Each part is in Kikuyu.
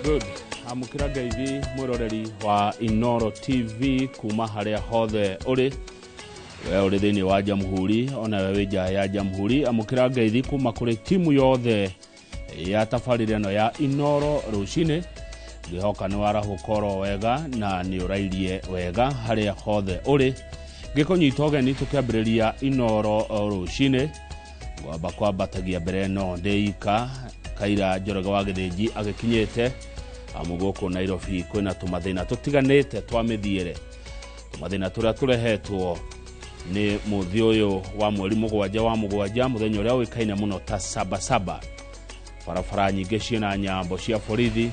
Good. Amũkĩra ngeithi mwĩroreri wa Inoro TV kuma harĩa hothe ũrĩ, we ũrĩ thĩinĩ wa Jamhuri ona we wĩ nja ya Jamhuri. Amũkĩra ngeithi kuma kũrĩ timu yothe ya tabarĩra ĩno ya Inoro rũcinĩ. Ngĩhoka nĩ warahũka oro wega na nĩ ũrairie wega harĩa hothe ũrĩ. Ngĩkũnyita ũgeni tũkĩambĩrĩria Inoro rũcinĩ, ngwamba kwambatagia mbere ĩno ndĩika Kaira Njoroge wa Gĩthĩnji agĩkinyĩte, amu gũkũ Nairobi kwĩna tũmathĩna tũtiganĩte twa mĩthiĩre, tũmathĩna tũrĩa tũrehetwo nĩ mũthĩ ũyũ wa mweri 7 wa 7, mũthenya ũrĩa ũĩkaine mũno ta Sabasaba. Barabara nyingĩ ciĩna nyambo cia borithi,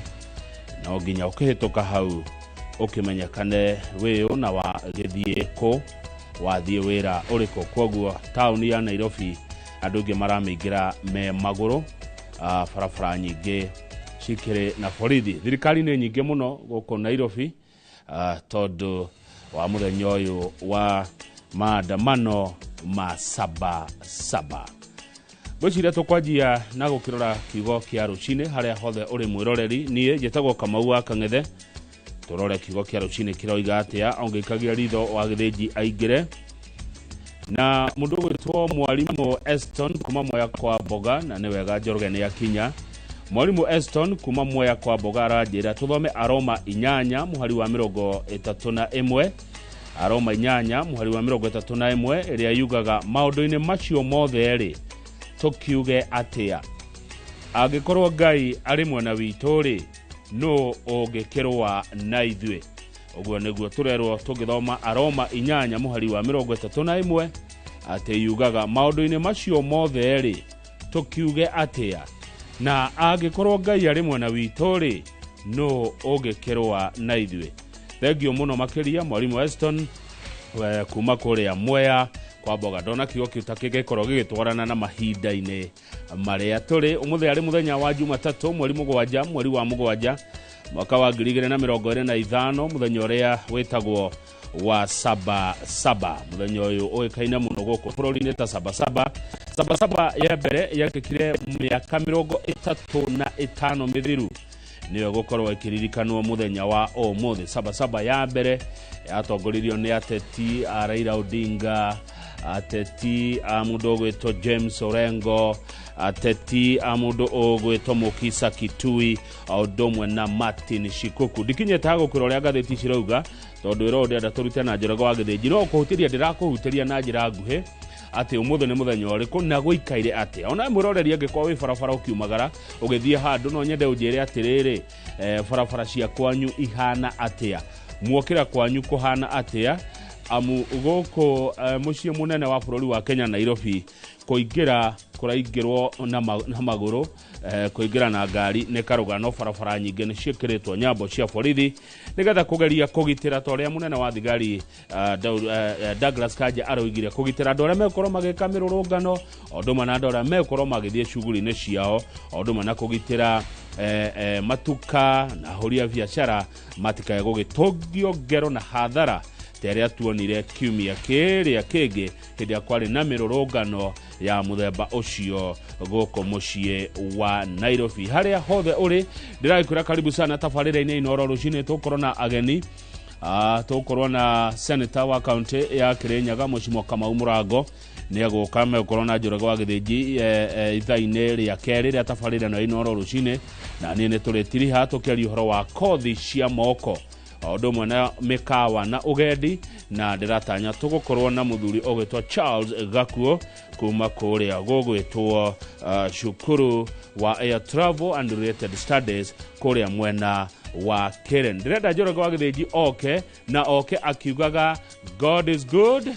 no nginya ũkĩhĩtũka hau ũkĩmenyekane wĩũ na wa gĩthiĩ kũ, wathiĩ wĩra ũrĩkũ. Kwoguo taũni ya Nairobi andũ aingĩ maramĩingĩra me magũrũ, barabara nyingĩ cikĩrĩ na borithi. Thirikari nĩ nyingĩ mũno gũkũ Nairobi, tondũ wa mũthenya ũyũ wa maandamano ma Saba Saba. Ngwĩciria tũkwanjia na gũkĩrora kiugo kĩa rũcinĩ harĩa hothe ũrĩ mwĩroreri. Niĩ njĩtagwo Kamau wa Kang'ethe. Tũrore kiugo kĩa rũcinĩ kĩroiga atĩa. Ongĩikagia ritho wa Gĩthĩnji aingĩre na mũndũ ũgwĩtwo Mwarimũ Eston kuma Mwea kwa Mboga, na nĩ wega Njoroge nĩ akinya. Mwarimũ Eston kuma Mwea kwa Mboga aranjĩra tũthome Aroma 8 mũhari wa 31, Aroma 8 mũhari wa 31, ĩrĩa yugaga maũndũ-inĩ macio mothe rĩ, tũkiuge atĩa? Angĩkorwo Ngai arĩ mwena witũ rĩ, nũ ũngĩkĩrũa na ithuĩ? Ũguo nĩguo tũrerwo tũngĩthoma Aroma 8 mũhari wa 31, atĩ yugaga maũndũ-inĩ macio mothe rĩ, tũkiuge atĩa? Na angĩkorwo Ngai arĩ mwena witũ rĩ, nũ ũngĩkĩrũa na ithuĩ? Thengio mũno makĩria Mwarimũ Eston kuma kũrĩa Mwea kwa Mboga. Ndona kiugo kĩu ta kĩngĩkorwo gĩgĩtwarana na mahinda-inĩ marĩa tũrĩ. Ũmũthĩ arĩ mũthenya wa Jumatatũ, mweri 7, mweri wa 7, mwaka wa 2025, mũthenya ũrĩa wĩtagwo wa Saba Saba. Mũthenya ũyũ ũĩkaine mũno gũkũ bũrũri-inĩ ta Saba Saba. Saba Saba ya mbere yekĩkire mĩaka 35 mĩthiru, nĩyo gũkorwo ĩkĩririkanwo mũthenya wa ũmũthĩ. Saba Saba ya mbere yatongoririo nĩ ateti a Raila Odinga, ateti a mũndũ ũgwĩtwo James Orengo, ateti a mũndũ ũgwĩtwo Mukisa Kitui, o ũndũ ũmwe na Martin Shikuku. Ndikinyĩte ha gũkwĩra ũrĩa ngathĩti cirauga, tondũ wĩra ũyũ ndĩrenda tũrute na Njoroge wa Gĩthĩnji, no kũhutĩria ndĩrakũhutĩria na njĩra nguhĩ atĩ ũmũthĩ nĩ mũthenya ũrĩkũ na gũikaire atĩa. Ona mwĩroreri angĩkorwo wĩ barabara ũkiumagara ũgĩthiĩ handũ, no nyende ũnjĩre atĩrĩrĩ, barabara cia kwanyu ihana atĩa, muokĩra kwanyu kũhana atĩa? Amu gũkũ mũciĩ mũnene wa bũrũri wa Kenya Nairobi, kũingĩra kũraingĩrwo na magũrũ, kũingĩra na ngari nĩ karũgano. Barabara nyingĩ nĩ ciĩkĩrĩtwo nyambo cia borithi nĩgetha kũgeria kũgitĩra, ta ũrĩa mũnene wa thigari Douglas Kanja aroigire, kũgitĩra andũ arĩa megũkorwo magĩka mĩrũrũngano, o ũndũ ũmwe na andũ arĩa megũkorwo magĩthiĩ cuguri-inĩ ciao, o ũndũ ũmwe na kũgitĩra matuka na ahũri a biacara matikae gũgĩtũngio ngero na hathara ta ĩrĩa tuonire kiumia kĩrĩa kĩngĩ hĩndĩ ĩrĩa kwarĩ na mĩrũrũngano ya mũthemba ũcio gũkũ mũciĩ wa Nairobi. Harĩa hothe ũrĩ, ndĩragĩkwĩra karibu sana tabarĩra-inĩ Inooro rũcinĩ. Tũgũkorwo na ageni, tũgũkorwo na senator wa kaunti ya Kirinyaga Mheshimiwa Kamau Mũrango nĩ egũka, megũkorwo na Njoroge wa Gĩthĩnji ithaa-inĩ rĩa kerĩ rĩa tabarĩra ĩno ya Inooro rũcinĩ, na niĩ nĩ tũrĩtiriha tũkĩaria ũhoro wa kothi cia moko o ũndũ ũmwe na mĩkawa na ũgendi, na ndĩratanya tũgũkorwo na mũthuri ũgwĩtwo Charles Gakuo kuma kũrĩa gũgwĩtwo cukuru wa Air Travel and Related Studies kũrĩa mwena wa Karen. Ndĩrenda Njoroge wa Gĩthĩnji oke na oke akiugaga God is good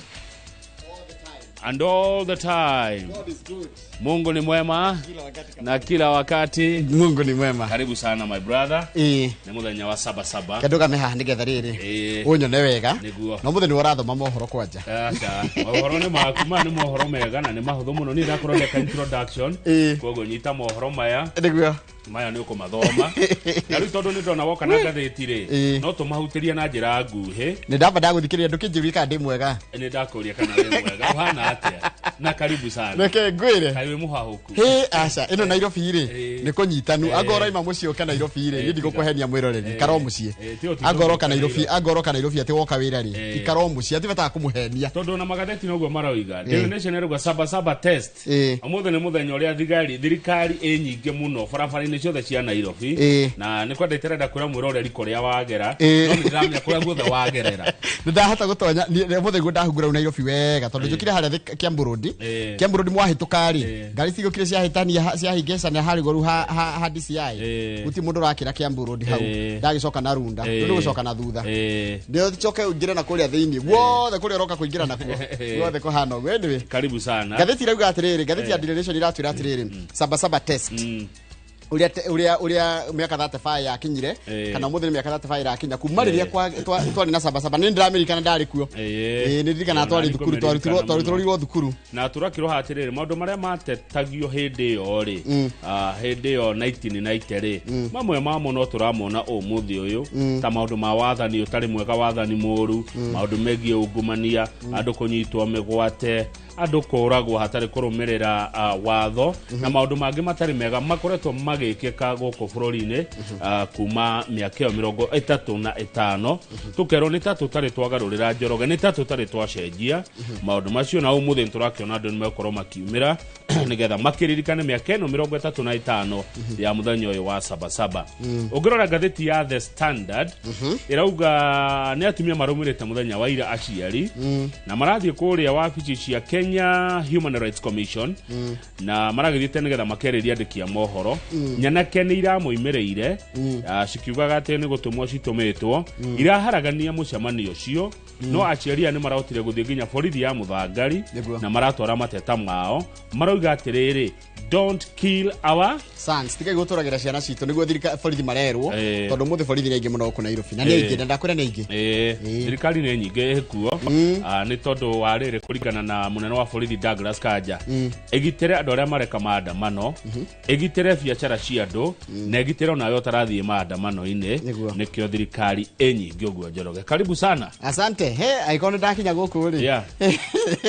and all the time. God is good. Mungu ni mwema Kila wakati. Na kila wakati. Mungu ni mwema. Karibu sana my brother. Ĩĩ. Nĩ mũthenya wa Saba Saba. Kandũgame haha nĩgetha rĩrĩ. Ĩĩ. Ũnyone wega. Nĩguo. Na ũmũthĩ nĩwe ũrathoma mohoro kwanja. Aca, mohoro nĩ maku, maya nĩ mohoro mega na nĩ mahũthũ mũno. Niĩ ndakorwo ndeka introduction. Ĩĩ. Koguo nyita mohoro maya. Nĩguo. Maya nĩ ũkũmathoma. Na rĩu tondũ nĩ ndona woka na ngathĩti rĩ, Ĩĩ. no tũmahutĩrie na njĩra nguhĩ. Nĩ ndamba ndagũthikĩrĩria ndũkĩnjĩrie kana ndĩ mwega. Nĩ ndakũria kana wĩ mwega, ũhana atĩa? Na karibu sana. Reke ngwire. Kaĩ wĩ mũhahũku. Hĩ aca ĩno Nairobi rĩ Ĩĩ. nĩ kũnyitanu. Ĩĩ. Angorwo ima mũciĩ ũka Nairobi rĩ, niĩ ndigũkũhenia mwĩroreri, ikara o mũciĩ. Ĩĩ, ti ũtindũ Angorwo oka ũka Nairobi, Nairobi. angorwo oka Nairobi atĩ woka wĩra rĩ, Ĩĩ. ikara o mũciĩ, atĩ bataga kũmũhenia. Tondũ ona magatheti noguo maroiga. Daily Nation ĩrauga Sabasaba test. Ĩĩ. Ũmũthĩ nĩ mũthenya ũrĩa thigari thirikari ĩ nyingĩ mũno barabara-inĩ ciothe cia Nairobi. Ĩĩ. Na nĩ kwenda iterenda kwĩra mwĩroreri kũrĩa wagera. Ĩĩ. No nĩ ndĩramenya kũrĩa guothe wagerera. Nĩ ndahota gũtonya mũthĩ guo ndahungura rĩu Nairobi wega tondũ njũkire harĩa Kiambu Road. Ĩĩ. Kiambu Road mwahĩtũka rĩ, Ĩĩ. ngari cigũkire ciahĩtania ciahĩngĩcania harĩa igũrũ ha DCI. Ĩĩ. Gũtirĩ mũndũ ũrakĩra Kiambu Road hau. Ĩĩ. Ndagĩcoka na Runda. Ĩĩ. Rĩu nĩgũcoka na thutha. Ĩĩ. Ndio coke ũingĩre na kũrĩa thĩinĩ guothe kũrĩa ũroka kũingĩra nakuo guothe kũhana ũguo. Anyway, Karibu sana. ngathĩti irauga atĩrĩrĩ, ngathĩti ya Daily Nation iratwĩra atĩrĩrĩ, Sabasaba test, ũrĩa ũrĩa mĩaka 35 yakinyire, Ĩĩ. kana ũmũthĩ nĩ mĩaka 35 ĩrakinya kuma rĩrĩa twarĩ na Sabasaba. Nĩ ndĩramirikana ndarĩ kuo. Ĩĩ. Ĩĩ, nĩ ndirikana Ona twarĩ nĩ thukuru, ngũmĩririkana twarutĩrwo thukuru. Na tũrakĩrwo atĩrĩrĩ, maũndũ marĩa matetagio hĩndĩ ĩyo rĩ, hĩndĩ ĩyo 1990 rĩ, mamwe mamo no tũramona ũmũthĩ ũyũ, ta maũndũ ma wathani ũtarĩ mwega, wathani mũru, maũndũ megiĩ ungumania, andũ kũnyitwo mĩgwate, andũ kũragwo hatarĩ kũrũmĩrĩra watho, na maũndũ mangĩ matarĩ mega makoretwo magĩkĩka gũkũ bũrũri-inĩ kuma mĩaka ĩyo 35. Tũkerwo nĩ ta tũtarĩ twagarũrĩra Njoroge, nĩ ta tũtarĩ twacenjia maũndũ macio, na ũmũthĩ nĩ tũrakĩona andũ nĩ megũkorwo makiumĩra nĩgetha makĩririkane mĩaka ĩno 35 ya mũthenya ũyũ wa Sabasaba. Ũngĩrora ngathĩti ya The Standard ĩrauga nĩ atumia marũmĩrĩte mũthenya wa ira aciari na marathiĩ kũrĩa wabici cia Kenya Human Rights Commission, na maragĩthiĩte nĩgetha makerĩrie andĩki a mohoro. Nyanake nĩ iramoimĩrĩire, cikiugaga atĩ nĩ gũtũmwo citũmĩtwo iraharagania mũcemanio ũcio, no aciari aya nĩ marahotire gũthiĩ nginya borithi ya Mũthangari Nĩguo. na maratwara mateta mao, marauga atĩrĩrĩ, "Don't kill our sons," tigai gũtũragĩra ciana citũ, nĩguo borithi marerwo, Ĩĩ. tondũ ũmũthĩ borithi nĩ aingĩ mũno gũkũ Nairobi, na nĩ aingĩ, na ndakwĩra nĩ aingĩ. Ĩĩ, thirikari nĩ nyingĩ ĩkuo. Nĩ tondũ wa rĩrĩ, kũringana na mũnene wa borithi Douglas Kanja, ĩgitĩre andũ arĩa mareka maandamano, ĩgitĩre biacara cia andũ, na ĩgitĩre onawe ũtarathiĩ maandamano-inĩ. Nĩguo. Nĩkĩo thirikari ĩ nyingĩ ũguo. Njoroge, karibu sana. Asante. He angĩkorwo nĩ ndakinya gũkũ rĩ,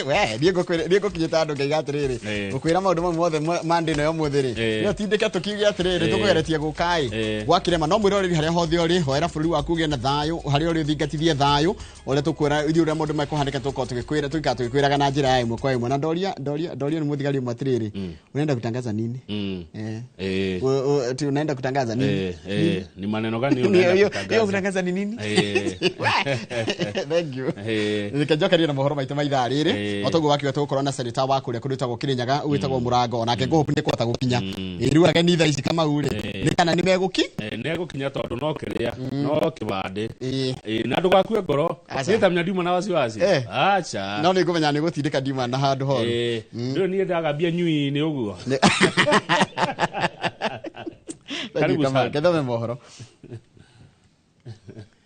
we niĩ niĩ ngũkinyĩte andũ ngaiga atĩrĩrĩ, Ĩĩ. ngũkwĩra maũndũ mau mothe ma ndĩ ĩno ya ũmũthĩ rĩ, Ĩĩ. nĩ ũtindĩke tũkiuge atĩrĩrĩ, Ĩĩ. tũkũgeretie gũka ĩ Ĩĩ. gwakĩrema. No mwĩroreri, harĩa hothe ũrĩ, hoera bũrũri waku ũgĩe na thayũ, harĩa ũrĩ ũthingatithie thayũ ũrĩa tũkwĩra ithuĩ, ũrĩa maũndũ mekũhanĩka tũkorwo tũgĩkwĩra, tũgĩikara tũgĩkwĩraga na njĩra ya ĩmwe kwa ĩmwe. Na ndoria ndoria ndoria nĩ mũthigari ũmwe atĩrĩrĩ, "Unaenda kutangaza nini?" Ĩĩ. Ati unaenda kutangaza nini? Ĩĩ, ĩĩ. Ni maneno gani Hiyo unaenda hiyo kutangaza? Kutangaza ni nini? Ĩĩ. Thank you. Ĩĩ. Reke njokerie na mohoro maitũ ma ithaa rĩrĩ. Ĩĩ. O toguo wakiuga, tũgũkorwo na seneta wa kũrĩa kũndũ gwĩtagwo Kĩrĩnyaga, gwĩtagwo Mũrango, onake ngũhũpu nĩ kũhota gũkinya. Ĩĩ, rĩu ageni thaa ici Kamau rĩ, nĩ kana nĩ megũki Ĩĩ, nĩegũkinya tondũ no kĩrĩa no kĩbandĩ. Ĩĩ. Ĩĩ, na ndũgakue ngoro. Aca. Niĩ tamenya ndiuma na wasiwasi. Aca. No nĩ ngũmenya nĩ gũtindĩka ndiuma na handũ horu. Ĩĩ, rĩu niĩ ndagambia nyui-inĩ ũguo. Thank you, Karibu Kamau. sana. Ngethome mohoro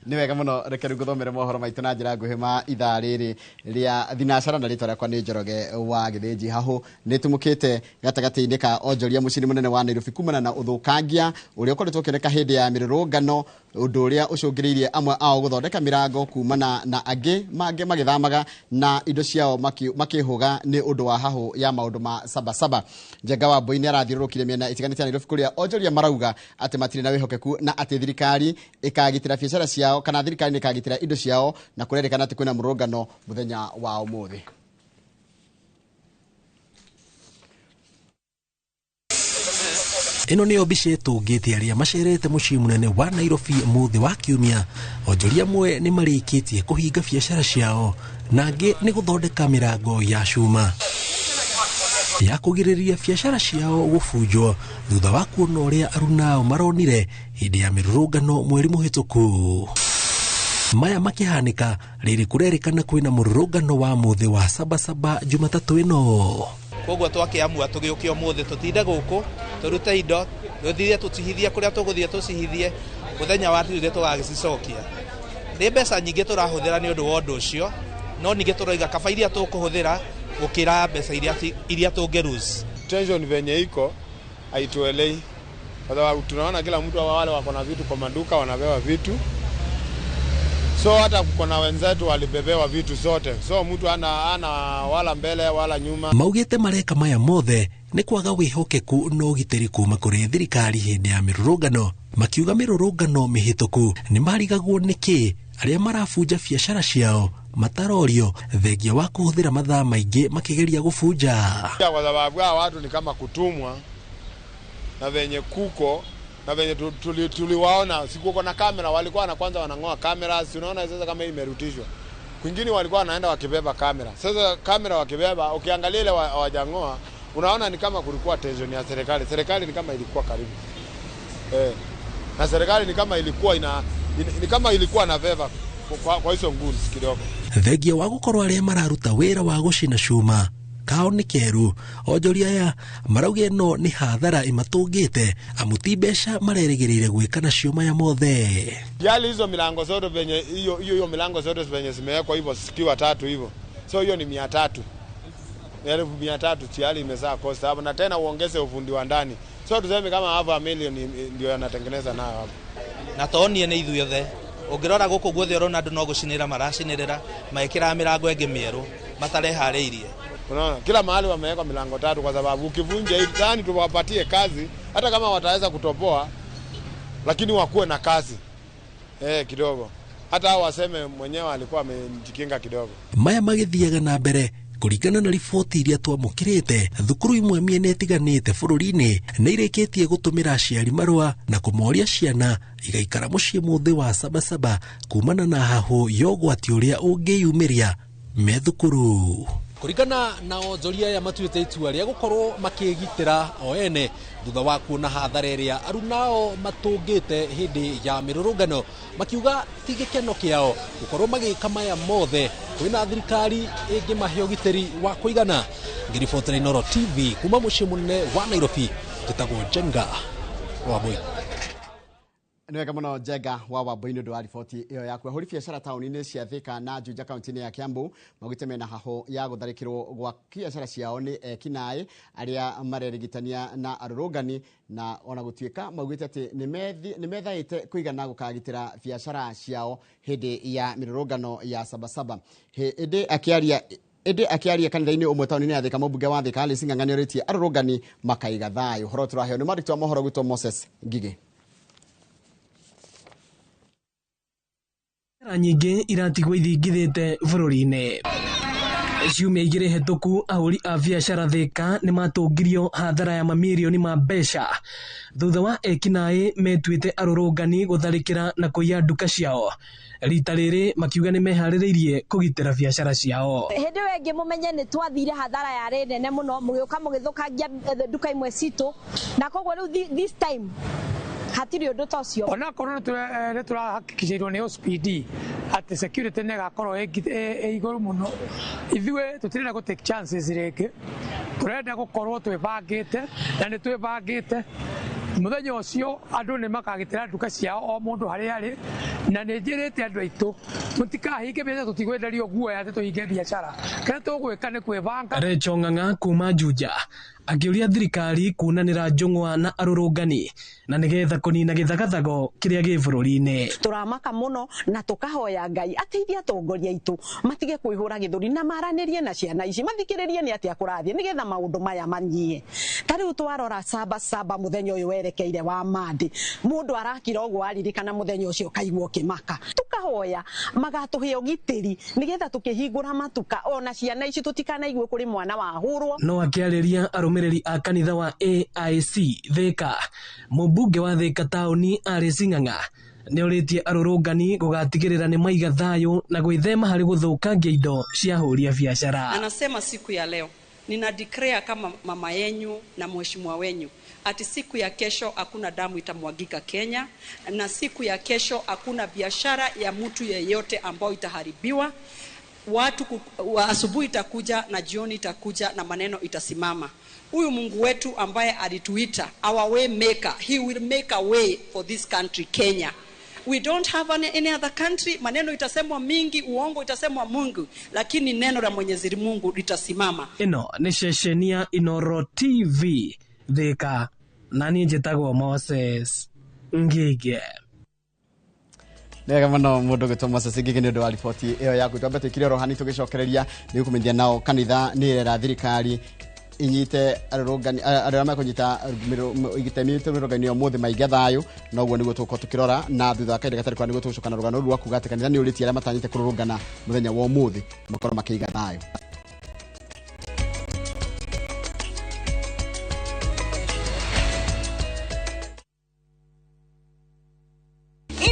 nĩ wega mũno. Reke rĩu ngũthomere mohoro maitũ na njĩra nguhĩ ma ithaa rĩrĩ rĩa thinacara, na rĩtwa rĩakwa nĩ Njoroge wa Gĩthĩnji. Hahũ nĩ tumũkĩte gatagatĩ-inĩ ka onjoria mũciĩ-inĩ mũnene wa Nairobi kumana na ũthũkangia ũrĩa ũkoretwo ũkĩoneka hĩndĩ ya mĩrũrũngano, ũndũ ũrĩa ũcũngĩrĩirie amwe ao gũthondeka mĩrango kumana na angĩ mangĩ magĩthamaga na indo ciao makĩhũga nĩ ũndũ wa hahũ ya maũndũ ma Sabasaba. Njenga wa Mbui nĩ arathiũrũrũkire mĩena itiganĩte ya Nairobi kũrĩa onjoria marauga atĩ matirĩ na wĩhokeku na atĩ thirikari ĩkagitĩra biacara ciao, kana thirikari nĩ ĩkagitĩra indo ciao, na kũrerĩkana atĩ kwĩna mũrũrũngano mũthenya wa ũmũthĩ. Ĩno nĩyo mbica ĩtũngĩte arĩa macerete mũciĩ mũnene wa Nairobi mũthĩ wa kiumia. Onjoria amwe nĩ marĩkĩtie kũhinga biacara ciao, na angĩ nĩ gũthondeka mĩrango ya cuma ya kũgirĩrĩria biacara ciao gũbunjwo thutha wa kuona ũrĩa arunao maronire hĩndĩ ya mĩrũrũngano mweri mũhĩtũku. Maya makĩhanĩka rĩrĩ kũrerĩkana kwĩna mũrũrũngano wa mũthĩ wa Sabasaba Jumatatũ ĩno. Koguo twakĩamua tũgĩũke ũmũthĩ tũtinde gũkũ, tũrute indo, tũthire tũcihithie kũrĩa tũgũthiĩ tũcihithie, mũthenya wa Tuesday tũgagĩcicokia. Nĩ mbeca nyingĩ tũrahũthĩra nĩ ũndũ wa ũndũ ũcio, no ningĩ tũroiga kaba iria tũkũhũthĩra gũkĩra mbeca iria tũngĩ lose. Tension venye iko haituelei, kwa sababu tunaona kila mtu, wale wako na vitu kwa maduka wanapewa vitu. So hata kuko na wenzetu walibebewa vitu zote, so mtu ana wala mbele wala nyuma. Maugĩte mareka maya mothe nĩ kwaga wĩhokeku na ũgitĩri kuma kũrĩ thirikari hĩndĩ ya mĩrũrũngano. Makiuga mĩrũrũngano mĩhĩtũku nĩ marigagwo nĩkĩ arĩa marabunja biacara ciao matarorio thengia wa kũhũthĩra mathaa maingĩ makĩgeria gũbunja. Kwa sababu hawa watu ni kama kutumwa na venye kuko na venye tuliwaona sikuko na kamera, walikuwa na kwanza wanang'oa kamera, si unaona sasa kama hii imerutishwa. Kwingine walikuwa wanaenda wakibeba kamera. Sasa kamera wakibeba, ukiangalia ile hawajang'oa, unaona ni kama kulikuwa tension ya serikali. Serikali ni kama ilikuwa karibu. Na serikali ni kama ilikuwa ni kama ilikuwa na veva kwa hizo nguns kidogo. Thengia wa gũkorwo arĩa mararuta wĩra wa gũcina cuma kao nĩ keru, onjoria aya marauga ĩno nĩ hathara ĩmatũngĩte amu ti mbeca marerĩgĩrĩire gwĩka nacio maya mothe. Yali hizo milango zote venye hiyo hiyo milango zote venye zimewekwa hivyo zikiwa tatu hivyo. So hiyo ni 300. 300,000 tayari imezaa cost hapo, na tena uongeze ufundi wa ndani. So tuseme kama half a million ndio yanatengeneza nayo hapo. Na tonie nĩ ithuothe. Ũngĩrora gũkũ guothe ũrona andũ no gũcinĩra maracinĩrĩra, maĩkĩraga mĩrango ĩngĩ mĩerũ matareharĩirie. Unaona kila mahali wameweka milango tatu kwa sababu ukivunja hii ndani tuwapatie kazi, hata kama wataweza kutoboa lakini wakuwe na kazi kidogo. Hata hao waseme mwenyewe alikuwa amejikinga kidogo. Maya magĩthiaga na mbere kũringana na riboti iria twamũkĩrĩte, thukuru imwe mĩena ĩtiganĩte bũrũri-inĩ nĩ irĩkĩtie gũtũmĩra aciari marũa na kũmoria ciana igaikara mũciĩ mũthĩ wa Sabasaba kumana na hahũ ya ũgwati ũrĩa ũngĩyumĩria me thukuru. Kũringana na onjoria aya matuĩte itua rĩa gũkorwo makĩgitĩra o ene thutha wa kuona hathara ĩrĩa arunao matũngĩte hĩndĩ ya mĩrũrũngano, makiuga ti gĩkeno kĩao gũkorwo magĩka maya mothe kwĩna thirikari ĩngĩmahe ũgitĩri wa kũigana. Ngĩribotera Inooro TV kuma mũciĩ mũnene wa Nairobi, njĩtagwo Njenga Wambui. Nĩ wega mũno Njenga wa Wambui nĩ ũndũ wa riboti ĩyo yaku. Ahũri biacara taũni-inĩ cia Thika na Juja kaunti-inĩ ya Kiambu maugĩte mena hahũ ya gũtharĩkĩrwo gwa biacara ciao nĩ ekinaĩ arĩa marerigitania na arũrũngani, na ona gũtuĩka maugĩte atĩ nĩ methaĩte kũigana gũkagitĩra biacara ciao hĩndĩ ya mĩrũrũngano ya Sabasaba. Ĩndĩ akĩaria kanitha-inĩ ũmwe taũni-inĩ ya Thika, mũmbunge wa Thika Alice Ng'ang'a nĩorĩtie arũrũngani makaiga thayũ. Ũhoro tũraheo nĩ mwandĩki wa mohoro gwitũ Moses Ngigĩ. Nyingĩ iratigwo ithingithĩte bũrũri-inĩ. Ciumia igĩrĩ hĩtũku ahũri a biacara Thika nĩ matũngirio hathara ya mamirioni ma mbeca thutha wa ekinaĩ metuĩte arũrũngani gũtharĩkĩra na kũiya nduka ciao. Rita rĩrĩ makiuga nĩ meharĩrĩirie kũgitĩra biacara ciao. Hĩndĩ ĩyo ĩngĩ mũmenye nĩ twathire hathara yarĩ nene mũno, mũgĩũka mũgĩthũkangia nduka imwe citũ, na koguo rĩu this time hatirĩ ũndũ ta ũcio. Onakorwo nĩ tũrahakikicĩirwo nĩ OCPD atĩ security nĩ ĩgakorwo ĩ igũrũ mũno, ithuĩ tũtirenda gũ take chances rĩngĩ, tũrenda gũkorwo twĩbangĩte na nĩ twĩbangĩte. Mũthenya ũcio andũ nĩ makagitĩra nduka ciao o mũndũ harĩa arĩ, na nĩ njĩrĩte andũ aitũ mũtikahinge biacara, tũtigwenderio guoya atĩ tũhinge biacara, kĩrĩa tũgwĩka nĩ kwĩbanga. Rachel Ng'ang'a kuma Juja akĩũria thirikari kuunanĩra njũng'wa na arũrũngani na nĩgetha kũnina gĩthagathago kĩrĩa gĩ bũrũri-inĩ. Tũramaka mũno na tũkahoya Ngai ateithie atongoria aitũ matige kwĩhũra gĩthũri na maranĩrie na ciana ici, mathikĩrĩrie nĩ atĩa kũrathiĩ nĩgetha maũndũ maya manyie. Ta rĩu twarora Sabasaba mũthenya ũyũ werekeire wa Monday, mũndũ arakira ũguo aririkana mũthenya ũcio kaigua ũkĩmaka. Tũkahoya magatũhe ũgitĩri nĩgetha tũkĩhingũra matuka ona ciana ici tũtikanaigue kũrĩ mwana wahũrwo. No akĩarĩria arũmĩrĩri a kanitha wa AIC Thika, mũmbunge wa Thika taũni Alice Ng'ang'a nĩorĩtie arũrũngani gũgatigĩrĩra nĩ maiga thayũ na gwĩthema harĩ gũthũkangia indo cia ahũri a biacara. Anasema siku ya leo nina declare kama mama yenyu na mheshimiwa wenyu ati siku ya kesho hakuna damu itamwagika Kenya, na siku ya kesho hakuna biashara ya mtu yeyote ambayo itaharibiwa. Watu asubuhi itakuja na jioni itakuja na maneno itasimama. Huyu Mungu wetu ambaye alituita our way maker, he will make a way for this country Kenya. We don't have any other country. Maneno itasemwa mingi, uongo itasemwa Mungu, lakini neno la Mwenyezi Mungu litasimama. Ĩno nĩ ceceni ya Inooro TV Thika, na niĩ njĩtagwo Moses Ngige. Nĩwega mũno mũndũ gwĩtwo Moses Ngigi nĩ ũndũ wa riboti ĩyo yaku. Twambe twĩkire oro hani tũgĩcokereria nĩ gũkũmenyithia nao kanitha nĩ ĩrera thirikari inyite arũrũngani arĩa mekũnyita itemi mĩrũrũngano ũmũthĩ maige thayũ, noguo nĩguo tũgũkorwo tũkĩrora na thutha wa kahinda gatarĩ kwa nĩguo tũgũcoka na rũgano rũu rwa kuga atĩ kanitha nĩ ũrĩtie arĩa matanyĩte kũrũrũngana mũthenya wa ũmũthĩ makorwo makĩiga thayũ.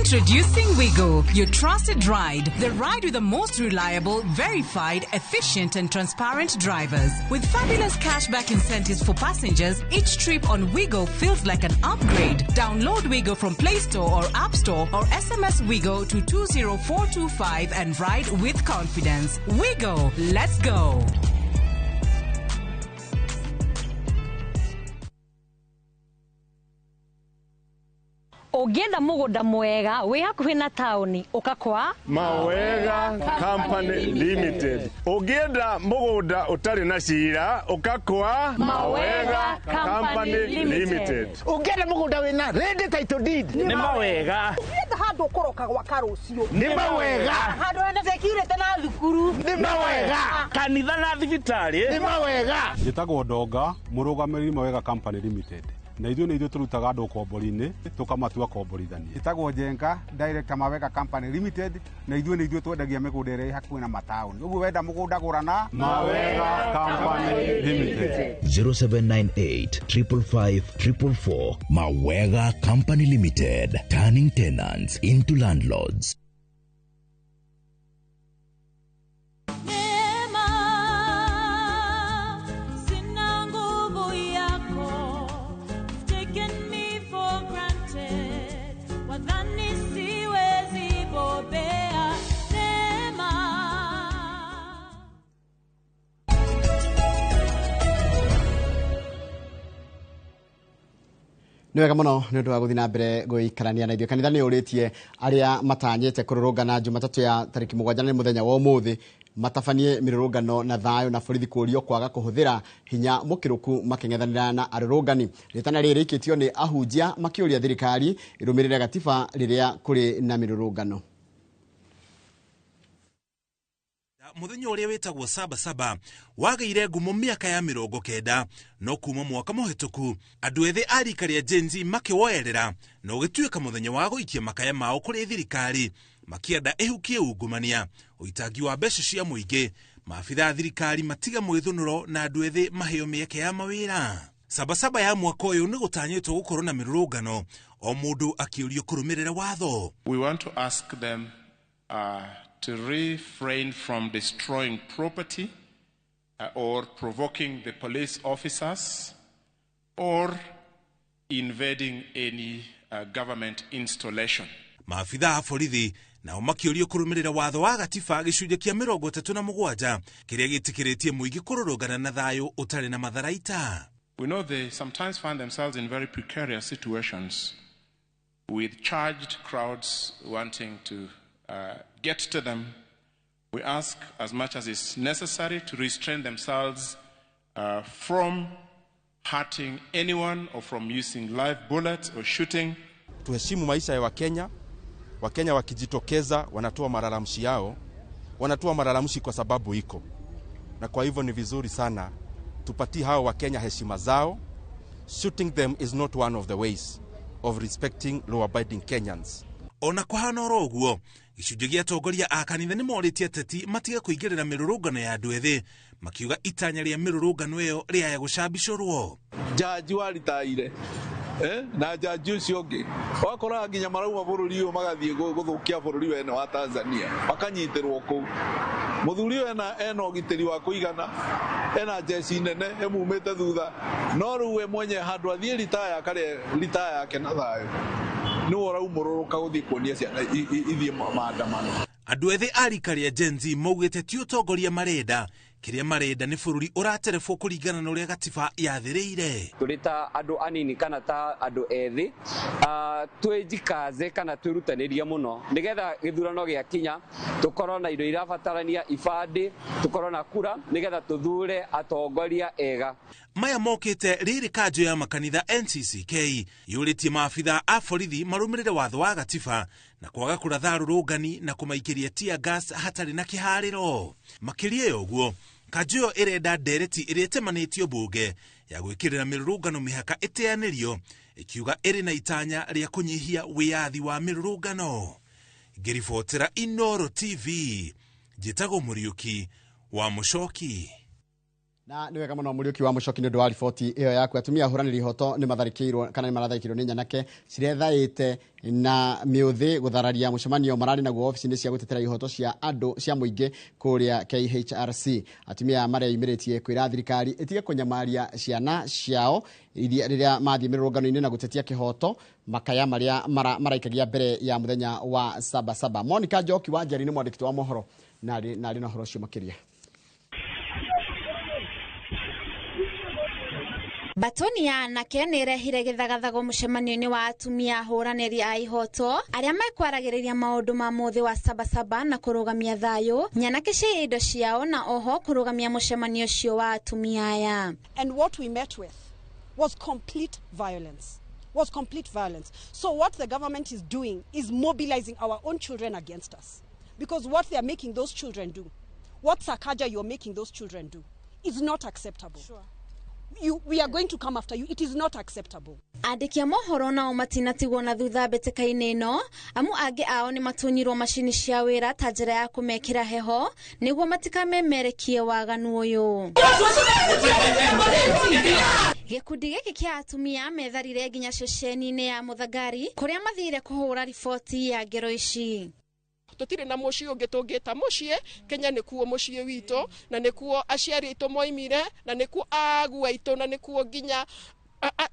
Introducing Wigo, your trusted ride. The ride with the most reliable, verified, efficient, and transparent drivers. With fabulous cashback incentives for passengers, each trip on Wigo feels like an upgrade. Download Wigo from Play Store or App Store or SMS Wigo to 20425 and ride with confidence. Wigo, let's go. Ũngĩenda mũgũnda mwega wĩ hakuhĩ na taũni ũka kwa Mawega Company Limited. Ũngĩenda mũgũnda ũtarĩ na cira ũka kwa Mawega Company Limited. Ũngĩenda mũgũnda wĩna ready title deed nĩ Mawega. Ũngĩenda handũ ũkũroka gwaka rũciũ nĩ Mawega. Handũ hena security na thukuru nĩ Mawega. Kanitha na thibitarĩ nĩ Mawega. Njĩtagwo Ndonga, mũrũgamĩrĩri Mawega Company Limited. Na ithuĩ nĩ ithuĩ tũrutaga andũ ũkombori-inĩ tũkamatua komborithania. Ĩtagwo Njenga, director Mawega Company Limited, na ithuĩ nĩ ithuĩ twendagia mĩgũnda ĩrĩa ĩ hakuhĩ na mataũni. Ũguo wenda mũgũnda gũra na Mawega Company Limited. 0798 555 444. Mawega Company Limited, turning tenants into landlords. Nĩ wega mũno nĩ ũndũ wa gũthiĩ na mbere gũikarania na ithuĩ. Kanitha nĩ ũrĩtie arĩa matanyĩte kũrũrũngana Jumatatũ ya tarĩki 7 nĩ mũthenya wa ũmũthĩ matabanie mĩrũrũngano na thayũ na borithi kũũrio kwaga kũhũthĩra hinya mũkĩrũku makĩng'ethanĩra na arũrũngani. Rĩtana rĩrĩ rĩikĩtio nĩ ahunjia makĩũria thirikari ĩrũmĩrĩre gatiba rĩrĩa kũrĩ na mĩrũrũngano. Muthenya uria witagwo Saba Saba wagĩire ngumo mĩaka ya 90 no kuma mwaka mũhĩtũku andũ ethĩ a rika rĩa Gen Z makĩwoerera na ũgĩtuĩka mũthenya wa gũikia makaya mao kũrĩ thirikari makĩenda ĩhukie ungumania, ũitangi wa mbeca cia mũingĩ, maabitha a thirikari matiga mwĩthũnũro na andũ ethĩ maheo mĩeke ya mawĩra. Saba Saba ya mwaka ũyũ nĩ gũtanyĩtwo gũkorwo na mĩrũrũngano o mũndũ akĩũrio kũrũmĩrĩra watho. We want to ask them to refrain from destroying property or provoking the police officers or invading any government installation. Maabitha a borithi nao makĩũrio kũrũmĩrĩra watho wa gatiba gĩcunjĩ kĩa 37 kĩrĩa gĩtĩkĩrĩtie mũingĩ kũrũrũngana na thayũ ũtarĩ na matharaita. We know they sometimes find themselves in very precarious situations with charged crowds wanting to get to them. We ask as much as is necessary to restrain themselves from hurting anyone or from using live bullets or shooting. Tuheshimu maisha ya Wakenya. Wakenya wakijitokeza wanatoa malalamishi yao, wanatoa malalamishi kwa sababu iko. Na kwa hivyo ni vizuri sana tupatie hao Wakenya heshima zao. Shooting them is not one of the ways of respecting law-abiding Kenyans. Ona kũhana oro ũguo, gĩcunjĩ gĩa atongoria a kanitha nĩ morĩtie ateti matige kũingĩrĩra mĩrũrũngano ya andũ ethĩ, makiuga itanya rĩa mĩrũrũngano ĩyo rĩaya gũcambicũrwo. Jaji waritaire na jaji ũcio ũngĩ wakoraga nginya marauma bũrũri ũyũ magathiĩ gũthũkia bũrũri wene wa Tanzania makanyitĩrwo kũu. Mũthuri ũyũ ena ũgitĩri wa kũigana, ena jeci nene ĩmumĩte thutha, no rĩu we mwenye handũ athiĩ ritaya akarĩa ritaya yake na thayũ nĩwe ũraumũrũrũka gũthiĩ kuonia ciana ithiĩ maandamano. Andũ ethĩ a rika rĩa Gen Z maugĩte ti ũtongoria marenda, kĩrĩa marenda nĩ bũrũri ũraterebwo kũringana na ũrĩa gatiba yathĩrĩire. Tũrĩ ta andũ anini kana ta andũ ethĩ twĩjikaze kana twĩrutanĩrie mũno nĩgetha gĩthurano gĩakinya tũkorwo na indo irabatarania, ibandĩ, tũkorwo na kura nĩgetha tũthure atongoria ega. Maya mokĩte rĩrĩ kanjũ ya makanitha NCCK yũrĩtie maabitha a borithi marũmĩrĩre watho wa gatiba na kwaga kũratha arũrũngani na kũmaikĩria tear gas hatarĩ na kĩharĩro. Makĩria ya ũguo, kanjũ ĩyo ĩrenda ndereti ĩrĩa ĩtemanĩtio mbunge ya gwĩkĩrĩra mĩrũrũngano mĩhaka ĩteanĩrio, ĩkiuga ĩrĩ na itanya rĩa kũnyihia wĩyathi wa mĩrũrũngano. Ngĩribotera Inooro TV, njĩtagwo Mũriũki wa Mũcoki. Na nĩ wega mũno Mũriũki wa Mũcoki nĩ ũndũ wa riboti ĩyo yaku. Atumia ahũranĩri ihoto nĩ matharĩkĩirwo kana nĩ maratharĩkĩirwo nĩ nyanake cirethaĩte na mĩũthĩ gũthararia mũcemanio mararĩ naguo obici-inĩ cia gũtetera ihoto cia andũ cia mũingĩ kũrĩa KHRC. Atumia aya mareyumĩrĩtie kwĩra thirikari ĩtige kũnyamaria ciana ciao rĩrĩa mathiĩ mĩrũrũngano-inĩ na gũtetia kĩhoto makaya marĩa maraikagia mbere ya mũthenya wa Sabasaba. Monica Njoki wa Njeri nĩ mwandĩki wa mohoro na arĩ na ũhoro ũcio makĩria. Batoni ya anake nĩ ĩrehire gĩthagathago mũcemanio-inĩ wa atumia ahũranĩri a ihoto arĩa mekwaragĩrĩria maũndũ ma mũthĩ wa Sabasaba na kũrũgamia thayũ nyanake cia indo ciao na oho kũrũgamia mũcemanio ũcio wa atumia aya. And what we met with was complete violence. Was complete violence. So what the government is doing is mobilizing our own children against us. Because what they are making those children do, what Sakaja you're making those children do, is not acceptable. Sure. We are going to come after you. It is not acceptable. Andĩki a mohoro nao matinatigwo na thutha mbĩtĩka-inĩ ĩno, amu angĩ ao nĩ matunyirwo macini cia wĩra ta njĩra ya kũmekĩra heho nĩguo matikamemerekie waganu ũyũ. Gĩkundi gĩkĩ kĩa atumia metharire nginya ceceni-inĩ ya Mũthangari kũrĩa mathire kũhũra riboti ya ngero ici. Tutire na muciĩ ũngĩ tũngĩta muciĩ. Kenya nĩkuo muciĩ witũ na nĩkuo aciari aitũ moimire na nĩkuo agu aitũ na nĩkuo nginya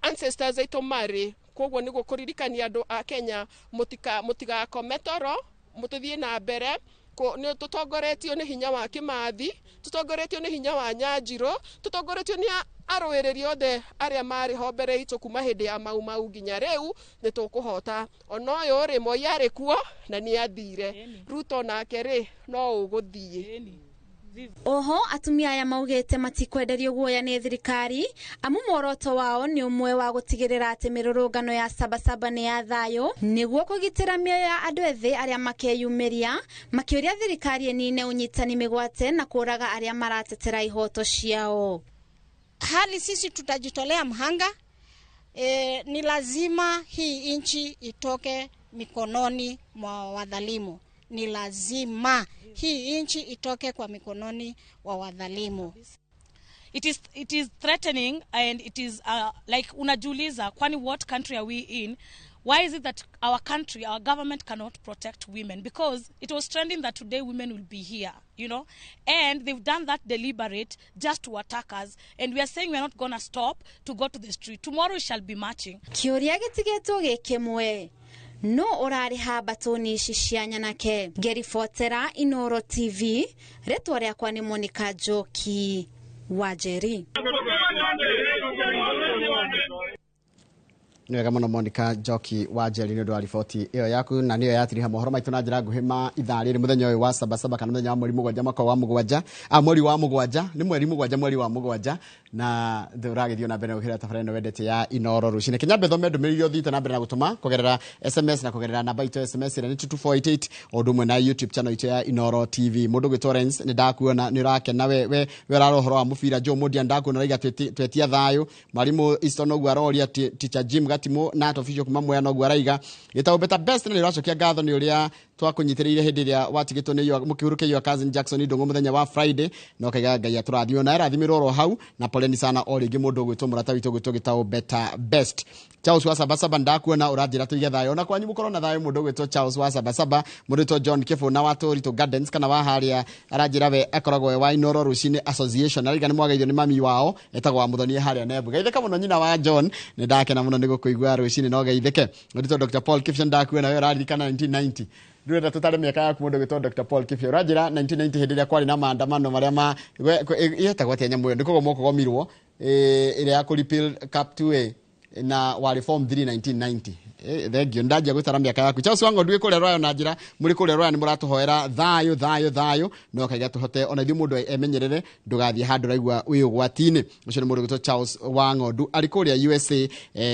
ancestors aitũ marĩ. Koguo nĩguo kũririkania andũ a Kenya mũtigakome toro, mũtũthiĩ na mbere. Nĩ tũtongoretio nĩ hinya wa Kĩmathi, tũtongoretio nĩ hinya wa Nyanjirũ, tũtongoretio nĩ arũĩrĩri othe arĩa marĩ ho mbere itũ kuma hĩndĩ ya Mau Mau nginya rĩu, nĩ tũkũhota. Ona ũyũ rĩ, Moi arĩ kuo na nĩ athire. Ruto nake rĩ, no ũgũthiĩ. Oho atumia aya maugĩte matikwenderio guoya nĩ thirikari amu muoroto wao nĩ ũmwe wa gũtigĩrĩra atĩ mĩrũrũngano ya Sabasaba nĩ ya thayũ nĩguo kũgitĩra mĩoyo ya andũ ethĩ arĩa makeyumĩria makĩũria thirikari ĩnine ũnyitani mĩgwate na kũraga arĩa maratetera ihoto ciao. Hali sisi tutajitolea mhanga. Ni lazima hii nchi itoke mikononi mwa wadhalimu. Ni lazima hii nchi itoke kwa mikononi wa wadhalimu. It is threatening and it is like unajiuliza kwani what country are we in? Why is it that our country, our government cannot protect women? Because it was trending that today women will be here, you know, and they've done that deliberate just to attack us. And we are saying we are not going to stop to go to the street. Tomorrow we shall be marching. Kĩũria gĩtigĩtwo gĩkĩmwe. No ũrarĩha mbatũni ici cia nyanake. Ngĩribotera Inooro TV, rĩtwa rĩakwa nĩ Monica Njoki wa Njeri. Nĩ wega mũno Monica Njoki wa Njeri nĩ ũndũ wa riboti ĩyo yaku, na nĩyo yatiriha mohoro maitũ na njĩra nguhĩ ma ithaa rĩrĩ mũthenya ũyũ wa Sabasaba kana mũthenya wa mweri mũgwanja mwaka wa mũgwanja, mweri wa mũgwanja, nĩ mweri mũgwanja mweri wa mũgwanja, na ũragĩthiĩ na mbere na gũkĩra tabarĩra ĩno wendete ya Inooro rũcinĩ. Kĩnyambe thome ndũmĩrĩri iria ũthiĩte na mbere na gũtũma kũgerera SMS na kũgerera namba itũ ya SMS ĩrĩa nĩ 22488 o ũndũ ũmwe na YouTube channel itũ ya Inooro TV. Mũndũ ũgwĩtwo Lawrence nĩ ndakuona nĩ ũrakena we ũrarora ũhoro wa mũbira. Joe Mundia ndakuona ũraiga twetia thayũ. Mwalimu Easton ũguo aroria Teacher Jim Gatimu na official kuma Mwea noguo araiga gĩtagwo Better Best na nĩ ũracokia ngatho nĩ ũrĩa twakũnyitĩrĩire hĩndĩ ĩrĩa watigĩtwo nĩ mũkĩhurũkĩrio wa cousin Jackson Ndũng'ũ mũthenya wa Friday, na ũkaiga Ngai atũrathime na arathimĩrwo oro hau, na poleni sana o rĩngĩ mũndũ ũgwĩtwo mũrata witũ ũgwĩtwo gĩtagwo Better Best. Charles wa Sabasaba ndakuona ũranjĩra tũige thayũ, ona kwanyu mũkorwo na thayũ. Mũndũ ũgwĩtwo Charles wa Sabasaba, mũndũ ũgwĩtwo John Kĩbũ na wa Tũritũ Gardens kana wa harĩa aranjĩra we akoragwo we wa Inooro Rũcinĩ Association, araiga nĩ mwageithio nĩ mami wao etagwo wa Mũthoni harĩa Nembu. Geithĩka mũno nyina wa John, nĩ ndakena mũno nĩ gũkũigua rũcinĩ, no geithĩke. Mũndũ ũgwĩtwo Dr Paul Kipshan ndakuona we ũraririkana 1990 ndurenda tũtare mĩaka yaku. Mũndũ ũgwĩtwo Dr Paul Kipshan ũranjĩra 1990 hĩndĩ ĩrĩa kwarĩ na maandamano marĩa ma yetagwo atĩa nyamũ ĩyo, nĩ kũgomwo kũgomirwo ĩrĩa ya kũ repeal Cap 2A na warĩ form 3 1990. Thengio ndanjia gwĩtara mĩaka yaku. Charles Wang'ondu wĩ kũrĩa Rwaya na njĩra mũrĩ kũrĩa Rwaya nĩ mũratũhoera thayũ thayũ thayũ, no kaiga tũhote ona ithuĩ mũndũ emenyerere ndũgathiĩ handũ ũraigua wĩ ũgwati-inĩ. Ũcio nĩ mũndũ ũgwĩtwo Charles Wang'ondu arĩ kũrĩa USA,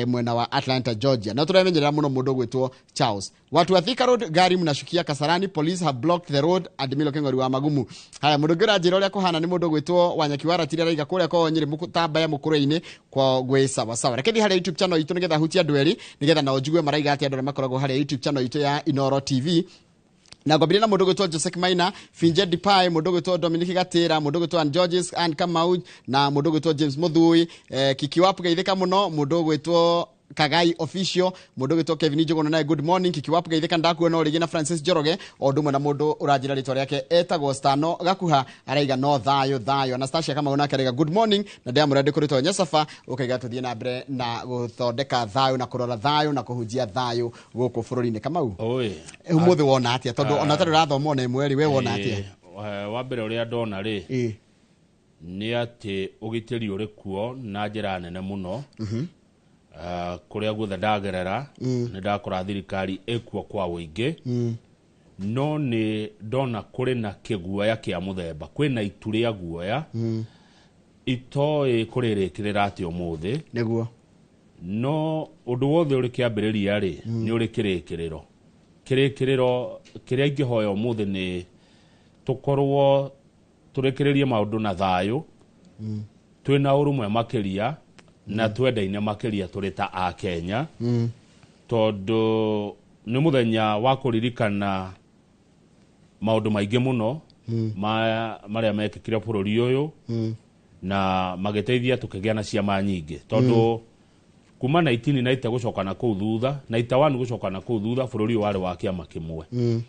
mwena wa Atlanta, Georgia. No tũremenyerera mũno mũndũ ũgwĩtwo Charles. Watu wa Thika Road, gari mnashukia Kasarani, police have blocked the road. Admilo Keng'ori wa Magumu. Haya, mũndũ ũngĩ ũranjĩra ũrĩa kũhana nĩ mũndũ ũgwĩtwo Wanyaki wa Ratiri araiga kũrĩa kwao Nyĩrĩ mũtambaya mũkũrwe-inĩ kwao gwĩ sawa sawa. Reke thiĩ harĩa YouTube channel itũ nĩgetha hutie andũ erĩ nĩgetha nao njigue maraiga atĩa andũ arĩa makoragwo harĩa YouTube channel itũ ya Inoro TV. Na ngwambĩrĩria na mũndũ ũgwĩtwo Joseph Maina, Finje Dipai, mũndũ ũgwĩtwo Dominic Gatĩra, mũndũ ũgwĩtwo Ann Georges, Ann Kamau na mũndũ ũgwĩtwo James Mũthui, Kikiwapu geithĩka mũno, mũndũ ũgwĩtwo Kagai Official, mũndũ ũgwĩtwo Kevin Njuguna naye good morning, Kikiwapu geithĩka ndakuona rĩngĩ na Francis Njoroge, o ũndũ ũmwe na mũndũ ũranjĩra rĩtwa rĩake etagwo Stano Gakuha araiga no thayũ thayũ. Anastasia Kamau nake araiga good morning na ndĩramwĩra ndĩkũrĩtwo Nyesafa, ũkaiga tũthiĩ na mbere na gũthondeka thayũ na kũrora thayũ na kũhunjia thayũ gũkũ bũrũri-inĩ. Kamau, ũmũthĩ wona atĩa? Tondũ ona ũtarĩ ũrathoma ona ĩmwe rĩ, we wona atĩa? Wa mbere ũrĩa ndona rĩ nĩ atĩ ũgitĩri ũrĩ kuo na njĩra nene mũno. Kũrĩa guothe ndagerera nĩ ndakora thirikari ĩkuo kwa ũingĩ, no nĩ ndona kũrĩ na kĩguoya kĩa mũthemba, kwĩna itu rĩa guoya itoĩ kũrĩrĩkĩrĩra atĩ ũmũthĩ nĩguo. No ũndũ wothe ũrĩ kĩambĩrĩria rĩ nĩ ũrĩ kĩrĩkĩrĩro. Kĩrĩkĩrĩro kĩrĩa ingĩhoya ũmũthĩ nĩ tũkorwo tũrĩkĩrĩrie maũndũ na thayũ, twĩna ũrũmwe makĩria na twendaine makĩria tũrĩ ta Akenya, tondũ nĩ mũthenya wa kũririkana maũndũ maingĩ mũno marĩa mekĩkire bũrũri ũyũ na magĩteithia tũkĩgĩa na ciama nyingĩ, tondũ kuma 1990 gũcoka na kũu thutha, 91 gũcoka na kũu thutha, bũrũri ũyũ warĩ wa kĩama kĩmwe.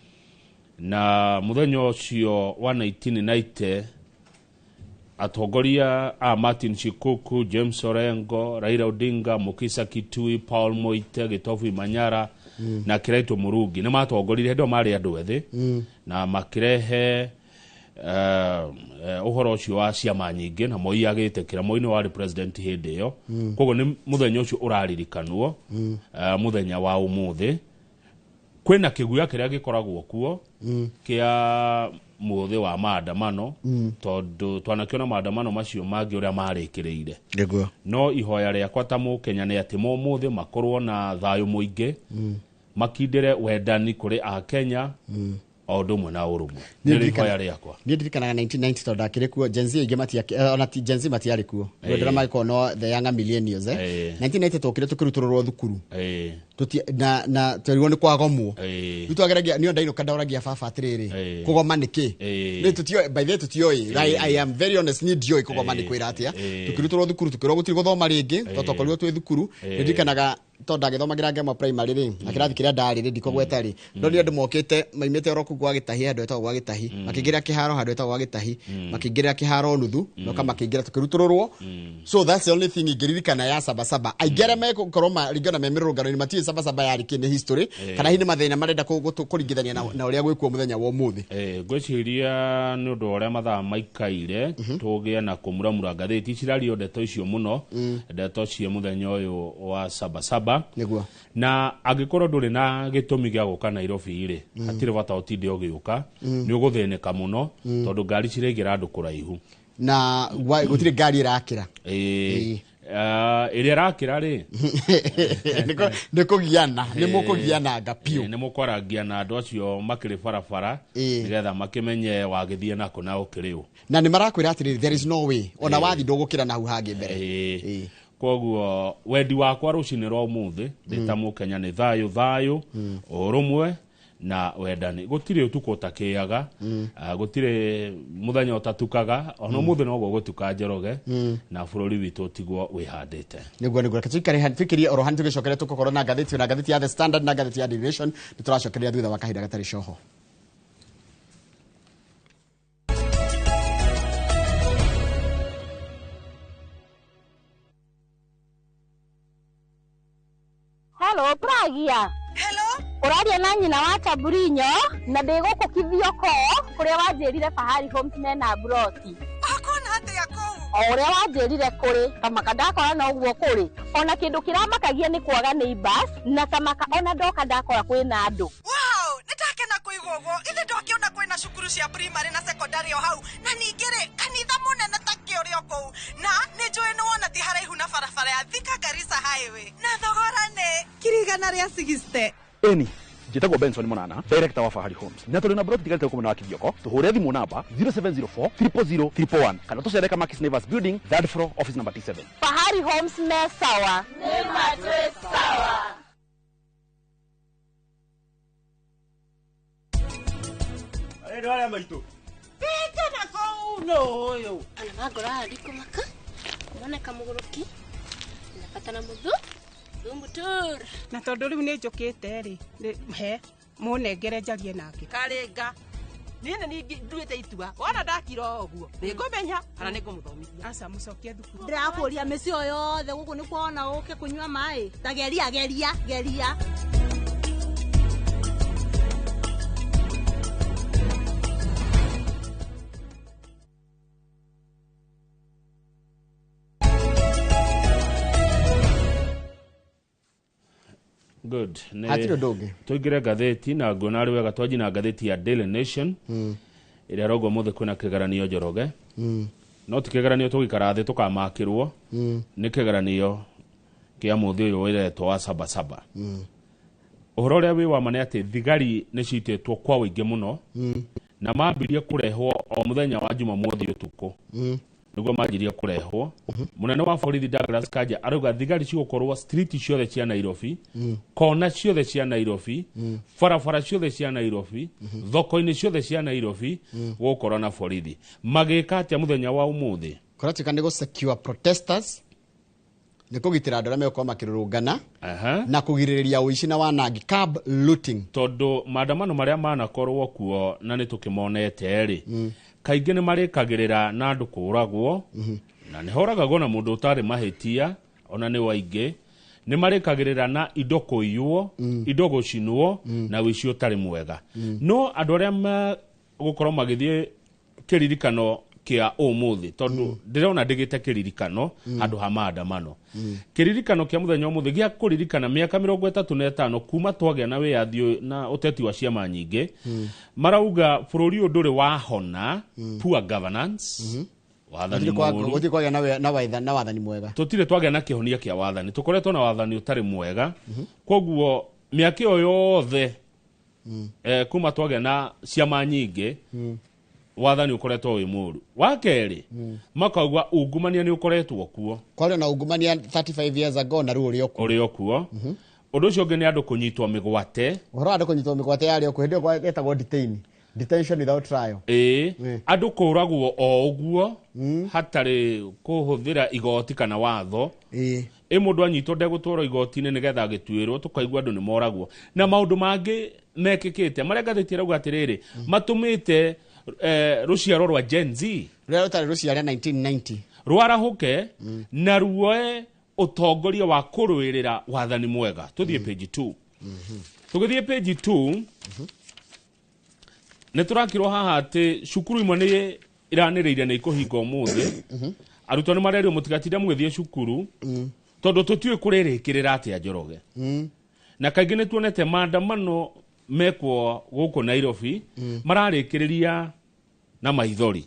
Na mũthenya ũcio wa 1990 atongoria a Martin Shikuku, James Orengo, Raila Odinga, Mukisa Kitui, Paul Moite, Gitobu Imanyara na Kiraito Murungi nĩ matongoririe hĩndĩ ĩyo marĩ andũ ethĩ na makĩrehe ũhoro ũcio wa ciama nyingĩ, na Moi agĩtĩkĩra. Moi nĩ warĩ president hĩndĩ ĩyo. Koguo nĩ mũthenya ũcio ũraririkanwo, mũthenya wa ũmũthĩ. Kwĩna kĩguoya kĩrĩa gĩkoragwo kuo kĩa mũthĩ wa maandamano, tondũ twanakĩona maandamano macio mangĩ ũrĩa marĩkĩrĩire. Nĩguo. No ihoya rĩakwa ta mũkenya nĩ atĩ mũmũthĩ makorwo na thayũ mũingĩ, makindĩre wendani kũrĩ Akenya o ũndũ ũmwe na ũrũmwe. Nĩ ihoya rĩakwa. Niĩ ndirikanaga 1990 tondũ ndakĩrĩ kuo, Gen Z aingĩ ona ti Gen Z matiarĩ kuo. Ndĩra magĩkorwo no the younger millennials, 1990 twokire tũkĩrutũrũrwo thukuru. Na twerirwo nĩ kwagomwo. Rĩu twageragia, niĩ ndainũka ndaũragia baba atĩrĩrĩ, kũgoma nĩ kĩ? Nĩ tũtioĩ, by the way tũtioĩ. I am very honest, niĩ ndioĩ kũgoma nĩ kwĩra atĩa. Tũkĩrutũrwo thukuru tũkĩrwo gũtirĩ gũthoma rĩngĩ, tondũ twakorirwo twĩ thukuru. Nĩ ndirikanaga tondũ ndagĩthomagĩra Ngema primary rĩ, na kĩrathi kĩrĩa ndarĩ rĩ, ndikũgweta rĩ, ndonire andũ mokĩte maimĩte oro kũu gwa Gĩtahi, handũ hetagwo gwa Gĩtahi, makĩingĩra kĩharo handũ hetagwo gwa Gĩtahi, makĩingĩra kĩharo nuthu, moka makĩingĩra tũkĩrutũrũrwo. So that's the only thing ingĩririkana ya Sabasaba. Aingĩ arĩa megũkorwo maringana me mĩrũrũngano-inĩ matiũĩ Sabasaba yarĩ kĩ, nĩ history, kana hihi nĩ mathĩna marenda kũringithania na ũrĩa gwĩkuo mũthenya wa ũmũthĩ. Ngwĩciria nĩ ũndũ wa ũrĩa mathaa maikaire, tũgĩe na kũmuramura ngathĩti cirario ndeto icio mũno, ndeto cia mũthenya ũyũ wa Sabasaba. Nĩguo. Na angĩkorwo ndũrĩ na gĩtũmi gĩa gũka Nairobi rĩ, hatirĩ bata ũtinde ũgĩũka, nĩ ũgũthĩnĩka mũno, tondũ ngari ciraingĩra andũ kũraihu. Na gũtirĩ ngari ĩrakĩra. Ĩrĩa ĩrakĩra rĩ, nĩ kũgiana, nĩ mũkũgiananga biũ. Nĩ mũkwarangia na andũ acio makĩrĩ barabara nĩgetha makĩmenye wagĩthiĩ nako na ũkĩrĩ ũ. Na nĩ marakwĩra atĩrĩrĩ, there is no way, ona wathi ndũgũkĩra na hau hangĩ mbere. Koguo wendi wakwa rũcinĩ rwa ũmũthĩ ndĩ ta mũkenya nĩ thayũ thayũ, ũrũmwe na wendani. Gũtirĩ ũtukũ ũtakĩaga, gũtirĩ mũthenya ũtatukaga, ona ũmũthĩ noguo gũtuka Njoroge, na bũrũri witũ ũtigwo wĩhandĩte. Nĩguo, nĩguo. Reke tũikare tũikĩrie oro hanini tũgĩcokere tũgũkorwo na ngathĩti, na ngathĩti ya The Standard na ngathĩti ya Daily Nation. Nĩ tũracokereria thutha wa kahinda gatarĩ coho. Hello, Pragia. Hello. Ũraria na nyina wa Taburinyo na ndĩ gũkũ Kithioko kũrĩa wanjĩrire Fahari Homes mena mburoti. Ũkuona atĩa kũu? O ũrĩa wanjĩrire kũrĩ kamaka ndakora noguo kũrĩ ona kĩndũ kĩramakagia nĩ kwaga neighbors na kamaka ona ndoka ndakora kwĩna andũ. Wow, nĩndakena kũigua ũguo. Ithe ndokĩona kwĩna cukuru cia primary na secondary o hau na ningĩ rĩ kanitha mũnene ta kĩ ũrĩ o kũu na nĩ njũĩ nĩ wona ti haraihu na barabara ya Thika Garissa Highway na thogora nĩ 160,000. Eni njĩtagwo Benson Monana, director wa Fahari Homes, na tũrĩ na broti tigarĩte gũkũ mwena wa Kithioko. Tũhũre thimũ namba 0704 000 111 kana tũcere Kamakis Neighbors Building, third floor, office number T7. Fahari Homes me sawa. Nĩ matwĩ sawa. Arä arĩa maitũ Pita na kũu no ũyũ. Ana mangora ndikũmaka moneka mũgũrũki nabatara mũthu thumutur. Na tondũ rĩu nĩ njũkĩte rĩ he mũnengere njarie nake. Karĩnga niĩ nĩ nduĩte itua wona ndakira o ũguo nĩ ngũmenya kana nĩ ngũmũthomithia. Aca mũcokie thukuru. Ndĩrakũria mĩciĩ o yothe gũkũ nĩ kuona ũke kũnyua maĩ ta geria geria geria. Good. Hatirĩ ũndũ ũngĩ. Tũingĩre ngathĩti na nguona arĩ wega twanji na ngathĩti ya Daily Nation ĩrĩa ĩrauga ũmũthĩ kwĩna kĩgeranio Njoroge. No ti kĩgeranio tũgĩikara thĩ tũkamakĩrwo, nĩ kĩgeranio kĩa mũthĩ ũyũ wĩretwo wa Sabasaba. Ũhoro ũrĩa wĩ wa ma nĩ atĩ thigari nĩ citĩtwo kwa ũingĩ mũno na mambirie kũrehwo o mũthenya wa Jumamothi ũtukũ. Nĩguo manjirie kũrehwo. Mũnene wa borithi Douglas Kanja arauga thigari cigũkorwo street ciothe cia Nairobi, kona ciothe cia Nairobi, barabara ciothe cia Nairobi, thoko-inĩ ciothe cia Nairobi gũkorwo na borithi. Magĩka atĩa mũthenya wa ũmũthĩ? Kũratuĩka nĩ gũ secure protesters, nĩ kũgitĩra andũ arĩa megũkorwo makĩrũrũngana na kũgirĩrĩria ũici na wanangi, curb looting. Tondũ maandamano marĩa manakorwo kuo na nĩ tũkĩmonete rĩ, kaingĩ nĩ marĩkagĩrĩra na andũ kũragwo, na nĩ horagagwo na mũndũ ũtarĩ mahĩtia ona nĩ waingĩ, nĩ marĩkagĩrĩra na indo kũiywo, indo gũcinwo, na ũici ũtarĩ mwega. No andũ arĩa megũkorwo magĩthiĩ kĩririkano kĩa ũmũthĩ, tondũ ndĩrona ndĩgĩte kĩririkano handũ ha maandamano. Kĩririkano kĩa mũthenya ũmũthĩ gĩa kũririkana mĩaka 35 kuma twagĩa na wĩyathi na ũteti wa ciama nyingĩ, marauga bũrũri ũyũ ndũrĩ wahona poor governance, wathani mũũru. Gũtirĩ kwagĩa na wathani mwega. Tũtirĩ twagĩa na kĩhonia kĩa wathani, tũkoretwo na wathani ũtarĩ mwega. Koguo mĩaka ĩyo yothe kuma twagĩa na ciama nyingĩ, wathani ũkoretwo wĩ mũũru. Wa kerĩ, makauga ungumania nĩ ũkoretwo kuo. Kwarĩ na ungumania 35 years ago na rĩu ũrĩ o kuo. Ũrĩ o kuo. Ũndũ ũcio ũngĩ nĩ andũ kũnyitwo mĩgwate. Ũhoro wa andũ kũnyitwo mĩgwate yarĩ o kuo, hĩndĩ ĩyo getagwo detain. Detention without trial. Ĩĩ, andũ kũragwo o ũguo hatarĩ kũhũthĩra igoti kana watho. Ĩ mũndũ anyitwo ndegũtwarwo igoti-inĩ nĩgetha agĩtuĩrwo, tũkaigua andũ nĩ moragwo. Na maũndũ mangĩ mekĩkĩte marĩa ngathĩti ĩrauga atĩrĩrĩ, matũmĩte rũciaro rwa Gen Z rũrĩa rũtarĩ rũciare 1990 rwarahũke na ruoe ũtongoria wa kũrũĩrĩra wathani mwega. Tũthiĩ page 2. Tũgĩthiĩ page 2 nĩ tũrakirwo haha atĩ cukuru imwe nĩ iranĩrĩire nĩ ikũhinga ũmũthĩ. Arutwo nĩ marerirwo mũtigatinde mũgĩthiĩ cukuru tondũ tũtiũĩ kũrĩrĩkĩrĩra atĩa Njoroge. Na kaingĩ nĩ tuonete maandamano mekwo gũkũ Nairobi mararĩkĩrĩria na maithori.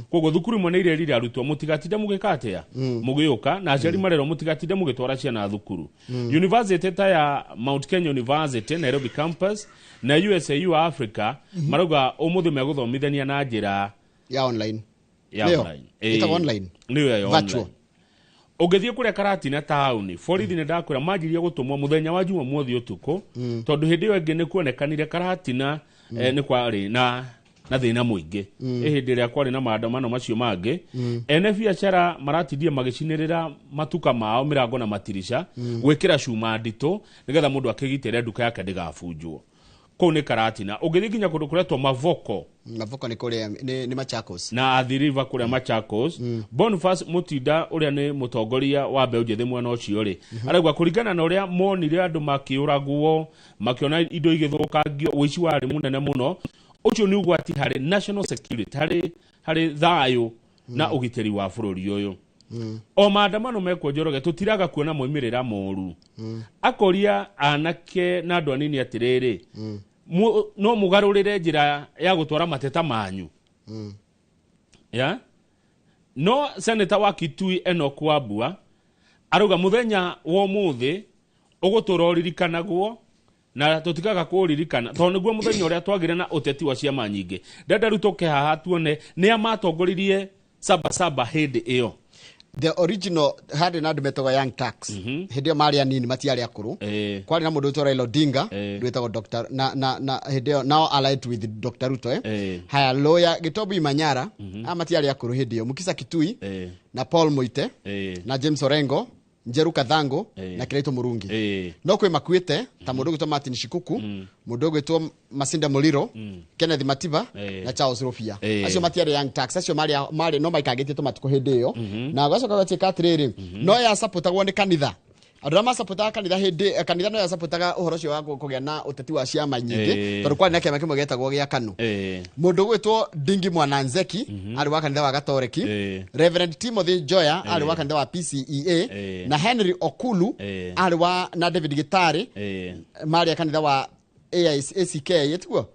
Koguo thukuru imwe nĩ irerire arutwo mũtigatinde mũgĩka atĩa mũgĩũka, na aciari marerwo mũtigatinde mũgĩtwara ciana thukuru. University ta ya Mount Kenya University Nairobi campus na USAU Africa marauga ũmũthĩ megũthomithania na njĩra ya online. Ya online. Ĩtagwo online. Nĩyo ya Virtual. online. Ũngĩthiĩ kũrĩa Karatina taũni, borithi nĩ ndakwĩra manjirie gũtũmwo mũthenya wa Jumamothi ũtukũ, tondũ hĩndĩ ĩyo ĩngĩ nĩ kuonekanire Karatina nĩ kwarĩ na thĩna mũingĩ. Ĩ hĩndĩ ĩrĩa kwarĩ na maandamano macio mangĩ, ene biacara maratindie magĩcinĩrĩra matuka mao mĩrango na matirica, gwĩkĩra cuma nditũ nĩgetha mũndũ akĩgitĩre nduka yake ndĩgabunjwo. Kũu nĩ Karatina. Ũngĩthiĩ nginya kũndũ kũretwo Mavoko. Mavoko nĩ kũrĩa nĩ Machakos. Na Athi River kũrĩa Machakos. Boniface Mutinda ũrĩa nĩ mũtongoria wa mbeũ njĩthĩ mwena ũcio rĩ, arauga kũringana na ũrĩa monire andũ makĩũragwo, makĩona indo igĩthũkangio, ũici warĩ mũnene mũno, ũcio nĩ ũgwati harĩ national security, harĩ thayũ Na ũgitĩri wa bũrũri ũyũ, o maandamano mekwo, Njoroge, tũtiraga kuona moimĩrĩra moru. Akoria anake na andũ anini atĩrĩrĩ, no mũgarũrĩre njĩra ya gũtwara mateta manyu. Ya no seneta wa Kitui Enoch Wambua arauga muthenya wa ũmũthĩ ũgũtũra ũririkanagwo na tũtikaga kũũririkana tondũ nĩguo mũthenya ũrĩa twagĩire na ũteti wa ciama nyingĩ. Ndenda rĩu tũke haha tuone nĩa matongoririe Sabasaba hĩndĩ ĩyo. The original harĩ na andũ metagwo Young Turks. Hĩndĩ ĩyo marĩ anini, matiarĩ akũrũ. Kwarĩ na mũndũ wĩtwo Raila Odinga, wĩtagwo Dr. na hĩndĩ ĩyo now allied with Dr. Ruto, eh. Haya, lawyer Gitobu Imanyara, aya matiarĩ akũrũ hĩndĩ ĩyo. Mukisa Kitui na Paul Muite na James Orengo, Njeru Kathango na Kiraito Murungi. No kwĩ makuĩte ta mũndũ ũgwĩtwo Martin Shikuku, mũndũ ũgwĩtwo Masinda Muliro, Kenneth Matiba na Charles Rufia. Acio matiarĩ Young Turks, acio marĩ no maikangĩtie tũmatukũ hĩndĩ ĩyo. Na gwacoka gwatuĩka atĩrĩrĩ, no yasapotagwo nĩ kanitha, andũ arĩa masapotaga kanitha hĩndĩ kanitha no yasapotaga ũhoro ũcio wa kũgĩa na ũteti wa ciama nyingĩ, tondũ kwarĩ na kĩama kĩmwe gĩetagwo gĩa KANU. Mũndũ ũgwĩtwo Ndingi Mwananzeki arĩ wa kanitha wa Gatoreki, Reverend Timothy Njoya arĩ wa kanitha wa PCEA, na Henry Okulu arĩ wa na David Gitari marĩ a kanitha wa AIC, ACK ĩtiguo,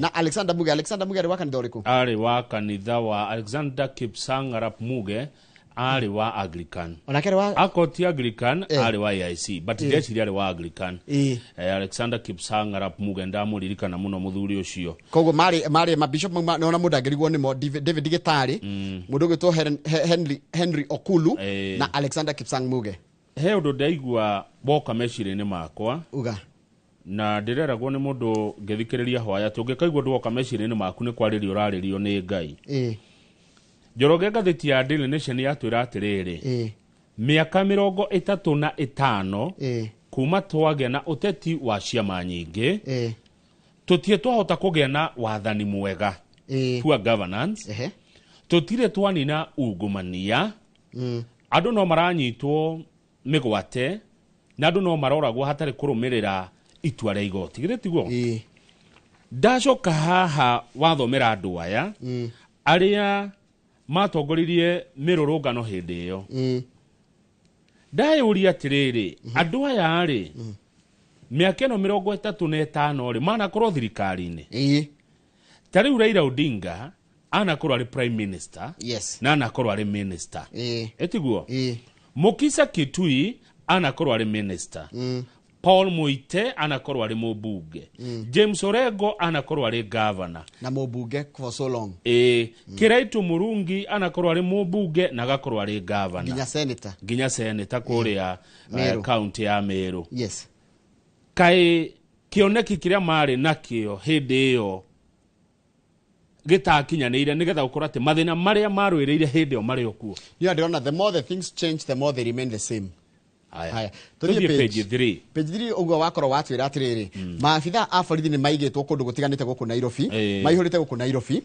na Alexander Muge. Alexander Muge arĩ wa kanitha ũrĩkũ? Arĩ wa kanitha wa Alexander Kipsang Arap Muge arĩ wa Anglican. Onake arĩ wa Akorwo ti Anglican, arĩ wa AIC, but ndeciria arĩ wa Anglican. Alexander Kipsang Arap Muge, ndamũririkana mũno mũthuri ũcio. Koguo marĩ mabishop mau nona mũndũ angĩrigwo nĩmo: David Gitari, mũndũ ũgwĩtwo Henry Okulu na Alexander Kipsang Muge. He ũndũ ndaigua woka meciria-inĩ makwa. Uga. Na ndĩreragwo nĩ mũndũ ngĩthikĩrĩria hwaya atĩ ũngĩkaigua ũndũ woka meciria-inĩ maku, nĩ kwarĩrio ũrarĩrio nĩ Ngai. Njoroge, ngathĩti ya Daily Nation yatwĩra atĩrĩrĩ, mĩaka 35 kuma twagĩa na ũteti wa ciama nyingĩ, tũtirĩ twahota kũgĩa na wathani mwega, poor governance. Tũtirĩ twanina ungumania. Andũ no maranyitwo mĩgwate na andũ no maroragwo hatarĩ kũrũmĩrĩra itua rĩa igoti. Githĩ tiguo? Ndacoka haha wathomera andũ aya arĩa matongoririe mĩrũrũngano hĩndĩ ĩyo, ndayũria atĩrĩrĩ, andũ aya rĩ, mĩaka ĩno 35 rĩ, manakorwo thirikari-inĩ. Ta rĩu Raila Odinga anakorwo arĩ prime minister na anakorwo arĩ minister, ĩtiguo? Mukisa Kitui anakorwo arĩ minister. Paul Muite anakorwo arĩ mũmbunge. James Orengo anakorwo arĩ governor na mũmbunge for so long. Ĩ, Kiraitu Murungi anakorwo arĩ mũmbunge na agakorwo arĩ governor nginya senator. Nginya senator kũrĩa Meru. Kaunti ya Meru. Kaĩ kĩoneki kĩrĩa marĩ nakĩo hĩndĩ ĩyo gĩtakinyanĩire, nĩgetha gũkorwo atĩ mathĩna marĩa marũĩrĩire hĩndĩ ĩyo marĩ o kuo? Niĩ ndĩrona the more the things change, the more they remain the same. Haya. Haya. Tũthiĩ page 3. Page 3, ũguo wakorwo watwĩra atĩrĩrĩ, maabitha a borithi nĩ maigĩtwo kũndũ gũtiganĩte gũkũ Nairobi, maihũrĩte gũkũ Nairobi,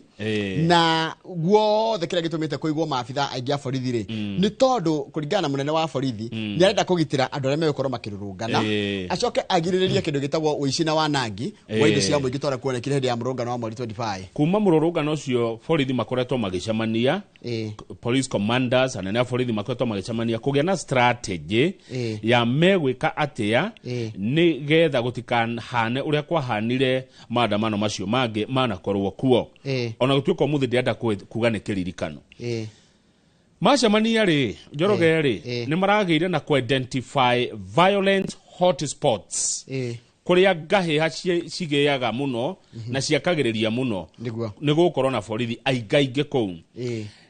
na guothe kĩrĩa gĩtũmĩte kũigwo maabitha aingĩ a borithi rĩ, nĩ tondũ kũringana na mũnene wa borithi, nĩ arenda kũgitĩra andũ arĩa megũkorwo makĩrũrũngana, acoke agirĩrĩrie kĩndũ gĩtagwo ũici na wanangi wa indo cia mũingĩ tondũ kuonekire hĩndĩ ya mũrũngano wa mweri 25. Kuma mũrũrũngano ũcio, borithi makoretwo magĩcemania, police commanders, anene a borithi makoretwo magĩcemania kũgĩa na strategy ya megwĩka atĩa nĩgetha gũtikanahane ũrĩa kwahanire maandamano macio mangĩ manakorwo kuo. Ona gũtuĩka ũmũthĩ ndĩrenda kuga nĩ kĩririkano. Macemania rĩ, Njoroge rĩ, nĩ maragĩire na ku-identify violent hotspots, kũrĩa ngahĩha cigĩaga mũno na ciakagĩrĩria mũno. Nĩ gũkorwo na borithi aingaingĩ kũu.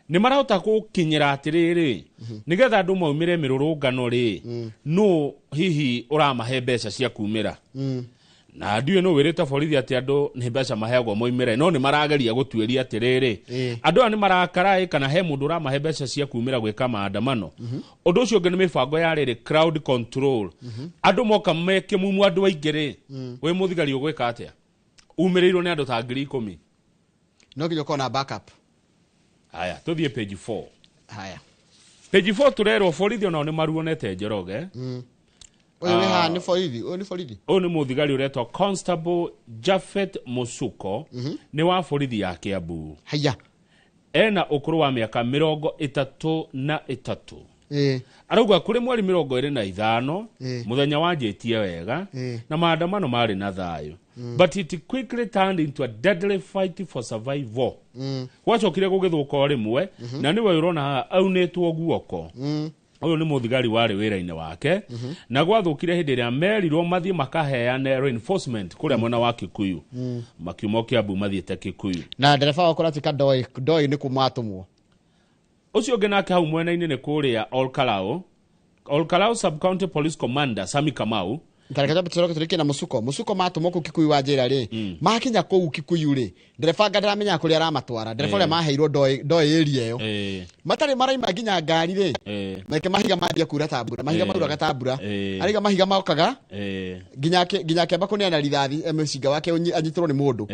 Nĩ marahota gũkinyĩra atĩrĩrĩ, nĩgetha andũ maumĩre mĩrũrũngano rĩ, nũ hihi ũramahe mbeca cia kumĩra? Na ndiũĩ nũ wĩrĩte borithi atĩ andũ nĩ mbeca maheagwo moimĩre, no nĩ marageria gũtuĩria atĩrĩrĩ, andũ aya nĩ marakara ĩ, kana he mũndũ ũramahe mbeca cia kumĩra gwĩka maandamano. Ũndũ ũcio ũngĩ nĩ mĩbango ya rĩrĩ, crowd control. Andũ moka me kĩmumu, andũ aingĩ rĩ, wĩ mũthigari ũgwĩka atĩa umĩrĩirwo nĩ andũ ta 10,000? No nginya ũkorwo na backup. Haya, tũthiĩ page 4. Haya. Page 4 tũrerwo borithi onao nĩ maruonete, Njoroge. Ũyũ wĩ haha nĩ borithi, ũyũ nĩ borithi. Ũyũ nĩ mũthigari ũretwo Constable Jafet Musuko, nĩ wa borithi ya Kiambu. Haya. Ena ũkũrũ wa mĩaka 33. Arauga kũrĩ mweri 25 mũthenya wanjĩtie wega na maandamano marĩ na thayũ, but it quickly turned into a deadly fight for survival. Gwacokire gũgĩthũka o rĩmwe, na nĩwe ũrona haha aunĩtwo guoko. Ũyũ nĩ mũthigari warĩ wĩra-inĩ wake, na gwathũkire hĩndĩ ĩrĩa merirwo mathiĩ makaheane reinforcement kũrĩa mwena wa Kikuyu. Makiuma Kiambu mathiĩte Kikuyu. Na ndereba wakwa ũratuĩka ndoĩ ndoĩ nĩ kũmatũmwo. Ũcio ũngĩ nake hau mwena-inĩ nĩ kũrĩa Olkalou, Olkalou Sub-County Police Commander Sami Kamau. Tareke twambe tũcoke tũrĩkie na mũcuko. Mũcuko matũmwo kũu Kikuyu wa njĩra rĩ, makinya kũu Kikuyu rĩ, ndereba anga ndaramenya kũrĩa aramatwara. Ndereba ũrĩa maheirwo ndoĩ ndoĩ area ĩyo. Matarĩ maraima nginya ngari rĩ, meke mahiga manjia kura ta mbura. Mahiga mauraga ta mbura. Araiga mahiga mokaga nginya akĩamba kũneana rithathi, mũcinga wake anyitĩrwo nĩ mũndũ.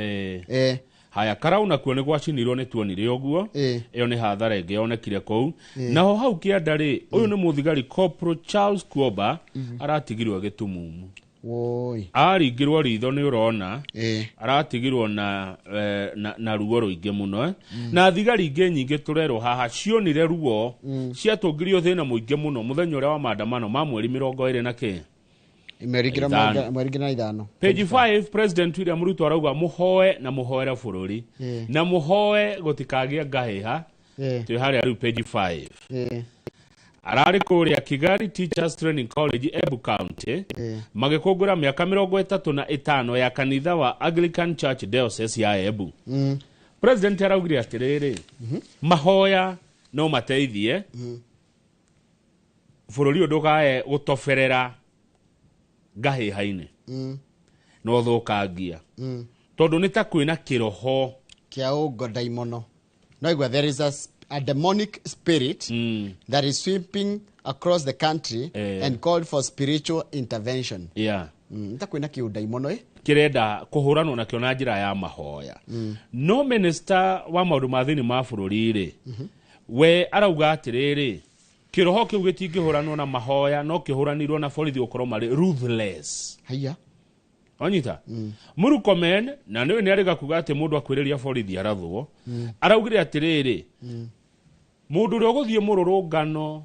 Haya, Karau nakuo nĩ gwacinirwo nĩ tuonire ũguo. Ĩyo nĩ hathara ĩngĩ yonekire kũu. Naho hau kĩanda rĩ, ũyũ nĩ mũthigari Corporal Charles Kuoba, aratigirwo gĩtumumu. Woi. Aringirwo ritho nĩ ũrona, aratigirwo na ruo rũingĩ mũno. Na thigari ingĩ nyingĩ tũrerwo haha cionire ruo, ciatũngirio thĩna mũingĩ mũno mũthenya ũrĩa wa maandamano ma mweri 25 na kĩ. Mweri 25. Page 5, President William Ruto arauga mũhoe na mũhoere bũrũri na mũhoe gũtikagĩe ngahĩha. Twĩ harĩa rĩu page 5. Ararĩ kũrĩa Kigali Teachers Training College, Embu County, magĩkũngũra mĩaka 35 ya kanitha wa Anglican Church Diocese ya Embu. President araugire atĩrĩrĩ, mahoya no mateithie bũrũri ũyũ ndũkae gũtoberera ngahĩha-inĩ na ũthũkangia, tondũ nĩ ta kwĩna kĩroho kĩa ũngodaimono. No igua there is a demonic spirit that is sweeping across the country and called for spiritual intervention. Nĩ ta kwĩna kĩũdaimono kĩrenda kũhũranwo nakĩo na njĩra ya mahoya. No minister wa maũndũ ma thĩinĩ ma bũrũri rĩ, we arauga atĩrĩrĩ, kĩroho kĩu gĩtingĩhũranwo na mahoya, no kĩhũranirwo na borithi gũkorwo marĩ ruthless. Haiya. Onyita. Murkomen na nĩwe nĩ arĩga kuga atĩ mũndũ akwĩrĩria borithi arathwo. Araugire atĩrĩrĩ, mũndũ ũrĩa ũgũthiĩ mũrũrũngano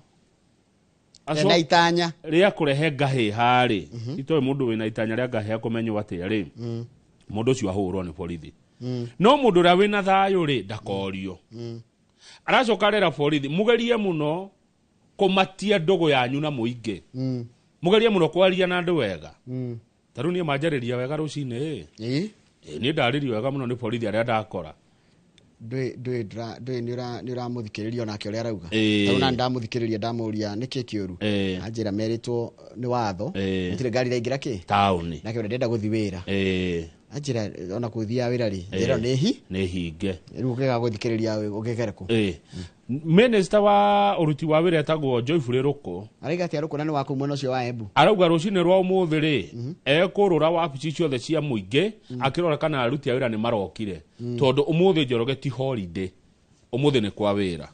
ena itanya rĩa kũrehe ngahĩha rĩ, itoĩ mũndũ wĩna itanya rĩa ngahĩha kũmenywo atĩa rĩ, mũndũ ũcio ahũrwo nĩ borithi. No mũndũ ũrĩa wĩna thayũ rĩ, ndakorio. Aracoka arera borithi mũgerie mũno kũmatia ndũgũ yanyu na mũingĩ. Mũgerie mũno kwaria na andũ wega. Ta rĩu niĩ manjarĩria wega rũcinĩ ĩ. Niĩ ndarĩrio wega mũno nĩ borithi arĩa ndakora. Ndũĩ nĩ ũramũthikĩrĩria onake ũrĩa arauga. Ta rĩu na ndamũthikĩrĩria ndamũria nĩkĩ kĩũru. Anjĩra merĩtwo nĩ watho, gũtirĩ ngari iraingĩra kĩ? Taũni. Nake ũrĩa ndĩrenda gũthiĩ wĩra. Anjĩra ona kũthiaga wĩra rĩ, njĩra nĩ hi? Nĩ hinge. Rĩu ũkĩaga gũthikĩrĩria ũgĩkere kũ? Minister wa ũruti wa wĩra etagwo Joyful Ruku. Arauga atĩa Ruku na nĩ wa kũu mwena ũcio wa Embu? Arauga rũcinĩ rwa ũmũthĩ rĩ, ekũrũra wabici ciothe cia mũingĩ, akĩrora kana aruti a wĩra nĩ marokire. Tondũ ũmũthĩ Njoroge ti holiday, ũmũthĩ nĩ kwa wĩra.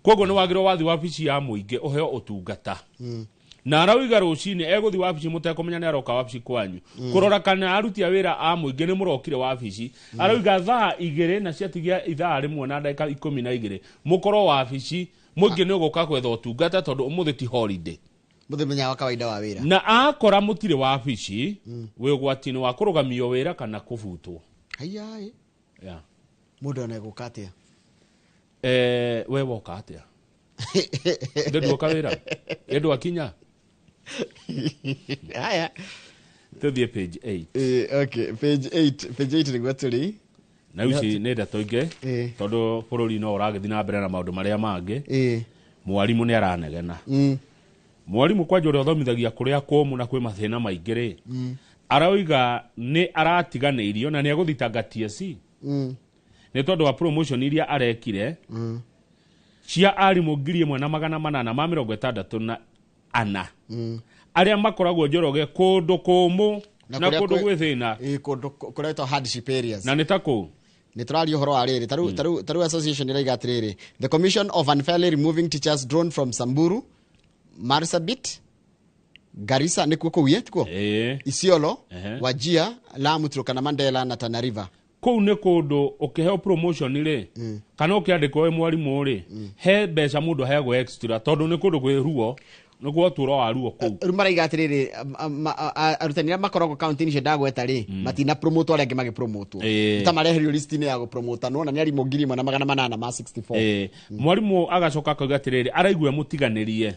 Koguo nĩ wagĩrĩirwo wathiĩ wabici ya mũingĩ ũheo ũtungata. Na arauga rũcinĩ egũthiĩ wabici mũtekũmenya nĩ aroka wabici kwanyu, kũrora kana aruti a wĩra a mũingĩ nĩ mũrokire wabici. Arauga thaa 2 na ciatigia ithaa 1 na ndagĩka 12 mũkorwo wabici, mũingĩ nĩ ũgũka gwetha ũtungata tondũ ũmũthĩ ti holiday. Mũthenya wa kawaida wa wĩra. Na akora mũtirĩ wabici, wĩ ũgwati-inĩ wa kũrũgamio wĩra kana kũbutwo. Haiya. Mũndũ ona egũka atĩa? We woka atĩa? Ndũka wĩra? Ndwakinya? Haya. Tuthiĩ page 8. Okay, page 8, page 8 nĩguo tũrĩ. Na ici nĩ ndeto ingĩ, tondũ bũrũri no ũragĩthiĩ na mbere na maũndũ marĩa mangĩ. Mwarimũ nĩ aranegena. Mwarimũ kwanja ũrĩa ũthomithagia kũrĩa kũmũ na kwĩ mathĩna maingĩ rĩ, arauga nĩ aratiganĩirio na nĩ egũthitanga TSC. Nĩ tondũ wa promotion iria arekire cia arimũ 1864 arĩa makoragwo Njoroge kũndũ kũmũ na kũndũ gwĩ thĩna, kũndũ kũretwo hardship areas. Na nĩ ta kũ? Nĩ tũraria ũhoro wa rĩrĩ, tarĩu association ĩraiga atĩrĩrĩ, the commission of unfairly removing teachers drawn from Samburu, Marsabit, Garissa nĩkuo kũu tikuo? Isiolo, Wajir, Lamu, Turkana, Mandela na Tana River. Kũu nĩ kũndũ ũkĩheo promotion rĩ, kana ũkĩandĩkwo wĩ mwarimũ rĩ, he mbeca mũndũ aheagwo extra, tondũ nĩ kũndũ kwĩ ruo, nĩ kwa ũtũũro wa ruo kũu. Rĩu maraiga atĩrĩrĩ, arutani arĩa makoragwo kaunti-inĩ icio ndagweta rĩ, matina promote arĩa angĩ magĩpromotwo. Ta mareherio list-inĩ ya gũpromotanwo na nĩ arimũ 1864. Mwarimũ agacoka akauga atĩrĩrĩ, araigua mũtiganĩrie.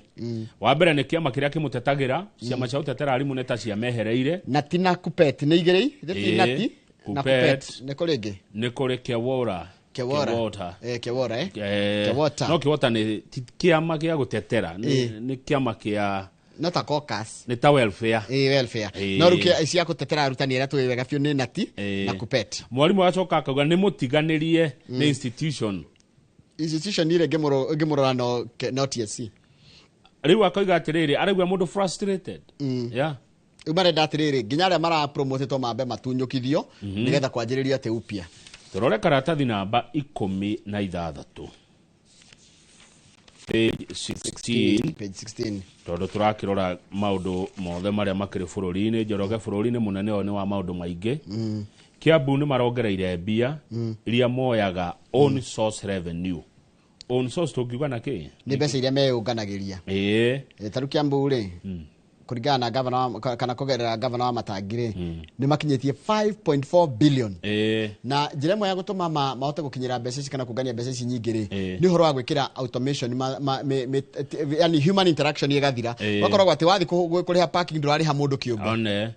Wa mbere nĩ kĩama kĩrĩa kĩmũtetagĩra, ciama cia gũtetera arimũ nĩ ta ciamehereire. Nati na Kupet nĩ igĩrĩ ithĩ, Nati na Kupet. Kupet nĩ kũrĩ ĩngĩ. Nĩ kũrĩ Kewora. Kewora. Kewota. Kewora, eh. Kewota. No Kewota nĩ ti kĩama gĩa gũtetera, nĩ kĩama kĩa no ta caucus. Nĩ ta welfare. Welfare. No rĩu cia gũtetera arutani arĩa tũĩ wega biũ nĩ Nati na Kupet. Mwarimũ agacoka akauga nĩ mũtiganĩrie nĩ institution. Institution ile ngĩmũrora no TSC. Rĩu akoiga atĩrĩrĩ, araigua mũndũ frustrated. Yeah. Rĩu marenda atĩrĩrĩ, nginya arĩa marapromotĩtwo mambe matunyũkithio nĩgetha kwanjĩrĩrio atĩ upya. Tũrore karatathi namba 16, page 16. Page 16. Tondũ tũrakĩrora maũndũ mothe marĩa makĩrĩ bũrũri-inĩ, Njoroge, bũrũri-inĩ mũnene ũyũ nĩ wa maũndũ maingĩ. Kiambu nĩ marongereire mbia iria moyaga own source revenue. Own source tũngiuga na kĩ? Nĩ mbeca iria meyũnganagĩria. Ta rĩu Kiambu rĩ, kũringana na gavana kana kũgerera gavana wa Matangi rĩ, nĩ makinyĩtie 5.4 billion. Na njĩra ĩmwe ya gũtũma mahote gũkinyĩra mbeca ici kana kũngania mbeca ici nyingĩ rĩ, nĩ ũhoro wa gwĩkĩra automation, yani human interaction ĩgathira. Ũgakoragwo atĩ wathiĩ kũrĩha parking ndũrarĩha mũndũ kĩũmbe. One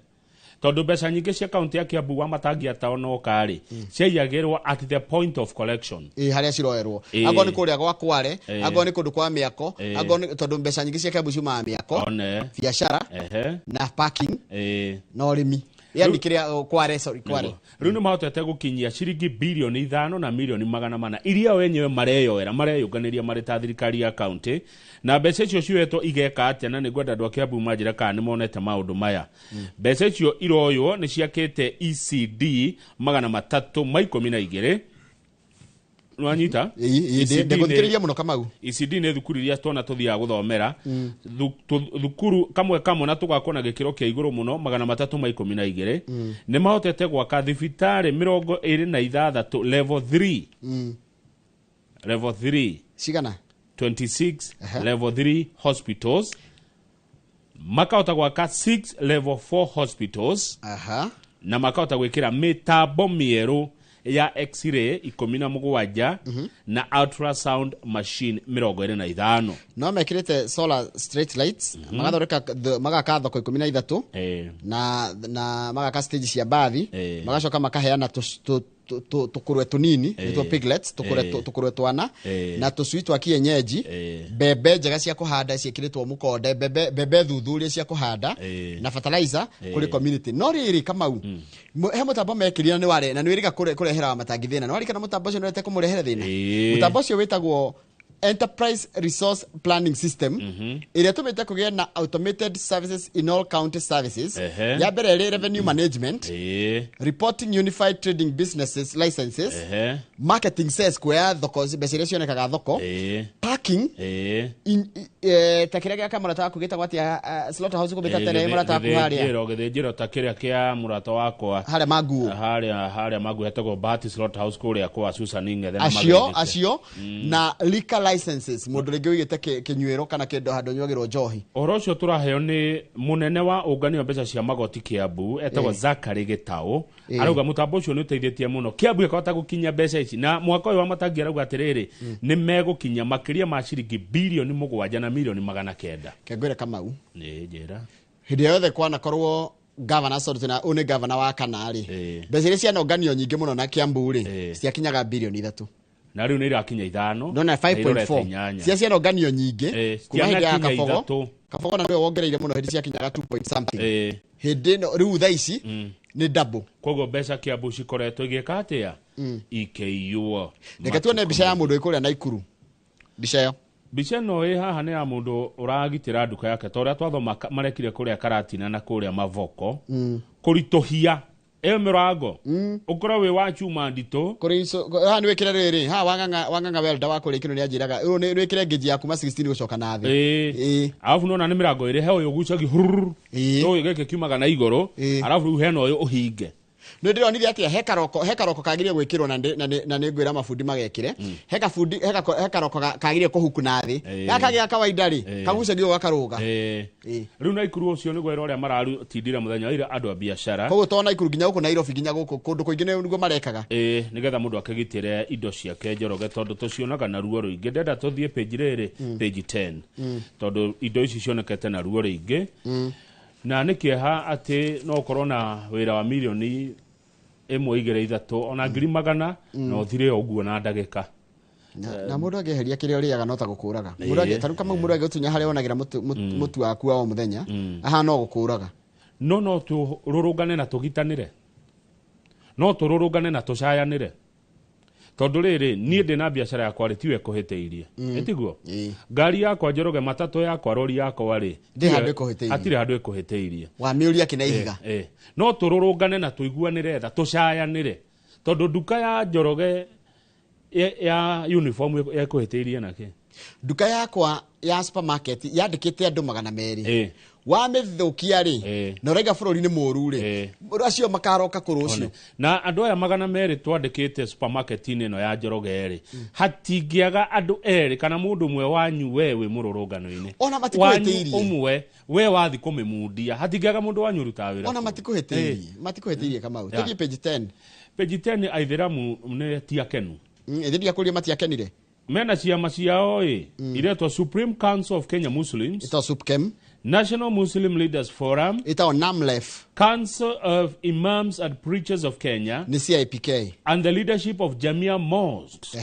tondũ mbeca nyingĩ cia kaunti ya Kiambu wa Matangi ataonoka rĩ, ciaiyagĩrwo at the point of collection. Ĩ, harĩa ciroerwo, angorwo nĩ kũrĩa gwa Kware, angorwo nĩ kũndũ kwa mĩako, angorwo nĩ tondũ mbeca nyingĩ cia Kiambu ciumaga mĩako, biacara na parking na ũrĩmi, yani kĩrĩa Kware, sorry, Kware. Rĩu nĩ mahotete gũkinyia ciringi 5 bilioni na milioni 400 iria o enyewe mareyoera, mareyũnganĩria marĩ ta thirikari ya kaunti. Na mbeca icio cioetwo igeka atĩa? Na nĩ ngwenda andũ a Kiambu manjĩre kana nĩ monete maũndũ maya. Mbeca icio iroywo nĩ ciakĩte ECD 312. Nĩwanyita? ECD Ndĩgũthikĩrĩria mũno, Kamau. ECD nĩ thukuru iria twana tũthiaga gũthomera. Thukuru kamwe kamwe na tũgakwo na gĩkĩro kĩa igũrũ mũno, 312. Nĩ mahotete gwaka thibitarĩ 26 level 3. Level 3. Cigana? 26 level 3 hospitals. Makahota gwaka 6 level 4 hospitals. Na makahota gwĩkĩra mĩtambo mĩerũ ya x-ray 17 na ultrasound machine 25. No mekĩrĩte solar street lights, magathondeka magaka thoko 13 na magaka stage cia mbathi, magacoka makaheana tũkũrwe tũnini, nĩtuo piglets, tũkũrwe tũkũrwe twana na tũcui twa kienyeji, mbembe njega cia kũhanda ciĩkĩrĩtwo mũkonde, mbembe thuthurie cia kũhanda na fertilizer kũrĩ community. No rĩrĩ, Kamau, he mũtambo mekĩrire na nĩ ware na nĩ wĩrĩga kũrehera Wamatangi thĩna. Nĩ warikana mũtambo ũcio nĩ ũrete kũmũrehere thĩna? Mũtambo ũcio wĩtagwo Enterprise Resource Planning System, ĩrĩa ĩtũmĩte kũgĩe na automated services in all county services. Ya mbere ĩrĩ revenue management, reporting unified trading businesses licenses, marketing sales, kuoya thoko mbeca iria cionekaga thoko, parking, ta kĩrĩa gĩa kamũrata waku gĩtagwo atĩa, slaughter house kũmĩta tene mũrata waku harĩa. Gĩthĩnjĩro ta kĩrĩa kĩa mũrata wakwa. Harĩa manguo. Harĩa manguo hetagwo Bahati Slaughter House kũrĩa kwa Susan Ng'ethe na acio Margaret. Acio na liquor licenses, mũndũ rĩngĩ ũigĩte kĩnyuĩro kana kĩndũ handũ nyuagĩrwo njohi. Ũhoro ũcio tũraheo nĩ mũnene wa ũngania wa mbeca cia magoti Kiambu, etagwo Zakary Gĩtaũ. Arauga mũtambo ũcio nĩ ũteithĩtie mũno Kiambu ĩkahota gũkinyia mbeca ici, na mwaka ũyũ wa Matangi arauga atĩrĩrĩ, nĩ megũkinyia makĩria ma ciringi 7 bilioni na milioni 900. Kengwĩre, Kamau. Nĩ njĩra. Hĩndĩ yothe kwanakorwo gavana Sortina, ũyũ nĩ gavana wa kana rĩ, mbeca iria cianonganio nyingĩ mũno na Kiambu rĩ, ciakinyaga 3 bilioni. Na rĩu nĩ irakinya 5. Nona Na irorete 5.4 8. cia cianonganio nyingĩ kuma hĩndĩ ya cianakinya Kabogo. 3. Kabogo na nĩwe wongereire mũno, hĩndĩ ciakinyaga 2 point something. Hĩndĩ ĩno rĩu thaa ici nĩ double. Koguo mbeca Kiambu cikoretwo igĩka atĩa? Ikĩiywo. Reke tuone mbica ya mũndũ wĩ kũrĩa Naikuru, mbica ĩyo. Mbica ĩno ĩ haha nĩ ya mũndũ ũragitĩra nduka yake, ta ũrĩa twathoma marekire kũrĩa Karatina na kũrĩa Mavoko, kũritũhia ĩyo mĩrango ũkorwo wĩ wa chuma nditũ. Kũrĩ haha nĩ wĩkĩre rĩrĩ haha wang'ang'a welda wa kũrĩa ikĩro nĩ anjĩraga ũyũ nĩ wĩkĩre ngĩnji ya kuma 16 gũcoka na thĩ. Ĩĩ, arabu nona nĩ mĩrango ĩrĩ, he ũyũ ũgucagia hururu, ũyũ gĩkĩ kiumaga na igũrũ, arabu rĩu hena ũyũ ũhinge. Nĩ ndĩronire atĩa he karoko kagĩrĩire gwĩkĩrwo na nĩ ngwĩra mabundi magekĩre. He kabundi he karoko kagĩrĩire kũhuku na thĩ. Gaka gĩa kawaida rĩ kagucagio gakarũga. Rĩu Naikuru ũcio nĩguo wĩra ũrĩa maratindĩra mũthenya wa ira andũ a biacara. Koguo to Naikuru nginya gũkũ Nairobi nginya gũkũ kũndũ kũingĩ nĩguo marekaga. Nĩgetha mũndũ akĩgitĩre indo ciake Njoroge tondũ tũcionaga na ruo rũingĩ. Ndenda tũthiĩ page rĩrĩ page 10 tondũ indo ici cionekete na ruo rũingĩ. Na nĩ kĩeha atĩ no ũkorwo na wĩra wa mirioni 1, 2, 3 ona 100,000 na ũthire ũguo na ndagĩka. Na mũndũ angĩeheria kĩrĩa ũrĩaga no ta gũkũraga. Mũndũ angĩ kama mũndũ angĩgũtunya harĩa wonagĩra mũtu waku wa o mũthenya ahana no gũkũraga. No tũrũrũngane na tũgitanĩre. No tũrũrũngane na tũcayanĩre. Tondũ rĩrĩ niĩ ndĩ na biacara yakwa rĩ tiwe kũhĩtĩirie. Ĩtiguo? Ngari yakwa Njoroge, matatũ yakwa, rori yakwa rĩ hatirĩ handũ ĩkũhĩtĩirie. Wamĩũria kĩna ihiga. No tũrũrũngane na tũiguanĩre tha tũcayanĩre. Tondũ nduka ya Njoroge ya uniform ĩkũhĩtĩirie nakĩ? Nduka yakwa ya supermarket yandĩkĩte andũ 200. Wamĩthũkia rĩ na ũraiga bũrũri nĩ mũũru rĩ acio makaroka kũrũcio. Na andũ aya 200 twandĩkĩte supermarket-inĩ ĩno ya Njoroge rĩ hatingĩaga andũ erĩ kana mũndũ ũmwe wanyu we wĩ mũrũrũngano-inĩ. Ona matikũhĩtĩirie. Ũmwe we wathi kũmĩmundia hatingĩaga mũndũ wanyu ũrutaga wĩra. Ona matikũhĩtĩirie Kamau. Tũthiĩ page 10. Page 10 aithĩramu nĩ ti akenu. Ĩthĩ ndiakũria matiakenire. Mena ciama ciao ĩ iretwo Supreme Council of Kenya Muslims, ĩtagwo SUPKEM, National Muslim Leaders Forum, ĩtagwo NAMLEF, Council of Imams and Preachers of Kenya nĩ CIPK, and the leadership of Jamia Mosques.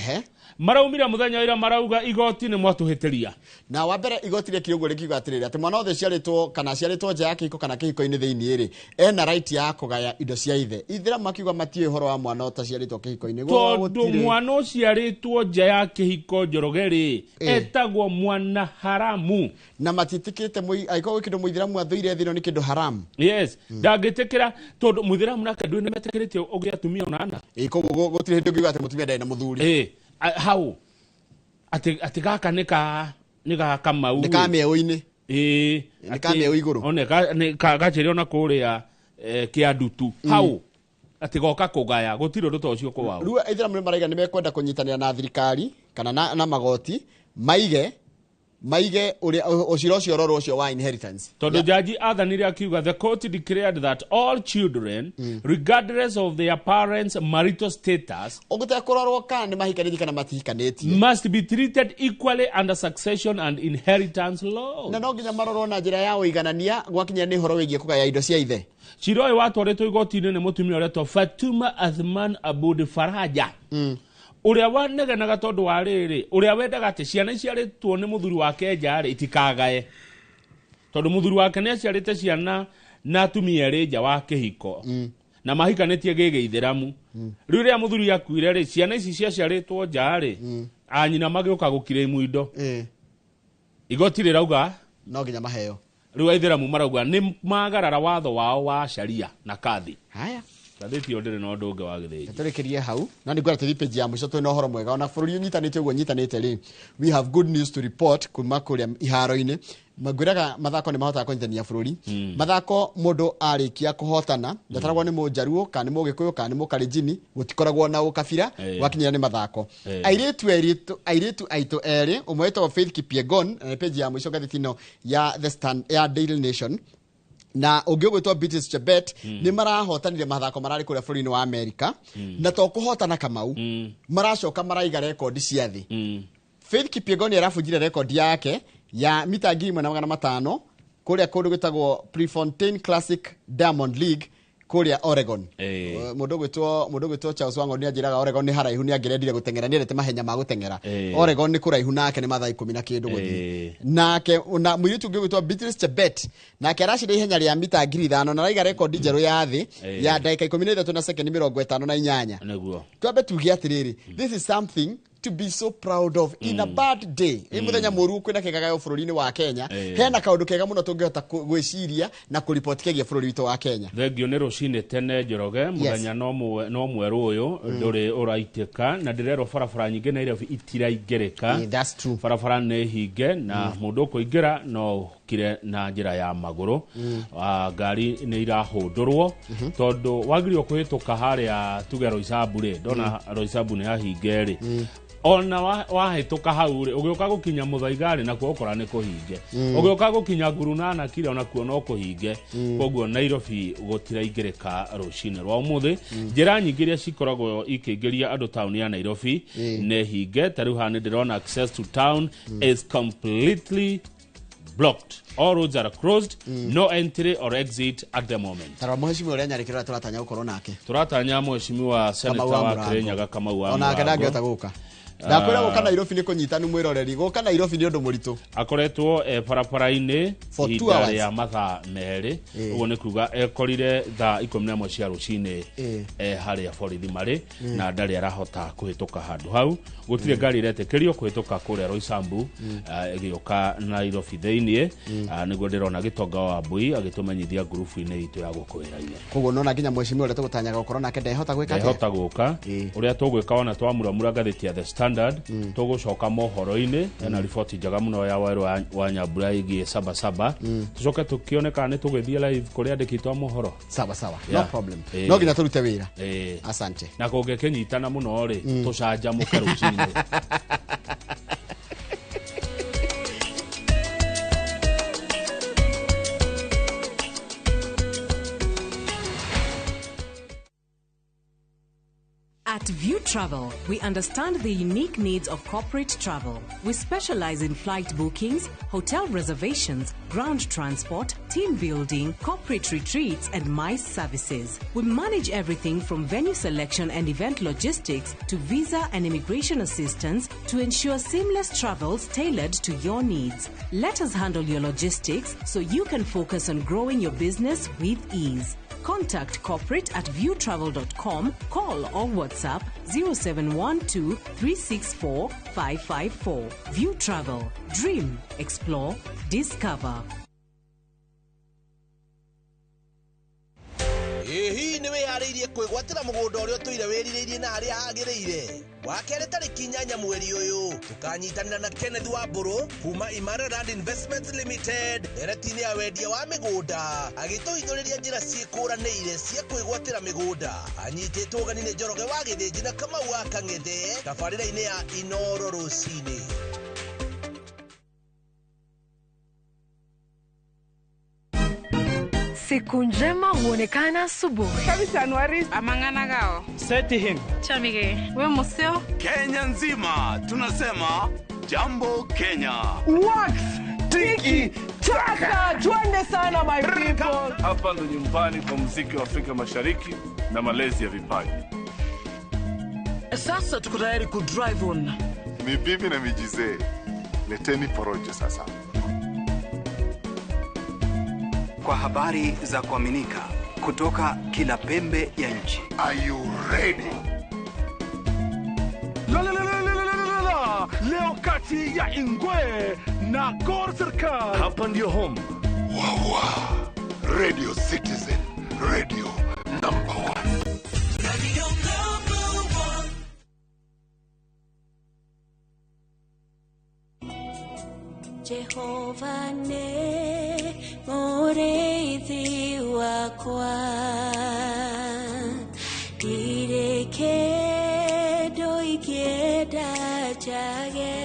Maraumire mũthenya ira marauga igoti nĩ mwatũhĩtĩria. Na wa mbere igoti rĩkire ũguo rĩkiuga atĩrĩrĩ atĩ mwana wothe ũciarĩtwo kana aciarĩtwo nja ya kĩhiko kana kĩhiko-inĩ thĩinĩ rĩ ena right ya kũgaya indo cia ithe. Ithĩramu makiuga matiũĩ ũhoro wa mwana ũtaciarĩtwo kĩhiko-inĩ. Tondũ mwana ũciarĩtwo nja ya kĩhiko Njoroge rĩ etagwo mwana haramu. Na matiĩtĩkĩrĩte angĩkorwo gwĩ kĩndũ mũithĩramu athũire thĩ ĩno nĩ kĩndũ haramu. Yes, ndangĩtĩkĩra tondũ mũithĩramu nake ndũĩ nĩmetĩkĩrĩtie ũgĩe atumia onana. Koguo gũtirĩ hĩndĩ ũngiuga atĩ mũtumia ndarĩ na mũthuri. Hau ati gaka nĩ ga Kamau nĩ ka mĩeũ-inĩ. Nĩ ka mĩeũ igũrũ. One gacĩrĩ ona kũrĩa kĩandutu hau atĩ goka kũgaya gũtirĩ ũndũ ta ũcio kwao. Rĩu aithĩramu nĩ maraiga nĩ mekwenda kũnyitanĩra na thirikari kana na magoti maige ũrĩa ũcira ũcio ũrorwo ũcio wa inheritance. Tondũ jaji athanire akiuga the court declared that all children regardless of their parents' marital status ũgũtekũrorwo kana nĩ mahikanĩtie kana matihikanĩtie must be treated equally under succession and inheritance law. Na no nginya marorwo na njĩra ya ũiganania gwakinya nĩ ũhoro wĩgiĩ kũgaya indo cia ithe. Cira ũyũ watwarĩtwo igoti-inĩ nĩ mũtumia ũretwo Fatuma Athman Abud Faraja. Ũrĩa wanegenaga tondũ wa rĩrĩ ũrĩa wendaga atĩ ciana iciarĩtwo nĩ mũthuri wake nja rĩ itikagae tondũ mũthuri wake nĩ aciarĩte ciana na atumia erĩ nja wa kĩhiko na mahikanĩtie gĩgĩithĩramu. Rĩu rĩrĩa mũthuri akuire rĩ ciana ici ciaciarĩtwo nja rĩ anyina magĩũka gũkirĩmu indo. Igoti rĩrauga no nginya maheo. Rĩu aithĩramu marauga nĩ magarara watho wao wa sharia na kadhi. Haya. Ngathĩti ĩyo ndĩrĩ na ũndũ ũngĩ wa gĩthĩnji. Tũrĩkĩrie hau na nĩngwenda tũthiĩ page ya mũico twĩna ũhoro mwega ona bũrũri ũnyitanĩte ũguo nyitanĩte rĩ we have good news to report kuma kũrĩa iharo-inĩ. Ngwĩraga mathako nĩ mahotaga kũnyitania bũrũri. Mathako mũndũ arĩkia kũhotana ndataragwo nĩ mũnjaruo kana nĩ mũgĩkũyũ kana nĩ mũkalenjini gũtikoragwo na ũkabira wakinyĩra nĩ mathako. Airĩtu aitũ erĩ ũmwe wĩtagwo Faith Kipyegon na page ya mũico ngathĩti ĩno ya The Stand ya Daily Nation na ũngĩ ũgwĩtwo Beatrice Chebet nĩ marahotanire mathako mararĩ kũrĩa bũrũri-inĩ wa Amerika na to kũhotana Kamau maracoka maraiga rekondi cia thĩ. Faith Kipyegon arabunjire rekondi yake ya mita 1500 kũrĩa kũndũ gwĩtagwo Prefontaine Classic Diamond League kũrĩa Oregon. Mũndũ ũgwĩtwo Charles Wango nĩ anjĩraga Oregon nĩ haraihu nĩ angĩrendire gũteng'era nĩ endete mahenya ma gũteng'era. Oregon nĩ kũraihu nake nĩ mathaa 10 na kĩndũ gũthiĩ. Nake na mũirĩtu ũngĩ ũgwĩtwo Beatrice Chebet nake aracinda ihenya rĩa mita 5000 na araiga rekondi njerũ ya thĩ ya ndagĩka 13 na sekendi 58. Nĩguo. Twambe tuge atĩrĩrĩ this is something to be so proud of in a bad day. Muthenya mũru kwĩna kĩgagayo bũrũri-inĩ wa Kenya hena kaũndũ kega mũno tũngĩhota gwĩciria na kũripoti kegiĩ bũrũri witũ wa Kenya. Thengio nĩ rũcinĩ tene Njoroge mũthenya no mwerũ ũyũ ndũrĩ ũraitĩka na ndĩrerwo barabara nyingĩ Nairobi itiraingĩrĩka. That's true. Barabara nĩ hinge na mũndũ ũkũingĩra no mahĩtũkire na njĩra ya magũrũ. Ngari nĩ irahũndũrwo tondũ wagĩrĩirwo kũhĩtũka harĩa tuge Roysambu rĩ, ndona Roysambu nĩ yahinge rĩ, ona wahĩtũka hau rĩ, ũgĩũka gũkinya Muthaiga rĩ, nakuo ũkora nĩ kũhinge. Ũgĩũka gũkinya Gurunana kire onakuo no kũhinge. Koguo Nairobi gũtiraingĩrĩka rũcinĩ rwa ũmũthĩ. Njĩra nyingĩ iria cikoragwo ikĩingĩria andũ taũni ya Nairobi nĩ hinge. Ta rĩu haha nĩ ndĩrona access to town is completely blocked, all roads are closed, no entry or exit at the moment. Tarora mũhecimiwa ũrĩa nyarĩkĩrĩra ũrĩa tũratanya gũkorwo nake. Tũratanya mũhecimiwa Kamau Senator wa wa Mũrango. Kirinyaga Kamau wa Onake Mũrango. ndangĩhota gũka. Ndakwĩra gũka Nairobi nĩ kũnyitanu mwĩroreri, gũka Nairobi nĩ ũndũ mũritũ. Akoretwo barabara-inĩ For two ihinda hours. rĩa mathaa 2, ũguo nĩ kuga ekorire thaa 11 cia rũcinĩ harĩa borithi marĩ, na ndarĩ arahota kũhĩtũka handũ hau. Gũtirĩ ngari iretĩkĩrio kũhĩtũka kũrĩa Roysambu ĩgĩũka Nairobi thĩiniĩ. Nĩguo ndĩrona Gĩtonga wa Mbui agĩtũmenyithia ngurubu-inĩ itũ ya gũkũ wĩra-inĩ. Koguo nona nginya mũhecimiwa ũrĩa tũgũtanyaga gũkorwo nake ndehota gwĩka atĩa? Ndehota gũka. Ũrĩa tũgwĩka, ona twamuramura ngathĩti ya The Standard, tũgũcoka mohoro-inĩ ena riboti njega mũno ya Werũ wa Nyambura ĩgiĩ Sabasaba, tũcoke tũkĩone kana nĩ tũgĩthiĩ live kũrĩ andĩki twa mohoro. Sawa sawa, no Yeah. problem. No nginya tũrute wĩra. Asante. Na kũngĩkĩnyitana mũno rĩ, tũcanjamũke rũcinĩ. At View Travel, we understand the unique needs of corporate travel. We specialize in flight bookings, hotel reservations, ground transport, team building, corporate retreats, and MICE services. We manage everything from venue selection and event logistics to visa and immigration assistance to ensure seamless travels tailored to your needs. Let us handle your logistics so you can focus on growing your business with ease. Contact corporate at viewtravel.com, call or WhatsApp 0712 364 554. View Travel. Dream, explore, discover. Ĩ hihi nĩ wĩharĩirie kwĩgwatĩra mũgũnda ũrĩa ũtũire wĩrirĩirie na harĩa hagĩrĩire? Wakerĩ tarĩki 8 mweri ũyũ tũkanyitanĩra na Kenneth Wambũrũ kuma Imara Land Investments Limited ndereti-inĩ ya wendia wa mĩgũnda, agĩtũhithũrĩria njĩra ciĩkũranĩire cia kwĩgwatĩra mĩgũnda. Anyitĩtwo ũgeni nĩ Njoroge wa Gĩthĩnji na Kamau wa Kang'ethe tabarĩra-inĩ ya Inoro rũcinĩ. Siku njema huonekana asubuhi. Amang'ana Seti him. Chamige. We museo. Kenya nzima tunasema jambo Kenya. Wax tiki taka, twende sana my people. Hapa ndo nyumbani kwa muziki wa Afrika Mashariki na malezi ya vipaji. Sasa tuko tayari ku drive on. Ni bibi na mijizee, leteni porojo sasa. Kwa habari za kuaminika kutoka kila pembe ya nchi. Are you ready? La la la la la la la la. Leo kati ya Ingwe na Gor Serikal. Hapa ndio home. Wawa. Radio Citizen, radio number 1. Radio number 1. Jehova ne mũrĩithi wakwa, ndirĩ kĩndũ ingĩenda njage,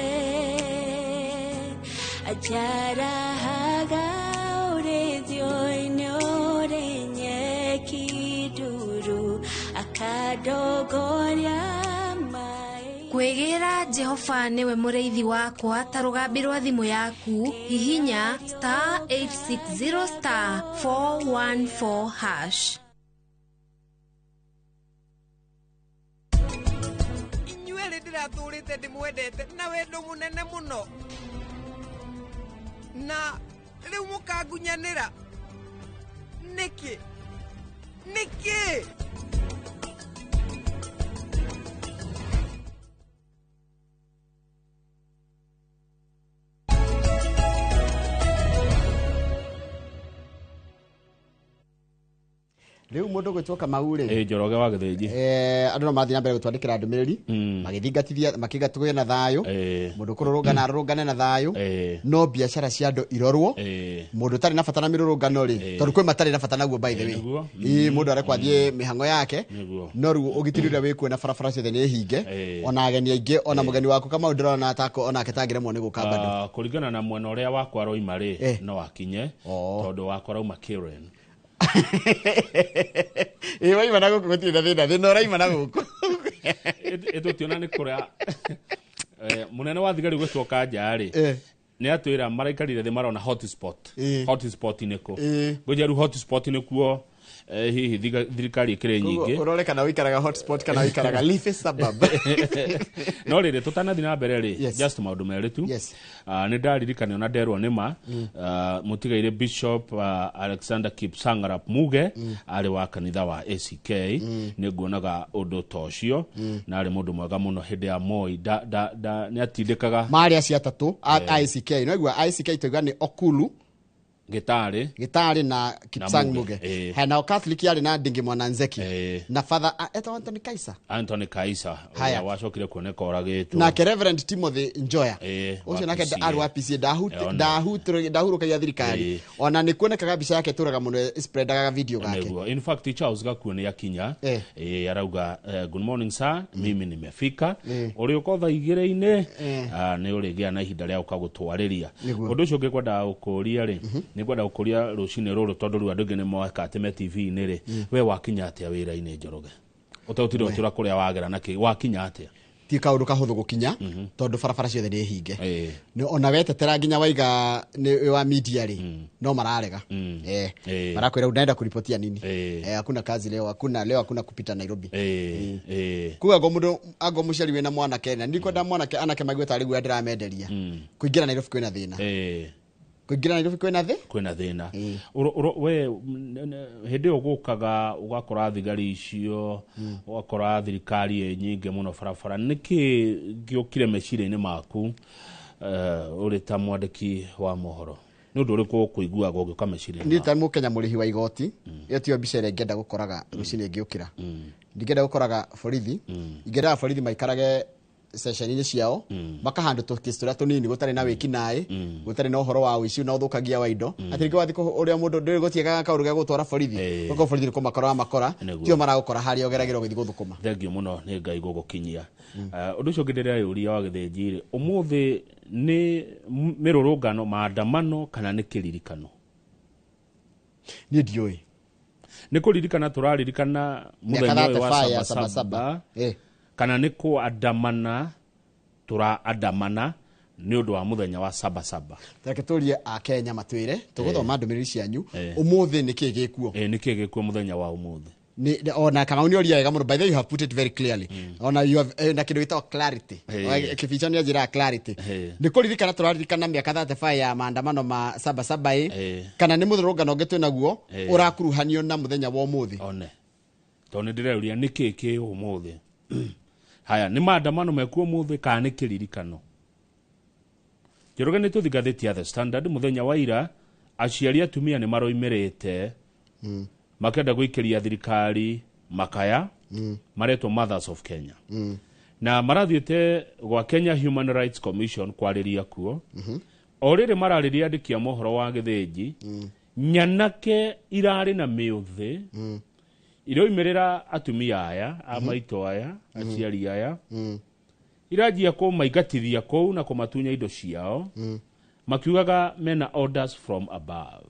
anjarahaga ũrĩithio-inĩ ũrĩ nyeki nduru, akandongoria. Kwĩgĩra Jehova nĩwe mũrĩithi wakwa ta rũgambi rwa thimũ yaku, hihinya star 860 star 414 hash. Inyuerĩ ndĩratũrĩte ndĩmwendete na wendo mũnene mũno, na rĩu mũkangunyanĩra nĩkĩ? Nĩkĩ? Rĩu mũndũ gwĩtwo Kamau rĩ, Ĩ, Njoroge wa Gĩthĩnji. Andũ no mathiĩ na mbere gũtwandĩkĩra ndũmĩrĩri magĩthingatithia makiuga tũgĩe na thayũ, mũndũ kũrũrũngana arũrũngane na thayũ, no biacara cia andũ irorwo. Mũndũ ũtarĩ na bata na mĩrũrũngano rĩ, tondũ kwĩ matarĩ na bata naguo, by the way. Ĩ, mũndũ arekwo athiĩ mĩhang'o yake. No rĩu ũgitĩri ũrĩa wĩkuo na barabara ciothe nĩ hinge, ona ageni aingĩ, ona mũgeni waku Kamau ndĩrona atako onake tangĩremwo nĩ gũka bado. Ah, kũringana na mwena ũrĩa wakwa aroima rĩ, no akinye, tondũ wakwa arauma Karen. Ĩ, waima na gũkũ gũtirĩ na thĩna, thĩna ũraima na gũkũ. Ĩtũtiona nĩ kũrĩa mũnene wa thigari gwĩtwo Kanja rĩ, nĩ atwĩra maraikarire thĩ marona hotspot. Hotspot nĩ kũ? Ngũnjia rĩu hotspot nĩ kuo hihi thirikari ĩkĩrĩ nyingĩ. Ũrore kana ũikaraga hotspot kana ũikaraga leafy suburb. No rĩrĩ, tũtanathiĩ na mbere rĩ, just maũndũ merĩ tu. Ah, nĩ ndaririkana ona nderwo nĩ ma. Ah, mũtigairĩ Bishop Alexander Kipsangarap Muge, arĩ wa kanitha wa ACK, nĩ nguonaga ũndũ ta ũcio, na arĩ mũndũ mwega mũno hĩndĩ ya Moi nĩ atindĩkaga. Marĩ acio atatũ a ICK, no igua ICK tũiga nĩ Okulu, Gĩtarĩ. Gĩtarĩ na Kipsang Muge. Muge. Haya, nao Catholic yarĩ na Ndingi Mwana Nzeki na Father etagwo Anthony Kaisa. Anthony Kaisa. Haya. Ũrĩa wacokire kuoneka oragĩtwo. Nake Reverend Timothy Njoya, wa ũcio nake PCA. arĩ wa PCA. Ona. Ndahurũkagia thirikari. Ona nĩ kuonekaga mbica yake tũraga mũno, spreadaga video gake. Nĩguo. In fact, Charles Gakuo nĩ akinya. Arauga good morning sir, mimi nimefika. Ũrĩũka thaa igĩrĩ-inĩ. Ah, nĩ ũrĩgĩa na ihinda rĩa gũka gũtwarĩria. Ũndũ ũcio ũngĩ kwendaga gũkũria rĩ, nĩ ngwenda gũkũria rũcinĩ rũrũ, tondũ rĩu andũ aingĩ nĩ moeka atĩ me TV-inĩ rĩ, we wakinya atĩa wĩra-inĩ, Njoroge, ũtegũtinda ũkĩũra kũrĩa wagera na kĩ, wakinya atĩa? Ti kaũndũ kahũthũ gũkinya, tondũ barabara ciothe nĩ hinge. Ona wetetera nginya waiga nĩ wa media rĩ, no mararega. Marakwĩra unaenda kuripotia nini? Hakuna kazi leo, hakuna leo, hakuna kupita Nairobi. Kuga ngo mũndũ ango mũciari wĩna mwanake, na ndikwenda mwanake anake maigue tarĩ guoya ndĩramenderia, kũingĩra Nairobi kwĩna thĩna. Kũingĩra Nairobi kwĩna thĩ Kwĩna thĩna. We hĩndĩ ĩyo gũkaga ũgakora thigari icio, ũgakora thirikari ĩ nyingĩ mũno barabara, nĩkĩ gĩũkire meciria-inĩ maku, ũrĩ ta mwandĩki wa mohoro, nĩ ũndũ ũrĩkũ ũkũiguaga ũgĩũka meciria-inĩ Niĩ ta mũkenya mũrĩhi wa igoti, ĩyo tiyo mbica ĩrĩa ingĩenda gũkoraga rũcinĩ ngĩũkĩra. Ndingĩenda gũkoraga borithi, ingĩendaga borithi maikarage ceceni-inĩ ciao, makahandũ tũkĩsi tũrĩa tũnini gũtarĩ na wĩkinaĩ, gũtarĩ na ũhoro wa ũici na ũthũkangia wa indo, atĩ rĩngĩ wathiĩ ũrĩa mũndũ ndũrĩ gũtiĩkaga kaũndũ gĩa gũtwara borithi, gũkorwo borithi nĩ kũmakora makora. Tio maragũkora harĩa ũgeragĩra ũgĩthiĩ gũthũkũma. Thengiũ mũno nĩ Ngai gũgũkinyia. Ũndũ ũcio ũngĩ ndĩreyũria wa Gĩthĩnji rĩ, ũmũthĩ nĩ mĩrũrũngano, maandamano, kana nĩ kĩririkano? Niĩ ndiũĩ. Nĩ kũririkana tũraririkana Mĩaka mũthenya ũyũ wa 35 ya Saba Saba Saba, Saba. Kana nĩ kũandamana tũraandamana nĩ ũndũ wa mũthenya wa Saba Saba? Reke tũrie akenya matwĩre, tũgũthoma ndũmĩrĩri cianyu. Ũmũthĩ nĩ kĩĩ gĩkuo? Nĩ kĩĩ gĩkuo mũthenya wa ũmũthĩ? Ona Kamau nĩ oria wega mũno. By the way, you have put it very clearly. Ona you have na kĩndũ gĩtagwo clarity. Kĩbica nĩ anjĩraga clarity. Nĩ kũririkana tũraririkana mĩaka 35 ya maandamano ma Saba Saba ĩ, kana nĩ mũrũrũngano ũngĩ twĩnaguo ũrakuruhanio na mũthenya wa ũmũthĩ? One tondũ nĩ ndĩreuria nĩ kĩĩ kĩ ũmũthĩ. Haya, nĩ maandamano mekuo ũmũthĩ kana nĩ kĩririkano? Njoroge, nĩ tũthi ngathĩti ya The Standard. Mũthenya wa ira aciari atumia nĩ maroimĩrĩte makĩenda gũikĩria thirikari makaya, maretwo Mothers of Kenya, na marathiĩte gwa Kenya Human Rights Commission kwarĩria kuo. O rĩrĩ mararĩria andĩki a mohoro wa Gĩthĩnji, nyanake irarĩ na mĩũthĩ iroimĩrĩra atumia aya a maitũ aya, aciari aya, iranjia kũmaingatithia kũu na kũmatunya indo ciao, makiugaga mena orders from above.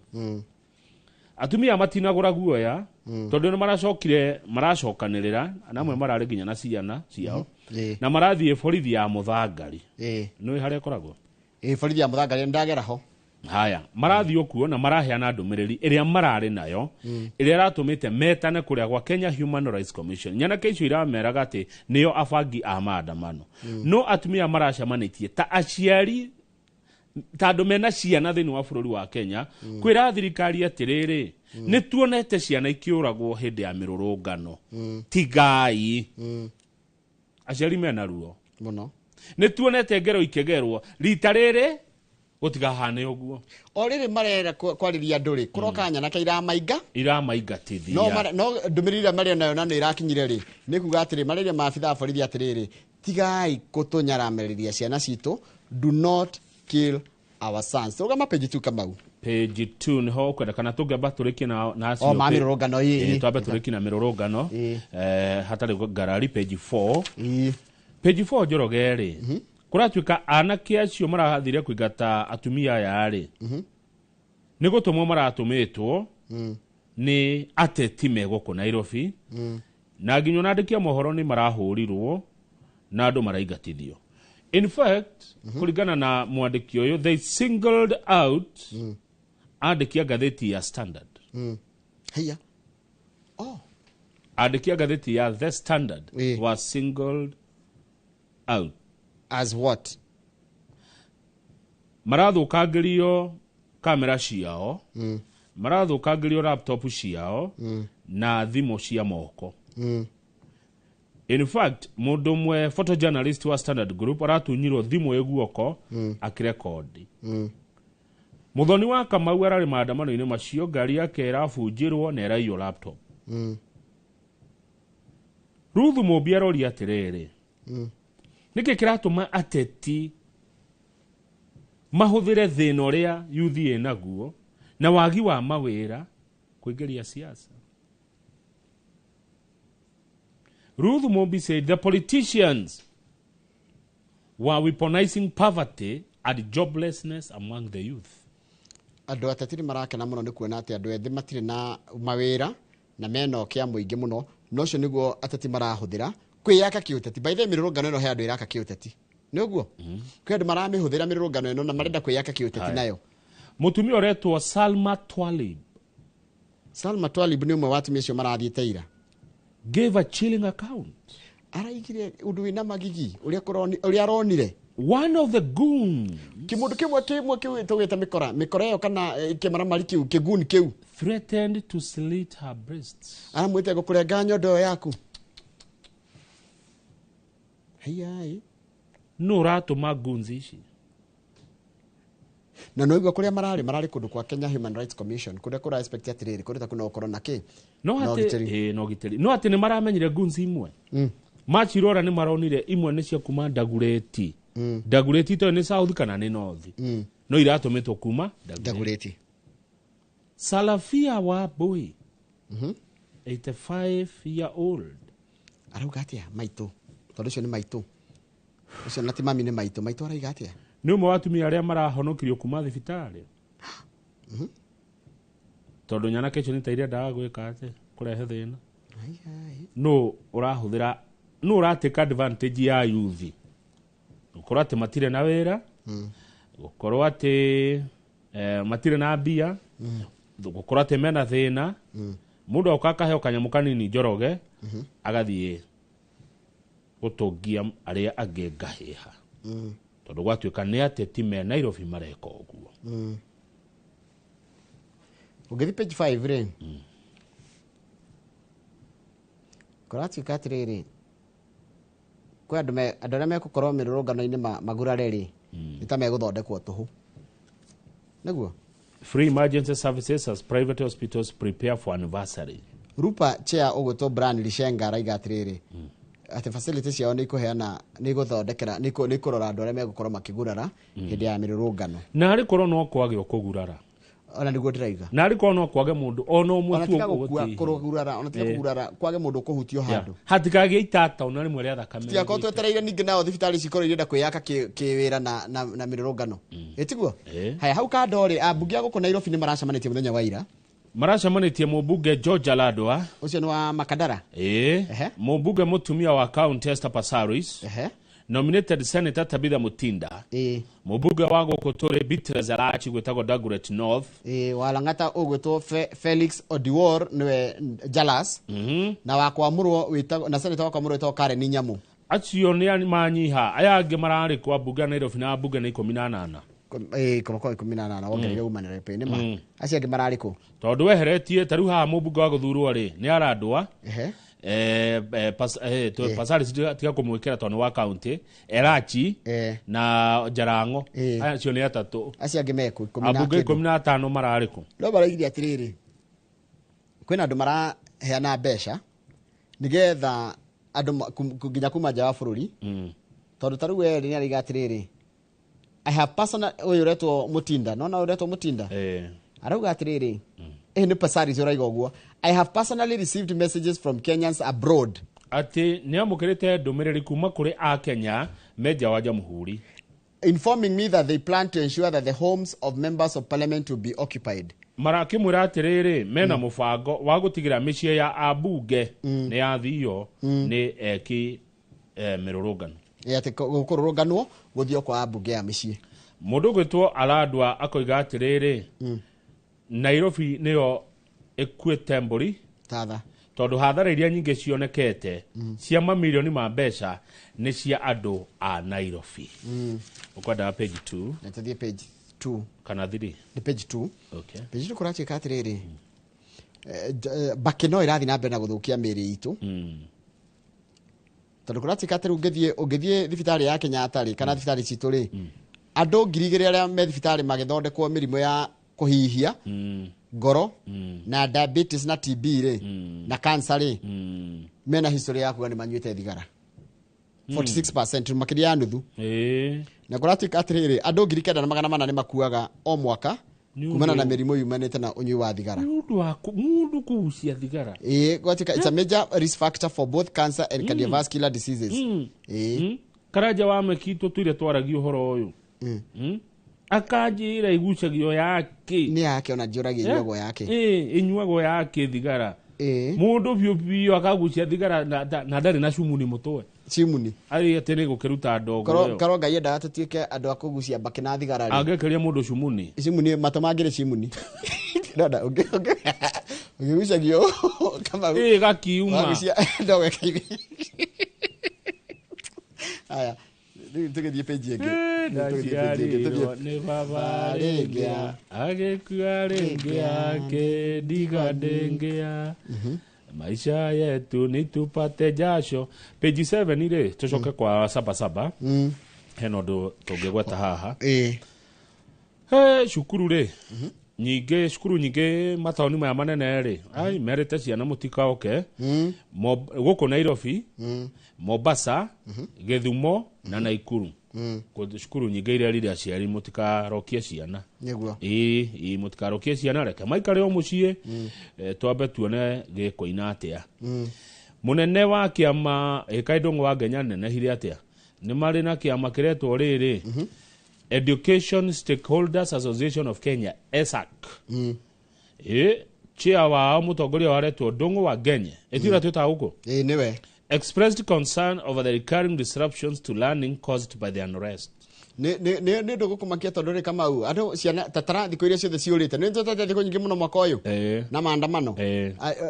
Atumia matinagũra guoya, tondũ nĩ maracokire maracokanĩrĩra na amwe mararĩ nginya na ciana ciao, na marathiĩ borithi ya Mũthangari. Nĩũĩ harĩa ĩkoragwo? Ĩ, borithi ya Mũthangari ndagera ho. Haya, marathiĩ okuo na maraheana ndũmĩrĩri ĩrĩa mararĩ nayo, ĩrĩa ĩratũmĩte metane kũrĩa gwa Kenya Human Rights Commission. Nyanake icio irameraga atĩ nĩo abangi a maandamano, no atumia maracemanĩtie ta aciari, ta andũ mena ciana thĩinĩ wa bũrũri wa Kenya, kwĩra thirikari atĩrĩrĩ, nĩ tuonete ciana ikĩũragwo hĩndĩ ya mĩrũrũngano, tigai. Aciari mena ruo mũno. Nĩ tuonete ngero ikĩgerwo rita rĩrĩ. Gũtigahane ũguo. O rĩrĩ marera kwarĩria andũ rĩ, kũroka nyanake iramainga iramaingatithia. No ndũmĩrĩri ĩrĩa marĩ nayo na nĩ ĩrakinyire rĩ, nĩ kuga atĩrĩ, marĩria maabithaa a borithi atĩrĩrĩ, tigai kũtũnyaramarĩria ciana citũ, do not kill our sons. Rũgama page 2 Kamau. Page 2 niho ũkwenda kana tũngĩamba tũrĩkie na acio O, ma mĩrũrũngano, ĩ, ĩ. Twambe tũrĩkie na mĩrũrũngano hatarĩ ngarari. Page 4, page 4, Njoroge rĩ, kũratuĩka anake acio marathire kũingata atumia aya rĩ, nĩ gũtũmwo maratũmĩtwo nĩ ateti me gũkũ Nairobi, na nginya ona andĩki a mohoro nĩ marahũrirwo na andũ maraingatithio. In fact, kũringana na mwandĩki ũyũ, they singled out andĩki a ngathĩti ya Standard. Haiya. Andĩki a ngathĩti ya The Standard were singled out. As what? Marathũkangĩrio kamera ciao, marathũkangĩrio laptop ciao na thimũ cia moko. In fact, mũndũ ũmwe photojournalist wa Standard Group aratunyirwo thimũ ĩ guoko akĩrekondi. Mũthoni wa Kamau ararĩ maandamano-inĩ macio, ngari yake ĩrabunjĩrwo na ĩraiywo laptop. Ruth Mũmbi aroria atĩrĩrĩ, nĩkĩ kĩratũma ateti mahũthĩre thĩna ũrĩa yuthi ĩnaguo na wagi wa mawĩra kũingĩria siasa? Ruth Mumbi said the politicians were weaponizing poverty and joblessness among the youth. Andũ ateti nĩ marakena mũno nĩ kuona atĩ andũ ethĩ matirĩ na mawĩra na mena ũkĩa mũingĩ mũno, na ũcio nĩguo ateti marahũthĩra kwĩyaka kĩũteti. By the way, mĩrũrũngano ĩno he andũ ĩraka kĩũteti, nĩ ũguo? Kwĩ andũ maramĩhũthĩra mĩrũrũngano ĩno na marenda kwĩyaka kĩũteti nayo. Mũtumia ũretwo Salma Twalib. Salma Twalib nĩ ũmwe wa atumia acio marathiĩte ira. Gave a chilling account. Araigire ũndũ wĩna magigi ũrĩa ũrĩa aronire. One of the goons. Kĩmũndũ kĩmwe kĩu tũgĩte mĩkora, mĩkora ĩyo kana kĩmaramari kĩu, kĩguni kĩu. Threatened to slit her breasts. Aramwĩte gũkũrenga nyondo ĩyo yaku. Haiya. Nũ ũratũma goons ici? Na no igua kũrĩa mararĩ kũndũ kwa Kenya Human Rights Commission, kũrĩa kũra expect atĩrĩrĩ, kũrĩa ta kuna gũkorwo na kĩ? No Na atĩ ũgitĩri. No ũgitĩri. No atĩ nĩ maramenyire goons imwe. Macirora nĩ maronire imwe nĩ cia kuma Dagoretti. Dagoretti to nĩ South kana nĩ North. No iratũmĩtwo kuma Dagoretti. Salafia wa Boy. 85 year old. Arauga atĩa maitũ? Tondũ ũcio nĩ maitũ. Ũcio na ti mami, nĩ maitũ. Maitũ arauga atĩa? Nĩ ũmwe wa atumia arĩa marahonokirio kuma thibitarĩ. Tondũ nyanake icio nĩ ta irendaga gwĩka atĩ kũrehe thĩna. Nũ ũrahũthĩra, nũ ũratake advantage ya youth? Gũkorwo atĩ matirĩ na wĩra, gũkorwo atĩ matirĩ na mbia, gũkorwo atĩ mena thĩna. Mũndũ oka akaheo kanyamũ kanini, Njoroge, agathiĩ gũtũngia arĩa angĩ ngahĩha. Tondũ gwatuĩka nĩ ateti me Nairobi mareka ũguo. Ũngĩthiĩ page 5 rĩ, kũratuĩka atĩrĩrĩ, kwĩ andũ andũ arĩa megũkorwo mĩrũrũngano-inĩ magurare rĩ, nĩ ta megũthondekwo tũhũ, nĩguo? Free emergency services as private hospitals prepare for anniversary. Rupa chair ũgwĩtwo Brian Lishenga araiga atĩrĩrĩ, atĩ facility ciao nĩ ikũheana, nĩ igũthondekera, nĩ ikũrora andũ arĩa megũkorwo makĩgurara hĩndĩ ya mĩrũrũngano. Na arĩ korwo no kwage ũkũgurara. Ona nĩguo ndĩraiga. Na arĩ korwo no kwage mũndũ ona ũmwe Ona tu tiga gũkua, ũgũtihia. kũgurara, ona tiga kũgurara, kwage mũndũ ũkũhutio handũ. Hatikagĩe itata ona rĩmwe rĩa thakame. Tigakorwo twetereire ningĩ nao thibitarĩ cikorwo irenda kwĩyaka kĩwĩra na mĩrũrũngano. Ĩtiguo? Haya, hau kando rĩ, ambunge a gũkũ Nairobi nĩ maracemanĩtie mũthenya wa ira. Maracemanĩtie mũmbunge George Aladwa. Ũcio nĩ wa Makadara. Mũmbunge mũtumia wa county Esther Passaris. Nominated Senator Tabitha Mutinda. Mũmbunge wa gũkũ tũrĩ Beatrice Elachi gwĩtagwo Dagoretti North. Wa Lang'ata ũgwĩtwo Felix Odiwuor nĩwe Jalas. Na wa Kwamũrwo wĩtagwo, na senator wa Kwamũrwo wĩtagwo Karen Nyamu. Acio nĩ manyiha, aya angĩ mararĩ kwa mbunge ya Nairobi na mbunge nĩ 18. Kũmakorwo 18, wongereire woman rep, nĩ ma. Acio angĩ mararĩ kũ? Tondũ weheretie ta rĩu haha mũmbunge wa gũthurwo rĩ nĩ Aradwa. Passaris tiga kũmwĩkĩra tondũ nĩ wa county Elachi na Jarango acio nĩ atatũ. Acio angĩ mekũ 15. Ambunge 15 mararĩ kũ? No maraigire atĩrĩrĩ, kwĩna andũ maraheana mbeca nĩgetha andũ nginya kuma nja wa bũrũri, tondũ ta rĩu we nĩ araiga atĩrĩrĩ, I have personal, ũyũ ũretwo Mũtinda, nona ũretwo Mũtinda arauga atĩrĩrĩ, nĩ Passaris ũraiga ũguo, I have personally received messages from Kenyans abroad, atĩ nĩ amũkĩrĩte ndũmĩrĩri kuma kũrĩ akenya me nja wa jamhuri, informing me that they plan to ensure that the homes of members of parliament will be occupied. Marakĩmwĩra atĩrĩrĩ, mena mũbango wa gũtigĩra mĩciĩ ya ambunge nĩ yathio nĩ eki mĩrũrũngano. Atĩ gũkũrũrũnganwo gũthio kwa ambunge ya mĩciĩ. Mũndũ ũgwĩtwo Aladwa akoiga atĩrĩrĩ, Nairobi nĩyo ĩkuĩte mbũri tatha, tondũ hathara iria nyingĩ cionekete cia mamirioni ma mbeca nĩ cia andũ a Nairobi. Ũkwendaga page 2? Na tũthiĩ page 2 kana 3? Nĩ page 2. Okay. Page 2 kũratuĩka atĩrĩrĩ, mbakĩ no ĩrathiĩ na mbere na gũthũkia mĩĩrĩ itũ, tondũ kũratuĩka atĩ rĩu ũngĩthiĩ thibitarĩ ya Kenyatta rĩ, kana thibitarĩ citũ rĩ, andũ 2,000 arĩa me thibitarĩ magĩthondekwo mĩrimũ ya kũhihia, ngoro, na diabetes na TB rĩ, na cancer rĩ, mena history ya kuga nĩ manyuĩte thigara. 46% makĩria ya nuthu. Na kũratuĩka atĩrĩrĩ, andũ 9,400 nĩ makuaga o mwaka kumana na mĩrimũ yumanĩte na ũnyui wa thigara. Nĩ ũndũ wa mũndũ kũgucia thigara. Gwatuĩka it's a major risk factor for both cancer and cardiovascular diseases. Karanja wa meki tũtũire twaragia ũhoro ũyũ. Akanjĩra igucagio yake. Nĩ yake, ona njũragia ĩnyuagwo yake. Ĩnyuagwo yake thigara. Mũndũ biũ biũ akagucia thigara na ndarĩ na cumuni mũtwe. Cumuni. Arĩ atĩ nĩ gũkĩruta ndogo ĩyo. Korwo Ngai endaga tũtuĩke andũ a kũgucia mbakĩ na thigara rĩ. Angĩkĩria mũndũ cumuni. Cumuni matũ mangĩrĩ cumuni. Ndona ũngĩgucagio kama gakiuma. Wagucia ndogo ĩkaigua. Aya, rĩu tũgĩthiĩ page ĩngĩ. Ndaciarirwo nĩ baba rĩngĩ, agĩkua rĩngĩ akĩndiga ndĩngĩa. Maisha yetu ni tupate jasho. Page 7 rĩ, tũcoke kwa Sabasaba. Hena ũndũ tũngĩgweta haha. Cukuru rĩ, nyingĩ, cukuru nyingĩ mataũni maya manene rĩ, ai merĩte ciana mũtikaoke. Gũkũ Nairobi, Mombasa, Gĩthumo na Naikuru. Cukuru nyingĩ irerire aciari mũtikarokie ciana. Nĩguo. Ĩĩ mũtikarokie ciana, reke maikare o mũciĩ, twambe tuone gĩkũina atĩa. Mũnene wa kĩama ĩkaĩ Ndũng'ũ wa Ngenya nenehire atĩa? Nĩ marĩ na kĩama kĩretwo rĩrĩ, Education Stakeholders Association of Kenya, ESAC. Chair wao mũtongoria waretwo Ndũng'ũ wa Ngenya. Ĩtira twĩtaga gũkũ? Nĩwe. Expressed concern over the recurring disruptions to learning caused by the unrest. Nĩ ũndũ gũkũmakia tondũ rĩ Kamau, andũ ciana tatara thikũ iria ciothe ciũrĩte, nĩ tũtete thikũ nyingĩ mũno mwaka ũyũ na maandamano,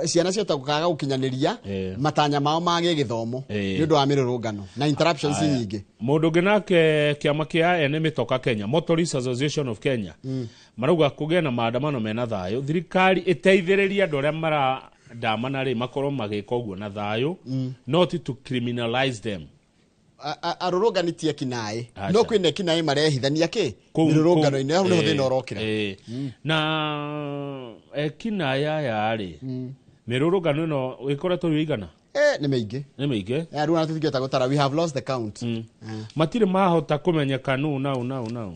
ciana ciota gũkaga gũkinyanĩria matanya mao ma gĩgĩthomo nĩ ũndũ wa mĩrũrũngano na interruptions nyingĩ. Mũndũ ũngĩ nake kĩama kĩa ene mĩtoka Kenya, Motorists Association of Kenya, marauga kũgĩe na maandamano mena thayũ, thirikari ĩteithĩrĩrie andũ arĩa marandamana rĩ makorwo magĩka ũguo na thayũ, not to criminalize them. Arũrũngani ti ekinaĩ, no kwĩna ekinaĩ marehithania kĩ mĩrũrũngano-inĩ, hau nĩho thĩna ũrokĩra. Na ekinaĩ aya rĩ, mĩrũrũngano ĩno ĩkoretwo ĩrĩ igana? Nĩ mĩingĩ. Nĩ mĩingĩ. Rĩu ona tũtingĩhota gũtara, we have lost the count. Matirĩ mahota kũmenyeka nũ nau nau nau.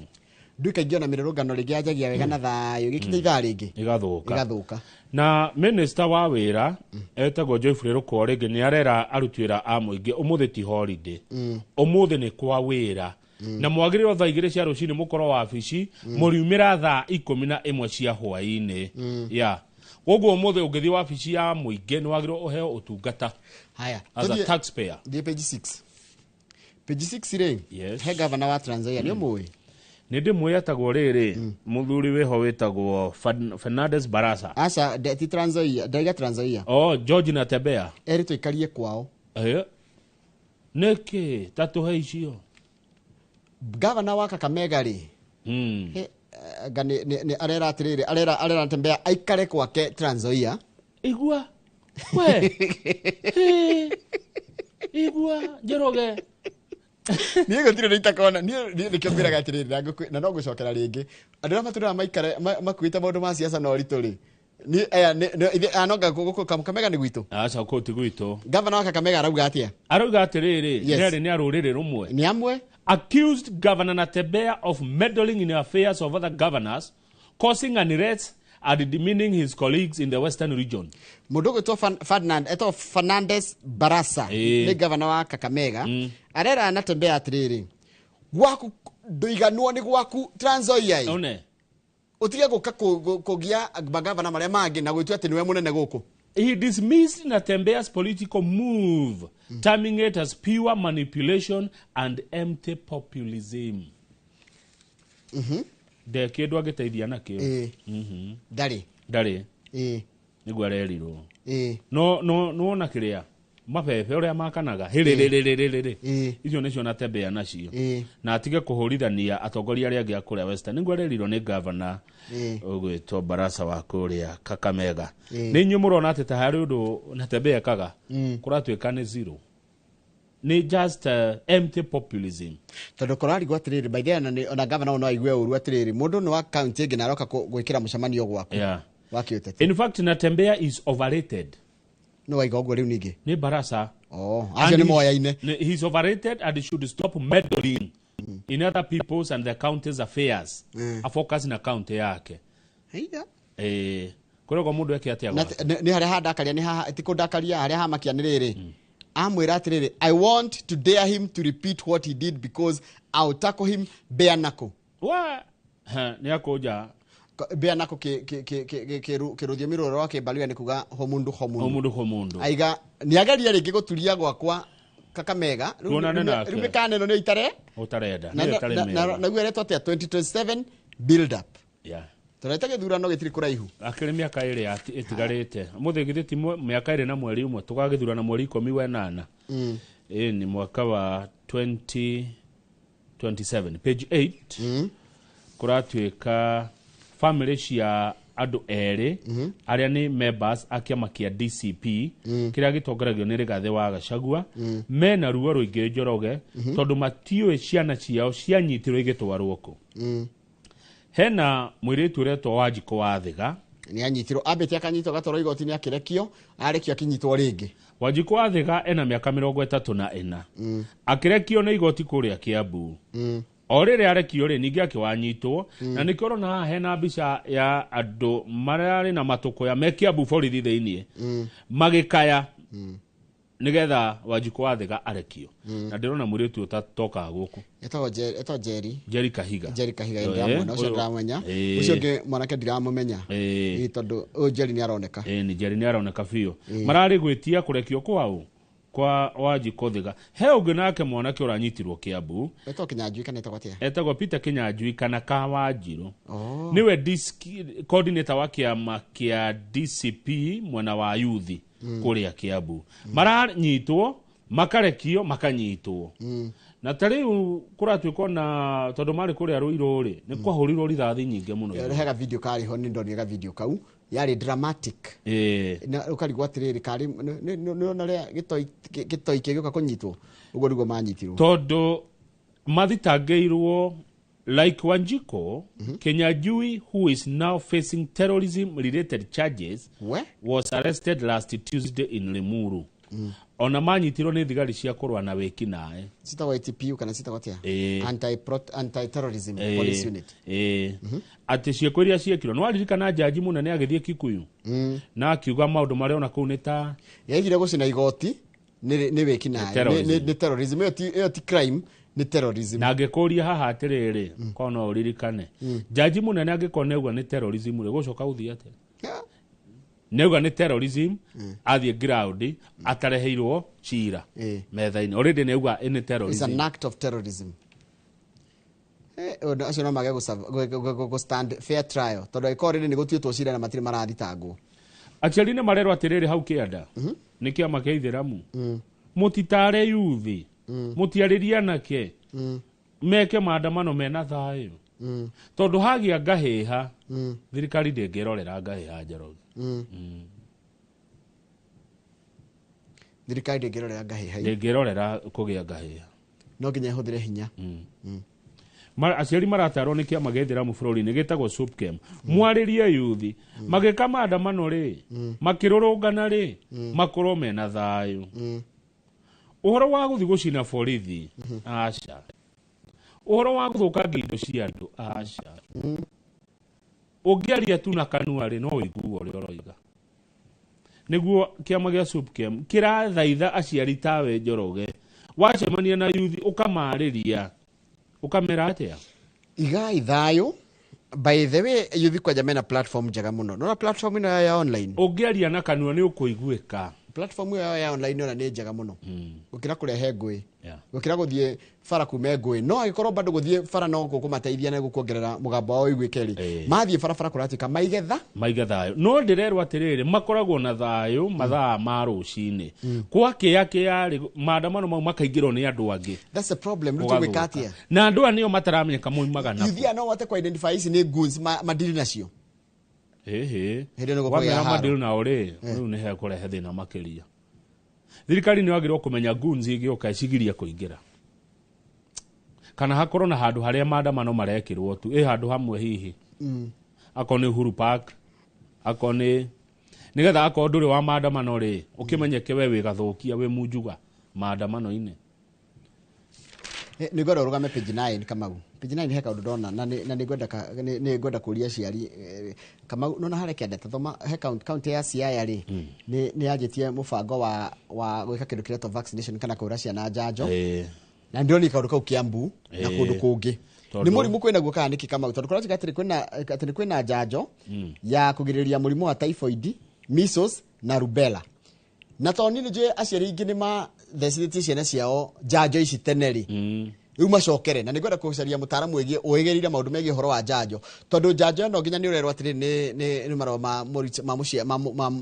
Ndũĩ kaingĩ ona mĩrũrũngano rĩngĩ yanjagia wega na thayũ, ĩgĩkinya ithaa rĩngĩ ĩgathũka. Na minister wa wĩra etagwo Geoffrey Ruko rĩngĩ nĩ arera aruti wĩra a mũingĩ ũmũthĩ ti holiday, ũmũthĩ nĩ kwa wĩra, na mwagĩrĩirwo thaa 2 cia rũcinĩ mũkorwo wabici, mũriumĩra thaa 11 cia hwaĩ-inĩ. Ya koguo ũmũthĩ ũngĩthiĩ wabici ya mũingĩ nĩ wagĩrĩirwo ũheo ũtungata. Haya, as a taxpayer. Thiĩ page 6. Page 6 rĩ, he governor wa Trans Nzoia, nĩ ũmũĩ? Nĩ ndĩmũĩ, etagwo rĩrĩ, mũthuri wĩho wĩtagwo Fernandez Barasa. Aca, ti Trans Nzoia, ndaiga Trans Nzoia. Oh, George Natembeya. Erĩtwo aikarie kwao. Nĩkĩ ta tũhe icio? Governor wa Kakamega rĩ, arera atĩrĩrĩ, arera Natembeya aikare kwake Trans Nzoia. Igua. We igua Njoroge niä gå tirä nä itakona niä nä kä o ngwä raga atä rä rä na no ngå cokera rä ngä andå arä a matå maikare makuä te maå ndå ma ciaca na å ritå rä nonga Kakamega nä gwitå aca kå ti gwitå gavana wa Kakamega arauga atä a arauga atĩrĩrĩ Yes. nerĩ nĩ a rũrĩrĩ rũmwe nä amwe accused Governor Natembeya of meddling in the affairs of other governors, causing unrest and demeaning his colleagues in the Western region. Må ndå å gwä two Ferdinand etwo Fernandes Barasa Ĩĩ. nä gavana wa Kakamega arera Natembeya atä rä rä gwaku ndåiganwo nä gwaku Trans Nzoia One. å tige gå ka kå gia magavana marä a mangä na gwä tua atä nä we må nene gå kå. He dismissed Natembeya's political move, terming it as pure manipulation and empty populism. Nde kĩndũ angĩteithia nakĩo. Ĩĩ. Ndarĩ. Ndarĩ. Ĩĩ. Nĩguo arerirwo. Ĩĩ. No no nĩwona kĩrĩa mabebe ũrĩa makanaga hĩrĩrĩrĩrĩrĩ icio nĩcio Natembeya nacio Ĩĩ. Na atige kũhũrithania atongoria arĩa angĩ a kũrĩa Western. Nĩguo arerirwo nĩ gavana Ĩĩ. ũgwĩtwo Barasa wa kũrĩa Kakamega. Ĩĩ. Nĩ inyuĩ mũrona atĩ ta harĩ ũndũ Natembeya ekaga kũratuĩka nĩ zero, nĩ just empty populism. Tondå kårarigwo atä rä rä baithä ona gavana å no aigue å ru atä rä rä må ndå nä wa kauntä ä ngä na aroka gwä kä ra må cemanio gwaku wa kä å teti. In fact, Natembeya is overrated. Nä waiga å guo rä u ningä nä Barasa. Acio nä moyaine. He's overrated and he should stop meddling in other people's and the county's affairs. Afocus na county yake. Haiya. Eh, kũrĩa mũndũ eke atĩa gwake? Nä harä a handakaria nä haha ti kå ndakaria harä a hamakia nä rä rä amwä ra atä rä rä, "I want to dare him to repeat what he did because I'll tackle him bare knuckle." Wa ha, nĩ akũnja. Bare knuckle kä rå thiomi rå rwa kä mbaruya nä kuga homundu homundu. Homundu homundu. Aiga nä ageria rä ngä gå turia gwakwa Kakamega. Tuonane nake. Rä u mä kaneno nä itare ũtarenda na nĩyo ĩtarĩ mĩega. naguo eretwo atä a 2027 build up Yeah. tåreta gä thurano gä tirä kå raihu. Akĩrĩ mĩaka ĩrĩ ĩtigarĩte ũmũthĩ githĩ ti mĩaka 2 na mweri 1 tũgagĩthurana mweri 18. Ĩ ni mwaka wa 2027. Page 8 kũratuĩka family cia andũ erĩ arĩa nĩ members a kĩama kĩa DCP kĩrĩa gĩtongoragio nĩ Rigathĩ wa Gachagua mena ruo rũingĩ Njoroge tondũ matiũĩ ciana ciao cianyitirwo igĩtwarwo kũ. Hena mũirĩtu ũretwo Wanjikũ wa Thiga. Nä anyitirwo ambä te akanyitwo gatwarwo igoti-inä akä rekio arekio akinyitwo rä ngä. Wanjikũ wa Thiga ena mĩaka 34 akĩrekio nĩ igoti kũrĩa Kiambu. O rĩrĩa arekio rĩ ningĩ akĩwanyitwo na nĩkĩo ũrona haha hena mbica ya andũ mararĩ na matũkũya me Kiambu borithi thĩiniĩ magĩkaya nĩgetha Wanjikũ wa Thiga arekio. Na ndĩrona mũirĩtu ũtatokaga gũkũ. Etagwo Njeri. Njeri Kahiga. Njeri Kahiga ndĩramwona ũcio ndĩramenya. Ũcio ũngĩ mwanake ndiramũmenya. Ĩĩ, tondũ ũyũ Njeri nĩ aroneka. Ĩĩ, nĩ Njeri nĩ aroneka biũ. Mararĩ gwĩtia kũrekio kwao kwa Wanjikũ Thiga. He ũngĩ nake mwanake ũranyitirwo Kiambu. Etagwo Kinyanjui kana etagwo atĩa? Etagwo Peter Kinyanjui kana Kawanjirũ. Nĩwe coordinator wa kĩama kĩa DCP mwena wa yuthi kũrĩa Kiambu. Maranyitwo makarekio makanyitwo. Na ta rĩu kũratuĩka ona tondũ marĩ kũrĩa Rũirũ rĩ nĩ kwahũrirwo rithathi nyingĩ mũno. He ga video karĩ ho nĩ ndonire ga video kau yarĩ dramatic. Na ũkarigwo atĩrĩrĩ karĩ nĩ ũrĩa gĩtoi kĩgĩũka kũnyitwo ũguo nĩguo manyitirwo. Tondũ mathitangĩirwo like Wanjiko, Kinyanjui, who is now facing terrorism related charges, was arrested last Tuesday in Limuru. Ona manyitirwo nĩ thigari cia kũrũa na wĩkinaĩ. Citagwo ATPU kana citagwo atĩa? Anti-terrorism police unit. Atĩ ciĩko iria ciekirwo nĩ waririkana jaji mũnene agĩthiĩ Kikuyu na akiuga maũndũ marĩa ona kũu nĩ ta yaigire gũcina igoti nĩ wĩkinaĩ nĩ terrorism ĩyo ti crime nĩ terrorism. Na angĩkũria haha atĩrĩrĩ korwo no ũririkane jaji mũnene angĩkorwo nĩauga nĩ terrorism rĩ gũcoka gũthiĩ atĩa? Nĩauga nĩ terrorism athiĩ ground atareheirwo cira metha-inĩ already nĩauga nĩ terrorism. It's an act of terrorism. Acio no mage gũ stand fair trial tondũ angĩkorwo rĩrĩ nĩ gũtuĩtwo cira na matirĩ marathitangwo. Aciari nĩ marerwo atĩrĩrĩ hau kĩanda nĩ kĩama kĩa ithĩramu mũtitare yuthi mũtiarĩrie anake meke maandamano mena thayũ tondũ hagĩa ngahĩha thirikari ndĩngĩrorera ngahĩha Njoroge. Thirikari ndĩngĩrorera ngahĩha. Ndĩngĩrorera kũgĩa ngahĩha. No nginya ĩhũthĩre hinya. Aciari maratarwo nĩ kĩama gĩa ithĩramu bũrũri-inĩ gĩtagwo SUPKEM mwarĩrie yuthi magĩka maandamano rĩ makĩrũrũngana rĩ makorwo mena thayũ. Ũhoro wa gũthiĩ gũcina borithi aca, ũhoro wa gũthũkangia indo cia andũ aca. Ũngĩaria tu na kanua rĩ no ũiguo ũrĩa ũroiga. Nĩguo kĩama gĩa SUPKEM kĩrathaitha aciari tawe Njoroge wacemania na yuthi ũkamarĩria ukamera atia igai thayo. By the way, yuthi kwanja mena platform njega muno. Nona platform ino ya online ungiaria na kanua ni ukuiguika. Platform ino ya online ona ni njega muno gukira kurehe ngui, gukira guthie bara kume ngui. No agikorwo bado guthie bara no gukumateithia na gukuongerera mugambo wao uiguike ri mathie barabara kuratika maigetha maige thayo. No ndirerwo atiriri makoragwo na thayo mathaa ma rucini kwa kia kia ri maandamano mau makaingirwo ni andu angi. That's the problem. Ruto gwika atia na andu aya nio mataramenyeka moimaga na yuthia no wate ku identify ici ni goons madiri nacio. Ehe wamera madiri nao ri riu ni hekurehe thina makiria. Thirikari ni wagirwo kumenya goons igioka icigiria kuingira kana hakorwo na handu haria maandamano marekirwo tu handu hamwe hihi akorwo ni Uhuru Park akorwo ni nigetha akorwo nduri wa maandamano ri ukimenyeke we wi gathukia wi munjuga maandamano-ini. Nĩ ngwenda ũrũgame page 9 Kamau. Page 9 he kaũndũ ndona na nĩ ngwenda kũria aciari Kamau. Nona harĩa kĩanda tathoma he county ya Siaya rĩ nĩ yanjĩtie mũbango wa gwĩka kĩndũ kĩretwo vaccination kana kũhũra ciana njanjo. Na ndĩronire kaũndũ kau Kiambu na kũndũ kũngĩ. Nĩ mũrimũ kwĩnaguo kana nĩkĩ Kamau? Tondũ kũratuĩka atĩ kwĩna njanjo ya kũgirĩrĩria mũrimũ wa typhoid, measles na rubella. Na tondũ niĩ nĩnjũĩ aciari aingĩ nĩ mathecithĩtie ciana ciao njanjo ici tene rĩ rĩu macokere. Na nĩngwenda kũcaria mũtaaramu ũĩgĩrĩire maũndũ megiĩ ũhoro wa njanjo, tondũ njanjo ĩno nginya nĩ ũrerwo atĩrĩ nĩ marũa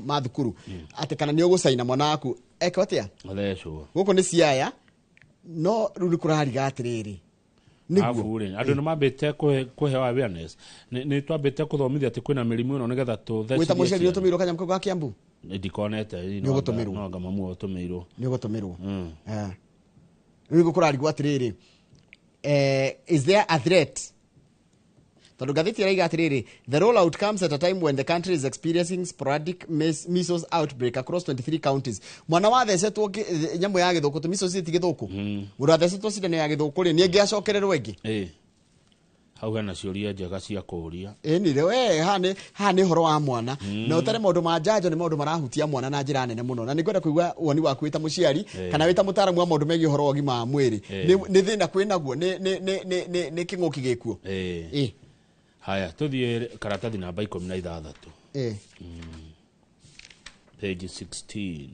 ma thukuru atĩ kana nĩ ũgũcaina mwana waku eke atĩa athecwo. Gũkũ nĩ Siaya no rĩu nĩ kũrariga atĩrĩrĩ nĩguo andũ nĩ mambĩte kũheo awareness. Nĩ twambĩte kũthomithia atĩ kwĩna mĩrimũ ĩno nĩgetha tũthecithie. Wĩta mũciari nĩ ũtũmĩirwo kanyamũ kau ga Kiambu? Ndikonete. Nĩ ũgũtũmĩrwo. No anga mamu ũtũmĩirwo. Nĩ ũgũtũmĩrwo. Rĩu kũrarigwo atĩrĩrĩ is there a threat? Tondũ ngathĩti ĩraiga atĩrĩrĩ the rollout comes at a time when the country is experiencing sporadic measles outbreak across 23 counties. Mwana wathecetwo nyamũ ya gĩthũkũ, measles ti gĩthũkũ, mũndũ wathecetwo cindano ya gĩthũkũ rĩ nĩ ĩngĩacokererwo ĩngĩ. Hau hena ciũria njega cia kũũria. Ĩni we haha nĩ ũhoro wa mwana na ũtare maũndũ ma njanjo nĩ maũndũ marahutia mwana na njĩra nene mũno. Na nĩngwenda kũigua woni waku wĩ ta mũciari kana wĩ ta mũtaaramu wa maũndũ megiĩ ũhoro wa ũgima wa mwĩrĩ. Nĩ thĩna kwĩnaguo, nĩ kĩng'ũki gĩkuo. Haya tuthiĩ karatathi namba 16. Page 16.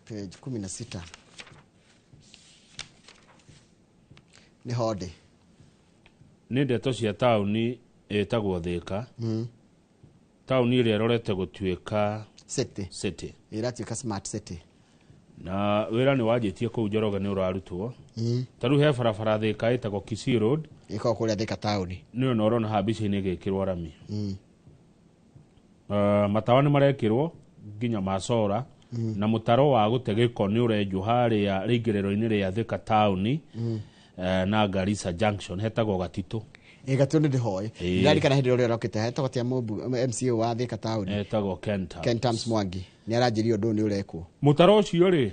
Page 16. Nĩ honde. Nĩ ndeto cia taũni ĩtagwo Thika. Taũni ĩrĩa ĩrorete gũtuĩka city. Ĩratuĩka smart city. Na wĩra nĩ wanjĩtie kũu Njoroge nĩ ũrarutwo. Ta rĩu he barabara Thika ĩtagwo Kisii Road. Ĩkoragwo kũrĩa Thika taũni. Nĩyo na ũrona haha mbica-inĩ ĩgĩkĩrwo rami. Matawa nĩ marekĩrwo nginya ma solar na mũtaro wa gũte gĩko nĩ ũrenjwo harĩa rĩingĩrĩro-inĩ rĩa Thika taũni na Garissa Junction hetagwo Gatitũ. Gatitũ nĩ ndĩhoĩ. Ndirarikana hĩndĩ ĩrĩa ũrokĩte hetagwo tia MCA wa Thika taũni. Etagwo Ken Tams Mwangi. Nĩ aranjĩria ũndũ ũyũ nĩ ũrekwo. Mũtaro ũcio rĩ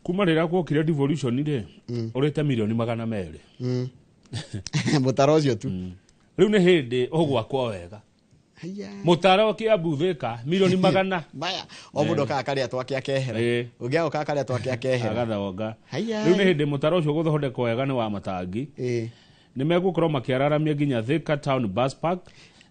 kuma rĩrĩa gwokire devolution rĩ ũrĩte mirioni 200. Mũtaro ũcio tu. Rĩu nĩ hĩndĩ ũgwakwo wega. Mũtaro Kiambu Thika mirioni 100. Maya o mũndũ okaga karĩa twake akehera. Ũngĩ agoka karĩa twake akehera. Agathonga. Rĩu nĩ hĩndĩ mũtaro ũcio gũthondekwo wega nĩ wa matangi. Nĩ megũkorwo makĩararamia nginya Thika Town Bus Park.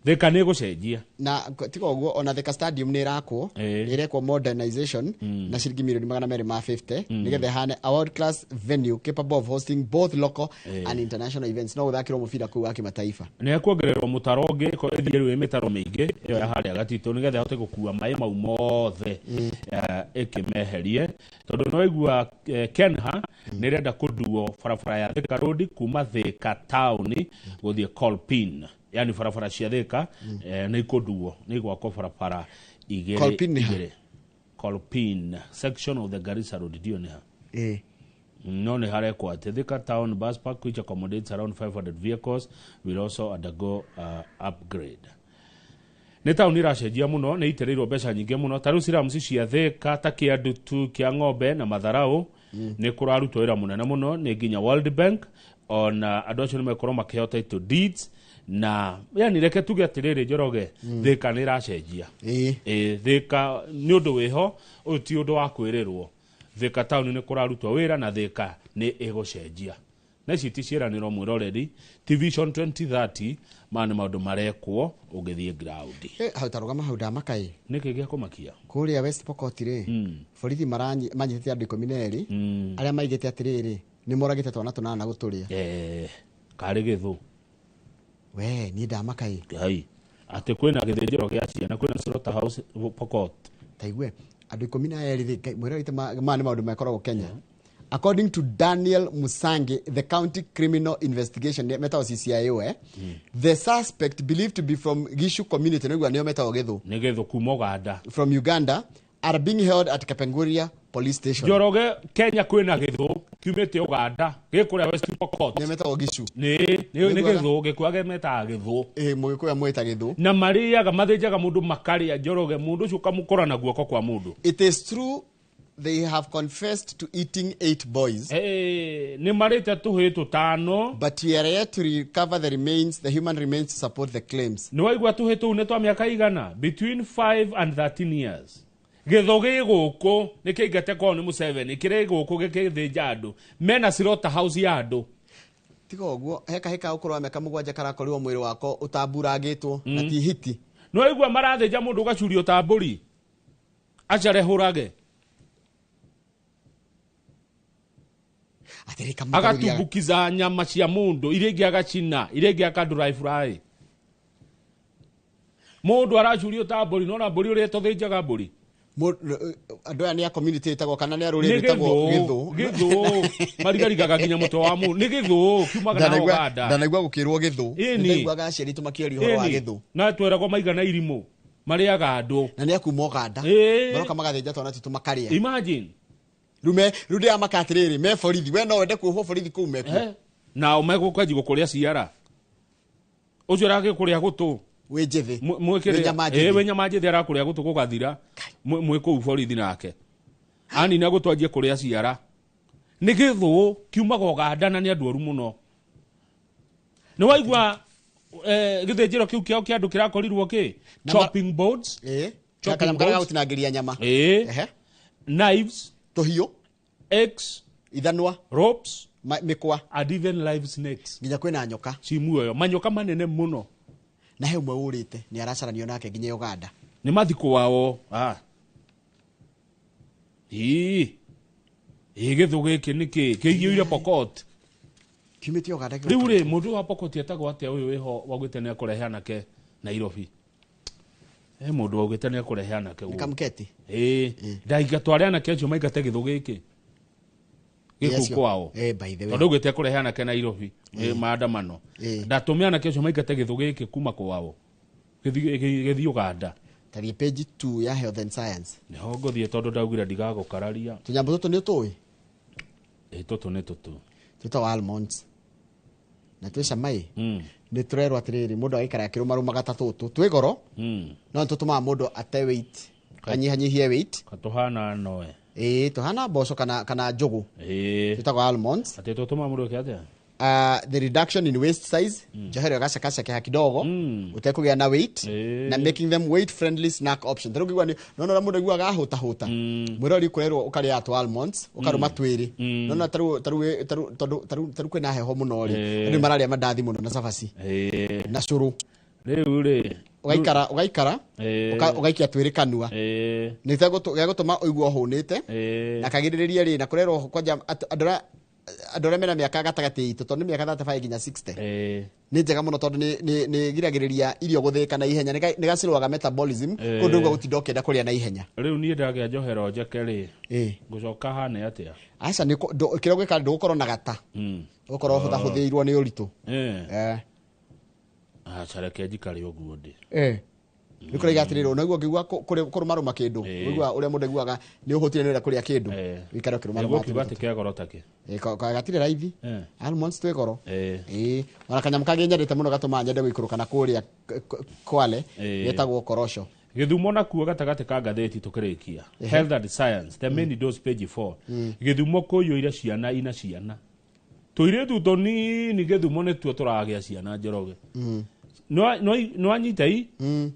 Thika nĩ gũcenjia. Na tiga ũguo ona Thika Stadium nĩ ĩrakwo, nĩ ĩrekwo modernization na ciringi mirioni 250 nĩgetha ĩhane a world class venue capable of hosting both local and international events. No gũthakĩrwo mũbira kũu wa kĩmataifa. Nĩ ekuongererwo mũtaro ũngĩ ĩthiĩ rĩu ĩ mĩtaro mĩingĩ ĩyo ya harĩa Gatitũ nĩgetha ĩhote gũkua maĩ mau mothe ĩkĩmeherie. Tondũ no igua Kenha nĩ ĩrenda kũnduo barabara ya Thika Road kuma Thika taũni gũthiĩ Kolpin. Yani barabara cia Thika nĩ ikũnduo nĩ igwakwo barabara igĩrĩ. Kolpin section of the Garissa Road ndio nĩ ha. Ĩĩ. No nĩ harekwo atĩ Thika Town Bus Park, which accommodates around 500 vehicles, will also undergo upgrade. Nĩ taũni ĩracenjia mũno, nĩ itĩrĩirwo mbeca nyingĩ mũno. Ta rĩu slums cia Thika ta Kĩandutu, kĩa Ng'ombe na Matharau, nĩ kũrarutwo wĩra mũnene mũno nĩ nginya World Bank. Ona andũ acio nĩ mekorwo makĩheo title deeds, na yani reke tuge atĩrĩrĩ, Njoroge, Thika nĩ ĩracenjia. Ĩĩ, Thika nĩ ũndũ wĩho ũyũ, ti ũndũ wa kwĩrĩrwo. Thika taũni nĩ kũrarutwo wĩra na Thika nĩ ĩgũcenjia, na ici ti ciĩranĩro, mwĩroreri, ti Vision 2030. Maya nĩ maũndũ marekwo ũngĩthiĩ ground. Hau tarũgama hau, ndamaka ĩ. Nĩkĩ gĩa kũmakia? Kũrĩa West Pokot rĩ, borithi manyitĩte andũ 12 arĩa maigĩte atĩrĩrĩ nĩ moragĩte twana tũnana gũtũrĩa. Karĩ gĩthũ. We niĩ ndamaka ĩ. Ngai, atĩ kwĩna gĩthĩnjĩro gĩa ciana, kwĩna slaughter house Pokot. Taigue andũ 12 rĩ, Ngai, mwĩrorete maya nĩ maũndũ makoragwo Kenya. According to Daniel Musangi, the county criminal investigation metagwo CCIO, the suspect believed to be from Gishu community, nĩguo nĩo metagwo gĩthũ. Nĩ gĩthũ kuma Uganda. From Uganda, are being held at Kapenguria Police Station. Njoroge, Kenya kwĩna gĩthũ kiumĩte Uganda gĩ kũrĩa West Pokot. Nĩ metagwo Gishu. Nĩ gĩthũ gĩkuage metaga gĩthũ. Ĩ, mũgĩkũyũ amwĩta gĩthũ. Na marĩaga, mathĩnjaga mũndũ makarĩa. Njoroge, mũndũ ũcio ũkamũkora na guoko kwa mũndũ. It is true they have confessed to eating eight boys. Nĩ marĩte tũhĩ tũtano. But we are yet to recover the remains, the human remains to support the claims. Nĩ waigua tũhĩ tũu nĩ twa mĩaka igana? Between 5 and 13 years. Gĩthũ gĩ gũkũ nĩ kĩingate kwao nĩ Museveni, kĩrĩ gũkũ gĩkĩthĩnja andũ mena slaughter house ya andũ. Tiga ũguo, he kahĩ ka ũkũrũ wa mĩaka 7 karakorirwo mwĩrĩ wako ũtamburangĩtwo na ti hiti. Nĩ waigua marathĩnja mũndũ ũgacurio ta mbũri acarehũrage. Atĩrĩ, kamũkarugia- Agatumbukiza nyama cia mũndũ, iria ingĩ agacina, iria ingĩ akandũra fry. Mũndũ aracurio ta mbũri, nona mbũri ũrĩa tũthĩnjaga mbũri. Andũ aya nĩ a community ĩtagwo kana nĩ a rũrĩrĩ Nĩ rwĩtagwo gĩthũ. Gĩthũ marigarigaga nginya mũtwe wa mũndũ. Nĩ gĩthũ kiumaga na Uganda. Ndanaigua gũkĩrwo gĩthũ. Ĩni. Nĩndaiguaga aciari aitũ makĩaria ũhoro wa Ĩni. gĩthũ. Na tweragwo maigana irimũ marĩaga andũ. Na nĩ akuma Uganda. Ĩĩ. Maroka magathĩnja twana twitũ makarĩa. Imagine. Rĩu rĩu ndĩramaka atĩrĩrĩ, me borithi, we no wende kuohwo borithi kũu mekuo? Nao megũkanji gũkũrĩa ciara, ũcio aragĩkũrĩa gũtũ. Wĩ njĩthĩ. Mwĩkĩre. Wĩ nyama njĩthĩ. Ĩ, wĩ nyama njĩthĩ, arakũrĩa gũtũ gũgathira. Mwĩ kũu borithi nake anina gũtũ anjie kũrĩa ciara. Nĩ gĩthũ kiumaga Uganda na nĩ andũ oru mũno. Nĩ waigua gĩthĩnjĩro kĩu kĩao kĩa andũ kĩrakorirwo kĩ chopping boards. Ĩ. Chopping Kanyamũ karĩa boards. gagũtinangĩria nyama. Ĩ. Ehe. Knives. Tũhiũ. Eggs. Ithanwa. Ropes. Mĩkwa. And even live snakes. Nginya kwĩna nyoka. Ci muoyo, manyoka manene mũno. Na he ũmwe ũrĩte nĩ aracaranio nake nginya Uganda. Nĩ mathikũ wao. Ii ĩ, gĩthũ gĩkĩ nĩkĩ kĩiyũire Pokot? Kiumĩte Uganda. Rĩu rĩ, mũndũ wa Pokot etagwo atĩa ũyũ wĩho waugĩte nĩ ekũrehe anake Nairobi? He mũndũ waugĩte nĩ ekũrehe anake gũkũ. Kamketi. Ĩĩ, ndaingatware anake acio maingate gĩthũ gĩkĩ gĩkũ Acio. kwao. By the way. Tondũ augĩte ekũrehe anake Nairobi, maandamano. Ndatũme anake acio maingate gĩthũ gĩkĩ kuma kwao gĩthiĩ Uganda. Tarĩ page 2 ya Health and Science. Nĩho ngũthiĩ tondũ ndaugire ndigagũkararia. Tũnyamũ tũtũ nĩ ũtũĩ? Ĩ, tũtũ nĩ tũtũ. Twĩtagwo almonds. Na twĩ cama ĩ. Nĩ tũrerwo atĩrĩrĩ, mũndũ agĩikara akĩrũmarũmaga ta tũtũ twĩ goro, no nĩ tũtũmaga mũndũ ate weight, anyihanyihie weight. Katũhana noe. Ĩĩ, tũhana mboco kana njũgũ. Twĩtagwo almonds. Atĩ tũtũmaga mũndũ eke atĩa? The reduction in waist size, njohero ĩgacekeha kidogo ũtekũgĩa na weight, na making them weight friendly snack option. Tarĩu ngĩigua nona ũrĩa mũndũ aiguaga ahũtahũta, mwĩrori kũrerwo ũkarĩa tũ almonds ũkarũma twĩrĩ. Nona tarĩu tarĩu tarĩu tondũ tarĩu kwĩna heho mũno rĩ, andũ mararĩa mandathi mũno na cabaci na cũrũ. Rĩu rĩ, Ũgaikara ũgaikia twĩrĩ kanua, nĩ gĩgũtũma ũigue ũhũnĩte na kagirĩrĩrie rĩ, na kũrerwo kwanja andũ arĩa mena mĩaka gatagatĩ itũ, tondũ nĩ mĩaka 35 nginya 60, nĩ njega mũno tondũ nĩ ĩgiragĩrĩria irio gũthĩĩka na ihenya, nĩ gacirũaga metabolism, kũndũ ũguo gũtinda ũkĩenda kũrĩa na ihenya. Rĩu niĩ ndagĩa njohero njeke rĩ, ngũcoka hane atĩa? Aca, nĩ kĩrĩa ũgwĩka, ndũgũkorwo na gata, ũgũkorwo ũhũthahũthĩirwo nĩ ũritũ. Aca, reke njikare ũguo ndĩ. Nĩ kũraiga atĩrĩrĩ, ũnaigua ũngĩigua kũrũmarũma kĩndũ, ũigua ũrĩa mũndũ aiguaga nĩ ũhũtire nĩ ũrenda kũrĩa kĩndũ, wĩikare ũkĩrũmarũma. Nĩguo kiuga atĩ kĩa goro takĩ. Gatirĩ raithi. Almonds twĩ goro. Ĩĩ, ona kanyamũ kangĩ nyendete mũno gatũmaga nyende gũikũrũka na kũrĩa Kwale getagwo korosho. Gĩthumo nakuo gatagatĩ ka ngathĩti tũkĩrĩkia. Health and Science, the main dose, page 4. Gĩthumo kũiyũire ciana ina ciana, tũirĩtu tũnini. Gĩthumo nĩtuo tũragĩa ciana, Njoroge. No anyita i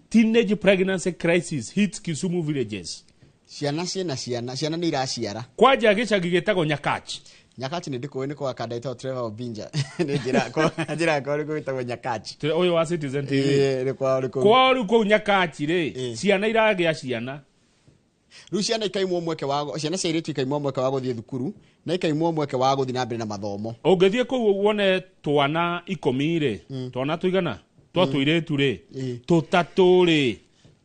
teenage pregnancy crisis hits Kisumu villages. Ciana ciĩna ciana, ciana nĩ iraciara. Kwanja gĩcagi gĩtagwo Nyakach. Nyakachi nĩ ndĩkũĩ, nĩ kwa kanda ĩtagwo Trevor Obinja, nĩ njĩra kwa njĩra kwa nĩ gwĩtagwo Nyakachi. Ũyũ wa Citizen TV. Ĩĩ, nĩ kwao nĩ kũu. Kwao rĩu kũu Nyakachi rĩ, ciana iragĩa ciana. Rĩu ciana ikaimwo mweke wa, ciana cia airĩtu ikaimwo mweke wa gũthiĩ thukuru na ikaimwo mweke wa gũthiĩ na mbere na mathomo. Ũngĩthiĩ kũu wone twana 10 rĩ, twana tũigana twa tũirĩtu rĩ, tũtatũ rĩ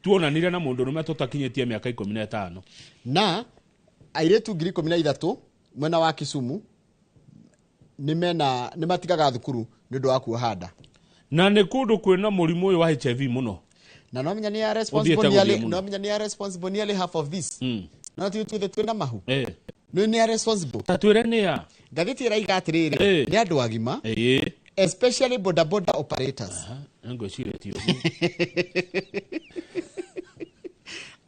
tuonanire na mũndũrũme tũtakinyĩtie mĩaka 15. Na airĩtu 13,000 mwena wa Kisumu nĩ mena nĩ matigaga thukuru nĩ ũndũ wa kuoha nda. Na nĩ kũndũ kwĩna mũrimũ ũyũ wa HIV mũno. Na no menya nĩ ya responsible Ũthiĩte nearly gũthiĩ mũno. No menya nĩ ya responsible nearly half of this. No ti tuothe twĩna mahu. Nĩ ya responsible. Ta twĩre nĩ ya. Ngathĩti ĩraiga atĩrĩrĩ, nĩ andũ agima, especially boda boda operators. Ngwĩciria ti ũguo.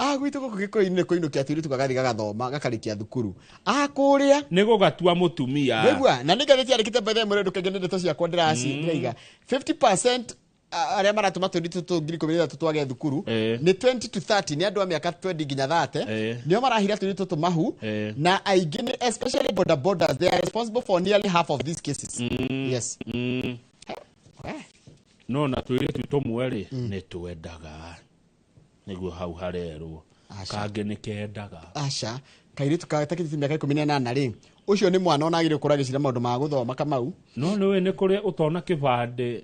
Ah, gwitũ gũkũ gĩkũyũ-inĩ kũinũkia tũirĩtu gagathiĩ gagathoma gakarĩkia thukuru, ah, kũrĩa nĩ gũgatua mũtumia. Nĩgua na nĩ ngathĩti yandĩkĩte by the way, mũrĩ ndũkenge nĩ ndeto ciakwa ndĩraci ndĩraiga 50% arĩa maratũma tũirĩtu tũtũ 13,000 twage thukuru nĩ 20 to 30, nĩ andũ a mĩaka 20 nginya 30, nĩo marahira tũirĩtu tũtũ mahu, na aingĩ nĩ especially boda bodas. They are responsible for nearly half of these cases, yes. No na tũirĩtu tũmwe rĩ nĩ twendaga nĩguo hau harerwo kangĩ nĩ kendaga. Aca, kairĩtu gatakĩtie mĩaka 18 rĩ, ũcio nĩ mwana ona agĩrĩire gũkorwo agĩciria maũndũ ma gũthoma, Kamau. No nĩ ũĩ nĩ kũrĩ ũtona kĩbandĩ.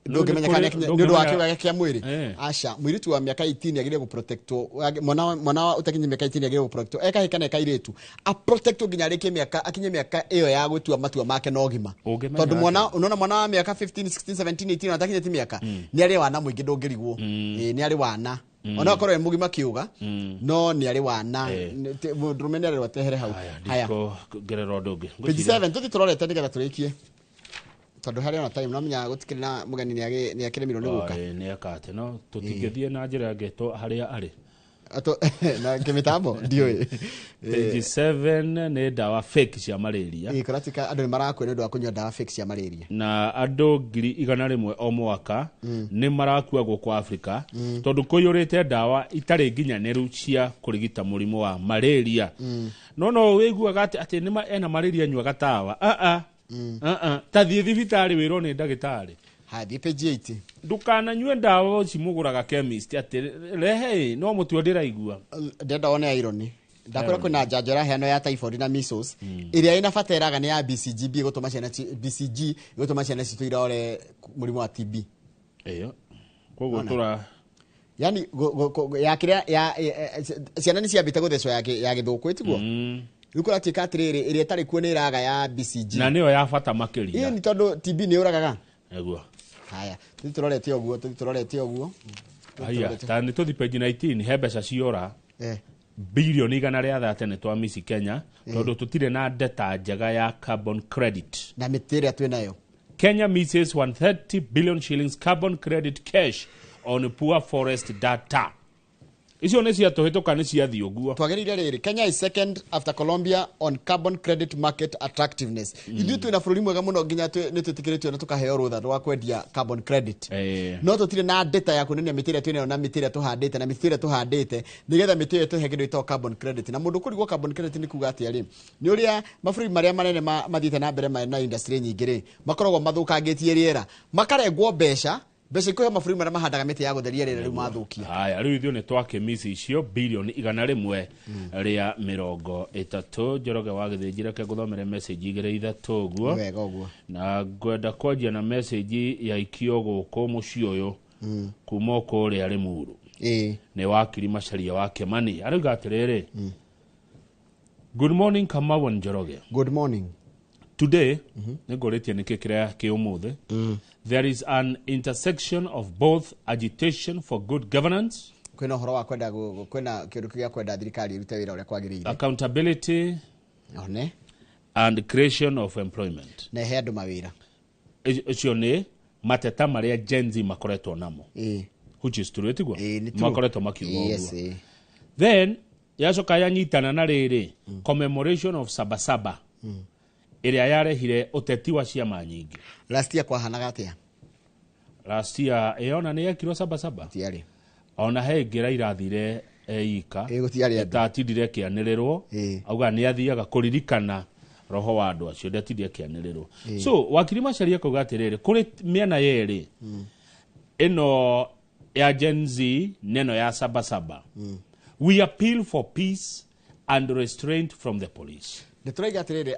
Ndũngĩmenya kana nĩ ũndũ wa kĩũga kĩa mwĩrĩ. Aca, mũirĩtu wa mĩaka 18 agĩrĩire gũprotectwo. Mwana ũtakinyie mĩaka 18 agĩrĩire gũprotectwo ekahĩ kana ekairĩtu, aprotectwo nginya arĩkie mĩaka, akinye mĩaka ĩyo ya gũtua matua make na ũgima. Ũngĩmenya Tondũ mwana atĩa? unaona mwana wa mĩaka 15, 16, 17, 18 ona atakinyĩtie mĩaka nĩ arĩ wana mũingĩ, ndũngĩrigwo. Ĩĩ, nĩ arĩ wana ona akorwo e mũgima kĩũga, no nĩ arĩ wana. Mũndũrũme nĩ arerwo atehere hau. Haya. Ndiko ngerera ũndũ ũngĩ. Page 7 tũthiĩ tũrorete nĩgetha tũrĩkie, tondũ harĩ ona time no menya gũtikĩrĩ na mũgeni nĩ akĩremirwo nĩ gũka. Nĩ eka atĩ no tũtingĩthiĩ na njĩra ĩngĩ harĩa arĩ. Na kĩmĩtambo ndiũĩ. Page 7 nĩ ndawa fake cia malaria. Ĩĩ, kũratuĩka andũ nĩ marakua nĩ ũndũ wa kũnyua ndawa fake cia malaria. Na andũ 100,000 o mwaka nĩ marakua gũkũ Afrika tondũ kũiyũrĩte ndawa itarĩ nginyanĩru cia kũrigita mũrimũ wa malaria. No wĩiguaga atĩ nĩ ena malaria, nyua gatawa. Ah ah. Ah ah, ta thiĩ thibitarĩ wĩrwo nĩ ndagĩtarĩ. Hathiĩ page 8. Ndũkananyue ndawa ici mũgũraga chemist atĩ rehe ĩ no mũtwe ndĩraigua. Ndĩrenda wone irony, ndakwĩra kwĩna njanjo ĩraheanwo ya typhoid na measles ĩrĩa ĩna bata ĩraga nĩ ya BCGB ĩgũtũma ciana BCG ĩgũtũma ciana citũ irore mũrimũ wa TB. Ĩyo koguo tũra Yani ya kĩrĩa ya ciana nĩ ciambĩte gũthecwo ya gĩthũkũ ĩtiguo rĩu kũratuĩka atĩrĩrĩ, ĩrĩa ĩtarĩ kuo nĩ ĩraga ya BCG. Na nĩyo ya bata makĩria. Ĩĩ, nĩ tondũ TB nĩ yũragaga. Nĩguo. Haya, tũthiĩ tũrorete ũguo, tũthiĩ tũrorete ũguo. Tũthiĩ Haya, tũrorete. ta nĩ tũthi page 19, he mbeca ciora bilioni 130 nĩ twa miss Kenya tondũ tũtirĩ na data njega ya carbon credit. Na mĩtĩ ĩrĩa twĩ nayo. Kenya misses 130 billion shillings carbon credit cash on poor forest data. Icio nĩ ciatũhĩtũka, nĩ ciathiĩ ũguo. Twagĩrĩire rĩrĩ, Kenya is second after Colombia on carbon credit market attractiveness. Ithuĩ twĩna bũrũri mwega mũno nginya nĩ twĩtĩkĩrĩtio na tũkaheo rũtha rwa kwendia carbon credit, no tũtirĩ na data ya kuonania mĩtĩ ĩrĩa twĩnayo na mĩtĩ ĩrĩa tũhandĩte na mĩtĩ ĩrĩa tũhandĩte nĩgetha mĩtĩ ĩyo ĩtũhe kĩndũ gĩtagwo carbon credit. Na mũndũ kũrigwo carbon credit nĩ kuga atĩa rĩ, nĩ ũrĩa mabũrũri marĩa manene mathiĩte na mbere na industry nyingĩ rĩ, makoragwo mathũkangĩtie rĩera, makarengwo mbeca, mbeca ikũhe mabũrũri marĩa mahandaga mĩtĩ ya gũtheria rĩera, rĩu mathũkia. Haya, rĩu ithuĩ nĩ twakĩmisi icio bilioni 130. Njoroge wa Gĩthĩnji, reke ngũthomere message igĩrĩ ithatũ ũguo. Nĩ wega ũguo. Na ngwenda kwanjia na message ya ikio gũkũ mũciĩ ũyũ kuma o kũrĩa Rĩmuru. Nĩ wakiri Macharia wa Kĩmani, arauga atĩrĩrĩ, "Good morning, Kamau and Njoroge." Good morning. Today nĩ ngũrĩtie nĩkĩ kĩrĩa kĩ ũmũthĩ. There is an intersection of both agitation for good governance, Kwĩna ũhoro wa kwenda kwĩna kĩũndũ gĩa kwenda thirikari ĩrute wĩra ũrĩa kwagĩrĩire, accountability one and creation of employment. Na ĩhe andũ mawĩra. Ũcio nĩ mateta marĩa Gen Z makoretwo namo, which is true, tiguo? Nĩ true. Makoretwo makiuga Yes, ũguo. Then yacoka yanyitana na rĩrĩ commemoration of Sabasaba ĩrĩa yarehire ũteti wa ciama nyingĩ. Last year kwahanaga atĩa? Last year ĩyona nĩ yekirwo Sabasaba. Tiarĩ. Ona he ĩngĩ Raila athire eika. Gũtiarĩ andũ. Ĩtatindire ĩkĩanĩrĩrwo, auga nĩ athiaga kũririkana roho wa andũ acio, ndatindire ĩkĩanĩrĩrwo. So wakiri Macharia akauga atĩrĩrĩ, kũrĩ mĩena yerĩ, ĩno ya Gen Z na ĩno ya Sabasaba, we appeal for peace and restraint from the police. Nĩ tũraiga atĩrĩrĩ,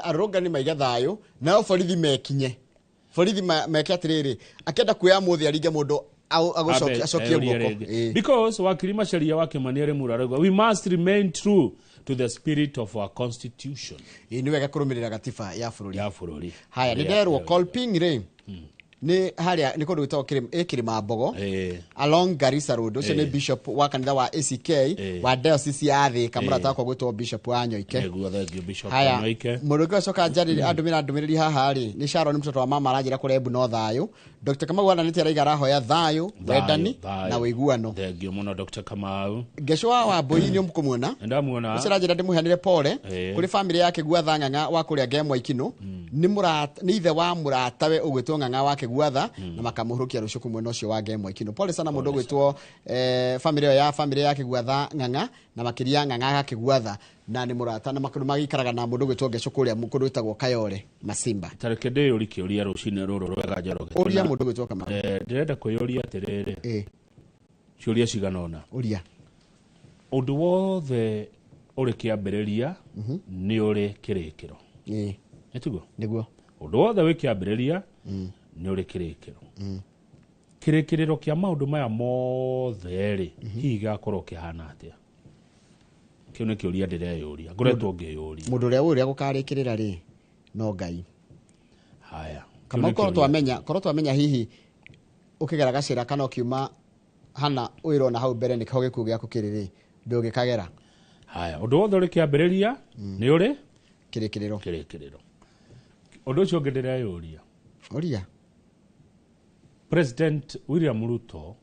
arũrũngani maiga thayũ, nao borithi mekinye, borithi meke atĩrĩrĩ, akĩenda kuoya mũthĩ aringe mũndũ Abe, acokie euria guoko. rĩngĩ. Because wakiri Macharia wa Kimani arĩ arauga we must remain true to the spirit of our constitution. Ĩĩ, nĩ wega kũrũmĩrĩra gatiba ya bũrũri. Ya bũrũri. Haya, nĩ Ĩrĩa- nderwo Kolping rĩ, nĩ harĩa nĩ kũndũ gwĩtagwo Kĩrĩma Mbogo along Garissa Road. Ũcio nĩ bishop wa kanitha wa ACK wa diocese ya Thĩka, mũrata wakwa gwĩtwo Bishop wa Nyoike. Nĩguo, thank you, Bishop Haya, Nyoike. mũndũ ũngĩ acoka njarĩria andũmĩra ndũmĩrĩri haha rĩ, nĩ Sharon mtoto wa mama, aranjĩra kũrĩa Embu no thayũ. Dr. Kamau aranĩte araiga arahoya thayũ, wendani Thayũ. na ũiguano. Thank you mũno, Dr. Kamau. Ngecwa wa Wambũi nĩ ũkũmuona. Ndamuona. Ũcio aranjĩra ndĩmũheanĩre pole kũrĩ bamĩrĩ yake Guatha Ng'ang'a wa kũrĩa Ngemwa Ikinũ. Nĩ mũrata, nĩ ithe wa mũratawe ũgwĩtwo Ng'ang'a wake Guatha, na makamũhũrũkia rũciũ kũ mwena ũcio wa Ngemwa Ikinũ. Pole sana mũndũ ũgwĩtwo bamĩrĩ ĩyo ya bamĩrĩ yake Guatha Ng'ang'a, na makĩria Ng'ang'a gake Guatha, na nĩ mũrata na makũndũ magĩikaraga na mũndũ ũgwĩtwo Ngecũ kũrĩa kũndũ gwĩtagwo Kayore Masimba. Tareke ndĩyũri kĩũria rũcinĩ rũrũ rwega, Njoroge. Ũria mũndũ ũgwĩtwo Kamau. Ndĩrenda kwĩyũria atĩrĩrĩ, ciũria cigana ũna. Ũria. Ũndũ wothe ũrĩ kĩambĩrĩria nĩ ũrĩ kĩrĩkĩro. Nĩ tiguo? Nĩguo. Ũndũ wothe wĩ kĩambĩrĩria nĩ ũrĩ kĩrĩkĩro. Kĩrĩkĩrĩro kĩa maũndũ maya mothe rĩ, hihi gĩgakorwo kĩhana atĩa? Kĩu nĩ kĩũria ndĩreyũria, ngoretwo ngĩyũria. Mũndũ ũrĩa ũrĩa gũkarĩkĩrĩra rĩ, no Ngai. Haya, kĩu Kamau, nĩ korwo kĩũria. twamenya hihi ũkĩgera gacĩra kana ũkiuma hana wĩrona hau mbere nĩkĩho gĩkuũ gĩaku kĩrĩ rĩ, ndũngĩkagera. Haya, ũndũ wothe ũrĩ kĩambĩrĩria nĩ ũrĩ kĩrĩkĩrĩro. Kĩrĩkĩrĩro. Ũndũ ũcio ũngĩ ndĩreyũria. Ũria. President William Ruto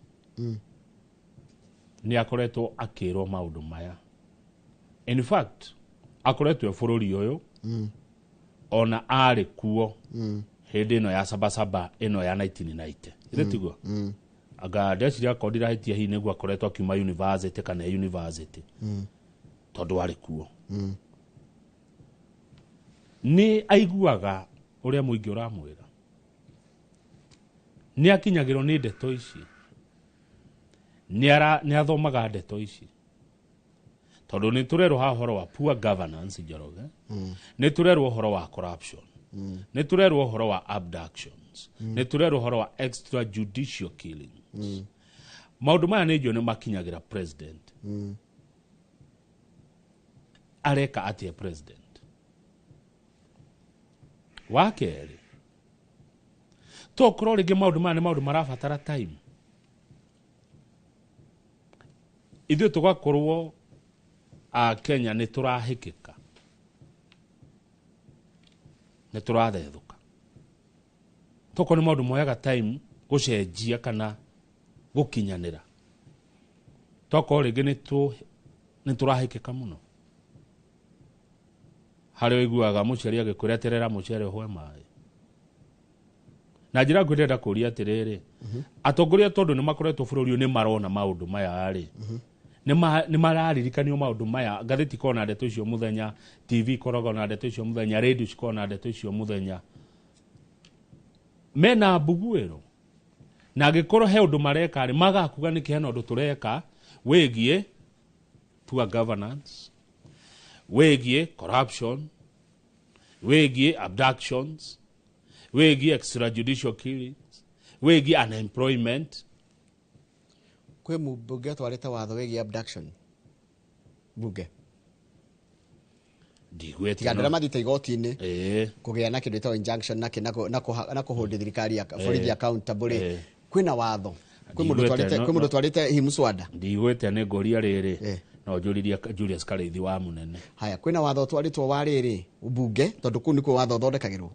nĩ akoretwo akĩrwo maũndũ maya. In fact, akoretwo e bũrũri ũyũ, ona arĩ kuo hĩndĩ ĩno ya Sabasaba ĩno ya 1990. Ithĩ tiguo? Anga ndeciria akorwo ndirahĩtia, hihi nĩguo akoretwo akiuma university kana e university, tondũ arĩ kuo. Nĩ aiguaga ũrĩa mũingĩ ũramwĩra, nĩ akinyagĩrwo nĩ ndeto ici, nĩ athomaga ndeto ici, tondũ nĩ tũrerwo haha ũhoro wa poor governance, Njoroge, nĩ tũrerwo ũhoro wa corruption, nĩ tũrerwo ũhoro wa abductions, nĩ tũrerwo ũhoro wa extrajudicial killings. Maũndũ maya nĩ njũĩ nĩ makinyagĩra president. Areka atĩa president? Wa kerĩ, tokorwo rĩngĩ maũndũ maya nĩ maũndũ marabatara time, ithuĩ tũgakorwo a Kenya nĩ tũrahĩkĩka, nĩ tũrathethũka, tokorwo nĩ maũndũ moyaga time gũcenjia kana gũkinyanĩra, tokorwo rĩngĩ nĩ tũrahĩkĩka mũno, harĩa ũiguaga mũciari agĩkwĩra eterera mũcere ũhwe maĩ. Na njĩra nguhĩ ndĩrenda kũria atĩrĩrĩ, atongoria tondũ nĩ makoretwo bũrũri ũyũ, nĩ marona maũndũ maya rĩ, nĩ mararirikanio maũndũ maya. Ngathĩti ikoragwo na ndeto icio mũthenya, TV ikoragwo na ndeto icio mũthenya, radio cikoragwo na ndeto icio mũthenya, mena mbuguĩro, na angĩkorwo he ũndũ mareka rĩ, magakuga nĩkĩ hena ũndũ tũreka wĩgiĩ poor governance, wĩgiĩ corruption, wĩgiĩ abductions, wĩgiĩ extrajudicial killings, wĩgiĩ unemployment. Kwĩ mũmbunge atwarĩte watho wĩgiĩ abduction bunge. Ndigwete Tiga andũ arĩa mathiĩte igoti-inĩ Ĩĩ. kũgĩa na kĩndũ gĩtagwo injunction na kĩ- na kũhold thirikari ya borithi Ĩĩ. accountable rĩ Ĩĩ. kwĩna watho, kwĩ mũndũ Ndigwete, twarĩte, kwĩ mũndũ twarĩte hihi mũswada. Ndigwete nĩ ngũria rĩrĩ, no njũririe Julius Karĩithi wa mũnene. Haya, kwĩna watho twarĩtwo wa rĩrĩ mbunge, tondũ kũu nĩkuo watho ũthondekagĩrwo.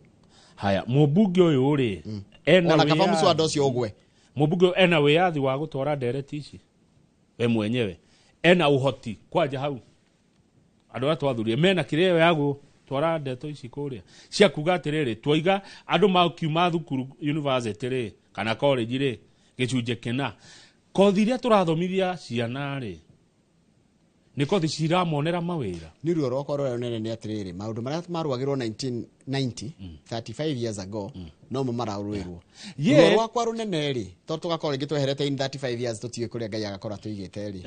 Haya, mũmbunge ũyũ rĩ ena Ona kaba wĩyathi- mũswada ũcio ũgwe. Mũmbunge ũyũ ena wĩyathi wa gũtwara ndereti ici we mwenyewe, ena ũhoti kwanja hau andũ arĩa twathurire mena kĩrĩa ĩyo ya gũtwara ndeto ici kũrĩa cia kuga atĩrĩrĩ, twaiga andũ makiuma thukuru university rĩ kana college rĩ gĩcunjĩ kĩna, kothi iria tũrathomithia ciana rĩ nĩ kothi ciramonera mawĩra. Nĩ ruo rwakwa rũrĩa rũnene nĩ atĩrĩrĩ, maũndũ marĩa marũagĩrwo 1990, 35 years ago, no mo mararũĩrwo. Ruo rwakwa rũnene rĩ, tondũ tũgakorwo rĩngĩ tweherete in 35 years, tũtiũĩ kũrĩa Ngai agakorwo atũigĩte rĩ,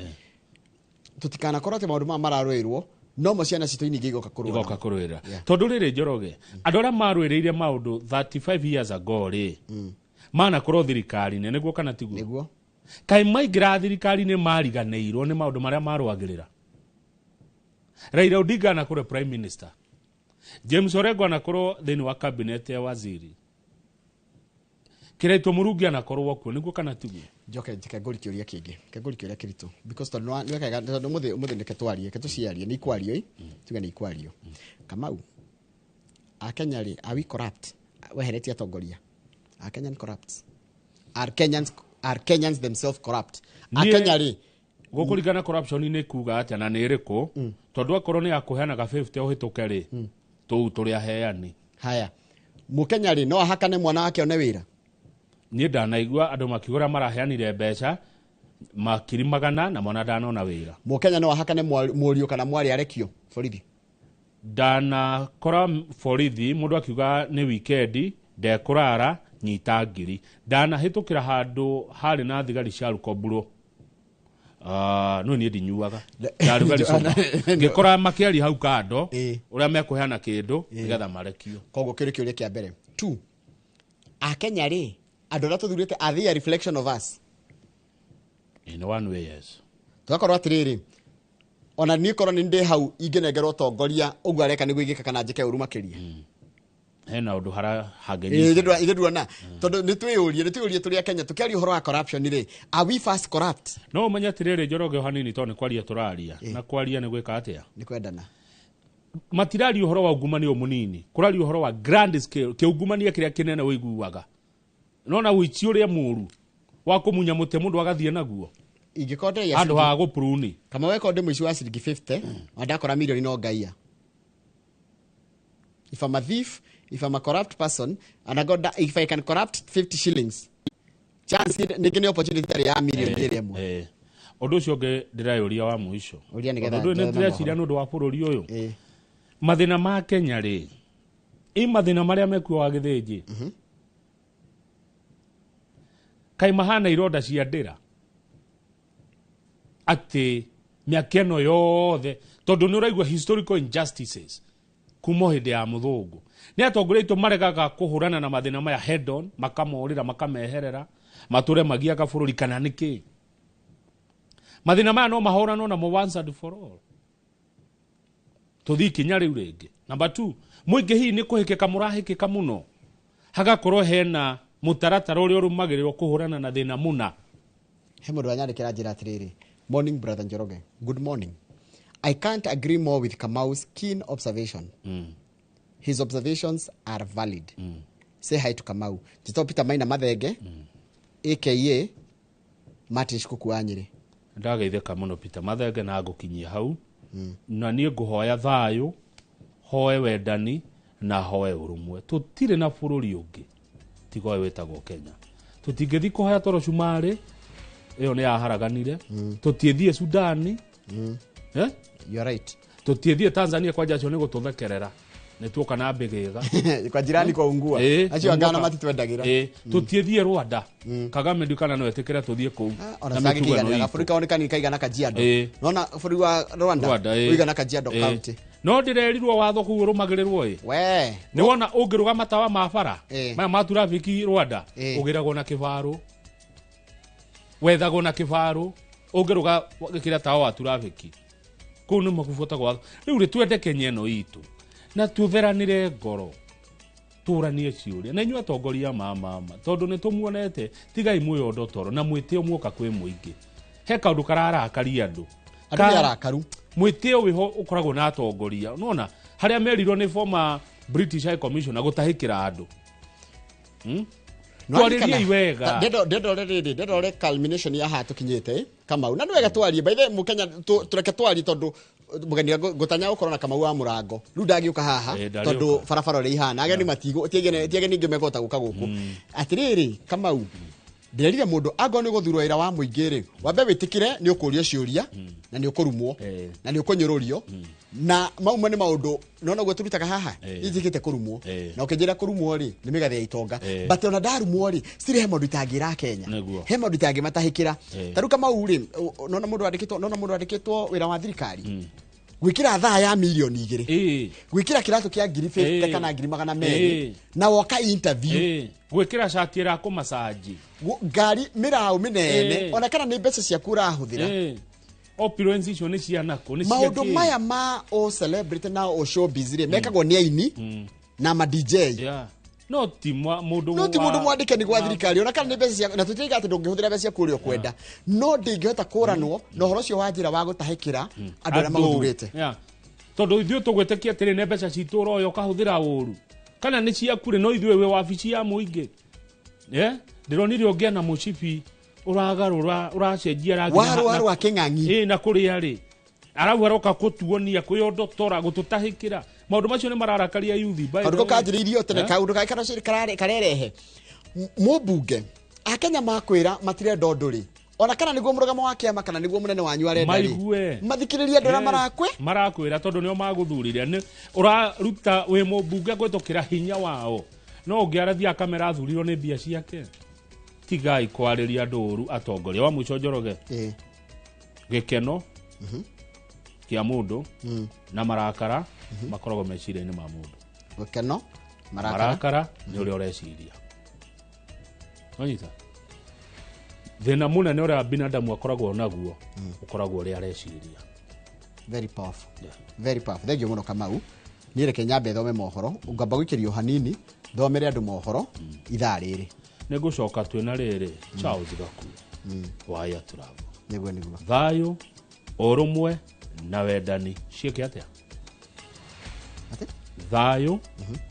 tũtikanakorwo atĩ maũndũ maya mararũĩrwo no mo ciana citũ nyingĩ igoka kũrũa igoka namo. Kũrũĩra tondũ rĩrĩ Njoroge, andũ arĩa marũĩrĩire maũndũ 35 years ago rĩ manakorwo thirikari-inĩ, nĩguo kana tiguo? Nĩguo. Kaĩ maingĩra thirikari-inĩ mariganĩirwo nĩ maũndũ marĩa marũagĩrĩra? Raila Odinga anakorwo prime minister, James Orengo anakorwo thĩinĩ wa cabinet ya waziri, Kĩraitũ Mũrungi anakorwo kuo, nĩguo kana tiguo? Njoke njike ngũri kĩũria kĩngĩ, ke ngũri kĩũria kĩritũ, because tondũ nĩwekega, tondũ mũthĩ nĩke twarie, ke tũciarie, nĩ ikwario ĩ tuge nĩ ikwario. Kamau, Akenya rĩ, are we corrupt? Weheretie atongoria, are Kenyan corrupt? Are Kenyans themselves corrupt? Akenya rĩ? Gũkũringana corruption nĩ kuga atĩa na nĩ ĩrĩkũ, tondũ akorwo nĩ ya kũheanaga 50 ũhĩtũke rĩ, tũu tũrĩ aheani. Haya, Mũkenya rĩ, no ahakane mwana wake one wĩra? Niĩ ndanaigua andũ makiuga ũrĩa maraheanire mbeca makiri magana na mwana ndanona wĩra. Mũkenya no ahakane mũriũ kana mwarĩ arekio borithi? Ndanakora borithi mũndũ akiuga nĩ wikendi ndekũrara nyita ngiri. Ndanahĩtũkĩra handũ harĩ na thigari cia rũkomburo. No niĩ ndinyuaga, ndarugari cuma, ngĩkora makĩaria hau kando ũrĩa mekũheana kĩndũ nĩgetha marekio. Koguo kĩrĩ kĩũria kĩa mbere two, Akenya rĩ, andũ arĩa tũthurĩte, are they a reflection of us? In one way, yes. Tũgakorwo atĩrĩrĩ, ona niĩ korwo nĩ ndĩ hau ingĩnengerwo ũtongoria ũguo areka nĩguo ingĩka kana njĩke ũru makĩria. Hena ũndũ hara Ĩĩ, ithuĩ nduona tondũ nĩ twĩyũrie tũrĩ Akenya, tũkĩaria ũhoro wa corruption rĩ, are we first corrupt? No ũmenye atĩrĩrĩ, Njoroge, o hanini, tondũ nĩ kwaria tũraria na kwaria nĩ gwĩka atĩa? Nĩ kwendana. Matiraria ũhoro wa ungumania o mũnini, kũraria ũhoro wa grand scale, kĩungumania kĩrĩa kĩnene ũiguaga nona ũici ũrĩa mũru wa kũmunya mũtĩ mũndũ agathiĩ naguo. Ingĩkorwo ndĩraiya handũ ha gũpruni. Kama weko ndĩ mũici wa ciringi 50 na ndakora milioni no ngaiya. If I'm a thief, if I'm a corrupt person and I got that, if I can corrupt 50 shillings, chance ningĩ nĩ opportunity ĩtarĩ ya milioni ĩrĩa ĩmwe. Ũndũ ũcio ũngĩ ndĩrayũria wa mũico. Ũria nĩgetha Tondũ ndũĩ nĩ njoe ndĩreciria nĩ ũndũ wa bũrũri ũyũ, mathĩna ma Kenya rĩ, ĩ mathĩna marĩa mekuo wa gĩthĩnji kaĩ mahana ironda cia ndĩra atĩ mĩaka ĩno yothe, tondũ nĩ ũraigua historical injustices kuma o hĩndĩ ya mũthũngũ, nĩ atongoria aitũ maregaga kũhũrana na mathĩna maya head on, makamorĩra, makameherera, matũre magiaga bũrũri, kana nĩkĩ mathĩna maya no mahũranwo namo once and for all, tũthiĩ ikinya rĩu rĩngĩ? Number two, mũingĩ hihi nĩ kũhĩkĩka mũrahĩkĩka mũno, hagakorwo hena mũtaratara ũrĩa ũrũmagĩrĩrwo kũhũrana na thĩna mũna? He mũndũ wanyandĩkĩra njĩra atĩrĩrĩ, "Morning, brother Njoroge. Good morning. I can't agree more with Kamau's keen observation. His observations are valid. Say hi to Kamau. Njĩtagwo Peter Maina Mathenge, aka Martin Shikuku wa Nyĩrĩ." Ndageithĩka mũno, Peter Mathenge, na ngũkinyia hau, na niĩ ngũhoya thayũ, hoe wendani na hoe ũrũmwe. Tũtirĩ na bũrũri ũngĩ tiga ũyũ wĩtagwo Kenya. Tũtingĩthiĩ kũhoya toro cumarĩ ĩyo nĩ yaharaganire, tũtiĩthiĩ Sudani, eh? You are right. Tũtiĩthiĩ Tanzania, kwanja acio nĩ gũtũthekerera nĩ tuoka na mbĩgĩga. Kwa jirani kwa ungua. Acio angana matitwendagĩra. Tũtiĩthiĩ Rwanda. Kagame ndikana no etĩkĩre tũthiĩ kũu ona na cagĩ mĩtugo ĩno kĩiganĩra itũ. gabũrũri kao nĩ kanini kaigana Kajiado. Nona bũrũri wa Rwanda Rwanda, ĩĩ. ũigana Kajiado County. No ndĩrerirwo watho kũu ũrũmagĩrĩrwo ĩ. We. Nĩ wona ũngĩrũga matawa ma bara maya ma trafiki Rwanda, ũgĩragwo na kĩbarũ, wethagwo na kĩbarũ ũngĩrũga gĩkĩra tawa wa trafiki. Kũu nĩ makubuata watho. Rĩu rĩ, twende Kenya ĩno itũ na tutheranĩre ngoro, tũranie ciũria na inyuĩ atongoria ma mama, tondũ nĩ tũmuonete. Tigai mwĩyondo toro na mwĩtĩo muoka kwĩ mũingĩ. He kaũndũ kararakaria andũ. Andũ nĩ arakaru. Mwĩtĩo wĩho ũkoragwo na atongoria. Nona harĩa merirwo nĩ former British High Commissioner gũtahĩkĩra andũ. Twarĩriei wega. Ndendore rĩrĩ, ndendore culmination ya haha tũkinyĩte, Kamau, na nĩ wega twarie. By the way, Mũkenya, tũreke twarie, tondũ mũgeni ngũtanya gũkorwo na Kamau wa mũrango rĩu ndagĩũka haha. Ndarĩũka. Tondũ barabara ũrĩa ihana, ageni matigũ, ti ageni ingĩ mekũhota gũka gũkũ. Atĩrĩrĩ Kamau, ndĩrerire mũndũ angorwo nĩ gũthurwo wĩra wa mũingĩ rĩ, wambe wĩtĩkĩre nĩ ũkũrio ciũria na nĩ ũkũrumwo na nĩ ũkũnyũrũrio, na mau nĩ maũndũ nona ũguo tũrutaga haha. Njĩkĩte kũrumwo na ũkĩnjĩra kũrumwo rĩ, nĩ mĩgathe ya itonga. But ona ndarumwo rĩ, still he maũndũ itangĩra Kenya. He maũndũ itangĩmatahĩkĩra. Ta rĩu Kamau rĩ, nona mũndũ wandĩkĩtwo, nona mũndũ wandĩkĩtwo wĩra wa thirikari gwĩkĩra thaa ya 2,000,000, gwĩkĩra kĩratũ kĩa 50,000 kana 200,000, na woka interview. Gwĩkĩra cati ĩrakũmacanji. Ngari mĩraũ mĩnene, ona kana nĩ mbeca ciaku ũrahũthĩra. Opulence icio nĩ cia nakũ? Nĩ cia Maũndũ kĩ? maya ma o celebrity na o showbiz rĩ, mekagwo nĩ aini na ma DJ. No ti mũndũ No ti mũndũ mwandĩke nĩ gwa thirikari, ona kana nĩ mbeca ciaku, na tũtiraiga atĩ ndũngĩhũthĩra mbeca ciaku ũrĩa ũkwenda, no ndingĩhota kũranwo na ũhoro ũcio wa njĩra wa gũtahĩkĩra andũ arĩa magũthurĩte. Tondũ ithuĩ tũgwĩtĩkia atĩrĩ, nĩ mbeca citũ ũroya ũkahũthĩra ũru, kana nĩ ciaku rĩ, no ithuĩ wĩ wabici ya mũingĩ. Ndĩronire ũngĩ na mũcibi ũragarũra, ũracenjia rangi. Warũa rwa kĩng'ang'i. Na kũrĩa rĩ, arau aroka kũtuonia kwĩyondotora gũtũtahĩkĩra. Maũndũ macio nĩ mararakaria yuthi, by the Kaũndũ way. kau kanjĩrĩirio tene. Kaũndũ karĩa karerehe mũmbunge akenya makwĩra matirenda ũndũ rĩ, ona kana nĩguo mũrũgamo wa kĩama kana nĩguo mũnene wanyu arenda rĩ, Maigue. mathikĩrĩrie andũ arĩa marakwe marakwĩra, tondũ nĩo magũthurire. Nĩ ũraruta wĩ mũmbunge kũhĩtũkĩra hinya wao, no ũngĩ arathiĩ akamera athurirwo nĩ mbia ciake. Tigai kwarĩria andũ ũru atongoria. Wa mũico, Njoroge, gĩkeno kĩa mũndũ na marakara makoragwo meciria-inĩ ma mũndũ. Gĩkeno, marakara. Marakara nĩ ũrĩa ũreciria. Wanyita thĩna mũnene ũrĩa binadamu akoragwo naguo ũkoragwo ũrĩa areciria. Very powerful, very powerful. Thank you mũno, Kamau. Niĩ reke nyambe thome mohoro, ngamba gũikĩrio hanini thomere andũ mohoro ithaa rĩrĩ. Nĩ ngũcoka twĩna rĩrĩ Charles Gakuo wa Air Travel. Nĩguo, nĩguo. Thayũ, ũrũmwe na wendani ciĩke atĩa? Thayũ,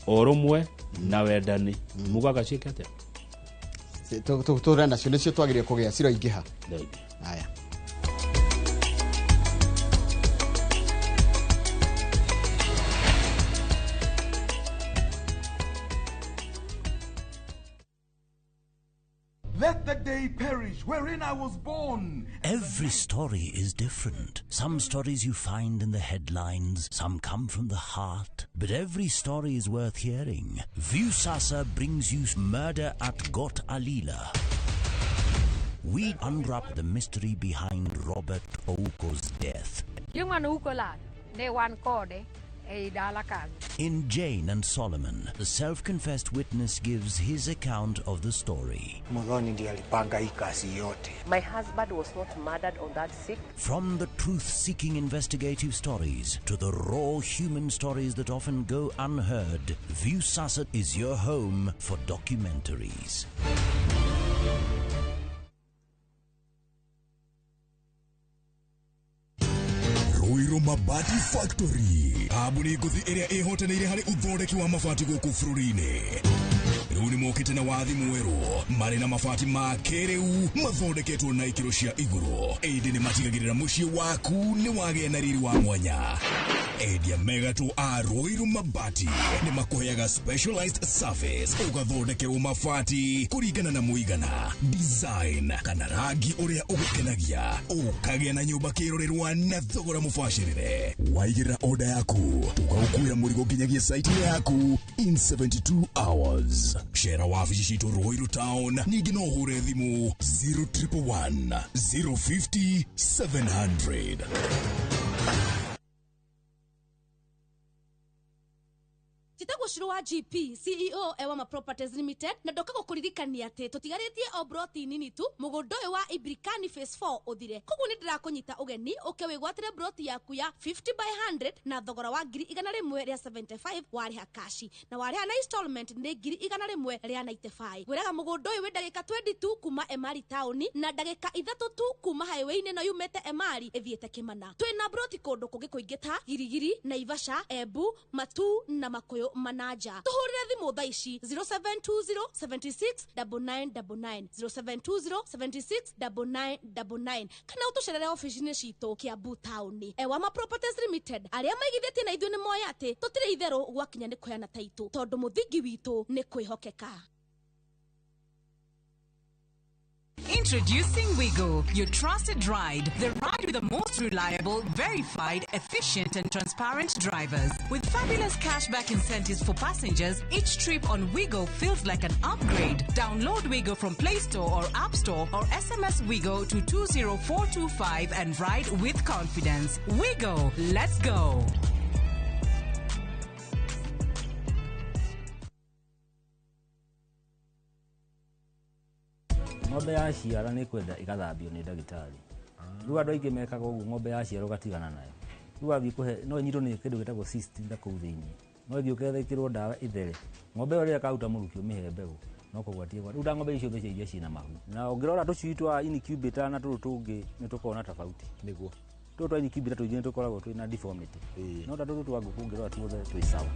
ũrũmwe na wendani mugaga ciĩke atĩa? Tũre nacio, nĩcio twagĩrĩire kũgĩa, ciroingĩha. Thengiũ. Haya. Let the day perish wherein I was born. Every story is different. Some stories you find in the headlines, some come from the heart. But every story is worth hearing. Viusasa brings you Murder at Got Alila. We unwrap the mystery behind Robert Ouko's death. Chieng' mane Ouko lal, ne wan kode ei dala kanyo. In Jane and Solomon, the self-confessed witness gives his account of the story. Muthoni ndiye alipanga hii kazi yote. My husband was not murdered on that sick. From the truth-seeking investigative stories to the raw human stories that often go unheard, Viusasa is your home for documentaries. Ruiru Mabati Factory, kambuni ngũthi ĩrĩa ĩhotanĩire harĩ ũthondeki wa mabati gũkũ bũrũri-inĩ. Rĩu nĩ mokĩte na wathi mwerũ, marĩ na mabati ma kĩrĩu mathondeketwo na ikĩro cia igũrũ, ĩndĩ nĩ matigagĩrĩra mũciĩ waku nĩ wagĩa na riri wa mwanya. Endia megatũ a Ruiru Mabati nĩ makũheaga specialized service, ũgathondekerwo mabati kũringana na mũigana, design kana rangi ũrĩa ũgũkenagia, ũkagĩa na nyũmba kĩrorerwa na thogora mũbacĩrĩre. Waigĩrĩra order yaku, tũgagũkuĩra mũrigo nginyagia site-inĩ yaku in 72 hours. Cera wabici citũ Ruiru Town, ningĩ no ũhũre thimũ 0111 050 700. Njĩtagwo Shiro wa GP CEO Ewama Properties Limited, na ndoka gũkũririkania atĩ tũtigarĩtie o broti nini tu mũgũnda ũyũ wa Ibrikani Phase 4 ũthire. Koguo nĩ ndĩrakũnyita ũgeni ũke wĩgwatĩre broti yaku ya 50 by 100 na thogora wa 175,000 warĩha kashi, na warĩha na installment nĩ 195,000. Ngwĩraga mũgũnda ũyũ wĩ ndagĩka 22 kuma Emari taũni na ndagĩka 3 tu kuma highway-inĩ no yumĩte Emari ĩthiĩte Kĩmana. Twĩna broti kũndũ kũngĩ kũingĩ ta Girigiri, Naivasha, Embu, Matu na Makuyu Manaja. Tũhũrĩre thimũ thaa ici 0720 76 9999, 0720 76 9999, kana ũtũcerere ofici-inĩ citũ Kiambu taũni. Ewama Properties Limited, arĩa maigithĩtie na ithuĩ nĩ moĩ atĩ tũtirĩ itherũ gwakinya nĩ kũheana taitũ, tondũ mũthingi witũ nĩ kwĩhokeka. Introducing Wigo, your trusted ride, the ride with the most reliable, verified, efficient and transparent drivers. With fabulous cashback incentives for passengers, each trip on Wigo feels like an upgrade. Download Wigo from Play Store or App Store or SMS Wigo to 20425 and ride with confidence. Wigo, let's go. Ng'ombe yaciara nĩ kwenda ĩgathambio nĩ ndagĩtarĩ. Rĩu andũ aingĩ mekaga ũguo, ng'ombe yaciara ũgatigana nayo. Rĩu wathiĩ kũhe no ĩnyitwo nĩ kĩndũ gĩtagwo cyst na kũu thĩinĩ. No ĩthiĩ ũketha ĩkĩrwo ndawa ĩthere. Ng'ombe ĩyo rĩrĩa ĩkaruta mũrukĩ ũmĩhe mbegũ no kũgwatia ĩgwatie. Rĩu ng'ombe icio cia iria ciĩna mahu. Na ũngĩrora tũcui twa incubator na tũtũ tũngĩ nĩ tũkoragwo na tofauti. Nĩguo. Tũtũ twa incubator tũingĩ nĩ tũkoragwo twĩna deformity. No ta tũtũ twa ngũkũ ũngĩrora tuothe twĩ sawa.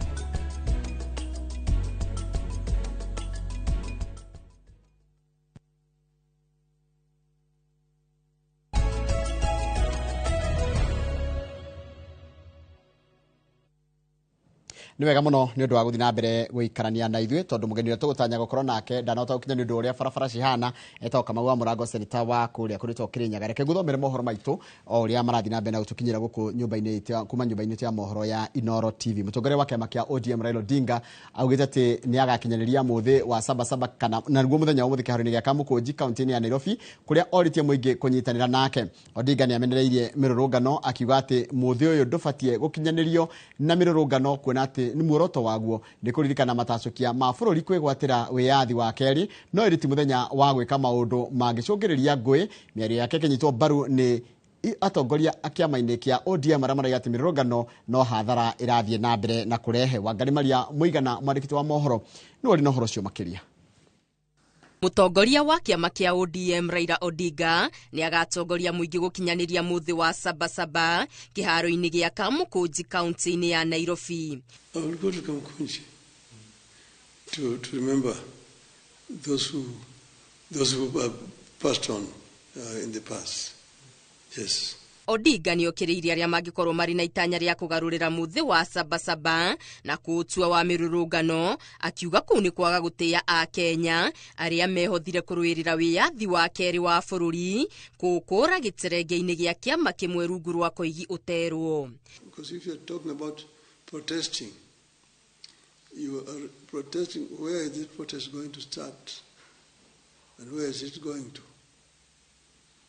Nĩ wega mũno nĩ ũndũ wa gũthiĩ na mbere gũikarania na ithuĩ, tondũ mũgeni ũrĩa tũgũtanya gũkorwo nake ndanahota gũkinya nĩ ũndũ ũrĩa barabara cihana, etagwo Kamau wa Mũrango, seneta wa kũrĩa kũrĩtwo Kĩrĩnyaga. Reke ngũthomere mohoro maitũ o ũrĩa marathiĩ na mbere na gũtũkinyĩra gũkũ nyũmba-inĩ itũ, kuma nyũmba-inĩ itũ ya mohoro ya Inooro TV. Mũtongoria wa kĩama kĩa ODM Raila Odinga augĩte atĩ nĩ agakinyanĩria mũthĩ wa Sabasaba, kana naguo mũthenya wa ũmũthĩ kĩharo-inĩ gĩa Kamũkũnji kaunti-inĩ ya Nairobi, kũrĩa orĩtie mũingĩ kũnyitanĩra nake. Odinga nĩ amenereirie mĩrũrũngano akiuga atĩ mũthĩ ũyũ ndũbatiĩ gũkinyanĩrio na mĩrũrũngano, kuona atĩ nĩ muoroto waguo nĩ kũririkana matacũkia ma bũrũri kwĩgwatĩra wĩyathi wa kerĩ, no ĩrĩ ti mũthenya wa gwĩka maũndũ mangĩcũngĩrĩria ngũĩ. Mĩario yake ĩkĩnyitwo mbaru nĩ atongoria a kĩama-inĩ kĩa ODM arĩa marauga atĩ mĩrũrũngano no hathara ĩrathiĩ na mbere na kũrehe. Wangari Maria Mũigana, mwandĩki wa mohoro, nĩwe ũrĩ na ũhoro ũcio makĩria. Mũtongoria wa kĩama kĩa ODM Raila Odinga nĩ agatongoria mũingĩ gũkinyanĩria mũthĩ wa Sabasaba kĩharo-inĩ gĩa Kamũkũnji kaunti-inĩ ya Nairobi. I will go to Kamukunji to remember those who have passed on in the past. Yes. Odinga nĩ okĩrĩirie arĩa mangĩkorwo marĩ na itanya rĩa kũgarũrĩra mũthĩ wa Sabasaba na kũũtua wa mĩrũrũngano, akiuga kũu nĩ kwaga gũtĩĩa Akenya arĩa mehothire kũrũĩrĩra wĩyathi wa kerĩ wa bũrũri kũũkũra gĩterenge-inĩ gĩa kĩama kĩmwe rungu rwa Koigi ũterwo. Because if you're talking about protesting, you are protesting, where is this protest going to start and where is it going to?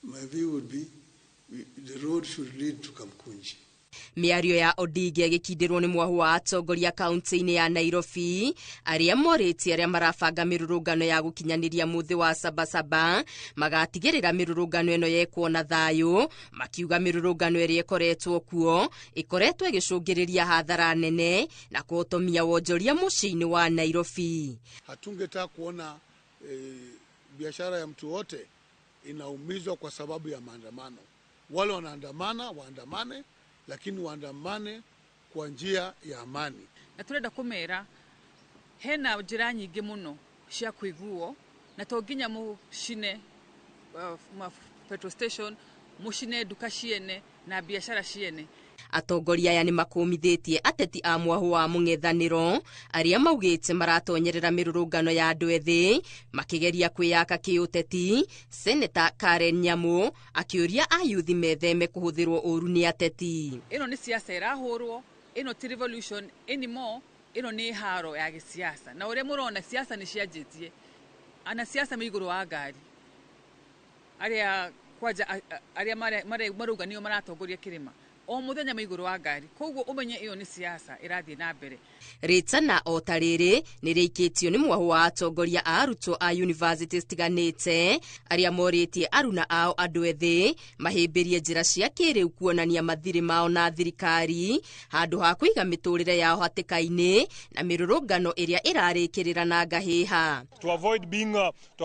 My view would be the road should lead to Kamkunji. Mĩario ya Odinga ĩgĩkindĩrwo nĩ mwahu wa atongoria kaunti-inĩ ya Nairobi arĩa morĩtie arĩa marabanga mĩrũrũngano ya gũkinyanĩria mũthĩ wa Sabasaba magatigĩrĩra mĩrũrũngano ĩno yekwo na thayũ, makiuga mĩrũrũngano ĩrĩa ĩkoretwo kuo ĩkoretwo ĩgĩcũngĩrĩria hathara nene na kũhotomia wonjoria mũciĩ-inĩ wa Nairobi. Hatungetaka kuona biashara ya mtu wote inaumizwa kwa sababu ya maandamano. Wale wanaandamana waandamane, lakini waandamane kwa njia ya amani. Na turenda kumera hena njira nyingi muno cia kuiguo, na to nginya mucine petrol station, mucine nduka ciene na biashara ciene. Atongoria aya nĩ makũmithĩtie ateti a mwahu wa mũng'ethanĩro arĩa maugĩte maratonyerera mĩrũrũngano ya andũ ethĩ makĩgeria kwĩyaka kĩũteti. Seneta Karen Nyamu akĩũria ayuthi metheme kũhũthĩrwo ũru nĩ ateti. Ĩno nĩ siasa ĩrahũrwo, ĩno ti revolution anymore, ĩno nĩ haro ya gĩsiasa. Na ũrĩa mũrona siasa nĩ cianjĩtie, ana siasa me igũrũ wa ngari, arĩa kwanja arĩa marauga nĩo maratongoria kĩrĩma, O mũthenya me igũrũ wa ngari, koguo ũmenye ĩyo nĩ siasa ĩrathiĩ na mbere. Rĩtana o ta rĩrĩ nĩ rĩikĩtio nĩ mwahu wa atongoria a arutwo a university citiganĩte arĩa morĩtie aruna ao andũ ethĩ mahĩmbĩrie njĩra cia kĩrĩu kuonania mathirĩ mao na thirikari handũ ha kũiga mĩtũrĩre yao hatĩka-inĩ na mĩrũrũngano ĩrĩa ĩrarĩkĩrĩra na ngahĩha. To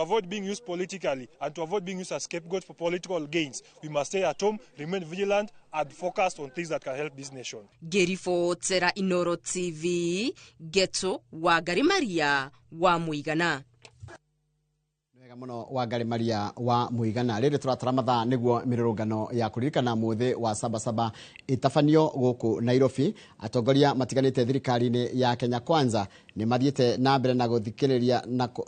avoid being used politically and to avoid being used as scapegoat for political gains, we must stay at home, remain vigilant and focused on things that can help this nation. Ngĩribotera Inoro TV, Geto Wangari Maria wa Mũigana. Wega muno Wangari Maria wa Mũigana. Rĩrĩ tũratara mathaa nĩguo mĩrũrũngano ya kũririkana mũthĩ wa Sabasaba ĩtabanio gũkũ Nairobi. Atongoria matiganĩte thirikari-inĩ ya Kenya Kwanza nĩ mathiĩte na mbere na gũthikĩrĩria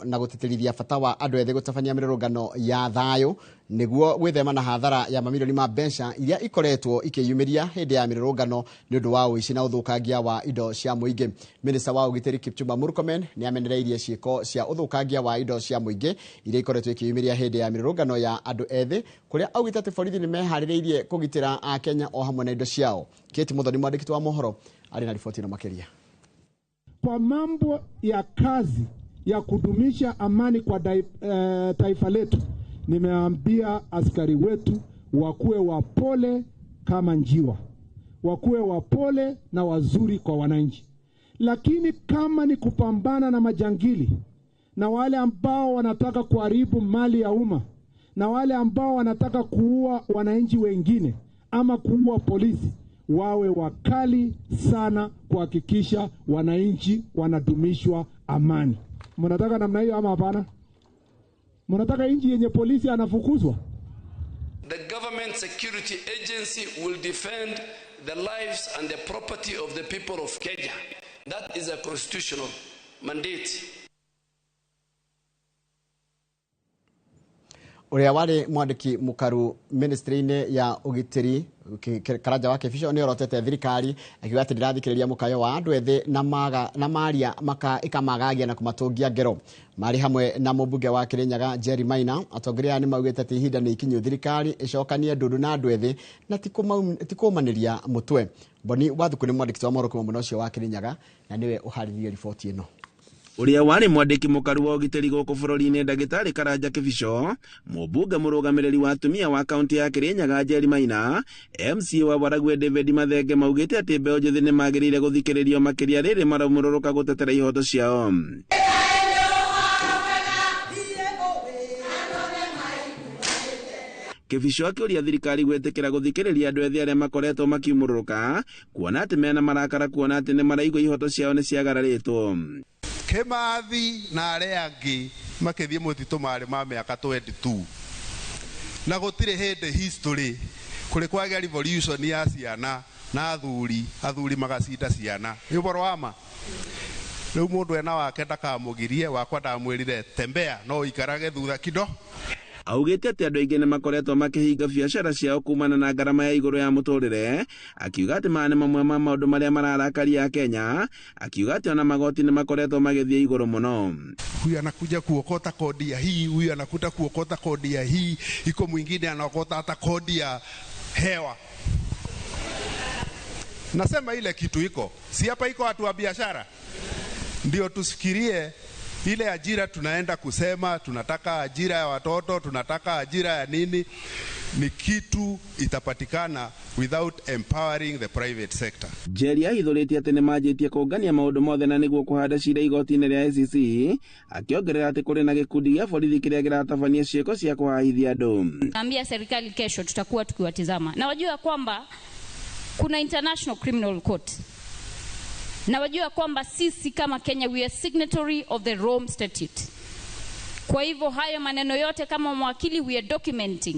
na gũtĩtĩrithia bata wa andũ ethĩ gũtabania mĩrũrũngano ya thayũ nĩguo gwĩthema na hathara ya mamirioni ma mbeca iria ikoretwo ikĩyumĩria hĩndĩ ya mĩrũrũngano nĩ ũndũ wa ũici na ũthũkangia wa indo cia mũingĩ. Minista wa ũgitĩri Kipchumba Murkomen nĩ amenereirie ciĩko cia ũthũkangia wa indo cia mũingĩ iria ikoretwo ikĩyumĩria hĩndĩ ya mĩrũrũngano ya andũ ethĩ, kũrĩa augĩte atĩ borithi nĩ meharĩrĩirie kũgitĩra Akenya o hamwe na indo ciao. Kate Muthoni, mwandĩki wa mohoro, arĩ na riboti ĩno makĩria. Kwa mambo ya kazi ya kudumisha amani kwa taifa letu, nimeambia askari wetu wakuwe wapole kama njiwa, wakuwe wapole na wazuri kwa wananchi. Lakini kama ni kupambana na majangili na wale ambao wanataka kuharibu mali ya umma na wale ambao wanataka kuua wananchi wengine ama kuua polisi, wawe wakali sana kuhakikisha wananchi wanadumishwa amani. Mnataka namna hiyo ama hapana? Mnataka nchi yenye polisi anafukuzwa? The government security agency will defend the lives and the property of the people of Kenya. That is a constitutional mandate. Ũrĩa warĩ mwandĩki mũkaru ministry-inĩ ya ũgitĩri Karanja wa Kĩbico nĩ orotete thirikari akiuga atĩ ndĩrathikĩrĩria mũkayo wa andũ ethĩ na maria ĩkamagagia na kũmatũngia ngero. Marĩ hamwe na mũmbunge wa Kĩrĩnyaga Jerry Maina, atongoria aya nĩ maugĩte atĩ ihinda nĩ ikinyu thirikari ĩcokanie ndundu na andũ ethĩ na ti kũmanĩria mũtwe. Boni Wathuku nĩ mwandĩki wa mohoro kuma mwena ũcio wa Kĩrĩnyaga na nĩwe ũharĩrĩirie riboti ĩno. Ũrĩa warĩ mwandĩki mũkaru wa ũgitĩri gũkũ bũrũri-inĩ ndagĩtarĩ Karanja Kĩbico, mũmbunge mũrũgamĩrĩri wa atumia wa kaunti ya Kĩrĩnyaga Jerry Maina, MCA wa Waragwe David Mathenge maugĩte atĩ mbeũ njĩthĩ nĩ magĩrĩire gũthikĩrĩrio makĩria rĩrĩ maraumũrũrũka gũtetera ihoto ciao. Kĩbico akĩũria thirikari gwĩtĩkĩra gũthikĩrĩria andũ ethĩ arĩa makoretwo makiumũrũrũka kuona atĩ mena marakara kuona atĩ nĩ maraigua ihoto ciao nĩ ciagararĩtwo. Kimathi na arĩa angĩ makĩthiĩ mũtitũ marĩ ma mĩaka 22 na gũtirĩ hĩndĩ history kũrĩ kwagĩa revolution ya ciana na athuri magacinda ciana. Nĩ ũhoro wa ma. Rĩu mũndũ ena wake ndakamũgirie, wakwa ndamwĩrire tembea no ũikarage thutha kido. Augĩte atĩ andũ aingĩ nĩ makoretwo makĩhinga biacara ciao kumana na ngarama ya igũrũ ya mũtũrĩre, akiuga atĩ maya nĩ mamwe ma maũndũ marĩa mararakaria Akenya, akiuga atĩ ona magoti nĩ makoretwo magĩthiĩ igũrũ mũno. Huyu anakuja kuokota kodi ya hii, huyu anakuja kuokota kodi ya hii, iko mwingine anaokota hata kodi ya hewa. Nasema ile kitu iko, si hapa iko watu wa biashara, ndio tusikirie ile ajira tunaenda kusema, tunataka ajira ya watoto, tunataka ajira ya nini, ni kitu itapatikana without empowering the private sector. Jerry ahithũrĩtie atĩ nĩmanjĩtie kũngania maũndũ mothe na nĩguo kũhanda cira igoti-inĩ rĩa ICC, akĩongerera atĩ kũrĩ na gĩkundi gĩa borithi kĩrĩa kĩratabania ciĩko cia kũhahithia andũ. Naambia serikali kesho tutakuwa tukiwatizama. Na wajua kwamba kuna International Criminal Court. Na wajua kwamba sisi kama Kenya we are signatory of the Rome Statute. Kwa hivyo hayo maneno yote kama mawakili we are documenting.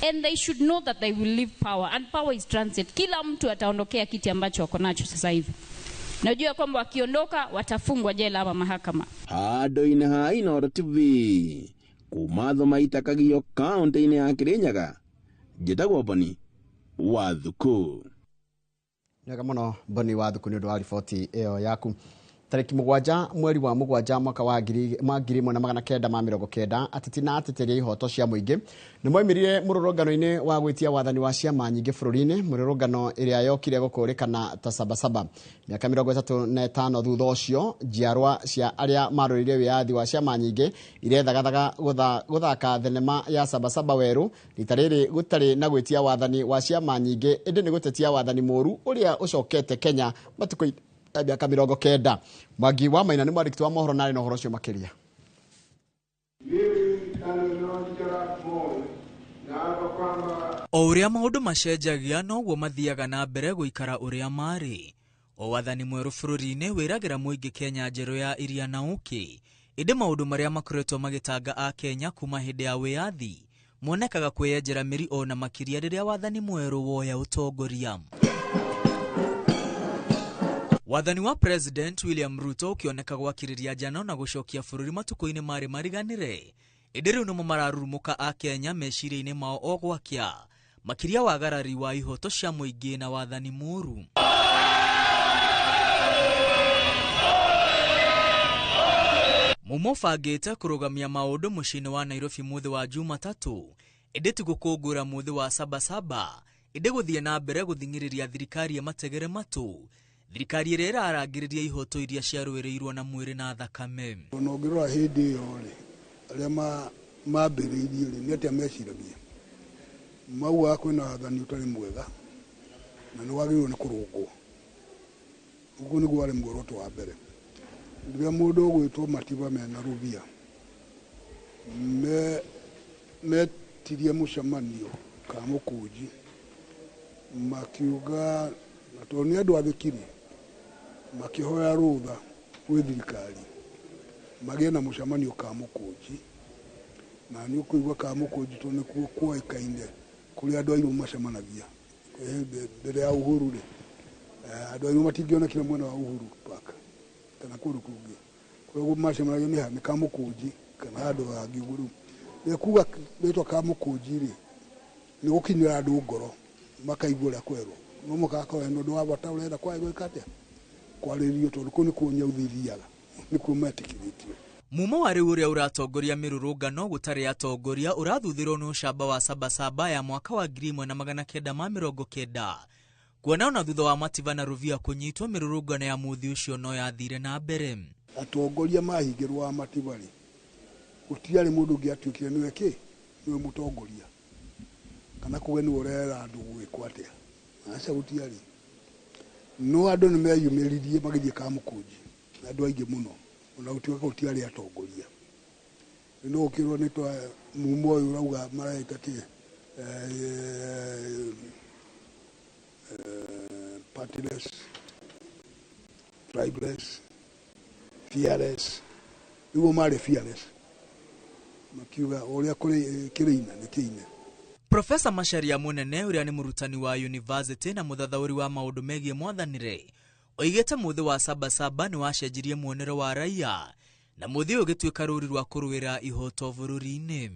And they should know that they will leave power, and power is transit. Kila mtu ataondokea kiti ambacho wako nacho sasa hivi. Najua kwamba wakiondoka watafungwa jela ama mahakama. Handũ-inĩ ha Inooro TV kuma Thoma Kagio kaunti-inĩ ya Kirinyaga, njĩtagwo Boni Wathuku. Nĩwega mũno Boni Wathuku nĩ ũndũ wa riboti ĩyo yaku. Tarĩki 7 mweri wa 7 mwaka wa 1990 ateti na ateteri a ihoto cia mũingĩ nĩ moimĩrire mũrũrũngano-inĩ wa gwĩtia wathani wa ciama nyingĩ bũrũri-inĩ, mũrũrũngano ĩrĩa yokire gũkũrĩkana ta Sabasaba. Mĩaka 35 thutha ũcio, njiarwa cia arĩa marũĩrĩire wĩyathi wa ciama nyingĩ irethagathaga gũthaka thenema ya Sabasaba werũ, rita rĩrĩ gũtarĩ na gwĩtia wathani wa ciama nyingĩ ĩndĩ nĩ gũtetia wathani mũru ũrĩa ũcokete Kenya matukũ mĩaka 90. Mwangi wa Maina nĩ mwandĩki wa mohoro na arĩ na ũhoro ũcio makĩria. O ũrĩa maũndũ macenjagia noguo mathiaga na mbere gũikara ũrĩa marĩ. O wathani mwerũ bũrũri-inĩ wĩragĩra mũingĩ Kenya njerũ ya iria na ũkĩ, ĩndĩ maũndũ marĩa makoretwo magĩtanga a Kenya kuma hĩndĩ ya wĩyathi monekaga kwĩyenjera mĩri ona makĩria rĩrĩa wathani mwerũ woya ũtongoria. Wathani wa President William Ruto ũkĩoneka gwakĩrĩria njano na gũcokia bũrũri matukũ-inĩ marĩ mariganĩre, ĩndĩ rĩu nĩmo mararurumũka a Kenya meciria-inĩ mao o gwakĩa, makĩria wagarari wa ihoto cia mũingĩ na wathani mũru. Mumo ũbangĩte kũrũgamia maũndũ mũciĩ-inĩ wa Nairobi mũthĩ wa Jumatatũ, ĩndĩ ti gũkũngũĩra mũthĩ wa Sabasaba, ĩndĩ gũthiĩ na mbere gũthing'ĩrĩria thirikari ĩmategere matũ, thirikari ĩrĩa ĩrarangĩrĩria ihoto iria ciarũĩrĩirwo na mwĩrĩ na thakame. Ona ũngĩrora hĩndĩ ĩyo rĩ, arĩa mambĩrĩirie rĩ, nĩ atĩa meciragia? Maugaga kwĩna wathani ũtarĩ mwega na nĩ wagĩrĩirwo nĩ kũrũngwo. Ũguo nĩguo warĩ muoroto wa mbere. Rĩrĩa mũndũ ũgwĩtwo Matiba mena Rubia metirie mũcemanio Kamũkũnji, makiuga na tondũ nĩ andũ athĩkire, makĩhoya rũtha gwĩ thirikari magĩe na mũcemanio Kamũkũnji, na nĩ ũkũigua Kamũkũnji tondũ nĩkuo kuoĩkaine kũrĩa andũ airũ macemanagia mbere ya Uhuru rĩ, andũ airũ matingĩonekire mwena wa Uhuru Park kana kũndũ kũngĩ, kũrĩa macemanagia nĩ Kamũkũnji kana handũ hangĩ ũguo. Rĩu rĩrĩa kuga rĩtwa Kamũkũnji rĩ, nĩ gũkinyĩra andũ ngoro makaigua ũrĩa kwerwo, no mũkakorwo nĩ ũndũ wa bata ũrenda gwĩka atĩa, kwarĩrio, tondũ kũu nĩkuo nyauthi ithiaga, nĩkuo metĩkĩrĩtio. Mumo wa rĩu ũrĩa ũratongoria mĩrũrũngano gũtarĩ atongoria ũrathuthĩrwo nĩ ũcamba wa Sabasaba ya mwaka wa 1990, kuona ona thutha wa Matiba na Rubia kũnyitwo mĩrũrũngano ya mũthĩ ũcio no yathire na mbere. Atongoria mahingĩrwo wa Matiba rĩ, gũtiarĩ mũndũ ũngĩ atuĩkire nĩwe kĩ, nĩwe mũtongoria, kana kuge nĩwe ũrera andũ gwĩkwo atĩa, aca gũtiarĩ. No andũ nĩ meyumĩririe magĩthiĩ Kamũkũnji, andũ aingĩ mũno, ona gũtuĩka gũtiarĩ atongoria. No ũkĩrwo nĩ twa mumo ũyũ ũrauga maraita kĩ, partyless, tribeless, fearless. Nĩguo marĩ fearless, makiuga ũrĩa kũrĩ kĩrĩina nĩ kĩine. Profesa Macharia Munene ũrĩa nĩ mũrutani wa university na mũthathaũri wa maũndũ megiĩ mwathanĩre oigĩte mũthĩ wa Sabasaba nĩ wacenjirie muonere wa raia na mũthĩ ũyũ ũgĩtuĩka rũri rwa kũrũĩra ihoto bũrũri-inĩ.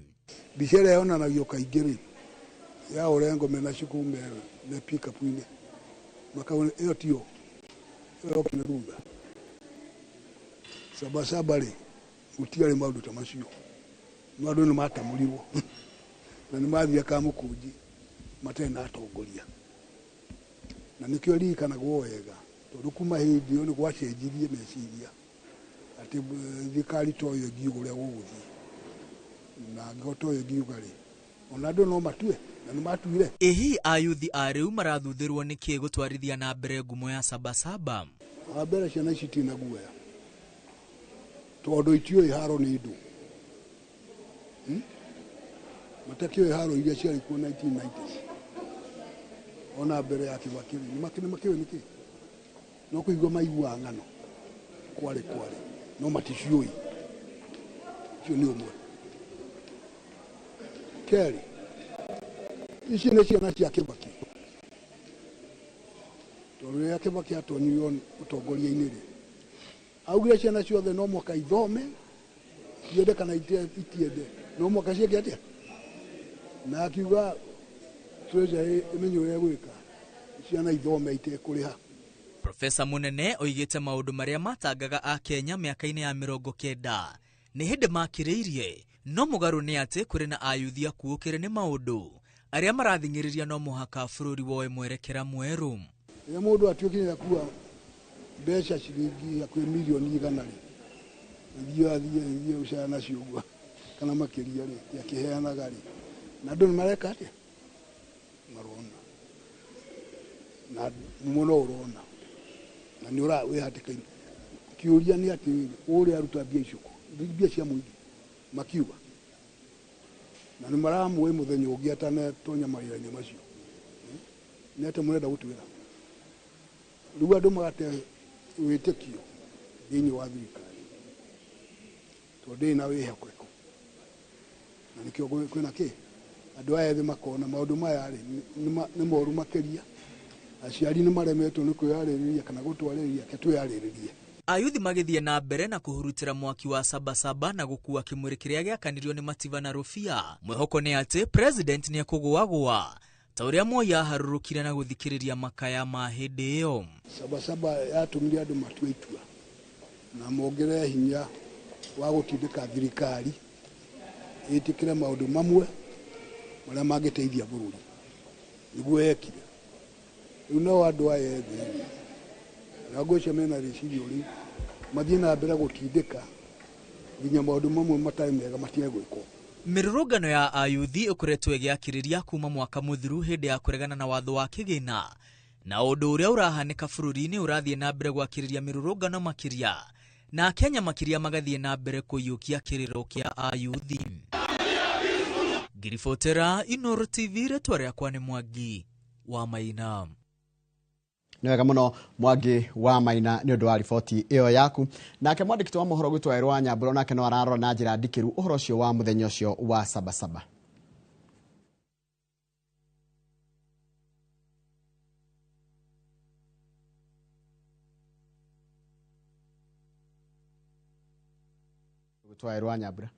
Mbica ĩrĩa yonanagio kaingĩ rĩ, ya Orengo mena cuku me pick-up-inĩ, makaona ĩyo tiyo, ĩyo yokire thutha. Sabasaba rĩ, gũtiarĩ maũndũ ta macio, no andũ nĩ matamũrirwo na nĩ mathire Kamũkũnji matarĩ na atongoria, na nĩkĩo ririkanagwo wega tondũ kuma hĩndĩ ĩyo nĩ gwacenjirie meciria atĩ thirikari to ĩyo ĩngiuga ũrĩa gũgũthiĩ, na angĩkorwo to ĩyo ĩngiuga rĩ, ona andũ no matue, na nĩ matuire. Ĩ hihi ayuthi a rĩu marathuthĩrwo nĩkĩ gũtwarithia na mbere ngumo ya Sabasaba? Wa mbere ciana ici itirĩ na guoya tondũ itiũĩ haro nĩ ndũ, matakĩũĩ haro iria ciarĩ kuo 1990s ona mbere ya Kibaki rĩ, nĩ makĩũĩ nĩkĩ, no kũigua maiguaga ng'ano kwarĩ no maticiũĩ. Ũcio nĩ ũmwe. Kerĩ, ici nĩ ciana cia Kibaki, tondũ rĩrĩa Kibaki atonyirio ũtongoria-inĩ rĩ, augire ciana ciothe no mũhaka ithome, ciende kana itiende, no mũhaka ciĩke atĩa, na akiuga treasury ĩmenye ũrĩa ĩgwĩka, ciana ithome itekũrĩha. Profesa Munene oigĩte maũndũ marĩa matangaga Akenya mĩaka-inĩ ya 90 nĩ hĩndĩ makĩrĩirie, no mũgarũ nĩ atĩ kũrĩ na ayuthi akuũkĩre nĩ maũndũ arĩa marathing'ĩrĩria no mũhaka bũrũri woe mwerekera mwerũ. Rĩrĩa mũndũ atuĩkire akua mbeca ciringi hakuhĩ mirioni 100 rĩ, athiĩ gũcera nacio ũguo kana makĩria rĩ, akĩheanaga rĩ, na andũ nĩ mareka atĩa? Marona na mũno ũrona na nĩ ũra wĩ hatĩka-inĩ. Kĩũria nĩ atĩrĩrĩ, ũrĩa aruta mbia icio kũ? Mbia cia mũingĩ makiuga, na nĩ maramũĩ mũthenya ũngĩ atanatonya mawĩra-inĩ macio. Nĩ atĩ mũrenda gũtwĩra rĩu andũ magate wĩtĩkio thĩinĩ wa thirikari tondũ ndĩrĩ na wĩhokeku, na nĩkĩo kwĩna kĩ andũ aya ethĩ makona maũndũ maya rĩ nĩ moru makĩria. Aciari nĩ maremetwo nĩ kwĩyarĩrĩria kana gũtwarĩrĩria, ke twĩyarĩrĩrie. Ayuthi magĩthiĩ na mbere na kũhurutĩra mwaki wa sabasaba na gũkua kĩmũrĩ kĩrĩa gĩakanirio nĩ Mativa na Rũbia. Mwĩhoko nĩ atĩ president nĩ ekũgũagũa ta ũrĩa Moi aharũrũkire na gũthikĩrĩria makaya ma hĩndĩ ĩyo. Sabasaba yatũmire andũ matue itua na mongerere hinya wa gũtindĩka thirikari ĩtĩkĩre maũndũ mamwe marĩa mangĩteithia bũrũri, nĩguo yekire. Rĩu nao andũ aya ethĩ na ngwĩciria mena rĩciria rĩu mathiĩ na mbere gũtindĩka nginya maũndũ mamwe matarĩ mega matige gwĩkwo. Mĩrũrũngano ya ayuthi ĩkoretwo ĩgĩakĩrĩria kuma mwaka mũthiru hĩndĩ ya kũregana na watho wa kĩgĩna, na ũndũ ũrĩa ũrahanĩka bũrũri-inĩ ũrathiĩ na mbere gwakĩrĩria mĩrũrũngano makĩria, na Akenya makĩria magathiĩ na mbere kũiyũkia kĩrĩro kĩa ayuthi. Ngiribotera Inooro TV, rĩtwa rĩakwa nĩ Mwangi wa Maina. Nĩ wega mũno Mwangi wa Maina nĩ ũndũ wa riboti ĩyo yaku. Nake mwandĩki wa mohoro gwitũ Wairũ wa Nyambura nake no ararora na njĩra ndikĩru ũhoro ũcio wa mũthenya ũcio wa sabasaba. Gwitũ Wairũ wa Nyambura.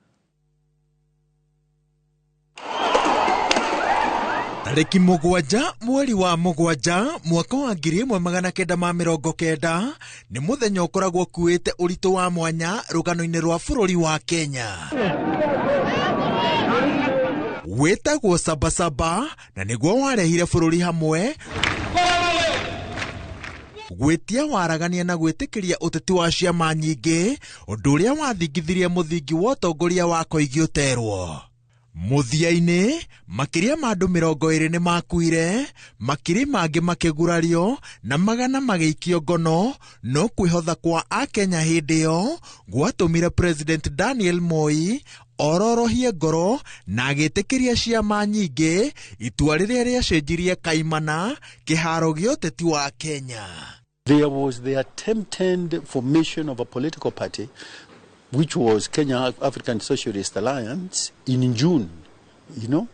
Tarĩki 7 mweri wa 7 mwaka wa 1990 nĩ mũthenya ũkoragwo ũkuĩte ũritũ wa mwanya rũgano-inĩ rwa bũrũri wa Kenya. Wĩtagwo Sabasaba na nĩguo warehire bũrũri hamwe gwĩtia waragania na gwĩtĩkĩria ũteti wa ciama nyingĩ, ũndũ ũrĩa wathingithirie mũthingi wa ũtongoria wa Koigi ũterwo. Mũthia-inĩ makĩria ma andũ 20 nĩ makuire, makiri mangĩ makĩgurario na magana magĩikio ngono, no kwĩhotha kwa Akenya hĩndĩ ĩyo gwatũmire President Daniel Moi ororohie ngoro na agĩtĩkĩria ciama nyingĩ, itua rĩrĩa rĩacenjirie kaimana kĩharo gĩa ũteti wa Kenya. There was the attempted formation of a political party which was Kenya African Socialist Alliance in June, you know,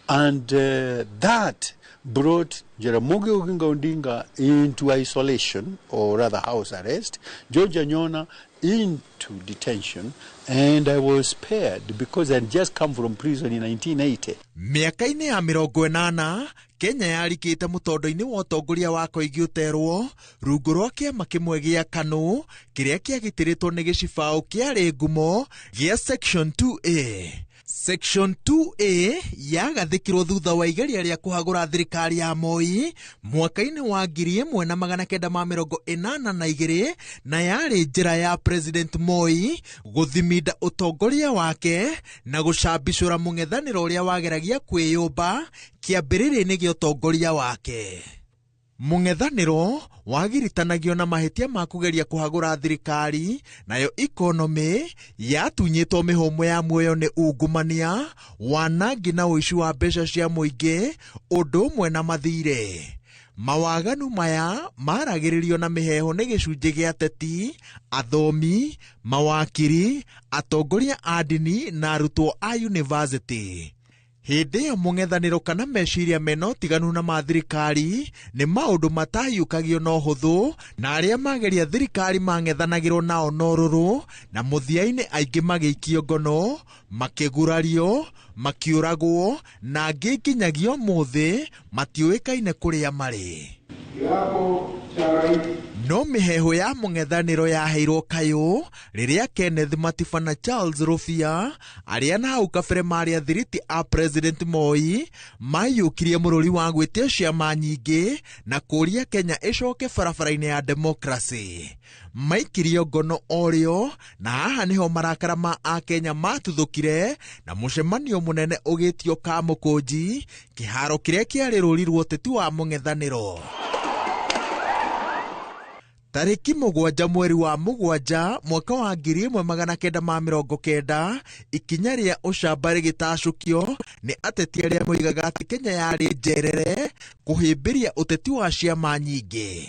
and that brought Jaramogi Oginga Odinga into isolation, or rather house arrest, George Anyona into detention, and I was spared because I had just come from prison in 1980. Mĩaka-inĩ ya 80 Kenya yarikĩte mũtondo-inĩ wa ũtongoria wa Koigi ũterwo rungu rwa kĩama kĩmwe gĩa KANU kĩrĩa kĩagitĩrĩtwo nĩ gĩcibaũ kĩarĩ ngumo gĩa Section 2A. Section 2A yagathĩkirwo thutha wa igeria rĩa kũhagũra thirikari ya Moi mwaka-inĩ wa 1982 na yarĩ njĩra ya President Moi gũthiminda ũtongoria wake na gũcambicũra mũng'ethanĩro ũrĩa wageragia kwĩyũmba kĩambĩrĩria-inĩ gĩa ũtongoria wake. Mũng'ethanĩro wagiritanagio na mahĩtia ma kũgeria kũhagũra thirikari, nayo ikonomĩ yatunyĩtwo mĩhũmũ ya muoyo nĩ ungumania, wanangi na ũici wa mbeca cia mũingĩ, ũndũ ũmwe na mathirĩ. Mawaganu maya maragĩrĩrio na mĩheehũ nĩ gĩcunjĩ gĩa ateti, athomi, mawakiri, atongoria a ndini na arutwo a yunivasĩtĩ. Hĩndĩ ĩyo mũng'ethanĩro kana meciria mena ũtiganu na ma thirikari nĩ maũndũ matahiũkagio na ũhũthũ, na arĩa mageria thirikari mang'ethanagĩrwo nao na ũrũrũ, na mũthia-inĩ aingĩ magĩikio ngono, makĩgurario, makĩũragwo, na angĩ nginyagia ũmũthĩ matiũĩkaine kũrĩa marĩ. Kiapo cha Rais Mĩheehũ ya mũng'ethanĩro yaheirwo kayũ rĩrĩa Kenneth Matiba na Charles Rũbia, arĩa na hau kabere marĩ athiriti a President Moi, maiyũkirie mũrũri wa gwĩtia ciama nyingĩ na kũũria Kenya ĩcoke barabara-inĩ ya demokracĩ. Maikirio ngono orĩo, na haha nĩho marakara ma Akenya matuthũkire na mũcemanio mũnene ũgĩtio Kamũkũnji, kĩharo kĩrĩa kĩarĩ rũri rwa ũteti wa mũng'ethanĩro. Tarĩki 7 mweri wa 7 mwaka wa 1990, ikinya rĩa ũcamba rĩgĩtacũkio nĩ ateti arĩa moigaga atĩ Kenya yarĩ njerere kũhĩmbĩria ũteti wa ciama nyingĩ.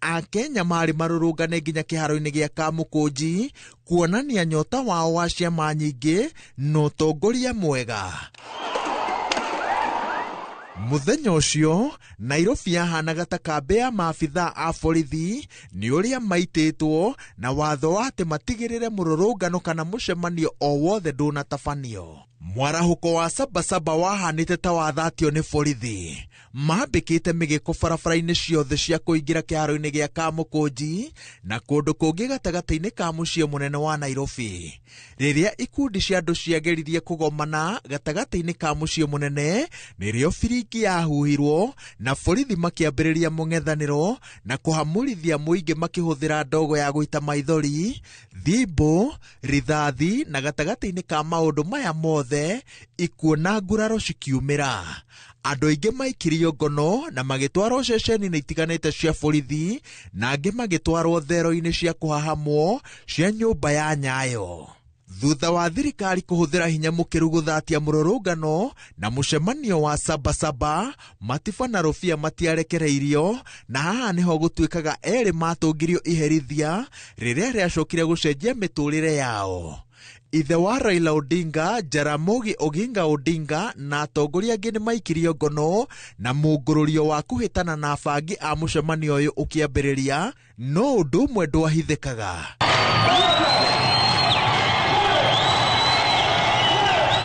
Akenya marĩ marũrũngane nginya kĩharo-inĩ gĩa Kamũkũnji kuonania nyota wao wa ciama nyingĩ na ũtongoria mwega. Mũthenya ũcio Nairobi yahanaga ta kambĩ ya maabithaa a borithi nĩ ũrĩa maitĩtwo na watho wa atĩ matigĩrĩre mũrũrũngano kana mũcemanio o wothe ndũnatabanio. Mwarahũko wa Sabasaba wahanĩte ta wathatio nĩ borithi. Mambĩkĩte mĩgĩko barabara-inĩ ciothe cia kũingĩra kĩharo-inĩ gĩa Kamũkũnji na kũndũ kũngĩ gatagatĩ-inĩ ka mũciĩ mũnene wa Nairobi. Rĩrĩa ikundi cia andũ ciageririe kũgomana gatagatĩ-inĩ ka mũciĩ mũnene, nĩrĩo biringi yahuhirwo na borithi makĩambĩrĩria mũng'ethanĩro na kũhamũrithia mũingĩ makĩhũthĩra ndogo ya gũita maithori, thimbũ, rithathi na gatagatĩ-inĩ ka maũndũ maya mothe ikuũ na nguraro cikiumĩra. Andũ aingĩ maikirio ngono na magĩtwarwo ceceni-inĩ itiganĩte cia borithi na angĩ magĩtwarwo thero-inĩ cia kũhahamwo cia nyũmba ya Nyayo. Thutha wa thirikari kũhũthĩra hinya mũkĩru gũthatia mũrũrũngano na mũcemanio wa Sabasaba, Matiba na Rũbia matiarekereirio, na haha nĩho gũtuĩkaga erĩ matũngirio iherithia rĩrĩa rĩacokire gũcenjia mĩtũrĩre yao. Ithe wa Raila Odinga, Jaramogi Oginga Odinga na atongoria angĩ nĩmaikirio ngono na mũngũrũrio wa kũhĩtana na abangi a mũcemanio ũyũ ũkĩambĩrĩria, no ũndũ ũmwe ndwahithĩkaga.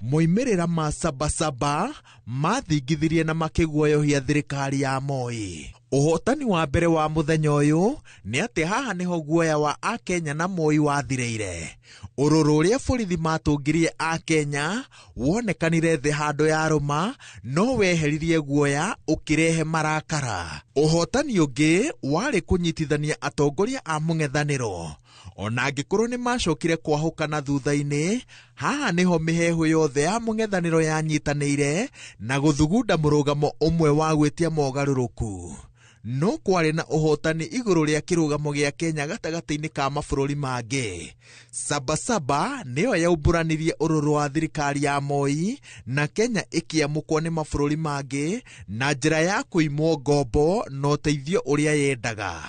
Moimĩrĩra ma Sabasaba mathingithirie na makĩguoyohia thirikari ya Moi. Ũhotani wa mbere wa mũthenya ũyũ nĩ atĩ haha nĩho guoya wa Akenya na Moi wathirĩire. Ũrũrũ ũrĩa borithi matũngirie Akenya wonekanire thĩ handũ ya rũma, no weheririe guoya ũkĩrehe marakara. Ũhotani ũngĩ warĩ kũnyitithania atongoria a mũng'ethanĩro. Ona angĩkorwo nĩ macokire kwahũkana thutha-inĩ, haha nĩho mĩheehũ yothe ya mũng'ethanĩro yanyitanĩire na gũthugunda mũrũgamo ũmwe wa gwĩtia mogarũrũku. No kwarĩ na ũhotani igũrũ rĩa kĩrũgamo gĩa Kenya gatagatĩ-inĩ ka mabũrũri mangĩ. Sabasaba nĩyo yaumbũranirie ũrũrũ wa thirikari ya Moi na Kenya ĩkĩamũkwo nĩ mabũrũri mangĩ na njĩra ya kũimwo ngombo na ũteithio ũrĩa yendaga.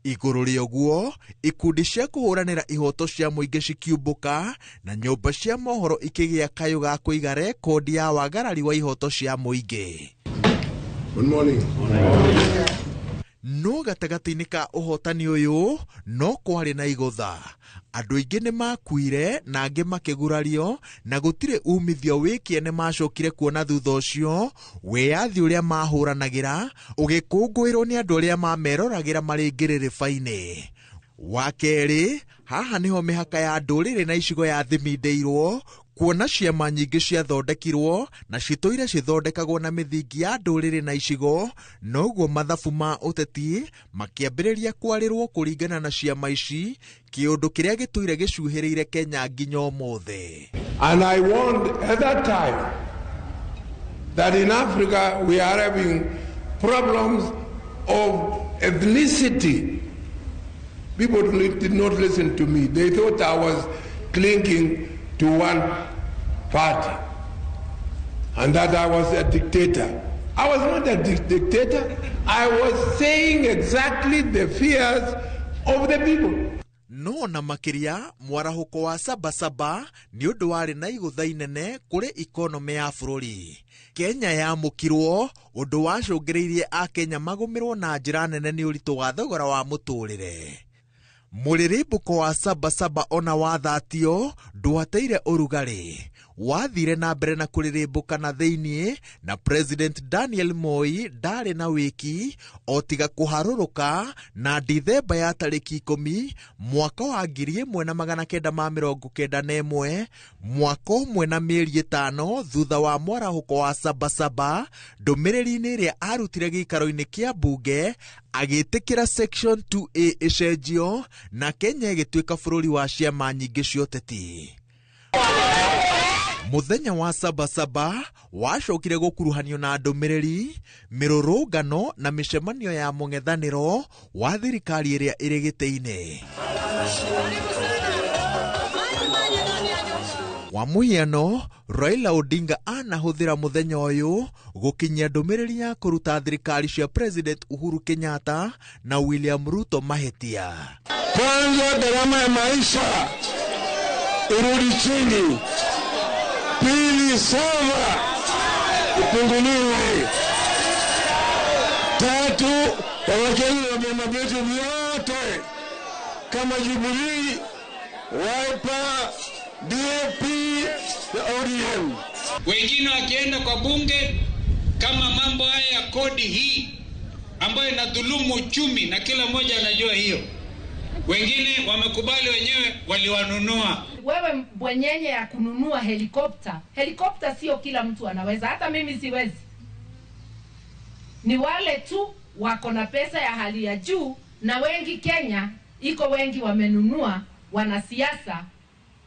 Igũrũ rĩa ũguo, ikundi cia kũhũranĩra ihoto cia mũingĩ cikiumbũka na nyũmba cia mohoro ikĩgĩa kayũ ga kũiga rekondi ya wagarari wa ihoto cia mũingĩ. Good morning. No gatagatĩ-inĩ ka ũhotani ũyũ no kwarĩ na igũtha. Andũ aingĩ nĩ makuire na angĩ makĩgurario na gũtirĩ umithio wĩkĩene macokire kuona thutha ũcio wĩyathi ũrĩa mahũranagĩra ũgĩkũngũĩrwo nĩ andũ arĩa mameroragĩra marĩ ngĩrĩrĩba-inĩ. Wa kerĩ, haha nĩho mĩhaka ya ndũrĩrĩ na icigo yathimindĩirwo kuona ciama nyingĩ ciathondekirwo na citũire cithondekagwo na mĩthingi ya ndũrĩrĩ na icigo, noguo mathabu ma ũteti makĩambĩrĩria kwarĩrwo kũringana na ciama ici, kĩũndũ kĩrĩa gĩtũire gĩcuhĩrĩire Kenya nginya ũmũthĩ. And I warned at that time that in Africa we are having problems of ethnicity. People did not listen to me. They thought I was clinging to one party and that I was a dictator. I was not a dictator. I was saying exactly the fears of the people. No na makĩria mwarahũko wa Sabasaba nĩ ũndũ warĩ na igũtha inene kũrĩ ikonomĩ ya bũrũri. Kenya yamũkirwo ũndũ wacũngĩrĩirie Akenya magũmĩrwo na njĩra nene nĩ ũritũ wa thogora wa mũtũrĩre. Mũrĩrĩmbũko wa Sabasaba ona wathatio ndwateire ũrugarĩ. Wathire na mbere na kũrĩrĩmbũka na thĩiniĩ, na President Daniel Moi ndarĩ na wĩki o tiga kũharũrũka na Dithemba ya tarĩki 10 mwaka wa 1991, mwaka ũmwe na mĩeri 5 thutha wa mwarahũko wa Sabasaba. Ndũmĩrĩri-inĩ ĩrĩa arutire gĩikaro-inĩ kĩa mbunge agĩtĩkĩra Section 2A ĩcenjio na Kenya ĩgĩtuĩka bũrũri wa ciama nyingĩ cia ũteti. Mũthenya wa Sabasaba wacokire gũkuruhanio na ndũmĩrĩri, mĩrũrũngano na mĩcemanio ya mũng'ethanĩro wa thirikari ĩrĩa ĩrĩ gĩtĩ-inĩ. Kwa mũhiano, Raila Odinga anahũthĩra mũthenya ũyũ gũkinyia ndũmĩrĩri ya kũruta thirikari cia President Uhuru Kenyatta na William Ruto mahĩtia. Kwanza, gharama ya maisha irudi chini. Pili, sava ipunguliwe. Tatu, wawekeni na vyama vyetu vyote kama Jubilee, Wiper, DAP na ODM. Wengine wakienda kwa bunge kama mambo haya ya kodi hii ambayo inadhulumu uchumi na kila mmoja anajua hiyo. Wengine wamekubali wenyewe, waliwanunua. Wewe bwenyenye ya kununua helikopta. Helikopta sio kila mtu anaweza, hata mimi siwezi. Ni wale tu wako na pesa ya hali ya juu, na wengi Kenya iko wengi wamenunua, wanasiasa.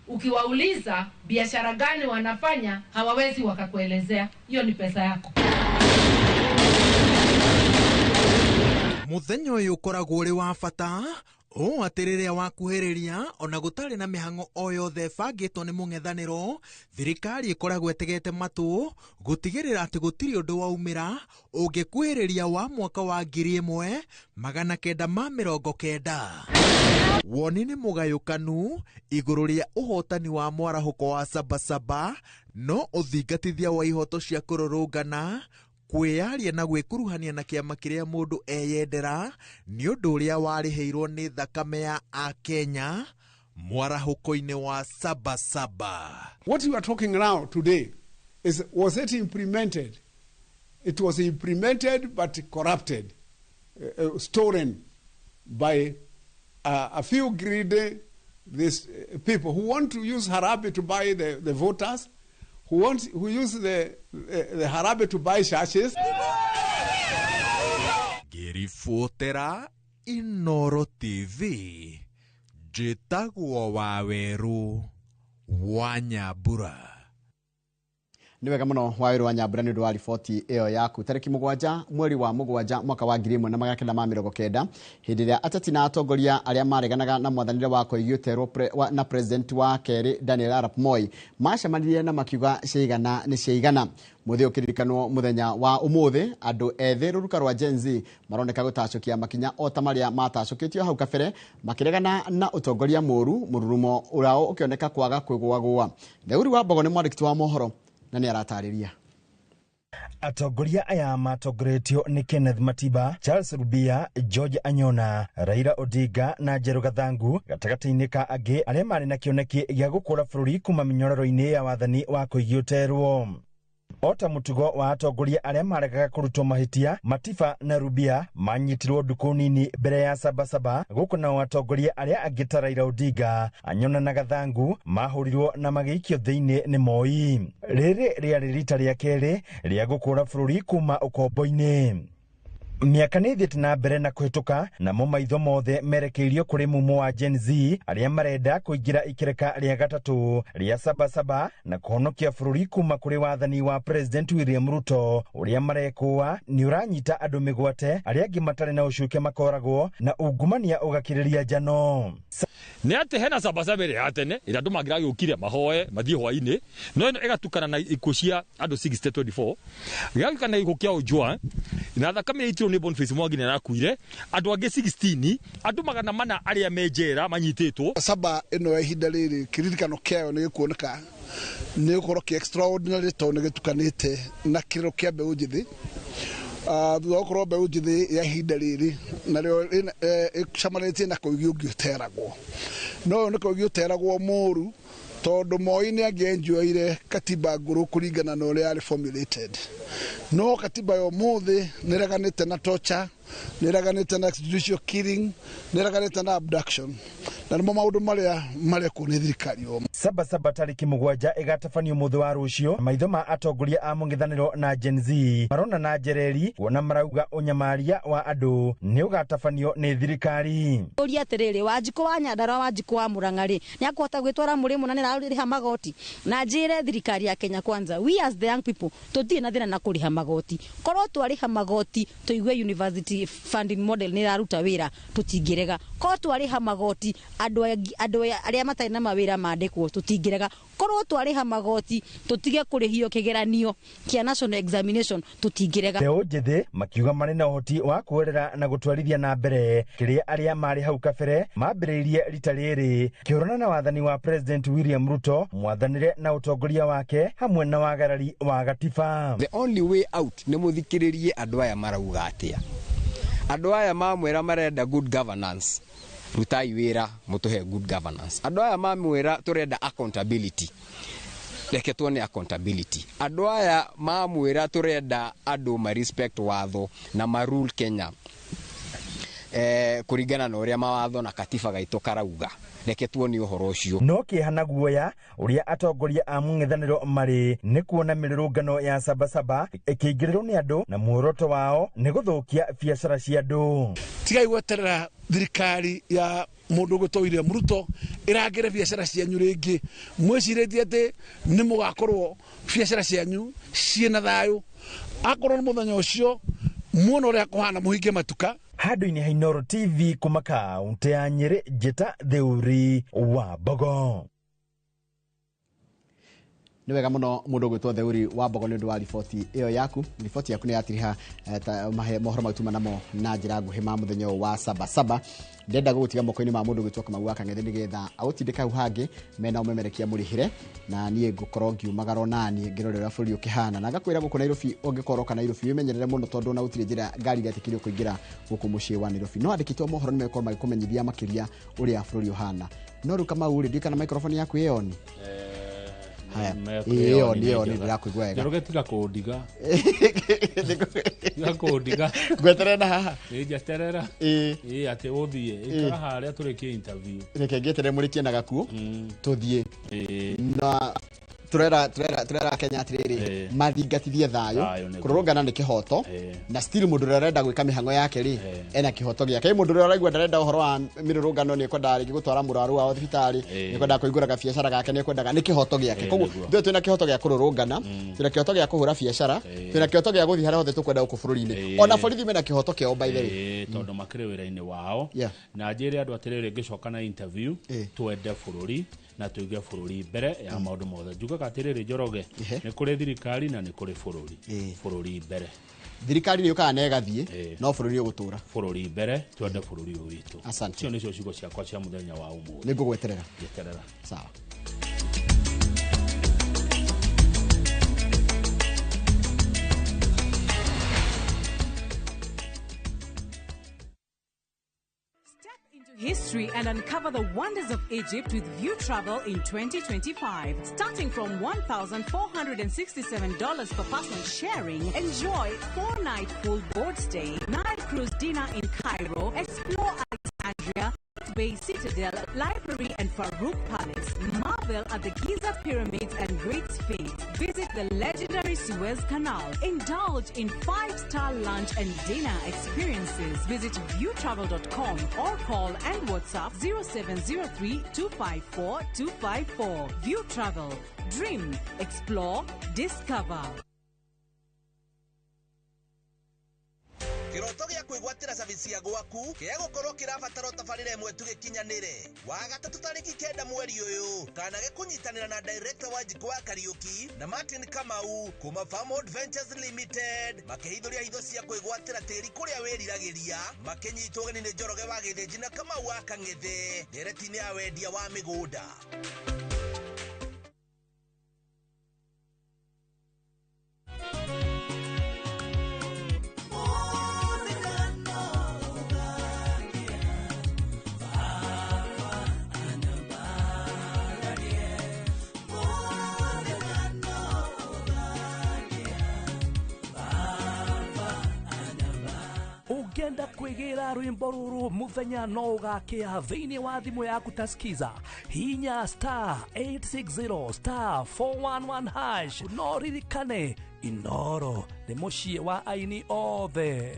Ukiwauliza biashara gani wanafanya, hawawezi wakakuelezea. Hiyo ni pesa yako. Mũthenya ũyũ ũkoragwo ũrĩ wa bata ũũ atĩ rĩrĩa wakuhĩrĩria ona gũtarĩ na mĩhang'o o yothe ĩbangĩtwo nĩ mũng'ethanĩro, thirikari ĩkoragwo ĩtegete matũ gũtigĩrĩra atĩ gũtirĩ ũndũ waumĩra ũngĩkuhĩrĩria wa mwaka wa 1990. Woni nĩ mũgayũkanu igũrũ rĩa ũhotani wa mwarahũko wa Sabasaba, no ũthingatithia wa ihoto cia kũrũrũngana, kwĩyaria na gwĩkuruhania na kĩama kĩrĩa mũndũ eyendera nĩ ũndũ ũrĩa warĩhĩirwo nĩ thakame ya Akenya mwarahũko-inĩ wa Sabasaba. What you are talking now today is, was it implemented? It was implemented but corrupted, stolen by a few greedy this, people who want to use Harambee to buy the voters, who use the Harambee to buy churches. Ngĩribotera Inoro TV, njĩtagwo Wawerũ wa Nyambura. Nĩ wega mũno Wawerũ wa Nyambura nĩ ũndũ wa riboti ĩyo yaku. Tarĩki 7 mweri wa 7 mwaka wa 1990, hĩndĩ ĩrĩa ateti na atongoria arĩa mareganaga na mwathanĩre wa Koigi Ũterwo na president wa kerĩ Daniel Arap Moi macemanirie na makiuga ciigana nĩ ciigana. Mũthĩ ũkĩririkanwo mũthenya wa ũmũthĩ, andũ ethĩ rũruka rwa Gen Z maroneka gũtacũkia makinya o ta marĩa matacũkĩtio hau kabere, makĩregana na ũtongoria mũru, mũrurumo ũrao ũkĩoneka kwaga kwĩgũagũa. Theuri wa Mbogo nĩ mwandĩki wa mohoro na nĩ aratarĩria. Atongoria aya matongoretio nĩ Kenneth Matiba, Charles Rubia, George Anyona, Raila Odinga na Njeru Gathangu, gatagatĩ-inĩ ka angĩ arĩa marĩ na kĩoneki gĩa gũkũra bũrũri kuma mĩnyororo-inĩ ya wathani wa Koigi Ũterwo. Ota mũtugo wa atongoria arĩa maregaga kũrutwo mahĩtia, Matiba na Rubia manyitirwo ndukũ nini mbere ya Sabasaba, gũkũ nao atongoria arĩa angĩ ta Raila Odinga, Anyona na Gathangu mahũrirwo na magĩikio thĩinĩ nĩ Moi. Rĩrĩ rĩarĩ rita rĩa kerĩ rĩa gũkũra bũrũri kuma ũkombo-inĩ. Mĩaka nĩ ĩthiĩte na mbere na kũhĩtũka, namo maitho mothe merekeirio kũrĩ mumo wa Gen Z arĩa marenda kũingĩra ikereka rĩa gatatũ rĩa Sabasaba na kũhonokia bũrũri kuma kũrĩ wathani wa President William Ruto ũrĩa marekũa nĩ ũranyita andũ mĩgwate, arĩa angĩ matarĩ na ũcuke makoragwo na ungumania ũgakĩrĩria njano. Nĩ atĩ hena Sabasaba ĩrĩa ya tene ĩrĩa andũ mangĩragĩũkire mahoe mathiĩ hwainĩ, no ĩno ĩgatukana na ikuũ cia andũ 6024, gĩgatukana na gĩkuũ kĩa Ojwang na thakame ĩitirwo nĩ Boniface Mwangi nĩ arakuire, andũ angĩ 16, andũ 400 arĩa me njera manyitĩtwo. Saba ĩno ya ihinda rĩrĩ kĩririkano kĩayo nĩ gĩkuoneka nĩ gũkorwo kĩ extraordinary tondũ nĩ gĩtukanĩte na kĩrĩro kĩa mbeũ njĩthĩ. Thutha wa gũkorwo mbeũ njĩthĩ ya ihinda rĩrĩ narĩo ĩcamanĩtie na Koigi ũngĩ ũteragwo, no ũyũ nĩ Koigi ũteragwo mũru Tondu Moi nĩ angĩenjoire katiba ngũrũ kũringana na ũrĩa yarĩ formulated. No katiba ya ũmũthĩ nĩ ĩreganĩte na torture, nĩ ĩreganĩte na judicial killing, nĩ ĩreganĩte na abduction. Na nĩmo maũndũ marĩa marekwo nĩ thirikari o. Sabasaba tarĩki 7 ĩgatabanio mũthĩ wa rũciũ. Maitho ma atongoria a mũng'ethanĩro na Gen Z marona na njereri kuona marauga ũnyamaria wa andũ nĩ ũgatabanio nĩ thirikari. Ũria atĩrĩrĩ, Wanjikũ wa Nyandarua, Wanjikũ wa Murang'a rĩ, nĩ akũhota gwĩtwara mũrĩmo na nĩ ararĩha magoti? Na njĩre thirikari ya Kenya Kwanza, we as the young people tũtirĩ na thĩna na kũrĩha magoti. Korwo twarĩha magoti tũigue university funding model nĩ ĩraruta wĩra, tũtingĩrega. Korwo twarĩha magoti andũ arĩa matarĩ na mawĩra mandĩkwo, tũtingĩrega. Korwo twarĩha magoti tũtige kũrĩhio kĩgeranio kĩa national examination, tũtingĩrega. Mbeũ njĩthĩ makiuga marĩ na ũhoti wa kuoerera na gũtwarithia na mbere kĩrĩa arĩa marĩ hau kabere mambĩrĩirie rita rĩrĩ kĩhũrana na wathani wa President William Ruto, mwathanĩre na ũtongoria wake hamwe na wagarari wa gatiba. The only way out nĩ mũthikĩrĩrie andũ aya marauga atĩa. Andũ aya mamwĩra marenda good governance, rutai wĩra mũtũhe good governance. Andũ aya mamwĩra tũrenda accountability, reke tuone accountability. Andũ aya mamwĩra tũrenda andũ ma respect watho na ma rule Kenya kũringana na ũrĩa mawatho na katiba gaitũ karauga, reke tuone ũhoro ũcio. No kĩeha na guoya ũrĩa atongoria a mũng'ethanĩro marĩ nĩ kuona mĩrũrũngano ya Sabasaba ĩkĩingĩrĩrwo nĩ andũ na muoroto wao nĩ gũthũkia biacara cia andũ. Tigai gweterera thirikari ya mũndũ ũgwĩtwo William Ruto ĩrangĩre biacara cianyu rĩngĩ, mwĩcirĩtie atĩ nĩ mũgakorwo biacara cianyu ciĩna thayũ. Akorwo nĩ mũthenya ũcio muona ũrĩa kũhana, mũhinge matuka. Handũ-inĩ ha Inooro TV kuma kaũntĩ ya Nyĩrĩ, Njĩta Theuri wa Mbogo. Nĩ wega mũno mũndũ ũgwĩtwo Theuri wa Mbogo nĩ ũndũ wa riboti ĩyo yaku. Riboti yaku nĩ yatiriha mohoro maitũ namo na njĩra nguhĩ ma mũthenya ũyũ wa Sabasaba. Ndĩrenda gũgũtiga moko-inĩ ma mũndũ ũgwĩtwo Kamau wa Kang'ethe nĩgetha agũtindĩka hau hangĩ mena ũmemerekia mũrĩhĩre, na niĩ ngũkorwo ngiumagara onaniĩ ngĩrore ũrĩa bũrũri ũkĩhana. Na ngakwĩra gũkũ Nairobi, ũngĩkorwo ũka Nairobi wĩmenyerere mũno tondũ ona gũtirĩ njĩra ngari iretĩkĩrio kũingĩra gũkũ mũciĩ wa Nairobi. No andĩkĩtwo mohoro nĩ megũkorwo magĩkũmenyithia makĩria ũrĩa bũrũri ũhana. No rĩu Kamau rĩ, ndiũĩ kana microphone yaku ĩ on? Haya, ĩyo nĩyo nĩ ndĩrakũigua wega. Njoroge tiga kũndiga. Tiga kũndiga. Ngweterera na haha. Ĩ njeterera. Ĩ atĩ ũthiĩ. Ikara harĩa tũrĩkie interview. Reke ngĩeterere mũrĩkie na gakuo tũthiĩ. Na turera Kenya atiriri mathingatithie thayo kururungana ni kihoto na still mundu uria arenda gwika mihango yake ri ena kihoto giake. Mundu uria araigua ndarenda uhoro wa mirurungano ni ekwenda ringi gutwara muraru wao thibitari, ni ekwenda kuingura gabiacara gake, ni ekwendaga ni kihoto giake. Koguo ithuĩ twina kihoto gia kururungana, twina kihoto gia kuhura biacara, twina kihoto gia guthii haria hothe tukwenda guku bururi-ini. Ona borithi mena kihoto kiao by the way, tondu makiri wira-ini wao. Na njire andu atiriri ngicoka na interview twende bururi na tuige bururi mbere ya maundu mothe. Njugaga atiriri Njoroge, ni kuri thirikari na ni kuri bururi, bururi mbere. Thirikari ni yukaga na ĩgathiĩ, no bururi ũgũtũra. Bururi mbere, twende bururi ũyũ witũ. Asante. Icio nĩcio ciugo ciakwa cia mũthenya wa ũmũthĩ. Nĩ ngũgweterera. Njeterera. Sawa. History and uncover the wonders of Egypt with View Travel in 2025. Starting from $1,467 per person sharing, enjoy 4-night full board stay, night cruise dinner in Cairo, explore Alexandria, Bay Citadel, Library and Farouk Palace, marvel at the Giza Pyramids and Great Sphinx, visit the legendary Suez Canal, indulge in 5-star lunch and dinner experiences. Visit viewtravel.com or call and WhatsApp 0703 254 254. View Travel. Dream, explore, discover. Kiroto gĩa kwĩgwatĩra service ya gwaku gĩa gũkorwo kĩrabatara ũtabarĩre ĩmwe tu gĩkinyanĩre. Wa gatatũ tarĩki 9 mweri ũyũ kana gĩkũnyitanĩra na director wa Wanjikũ wa Kariũki na Martin Kamau kuma Farmwood Ventures Limited makĩhithũria hitho cia kwĩgwatĩra tĩri kũrĩa wĩriragĩria, makĩnyitwo ũgeni nĩ Njoroge wa Gĩthĩnji na Kamau wa Kang'ethe ndereti-inĩ ya wendia wa mĩgũnda. Ũngĩenda kwĩgĩra rwĩmbo rũrũ mũthenya no ũgakĩa thĩinĩ wa thimũ yaku ta skiza, hinya star 860 star 411 hash. No ririkane Inoro nĩ mũciĩ wa aini othe.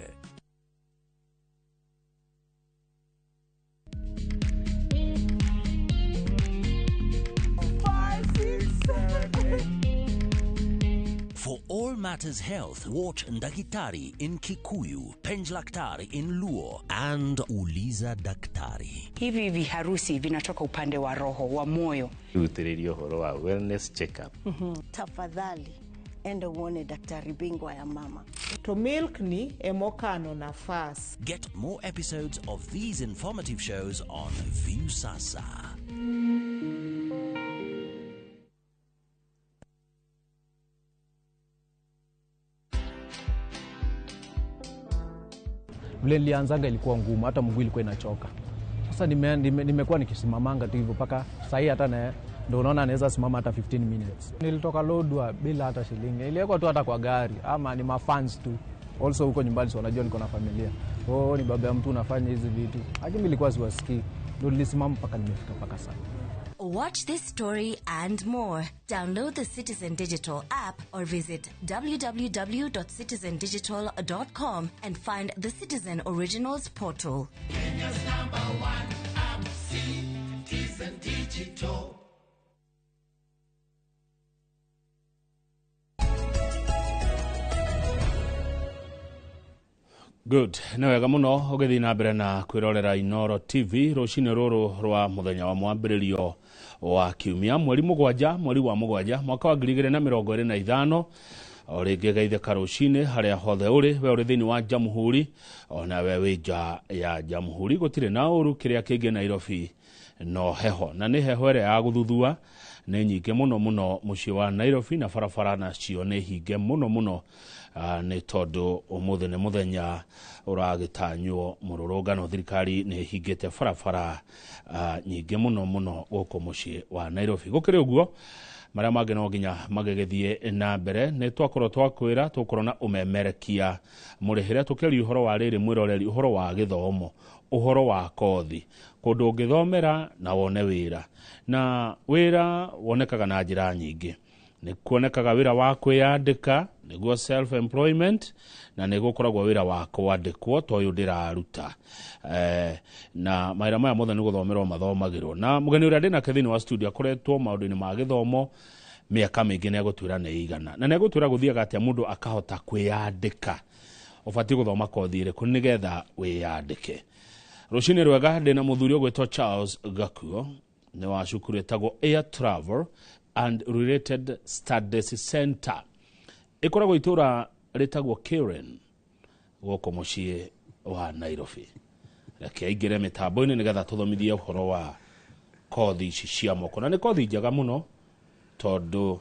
For all matters health, watch Ndakitari in Kikuyu, Penjlaktari in Luo, and Uliza Daktari. Hivi viharusi vinatoka upande wa roho wa moyo. Rutĩrĩria ũhoro wa wellness check-up. Tafadhali enda uone daktari bingwa ya mama. To milk ni emokano nafas. Get more episodes of these informative shows on Viusasa. Vile nilianzanga ilikuwa ngumu, hata mguu ilikuwa inachoka. Sasa nimekuwa nikisimamanga tu hivyo mpaka sahii, hata na ndio unaona naweza simama hata 15 minutes. Nilitoka Lodwar bila hata shilingi. Niliwekwa tu hata kwa gari ama ni mafans tu. Also huko nyumbani si wanajua niko na familia. Oh, ni baba ya mtu unafanya hizi vitu. Lakini nilikuwa siwasikii. Ndio nilisimama mpaka nimefika mpaka sasa. Watch this story and more. Download the Citizen Digital app or visit www.citizendigital.com and find the Citizen Originals portal. Kenya's number one app, Citizen Digital. Good. Nĩ wega mũno ũgĩthiĩ na mbere na kwĩrorera Inoro TV rũcinĩ rũrũ rwa mũthenya wa mwambĩrĩrio wa kiumia mweri mũgwanja mweri wa mũgwanja mwaka wa 2025. O rĩngĩ geithĩka rũcinĩ harĩa hothe ũrĩ, we ũrĩ thĩinĩ wa Jamhuri ona we wĩ nja ya Jamhuri, gũtirĩ na ũru. Kĩrĩa kĩngĩ Nairobi no heho, na nĩ heho ĩrĩa ya gũthuthua nĩ nyingĩ mũno mũno mũciĩ wa Nairobi, na barabara nacio nĩ hinge mũno mũno nĩ tondũ ũmũthĩ nĩ mũthenya ũragĩtanywo mũrũrũngano. Thirikari nĩ ĩhingĩte barabara nyingĩ mũno mũno gũkũ mũciĩ wa Nairobi. Gũkĩrĩ ũguo marĩa mangĩ no nginya magĩgĩthiĩ na mbere. Nĩ twakorwo twakwĩra tũkorwo na ũmemerekia mũrĩhĩre, tũkĩaria ũhoro wa rĩrĩ mwĩroreri, ũhoro wa gĩthomo, ũhoro wa kothi, kũndũ ũngĩthomera na wone wĩra. Na wĩra wonekaga na njĩra nyingĩ. Nĩ kuonekaga wĩra wa kwĩyandĩka, nĩguo self employment, na nĩ gũkoragwo wĩra wa kwandĩkwo ta ũyũ ndĩraruta. Na mawĩra maya mothe nĩ gũthomerwo mathomagĩrwo. Na mũgeni ũrĩa ndĩnake thĩinĩ wa studio akoretwo maũndũ-inĩ ma gĩthomo mĩaka mĩingĩ, nĩ egũtwĩra nĩ ĩigana, na nĩ egũtwĩra gũthiaga atĩa mũndũ akahota kwĩyandĩka, ũbatiĩ gũthoma kothi ĩrĩkũ nĩgetha wĩyandĩke. Rũcinĩ rwega, ndĩna mũthuri ũgwĩtwo Charles Gakuo, nĩ wa cukuru ĩtagwo Air Travel and Related Studies Center, ĩkoragwo itũra rĩtagwo Karen gũkũ mũciĩ wa Nairobi. Reke aingĩre mĩtambo-inĩ nĩgetha tũthomithie ũhoro wa kothi ici cia moko, na nĩ kothi njega mũno tondũ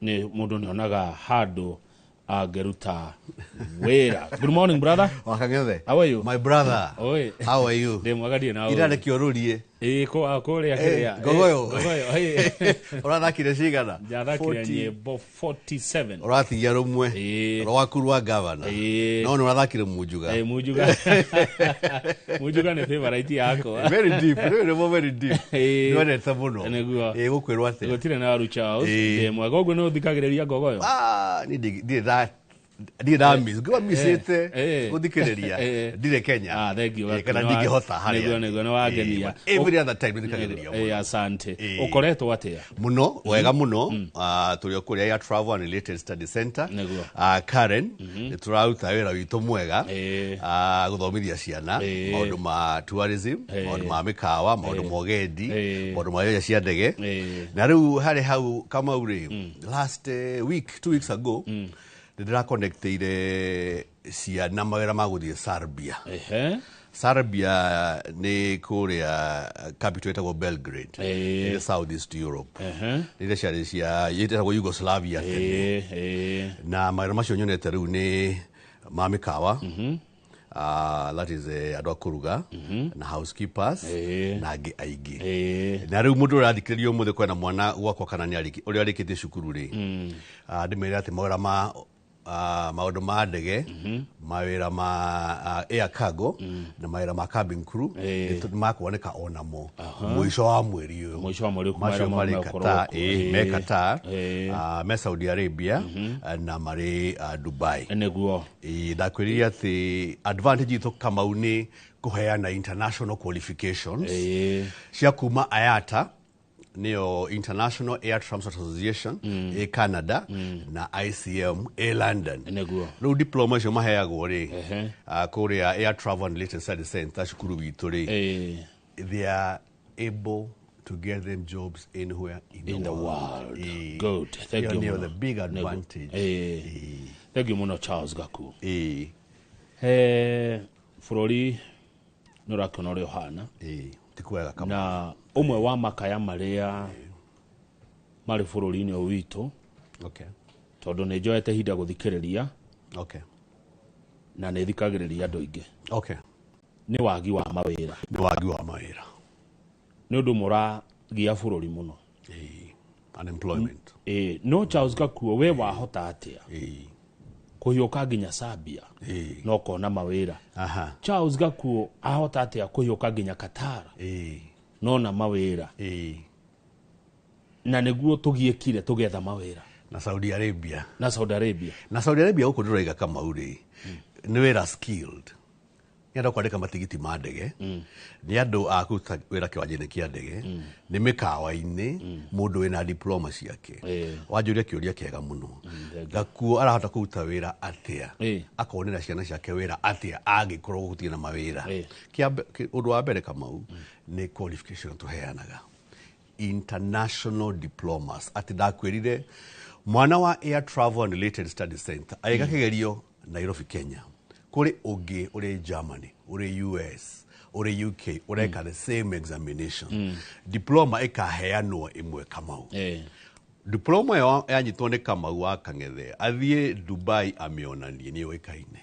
nĩ mũndũ nĩonaga handũ angĩruta wĩra. Good morning, brother. Wakang'ethe. How are you? My brother. Oi. How are you? Ndĩ mwega ndirĩ na ũru. Ira nĩkĩo ũrũrie. Ĩĩ kũrĩa kĩrĩa. Ngogoyo. Ngogoyo. Ũrathakire cigana? Njathakire nyĩmbo 47. Ũratigia rũmwe. Rwaku rwa gavana. No nĩ ũrathakire Munjuga. Ĩĩ Munjuga. Munjuga nĩ favorite yakwa. Very deep. Nĩ very deep. Ĩĩ. Nĩwendete mũno. Nĩguo. Ĩĩ gũkwĩrwo atĩa? Gũtirĩ na waru Charles. Ndĩ mwega ũguo nĩ ũthikagĩrĩria Ngogoyo? Ah, niĩ ndirĩ nda ndirĩ nda miss ngĩba missĩte gũthikĩrĩria ndirĩ Kenya. Ah, thank you. Kana ndingĩhota harĩa. Nĩguo nĩguo nĩ wangenia. Every other time nĩthikagĩrĩria mũno. Asante. Ũkoretwo atĩa? Mũno, wega mũno. Tũrĩ o kũrĩa Air Travel and Related Study Center. Karen, nĩ tũraruta wĩra witũ mwega gũthomithia ciana maũndũ ma tourism, maũndũ ma mĩkawa, maũndũ ma ũgendi, maũndũ ma iria cia ndege. Na rĩu harĩ hau Kamau rĩ, last week, 2 weeks ago, ndĩrakonekteire ciana mawĩra ma gũthiĩ Serbia. Serbia nĩ kũrĩa capital ĩtagwo Belgrade, ĩrĩ South East Europe. Rĩrĩa ciarĩ cia ĩtagwo Yugoslavia tene. Na mawĩra macio nyonete rĩu nĩ ma mĩkawa, that is andũ a kũruga na housekeepers na angĩ aingĩ. Na rĩu mũndũ ũrathikĩrĩria ũmũthĩ kwena mwana gwakwa kana nĩ ũrĩa arĩkĩtie cukuru rĩ, ndĩmere atĩ mawĩra ma Maũndũ ma ndege, mawĩra ma air cargo na mawĩra ma cabin crew nĩ makuoneka onamo mũico wa mweri ũyũ. Mũico wa mweri ũyũ macio mawĩra marĩ megũkorwo Qatar, kuo. Me Qatar, me Saudi Arabia na marĩ Dubai. Nĩguo. Ndakwĩrire atĩ advantage itũ Kamau nĩ kũheana international qualifications cia kuma IATA, nĩyo International Air Transport Association ĩ Canada, na ICM ĩ London. Nĩguo. Rĩu diploma icio maheagwo rĩ kũrĩa Air Travel and Related Studies Center cukuru witũ rĩ, they are able to get them jobs anywhere in the world. Good. Thank Ĩyo you nĩyo mũno. the big advantage. Thank you mũno, Charles Gaku. Bũrũri nĩ ũrakĩona ũrĩa ũhana. Ti kwega kama. Na ũmwe wa makaya marĩa marĩ bũrũri-inĩ ũyũ witũ, tondũ nĩ njoete ihinda gũthikĩrĩria, na nĩ thikagĩrĩria andũ aingĩ, nĩ wagi wa mawĩra. Nĩ wagi wa mawĩra. Nĩ ũndũ mũragia bũrũri mũno. Unemployment. No Charles Gakuo, we wahota atĩa kũhiũka nginya Serbia na ũkona mawĩra? Charles Gakuo ahota atĩa kũhiũka nginya Qatar nona mawĩra? Na nĩguo tũgiĩkire tũgetha mawĩra. Na Saudi Arabia. Na Saudi Arabia. Na Saudi Arabia gũkũ ndĩroiga Kamau rĩ, nĩ wĩra skilled. Nĩ andũ a kwandĩka matigiti ma ndege, nĩ andũ a kũruta wĩra kĩwanja-inĩ kĩa ndege, nĩ mĩkawa-inĩ, mũndũ wĩna diploma ciake. Wanjũria kĩũria kĩega mũno. Gakuo arahota kũruta wĩra atĩa? Akonera ciana ciake wĩra atĩa angĩkorwo gũtirĩ na mawĩra? Ũndũ wa mbere Kamau nĩ qualification tũheanaga. International diplomas. Atĩ ndakwĩrire mwana wa Air Travel and Related Studies Center agĩka kĩgerio Nairobi, Kenya, kũrĩ ũngĩ ũrĩ Germany, ũrĩ US, ũrĩ UK ũreka the same examination. Diploma ĩkaheanwo ĩmwe Kamau. Diploma ĩyo yanyitwo nĩ Kamau wa Kang'ethe, athiĩ Dubai amĩonanie nĩ yũĩkaine,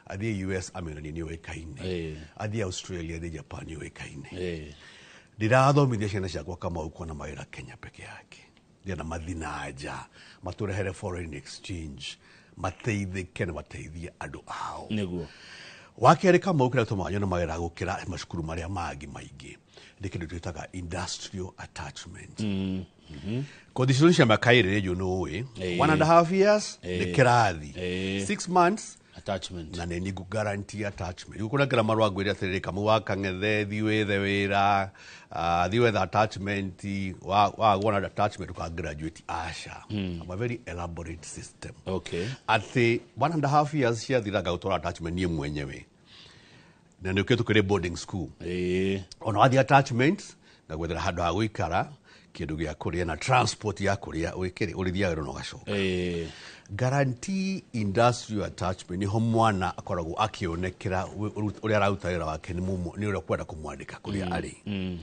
athiĩ US amĩonanie nĩ yũĩkaine, athiĩ Australia, athiĩ Japan nĩ yũĩkaine. Ndirathomithia ciana ciakwa Kamau kuona mawĩra Kenya peke yake. Ndĩrenda mathiĩ na nja matũrehere foreign exchange, mateithĩke na mateithie andũ ao. Nĩguo. Wa kerĩ Kamau, kĩrĩa tũmaga nyone mawĩra gũkĩra macukuru marĩa mangĩ maingĩ nĩ kĩndũ twĩtaga industrial attachment. Kothi icio nĩ cia mĩaka ĩrĩ, nĩ njũĩ nĩ ũĩ. 1.5 years nĩ kĩrathi, 6 months attachment. Na nĩ nĩ guarantee attachment. Gũkũnengera marũa ngwĩre atĩrĩrĩ, Kamau wa Kang'ethe, thiĩ wethe wĩra, thiĩ wethe attachment, wa wona attachment ũka graduate. Aca. I'm a very elaborate system. Atĩ 1.5 years ciathira ngagũtwara attachment niĩ mwenyewe, na nĩ ũkĩte tũkĩrĩ boarding school. Ona wathiĩ attachment ngagwethera handũ ha gũikara, kĩndũ gĩa kũrĩa na transport ya kũrĩa ũgĩkĩrĩ ũrĩthiaga wĩra na ũgacoka. Guarantee industrial attachment niho mwana akoragwo akĩonekera ũrĩa araruta wĩra wake nĩ ũrĩa ũkwenda kũmwandĩka kũrĩa arĩ.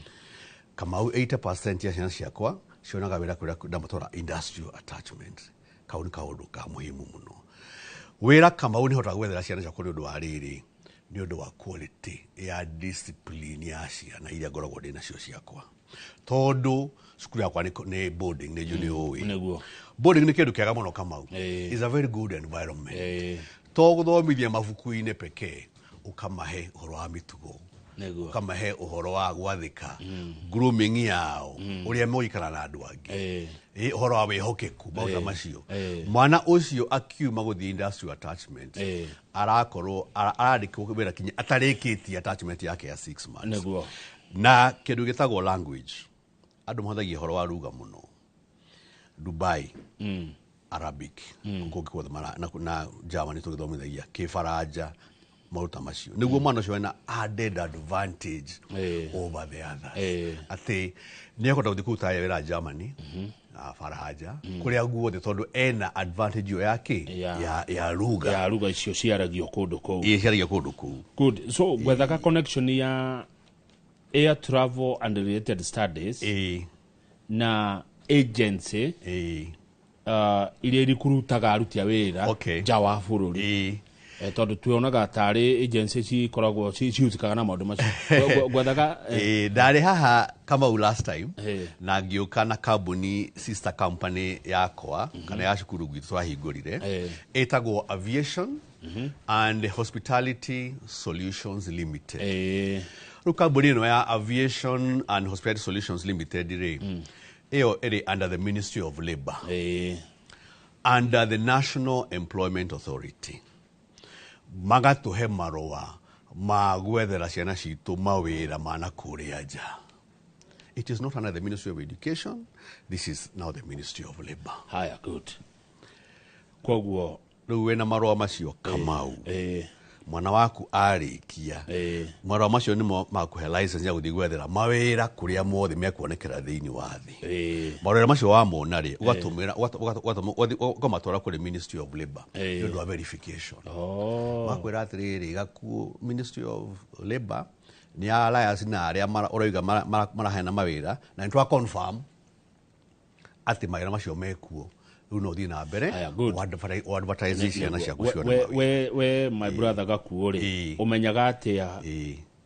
Kamau, 80% ya ciana ciakwa cionaga wĩra kũrĩa ndamatwara industrial attachment. Kau nĩ kaũndũ ka muhimu mũno. Wĩra Kamau nĩ hotaga gwethera ciana ciakwa nĩ ũndũ wa rĩrĩ, nĩ ũndũ wa quality ya discipline ya ciana iria ngoragwo ndĩ nacio ciakwa, tondũ cukuru yakwa nĩ boarding, nĩ njũĩ nĩ ũĩ. Nĩguo. Boarding nĩ kĩndũ kĩega mũno Kamau, is a very good environment. To gũthomithia mabuku-inĩ pekee, ũkamahe ũhoro wa mĩtugo, ũkamahe ũhoro wa gwathĩka, grooming yao, ũrĩa megũikara na andũ angĩ, ũhoro wa wĩhokeku, maũndũ ta macio. Mwana ũcio akiuma gũthiĩ industrial attachment arakorwo arandĩkwo wĩra kinya atarĩkĩtie attachment yake ya 6 months. Na kĩndũ gĩtagwo language, andũ mahũthagia ũhoro wa ruga mũno. Dubai, Arabic, kũngĩ guothe na Germany tũgĩthomithagia Kĩbaranja, maũndũ ta macio, nĩguo mwana ũcio ena added advantage over the others, atĩ nĩ ekũhota gũthiĩ kũruta wĩra Germany, Faranja, kũrĩa guothe, tondũ ena advantage ĩyo ya kĩ ya ruga. Ya ruga icio ciaragio kũndũ kũu. Ĩĩ, ciaragio kũndũ kũu. Good. So gwethaga connection ya Air Travel and Related Studies na agency iria irikurutaga aruti a wĩra nja wa bũrũri. Tondũ tuonaga tarĩ agency cikoragwo cihusikaga na maũndũ macio. Gwethaga Ndarĩ haha Kamau last time na ngĩũka na kambuni, sister company yakwa kana ya cukuru gwitũ twahingũrire, ĩtagwo Aviation and Hospitality Solutions Limited. Rĩu kambuni ĩno ya Aviation and Hospitality Solutions Limited rĩ, ĩyo ĩrĩ under the Ministry of Labour, under the National Employment Authority. Magatũhe marũa ma gwethera ciana citũ mawĩra ma na kũrĩa nja. It is not under the Ministry of Education. This is now the Ministry of Labour. Haya, good. Koguo rĩu wĩna marũa macio, Kamau, mwana waku arĩkia, marũa macio nĩmo makũhe license ya gũthiĩ gwethera mawĩra kũrĩa mothe mekuonekera thĩinĩ wa thĩ. Marũa macio wamona rĩ, ũgatũmĩra ũkamatwara kũrĩ Ministry of Labour nĩ ũndũ wa verification. Makwĩra atĩrĩrĩ, gakuo Ministry of Labour nĩ alliance na arĩa ũroiga maraheana mawĩra, na nĩ twa confirm atĩ mawĩra macio mekuo. Rĩu no ũthiĩ na mbere advertise ciana ciaku cione mawĩra. We my brother Gakuo rĩ, ũmenyaga atĩa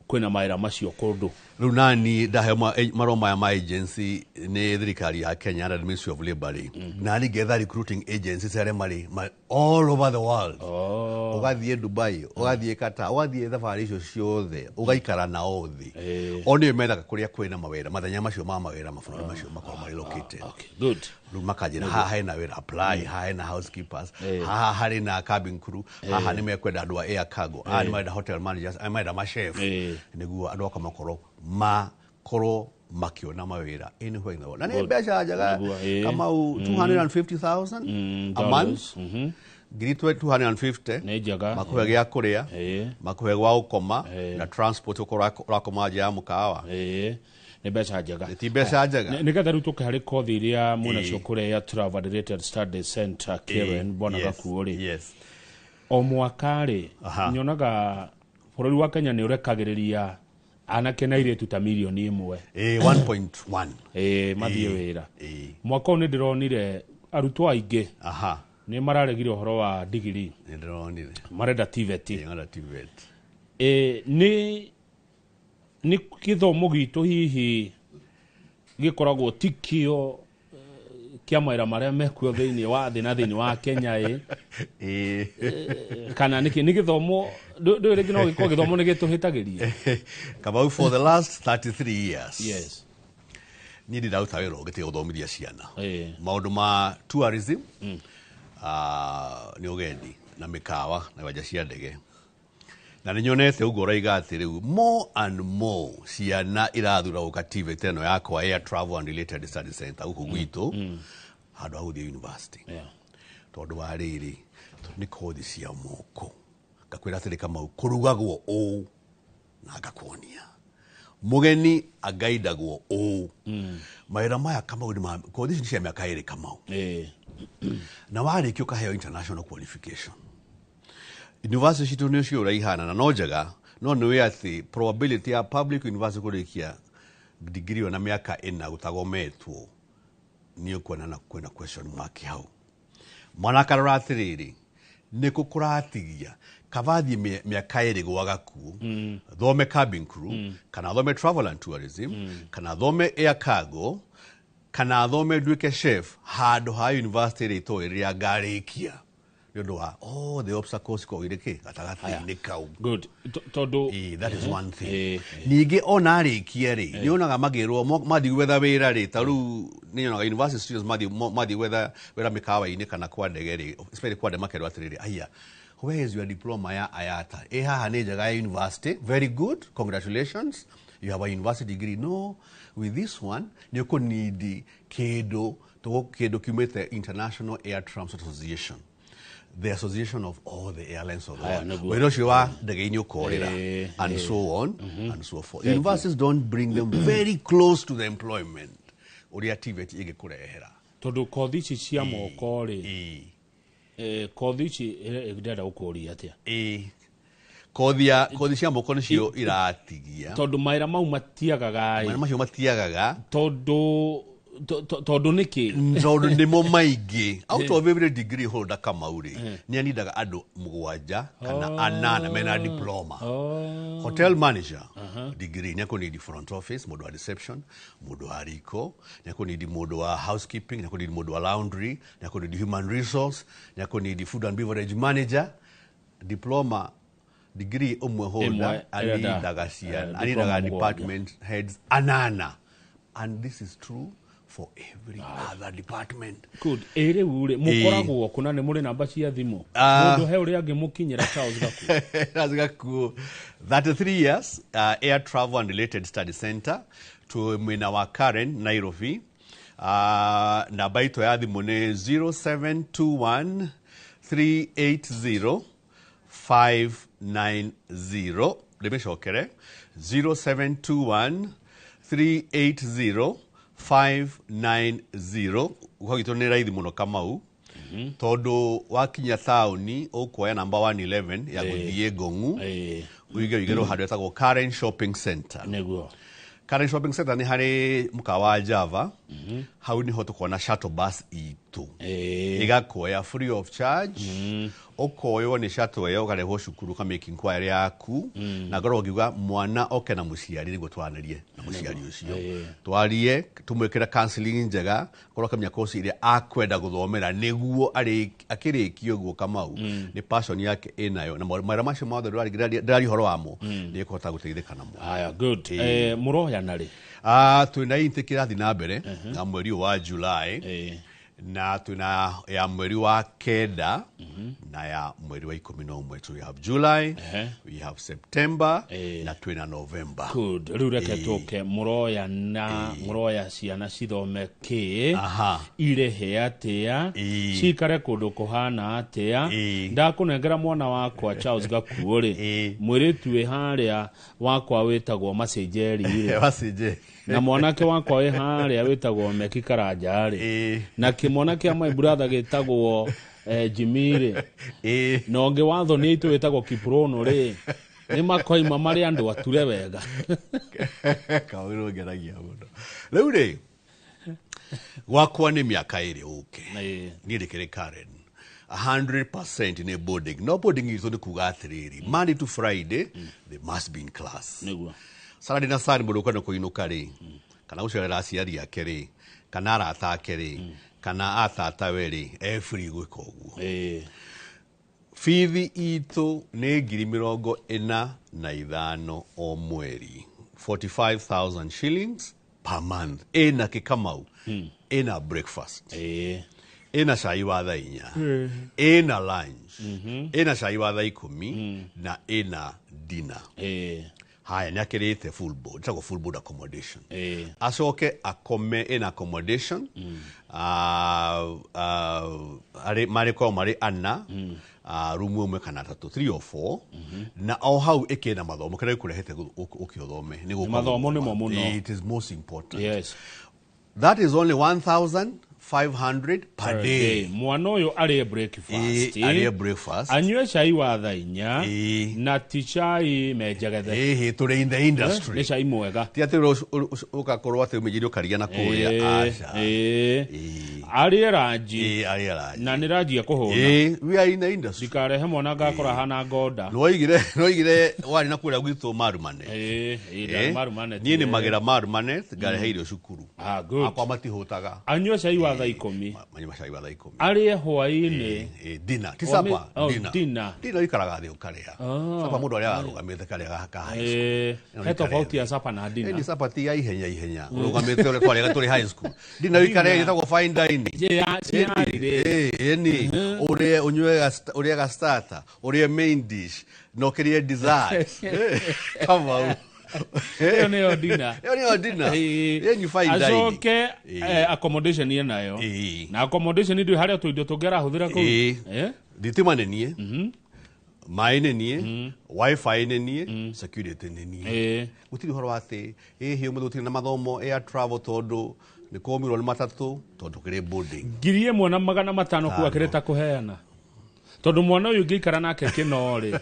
kwĩna mawĩra macio kũndũ? Rĩu nani ndaheo marũa maya ma agency nĩ thirikari ya Kenya na Ministry of Labour rĩ, nani ngetha recruiting agencies arĩa marĩ all over the world. Ũgathiĩ Dubai, ũgathiĩ Qatar, ũgathiĩ thabarĩ icio ciothe, ũgaikara nao thĩ. O nĩo methaga kũrĩa kwĩna mawĩra, mathenya macio ma mawĩra mabũrũri macio makorwo marĩ located. Good. Rĩu makanjĩra haha hena wĩra, apply, haha hena housekeepers, haha harĩ na cabin crew, haha nĩ mekwenda andũ a air cargo, haha nĩ marenda hotel managers, aya marenda ma chef, nĩguo andũ akwa makorwo makĩona mawĩra anywhere in the world. Na nĩ mbeca njega, Kamau, 250,000 a month, ngiri 250. Nĩ njega. Makũhe gĩa kũrĩa, makũhe gwa gũkoma na transport ũkorwo ũrakoma nja ya mũkawa. Nĩ mbeca njega. Ti mbeca njega. Nĩgetha rĩu tũke harĩ kothi iria mwĩnacio kũrĩa ya Travel Related Studies Center Karen, bwana Gakuo rĩ, o mwaka rĩ nyonaga bũrũri wa Kenya nĩ ũrekagĩrĩria anake na airĩtu ta milioni 1. 1.1. Mathiĩ wĩra. Mwaka ũyũ nĩ ndĩronire arutwo aingĩ nĩ mararegire ũhoro wa degree. Nĩ ndĩronire. Marenda TVET. Marenda TVET. Nĩ gĩthomo gitũ hihi gĩkoragwo tikio kĩa mawĩra marĩa mekuo thĩinĩ wa thĩ na thĩinĩ wa Kenya kana nĩkĩ nĩ gĩthomo ndũĩ rĩngĩ no gĩkorwo gĩthomo nĩ gĩtũhĩtagĩria. Kamau, for the last 33 years, yes, niĩ ndiraruta wĩra ũngĩ tiga gũthomithia ciana maũndũ ma tourism, nĩ ũgendi na mĩkawa na iwanja cia ndege. Na nĩ nyonete ũguo ũraiga atĩ rĩu more and more ciana irathura gũka TVET ĩno yakwa, Air Travel and Related Studies Center gũkũ gwitũ, handũ ha gũthiĩ university. Tondũ wa rĩrĩ, nĩ kothi cia moko. Ngakwĩra atĩrĩ Kamau, kũrugagwo ũũ na ngakuonia. Mũgeni angaidagwo ũũ. Mawĩra maya Kamau nĩ ma kothi ici nĩ cia mĩaka 2, Kamau. Na warĩkia ũkaheo international qualification. University citũ nĩ cio ũraihana na no njega, no nĩ wĩ atĩ probability ya public university kũrĩkia degree ĩyo na mĩaka 4 gũtagometwo, nĩ ũkuona na kwĩna question mark hau. Mwana akarora atĩrĩrĩ, nĩkũ kũratigia kaba thiĩ mĩaka 2 gwa Gakuo, thome cabin crew, kana thome travel and tourism, kana thome air cargo, kana thome nduĩke chef, handũ ha university ĩrĩa itoĩ rĩrĩa ngarĩkia, nĩ ũndũ wa all the obstacles ikoragwo irĩ kĩ gatagatĩ-inĩ kau. Good. Tondũ that is one thing. Ningĩ ona arĩkia rĩ, nĩ onaga magĩrwo mathiĩ gwetha wĩra rĩ, ta rĩu nĩ nyonaga university students mathiĩ gwetha wĩra mĩkawa-inĩ kana kwa ndege rĩ, especially kwa ndege, makerwo atĩrĩrĩ, aya, where is your diploma ya IATA? Haha nĩ njega ya university, very good, congratulations, you have a university degree. No, with this one nĩ ũkũnidi kĩndũ kiumĩte International Air Transport Association, the association of all the airlines of the world. Wĩra ũcio wa ndege-inĩ ũkorĩra, and so on and so forth. Universities don't bring them very close to the employment ũrĩa TVET ĩngĩkũrehera. Tondũ kothi ici cia moko rĩ, kothi ici ndĩrenda gũkũria atĩa? Kothi cia moko nĩcio iratigia. Tondũ mawĩra mau matiagaga. Mawĩra macio matiagaga. Tondũ Tondũ nĩkĩ? Tondũ nĩmo maingĩ. Out of every degree holder Kamau rĩ, nĩ anindaga andũ 7 kana 8 mena diploma. Hotel manager degree nĩ akũnidi front office, mũndũ wa reception, mũndũ wa riko, nĩ akũnidi mũndũ wa housekeeping, nĩ akũnidi mũndũ wa laundry, nĩ akũnidi human resource, nĩ akũnidi food and beverage manager. Diploma degree ũmwe holder anindaga ciana, anindaga department heads 8. And this is true for every other department. Good. Ere ure mukoragwo kuna nĩ mũrĩ namba cia thimũ. Mũndũ he ũrĩa angĩmũkinyĩra Charles Gakuo. Charles Gakuo 33 years, Air Travel and Related Study Center to mwena wa Karen, Nairobi. Namba itũ ya thimũ nĩ 0721 380 590. Ndĩmĩcokere 0721 380 590. Gwitũ nĩ raithi mũno Kamau, tondũ wakinya taũni ũkuoya namba 111 ya gũthiĩ Ngong'u, ũige ũigĩrwo handũ hetagwo Karen Shopping Center. Nĩguo. Karen Shopping Center nĩ harĩ mũkawa wa Java. Hau nĩho tũkona shuttle bus itũ, ĩgakuoya free of charge. Ũkoywo nĩ shuttle ĩyo ũkarehwo cukuru ũkamake inquiry yaku, na ngorwo ngiuga mwana oke na mũciari nĩguo twaranĩrie na mũciari ũcio, twarie tũmwĩkĩre counseling njega, akorwo akamenya course ĩrĩa akwenda gũthomera nĩguo akĩrĩkia ũguo Kamau nĩ passion yake ĩnayo, na mawĩra macio mothe ndĩraria ũhoro wamo nĩ ekũhota gũteithĩka namo. Haya, good. Mũroya narĩ? Twĩna intake ĩrathiĩ na mbere na mweri wa July, na twĩna ya mweri wa 9 na ya mweri wa 11. So we have July, we have September, na twĩna November. Good. Rĩu reke tũke mũroya na mũroya ciana cithome kĩ, irĩhe atĩa, cikare kũndũ kũhana atĩa. Ndakũnengera mwana wakwa Charles Gakuo rĩ, mũirĩtu wĩ harĩa wakwa wĩtagwo Macenjeri rĩ, na mwanake wakwa wĩ harĩa wĩtagwo Meki Karanja rĩ, na kĩmwana kĩa my brother gĩtagwo Jimmy rĩ, na ũngĩ wa thoni itũ wĩtagwo Kiprono rĩ, nĩ makoima marĩ andũ ature wega. Kaũndũ ngeragia mũno. Rĩu rĩ, gwakwa nĩ mĩaka 2 ũke. Niĩ ndĩkĩrĩ Karen. 100% nĩ boarding. No boarding itũ nĩ kuga atĩrĩrĩ, Monday to Friday they must be in class. Nĩguo. Saturday na Sunday mũndũ ũkwenda kũinũka rĩ, kana gũcerera aciari ake rĩ, kana arata ake rĩ, kana atatawe rĩ, e free gwĩka ũguo. Bithi itũ nĩ 45,000 o mweri, 45,000 shillings per month. Ĩna kĩ Kamau? Ĩna breakfast, ĩna cai wa thaa 4, ĩna lunch, ĩna cai wa thaa 10, na ĩna dinner. Haya, nĩ akĩrĩte full board, ĩtagwo full board accommodation. Acoke akome in accommodation, marĩ korwo marĩ 4, rumu 1 kana 3, 3 or 4, na o hau ĩkĩna mathomo kĩrĩa gĩkũrehete ũke ũthome. Mathomo nĩmo mũno. It is most important. Yes. That is only 1,500 per day. Mwana ũyũ arĩe breakfast, arĩe breakfast, anyue cai wa thaa 4, na ti cai menjegethe. Tũrĩ in the industry. Nĩ cai mwega. Ti atĩ ũgakorwo atĩ ũmĩnjĩrie ũkaria na kũrĩa. Aca. Arĩe ranji. Arĩe ranji. Na nĩ ranji ekũhũna. We are in the industry. Ndikarehe mwana ngakora hana ngonda. Nĩwoigire warĩ na kũrĩa gwitũ Marumanet. Marumanet. Niĩ nĩmagĩra Marumanet ngarehe irio cukuru. Good. Akwa matihũtaga. Anyue cai wa thaa 10. Manyue cai wa thaa 10. Arĩe hwaĩ-inĩ. Dinner. Ti supper, dinner. Dinner ũikaraga thĩ ũkarĩa. Supper mũndũ arĩaga arũgamĩte karĩa ka high school. He tofauti ya supper na dinner. Ni supper ti ya ihenya ihenya. Ũrũgamĩte ũrĩa twarĩaga tũrĩ high school. Dinner ũikare ĩtagwo fine dining. Ĩni. Ũrĩe ũnyue ũrĩaga starter, ũrĩe main dish, na ũkĩrĩe dessert. Kamau. Ĩyo nĩyo dinner. Ĩyo nĩyo dinner. Ĩyo ni fine dining. Acoke accommodation ĩ nayo. Na accommodation ndĩ harĩa tũindo tũngĩrahũthĩra kũu. Thitima nĩ niĩ, maĩ nĩ niĩ, wifi nĩ niĩ, security nĩ niĩ. Gũtirĩ ũhoro wa atĩ ĩhĩ ũmũthĩ gũtirĩ na mathomo air travel tondũ nĩ kũmirwo nĩ matatũ tondũ kĩrĩ boarding. 1,500 kuga kĩrĩ ta kũheana. Tondu mwana uyu ngĩikara nake kĩno rĩ,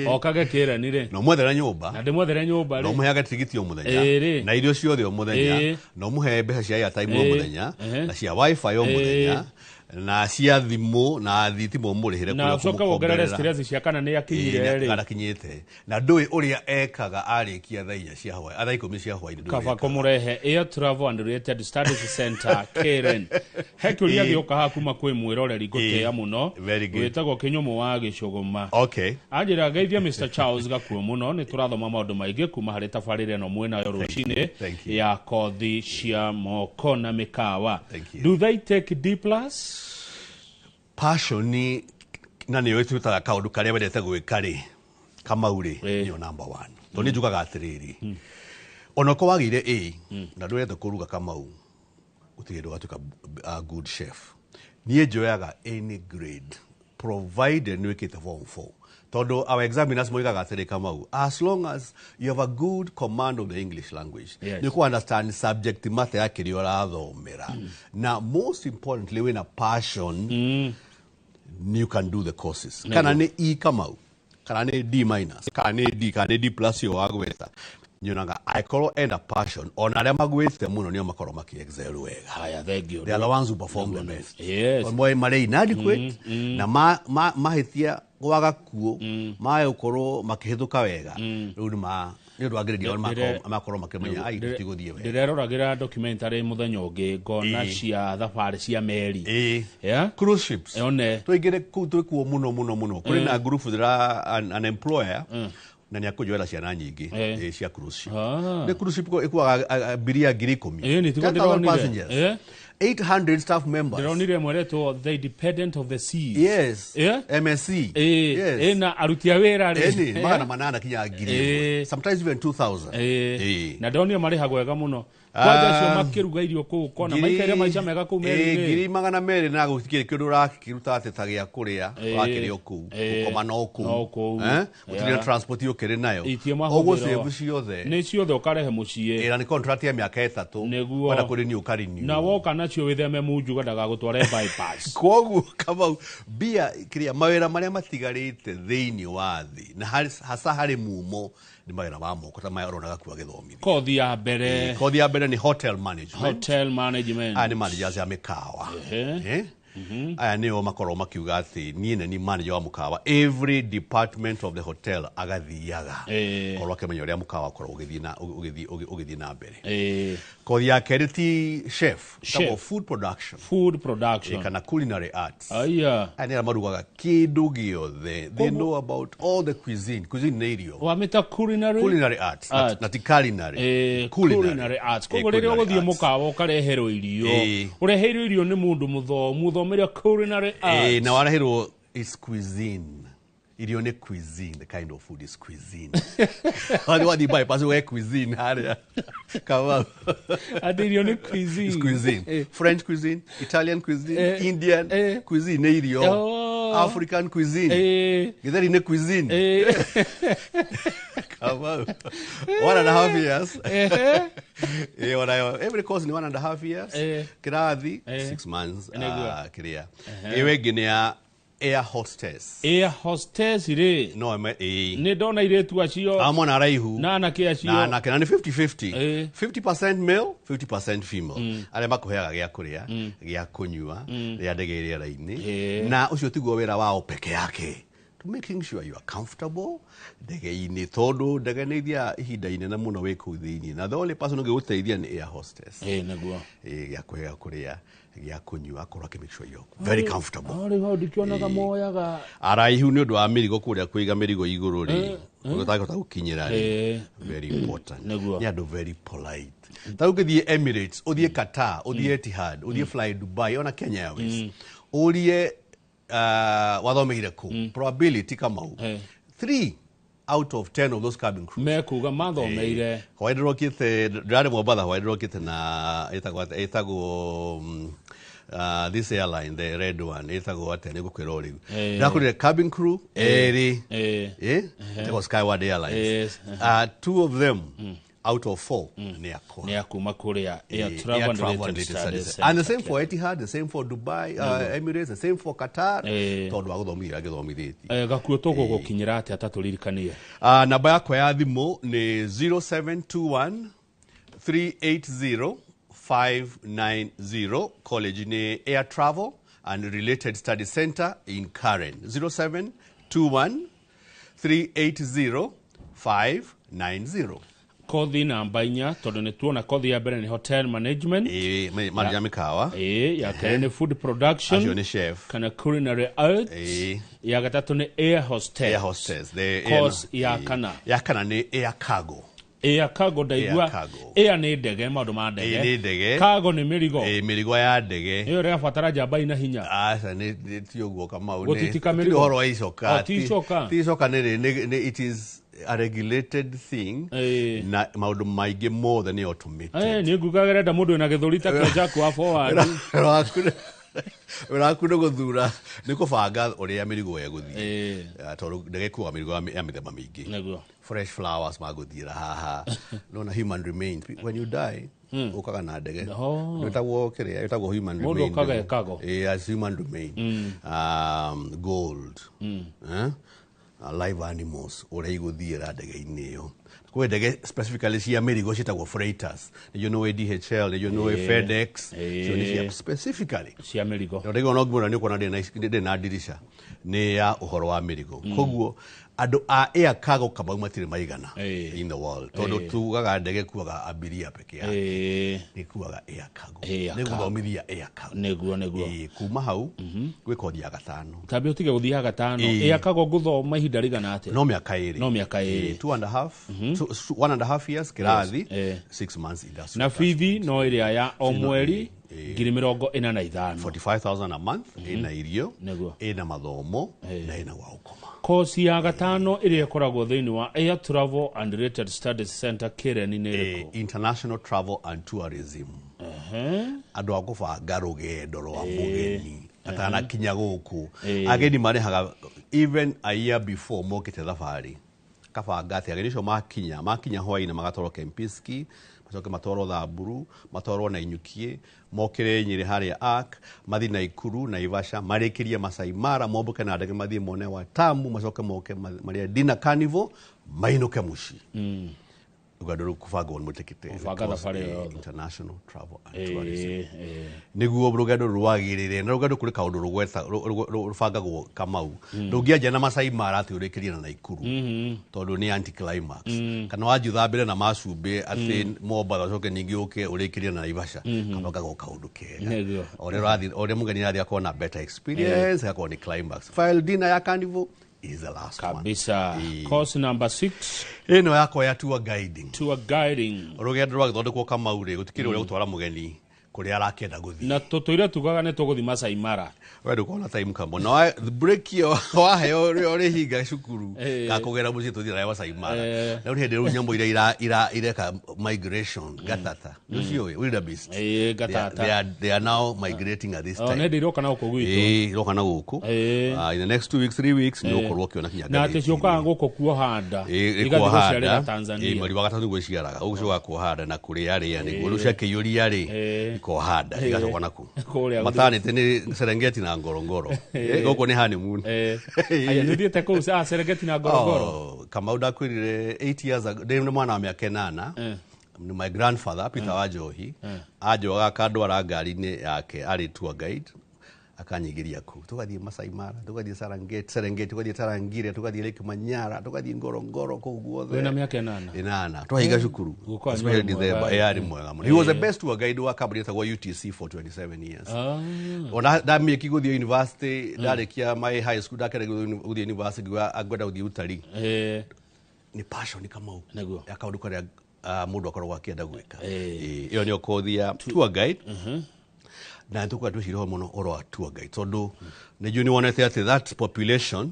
okage kĩreni rĩ, no mwethere nyũmba, na ndĩmwethere nyũmba rĩ, no mũheage tigiti o mũthenya, na irio ciothe o mũthenya, no mũhe mbeca cia airtime o mũthenya, na cia wifi o mũthenya, na cia thimũ na thitima ũmũrĩhĩre, na ũcoke wongerere stress cia kana nĩ akinyire rĩ, kana akinyĩte, na ndũĩ ũrĩa ekaga arĩkia thaa 4 cia hwaĩ, thaa 10 cia hwaĩ. Kaba kũmũrehe Air Travel and Related Studies Center Karen. He kĩũria gĩũka haha kuma kwĩ mwĩroreri ngũtĩĩa mũno wĩtagwo Kĩnyũmũ wa Gĩcũgũma. Okay. Anjĩra geithia Mr Charles Gakuo mũno, nĩ tũrathoma maũndũ maingĩ kuma harĩ tabarĩra ĩno mwĩnayo rũcinĩ ya kothi cia moko na mĩkawa. Do they take D plus? Passion na nĩyo ĩtutaga kaũndũ karĩa wendete gwĩka rĩ, Kamau rĩ, nĩyo number 1. Tondũ niĩ njugaga atĩrĩrĩ, onokorwo wagĩire A na ndwendete kũruga Kamau, gũtirĩ hĩndĩ ũgatuĩka a good chef. Niĩ njoyaga any grade provided nĩ wĩkĩte form 4. Tondũ our examiners moigaga atĩrĩ Kamau, as long as you have a good command of the English language, yes, you can understand subject matter ya kĩrĩa ũrathomera, na most importantly wĩna passion, you can do the courses. Kana nĩ E Kamau, kana nĩ D minus, kana nĩ D, kana nĩ D plus yo wagweta, nyonaga angĩkorwo ena passion, ona arĩa magwĩte mũno nĩo makorwo makĩ excel wega. Haya, thank you. They are the ones who perform the best. Yes. Moe marĩ inadequate, na mahĩtia gwaga kuo, mae gũkorwo makĩhĩtũka wega, rĩu nĩ ũndũ wa grade yao makorwo makĩmenya ai tũtigũthiĩ wega. Ndĩreroragĩra documentary mũthenya ũngĩ ngona cia thabarĩ cia meri. Yeah? Cruise ships. Tũingĩre kũu twĩkuo mũno mũno mũno. Kũrĩ na group thira an employer, na nĩ akũnjoera ciana nyingĩ cia cruise ship. Nĩ cruise ship ĩkuaga abiria 10,000. 10,000 passengers. 800 staff members. Ndĩronire ĩmwe ĩretwo The Independent of the Seas. Yes. Yeah? MSC. Yes. Ĩna aruti a wĩra rĩ. Ĩni, 800 kinya 1,000. Sometimes even 2,000. Na ndĩronire marĩhagwo wega mũno. Kwanja acio makĩruga irio kũu kona maikaire maica mega kũu meri-inĩ. 200,000 na gũtikĩrĩ kĩndũ ũrakĩruta atĩ ta gĩa kũrĩa, ũrakĩrĩa o kũu, gũkoma no kũu. Gũtirĩ na transport ũkĩrĩ nayo. Ũguo save ciothe. Nĩ ciothe ũkarehe mũciĩ. Na nĩ contract ya mĩaka 3. Wenda kũrenew ũkarenew. Na woka nacio wĩtheme munjuga ndagagũtware bypass. Kwoguo Kamau, mbia kĩrĩa mawĩra marĩa matigarĩte thĩinĩ wa thĩ na hasa harĩ mumo nĩ mawĩra ma moko ta maya ũrona Gakuo agĩthomithia. Kothi ya mbere. Kothi ya mbere nĩ hotel management. Hotel management. Aya nĩ managers ya mĩkawa. Aya nĩo makorwo makiuga atĩ niĩ nĩ ni manager wa mũkawa, every department of the hotel agathiaga korwo akĩmenya ũrĩa mũkawa ũkorwo ũgĩthiĩ na mbere. Kothi ya kerĩ ti chef, ĩtagwo food production. Food production. Kana culinary arts. Aya nĩ arĩa marugaga kĩndũ gĩothe. They know about all the cuisine. Cuisine nĩ irio. Wamĩta culinary? Culinary arts, na ti culinary. Culinary arts. Koguo rĩrĩa ũgũthiĩ mũkawa ũkareherwo irio, ũreheirwo irio nĩ mũndũ mũthomu ũthomeire culinary arts. Na wareherwo is cuisine. Irio nĩ cuisine, the kind of food is cuisine. Wathiĩ wathiĩ bypass ũgee cuisine harĩa. Kamau. Atĩ irio nĩ cuisine. It's cuisine. French cuisine, Italian cuisine, Indian cuisine nĩ irio. African cuisine. Gĩtheri nĩ cuisine. Kamau. 1.5 years. Every course ni 1.5 years. Kĩrathi 6 months. Kĩrĩa. Ĩyo ĩngĩ nĩ ya air hostess. Air hostess rĩ. No, nĩ ndona airĩtu acio. Amona araihu. Na anake acio. Na anake, na nĩ 50-50. 50% male, 50% female. Arĩa makũheaga gĩa kũrĩa, gĩa kũnyua, rĩrĩa ndege ĩ rĩera-inĩ. Na ũcio tiguo wĩra wao peke yake. To making sure you are comfortable ndege-inĩ, tondũ ndege nĩ ithiaga ihinda inene mũno wĩ kũu thĩinĩ, na the only person ũngĩgũteithia nĩ air hostess. Nĩguo. Gĩa kũheo kũrĩa, gĩa kũnyua, akorwo akĩ make sure you're very comfortable. Rĩu hau ndikĩonaga moyaga araihu nĩ ũndũ wa mĩrigo kũrĩa kũiga mĩrigo igũrũ rĩ, ũtangĩhota gũkinyĩra rĩ, very important. Nĩ andũ very polite. Ta rĩu ũngĩthiĩ Emirates, ũthiĩ Qatar, ũthiĩ Etihad, ũthiĩ Fly Dubai, ona Kenya Airways, ũrie wathomeire kũ, probability Kamau, 3 out of 10 of those cabin crews mekuga mathomeire. Hwaĩ ndĩrokĩte, ndĩrarĩ Mombatha, hwaĩ ndĩrokĩte na ĩtagwo this airline, the red one, ĩtagwo atĩa, nĩ ngũkwĩra o rĩu. Ndĩrakorire cabin crew erĩ, ĩtagwo Skyward Airlines. 2 of them Out of 4 nĩ akwa. Nĩ akuma kũrĩa Air Air Travel and Travel Related and Related Studies Studies. And the same Center. for Etihad, the same for Dubai, Emirates, the same for Qatar. Tondũ wa gũthomithia gĩthomithĩtie. Gakuo tũgũgũkinyĩra atĩa ta tũririkanie? Namba yakwa ya thimũ nĩ 0721 380 590. College nĩ Air Travel and Related Study Center in Karen. 0721 380 590. Kothi namba 4, tondũ nĩ tuona kothi ya mbere nĩ hotel management. Manager mĩkawa. Ya kerĩ nĩ food production. Acio nĩ chef. Kana culinary arts. Ya gatatũ nĩ air hostess. Air hostess. The Course ya kana. Ya kana nĩ air cargo. Air cargo ndaigua. Air cargo. Air nĩ ndege, maũndũ ma ndege. Ĩĩ, nĩ ndege. Cargo nĩ mĩrigo. Ĩĩ, mĩrigo ya ndege. Ĩyo ĩrabatara njamba ina hinya. Aca, nĩ ti ũguo Kamau. Gũtitika Ti mĩrigo. ũhoro wa icoka. Oh, ti icoka. Ti icoka nĩ it is a regulated thing na maũndũ maingĩ mothe nĩ automated. Nĩ nguga gerenda mũndũ wĩna gĩthũri ta kĩa Jack wa forward. Wĩra waku nĩ gũthura, nĩ kũbanga ũrĩa mĩrigo ĩgũthiĩ. Tondũ ndege ĩkuaga mĩrigo ya mĩthemba mĩingĩ. Fresh flowers magũthiĩra haha. Nona human remains. When you die, ũkaga na ndege. Ĩtagwo kĩrĩa, ĩtagwo human Mũndũ remain. ũkaga ĩkago. As human remain. Gold. Live animals ũrĩa igũthiĩra ndege-inĩ ĩyo. Kwĩ ndege specifically cia mĩrigo ciĩtagwo freighters. Nĩcio nĩũĩ DHL, nĩcio nĩũĩ FedEx. Icio nĩ cia specifically cia mĩrigo. Na ndege ona ũngĩmĩona nĩ ũkuona ndĩrĩ na ndirica, nĩ ya ũhoro wa mĩrigo. Koguo andũ a air cargo Kamau matirĩ maigana in the world, tondũ tugaga ndege kuaga abiria peke yake, nĩ kuaga air cargo, nĩ gũthomithia air cargo. Nĩguo. Kuma hau gwĩ kothi ya gatano. Tambia ũtige gũthiĩ gatano. Air cargo ngũthoma ihinda rĩigana atĩa? No mĩaka 2. No mĩaka 2. 2.5, so, 1.5 years kĩrathi, 6 months industry. Na bithi no ĩrĩa ya o mweri 45,000. 45,000 a month, ĩna irio, ĩna mathomo na ĩna gwa gũkoma. Kosi ya gatano ĩrĩa ĩkoragwo thĩinĩ wa Air Travel and Related Studies Center Karen nĩ ĩrĩkũ? International Travel and Tourism. Andũ a kũbanga rũgendo rwa mũgeni atanakinya gũkũ. Ageni marĩhaga even a year before mokĩte thabarĩ. Kabanga atĩ ageni acio makinya hwaĩ-inĩ magatwarwo Kempinski, macoke matwarwo Thamburu, matwarwo Nanyukie, mokĩre Nyĩrĩ harĩa Ark, mathiĩ Naikuru, Naivasha, marĩkĩrie Masai Mara, mombũke na ndege mathiĩ mone Watamu, macoke moke marĩe dinner carnival, mainũke mũciĩ. Rũgendo rũu kũbangwo nĩ mũtikĩte. Kũbanga thabarĩ ĩyo yothe. International Travel and Tourism. Nĩguo rũgendo rwagĩrĩre, na rũgendo kũrĩ kaũndũ rũbangagwo Kamau. Ndũngĩanjia na Masai Mara atĩ ũrĩkĩrie na Naikuru, tondũ nĩ anticlimax. Kana wanjia ũthambĩre na macumbĩ atĩ Mombatha ũcoke ningĩ ũke ũrĩkĩrie na Naivasha. Kabangagwo kaũndũ kega. O ũrĩa mũgeni arathiĩ akorwo na better experience, agakorwo nĩ climax. File dinner ya carnival is the last one. Kabisa. Course number 6. Ĩno yakwa ya tour guiding. Tour guiding. Rũgendo rwagĩthondekwo Kamau rĩ, gũtikĩrĩ ũrĩa gũtwara mũgeni kũrĩa arakĩenda gũthiĩ. Na tũtũire tugaga nĩ tũgũthiĩ Masai Mara. We ndũkona time Kamau. Na break ĩyo waheo ũrĩa ũrĩhinga cukuru, gakũgera mũciĩ tũthiĩ nawe Masai Mara. Na rĩu hĩndĩ rĩu nyamũ iria ireka migration, gatata. Nĩ ũciũĩ, wildebeest. Gatata. They are now migrating at this Oh, time. nĩ hĩndĩ iroka na gũkũ gwitũ. Iroka na gũkũ. In the next 2 weeks, 3 weeks, nĩ ũgũkorwo ũkĩona kinya Na atĩ ngathĩti-inĩ. ciũkaga gũkũ kuoha nda. Igathiĩ Kuoha gũciarĩra nda. Tanzania. Mweri wa gatatũ nĩguo iciaraga. Ũgũcoka kuoha nda na kũrĩa rĩa nĩguo. Rĩu ciakĩiyũria rĩ, ikoha nda, igacoka naku. Kũrĩa gũthiĩ. Maternity nĩ Serengeti na Ngorongoro. Gũkũ nĩ honeymoon. Aya, nĩ ũthiĩte kũu, Serengeti na Ngorongoro? Oh, Kamau ndakwĩrire 8 years ago, ndĩ mwana wa mĩaka 8. My grandfather Peter Wanjohi anjogaga akandwara ngari-inĩ yake arĩ tour guide, akanyingĩria kũu. Tũgathiĩ Masai Mara, tũgathiĩ Serengeti, tũgathiĩ Tarangire, tũgathiĩ Lake Manyara, tũgathiĩ Ngorongoro kũu guothe. Wĩna mĩaka 8? 8. Twahinga cukuru. Gũkorwo Especially nĩ December. mwega. Arĩ mwega mũno. He was the best tour guide wa kambuni ĩtagwo UTC for 27 years. Ona ndamĩki gũthiĩ university, ndarĩkia my high school, ndakĩrĩa gũthiĩ university, ngiuga ngwenda gũthiĩ utalii. Nĩ passion Kamau. Ya kaũndũ karĩa mũndũ akoragwo akĩenda gwĩka. Ĩyo nĩyo kothi ya tour guide. Na nĩtũkwenda twĩcirie mũno ũhoro wa tour guide, tondũ nĩ njũĩ nĩ wonete atĩ that population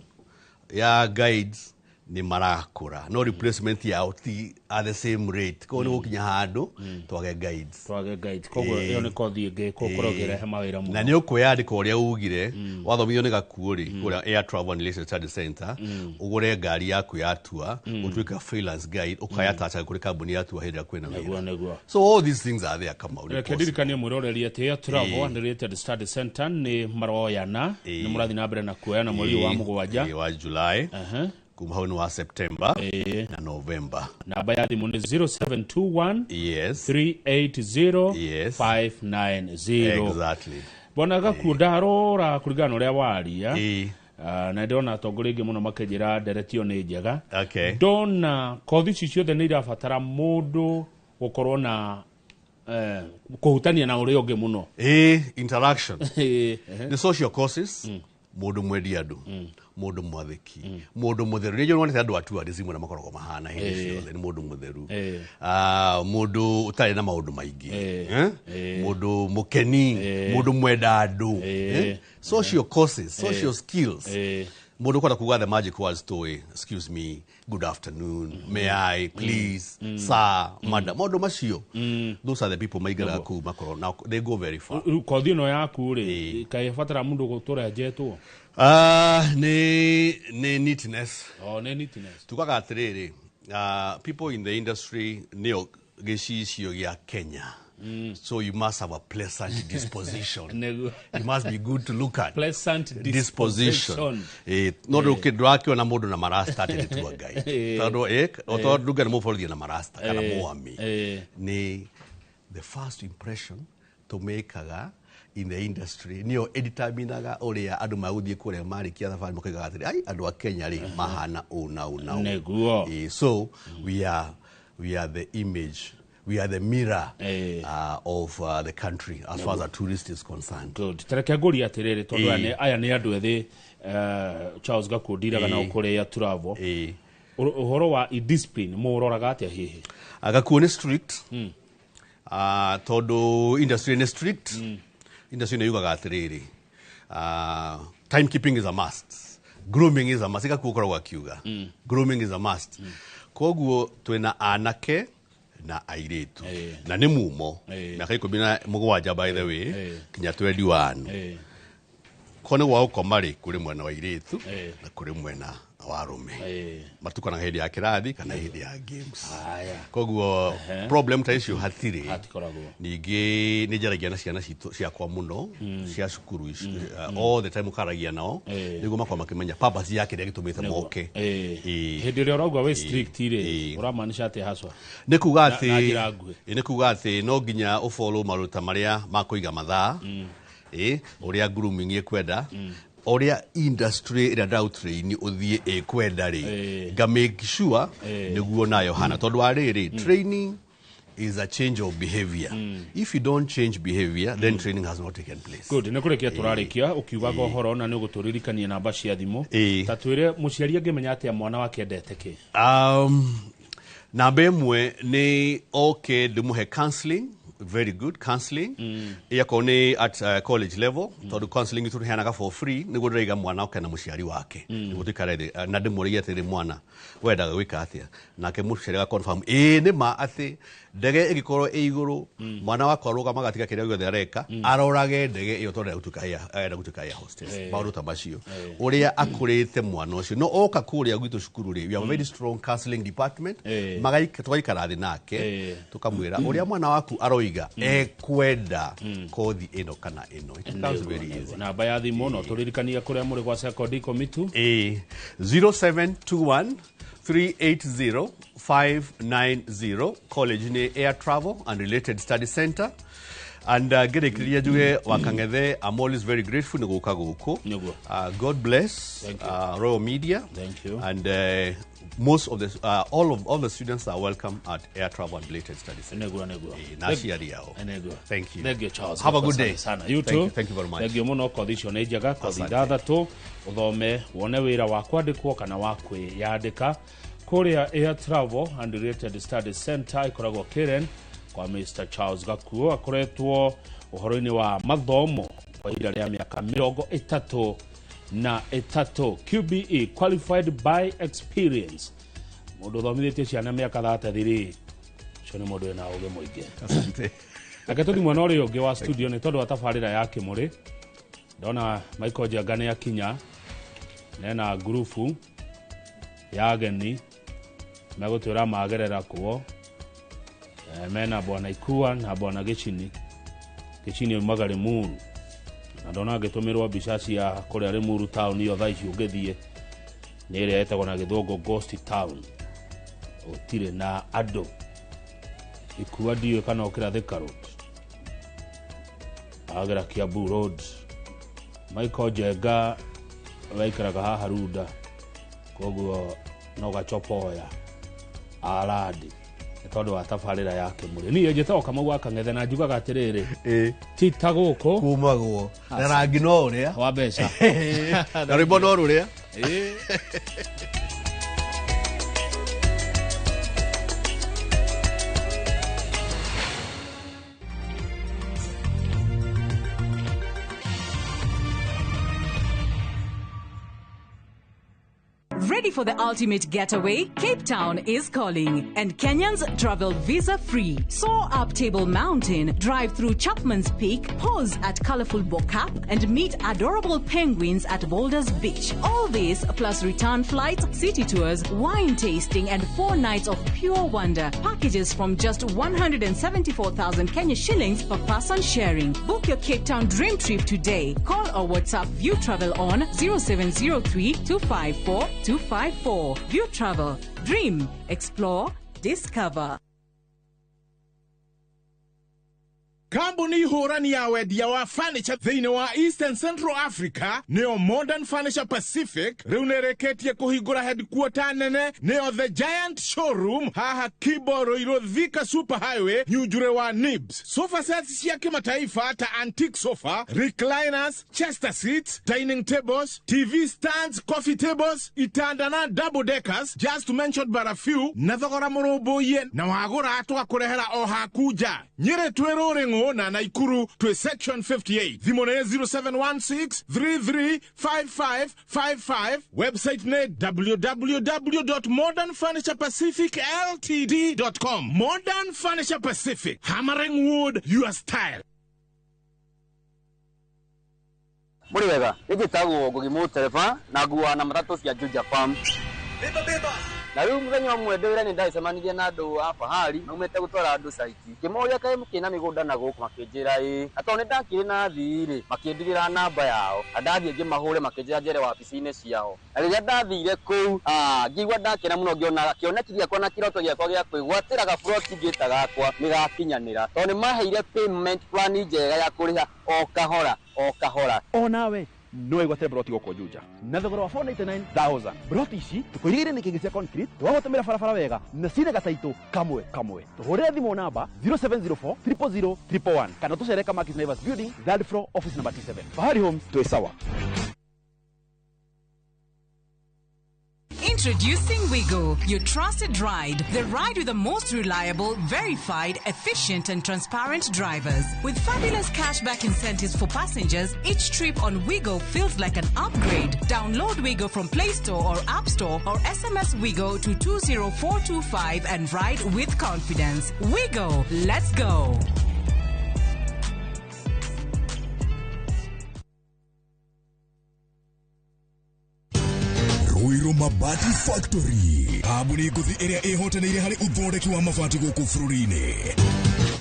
ya guides Nĩ marakũra, no replacement yao ti at the same rate, koguo nĩ gũkinya handũ twage guides. Twage guides, koguo ĩyo nĩ kothi ĩngĩ gũkorwo ĩkĩrehe mawĩra mũno. Na nĩ ũkwĩyandĩka ũrĩa ugire wathomithio nĩ Gakuo rĩ, kũrĩa Air Travel and Related Study Center, ũgũre ngari yaku ya tour, ũtuĩke freelance guide, ũkayatacha kũrĩ kambuni ya tour hĩndĩ ĩrĩa kwĩna wĩra. Nĩguo. So all these things are there, Kamau. Reke ndirikanie mwĩroreri atĩ Air Travel and Related Study Center nĩ maroyana, nĩ mũrathiĩ na mbere na kuoyana mweri ũyũ wa 7 wa July, kuma hau nĩ wa September na November. Namba ya thimũ nĩ 0721 yes 380 yes 590. Exactly. Bwana Gakuo, ndarora kũringana na ũrĩa waria, na ndĩrona atongoria aingĩ mũno makĩnjĩra ndereti ĩyo nĩ njega. Ndona kothi ici ciothe nĩ irabatara mũndũ gũkorwo na kũhutania na ũrĩa ũngĩ mũno. Interaction. Nĩ social courses, mũndũ mwendi andũ, mũndũ mwathĩki, mũndũ mũtheru. Nĩ njũĩ nĩ andũ a tourism na makoragwo mahana hĩndĩ ciothe, nĩ mũndũ mũtheru, mũndũ ũtarĩ na maũndũ maingĩ, mũndũ mũkeni, mũndũ mwenda andũ. Social courses, social skills. Mũndũ ũkwenda kuga the magic words to, excuse me, good afternoon, may I please, sir, madam, maũndũ macio. Those are the people maingĩraga kũu makorwo now they go very far. Rĩu kothi ĩno yaku rĩ, kaĩ ĩbatara mũndũ gũtũra enjetwo? Nĩ neatness. Oh, nĩ neatness. Tugaga atĩrĩrĩ, people in the industry nĩo gĩcicio gĩa Kenya. So you must have a pleasant disposition. You must be good to look at. Pleasant disposition. No ndũrakĩona mũndũ na marasta atĩ nĩ tua Ngai. Tondũ tondũ ndungane mũborithi na marasta kana mwami. Nĩ the first impression tũmĩkaga in the industry nĩyo ĩdeterminaga ũrĩa andũ magũthiĩ kũrĩa marĩkia thabarĩ makoigaga atĩrĩ, ai, andũ a Kenya rĩ mahana ũũ na ũũ na ũũ. Nĩguo. So we are the image, we are the mirror of the country as far as a tourist is concerned. Good. Tareke ngũrie atĩrĩrĩ, tondũ aya nĩ andũ ethĩ, Charles Gakuo ndiraga nao kũrĩa Travel. Ũhoro wa discipline mũroraga atĩa hihi? Gakuo nĩ strict. Tondũ industry nĩ strict. Industry nĩ yugaga atĩrĩrĩ, timekeeping is a must, grooming is a must. Gakuo ũkoragwo akiuga grooming is a must. Koguo twĩna anake na airĩtu na nĩ mumo mĩaka 17 by the way kinya 21. Ko nĩ gwa gũkoma rĩ, kũrĩ mwena wa airĩtu na kũrĩ mwena wa arũme, matukanaga hĩndĩ ya kĩrathi kana hĩndĩ ya games. Koguo problem ta icio hatirĩ. Ningĩ nĩ njaragia na ciana citũ ciakwa mũno cia cukuru ici, all the time ũkaragia nao nĩguo makorwo makĩmenya purpose ya kĩrĩa gĩtũmĩte moke. Hĩndĩ ĩrĩa ũrauga wĩ strict rĩ, ũramaanisha atĩa haswa? Nĩ kuga atĩ, nĩ kuga atĩ no nginya ũfollow maruta marĩa ma kũiga mathaa, ũrĩa grooming ĩkwenda, ũrĩa industry ĩrĩa ndĩraũtrain ũthiĩ ĩkwenda rĩ, nga make sure nĩguo nayo hana. Tondũ wa rĩrĩ, training is a change of behavior. If you don't change behavior, then training has not taken place. Good. Nĩ kũrĩkia tũrarĩkia ũkiugaga ũhoro na nĩ ũgũtũririkania namba cia thimũ. Ta twĩre mũciari angĩmenya atĩa mwana wake endete kĩ? Namba ĩmwe nĩ oke ndĩmũhe counseling. Very good counseling. Ĩakorwo nĩ at college level, tondũ counseling tũheanaga for free nĩguo ndĩraiga mwana oke na mũciari wake, nĩguo tũikare thĩ na ndĩmũragia atĩrĩ, mwana wendaga gwĩka atĩa? Nake mũciari agaconfirm ĩĩ nĩ ma atĩ ndege ĩngĩkorwo ĩ igũrũ, mwana wakwa arũgamaga atiga kĩrĩa gĩothe areka, arorage ndege ĩyo tondũ arenda gũtuĩka air hostess. Maũndũ ta macio ũrĩa akũrĩte mwana ũcio no oka kũrĩa gwitũ cukuru rĩ, we have a very strong counseling department. Tũgaikara thĩ nake tũkamwĩra ũrĩa mwana waku aroiga ekwenda kothi ĩno kana ĩno. It becomes very easy. Namba ya thimũ no tũririkanie kũrĩa mũrĩ gwa Sekondi Komitu. 0721 380 590. College nĩ Air Travel and Related Study Center. And ngĩrĩkĩrĩria njuge Wakang'ethe, I'm always very grateful nĩ gũka gũkũ. God bless Royal Media. Thank you. And most of the all the students are welcome at Air Travel and Related Studies Center. Nĩguo. Na aciari ao. Thank you. Thank you, Charles. Have a good day. Sana. You too. Thank you very much. Thank you mũno. Kothi icio nĩ njega, kothi 6 ũthome wone wĩra wa kwandĩkwo kana wa kwĩyandĩka kũrĩa Air Travel and Related Studies Center ĩkoragwo Karen kwa Mr. Charles Gakuo. Akoretwo ũhoro-inĩ wa mathomo kwa ihinda rĩa mĩaka 30 Na 3 QBE, qualified by experience, mũndũ ũthomithĩtie ciana mĩaka 33, ũcio nĩ mũndũ wĩna ũgĩ mũingĩ. Asante. Reke tũthiĩ mwena ũrĩa ũngĩ wa studio nĩ tondũ wa tabarĩra ya Kĩmũrĩ. Ndona Michael Njenga nĩ akinya nena ngurubu ya ageni megũtwĩra magerera kuo. Mena bwana Ikua na bwana Gĩchini. Gĩchini aumaga Limuru, na ndona agĩtũmĩrwo mbica cia kũrĩa Limuru town iyo thaa ici ũngĩthiĩ nĩ ĩrĩa ĩtagwo na gĩthũngũ ghost town, gũtirĩ na andũ. Ikua ndiũĩ kana ũkĩra Thika Road, agera Kiambu Road. Michael Njenga waikaraga haha Runda, koguo no gachopoya arandi nĩ tondũ wa tabarĩra ya Kĩmũrĩ. Niĩ njĩtagwo Kamau wa Kang'ethe na njugaga atĩrĩrĩ, ti ta gũkũ kumagwo na rangi no ũrĩa wa mbeca na rwĩmbo no rũrĩa. Ready for the ultimate getaway? Cape Town is calling, and Kenyans travel visa-free. Soar up Table Mountain, drive through Chapman's Peak, pause at colorful Bo-Kaap, and meet adorable penguins at Boulders Beach. All this plus return flights, city tours, wine tasting, and 4 nights of pure wonder. Packages from just 174,000 Kenya shillings per person sharing. Book your Cape Town dream trip today. Call or WhatsApp View Travel on 0703 254 254. View Travel. Dream, explore, discover. Kambuni hũrani ya wendia wa furniture thĩinĩ wa Eastern Central Africa nĩyo Modern Furniture Pacific rĩu nĩrĩkĩtie kũhingũra headquarter nene nĩyo The Giant Showroom haha Kibo Ruiru Thika Super Highway Nyunjure wa Nibs. Sofa sets cia kimataifa ta antique sofa, recliners, chester seats, dining tables, TV stands, coffee tables, itanda na double deckers, just to mention but a few, na thogora mũrũmbũiye na wagũra tũgakũrehera o haku nja. Nyĩrĩ twĩ Rũrĩng'ũ na Naikuru to section 58. Thimũ nĩ 0716 335555. Website nĩ www.modernfurniturepacificltd.com. Modern Furniture Pacific, hammering wood your style. Mũrĩ wega, nĩ njĩtagwo Ngugi Mũtereba na nguaga na matatũ cia Juja Farm. Beba beba. Na rĩu mũthenya ũmwe ndĩ wĩra nĩ ndacemanirie na andũ a fahari maumĩte gũtwara andũ caiti. Ngĩmoria kaĩ mũkĩna mĩgũnda na gũkũ, makĩnjĩra ĩĩ. Na tondũ nĩ ndakĩrĩ na thii rĩ, makĩndigĩra namba yao. Na ndathiĩ ngĩmahũre makĩnjĩra njere wabici-inĩ ciao. Na rĩrĩa ndathire kũu, ngĩigua ndakena mũno ngĩona kĩoneki gĩakwa na kĩroto gĩakwa gĩa kwĩgwatĩra gaburoti ngĩta gakwa nĩ gakinyanĩra. Tondũ nĩ maheire payment plan njega ya kũrĩha o kahora o kahora. Onawe no wĩgwatĩre broti gũkũ Juja na thogora wa 499,000. Broti ici tũkũirigĩire nĩ kĩngĩ cia concrete, twagũtũmĩra barabara wega na cina gataitũ kamwe kamwe. Tũhũrĩre thimũ namba 0704 000 111 kana tũcere Kamakis Naivas Building, third floor, office number T7. Fahari Homes, twĩ sawa. Introducing Wigo, your trusted ride. The ride with the most reliable, verified, efficient and transparent drivers. With fabulous cashback incentives for passengers, each trip on Wigo feels like an upgrade. Download Wigo from Play Store or App Store or SMS Wigo to 20425 and ride with confidence. Wigo, let's go. Ruiru Mabati Factory, kambuni ngũthi ĩrĩa ĩhotanĩire harĩ ũthondeki wa mabati gũkũ bũrũri-inĩ.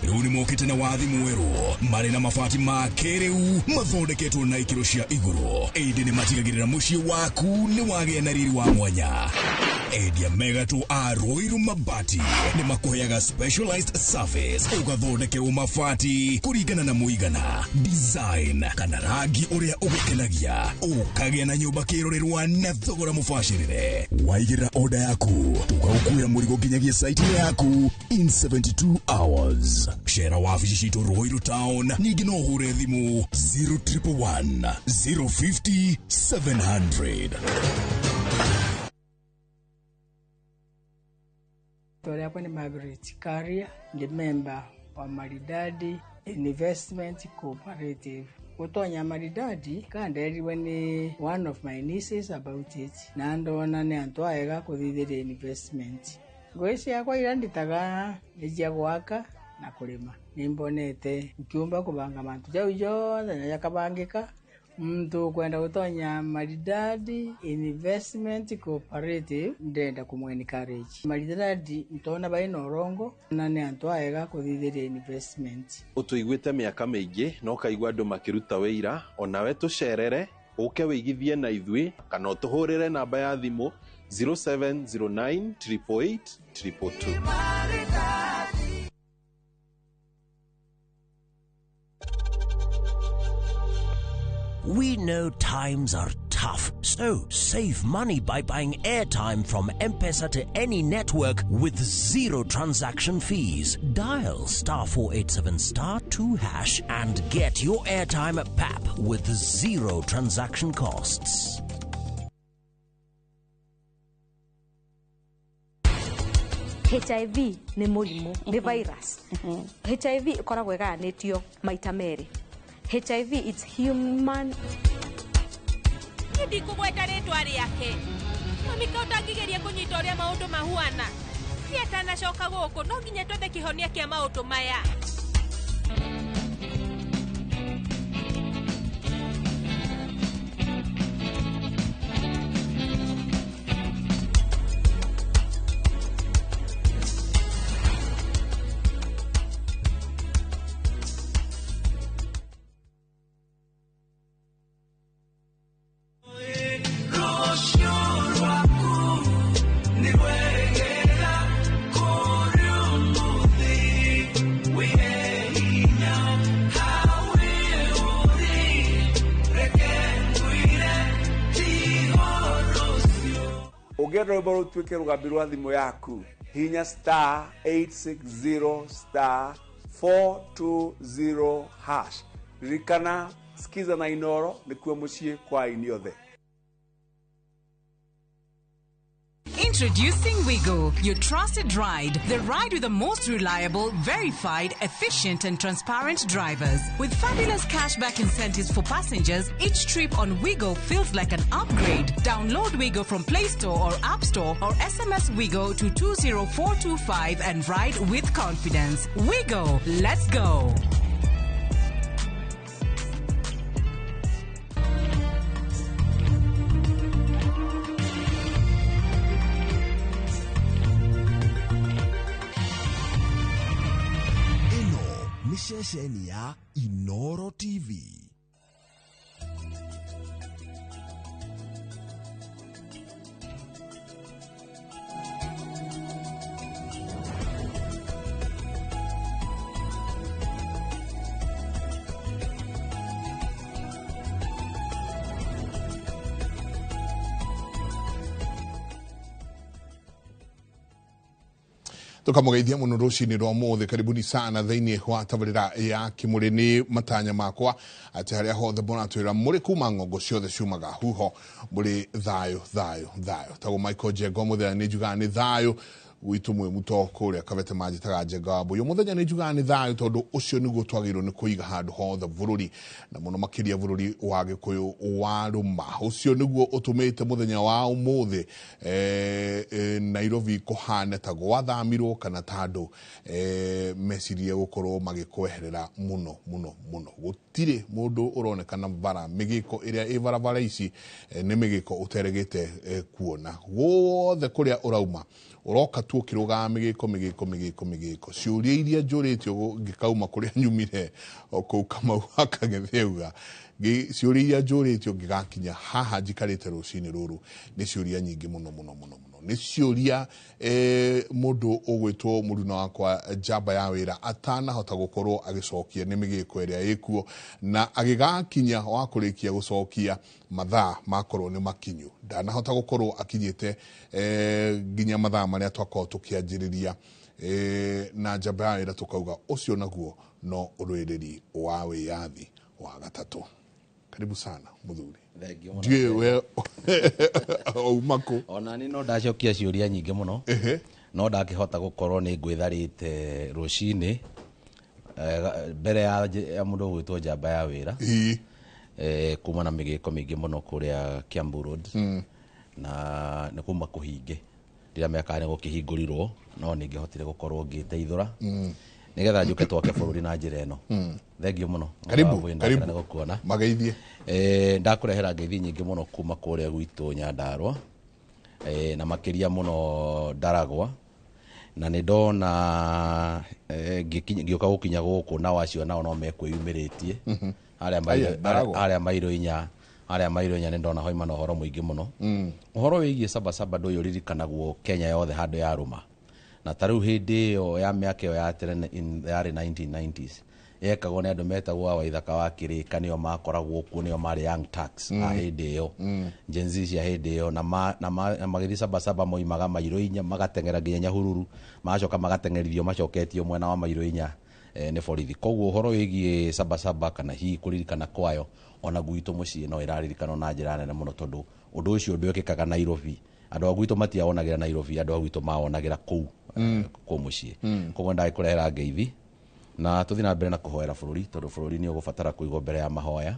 Rĩu nĩ mokĩte na wathi mwerũ marĩ na mabati ma kĩrĩu mathondeketwo na ikĩro cia igũrũ, ĩndĩ nĩ matigagĩrĩra mũciĩ waku nĩ wagĩa na riri wa mwanya. Endia megatũ a Ruiru Mabati nĩ makũheaga specialized service, ũgathondekerwo mabati kũringana na mũigana, design kana rangi ũrĩa ũgũkenagia, ũkagĩa na nyũmba kĩrorerwa na thogora mũbacĩrĩre. Waigĩrĩra order yaku tũgagũkuĩra mũrigo nginyagia site yaku in 72 hours. Cera wabici citũ Ruiru Town, ningĩ no ũhũre thimũ 0111 050 700. Rĩakwa nĩ Margaret Karia, ndi member wa Maridadi Investment Cooperative. Gutonya Maridadi kanderirwe ni one of my nieces about it na ndona ni antu aega kuthithiria investment. Ngui ciakwa ira nditaga ni cia gwaka na kurima. Nimbonete nkiumba kubanga mantu jau jonthe na jakabangika. Mtu kwenda gutonya Maridadi Investment Cooperative ndenda kumwencourage. Maridadi ntona bai na urongo na ni antu aega kuthithiria investment. Utuiguite miaka miingi no kaigua andu makiruta wira onawe tucerere uke wigithie na ithui kana utuhurire namba ya thimu 0709 888 222. We know times are tough, so save money by buying airtime from M-Pesa to any network with zero transaction fees. Dial *487*2# and get your airtime at PAP with zero transaction costs. HIV nĩ mũrimũ, nĩ virus. HIV ĩkoragwo ĩgayanĩtio maita merĩ. HIV, it's human. Ndikugweta rĩtwa rĩake. Mami ka ũtangĩgeria kũnyita ũrĩa maũndũ mahuana. Ti atanacoka gũkũ, no nginya twethe kĩhonia kĩa maũndũ maya. Ũngĩenda rwĩmbo rũtuĩke rũgambi rwa thimũ yaku, hinya *860*420#. Ririkana Skiza na Inoro nĩkuo mũciĩ kwa aini othe. Introducing Wigo, your trusted ride. The ride with the most reliable, verified, efficient and transparent drivers. With fabulous cashback incentives for passengers, each trip on Wigo feels like an upgrade. Download Wigo from Play Store or App Store or SMS Wigo to 20425 and ride with confidence. Wigo, let's go. Ceceni ya Inoro TV. Tukamugeithia muno rucini rwa mothe. Karibuni sana thiini wa tabarira ya Kimuri. Ni matanya makwa ati haria hothe muratwira muri kuma ng'ongo ciothe ciumaga huho muri thayo thayo thayo. Tago Michael Njenga muthenya ni njugaga ni thayo gwitu mwi muto kuria Kabete manjitaga Njenga wa Mbuyu. Muthenya ni njugaga ni thayo tondu ucio niguo twagiriirwo ni kuiga handu hothe bururi na muno makiria bururi wa Gikuyu wa ruma. Ucio niguo utumite muthenya wa umuthi Nairobi kuhane ta gwathamirwo kana ta andu mecirie gukorwo magikweherera muno muno muno. Gutire mundu uronekana bara migiko iria i barabara ici ni migiko uteregete kuona guothe kuria urauma uroka tu ukirugaga migiko migiko migiko migiko. Ciũria iria njũrĩtio ngĩkauma kũrĩa nyumire o kũu Kamau akagĩthĩuga, ciũria iria njũrĩtio ngĩgakinya haha njikarĩte rũcinĩ rũrũ nĩ ciũria nyingĩ mũno mũno mũno mũno. Nĩ ciũria mũndũ ũgwĩtwo mũruna wakwa njamba ya wĩra atanahota gũkorwo agĩcokia nĩ mĩgĩko ĩrĩa ĩkuo, na agĩgakinya wa kũrĩkia gũcokia mathaa makorwo nĩ makinyu. Ndanahota gũkorwo akinyĩte nginya mathaa marĩa twakorwo tũkĩanjĩrĩria na njamba ya wĩra tũkauga ũcio naguo no ũrũĩrĩri wa wĩyathi wa gatatũ. Karibu sana muthuri. Ndiũĩ we auma kũ? Ona ni no ndacokia ciũria nyingĩ mũno. No ndakĩhota gũkorwo nĩ ngwĩtharĩte rũcinĩ Mbere ya mũndũ gwĩtwo njamba ya wĩra kuma na mĩgĩko mĩingĩ mũno kũrĩa Kiambu Road na nĩ kuma kũhinge rĩrĩa mĩaka nĩ gũkĩhingũrirwo no ningĩhotire gũkorwo ngĩteithũra nigetha njuke twake bũrũri na njĩra ĩno. Thengiũ mũno. Karibu, karibu. Nĩgũkuona. Mageithie. Ndakũrehera ngeithi nyingĩ mũno kuma kũrĩa gwitũ Nyandarua na makĩria mũno Ndaragwa na nĩ ndona ngĩũka gũkinya gũkũ na wacio nao no mekwĩyumĩrĩtie arĩa mairũ inya nĩ ndona hoima na ũhoro mũingĩ mũno. Ũhoro wĩgiĩ Sabasaba ndũyũ ũririkanagwo Kenya yothe handũ ya rũma na ta rĩu hĩndĩ ĩyo ya mĩaka ĩyo ya tene yarĩ 1990s yekagwo nĩ andũ metagwo a Waithaka wa Kĩrĩka nĩo makoragwo kuo nĩo marĩ Young Turks a hĩndĩ ĩyo Gen Z cia hĩndĩ ĩyo na magĩthiĩ Sabasaba moimaga mairũ inya magateng'era nginya Nyahururu magacoka magateng'erithio macoketio mwena wa mairũ inya nĩ borithi. Koguo ũhoro wĩgiĩ Sabasaba kana hihi kũririkana kwayo ona gwitũ mũciĩ no ĩraririkanwo na njĩra nene mũno tondũ ũndũ ũcio ndwekĩkaga Nairobi. Andũ a gwitũ matiawonagĩra Nairobi, andũ a gwitũ mawonagĩra kũu kũu mũciĩ. Koguo ndagĩkũrehera ngeithi na tũthiĩ na mbere na kũhoera bũrũri tondũ bũrũri nĩ ũgũbatara kũigwo mbere ya mahoya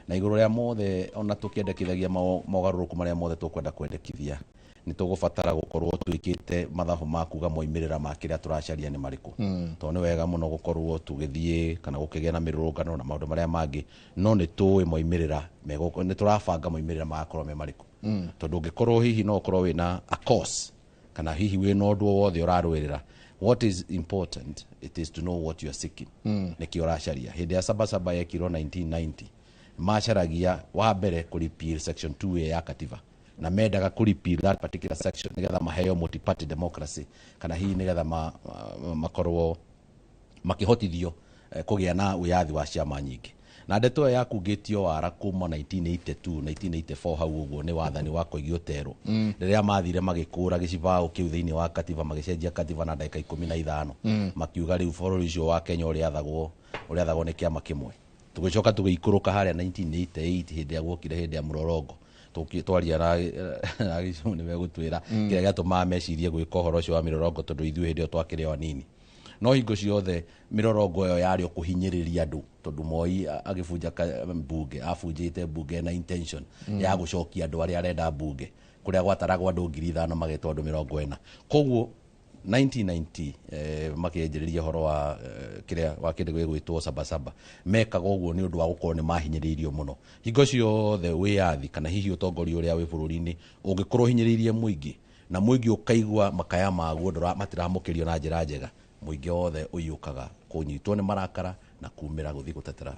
na igũrũ rĩa mothe ona tũkĩendekithagia mogarũrũku marĩa mothe tũkwenda kwendekithia nĩ tũgũbatara gũkorwo twĩkĩte mathabu ma kuga moimĩrĩra ma kĩrĩa tũracaria nĩ marĩkũ. Tondũ nĩ wega mũno gũkorwo tũgĩthiĩ kana gũkĩgĩa na mĩrũrũngano na maũndũ marĩa mangĩ no nĩ tũĩ moimĩrĩra nĩ tũrabanga moimĩrĩra magakorwo me marĩkũ. Tondũ ũngĩkorwo hihi no ũkorwo wĩna a cause kana hihi wĩna ũndũ o wothe ũrarũĩrĩra, what is important it is to know what you are seeking. Nĩkĩo ũracaria. Hĩndĩ ya Sabasaba yekirwo 1990 macaragia wa mbere kũ repeal section 2A ya katiba na mendaga kũ repeal that particular section nigetha maheo multi-party democracy kana hihi nigetha makorwo makĩhotithio kũgĩa na wĩyathi wa ciama nyingĩ. Na ndeto ĩyo yakungĩtio wara kuma 1982 1984 hau ũguo nĩ wathani wa Koigi Oterwo rĩrĩa mathire magĩkũra gĩcibaũ kĩu thĩinĩ wa katiba magĩcenjia katiba na ndagĩka 15 makiuga rĩu bũrũri ũcio wa Kenya ũrĩathagwo nĩ kĩama kĩmwe. Tũgĩcoka tũgĩikũrũka harĩa 1988 hĩndĩ ya guokire hĩndĩ ya mũrorongo twaria na gĩcigo nĩ megũtwĩra kĩrĩa gĩatũmaga mecirie gwĩka ũhoro ũcio wa mĩrorongo tondũ ithuĩ hĩndĩ ĩyo twakĩrĩ o anini. No hingo ciothe mĩrorongo ĩyo yarĩ o kũhinyĩrĩria andũ tondũ Moi agĩbunja mbunge abunjĩte mbunge na intention ya gũcokia andũ arĩa arenda mbunge kũrĩa gwataragwo andũ 5,000 magetwo andũ 40. Koguo 1990 makĩanjĩrĩria ũhoro wa kĩrĩa wa kĩndũ gĩgwĩtwo Sabasaba mekaga ũguo nĩ ũndũ wa gũkorwo nĩ mahinyĩrĩirio mũno. Hingo ciothe wĩyathi kana hihi ũtongoria ũrĩa wĩ bũrũri-inĩ ũngĩkorwo ũhinyĩrĩirie mũingĩ na mũingĩ ũkaigua makaya maguo matiramũkĩrio na njĩra njega mũingĩ wothe ũiyũkaga kũnyitwo nĩ marakara na kumĩra gũthiĩ gũtetera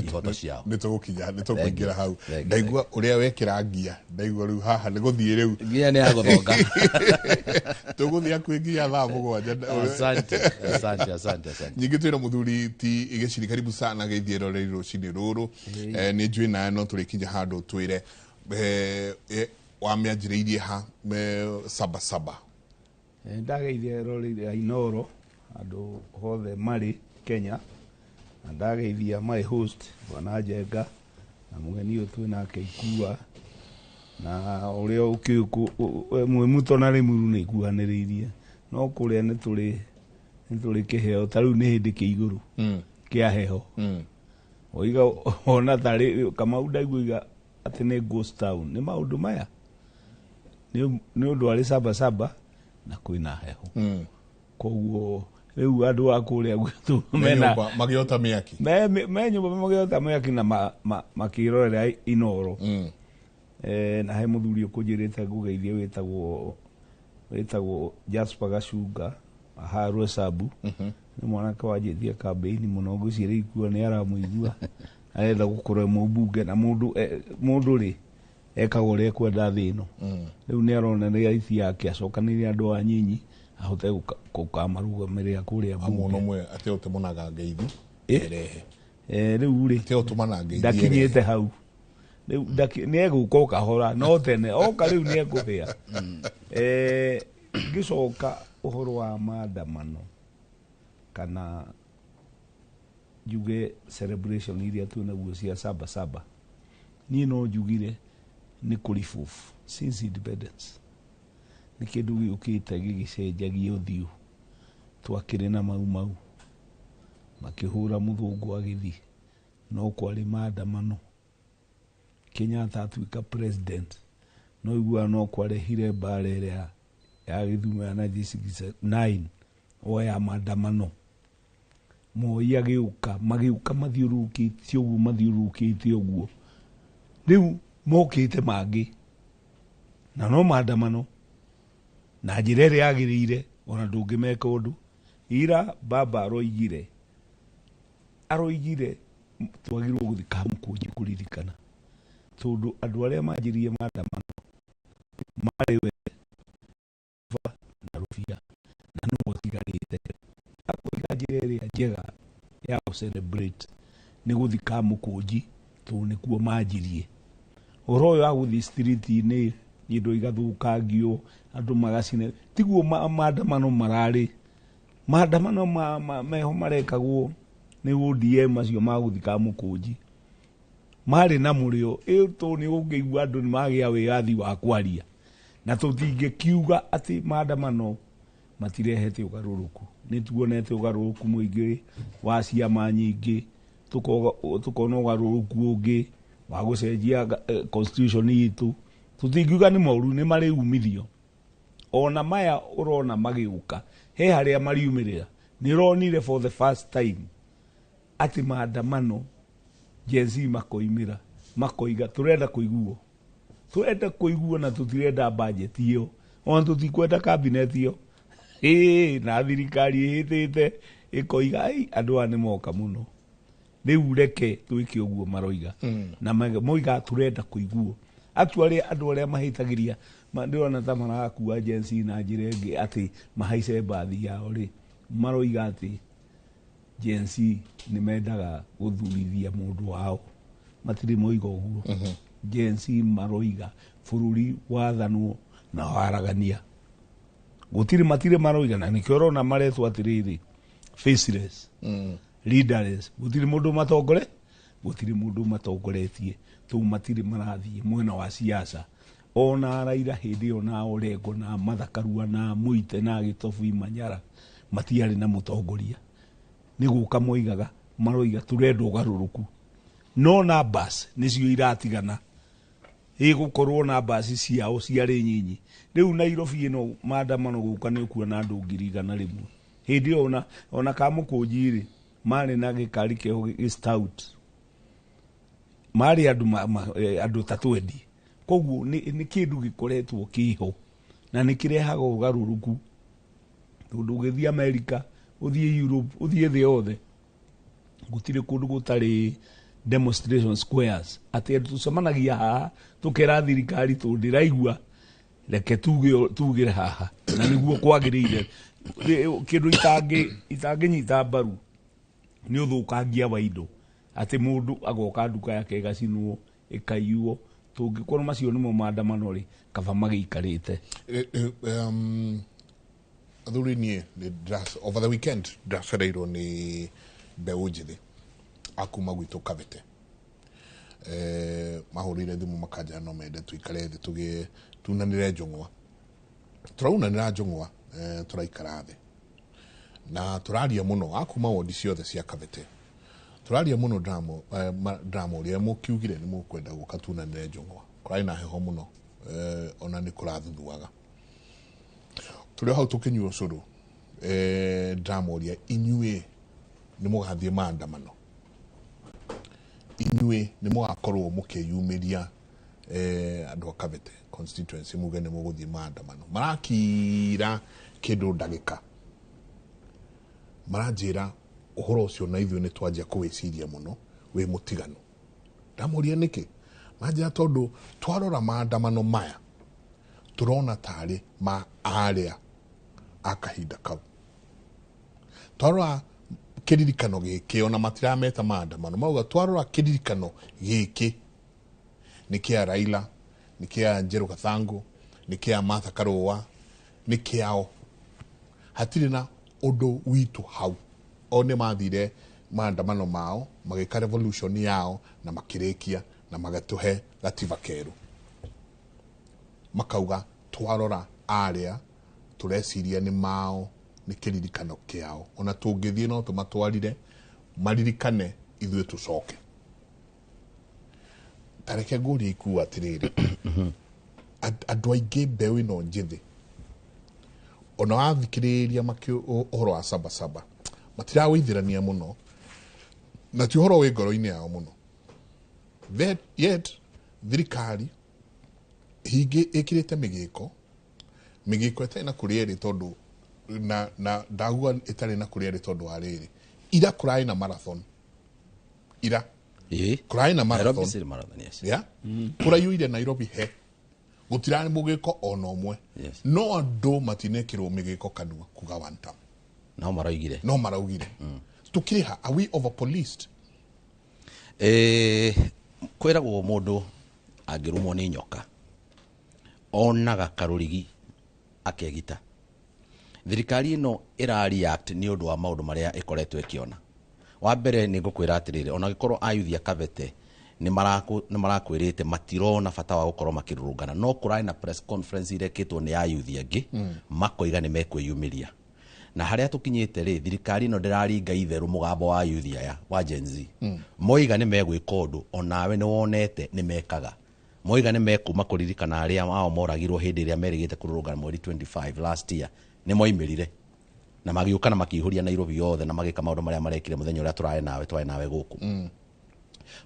ihoto ciao. Nĩ tũgũkinya nĩ tũkũingĩra hau. Ndaigua ũrĩa wekĩra ngia ndaigua rĩu haha nĩ gũthiĩ rĩu ngia nĩ ya gũthonga tũgũthiĩ hakuhĩ nginya thaa 7. Asante, asante, asante, asante. Nyingĩ twĩna mũthuri ti Gĩciri karibu sana geithie roreri rũcinĩ rũrũ. Nĩ njũĩ nawe no tũrĩkinya handũ twĩre wamĩanjĩrĩirie ha Sabasaba. Ndageithie roreri a Inooro andũ othe marĩ Kenya na ndageithia my host Bwana Njenga na mũgeni ũyũ twĩ nake Ikua na ũrĩa Mwimuto na Rĩmuru nĩ ikuhanĩrĩirie no kũrĩa nĩ tũrĩ kĩheo ta rĩu nĩ hĩndĩ kĩ igũrũ kĩa heho oiga ona tarĩ Kamau ndaiguiga atĩ nĩ ghost town nĩ maũndũ maya nĩ ũndũ arĩ Sabasaba na kwĩna heho koguo rĩu andũ a kũrĩa gwitũ mena magĩota mĩaki me nyũmba magĩota mĩaki na makĩrorera Inooro. Na he mũthuri ũkũnjĩrĩte ngũgeithie wĩtagwo Jasper Gacunga haha Rwesabu nĩ mwanake wanjĩtie kambĩini mũno ngwĩciria Ikua nĩ aramũigua arenda gũkorwo e mũmbunge na mũndũ rĩ ekaga ũrĩa ekwenda thĩ ĩno. Rĩu nĩ aronereria iti yake acokanĩrĩrie andũ a nyinyi ahote gũkamarũgamĩrĩra kũrĩa mbunge. Amwe mwe atĩ ũtũmanaga ngeithi erehe rĩu rĩ atĩ ũtũmanaga ngeithi ndakinyĩte hau rĩu nĩ egũka o kahora no tene oka rĩu nĩ ekũhĩa. Ngĩcoka ũhoro wa maandamano kana njuge celebration iria twĩ naguo cia Sabasaba niĩ no njugire nĩ kũribubu since independence nĩ kĩndũ gĩũkĩte gĩgĩcenjagia ũthiũ twakĩrĩ na Mau Mau Makĩhũra mũthũngũ agĩthiĩ, no kwarĩ maandamano. Kenyatta atuĩka president, no iguaga no kwarehire mbara ĩrĩa ya gĩthumo ya 1969 o ya maandamano. Moi agĩũka, magĩũka mathiũrũrũkĩte ũguo, mathiũrũrũkĩte ũguo. Rĩu mokĩte mangĩ na no maandamano na njĩra ĩrĩa yagĩrĩire, ona ndũngĩmeka ũndũ. Ira baba aroigire twagĩrĩirwo gũthiĩ Kamũkũnji kũririkana, tondũ andũ arĩa manjirie maandamano marĩ we na Rũbia na nĩwe ũtigarĩte. Akoiga njĩra ĩrĩa njega ya gũ celebrate nĩ gũthiĩ Kamũkũnji, tondũ nĩkuo manjirie. Ũhoro ũyũ wa gũthiĩ street-inĩ indo igathũkangio, andũ magacina, tiguo maandamano mararĩ. Maandamano meho marekagwo nĩ ODM macio ma gũthiĩ Kamũkũnji marĩ na mũrĩo. Ĩ tondũ nĩ ũngĩigua andũ nĩ magĩa wĩyathi wa kwaria, na tũtingĩkiuga atĩ maandamano matirehete ũgarũrũku. Nĩ tuonete ũgarũrũku mũingĩ wa ciama nyingĩ, tũkona ũgarũrũku ũngĩ wa gũcenjia constitution itũ. Tũtingiuga nĩ moru, nĩ marĩ umithio. Ona maya ũrona magĩũka, he harĩa mariumĩrĩra. Nĩ ũronire for the first time atĩ maandamano Gen Z makoimĩra, makoiga tũrenda kũiguo, tũrenda kũiguo na tũtirenda budget ĩyo, ona tũtikwenda cabinet ĩyo. Ĩĩ, na thirikari ĩhĩtĩte ĩkoiga ai andũ aya nĩ moka mũno, rĩu reke twĩke ũguo maroiga. Na moiga tũrenda kũiguo. Actually andũ arĩa mahĩtagĩria ndĩrona ta marakua Gen Z na njĩra ĩngĩ atĩ mahaice mbathi yao rĩ, maroiga atĩ Gen Z nĩ mendaga gũthurithia mũndũ wao, matirĩ moiga ũguo. Gen Z maroiga bũrũri wathanwo na waragania, gũtirĩ matirĩ maroiga, na nĩkĩo ũrona maretwo atĩrĩrĩ faceless, leaderless. Gũtirĩ mũndũ matongore, gũtirĩ mũndũ matongoretie, tũu matirĩ marathiĩ mwena wa siasa. Ona Raila hĩndĩ ĩyo na Orengo na Martha Karua na Muite na Gĩtobu Manyara matiarĩ na mũtongoria, nĩ gũka moigaga, maroiga tũrenda ũgarũrũku. No numbers nĩcio iratigana, ĩgũkorwo numbers ciao ciarĩ nyinyi. Rĩu Nairobi ĩno maandamano gũka nĩ ũkuona andũ 100,000. Hĩndĩ ĩyo ona Kamũkũnji rĩ, marĩ na gĩkari kĩho gĩ stout, marĩ andũ ta 20. Koguo nĩ kĩndũ gĩkoretwo kĩho na nĩ kĩrehaga ũgarũrũku, tondũ ũgĩthiĩ America, ũthiĩ Europe, ũthiĩ thĩ yothe, gũtirĩ kũndũ gũtarĩ demonstration squares atĩ andũ tũcemanagia haha tũkera thirikari tondũ ndĩraigua, reke tugĩre haha, na nĩguo kwagĩrĩire. Kĩndũ itangĩnyita mbaru nĩ ũthũkangia wa indo, atĩ mũndũ agoka nduka yake ĩgacinwo ĩkaiywo. Tũngĩkorwo macio nĩmo maandamano rĩ, kaba magĩikarĩte. Athuri niĩ over the weekend ndĩracereirwo nĩ mbeũ njĩthĩ akuma gwitũ Kabete. Mahũrĩire thimũ makanjĩra no mende tũikare thĩ tũgĩe tunanĩre njũng'wa. Tũraunanĩra njũng'wa, tũraikara thĩ na tũraria mũno akuma wondi ciothe cia Kabete. Tũraria mũno, ndĩramũria mũkiugire nĩ mũkwenda gũka tunanĩre njũng'wa. Kũrarĩ na heho mũno, ona nĩ kũrathuthuaga. Tũrĩ o hau tũkĩnyua ũcũrũ, ndĩramũria inyuĩ nĩ mũgathiĩ maandamano, inyuĩ nĩ mũgakorwo mũkĩyumĩria andũ a Kabete constituency muge nĩ mũgũthiĩ maandamano. Marakira kĩndũ ndagĩka, maranjĩra ũhoro ũcio na ithuĩ nĩ twanjia kũwĩciria mũno wĩ mũtiganu. Ndamũria nĩkĩ, manjĩra tondũ twarora maandamano maya tũrona tarĩ ma arĩa a kahinda kau. Twarora kĩririkano gĩkĩ, ona matirameta maandamano, mauga twarora kĩririkano gĩkĩ nĩ kĩa Raila, nĩ kĩa Njerũ Gathangu, nĩ kĩa Martha Karua, nĩ kĩao. Hatirĩ na ũndũ witũ hau. O nĩ mathire maandamano mao, magĩka revolution yao na makĩrĩkia na magĩtũhe gatiba kerũ. Makauga twarora arĩa tũreciria nĩ mao, nĩ kĩririkano kĩao, ona tũngĩthiĩ no tũmatwarire Maririkane ithuĩ tũcoke. Tareke ngũrie ikua atĩrĩrĩ, andũ aingĩ mbeũ ĩno njĩthĩ ona wathikĩrĩria ũhoro wa sabasaba matirawĩithĩrania mũno na ti ũhoro wĩ ngoro-inĩ yao mũno. Yet thirikari hingĩ ĩkĩrĩte mĩgĩko ĩtarĩ na kũrĩa ĩrĩ tondũ na ndauga ĩtarĩ na kũrĩa ĩrĩ tondũ wa rĩrĩ ira kũrarĩ na marathon ira kũrarĩ na marathon. Nairobi City Marathon, yes. Yeah? Kũraiyũire Nairobi he gũtirarĩ mũgĩko ona ũmwe. Yes. No andũ matinekĩrwo mĩgĩko kanua kuga one term. No maraugire. No maraugire. Tukĩrĩha, are we over policed? Kwĩragwo mũndũ angĩrũmwo nĩ nyoka onaga karũrigi akegita. Thirikari ĩno ĩra react nĩ ũndũ wa maũndũ marĩa ĩkoretwo ĩkĩona. Wa mbere nĩ ngũkwĩra atĩrĩrĩ, ona gĩkorwo ayuthi a Kabete nĩ marakwĩrĩte matirona bata wa gũkorwo makĩrũrũngana, no kũrarĩ na press conference irekĩtwo nĩ ayuthi angĩ makoiga nĩ mekwĩyumĩria. Na harĩa tũkinyĩte rĩ, thirikari ĩno ndĩraringa itherũ mũgambo wa ayuthi aya wa Gen Z. Moiga nĩ megwĩka ũndũ, onawe nĩ wonete nĩ mekaga. Moiga nĩ mekuma kũririkana arĩa ao moragirwo hĩndĩ ĩrĩa merĩgĩte kũrũrũngana mweri 25 last year, nĩ moimĩrire na magĩũka na makĩihũria Nairobi yothe na magĩka maũndũ marĩa marekire mũthenya ũrĩa tũrarĩ nawe twarĩ nawe gũkũ.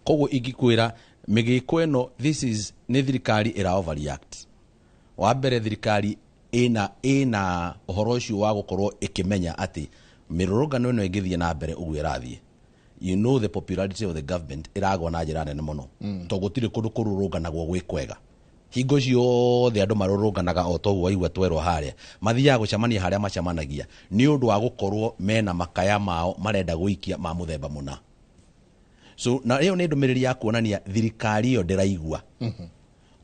Koguo ingĩkwĩra mĩgĩko ĩno, this is nĩ thirikari ĩra overreact. Wa mbere thirikari ĩna ũhoro ũcio wa gũkorwo ĩkĩmenya atĩ mĩrũrũngano ĩno ĩngĩthiĩ na mbere ũguo ĩrathiĩ, you know the popularity of the government ĩragwa na njĩra nene mũno. Tondũ gũtirĩ kũndũ kũrũrũnganagwo gwĩ kwega. Hingo ciothe andũ marũrũnganaga o toguo waigua twerwo harĩa mathiaga gũcemania harĩa macemanagia nĩ ũndũ wa gũkorwo mena makaya mao marenda gũikia ma mũthemba mũna. So na ĩyo nĩ ndũmĩrĩri ya kuonania thirikari ĩyo ndĩraigua.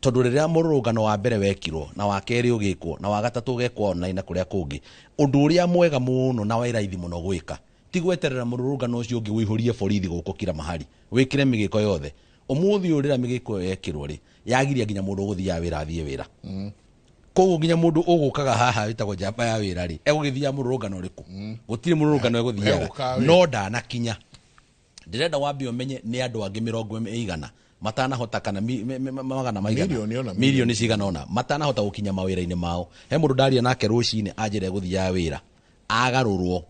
Tondũ rĩrĩa mũrũrũngano wa mbere wekirwo na wa kerĩ ũgĩkwo na wa gatatũ ũgekwo online na kũrĩa kũngĩ, ũndũ ũrĩa mwega mũno na wa raithi mũno gwĩka ti gweterera mũrũrũngano ũcio ũngĩ ũihũrie borithi gũkũ kila mahali wĩkĩre mĩgĩko yothe. Ũmũthĩ ũyũ rĩrĩa mĩgĩko ĩyo yekĩrwo rĩ, yagiria nginya mũndũ ũgũthiaga wĩra athiĩ wĩra. Koguo nginya mũndũ ũgũkaga haha wĩtagwo njamba ya wĩra rĩ, egũgĩthiaga mũrũrũngano ũrĩkũ? Gũtirĩ mũrũrũngano egũthiaga, no ndanakinya. Ndĩrenda wambe ũmenye nĩ andũ angĩ mĩrongo ĩigana matanahota kana magana maigana milioni cigana ũna matanahota gũkinya mawĩra-inĩ mao. He mũndũ ndaria nake rũcinĩ anjĩra egũthiaga wĩra, agarũrwo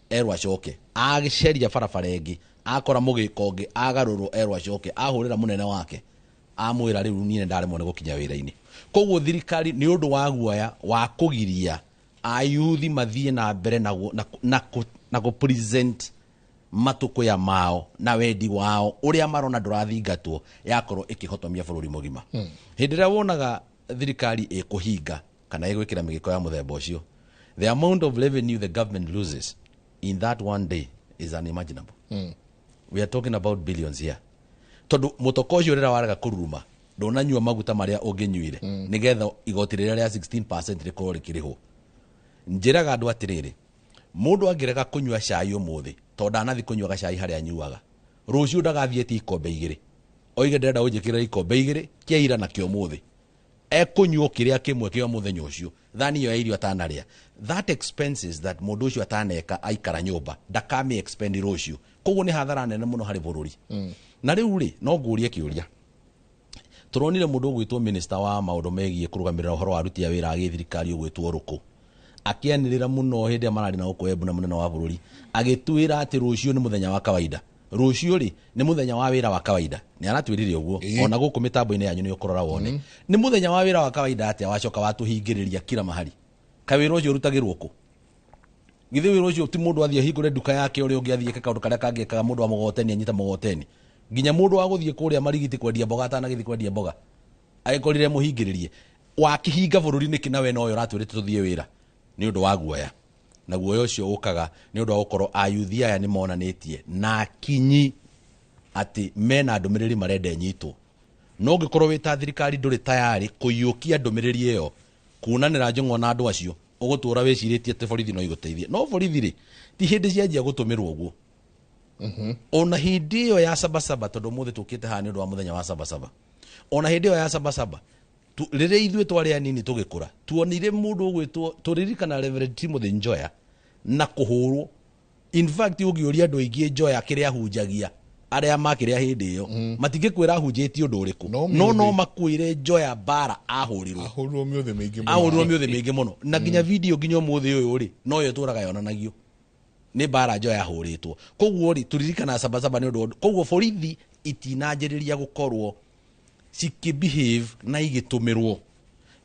erwo acoke, agĩceria barabara ĩngĩ, akora mũgĩko ũngĩ, agarũrwo erwo acoke, ahũrĩra mũnene wake amwĩra rĩu niĩ ndaremwo nĩ gũkinya wĩra-inĩ. Koguo thirikari nĩ ũndũ wa guoya wa kũgiria ayuthi mathiĩ na mbere na kũ present matũkũya mao na wendi wao ũrĩa marona ndũrathingatwo, yakorwo ĩkĩhotomia bũrũri mũgima. Hĩndĩ ĩrĩa wonaga thirikari ĩkũhinga kana ĩgwĩkĩra mĩgĩko ya mũthemba ũcio, the amount of revenue the government loses in that one day is unimaginable. We are talking about billions here. Tondũ mũtoko ũcio rĩrĩa warega kũruruma ndũnanyua maguta marĩa ũngĩnyuire nĩgetha igoti rĩrĩa rĩa 16% rĩkorwo rĩkĩrĩhwo. Njĩraga andũ atĩrĩrĩ, mũndũ angĩrega kũnyua cai ũmũthĩ tondũ ndanathi kũnyua gacai harĩa anyuaga, rũciũ ndagathiĩ ikombe igĩrĩ oige ndĩrenda ũnjĩkĩre ikombe igĩrĩ kĩa ira na kĩa ũmũthĩ, ekũnyua kĩrĩa kĩmwe kĩa mũthenya ũcio, thani ĩyo ya irio atanarĩa. That expenses that mũndũ ũcio ataneka aikara nyũmba ndakamĩ expend rũciũ. Koguo nĩ hathara nene mũno harĩ bũrũri. Na rĩu rĩ, no ngũrie kĩũria. Tũronire mũndũ ũgwĩtwo minister wa maũndũ megiĩ kũrũgamĩrĩra ũhoro wa aruti a wĩra a gĩthirikari ũgwĩtwo Rũkũ akĩanĩrĩra mũno hĩndĩ ĩrĩa mararĩ na gũkũ Embu na mũnene wa bũrũri, agĩtwĩra atĩ rũciũ nĩ mũthenya wa kawaida. Rũciũ rĩ nĩ mũthenya wa wĩra wa kawaida. Nĩ aratwĩrire ũguo ona gũkũ mĩtambo-inĩ yanyu nĩ ũkũrora wone. Nĩ mũthenya wa wĩra wa kawaida atĩa wacoka watũhingĩrĩria kila mahali? Ka wĩra ũcio ũrutagĩrwo kũ? Githĩ wĩra ũcio ti mũndũ athiĩ ahingũre nduka yake ũrĩa ũngĩ athiĩ eke kaũndũ karĩa kangĩkaga mũndũ wa mũgogoteni anyita mũgogoteni. Nginya mũndũ wa gũthiĩ kũrĩa Marigiti kwendia mboga atanagĩthiĩ kwendia mboga agĩkorire mũhingĩrĩrie. Wakĩhinga bũrũri nĩkĩ na we nowe ũratwĩrĩte tũthiĩ wĩra? Nĩ ũndũ wa guoya. Na guoya ũcio ũkaga nĩ ũndũ wa gũkorwo ayuthi aya nĩ monanĩtie na kinyi atĩ mena ndũmĩrĩri marenda ĩnyitwo. No ũngĩkorwo wĩ ta thirikari ndũrĩ tayari kũiyũkia ndũmĩrĩri ĩyo kuonanĩra njũng'wa na andũ acio, ũgũtũra wĩcirĩtie atĩ borithi no igũteithie. No borithi rĩ, ti hĩndĩ cianjia gũtũmĩrwo ũguo. Ona hĩndĩ ĩyo ya sabasaba, tondũ ũmũthĩ tũkĩte haha nĩ ũndũ wa mũthenya wa sabasaba, ona hĩndĩ ĩyo ya sabasaba rĩrĩa ithuĩ twarĩ anini tũgĩkũra, tuonire mũndũ ũgwĩtwo, tũririkana Reverend Timothy Njoya na kũhũrwo In fact ũngĩũria andũ aingĩ Njoya kĩrĩa ahunjagia arĩa makĩrĩa hĩndĩ ĩyo, matingĩkwĩra ahunjĩtie ũndũ ũrĩkũ, no makwĩre Njoya mbara ahũrirwo. Ahũrirwo mĩũthĩ mĩingĩ mũno. Ahũrirwo mĩũthĩ mĩingĩ mũno, na nginya video nginya ũmũthĩ ũyũ rĩ, noyo ĩtũraga yonanagio nĩ mbara Njoya ahũrĩtwo. Koguo rĩ, tũririkanaga Sabasaba nĩ ũndũ, koguo borithi itinanjĩrĩria gũkorwo cikĩbehave na igĩtũmĩrwo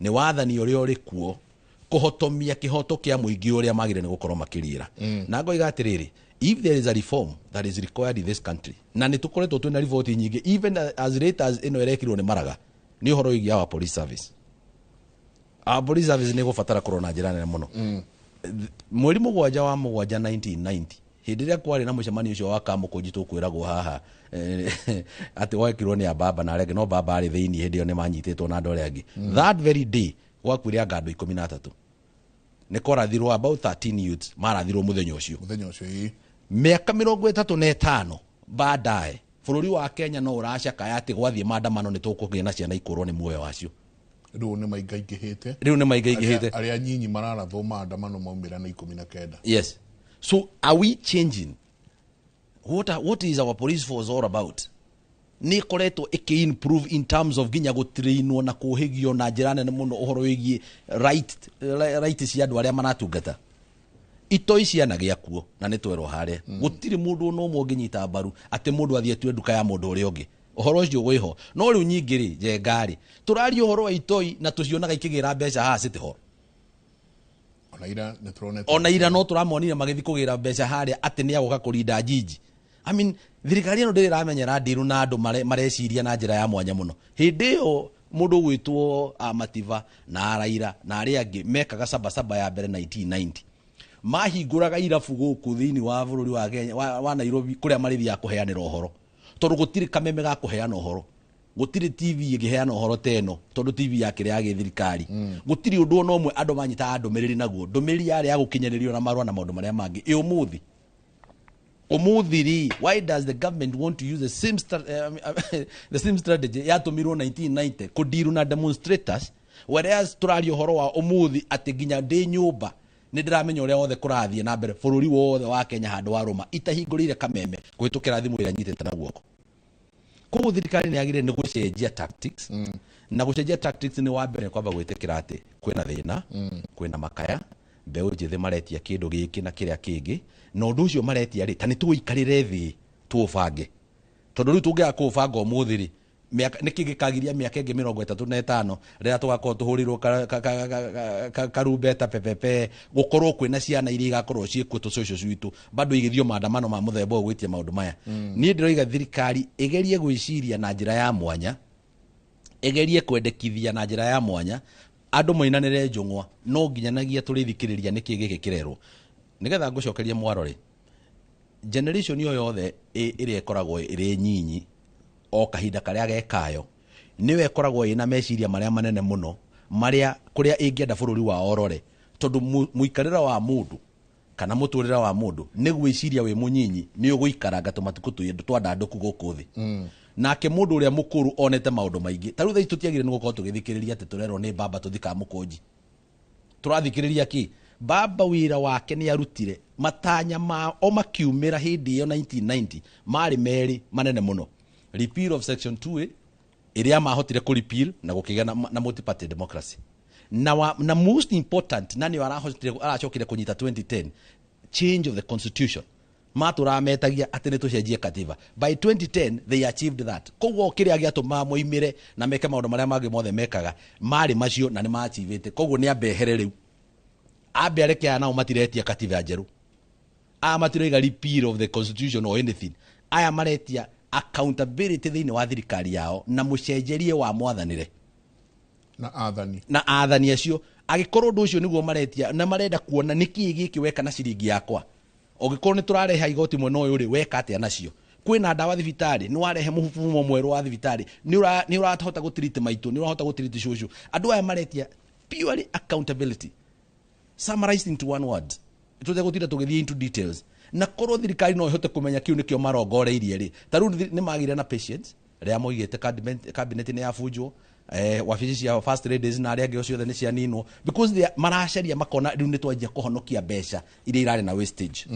nĩ wathani ũrĩa ũrĩ kuo kũhotomia kĩhoto kĩa mũingĩ ũrĩa magĩrĩire nĩ gũkorwo makĩrĩra. Na ngoiga atĩrĩrĩ, if there is a reform that is required in this country, na nĩ tũkoretwo twĩna riboti nyingĩ even as late as ĩno ĩrekirwo nĩ Maraga, nĩ ũhoro wĩgiĩ our police service. Our police service nĩ gũbatara kũrora na njĩra nene mũno. Mweri 7 wa 7 1990, hĩndĩ ĩrĩa kwarĩ na mũcemanio ũcio wa Kamũkũnji tũkwĩragwo haha atĩ wekirwo nĩ ababa na arĩa angĩ, no baba arĩ thĩinĩ hĩndĩ ĩyo nĩ manyitĩtwo na andũ arĩa angĩ. That very day gwakuire anga andũ 13, nĩ kwarathirwo about 13 youths marathirwo mũthenya ũcio. Mũthenya ũcio, ĩĩ. Mĩaka 35 baadaye, bũrũri wa Kenya no ũracakaya atĩ gwathiĩ maandamano nĩ tũkũgĩa na ciana ikũrwo nĩ muoyo wacio. Rĩu nĩ maingaingĩhĩte. Rĩu nĩ maingaingĩhĩte. Arĩa nyinyi mararathwo maandamano maumĩra na 19. Yes. So are we changing? What is our police force all about? Nĩ ĩkoretwo ĩkĩ-improve in terms of nginya gũtrainwo na kũhĩgio na njĩra nene mũno ũhoro wĩgiĩ right cia andũ arĩa maratungata. Itoi cianagĩa kuo na nĩ twerwo harĩa. Gũtirĩ mũndũ ona ũmwe ũngĩnyita mbaru atĩ mũndũ athiĩ atue nduka ya mũndũ ũrĩa ũngĩ. Ũhoro ũcio wĩho. No rĩu nyingĩ rĩ, Njenga rĩ, tũraria ũhoro wa itoi na tũcionaga ikĩgĩra mbeca haha City Hall. Ona ira nĩ tũronete. Ona ira no tũramonire magĩthiĩ kũgĩra mbeca harĩa atĩ nĩ agũka kũrinda jiji. I mean, thirikari ĩno ndĩrĩ ĩramenyera ndiru na andũ mareciria na njĩra ya mwanya mũno. Hĩndĩ ĩyo mũndũ ũgwĩtwo Mativa na Raila na arĩa angĩ mekaga Sabasaba ya mbere 1990. Mahingũraga irabu gũkũ thĩinĩ wa bũrũri wa Kenya, wa Nairobi, kũrĩa marĩthiaga kũheanĩra ũhoro. Tondũ gũtirĩ kameme ga kũheana ũhoro. Gũtirĩ TV ĩngĩheana ũhoro ta ĩno, tondũ TV yakĩrĩ ya gĩthirikari. Gũtirĩ ũndũ ona ũmwe andũ manyitaga ndũmĩrĩri naguo. Ndũmĩrĩri yarĩ ya gũkinyanĩrio na marũa na maũndũ marĩa mangĩ. Ĩ ũmũthĩ. Ũmũthĩ rĩ, why does the government want to use the same strategy yatũmirwo 1990 kũndiru na demonstrators, whereas tũraria ũhoro wa ũmũthĩ atĩ nginya ndĩ nyũmba nĩ ndĩramenya ũrĩa wothe kũrathiĩ na mbere bũrũri wothe wa Kenya handũ wa Roma itahingũrĩire kameme kũhĩtũkĩra thimũ ĩrĩa nyitĩte na guoko. Koguo thirikari nĩ yagĩrĩire nĩ gũcenjia tactics. Na gũcenjia tactics nĩ wa mbere kwamba gwĩtĩkĩra atĩ kwĩna thĩna, kwĩna makaya, mbeũ njĩthĩ maretia kĩndũ gĩkĩ na kĩrĩa kĩngĩ, na ũndũ ũcio maretia rĩ, ta nĩ tũikarĩre thĩ tũũbange. Tondũ rĩu tũngĩaga kũũbanga ũmũthĩ rĩ, nĩkĩ gĩkagiria mĩaka ĩngĩ 35 rĩrĩa tũgakorwo tũhũrĩirwo karumbeta pepepe, gũkorwo kwĩna ciana iria igakorwo ciĩkuo tũcũcũ cwitũ bado igĩthiĩ maandamano ma mũthemba ũyũ gwĩtia maũndũ maya. Niĩ ndĩroiga thirikari ĩgerie gwĩciria na njĩra ya mwanya, ĩgerie kwendekithia na njĩra ya mwanya, andũ moinanĩre njũng'wa, no nginyanagia tũrĩthikĩrĩria nĩkĩ gĩkĩ kĩrerwo. Nĩgetha ngũcokerie mwaro rĩ, generation ĩyo yothe ĩrĩa ĩkoragwo ĩrĩ nyinyi o kahinda karĩa gekayo, nĩyo ĩkoragwo ĩna meciria marĩa manene mũno, marĩa kũrĩa ĩngĩenda bũrũri wao ũrore, tondũ mũikarĩre wa mũndũ kana mũtũrĩre wa mũndũ nĩ gwĩciria wĩ mũnyinyi nĩ ũgũikaranga tũmatukũ twandandũku gũkũ thĩ. Nake mũndũ ũrĩa mũkũrũ onete maũndũ maingĩ. Ta rĩu thaa ici tũtiagĩrĩire nĩ gũkorwo tũgĩthikĩrĩria atĩ tũrerwo nĩ baba tũthiĩ Kamũkũnji. Tũrathikĩrĩria kĩ? Baba wĩra wake nĩ arutire matanya ma o makiumĩra hĩndĩ ĩyo 1990 marĩ merĩ manene mũno. Repeal of section 2A ĩrĩa mahotire kũ repeal na gũkĩgĩa na multi-party democracy. Na most important, na nĩyo aracokire kũnyita 2010, change of the constitution. Matũrametagia atĩ nĩ tũcenjie katiba. By 2010 they achieved that. Koguo kĩrĩa gĩatũmaga moimĩre na meke maũndũ marĩa mangĩ mothe mekaga marĩ macio na nĩ maachievĩte. Koguo nĩ ambehere rĩu. Ambe areke aya nao matiretia katiba njerũ. Aya matiroiga repeal of the constitution or anything. Aya maretia accountability thĩinĩ wa thirikari yao na mũcenjerie wa mwathanĩre. Na athani. Na athani acio. Angĩkorwo ũndũ ũcio nĩguo maretia na marenda kuona nĩkĩ gĩkĩ weka na ciringi yakwa. Ũngĩkorwo nĩ tũrareha igoti mwena ũyũ rĩ, weka atĩa nacio? Kwĩna ndawa thibitarĩ, nĩ warehe mũfumo mwerũ wa thibitarĩ, nĩ ũrahota gũtiriti maitũ, nĩ ũrahota gũtiriti cũcũ. Andũ aya maretia purely accountability. Summarized into one word. Tũtegũtinda tũgĩthiĩ into details. Na korwo thirikari no ĩhote kũmenya kĩu nĩkĩo marongoreirie rĩ. Ta rĩu nĩ magĩire na patience, rĩrĩa moigĩte cabinet nĩ yabunjwo, wabici cia first ladies na arĩa angĩ ciothe nĩ cianinwo, because they maracaria makona rĩu nĩ twanjia kũhonokia mbeca iria irarĩ na wastage.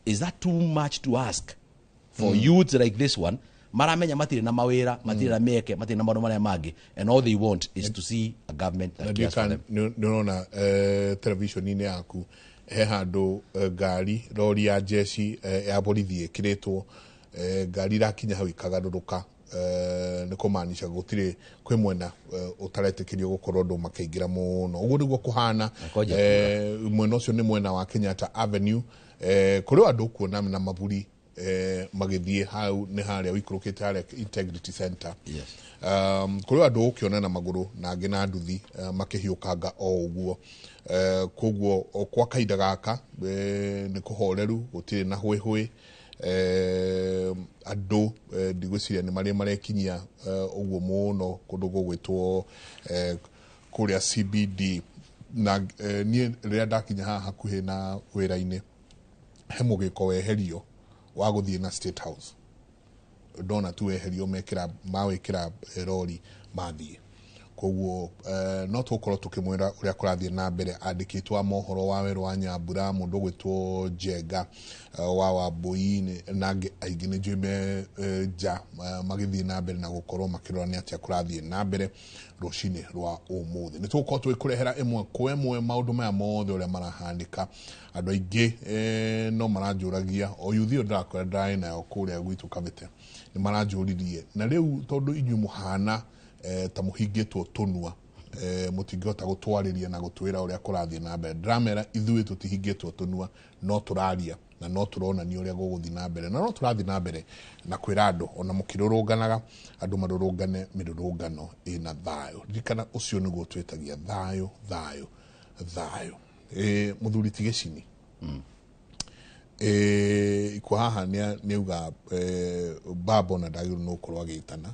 Is that too much to ask for youths like this one maramenya matirĩ na mawĩra, matirĩ na mĩeke, matirĩ na maũndũ marĩa mangĩ, and all they want is to see a government that cares for them? Nä ũrona televishoni-inĩ yaku he handũ ngari rori ya jeshi ya borithi ĩkĩrĩtwo, ngari irakinya hau ikagarũrũka, nĩ kũmaanisha gũtirĩ kwĩ mwena ũtaretĩkĩrio gũkorwo andũ makĩingĩra mũno. Ũguo nĩguo kũhana. Mwena ũcio nĩ mwena wa Kenyatta Avenue, kũrĩ o andũ ũkuona na maburi magĩthiĩ hau nĩ harĩa ũikũrũkĩte harĩa Integrity Center. Yes. Kũrĩ andũ ũkĩona na magũrũ na angĩ na nduthi, makĩhiũkanga o ũguo. Koguo o kwa kahinda gaka nĩ kũhoreru, gũtirĩ na hwĩhwĩ. Andũ ndigwĩciria nĩ marĩa marekinyia ũguo mũno kũndũ gũgwĩtwo kũrĩa CBD. Na niĩ rĩrĩa ndakinya haha hakuhĩ na wĩra-inĩ, he mũgĩko weherio wa gũthiĩ na State House, ndona tu weherio, mekĩra mawĩkĩra rori mathiĩ. Koguo no tũgũkorwo tũkĩmwĩra ũrĩa kũrathiĩ na mbere. Andĩkĩtwo a mohoro wa werũ wa Nyambura, mũndũ ũgwĩtwo Njenga wa Wambui na angĩ aingĩ nĩ njũĩ me nja, magĩthiĩ na mbere na gũkorwo makĩrora nĩ atĩa kũrathiĩ na mbere rũcinĩ rwa ũmũthĩ. Nĩ tũgũkorwo tũgĩkũrehera ĩmwe kwa ĩmwe maũndũ maya mothe ũrĩa marahanĩka. Andũ aingĩ no maranjũragia, o yuthi ĩyo ndĩrakwĩra ndarĩ nayo kũrĩa gwitũ Kabete, nĩ maranjũririe na rĩu tondũ inyuĩ mũhana ta mũhingĩtwo tũnua, mũtingĩhota gũtwarĩria na gũtwĩra ũrĩa kũrathiĩ na mbere. Ndĩramera ithuĩ tũtihingĩtwo tũnua, no tũraria na no tũronania ũrĩa gũgũthiĩ na mbere, na no tũrathiĩ na mbere na kwĩra andũ ona mũkĩrũrũnganaga, andũ marũrũngane mĩrũrũngano ĩna thayũ. Ririkana ũcio nĩguo twĩtagia thayũ, thayũ, thayũ. Mũthuri ti Gĩcini, ikwa haha nĩauga baba ona ndagĩrĩirwo nĩ gũkorwo agĩtana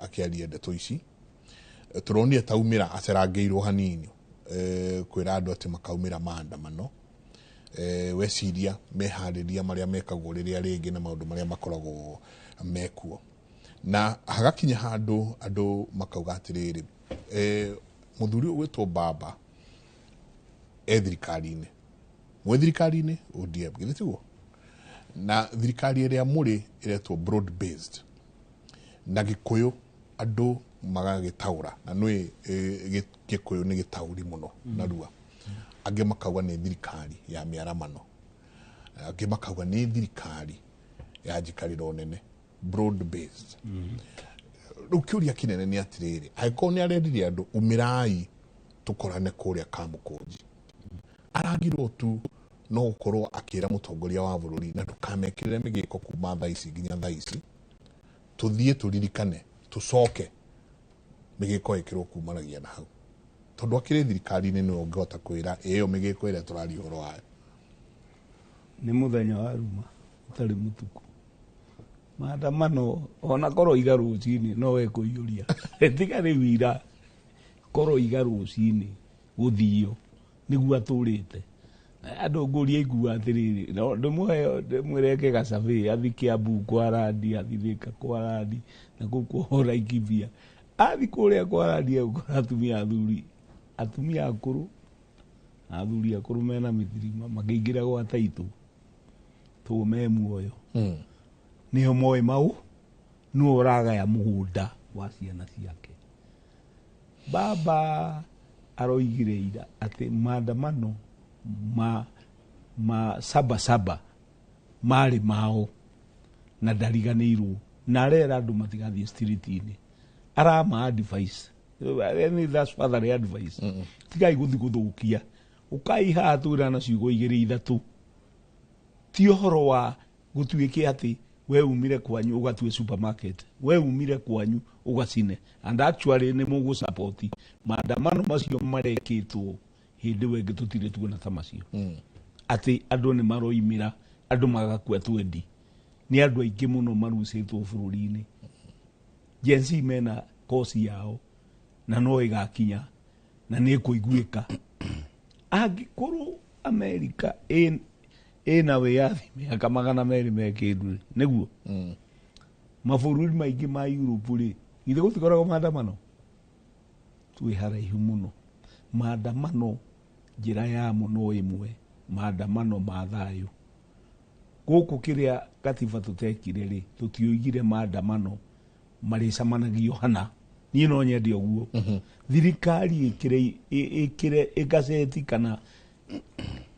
akĩaria ndeto ici. Tũronire taumĩra acerangĩirwo hanini, kwĩra andũ atĩ makaumĩra maandamano. Weciria meharĩria marĩa mekagwo rĩrĩa rĩngĩ na maũndũ marĩa makoragwo mekuo, na hagakinya handũ andũ makauga atĩrĩrĩ, mũthuri ũyũ ũgwĩtwo baba e thirikari-inĩ, mwĩ thirikari-inĩ ODM, githĩ tiguo? Na thirikari ĩrĩa mũrĩ ĩretwo broad based, na Gĩkũyũ andũ magagĩtaũra, na nĩ Gĩkũyũ nĩ gĩtaũri mũno narua. Angĩ makauga nĩ thirikari ya mĩaramano, angĩ makauga nĩ thirikari ya njikarĩro nene, broad based. Rĩu kĩũria kĩnene nĩ atĩrĩrĩ, angĩkorwo nĩ arendire andũ umĩrai tũkorane kũrĩa Kamũkũnji, aragirwo tu no gũkorwo akĩra mũtongoria wa bũrũri na ndũkamekĩrĩre mĩgĩko kuma thaa ici nginya thaa ici, tũthiĩ tũririkane tũcoke mĩgĩko ĩkĩrwo kumanagia na hau, tondũ akĩrĩ thirikari-inĩ nĩwe ũngĩhota kwĩra ĩyo mĩgĩko ĩrĩa tũraria ũhoro wayo. Nĩ mũthenya wa ruma ũtarĩ mũtuku. Maandamano ona korwo iga rũcinĩ no wekũiyũria, tiga rĩu ira, korwo iga rũcinĩ gũthio nĩguo atũrĩte. Andũ ngũria igua atĩrĩrĩ, no ndĩmũhe ndĩmwĩre gacabe athi Kiambu kwa Randi, athi Thika kwa Randi, na kũu kwa Laikipia, athi kũrĩa kwa Randi egũkora atumia athuri, atumia akũrũ na athuri akũrũ mena mĩthirima makĩingĩra gwa taitũ tũ me muoyo. Nĩo moĩ mau nĩwe ũragaya mũgũnda wa ciana ciake. Baba aroigire ira atĩ maandamano ma saba saba marĩ mao na ndariganĩirwo, na arera andũ matigathiĩ street-inĩ, arama advice. That's father advice. Tigai gũthiĩ gũthũkia, ũkai haha twĩra na ciugo igĩrĩ ithatũ, ti ũhoro wa gũtuĩke atĩ we umire kwanyu ũgatue supermarket, we umire kwanyu ũgacine. And actually nĩ mũgũsupport maandamano macio marekĩtwo hĩndĩ ĩyo ĩngĩ tũtirĩ tuona ta macio, atĩ andũ nĩ maroimĩra, andũ magakua twendi. Nĩ andũ aingĩ mũno marucĩtwo bũrũri-inĩ. Gen Z mena kosi yao na no ĩgakinya na nĩ ĩkũiguĩka. Angĩkorwo Amerika ĩna wĩyathi mĩaka 200 me kĩndũ rĩ, nĩguo mabũrũri maingĩ ma Europe rĩ, githĩ gũtikoragwo maandamano? Twĩ haraihu mũno. Maandamano njĩra yamo no ĩmwe, maandamano ma thayũ. Gũkũ kĩrĩa gatiba tũtekire rĩ, tũtioigire maandamano marĩcamanagio hana. Niĩ no nyende ũguo. Thirikari ĩkĩre ĩgaceti kana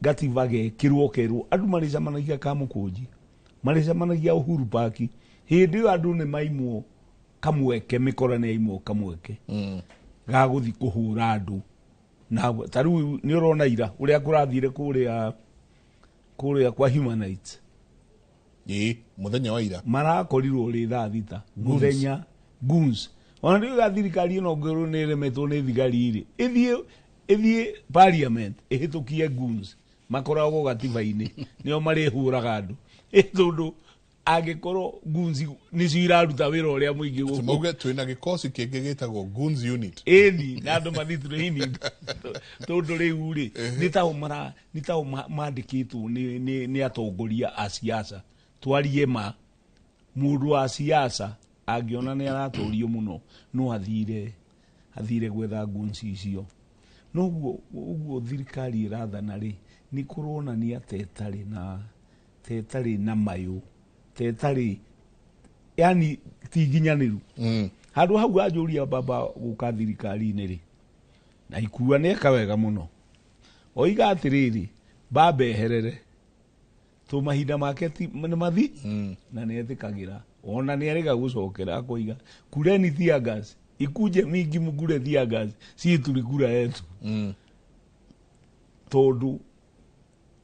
gatiba gekĩrwo kerwo andũ marĩcemanagia Kamũkũnji, marĩcemanagia Uhuru Park. Hĩndĩ ĩyo andũ nĩ maimwo kamweke, mĩkora nĩ yaimwo kamweke ga gũthiĩ kũhũra andũ. Na ta rĩu nĩ ũrona ira ũrĩa kũrathire kũrĩa kwa Human Rights. Ĩĩ, mũthenya wa ira marakorirwo rĩ thaa 6 mũthenya goons. Ona nĩ thirikari ĩno ngĩrwo nĩ ĩremetwo nĩ thigari rĩ, ĩthiĩ parliament ĩhĩtũkie goons, makoragwo gatiba-inĩ nĩo marĩhũraga andũ. Tondũ angĩkorwo goons nĩcio iraruta wĩra ũrĩa mũingĩ gũkũ. Mauge twĩna gĩkosi kĩngĩ gĩtagwo goons unit. Ĩni, na andũ mathiĩ training. Tondũ rĩu rĩ, nĩ tao mandĩkĩtwo nĩ atongoria a siasa. Twarie ma, mũndũ wa siasa angĩona nĩ aratorio mũno no athire gwetha goons icio. Noguo ũguo thirikari ĩrathana rĩ, nĩ kũronania ta ĩtarĩ na mayũ, ta ĩtarĩ, yani ti nginyanĩru. Handũ hau anjũria baba gũka thirikari-inĩ rĩ, na ikua nĩ eka wega mũno. Oiga atĩrĩrĩ, baba eherere tũ mahinda make nĩ mathi, na nĩ etĩkagĩra. Ona nĩ arega gũcokera akoiga kureni tear gas ikuje mingi mugure tear gas si tulikura yetu. Tondu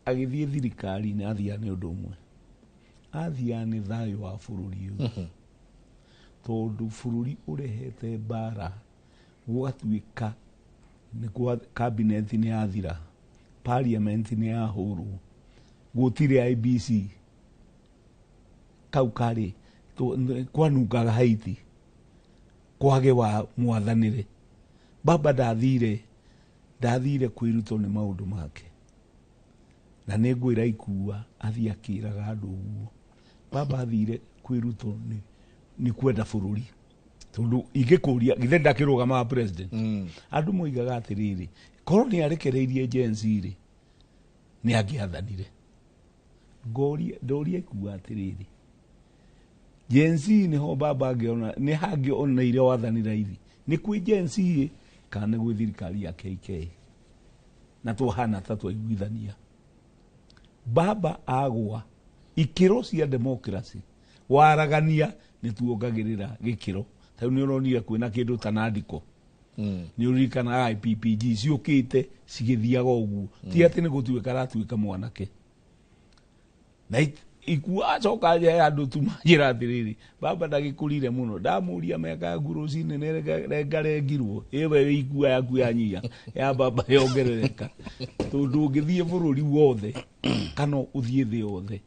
agithie thirikari na athia nĩ ũndũ ũmwe, athia nĩ thayũ wa bũrũri ũyũ. Tondu bũrũri ũrehete mbara gũgatuĩka nĩ kwa cabinet nĩ yathira, parliament nĩ yahũrwo, gũtirĩ IBC, kau karĩ kwanungaga Haiti, kwage wa mwathanĩre. Baba ndathire kwĩrutwo nĩ maũndũ make. Na nĩ ngwĩra ikua athiĩ akĩraga andũ ũguo. Baba athire kwĩrutwo nĩ kwenda bũrũri. Tondũ ingĩkũria githĩ ndakĩrũgamaga president. Andũ moigaga atĩrĩrĩ, korwo nĩ arekereirie Gen Z rĩ, nĩ angĩathanire. Ndoria ikua atĩrĩrĩ, Gen Z nĩho baba angĩona, nĩ hangĩoneire wathani raithi. Nĩ kwĩ Gen Z kana nĩ gwĩ thirikari ya KK. Na twahana ta twaiguithania. Baba agwa ikĩro cia democracy waragania nĩ tuongagĩrĩra gĩkĩro. Ta rĩu nĩ ũronire kwĩna kĩndũ ta Nandiko. Nĩ ũririkanaga IPPG ciũkĩte cigĩthiaga ũguo. Ti atĩ nĩ gũtuĩka aratuĩka mwanake. Na ikua acoka nja ya andũ tu manjĩra atĩrĩrĩ, baba ndagĩkũrire mũno, ndamũria mĩaka yaku rũcinĩ nĩ rengarengirwo, ĩwe ikua yaku yanyia ya baba yongerereka. Tondũ ũngĩthiĩ bũrũri wothe kana ũthiĩ thĩ yothe,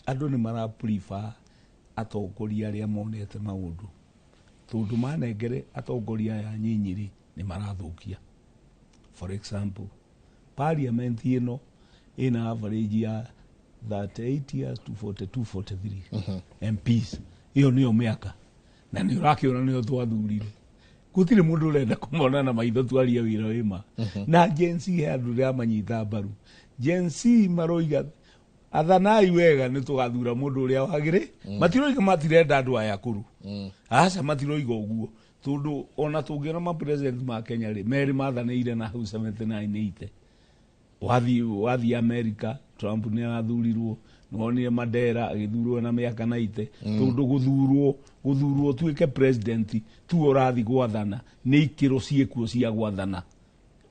andũ nĩ mara prefer atongoria arĩa monete maũndũ. Tondũ manengere atongoria aya nyinyi rĩ, nĩ marathũkia. For example, parliament ĩno ĩna average ya 38 years to 42, 43 MPs. Iyo nĩyo mĩaka. Na nĩ ũrakĩona nĩyo twathurire. Gũtirĩ mũndũ ũrenda kũmona na maitho twarie wĩra wĩma. Na Gen Z he andũ ndĩramanyita mbaru. Gen Z maroiga athanai wega nĩ tũgathura mũndũ ũrĩa wagĩrĩ. Matiroiga matirenda andũ aya akũrũ. Aca matiroiga ũguo. Tondũ ona tũngĩona ma president ma Kenya rĩ, merĩ mathanĩire na hau 79 80. Wathiĩ America, Trump nĩ arathurirwo, nĩwonire Mandela agĩthurwo na mĩaka 90. Tondũ gũthurwo ũtuĩke president tu ũrathiĩ gwathana, nĩ ikĩro ciĩkuo cia gwathana.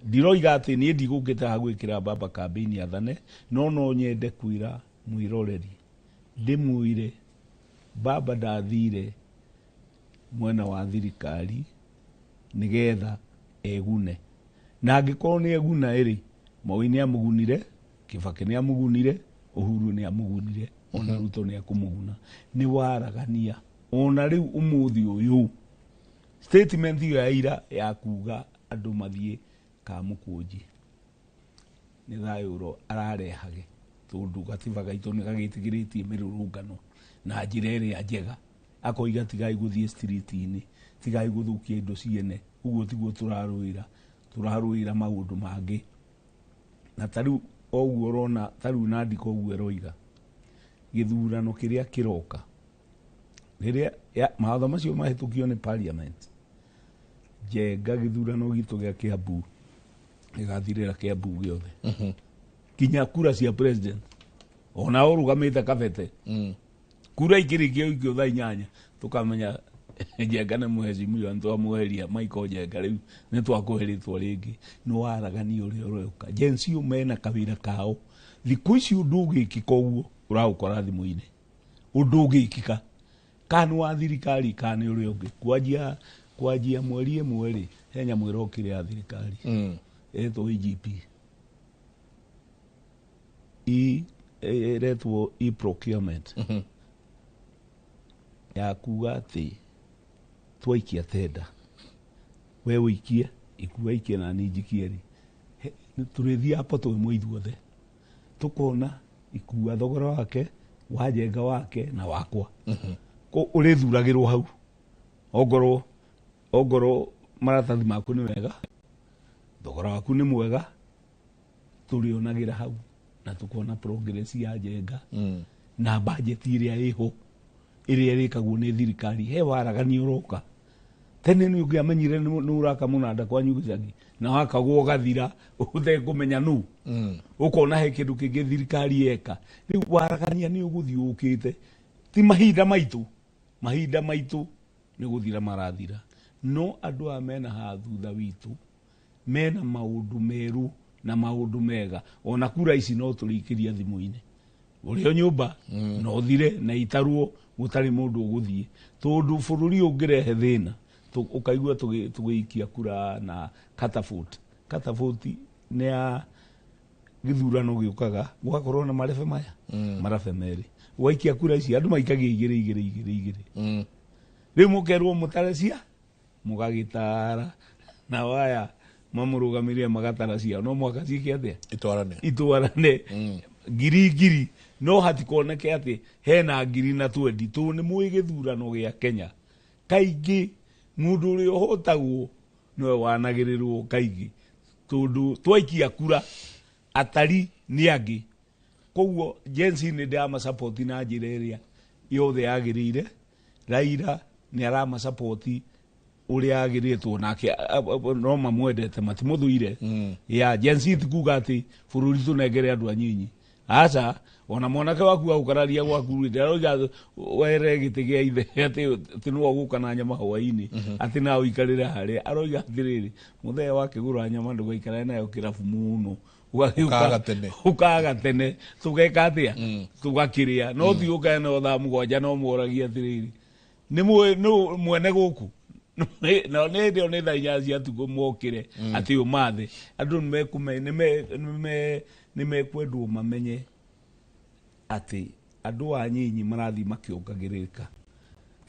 Ndiroiga atĩ niĩ ndigũkĩte haha gwĩkĩra baba campaign athane, no nyende kwĩra mwĩroreri, ndĩmwĩre baba ndathire mwena wa thirikari nĩgetha egune. Na angĩkorwo nĩ eguna ĩrĩ, Moi nĩ amũgunire, Kibaki nĩ amũgunire, Uhuru nĩ amũgunire, ona Ruto nĩ akũmũguna. Nĩ waragania. Ona rĩu ũmũthĩ ũyũ, statement ĩyo ya ira ya kuga andũ mathiĩ Kamũkũnji nĩ thayũ ararehage, tondũ gatiba gaitũ nĩ gagĩtĩkĩrĩtie mĩrũrũngano na njĩra ĩrĩa njega. Akoiga tigai gũthiĩ street-inĩ, tigai gũthũkia indo ciene, ũguo tiguo tũrarũĩra, tũrarũĩra maũndũ mangĩ. Na ta rĩu ũguo ũrona, ta rĩu Nandiko ũguo ĩroiga, Gĩthurano kĩrĩa kĩroka rĩrĩa mawatho macio mahĩtũkio nĩ parliament, Njenga gĩthurano gitũ gĩa Kiambu gĩgathirĩra Kiambu gĩothe, kinya kura cia president ona ũrũgamĩte kabete. Kura ikĩrĩkio ikio thaa 8 tũkamenya Njenga nĩ mũhecimiwa, nĩtwamweheria Michael Njenga, rĩu nĩtwakũhe rĩtwa rĩngĩ. Nĩ waragania ũrĩa ũroka. Gen Z mena kawĩra kao thikũ ici. Ũndũ ũgĩkĩka ũguo ũraũkora thimũ-inĩ, ũndũ ũgĩkĩka kana nĩ wa thirikari kana nĩ ũrĩa ũngĩ. Kwanjia mweri 1 rĩ, he nyamũ ĩrokire ya thirikari ĩretwo EGP, ĩretwo e-procurement, ya kuga atĩ twaikia tenda, we ũikie ikua ikie na niĩ njikie rĩ, tũrĩthiaga poto ĩmwe ithuothe, tũkona ikua thogora wake wa Njenga wake na wakwa. Ũrĩthuragĩrwo hau, ongorwo maratathi maku nĩ mega, thogora waku nĩ mwega, tũrĩonagĩra hau na tũkona progress ya Njenga na budget ĩrĩa ĩho, ĩrĩa ĩrĩkagwo nĩ thirikari. He waragania ũroka. Tene nĩ ũngĩamenyire nĩ ũraka mũnanda kwanyu gĩcagi na wakagwo ũgathira ũtekũmenya nũ, ũkona he kĩndũ kĩngĩ thirikari yeka. Rĩu waragania nĩ ũgũthiĩ ũkĩte. Ti mahinda maitũ, mahinda maitũ nĩ gũthira marathira, no andũ aya mena haha thutha witũ mena maũndũ merũ na maũndũ mega. Ona kura ici no tũrĩikĩria thimũ-inĩ ũrĩ o nyũmba, na ũthire na itarwo gũtarĩ mũndũ ũgũthiĩ, tondũ bũrũri ũngĩrehe thĩna ũkaigua tũgĩikia kura na catapult. Catapult nĩ ya gĩthurano gĩũkaga gũgakorwo na marebe maya, marabe merĩ. Waikia kura ici andũ maikagia igĩrĩ igĩrĩ igĩrĩ igĩrĩ. Rĩu mũkerwo mũtare cia mũgagĩtara, na waya mamũrũgamĩrĩre magatara ciao, no mwaka ciĩke atĩa? Itwarane. Itwarane ngiri ngiri, no hatikoneke atĩ hena ngiri na 20, tondũ nĩ mũĩ gĩthurano gĩa Kenya kaingĩ mũndũ ũrĩa ũhotagwo nĩwe wanagĩrĩrwo kaingĩ, tondũ twaikia kura atari nĩ angĩ. Koguo Gen Z nĩ ndĩramacapoti na njĩra ĩrĩa yothe yagĩrĩire. Raila nĩ aramacapoti ũrĩa agĩrĩtwo nake, no mamwendete, matimũthũire. Ya Gen Z ti kuga atĩ bũrũri tũnengere andũ anyinyi, aca. Ona mwanake waku agũkararia gwaku rĩ, ndaroiga were gĩtĩ gĩa ithe atĩ nĩwe ũgũka na nyama hwaĩ-inĩ atĩ nawe ũikarĩre harĩa. Aroiga atĩrĩrĩ, mũthee wakĩgũra nyama ndũgaikarane nayo kĩrabu mũno. Ũkaga tene. Ũkaga tene, tũgeka atĩa? Tũgakĩrĩa, no ti ũkae no thaa 7 no moragia atĩrĩrĩ, nĩ nũ mwene gũkũ? Na nĩ hĩndĩ ĩyo nĩ thaa 8 cia tukũ mokĩre atĩ ũmathe andũ nĩ mekwendwo mamenye atĩ andũ anyinyi marathiĩ makĩongagĩrĩrĩka.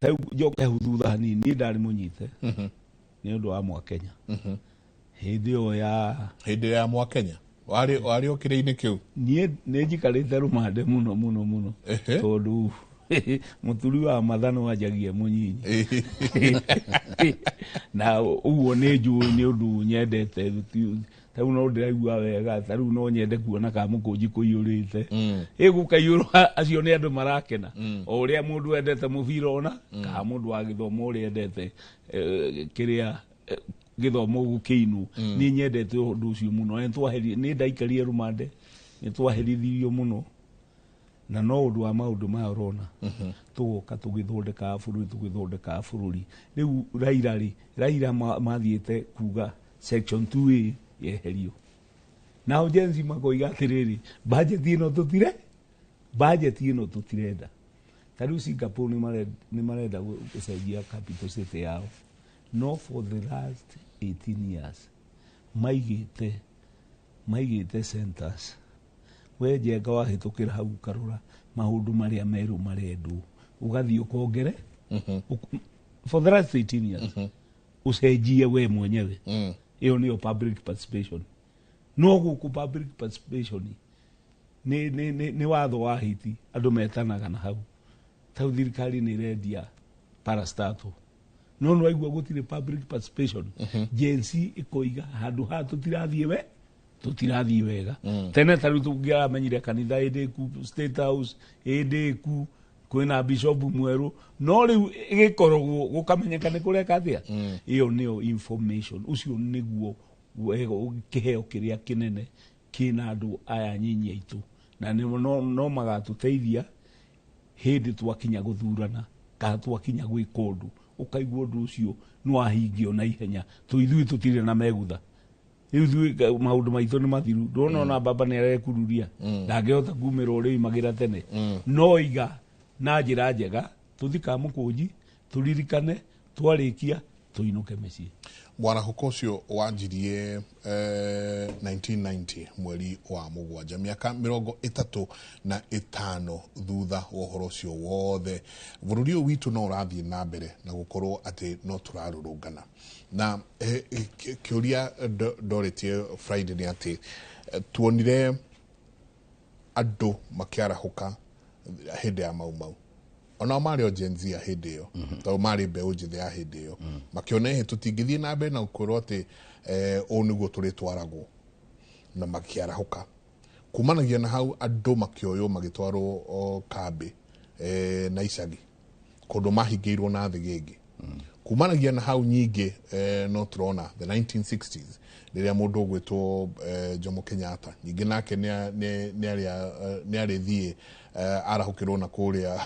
Rĩu njoke hau thutha hanini, niĩ ndarĩ mũnyite nĩ ũndũ wa Mwakenya hĩndĩ ĩyo ya Hĩndĩ ya Mwakenya warĩ o kĩrĩa-inĩ kĩu? Niĩ nĩ njikarĩte rũmande mũno mũno mũno, tondũ mũturi wa matha no anjagia mũnyinyi, na ũguo nĩ njũĩ nĩ ũndũ nyendete. Tarĩu no ndĩraigua wega, tarĩu no nyende kuona kamũkũnji kũiyũrĩte, ĩ gũkaiyũrwo, acio nĩ andũ marakena. O ũrĩa mũndũ endete mũbira, ona kana mũndũ wa gĩthomo ũrĩa endete kĩrĩa gĩthomo gũkĩinwo, nĩ nyendete ũndũ ũcio mũno. Nĩ ndaikarire rũmande, nĩ twaherithirio mũno, na no ũndũ wa maũndũ maya ũrona tũgoka tũgĩthondekaga bũrũri, tũgĩthondekaga bũrũri. Rĩu Raila rĩ, Raila mathiĩte kuga section 2A yeherio, nao Gen Z makoiga atĩrĩrĩ, budget ĩno tũtire, budget ĩno tũtirenda. Ta rĩu Singapore nĩ marenda gũcenjia capital city yao, no for the last 18 years maigĩte centers. We Njenga wahĩtũkĩra hau ũkarora maũndũ marĩa merũ marendwo, ũgathiĩ ũkongere for the last 18 years ũcenjie we mwenyewe. Ĩyo nĩyo public participation. No gũkũ public participation nĩ watho wa hiti, andũ metanaga na hau. Tau thirikari nĩ ĩrendia parastatal, no nĩ waigua gũtirĩ public participation. Gen Z ĩkoiga handũ haha tũtirathiĩ we. Tũtirathiĩ wega. Tene ta rĩu tũngĩramenyire kanitha ĩndĩ ku State House ĩndĩ ku kwĩna bishop mwerũ, no rĩu ĩgĩkoragwo gũkamenyeka nĩ kũreka atĩa. Ĩyo nĩyo information, ũcio nĩguo wega, kĩheo kĩrĩa kĩnene kĩna andũ aya nyinyi aitũ, na nĩ no magatũteithia hĩndĩ twakinya gũthurana kana twakinya gwĩka ũndũ, ũkaigua ũndũ ũcio nĩ wahingio na ihenya. Ithuĩ tũtirĩ na megutha rĩu, ithuĩ maũndũ maitũ nĩ mathiru. Ndona ona baba nĩ arekururia, ndangĩhota kumĩra ũrĩa oimagĩra tene. No iga na njĩra njega tũthi Kamũkũnji, tũririkane, twarĩkia tũinũke mĩciĩ. Mwarahũko ũcio wanjirie 1990 mweri wa 7, mĩaka 35 thutha wa ũhoro ũcio wothe, bũrũri ũyũ witũ no ũrathiĩ na mbere na gũkorwo atĩ no tũrarũrũngana. Na kĩũria ndoretie Friday nĩ atĩ tuonire andũ makĩarahũka hĩndĩ ya Mau Mau, onao marĩ o Gen Z ya hĩndĩ ĩyo, tondũ marĩ mbeũ njĩthĩ ya hĩndĩ ĩyo, makĩona ĩhĩ tũtingĩthiĩ na mbere na gũkwĩrwo atĩ ũũ nĩguo tũrĩtwaragwo, na makĩarahũka. Kumanagia na hau andũ makĩoywo magĩtwarwo o kambĩ na icagi kũndũ mahingĩirwo na thĩgĩngĩ. Kumanagia na hau nyingĩ no tũrona the 1960s rĩrĩa mũndũ ũgwĩtwo Jomo Kenyatta nyingĩ nake nĩ arĩthiĩ arahũkĩrwo na kũrĩa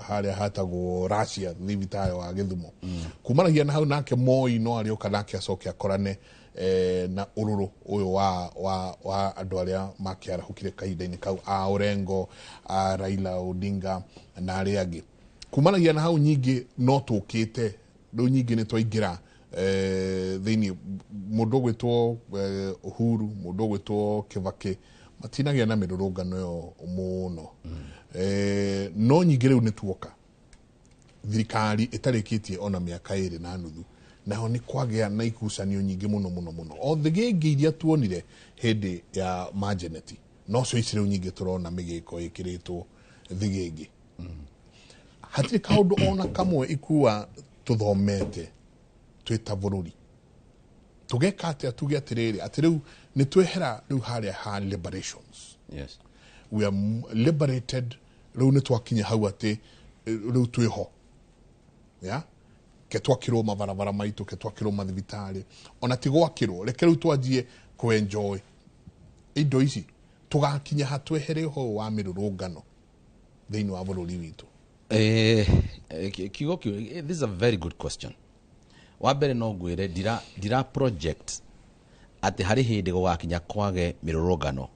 harĩa hatagwo Russia thibitarĩ wa Gĩthumo. Kumanagia na hau nake Moi no arĩũka nake acoke akorane na ũrũrũ ũyũ wa andũ arĩa makĩarahũkire kahinda-inĩ kau, a Orengo, a Raila Odinga na arĩa angĩ. Kumanagia na hau nyingĩ no tũkĩte rĩu nyingĩ nĩ twaingĩra thĩinĩ mũndũ ũgwĩtwo Uhuru, mũndũ ũgwĩtwo Kibaki, matinagĩa na mĩrũrũngano ĩyo mũno. No nyingĩ rĩu nĩ tuoka thirikari ĩtarĩkĩtie ona mĩaka 2.5, naho nĩ kwagĩa na ikucanio nyingĩ mũno mũno mũno, o thĩgĩngĩ iria tuonire hĩndĩ ya majeneti, no cio ici rĩu nyingĩ tũrona mĩgĩko ĩkĩrĩtwo thĩgĩngĩ. Hatirĩ kaũndũ ona kamwe ikua tũthomete twĩ ta bũrũri. Tũgeka atĩa tuge atĩrĩrĩ atĩ rĩu nĩ twehera rĩu harĩa ha liberations? Yes. We are liberated, rĩu nĩ twakinya hau atĩ rĩu twĩho, ya ke twakĩrwo mabarabara maitũ, ke twakĩrwo mathibitarĩ, ona ti gwakĩrwo, reke rĩu twanjie kũ-enjoy indo ici, tũgakinya ha twehere ũhoro wa mĩrũrũngano thĩinĩ wa bũrũri witũ? Kiugo kiu, this is a very good question. Wa mbere no ngwĩre ndira project atĩ harĩ hĩndĩ gũgakinya kwage mĩrũrũngano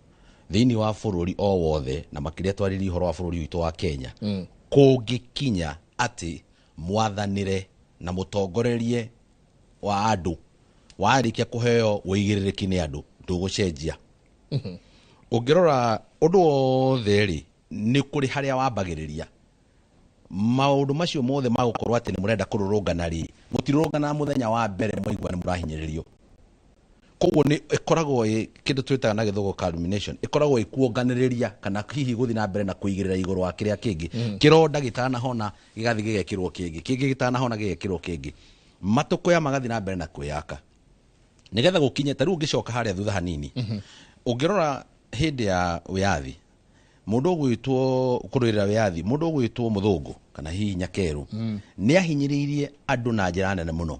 thĩinĩ wa bũrũri o wothe, na makĩria twarĩrie ũhoro wa bũrũri witũ wa Kenya. Kũngĩkinya atĩ mwathanĩre na mũtongorerie wa andũ warĩkia kũheo ũigĩrĩrĩki nĩ andũ, ndũgũcenjia. Ũngĩrora ũndũ wothe rĩ, nĩ kũrĩ harĩa wambagĩrĩria maũndũ macio mothe magũkorwo atĩ nĩ mũrenda kũrũrũngana rĩ, mũtirũrũngana mũthenya wa mbere mwaigua nĩ mũrahinyĩrĩrio. Koguo nĩ ĩkoragwo ĩ kĩndũ twĩtaga na gĩthũngũ culmination, ĩkoragwo ĩkuonganĩrĩria kana hihi gũthiĩ na mbere na kũigĩrĩra igũrũ wa kĩrĩa kĩngĩ. Kĩronda gĩtanahona gĩgathiĩ gĩgekĩrwo kĩngĩ, kĩngĩ gĩtanahona gĩgekĩrwo kĩngĩ, matũkũya magathiĩ na mbere na kwĩyaka nĩgetha gũkinye. Ta rĩu ũngĩcoka harĩa thutha hanini, ũngĩrora hĩndĩ ya wĩyathi, mũndũ ũgwĩtwo kũrũĩrĩra wĩyathi, mũndũ ũgwĩtwo mũthũngũ kana hihi nyakerũ, nĩ ahinyĩrĩirie andũ na njĩra nene mũno,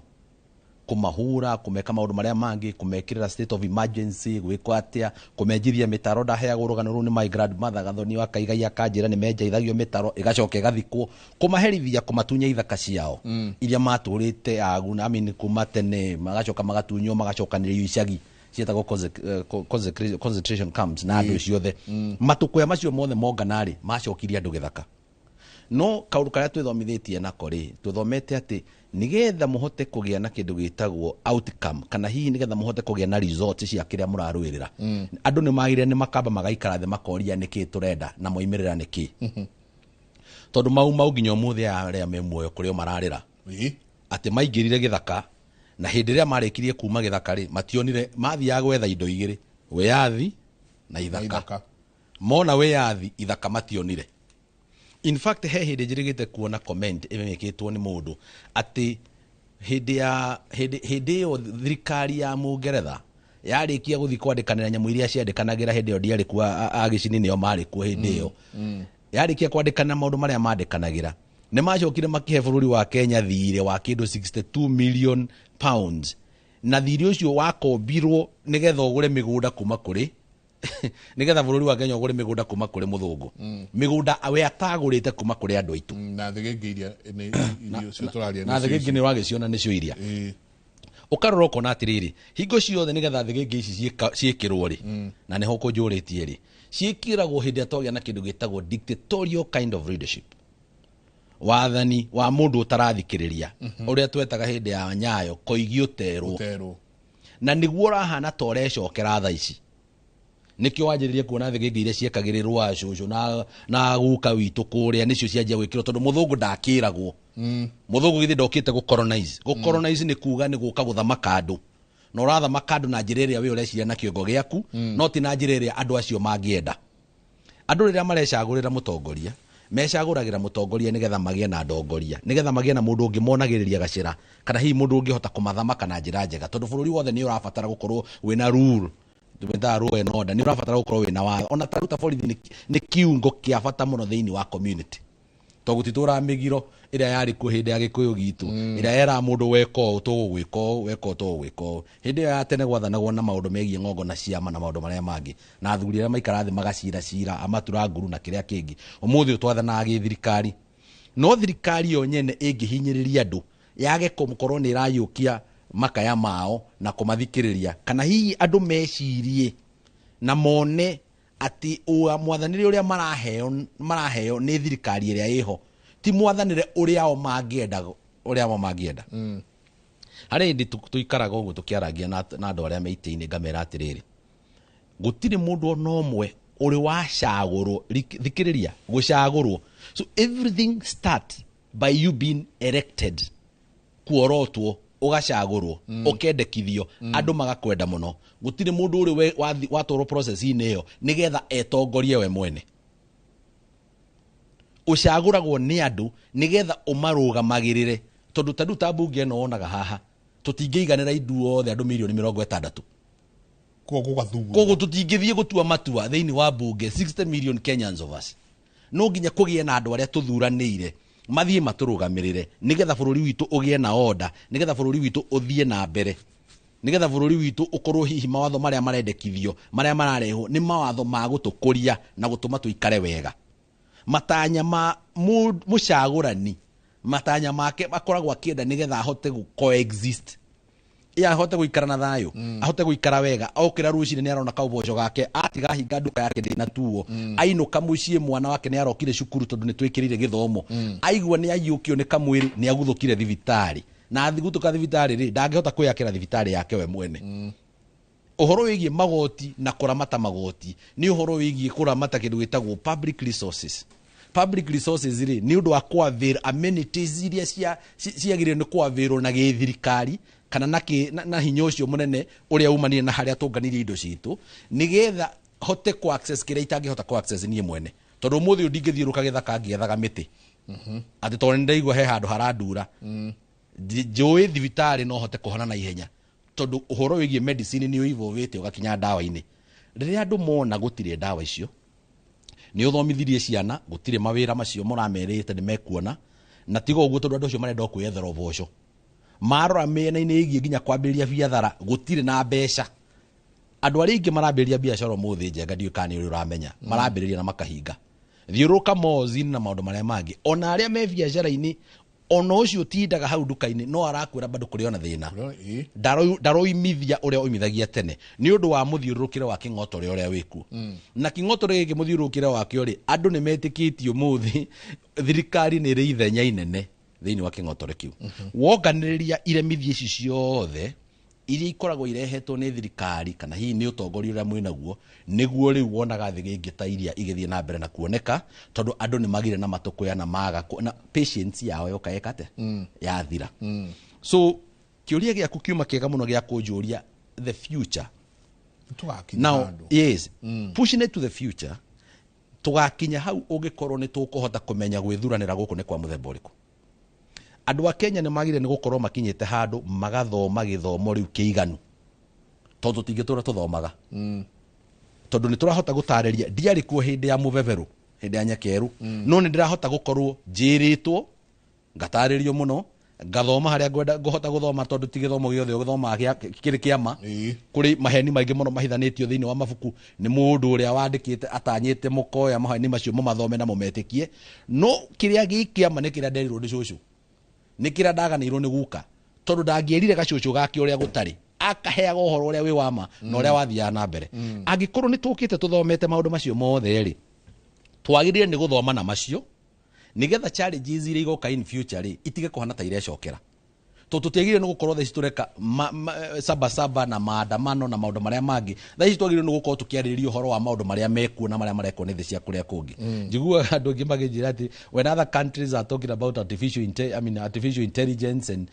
kũmahũra, kũmeka maũndũ marĩa mangĩ, kũmekĩrĩra state of emergency, gwĩkwo atĩa, kũmenjithia mĩtaro. Ndaheagwo rũgano rũu nĩ my grandmother Gathoni wa Kaigai, akanjĩra nĩ menjaithagio mĩtaro ĩgacoka ĩgathikwo, kũmaherithia, kũmatunya ithaka ciao iria matũrĩte agu, I mean, kuma tene, magacoka magatunywo, magacokanĩrĩrio icagi ciĩtagwo concentration camps na andũ ciothe. Matũkũya macio mothe mongana rĩ, macokirie andũ gĩthaka. No kaũndũ karĩa twĩthomithĩtie nako rĩ, tũthomete atĩ nĩgetha mũhote kũgĩa na kĩndũ gĩtagwo outcome, kana hihi nĩgetha mũhote kũgĩa na result cia kĩrĩa mũrarũĩrĩra, andũ nĩ magĩrĩire nĩ makamba magaikara thĩ makoria nĩkĩ tũrenda na moimĩrĩra nĩkĩ. Tondũ mau mau nginya ũmũthĩ arĩa me muoyo kũrĩ o mararĩra atĩ maingĩrire gĩthaka, na hĩndĩ ĩrĩa marĩkirie kuma gĩthaka rĩ, mationire, mathiaga gwetha indo igĩrĩ, wĩyathi na ithaka. Mona wĩyathi, ithaka mationire. In fact, he hĩndĩ njĩrĩgĩte kuona comment ĩmĩkĩtwo nĩ mũndũ atĩ hĩndĩ ĩyo thirikari ya Mũngeretha Yarĩkia gũthiĩ kwandĩkanĩra nyamũ iria ciandĩkanagĩra hĩndĩ ĩyo, ndiarĩ kuo, agĩcini nĩo marĩ kuo hĩndĩ ĩyo. Yarĩkia kwandĩkana maũndũ marĩa mandĩkanagĩra, nĩ macokire makĩhe bũrũri wa Kenya thirĩ wa kĩndũ £62 million, na thirĩ ũcio wakombirwo nĩgetha ũgũre mĩgũnda kuma kũrĩ, nĩgetha bũrũri wa Kenya ũgũre mĩgũnda kuma kũrĩ mũthũngũ, mĩgũnda we atagũrĩte kuma kũrĩ andũ aitũ. Na thĩgĩngĩ iria nĩ irio cio tũraria. Na nĩcio thĩgĩngĩ ici. Nĩ ũragĩciona nĩcio iria ũkarora ũkona atĩrĩrĩ, hingo ciothe nĩgetha thĩgĩngĩ ici ciĩkĩrwo rĩ, na nĩho kũnjũrĩtie rĩ, ciĩkĩragwo hĩndĩ ĩrĩa twagĩa na kĩndũ gĩtagwo dictatorial kind of leadership, wathani wa mũndũ ũtarathikĩrĩria, ũrĩa twetaga hĩndĩ ya Nyayo koigi ũterwo. Ũterwo. Na nĩguo ũrahana ta ũrecokera thaa ici. Nĩkĩo wanjĩrĩria kuona thĩgĩngĩ iria ciekagĩrĩrwo acũcũ na guka witũ kũrĩa nĩcio cianjia gwĩkĩrwo, tondũ mũthũngũ ndakĩragwo. Mũthũngũ githĩ ndokĩte gũcolonize? Gũcolonize nĩ kuga nĩ gũka gũthamaka andũ, na ũrathamaka andũ na njĩra ĩrĩa we ũreciria na kĩongo gĩaku, no ti na njĩra ĩrĩa andũ acio mangĩenda. Andũ rĩrĩa marecagũrĩra mũtongoria, mecagũragĩra mũtongoria nĩgetha magĩe na ndongoria, nĩgetha magĩe na mũndũ ũngĩ monagĩrĩria gacĩra, kana hihi mũndũ ũngĩhota kũmathamaka na njĩra njega, tondũ bũrũri wothe nĩ ũrabatara gũkorwo wĩna rule, twĩtaga law and order, nĩ ũrabatara gũkorwo wĩna watho. Ona ta rĩu ta borithi nĩ kiungo kĩa bata mũno thĩinĩ wa community, tondũ gũtitũraga mĩgiro ĩrĩa yarĩ kuo hĩndĩ ya gĩkũyũ gitũ, ĩrĩa yeraga mũndũ weka ũũ tũgũgwĩka ũũ, weka ũũ tũgũgwĩka ũũ. Hĩndĩ ĩyo ya tene gwathanagwo na maũndũ megiĩ ng'ongo na ciama na maũndũ marĩa mangĩ, na athuri arĩa maikara thĩ magacira cira amatura nguru na kĩrĩa kĩngĩ. Ũmũthĩ ũyũ twathanaga gĩthirikari, no thirikari yo nyene ĩngĩhinyĩrĩria andũ, yage gũkorwo nĩ ĩrayũkia makaya mao na kũmathikĩrĩria, kana hihi andũ mecirie na mone atĩ mwathanĩre ũrĩa maraheo nĩ thirikari ĩrĩa ĩho ti mwathanĩre ũrĩa o mangĩenda, ũrĩa o mangĩenda. Harĩ hĩndĩ tũikaraga ũguo tũkĩaragia na andũ arĩa me itĩ-inĩ, ngamera atĩrĩrĩ, gũtirĩ mũndũ ona ũmwe ũrĩ wacagũrwo. Thikĩrĩria, gũcagũrwo, so everything start by you being elected, kuorotwo, ũgacagũrwo, ũkendekithio, andũ magakwenda mũno. Gũtirĩ mũndũ ũrĩ watwarwo process-inĩ ĩyo nĩgetha etongorie we mwene. Ũcagũragwo nĩ andũ nĩgetha ũmarũgamagĩrĩre, tondũ ta rĩu ta mbunge ĩno wonaga haha, tũtingĩiganĩra ithuothe andũ mirioni 60. Koguo gũgathugwo. Koguo tũtingĩthiĩ gũtua matua thĩinĩ wa mbunge, 60 million Kenyans of us. No nginya kũgĩe na andũ arĩa tũthuranĩire mathiĩ matũrũgamĩrĩre, nĩgetha bũrũri witũ ũgĩe na order, nĩgetha bũrũri witũ ũthiĩ na mbere, nĩgetha bũrũri witũ ũkorwo hihi mawatho marĩa marendekithio, marĩa mararehwo, nĩ mawatho ma gũtũkũria na gũtũma tũikare wega. Matanya ma mũcagũrani, matanya make akoragwo akĩenda nĩgetha ahote gũ coexist, ya ahote gũikara na thayũ, ahote gũikara wega, okĩra rũcinĩ nĩ arona kauboco gake, atiga hinga nduka yake ndĩnatuo, ainũka mũciĩ mwana wake nĩ arokire cukuru tondũ nĩ twĩkĩrĩire gĩthomo, aigua nĩ aiyũkio nĩ kamwĩrĩ nĩ aguthũkire thibitarĩ, na athigutũka thibitarĩ rĩ, ndangĩhota kwĩyakĩra thibitarĩ yake we mwene. Ũhoro wĩgiĩ magoti na kũramata magoti nĩ ũhoro wĩgiĩ kũramata kĩndũ gĩtagwo public resources. Public resources rĩ, nĩ ũndũ wa kũavail amenities iria ciagĩrĩire nĩ kũavailwo na gĩthirikari kana na hinya ũcio mũnene ũrĩa umanire na harĩa tũnganirie indo citũ, nĩgetha hote ku access kĩrĩa itangĩhota ku access niĩ mwene, tondũ ũmũthĩ ũyũ ndingĩthiũrũka gĩthaka ngĩethaga mĩtĩ atĩ tondũ nĩ ndaigua he handũ harandura. Njũĩ thibitarĩ no hote kũhona na ihenya, tondũ ũhoro wĩgiĩ medicine nĩ ũevolvĩte ũgakinya ndawa-inĩ. Rĩrĩa andũ mona gũtirĩ ndawa icio, nĩ ũthomithirie ciana, gũtirĩ mawĩra macio mũramerĩte nĩ mekuona, na tiga ũguo, tondũ andũ acio marenda o kwĩyethera ũboco, marora mĩena-inĩ ĩgiĩ nginya kwambĩrĩria biathara gũtirĩ na mbeca. Andũ arĩa aingĩ marambĩrĩria biacara ũmũthĩ, Njenga, ndiũĩ kana nĩ ũrĩ ũramenya, marambĩrĩria na makahinga. Thiũrũrũka malls-inĩ na maũndũ marĩa mangĩ, ona arĩa me biacara-inĩ, ona ũcio ũtindaga hau nduka-inĩ no arakwĩra bado kũrĩ ona thĩna. Ndaroimithia ũrĩa oimithagia tene nĩ ũndũ wa mũthiũrũrũkĩre wa kĩng'otore ũrĩa wĩkuo. Na kĩng'otore gĩkĩ mũthiũrũrũkĩre wakĩo rĩ, andũ nĩ metĩkĩtie ũmũthĩ thirikari nĩ ĩrĩ ithenya inene thĩinĩ wa kĩng'otore kĩu. Wonganĩrĩria iremithia ici ciothe iria ikoragwo irehetwo nĩ thirikari kana hihi nĩ ũtongoria ũrĩa mwĩnaguo, nĩguo rĩu wonaga thĩ gĩngĩ ta iria igĩthiĩ na mbere na kuoneka, tondũ andũ nĩ magire na matũkũya na maga na patience yao yoka ĩka atĩa? Yathira. So kĩũria gĩaku kiuma kĩega mũno gĩa kũnjũria the future. Tũgakinya Now, handũ. yes, pushing it to the future, tũgakinya hau ũngĩkorwo nĩ tũkũhota kũmenya gwĩthuranĩra gũkũ nĩ kwa mũthemba ũrĩkũ. Andũ a Kenya nĩ magire nĩ gũkorwo makinyĩte handũ magathoma gĩthomo rĩu kĩiganu. Tondũ tũtingĩtũra tũthomaga, tondũ nĩ tũrahota gũtarĩria. Ndiarĩ kuo hĩndĩ ya mũbeberũ, hĩndĩ ya nyakerũ, no nĩ ndĩrahota gũkorwo njĩrĩtwo, ngatarĩrio mũno, ngathoma harĩa ngwenda ngũhota gũthoma, tondũ ti gĩthomo gĩothe ũgĩthomaga kĩrĩ kĩama. Kũrĩ maheni maingĩ mũno mahithanĩtio thĩinĩ wa mabuku nĩ mũndũ ũrĩa wandĩkĩte atanyĩte mũkoya maheni macio mũmathome na mũmetĩkie. No kĩrĩa gĩ kĩama nĩ kĩrĩa nderirwo nĩ cũcũ, nĩ kĩrĩa ndaganĩirwo nĩ guka, tondũ ndangĩerire gacũcũ gake ũrĩa gũtarĩ, akaheaga ũhoro ũrĩa wĩ wa ma na ũrĩa wathiaga na mbere. Angĩkorwo nĩ tũkĩte tũthomete maũndũ macio mothe rĩ, twagĩrĩire nĩ gũthoma na macio nigetha challenges iria igoka in future rĩ, itige kũhana ta irecokera, tondũ tũtiagĩrĩire nĩ gũkorwo thaa ici tũreka saba saba na maandamano na maũndũ marĩa mangĩ. Thaa ici twagĩrĩirwo nĩ gũkorwo tũkĩarĩrĩria ũhoro wa maũndũ marĩa mekuo na marĩa marekwo nĩ thĩ cia kũrĩa kũngĩ. Njiguaga andũ aingĩ makĩnjĩra atĩ when other countries are talking about I mean, artificial intelligence and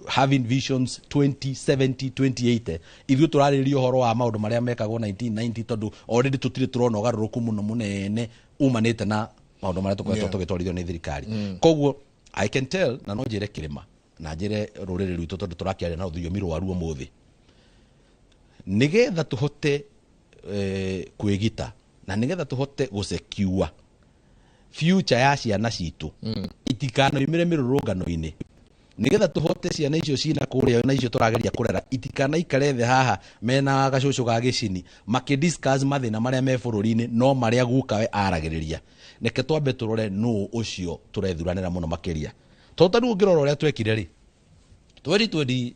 having visions 2070, 2080, ithuĩ tũrarĩrĩria ũhoro wa maũndũ marĩa mekagwo 1990, tondũ already tũtirĩ tũrona ũgarũrũku mũno mũnene umanĩte na maũndũ marĩa tũkoretwo tũgĩtwarithio nĩ thirikari. Koguo I can tell, na no njĩre kĩrĩma na njĩre rũrĩrĩ rwitũ, tondũ tũrakĩaria na rũthiomi rwaruo mũthĩ, nĩgetha tũhote kwĩgita na nĩgetha tũhote gũsekiua future ya ciana citũ itikanoimĩre mĩrũrũngano-inĩ, nĩgetha tũhote ciana icio cina kũrĩa na icio tũrageria kũrera itikanaikare thĩ haha mena gacũcũ ga gĩcini makĩdiscuss mathĩna marĩa me bũrũri-inĩ no marĩa gukawe aragĩrĩria. Reke twambe tũrore nũ ũcio tũrethuranĩra mũno makĩria, tondũ ta rĩu ũngĩrora ũrĩa twekire rĩ 2020,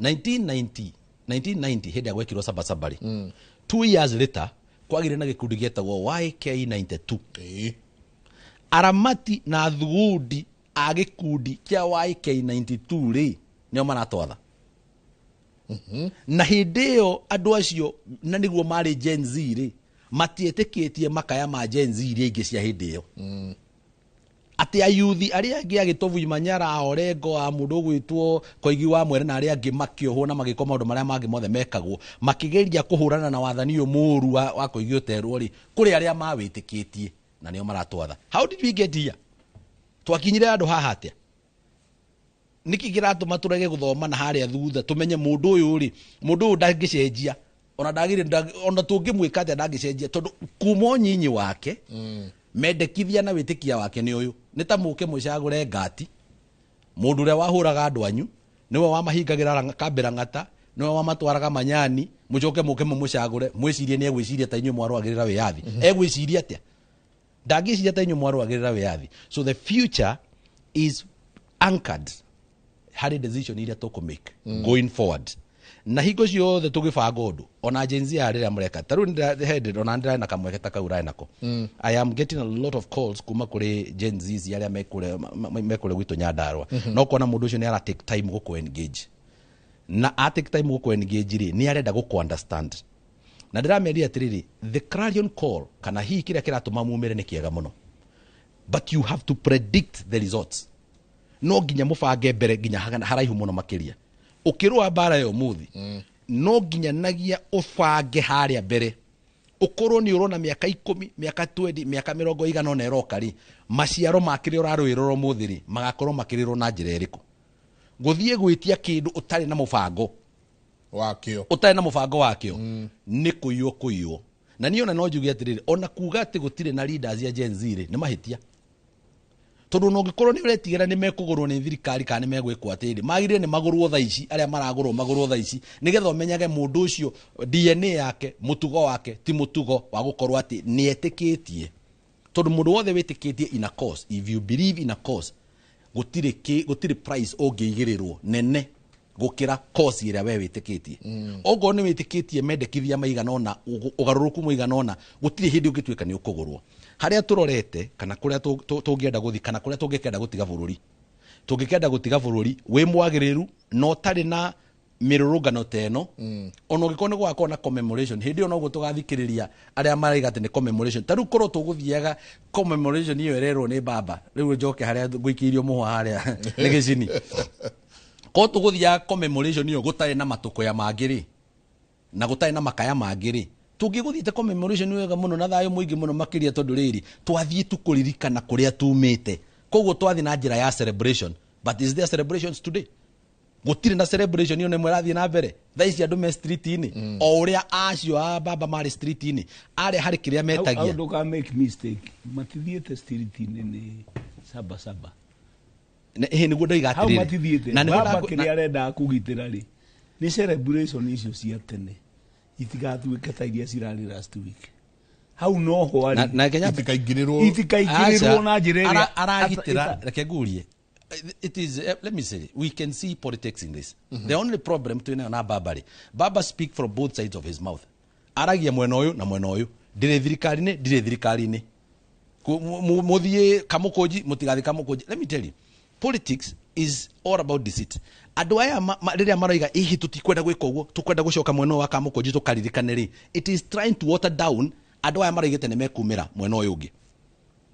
1990 1990 hĩndĩ ya gwekirwo sabasaba rĩ, 2 years later kwagĩire na gĩkundi gĩetagwo YK92. Aramati na thugundi a gĩkundi kĩa YK92 rĩ, nĩo maratwatha. Na hĩndĩ ĩyo andũ acio, na nĩguo marĩ Gen Z rĩ, matiĩtĩkĩtie makaya ma Gen Z iria ingĩ cia hĩndĩ ĩyo, atĩ ayuthi arĩa angĩ a Gĩtovu, Manyara, a Orengo, a mũndũ ũgwĩtwo Koigi wa Mwere na arĩa angĩ makĩohwo na magĩkwo maũndũ marĩa mangĩ mothe mekagwo makĩgeria kũhũrana na wathani ũyũ mũũru wa Koigi ũterwo rĩ, kũrĩ arĩa mawĩtĩkĩtie na nĩo maratwatha. How did we get here? Twakinyire andũ haha atĩa? Nĩkĩ kĩratũma tũrege gũthoma na harĩa thutha tũmenye mũndũ ũyũ rĩ, mũndũ ũyũ ndangĩcenjia, ona ndagĩrĩ ona tũngĩmwĩka atĩa ndangĩcenjia, tondũ kuma ũnyinyi wake mendekithia na wĩtĩkia wake nĩ ũyũ. Nĩ ta mũke mũcagũre ngati mũndũ ũrĩa wahũraga andũ anyu, nĩwe wamahingagĩra kambĩra ng'ata, nĩwe wamatwaraga manyani, mũcoke mũke mũmũcagũre mwĩcirie nĩ egwĩciria ta inyuĩ mwarũagĩrĩra wĩyathi. Egwĩciria atĩa? Ndangĩciria ta inyuĩ mwarũagĩrĩra wĩyathi. So the future is anchored harĩ decision iria tũkũmake going forward. Na hingo ciothe tũgĩbanga ũndũ, ona Gen Z aya rĩrĩa mũreka ta rĩu nĩndĩra- ona ndĩrarĩ na kamweke ta kau ũrarĩ nako. I am getting a lot of calls kuma kũrĩ Gen Zs arĩa mekũrĩa mekũrĩa gwitũ Nyandarũa. No kuona mũndũ ũcio nĩ ara take time gũkũ engage, na a take time gũkũ engage rĩ, nĩ arenda gũkũ understand. Na ndĩramerire atĩrĩrĩ, the clarion call kana hihi kĩrĩa kĩratũma mumĩre nĩ kĩega mũno, but you have to predict the results. No nginya mũbange mbere nginya haraihu mũno makĩria. Ũkĩrũa mbara ya ũmũthĩ, no nginya nagia ũbange harĩa mbere, ũkorwo nĩ ũrona mĩaka 10, mĩaka 20, mĩaka mĩrongo igana ũna ĩroka rĩ, maciaro ma kĩrĩa ũrarũĩrĩra ũmũthĩ rĩ, magakorwo makĩrĩrwo na njĩra ĩrĩkũ. Gũthiĩ gwĩtia kĩndũ ũtarĩ na mũbango wakĩo, ũtarĩ na mũbango wakĩo, nĩ kũiywo kũiywo. Na niĩ ona no njuge atĩrĩrĩ, ona kuga atĩ gũtirĩ na leaders ya Gen Z rĩ, nĩ mahĩtia, tondũ ona ũngĩkorwo nĩ ũretigĩra nĩ mekũgũrwo nĩ thirikari kana nĩ megwĩkwo atĩrĩ, magĩrĩire nĩ magũrwo thaa ici, arĩa maragũrwo magũrwo thaa ici, nĩgetha ũmenyage mũndũ ũcio DNA yake, mũtugo wake ti mũtugo wa gũkorwo atĩ nĩ etĩkĩtie, tondũ mũndũ wothe wĩtĩkĩtie in a cause, if you believe in a cause, gũtirĩ price ũngĩigĩrĩrwo nene gũkĩra cause ĩrĩa we wĩtĩkĩtie. Okorwo nĩ wĩtĩkĩtie mendekithia maigana ũna, ũgarũrũku mũigana ũna, gũtirĩ hĩndĩ ũngĩtuĩka nĩ ũkũgũrwo. Harĩa tũrorete kana kũrĩa tũngĩenda gũthiĩ kana kũrĩa tũngĩkenda gũtiga bũrũri, tũngĩkenda gũtiga bũrũri wĩ mwagĩrĩru na ũtarĩ na mĩrũrũngano ta ĩno. Ona ũngĩkorwo nĩ gũgakorwo na commemoration, hĩndĩ ĩyo noguo tũgathikĩrĩria arĩa maraiga atĩ nĩ commemoration. Ta rĩu korwo tũgũthiaga commemoration ĩyo ĩrerwo nĩ baba, rĩu njoke harĩa ngũikĩirio mũhwa harĩa nĩ gĩcini, korwo tũgũthiaga commemoration ĩyo gũtarĩ na matũkũya mangĩ rĩ, na gũtarĩ na makaya mangĩ rĩ, tũngĩgũthiĩte commemoration wega mũno na thayũ mũingĩ mũno makĩria, tondũ rĩrĩ twathiĩ tu kũririkana kũrĩa tumĩte. Koguo twathiĩ na njĩra ya celebration. But is there celebrations today? Gũtirĩ na celebration ĩyo nĩmwe ĩrathiĩ na mbere. Thaa ici andũ me street-inĩ, o ũrĩa acio a baba marĩ street-inĩ, arĩa harĩ kĩrĩa metagia. Hau ndũka make mistake, matithiĩte street-inĩ nĩ saba saba. Ĩhĩ, nĩguo ndoiga Hau atĩrĩrĩ. matithiĩte. Na nĩguo Baba kĩrĩa arendaga kũgitĩra rĩ, nĩ celebration icio cia tene itigatuĩke ta iria cirarĩ last week. Hau noho arĩ. Na Kenya Itikaingĩrĩrwo na njĩra ĩrĩa aragitĩra. Reke ngurie, it is let me say, we can see politics in this. The only problem twĩnayo na baba rĩ, baba speak from both sides of his mouth. Aragia mwena ũyũ na mwena ũyũ. Ndirĩ thirikari-inĩ, ndirĩ thirikari-inĩ. Mũthiĩ Kamũkũnji, mũtigathiĩ Kamũkũnji. Let me tell you, politics is all about deceit. Andũ aya rĩrĩa maroiga ihi tũtikwenda gwĩka ũguo, tũkwenda gũcoka mwena ũyũ wa Kamũkũnji tũkaririkane rĩ, it is trying to water down andũ aya maroigĩte nĩ mekumĩra mwena ũyũ ũngĩ,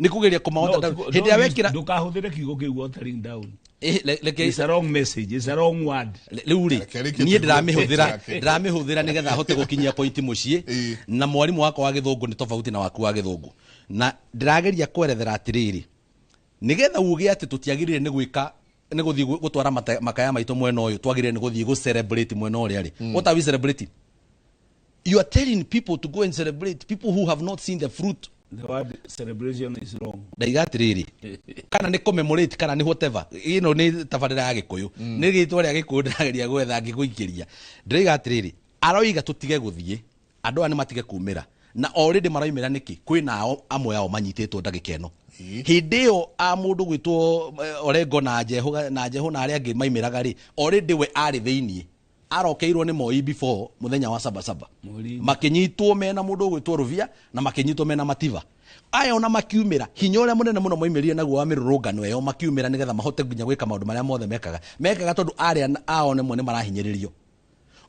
nĩ kũgeria kũma down. Hĩndĩ ĩrĩa wekĩra Ndũkahũthĩre kiugo kĩu watering down. Reke It's a wrong message, it's a wrong word. Rĩu rĩ, niĩ ndĩramĩhũthĩra, ndĩramĩhũthĩra nĩgetha hote gũkinyia point mũciĩ. Na mwarimũ wakwa wa gĩthũngũ nĩ tofauti na waku wa gĩthũngũ, na ndĩrageria kwerethera atĩrĩrĩ, nĩgetha uge atĩ tũtiagĩrĩire nĩ gwĩka nĩ gũthiĩ gũtwara makaya maitũ mwena ũyũ, twagĩrĩire nĩ gũthiĩ gũ celebrate mwena ũrĩa rĩ. What are we celebrating? You are telling people to go and celebrate, people who have not seen the fruit. The word celebration is wrong. Ndaiga atĩrĩrĩ, kana nĩ commemorate kana nĩ whatever, ĩno nĩ tabarĩra ya gĩkũyũ, nĩ rĩtwa rĩa gĩkũyũ ndĩrageria gwetha ngĩgũikĩria. Ndĩraiga atĩrĩrĩ, aroiga tũtige gũthiĩ, andũ aya nĩ matige kumĩra, na already maraumĩra nĩkĩ? Kwĩna ao amwe ao manyitĩtwo ndagĩka ĩno. Hĩndĩ ĩyo a mũndũ gwĩtwo Orengo na Jehu na Jehu na arĩa angĩ maimĩraga rĩ, already we arĩ thĩiniĩ, arokeirwo nĩ Moi before mũthenya wa saba saba, makĩnyitwo mena mũndũ ũgwĩtwo Rũvia na makĩnyitwo mena Mativa. Aya ona makiumĩra, hinya ũrĩa mũnene mũno maumĩrire naguo wa mĩrũrũngano ĩyo, makiumĩra nĩgetha mahote nginya gwĩka maũndũ marĩa mothe mekaga tondũ arĩa ao nĩmwe nĩ marahinyĩrĩrio.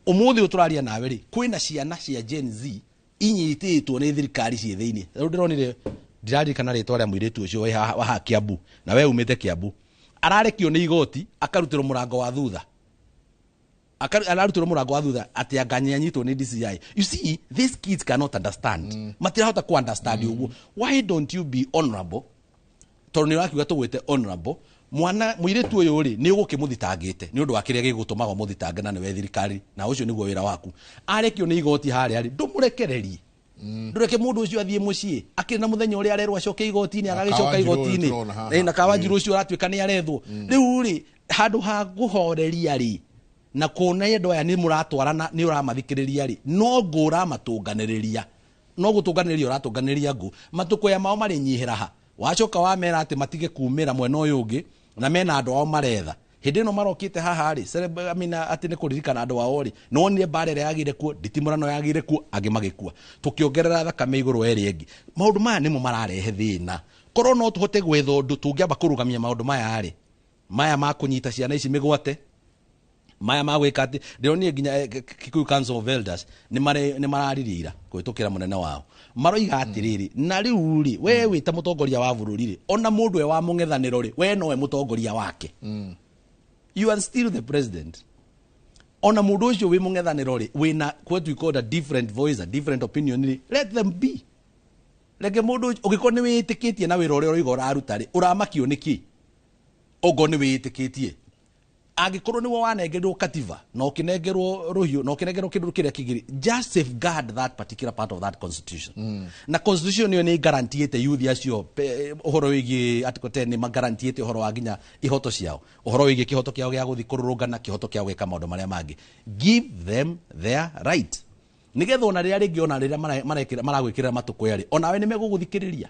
Ũmũthĩ ũyũ tũraria nawe rĩ, kwĩna ciana cia Gen Z inyitĩtwo nĩ thirikari ciĩ thĩiniĩ. Rĩu ndĩronire, ndiraririkana rĩtwa rĩa mũirĩtu ũcio wĩ haha wa haha Kiambu, na we umĩte Kiambu, ararekio nĩ igoti akarutĩrwo mũrango wa thutha. Ararutĩrwo mũrango wa thutha atĩ anga nĩanyitwo nĩ DCI. You see, these kids cannot understand. Matirahota ku understand ũguo. Why don't you be honorable? Tondũ nĩ ũrakiuga tũgwĩte honorable, mwana mũirĩtu ũyũ rĩ, nĩ ũgũkĩmũthitangĩte nĩ ũndũ wa kĩrĩa gĩgũtũmaga ũmũthitange, na nĩwe thirikari, na ũcio nĩguo wĩra waku. Arekio nĩ igoti harĩa rĩ, ndũmũrekererie, ndũreke mũndũ ũcio athiĩ mũciĩ akĩrĩ na mũthenya ũrĩa arerwo acoke igoti-inĩ, agagĩcoka Kawanjirũ ũyũ igoti-inĩ. tũrona haha. Na Kawanjirũ ũcio ũratuĩka nĩ arethwo rĩu rĩ, handũ ha kũhoreria rĩ, na kuona andũ aya nĩ mũratwarana, nĩ ũramathikĩrĩria rĩ, no ngũ ũramatũnganĩrĩria, no gũtũnganĩrĩria ũratũnganĩrĩria ngũ. Matũkũya mao marĩnyihĩra ha? Wacoka wamera atĩ matige kumĩra mwena ũyũ ũngĩ, na mena andũ ao maretha. Hĩndĩ ĩno marokĩte haha rĩ, I mean, atĩ nĩ kũririkana andũ ao rĩ, no wonire mbara ĩrĩa yagĩire kuo, nditimũrano yagĩire kuo, angĩ magĩkua, tũkĩongerera thakame igũrũ ĩrĩa ĩngĩ. Maũndũ maya nĩmo mararehe thĩna. Korwo no tũhote gwetha ũndũ tũngĩamba kũrũgamia maũndũ maya rĩ, maya ma kũnyita ciana ici mĩgwate, maya ma gwĩka atĩ ndĩronire nginya Kikuyu Council of Elders nĩ mararirie ira kũhĩtũkĩra mũnene wao, maroiga atĩrĩrĩ, na rĩu rĩ, we wĩ ta mũtongoria wa bũrũri rĩ, ona mũndũ e wa mũng'ethanĩro rĩ, we nowe mũtongoria wake. You are still the president. Ona mũndũ ũcio wĩ mũng'ethanĩro rĩ, wĩna what we call a different voice, a different opinion rĩ, let them be. Reke mũndũ ũcio, ũngĩkorwo nĩ wĩtĩkĩtie na wĩra ũrĩa ũroiga ũraruta rĩ, ũramakio nĩkĩ? Ũngorwo nĩ wĩtĩkĩtie, angĩkorwo nĩwe wanengerwo katiba na ũkĩnengerwo rũhiũ na ũkĩnengerwo kĩndũ kĩrĩa kĩngĩ, just safeguard that particular part of that constitution. Na constitution ĩyo nĩ garantiĩte youth acio ũhoro wĩgiĩ article 10, nĩ magarantiĩte ũhoro wa nginya ihoto ciao, ũhoro wĩgiĩ kĩhoto kĩao gĩa gũthiĩ kũrũrũngana, kĩhoto kĩao gwĩka maũndũ marĩa mangĩ. Give them their right, nĩgetha ona rĩrĩa rĩngĩ, ona rĩrĩa maragwĩkĩrĩra matũkũya rĩ, onawe nĩ megũgũthikĩrĩria.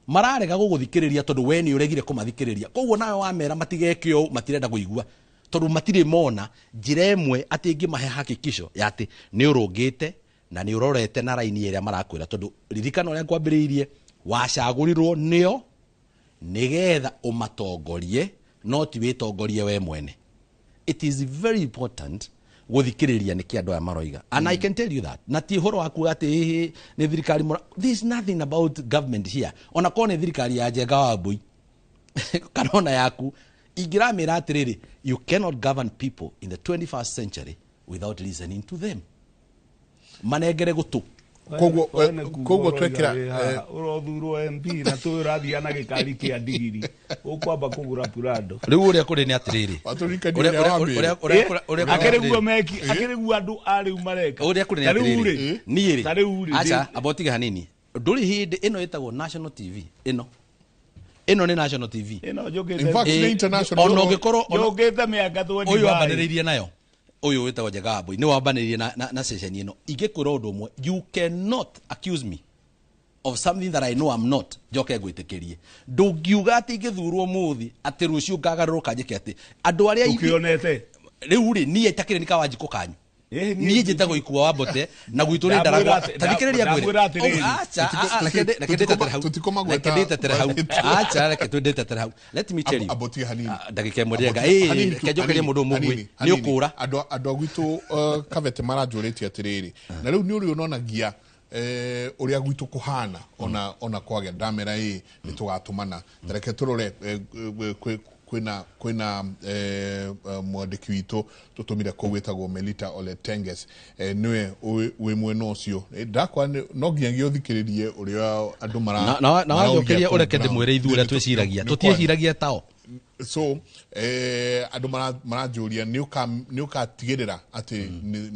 Mararega gũgũthikĩrĩria tondũ we nĩ ũregire kũmathikĩrĩria. Koguo nawe wamera matigeke ũũ, matirenda kũigua, tondũ matirĩ mona njĩra ĩmwe atĩ ĩngĩmahe hakikisho ya atĩ nĩ ũrũngĩte na nĩ ũrorete na raini ĩrĩa marakwĩra. Tondũ ririkana ũrĩa ngwambĩrĩirie, wacagũrirwo nĩo nĩgetha ũmatongorie, no ti wĩtongorie we mwene. It is very important gũthikĩrĩria nĩkĩ andũ aya maroiga. And I can tell you that na ti ũhoro wa kuga atĩ ĩhĩ nĩ thirikari there is nothing about government here. Ona korwo nĩ thirikari ya Njenga wa Mbui kana ona yaku, ingĩramĩra atĩrĩrĩ, you cannot govern people in the 21st century without listening to them. Manengere gũtũ. Koguo twekira urothurwo MP na tu urathia na gikari kia ndigiri ukwamba kugura Prado. Riu uria kuri ni atiriri uria akiriguo meki akiriguo andu ariu mareka uria kuri ni atiriri ni ri acha abotige hanini nduri hindi ino itagwo National TV ino ino ni National TV ino njukite in fact ni international ono ngikorwo njukite miaka 25 uyu ambaniririe nayo uyu witagwo Njenga Wambui ni wambaniririe na session ino ingikwira undu umwe, you cannot accuse me of something that I know I'm not. Njoke ngwitikirie ndungiuga ati ingithurwo muthi ati rucio ngagarũrũka njike ati andu aria ukionete riu ri nie itakire ni kawanjiko kanyu niä njätagwo Ikua wa Mbote na gwitå nä ndaragwa tathikĩrĩria ngwĩre acha reke ndĩtetere hau reke ndĩtetere hau acha reke ndĩtetere hau let me tell you abotie hanini ndagĩka ĩmwe ndĩrenga ĩĩ reke njokerie mũndũ mũgwĩ nĩ ũkũra andũ a gwitũ Kabete maranjũrĩtie atĩrĩrĩ na rĩu nĩ ũrĩ ũnonagia ũrĩa gwitũ kũhana ona kwagĩa ndamera ĩ nĩ tũgatũmana reke tũrore kwina mwandĩki witũ tũtũmire kũu wĩtagwo Melita Oletenges nĩwe wĩ mwena ũcio ndakwa no nginyagia ũthikĩrĩrie ũrĩa andũ mara na wanjokeria ũreke ndĩmwĩre ithuĩ ũrĩa twĩciragia tũtiĩciragia tao so andũ maranjũria nĩ ũkatigĩrĩra atĩ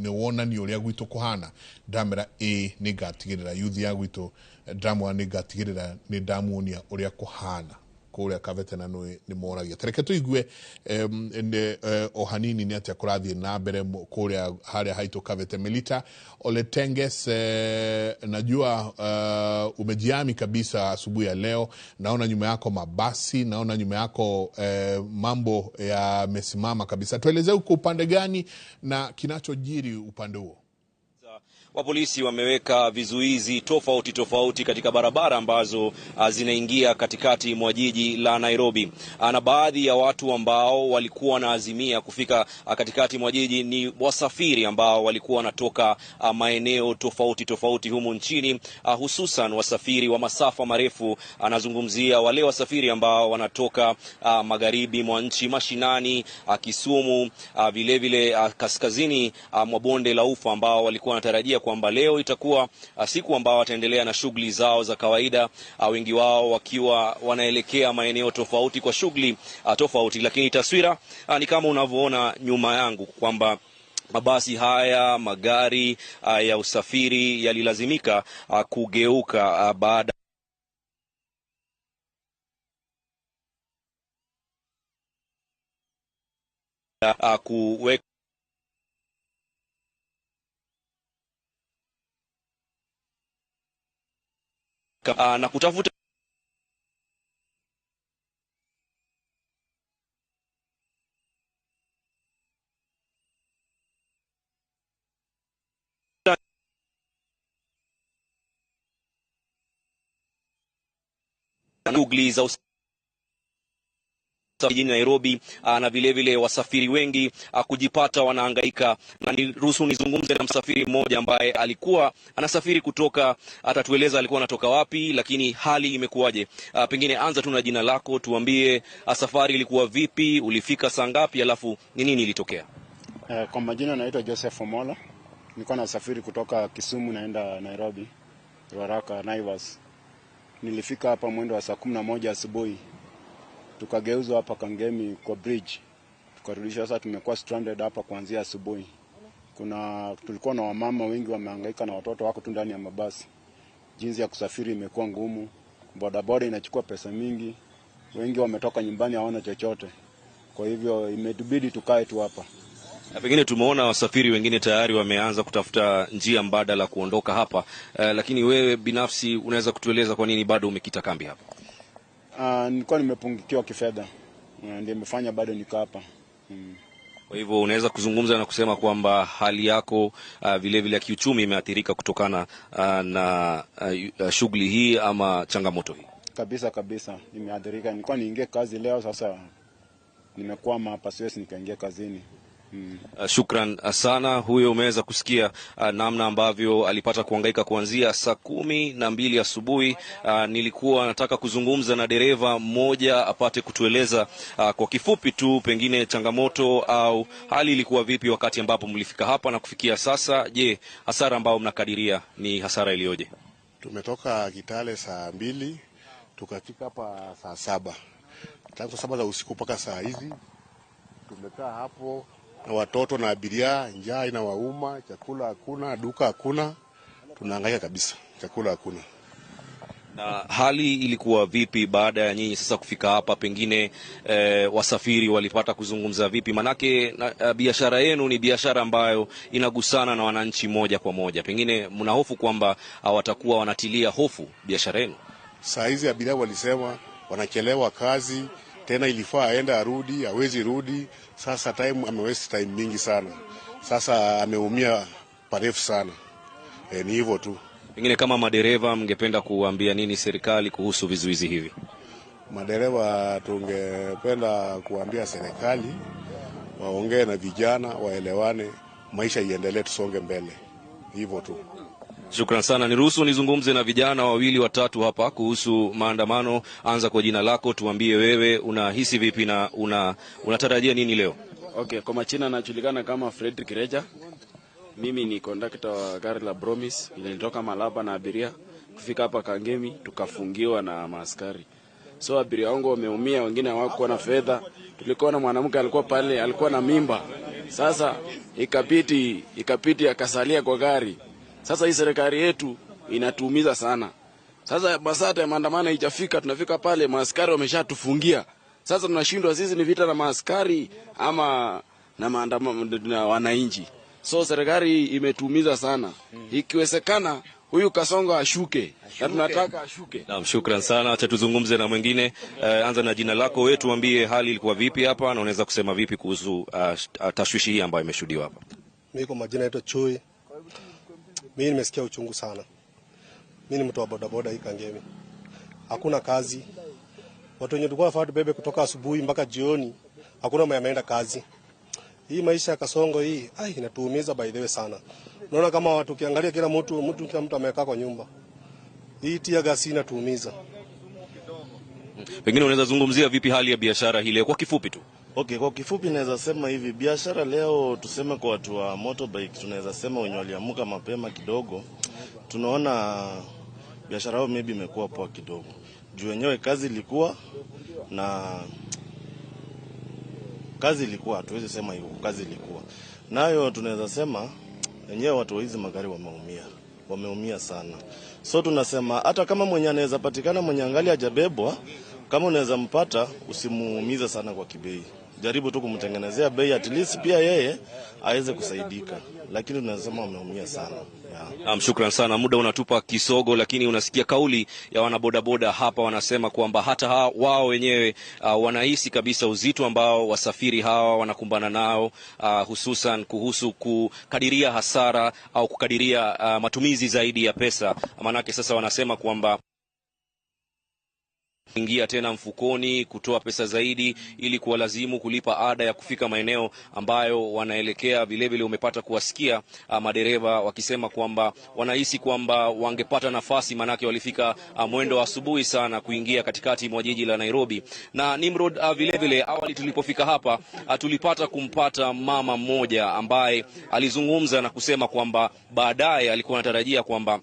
nĩ wonania ũrĩa gwitũ kũhana ndamera ĩ nĩ ngatigĩrĩra youth ya gwitũ ndamwĩra nĩ ngatigĩrĩra nĩ ndamuonia ũrĩa kũhana kuria Kabete na nĩ moragia tereke tuigue o hanini nĩ atĩa kũrathiĩ na mbere kuria harĩa haitũ Kabete. Melita Oletenges, najua umejiami kabisa asubuhi ya leo, naona nyuma yako mabasi, naona nyuma yako mambo yamesimama kabisa. Tueleze uko upande gani na kinachojiri upande huo? Wa polisi wameweka vizuizi tofauti tofauti katika barabara ambazo zinaingia katikati mwa jiji la Nairobi. Na baadhi ya watu ambao walikuwa wanaazimia kufika katikati mwa jiji ni wasafiri ambao walikuwa wanatoka maeneo tofauti tofauti humu nchini, hususan wasafiri wa masafa marefu. Anazungumzia wale wasafiri ambao wanatoka magharibi mwa nchi, mashinani, Kisumu, vile vile kaskazini mwa bonde la Ufa, ambao walikuwa wanatarajia kwamba leo itakuwa siku ambao wataendelea na shughuli zao za kawaida, wengi wao wakiwa wanaelekea maeneo tofauti kwa shughuli tofauti. Lakini taswira ni kama unavyoona nyuma yangu kwamba mabasi haya, magari ya usafiri yalilazimika kugeuka baada kuweka na kutafuta shughuli za jijini Nairobi, na vile vile wasafiri wengi kujipata wanahangaika. Na niruhusu nizungumze na msafiri mmoja ambaye alikuwa anasafiri kutoka, atatueleza alikuwa anatoka wapi, lakini hali imekuwaje. Pengine anza tu na jina lako, tuambie safari ilikuwa vipi, ulifika saa ngapi, alafu ni nini ilitokea? Kwa majina naitwa Joseph Omola. Nilikuwa nasafiri kutoka Kisumu naenda Nairobi, Ruaraka, Naivas. Nilifika hapa mwendo wa saa 11 asubuhi. Tukageuzwa hapa Kangemi kwa bridge. Tukarudishwa. Sasa tumekuwa stranded hapa kuanzia asubuhi. Tulikuwa na wamama wengi wamehangaika na watoto wako tu ndani ya mabasi. Jinsi ya kusafiri imekuwa ngumu. Bodaboda inachukua pesa mingi. Wengi wametoka nyumbani hawana chochote. Kwa hivyo imetubidi tukae tu hapa. Na pengine tumeona wasafiri wengine tayari wameanza kutafuta njia mbadala kuondoka hapa. Lakini wewe binafsi unaweza kutueleza kwa nini bado umekita kambi hapa? Nilikuwa nimepungukiwa kifedha. Ndio nimefanya bado niko hapa. Kwa hivyo unaweza kuzungumza na kusema kwamba hali yako vile vile ya kiuchumi imeathirika kutokana na shughuli hii ama changamoto hii? Kabisa kabisa imeathirika. Nilikuwa niingie kazi leo, sasa nimekwama hapa, siwezi nikaingia kazini. Shukran sana. Huyo umeweza kusikia namna ambavyo alipata kuhangaika kuanzia saa 12 asubuhi. Nilikuwa nataka kuzungumza na dereva mmoja apate kutueleza kwa kifupi tu pengine changamoto au hali ilikuwa vipi wakati ambapo mlifika hapa na kufikia sasa. Je, hasara ambayo mnakadiria ni hasara iliyoje? Tumetoka Kitale saa 2 tukafika hapa saa 7. Tangu saa 7 za usiku mpaka saa hizi tumekaa hapo na watoto na abiria, njaa inawauma, chakula hakuna, duka hakuna, tunahangaika kabisa, chakula hakuna. Na hali ilikuwa vipi baada ya nyinyi sasa kufika hapa? Pengine wasafiri walipata kuzungumza vipi? Manake biashara yenu ni biashara ambayo inagusana na wananchi moja kwa moja, pengine mna hofu kwamba watakuwa wanatilia hofu biashara yenu? Saa hizi abiria walisema wanachelewa kazi, tena ilifaa aenda arudi, hawezi rudi. Sasa time amewaste time mingi sana. Sasa ameumia parefu sana. Ni hivyo tu. Pengine kama madereva mngependa kuambia nini serikali kuhusu vizuizi hivi? Madereva tungependa kuambia serikali waongee na vijana, waelewane, maisha iendelee, tusonge mbele. Hivyo tu. Shukran sana. Niruhusu nizungumze na vijana wawili watatu hapa kuhusu maandamano. Anza kwa jina lako, tuambie wewe unahisi vipi na unatarajia nini leo? Okay, kwa majina najulikana kama Frederick Reja. Mimi ni conductor wa gari la Promise. Nilitoka Malaba na abiria kufika hapa Kangemi tukafungiwa na maaskari. So abiria wangu wameumia, wengine hawakuwa na fedha. Tulikuwa na mwanamke alikuwa pale, alikuwa na mimba. Sasa ikabidi akasalia kwa gari. Sasa hii serikali yetu inatuumiza sana. Sasa basata ya maandamano haijafika, tunafika pale maaskari wameshatufungia. Sasa tunashindwa sisi ni vita na maaskari ama na maandamano na wananchi. So serikali imetuumiza sana. Ikiwezekana huyu Kasongo ashuke. Na tunataka ashuke. Naam, shukran sana. Acha tuzungumze na mwingine. Anza na jina lako wewe, tuambie hali ilikuwa vipi hapa na unaweza kusema vipi kuhusu tashwishi hii ambayo imeshuhudiwa hapa. Mimi kwa majina naitwa Chui. Mimi nimesikia uchungu sana. Mimi ni mtu wa bodaboda hii Kangemi. Hakuna kazi. Watu wenye tulikuwa tunafaa tubebe kutoka asubuhi mpaka jioni, hakuna mwenye ameenda kazi. Hii maisha ya Kasongo hii, inatuumiza by the way sana. Unaona kama watu kiangalia kila mtu amekaa kwa nyumba. Hii tear gas inatuumiza. Pengine unaweza zungumzia vipi hali ya biashara hii leo kwa kifupi tu? Okay, kwa kifupi naweza sema hivi, biashara leo tuseme kwa watu wa motorbike tunaweza sema wenye waliamka mapema kidogo, tunaona biashara yao maybe imekuwa poa kidogo. Juu wenyewe kazi ilikuwa na kazi ilikuwa, hatuwezi sema hivyo, kazi ilikuwa. Nayo tunaweza sema wenyewe watu wa hizi magari wameumia sana. So tunasema hata kama mwenye anaweza patikana, mwenye angali hajabebwa, kama unaweza mpata usimuumize sana kwa kibei. Jaribu tu kumtengenezea bei at least pia yeye aweze kusaidika. Lakini tunasema wameumia sana. Yeah. Shukran sana. Muda unatupa kisogo, lakini unasikia kauli ya wanabodaboda hapa, wanasema kwamba hata wao wenyewe wanahisi kabisa uzito ambao wasafiri hawa wanakumbana nao, hususan kuhusu kukadiria hasara au kukadiria matumizi zaidi ya pesa. Manake sasa wanasema kwamba ingia tena mfukoni kutoa pesa zaidi ili kuwalazimu kulipa ada ya kufika maeneo ambayo wanaelekea. Vile vile umepata kuwasikia madereva wakisema kwamba wanahisi kwamba wangepata nafasi, manake walifika mwendo wa asubuhi sana kuingia katikati mwa jiji la Nairobi. Na Nimrod, vile vile awali tulipofika hapa tulipata kumpata mama mmoja ambaye alizungumza na kusema kwamba baadaye alikuwa anatarajia kwamba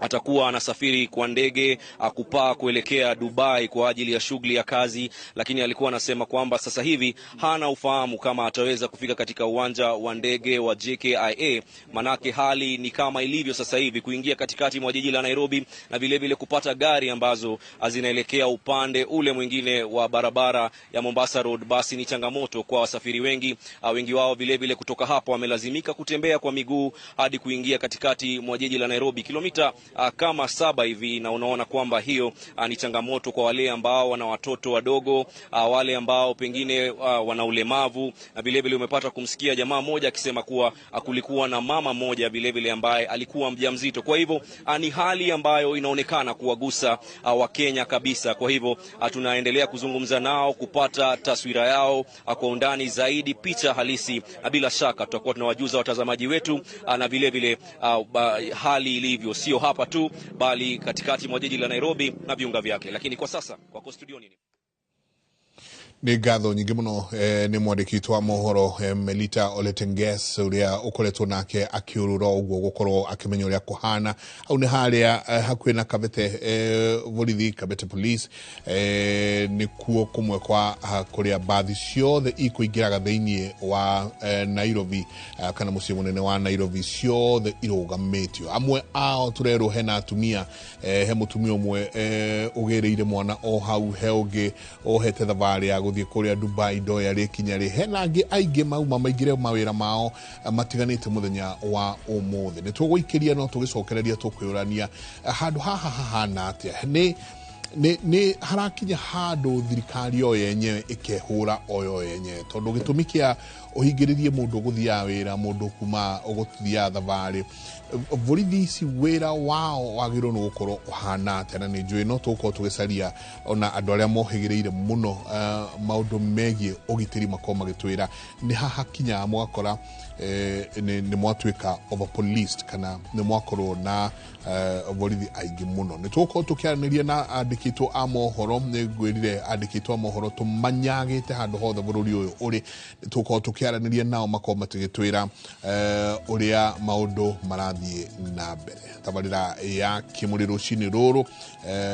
atakuwa anasafiri kwa ndege kupaa kuelekea Dubai kwa ajili ya shughuli ya kazi, lakini alikuwa anasema kwamba sasa hivi hana ufahamu kama ataweza kufika katika uwanja wa ndege wa JKIA, manake hali ni kama ilivyo sasa hivi kuingia katikati mwa jiji la Nairobi na vile vile kupata gari ambazo zinaelekea upande ule mwingine wa barabara ya Mombasa Road basi ni changamoto kwa wasafiri wengi. Wengi wao vile vile kutoka hapo wamelazimika kutembea kwa miguu hadi kuingia katikati mwa jiji la Nairobi, kilomita kama 7 hivi, na unaona kwamba hiyo ni changamoto kwa wale ambao wana watoto wadogo, wale ambao pengine wana ulemavu. Na vile vile umepata kumsikia jamaa mmoja akisema kuwa kulikuwa na mama mmoja vile vile ambaye alikuwa mjamzito. Kwa hivyo ni hali ambayo inaonekana kuwagusa Wakenya kabisa. Kwa hivyo tunaendelea kuzungumza nao kupata taswira yao kwa undani zaidi, picha halisi. Bila shaka tutakuwa tunawajuza watazamaji wetu na vile vile hali ilivyo, sio hapa tu bali katikati mwa jiji la Nairobi na viunga vyake. Lakini kwa sasa kwako studioni. Nĩ ngatho nyingĩ mũno nĩ mwandĩki wa mohoro Melita Oletenges ũrĩa ũkoretwo nake akĩũrũra ũguo gũkorwo akĩmenya ũrĩa kũhana. Hau nĩ harĩa hakuhĩ na Kabete borithi, Kabete Police, nĩkuo kũmwe kwa kũrĩa mbathi ciothe ikũingĩraga thĩinĩ wa Nairobi, kana mũciĩ mũnene wa Nairobi, ciothe irũgamĩtio. Amwe ao tũrerwo hena atumia, he mũtumia ũmwe ũgĩrĩire mwana o hau, he ũngĩ ohete thabarĩ ya gũthiĩ kũrĩa Dubai ndoya rĩkinya rĩ, hena angĩ aingĩ mauma maingĩre mawĩra mao matiganĩte mũthenya wa ũmũthĩ. Nĩ tũgũikĩria no tũgĩcokereria tũkwĩũrania handũ haha hahana atĩa, nĩ harakinya handũ thirikari o yenyewe ĩkehũra o yo yenyewe, tondũ gĩtũmi kĩa ũhingĩrĩrie mũndũ gũthiaga wĩra, mũndũ kuma ũgũthiaga thabarĩ, borithi ici wĩra wao wagĩrĩirwo nĩ gũkorwo ũhana atĩa? Na nĩ njũĩ no tũgũkorwo tũgĩcaria ona andũ arĩa mohĩgĩrĩire mũno maũndũ megiĩ ũgitĩri makorwo magĩtwĩra nĩ haha kinyaga mũgakora nĩ mwatuĩka over policed, kana nĩ mwakorwo na borithi aingĩ mũno. Nĩ tũgũkorwo tũkĩaranĩria na andĩkĩtwo a mohoro, nĩ ngwĩrire andĩkĩtwo a mohoro tũmanyagĩte handũ hothe bũrũri ũyũ ũrĩ, nĩ tũgũkorwo tũkĩaranĩria nao makorwo matũgĩtwĩra ũrĩa maũndũ marathiĩ na mbere. Tabarĩra ya Kĩmũrĩ rũcinĩ rũrũ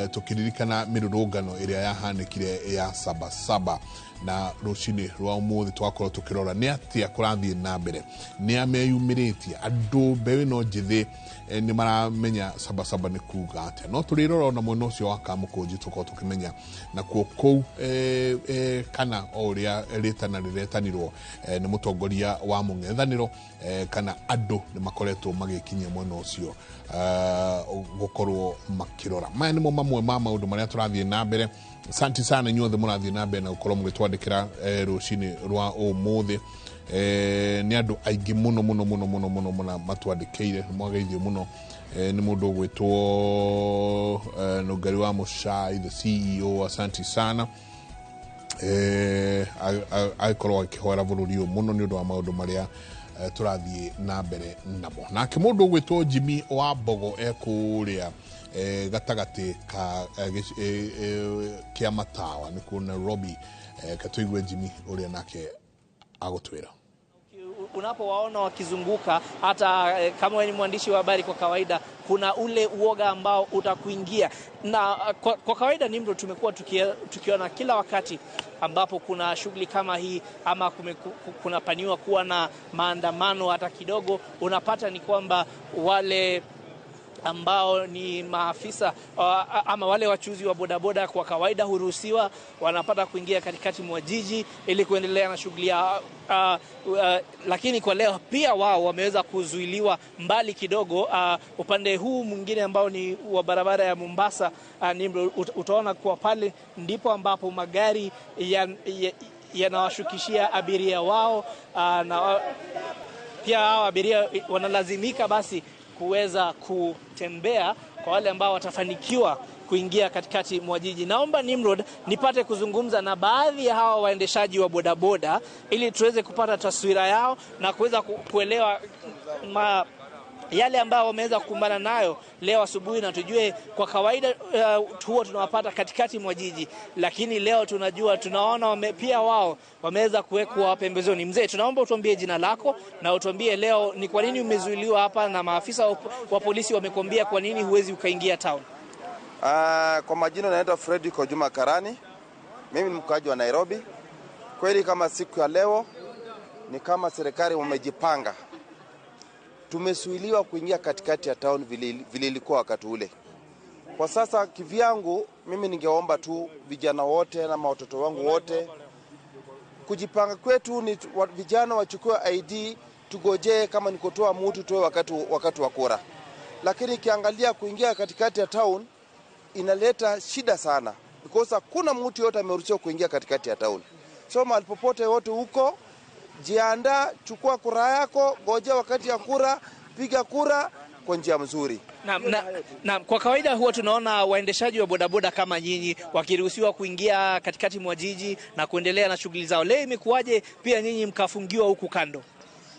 tũkĩririkana mĩrũrũngano ĩrĩa yahanĩkire ya Sabasaba, na rũcinĩ rwa ũmũthĩ twakorwo tũkĩrora nĩ atĩa kũrathiĩ na mbere, nĩ a meyumĩrĩtie, andũ mbeũ ĩno njĩthĩ nĩ maramenya Sabasaba nĩ kuga atĩa. No tũrĩrora ona mwena ũcio wa Kamũkũnji tũkorwo tũkĩmenya nakuo kũu kana o ũrĩa rĩtana rĩretanirwo nĩ mũtongoria wa mũng'ethanĩro, kana andũ nĩ makoretwo magĩkinyia mwena ũcio gũkorwo makĩrora. Maya nĩmo mamwe ma maũndũ marĩa tũrathiĩ na mbere. Asante sana inyuothe mũrathiĩ na mbere na gũkorwo mũgĩtwandĩkĩra rũcinĩ rwa ũmũthĩ. Nĩ andũ aingĩ mũno mũno mũno mũno mũno mũno matwandĩkĩire, mwageithio mũno. Nĩ mũndũ ũgwĩtwo Nũngari wa Mũcai, the CEO, asante sana. Agĩkorwo akĩhoera bũrũri ũyũ mũno nĩ ũndũ wa maũndũ marĩa tũrathiĩ na mbere namo. Nake mũndũ ũgwĩtwo Jimmy wa Mbogo ekũrĩa gatagatĩ ka kĩa Matawa nĩkuo Nairobi. Katũigue Jimmy ũrĩa nake agũtwĩra. Unapowaona wakizunguka, hata kama wewe ni mwandishi wa habari kwa kawaida, kuna ule uoga ambao utakuingia. Na kwa kawaida Nimro, tumekuwa tukiona kila wakati ambapo kuna shughuli kama hii ama kunapaniwa kuwa na maandamano hata kidogo, unapata ni kwamba wale ambao ni maafisa ama wale wachuzi wa bodaboda kwa kawaida huruhusiwa, wanapata kuingia katikati mwa jiji ili kuendelea na shughuli ya lakini kwa leo pia wao wameweza kuzuiliwa mbali kidogo. Upande huu mwingine ambao ni wa barabara ya Mombasa, utaona kwa pale ndipo ambapo magari yanawashukishia abiria wao, na pia hao abiria wanalazimika basi kuweza kutembea kwa wale ambao watafanikiwa kuingia katikati mwa jiji. Naomba Nimrod nipate kuzungumza na baadhi ya hawa waendeshaji wa bodaboda ili tuweze kupata taswira yao na kuweza kuelewa yale ambao wameweza kukumbana nayo leo asubuhi, na tujue kwa kawaida huwa tunawapata katikati mwa jiji, lakini leo tunajua tunaona pia wao wameweza kuwekwa pembezoni. Mzee, tunaomba utuambie jina lako na utuambie leo ni kwa nini umezuiliwa hapa na maafisa wa polisi wamekwambia kwa nini huwezi ukaingia town. Kwa majina naitwa Fredrick Ojuma Karani. Mimi ni mkaaji wa Nairobi. Kweli kama siku ya leo ni kama serikali wamejipanga. Tumesuiliwa kuingia katikati ya town vile ilikuwa wakati ule. Kwa sasa kivyangu mimi ningeomba tu vijana wote na watoto wangu wote, kujipanga kwetu ni vijana wachukue ID, tugojee kama ni kutoa mtu tuwe wakati wa kura. Lakini ikiangalia kuingia katikati ya town inaleta shida sana, because hakuna mtu yote ameruhusiwa kuingia katikati ya town. So mahali popote wote huko, jiandaa, chukua kura yako, ngojea wakati ya kura, piga kura kwa njia mzuri. Na kwa kawaida huwa tunaona waendeshaji wa bodaboda kama nyinyi wakiruhusiwa kuingia katikati mwa jiji na kuendelea na shughuli zao. Leo imekuwaje pia nyinyi mkafungiwa huku kando?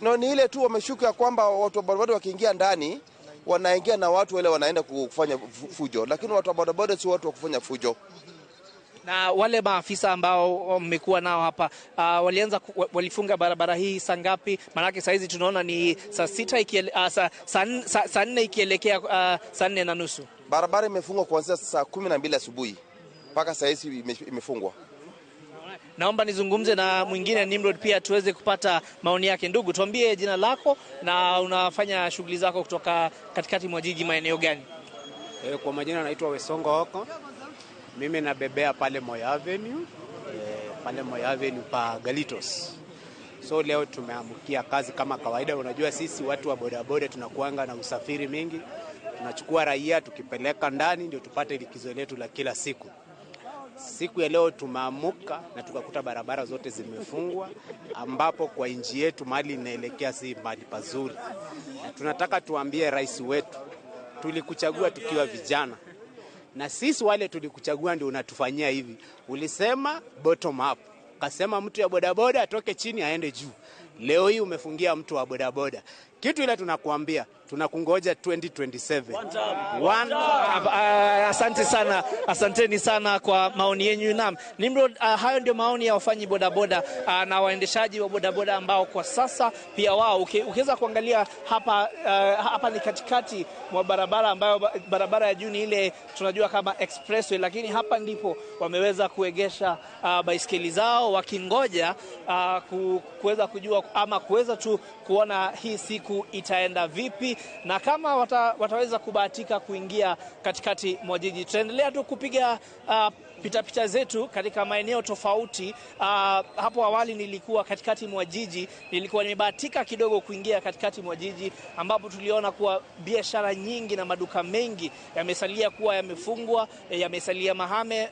No, ni ile tu wameshuka ya kwamba watu wa bodaboda wakiingia ndani wanaingia na watu wale wanaenda kufanya fujo, lakini watu wa bodaboda si watu wa kufanya fujo. Na wale maafisa ambao mmekuwa nao hapa walifunga barabara hii saa ngapi? Maanake saa hizi tunaona ni saa sita saa 4 ikielekea saa 4:30. Barabara imefungwa kuanzia saa 12 asubuhi mpaka saa hizi imefungwa. Naomba nizungumze na mwingine Nimrod pia tuweze kupata maoni yake. Ndugu, tuambie jina lako na unafanya shughuli zako kutoka katikati mwa jiji maeneo gani? Kwa majina naitwa Wesongo Oko. Mimi nabebea pale Moi Avenue, pale Moi Avenue pa Galitos. So leo tumeamkia kazi kama kawaida. Unajua sisi watu wa bodaboda tunakuanga na usafiri mingi. Tunachukua raia tukipeleka ndani ndio tupate likizo letu la kila siku. Siku ya leo tumeamuka na tukakuta barabara zote zimefungwa, ambapo kwa nchi yetu mali inaelekea si mahali pazuri. Na tunataka tuambie rais wetu, tulikuchagua tukiwa vijana. Na sisi wale tulikuchagua ndio unatufanyia hivi. Ulisema bottom up. Kasema mtu ya bodaboda atoke chini aende juu. Leo hii umefungia mtu wa bodaboda. Kitu ile tunakuambia, tunakungoja 2027. One. Asante sana, asanteni sana kwa maoni yenu. Naam, Nimrod, hayo ndio maoni ya wafanyi bodaboda na waendeshaji wa bodaboda ambao kwa sasa pia wao ukiweza kuangalia hapa, hapa ni katikati mwa barabara ambayo barabara ya juu ni ile tunajua kama expressway, lakini hapa ndipo wameweza kuegesha baiskeli zao wakingoja kuweza kujua ama kuweza tu kuona hii siku itaenda vipi na kama wataweza kubahatika kuingia katikati mwa jiji. Tutaendelea tu kupiga pita zetu katika maeneo tofauti. Hapo awali nilikuwa katikati mwa jiji, nilikuwa nimebahatika kidogo kuingia katikati mwa jiji ambapo tuliona kuwa biashara nyingi na maduka mengi yamesalia kuwa yamefungwa, yamesalia mahame.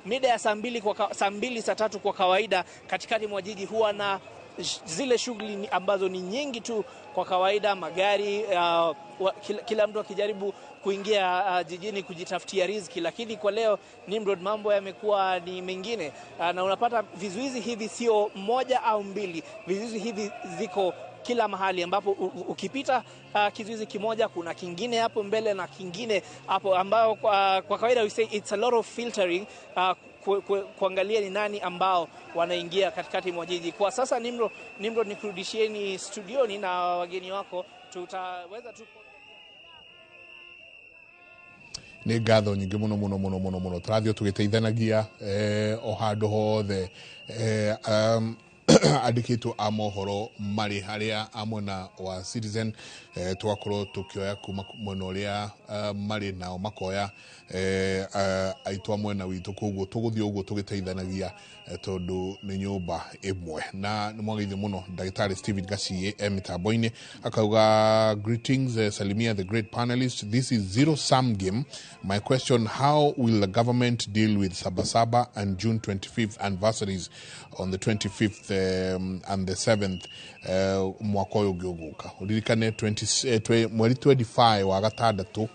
Mida ya saa 2 saa 3 kwa kawaida katikati mwa jiji huwa na zile shughuli ambazo ni nyingi tu kwa kawaida, magari, kila mtu akijaribu kuingia jijini kujitafutia riziki. Lakini kwa leo Nimrod, mambo yamekuwa ni mengine, na unapata vizuizi hivi sio moja au mbili, vizuizi hivi ziko kila mahali ambapo ukipita kizuizi kimoja kuna kingine hapo mbele na kingine hapo, ambao kwa kawaida we say it's a lot of filtering, kuangalia ni nani ambao wanaingia katikati mwa jiji. Kwa sasa Nimrod, nikurudishieni studioni na wageni wako, tutaweza tu nä ngatho nyingä må no må no må no må no må no tå rathiä tå gä teithanagia o handå hothe andĩkĩtwo a mohoro marĩ harĩa a mwena wa Citizen, tũgakorwo tũkĩoya kuma mwena ũrĩa marĩ nao makoya aitũ a mwena witũ, koguo tũgũthiĩ ũguo tũgĩteithanagia tondũ nĩ nyũmba ĩmwe. Na nĩ mwageithio mũno Ndagĩtarĩ Stephen Gaciĩ e mĩtambo-inĩ akauga greetings, salimia the great panelist, this is zero sum game. My question, how will the government deal with Sabasaba and June 25th anniversaries on the 25th and the 7th mwaka ũyũ ũngĩ ũgũka? Ũririkane mweri 25 wa gatandatũ,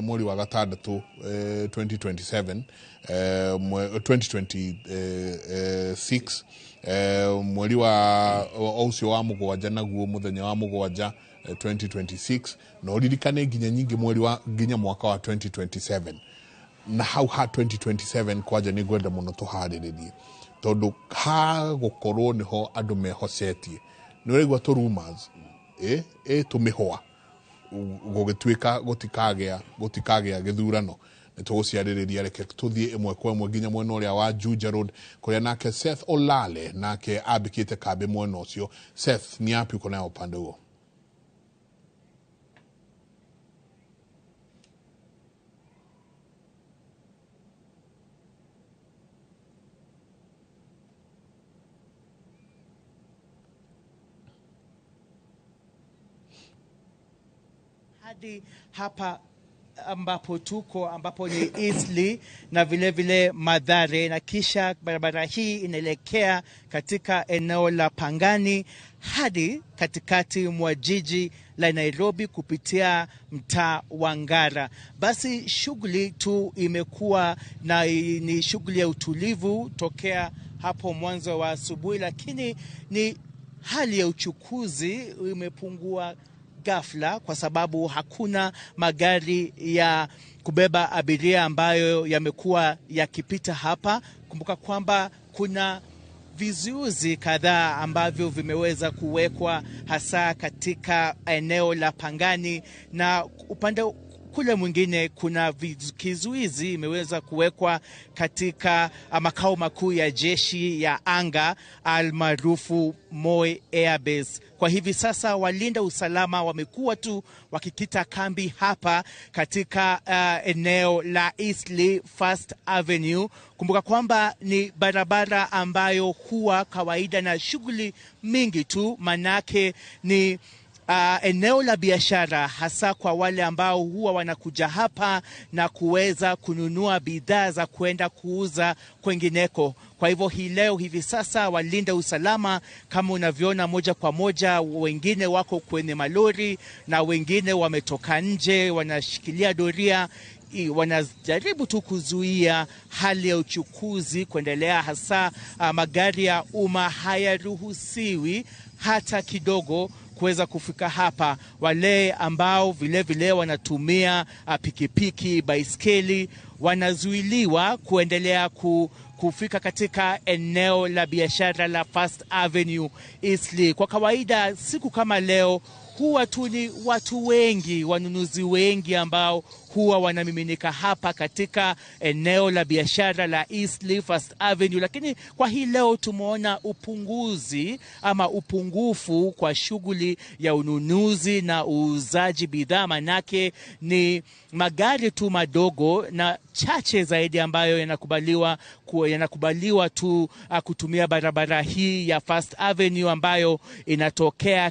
mweri wa gatandatũ 2027, 2026, mweri wa ũcio wa mũgwanja naguo mũthenya wa mũgwanja 2026, na ũririkane nginya nyingĩ mweri wa nginya mwaka wa 2027. Na hau ha 2027 kwanja nĩ ngwenda mũno tũharĩrĩrie tondũ hagũkorwo nĩho andũ mehocetie. Nĩ ũraigua tũ rumors tũmĩhũa gũgĩtuĩka gũtikagĩa gĩthurano. Nĩ tũgũciarĩrĩria, reke tũthiĩ ĩmwe kwa ĩmwe nginya mwena ũrĩa wa Juja Road kũrĩa nake Seth Olale nake ambĩkĩte kambĩ mwena ũcio. Seth, ni yapi uko nayo upande huo? Hadi hapa ambapo tuko, ambapo ni Eastleigh na vile vile Mathare, na kisha barabara hii inaelekea katika eneo la Pangani hadi katikati mwa jiji la Nairobi kupitia mtaa wa Ngara. Basi shughuli tu imekuwa na ni shughuli ya utulivu tokea hapo mwanzo wa asubuhi, lakini ni hali ya uchukuzi imepungua ghafla kwa sababu hakuna magari ya kubeba abiria ambayo yamekuwa yakipita hapa. Kumbuka kwamba kuna vizuizi kadhaa ambavyo vimeweza kuwekwa hasa katika eneo la Pangani, na upande kule mwingine kuna kizuizi imeweza kuwekwa katika makao makuu ya jeshi ya anga almaarufu Moi Air Base. Kwa hivi sasa walinda usalama wamekuwa tu wakikita kambi hapa katika eneo la Eastleigh First Avenue. Kumbuka kwamba ni barabara ambayo huwa kawaida na shughuli mingi tu, manake ni eneo la biashara hasa kwa wale ambao huwa wanakuja hapa na kuweza kununua bidhaa za kuenda kuuza kwengineko. Kwa hivyo hii leo hivi sasa walinda usalama kama unavyoona moja kwa moja, wengine wako kwenye malori na wengine wametoka nje wanashikilia doria, wanajaribu tu kuzuia hali ya uchukuzi kuendelea, hasa magari ya umma hayaruhusiwi hata kidogo kuweza kufika hapa. Wale ambao vile vile wanatumia pikipiki, baiskeli wanazuiliwa kuendelea kufika katika eneo la biashara la First Avenue Eastleigh. Kwa kawaida siku kama leo huwa tu ni watu wengi, wanunuzi wengi ambao huwa wanamiminika hapa katika eneo la biashara la Eastleigh First Avenue, lakini kwa hii leo tumeona upunguzi ama upungufu kwa shughuli ya ununuzi na uuzaji bidhaa, manake ni magari tu madogo na chache zaidi ambayo yanakubaliwa tu kutumia barabara hii ya First Avenue ambayo inatokea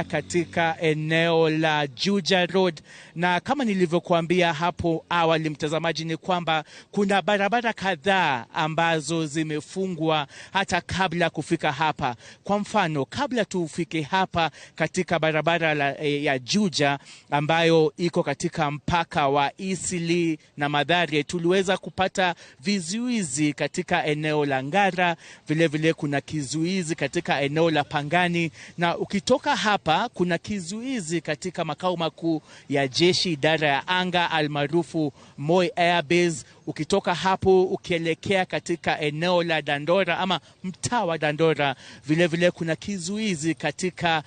katika eneo la Juja Road. Na kama nilivyokuambia hapo awali, mtazamaji, ni kwamba kuna barabara kadhaa ambazo zimefungwa hata kabla kufika hapa. Kwa mfano, kabla tufike hapa katika barabara ya Juja ambayo iko katika mpaka wa Eastleigh na Mathare, tuliweza kupata vizuizi katika eneo la Ngara, vile vile kuna kizuizi katika eneo la Pangani, na ukitoka hapa kuna kizuizi katika makao makuu ya jeshi idara ya anga almaarufu Moi Air Base. Ukitoka hapo ukielekea katika eneo la Dandora ama mtaa wa Dandora, vile vile kuna kizuizi katika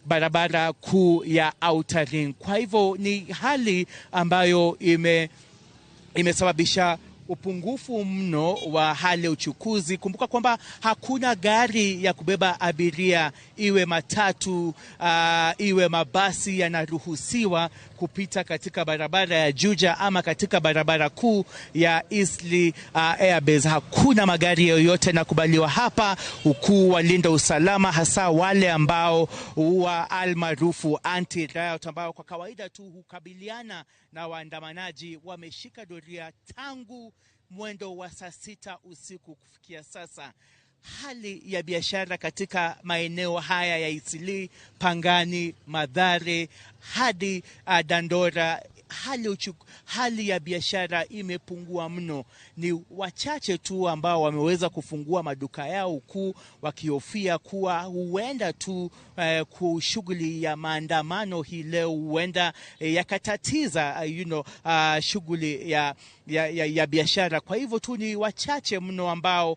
barabara kuu ya Outer Ring. Kwa hivyo ni hali ambayo imesababisha upungufu mno wa hali ya uchukuzi. Kumbuka kwamba hakuna gari ya kubeba abiria, iwe matatu, iwe mabasi yanaruhusiwa kupita katika barabara ya Juja ama katika barabara kuu ya Eastleigh Air Base. Hakuna magari yoyote yanakubaliwa hapa, huku walinda usalama hasa wale ambao huwa almaarufu anti-riot, ambao kwa kawaida tu hukabiliana na waandamanaji, wameshika doria tangu mwendo wa saa 6 usiku kufikia sasa. Hali ya biashara katika maeneo haya ya Eastleigh, Pangani, Mathare hadi Dandora, hali ya biashara imepungua mno. Ni wachache tu ambao wameweza kufungua maduka yao, huku wakihofia kuwa huenda tu shughuli ya maandamano hii leo huenda yakatatiza shughuli ya biashara. Kwa hivyo tu ni wachache mno ambao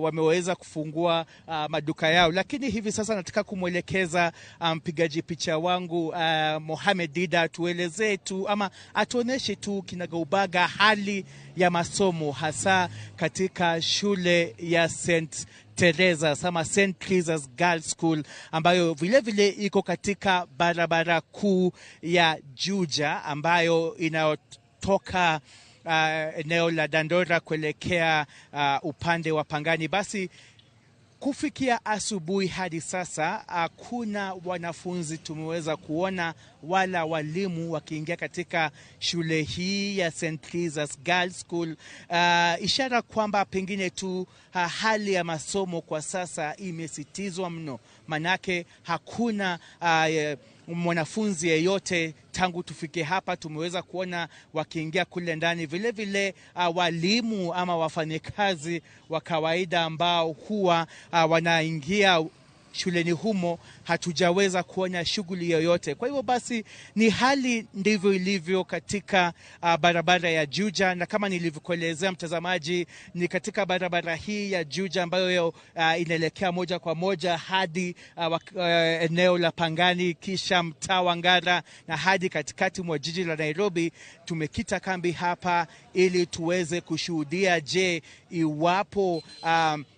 wameweza kufungua maduka yao. Lakini hivi sasa nataka kumwelekeza mpigaji picha wangu Mohamed Dida tuelezee tu ama atuoneshe tu kinagaubaga hali ya masomo hasa katika shule ya St. Teresa ama St. Teresa's Girls School ambayo vile vile iko katika barabara kuu ya Juja ambayo inatoka eneo la Dandora kuelekea upande wa Pangani. Basi Kufikia asubuhi hadi sasa hakuna wanafunzi tumeweza kuona wala walimu wakiingia katika shule hii ya St. Teresa's Girls School, ishara kwamba pengine tu hali ya masomo kwa sasa imesitizwa mno, manake hakuna mwanafunzi yeyote tangu tufike hapa tumeweza kuona wakiingia kule ndani. Vile vile walimu ama wafanyikazi wa kawaida ambao huwa wanaingia shuleni humo hatujaweza kuona shughuli yoyote. Kwa hivyo basi ni hali ndivyo ilivyo katika barabara ya Juja, na kama nilivyokuelezea mtazamaji, ni katika barabara hii ya Juja ambayo inaelekea moja kwa moja hadi eneo la Pangani, kisha mtaa wa Ngara na hadi katikati mwa jiji la Nairobi. Tumekita kambi hapa ili tuweze kushuhudia, je, iwapo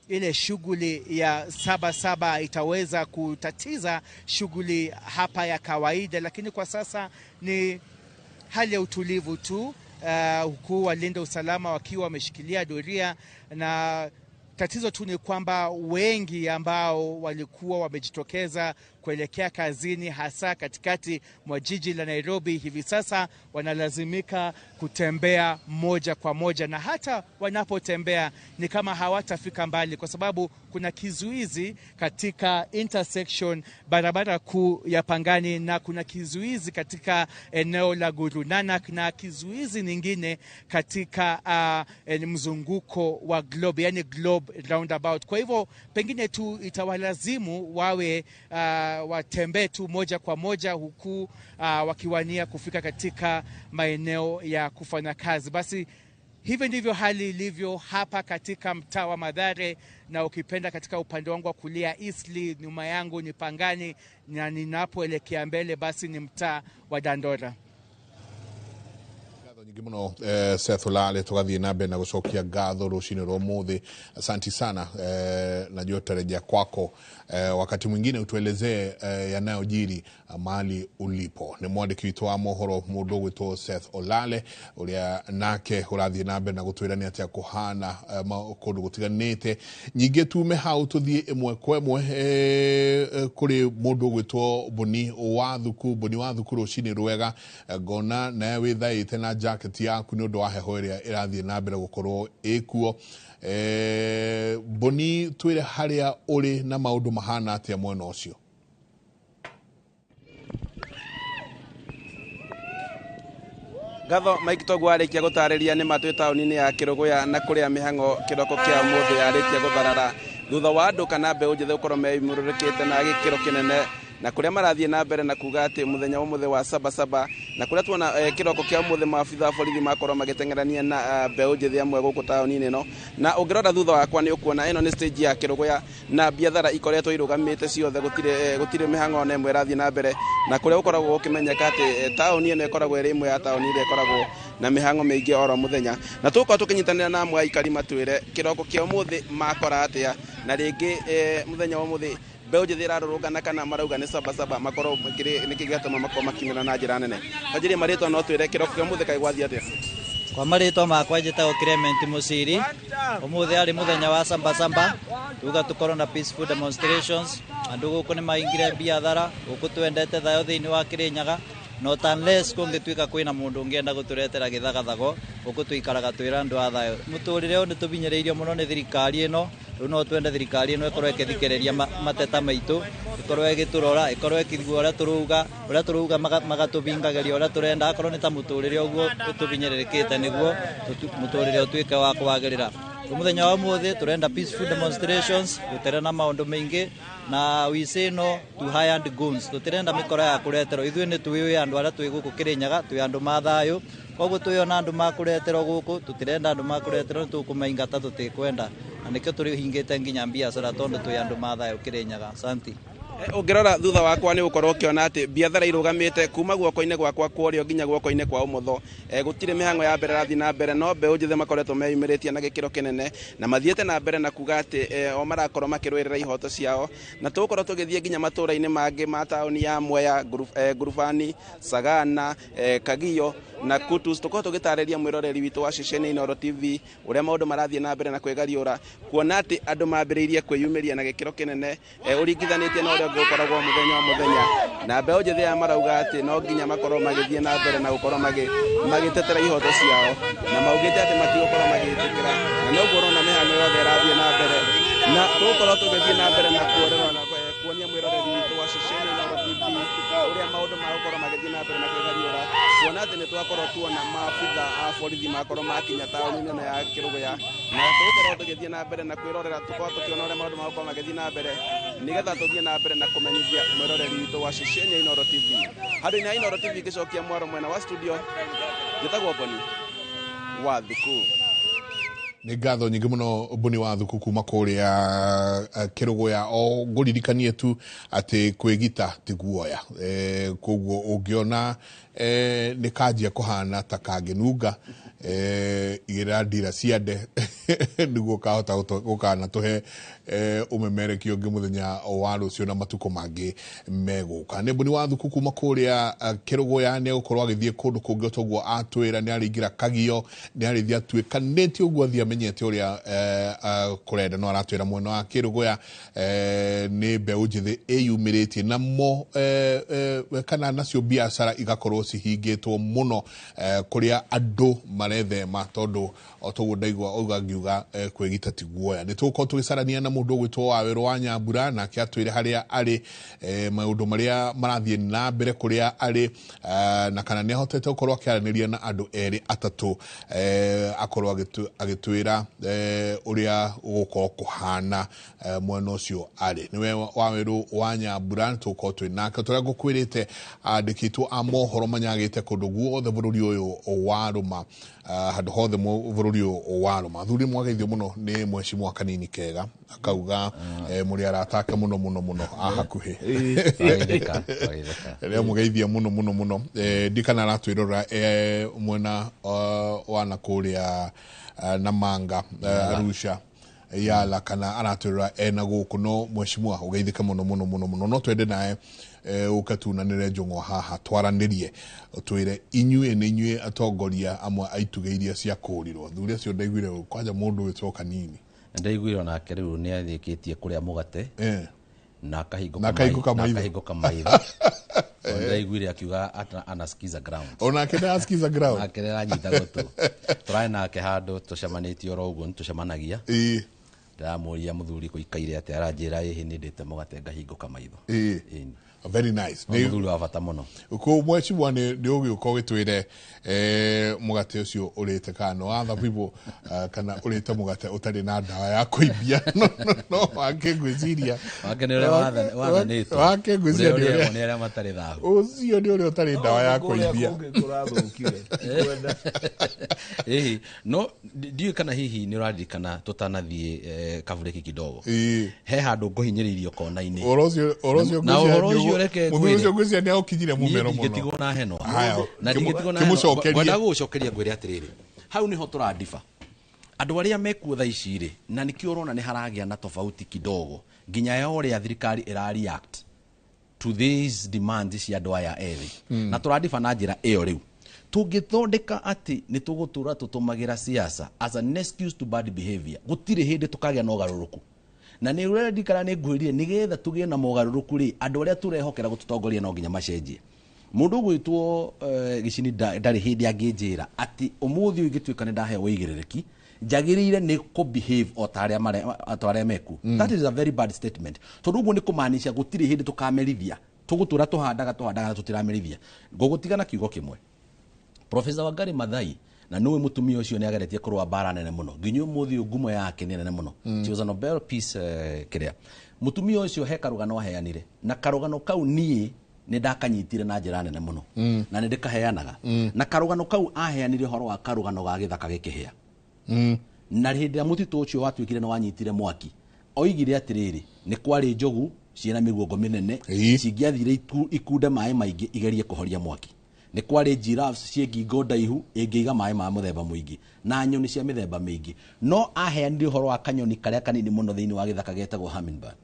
ile shughuli ya 7-7 itaweza kutatiza shughuli hapa ya kawaida, lakini kwa sasa ni hali ya utulivu tu, huku walinda usalama wakiwa wameshikilia doria, na tatizo tu ni kwamba wengi ambao walikuwa wamejitokeza kuelekea kazini hasa katikati mwa jiji la Nairobi hivi sasa wanalazimika kutembea moja kwa moja, na hata wanapotembea ni kama hawatafika mbali kwa sababu kuna kizuizi katika intersection barabara kuu ya Pangani, na kuna kizuizi katika eneo la Guru Nanak, na kizuizi nyingine katika mzunguko wa Globe, yani Globe roundabout. Kwa hivyo pengine tu itawalazimu wawe watembee tu moja kwa moja huku wakiwania kufika katika maeneo ya kufanya kazi. Basi hivi ndivyo hali ilivyo hapa katika mtaa wa Mathare, na ukipenda katika upande wangu wa kulia Eastleigh, nyuma yangu ni Pangani, na ninapoelekea mbele basi ni mtaa wa Dandora. Nyingĩ mũno Seth Olale, tũgathiĩ na mbere na gũcokia ngatho rũcinĩ rwa ũmũthĩ. Asanti sana, najua tutarejea kwako wakati mwingine utuelezee yanayojiri mahali ulipo. Nĩ mwandĩki witũ wa mohoro mũndũ ũgwĩtwo Seth Olale ũrĩa nake ũrathiĩ na mbere na gũtwĩra nĩ atĩa kũhana kũndũ gũtiganĩte. Nyingĩ tume hau tũthiĩ ĩmwe kwa ĩmwe kũrĩ mũndũ ũgwĩtwo Boni wa Thuku. Boni wa Thuku, rũcinĩ rwega. Ngona nawe wĩthaĩte na jacket yaku nĩ ũndũ wa heho ĩrĩa ĩrathiĩ na mbere gũkorwo ĩkuo. Boni, twĩre harĩa ũrĩ na maũndũ mahana atĩa mwena ũcio. Ngatho Mike Togu arĩkia gũtarĩria nĩ matwĩ taũni-inĩ ya Kĩrũgũya na kũrĩa mĩhang'o kĩroko kĩa ũmũthĩ yarĩkia gũtharara thutha wa andũ kana mbeũ njĩthĩ gũkorwo meyumĩrĩrĩkĩte na gĩkĩro kĩnene, na kũrĩa marathiĩ na mbere na kuga atĩ mũthenya wa ũmũthĩ wa 7-7, na kũrĩa tuona kĩroko kĩa ũmũthĩ maabitha a borithi makorwo magĩteng'erania na mbeũ njĩthĩ amwe gũkũ taũni-inĩ ĩno. Na ũngĩrora thutha wakwa nĩ ũkuona ĩno nĩ stage ya Kĩrũgũya, na biathara ikoretwo irũgamĩte ciothe, gũtirĩ mĩhang'o ona ĩmwe ĩrathiĩ na mbere, na kũrĩa gũkoragwo gũkĩmenyeka atĩ taũni ĩno ĩkoragwo ĩrĩ ĩmwe ya taũni iria ĩkoragwo na mĩhang'o mĩingĩ oro mũthenya. Na tũgũkorwo tũkĩnyitanĩra na amwe a aikari matwĩre kĩroko kĩa ũmũthĩ makora atĩa, na rĩngĩ mũthenya wa ũmũthĩ mbeũ njĩthĩ ĩrarũrũngana kana marauga nĩ 7-7 makorwo nĩkĩ gĩatũma makorwo makiumĩra na njĩra nene. Kwanjĩrĩria marĩtwa no twĩre kĩroko kĩa ũmũthĩ kaĩ gwathiĩ atĩa? Kwa marĩtwa makwa njĩtagwo Clement Mũciri. Ũmũthĩ arĩ mũthenya wa 7-7, tuga tũkorwo na peaceful demonstrations. Andũ gũkũ nĩ maingire biathara, gũkũ twendete thayũ thĩinĩ wa Kĩrĩnyaga, not unless kũngĩtuĩka kwĩna mũndũ ũngĩenda gũtũretera gĩthagathago, gũkũ tũikaraga twĩra andũ a thayũ. Mũtũrĩre ũyũ nĩ tũbinyĩrĩirio mũno nĩ thirikari ĩno, rĩu no twende thirikari ĩno ĩkorwo ĩkĩthikĩrĩria mateta maitũ, ĩkorwo ĩgĩtũrora, ĩkorwo ĩkĩigua ũrĩa tũrauga, magatũbingagĩria ũrĩa tũrenda, akorwo nĩ ta mũtũrĩre ũguo ũtũbinyĩrĩrĩkĩte nĩguo mũtũrĩre ũtuĩke wa kwagĩrĩra. Mũthenya wa ũmũthĩ tũrenda peaceful demonstrations, gũtirĩ na maũndũ maingĩ, na we say no to hired guns. Tũtirenda mĩkora ya kũreterwo, ithuĩ nĩ twĩũĩ andũ arĩa twĩ gũkũ Kĩrĩnyaga, twĩ andũ ma thayũ, koguo twĩona andũ ma kũreterwo gũkũ, tũtirenda andũ ma kũreterwo, nĩ tũkũmaingata, tũtikwenda, na nĩkĩo tũhingĩte nginya biacara tondũ twĩ andũ ma thayũ Kĩrĩnyaga. Asante. Ũngĩrora thutha wakwa nĩ ũkorwo ũkĩona atĩ biathara irũgamĩte kuma guoko-inĩ gwakwa kwa ũrĩo nginya guoko-inĩ kwa ũmotho. Gũtirĩ mĩhang'o ya mbere ĩrathiĩ na mbere, no mbeũ njĩthĩ makoretwo meyumĩrĩtie na gĩkĩro kĩnene na mathiĩte na mbere na kuga atĩ o marakorwo makĩrũĩrĩra ihoto ciao, na tũgũkorwo tũgĩthiĩ nginya matũũra-inĩ mangĩ ma taũni ya Mwea, Ngurubani, Sagana, Kagio na Kutus. Tũkorwo tũgĩtarĩria mwĩroreri witũ wa ceceni Inooro TV ũrĩa maũndũ marathiĩ na mbere na kwĩgariũra, kuona atĩ andũ mambĩrĩirie kwĩyumĩria na gĩkĩro kĩnene ũringithanĩtie na ũrĩa gũkoragwo mũthenya o mũthenya, na mbeũ njĩthĩ aya marauga atĩ no nginya makorwo magĩthiĩ na mbere na gũkorwo magĩtetera ihoto ciao, na maugĩte atĩ matigũkorwo magĩtĩkĩra, na noguo ũrona mĩhang'o yothe ĩrathiĩ na mbere, na tũgũkorwo tũgĩthiĩ na mbere na kuonia mwĩroreri witũ wa ceceni Inooro TV ũrĩa maũndũ magũkorwo magĩthiĩ na mbere na kwĩgariũra, kuona atĩ nĩ twakorwo tuona maabitha a borithi makorwo makinya taũni-inĩ ĩno ya Kĩrũgũya, na tũgũkorwo tũgĩthiĩ na mbere na kwĩrorera, tũkorwo tũkĩona ũrĩa maũndũ magũkorwo magĩthiĩ na mbere, nĩgetha tũthiĩ na mbere na kũmenyithia mwĩroreri witũ wa ceceni ya Inooro TV. Handũ-inĩ ha Inooro TV ngĩcokia mwaro mwena wa studio, njĩtagwo Boni wa Thuku. Nĩ ngatho nyingĩ mũno Boni wa Thuku kuma kũrĩa Kĩrũgũya. O ngũririkanie tu atĩ kwĩgita ti guoya, koguo ũngĩona nĩ kanjia kũhana ta kangĩnunga, igĩrĩra ndira ciande nĩguo kahota gũkana tũhe ũmemerekio ũngĩ mũthenya wa rũciũ na matukũ mangĩ megũka. Nĩ Boni wa Thuku kuma kũrĩa Kĩrũgũya, nĩ egũkorwo agĩthiĩ kũndũ kũngĩ toguo atwĩra, nĩ arĩingĩra Kagio, nĩ arĩthiĩ atuĩkanĩtie ũguo athiĩ amenyete ũrĩa kũrenda, no aratwĩra mwena wa Kĩrũgũya nĩ mbeũ njĩthĩ ĩyumĩrĩtie namo kana nacio biacara igakorwo cihingĩtwo mũno, kũrĩa andũ marethema, tondũ o toguo ndaigua auga ngiuga kwĩgita ti guoya. Nĩ tũgũkorwo tũgĩcarania na mũndũ ũgwĩtwo Wawerũ wa Nyambura, nake atwĩre harĩa arĩ, maũndũ marĩa marathiĩ na mbere kũrĩa arĩ, na kana nĩ ahotete gũkorwo akĩaranĩria na andũ erĩ atatũ, akorwo agĩtwĩra ũrĩa gũgũkorwo kũhana mwena ũcio arĩ. Nĩwe Wawerũ wa Nyambura, nĩ tũgũkorwo twĩ nake tũrĩa ngũkwĩrĩte andĩkĩtwo a mohoro manyagĩte kũndũ guothe bũrũri ũyũ wa Rũma, handũ hothe bũrũri ũyũ wa Rũma. Athuri mwageithio mũno nĩ mwecimwa Kanini Kega, akauga mũrĩ arata ake mũno mũno mũno a hakuhĩ, rĩa mũgeithia mũno mũno mũno. Ndikana aratwĩrora mwena wa na kũrĩa Namanga, Arusha, Yala, kana aratwĩrora ena gũkũ, no mwecimwa ũgeithĩke mũno mũno mũno mũno. No twende nawe ũke tunanĩre njũng'wa haha, twaranĩrie, twĩre inyuĩ nĩ inyuĩ atongoria amwe a itugĩ iria ciakũrirwo. Thuri acio ndaiguire kwanja mũndũ wĩtwo Kanini, ndaiguire onake rĩu nĩ arĩkĩtie kũrĩa mũgate na akahingũka maitho. Ndaiguire akiuga anasikiza ground, onake nĩ ground, nake nĩ aranyita gũtũ. Tũrarĩ nake handũ tũcemanĩtie oro ũguo, nĩ tũcemanagia, ndĩramũria mũthuri kũikaire atĩa, aranjĩra ĩhĩ nĩ ndĩte mũgate ngahingũka maitho. Very nice. Mũthuri wa bata mũno. Kũu mwecimwa nĩ ũgĩũka ũgĩtwĩre mũgate ũcio ũrĩte kana no other people, kana ũrĩte mũgate ũtarĩ na ndawa ya kũimbia. No wake ngwĩciria wake nĩ ũrĩa wathanĩtwo, wake ngwĩciria nĩ arĩa matarĩ thahu, ũcio nĩ ũrĩa ũtarĩ ndawa ya kũimbia. Ĩhĩ, no ndiũĩ kana hihi nĩ ũraririkana tũtanathiĩ kabureki kidogo, he handũ ngũhinyĩrĩirio kona-inĩ. Ũhoro ũcio Na ũhoro ũcio reke ngwĩre, mũthuri ũcio ngwĩciria nĩ aũkinyire mũmero mũno. Ndingĩtigwo na henwa. Na ndingĩtigwo na henwa. Ngwenda gũgũcokeria ngwĩre atĩrĩrĩ, hau nĩho tũrandiba andũ arĩa mekuo thaa ici rĩ, na nĩkĩo ũrona nĩ haragĩa na tofauti kidogo nginya ya ũrĩa thirikari ĩra react to these demands cia andũ aya ethĩ. Na tũrandiba na njĩra ĩyo rĩu tũngĩthondeka atĩ nĩ tũgũtũra tũtũmagĩra siasa as an excuse to bad behavior, gũtirĩ hĩndĩ tũkagĩa na ũgarũrũku. Na nĩ ũrerikana nĩ ngwĩrire nĩgetha tũgĩe na mogarũrũku rĩ, andũ arĩa tũrehokera gũtũtongoria no nginya macenjie. Mũndũ ũgwĩtwo Gĩcini ndarĩ hĩndĩ angĩnjĩra atĩ ũmũthĩ ũyũ ingĩtuĩka nĩ ndaheo ũigĩrĩrĩki, njagĩrĩire nĩ kũ behave o ta arĩa meku. That is a very bad statement, tondũ ũguo nĩ kũmaanisha gũtirĩ hĩndĩ tũkamerithia, tũgũtũra tũhandaga na tũtiramerithia. Ngũgũtiga na kiugo kĩmwe, Professor Wangari Maathai, na nĩwe mũtumia ũcio nĩ ageretie kũrũa mbara nene mũno nginya ũmũthĩ ũyũ ngumo yake nĩ nene mũno. She was a Nobel Peace kĩrĩa. Mũtumia ũcio he karũgano aheanire, na karũgano kau niĩ nĩ ndakanyitire na njĩra nene mũno, na nĩ ndĩkaheanaga. Na karũgano kau aheanire ũhoro wa karũgano ga gĩthaka gĩkĩhĩa. Na hĩndĩ ĩrĩa mũtitũ ũcio watuĩkire nĩ wanyitire mwaki, oigire atĩrĩrĩ, nĩ kwarĩ njogu Ciĩna mĩguongo mĩnene, cingĩathire ikunde maĩ maingĩ igerie kũhoria mwaki. Nĩ kwarĩ giraffes ciĩ ngingo ndaihu ĩngĩiga maĩ ma mũthemba mũingĩ, na nyoni cia mĩthemba mĩingĩ. No aheanire ũhoro wa kanyoni karĩa kanini mũno thĩinĩ wa gĩthaka getagwo hummingbird,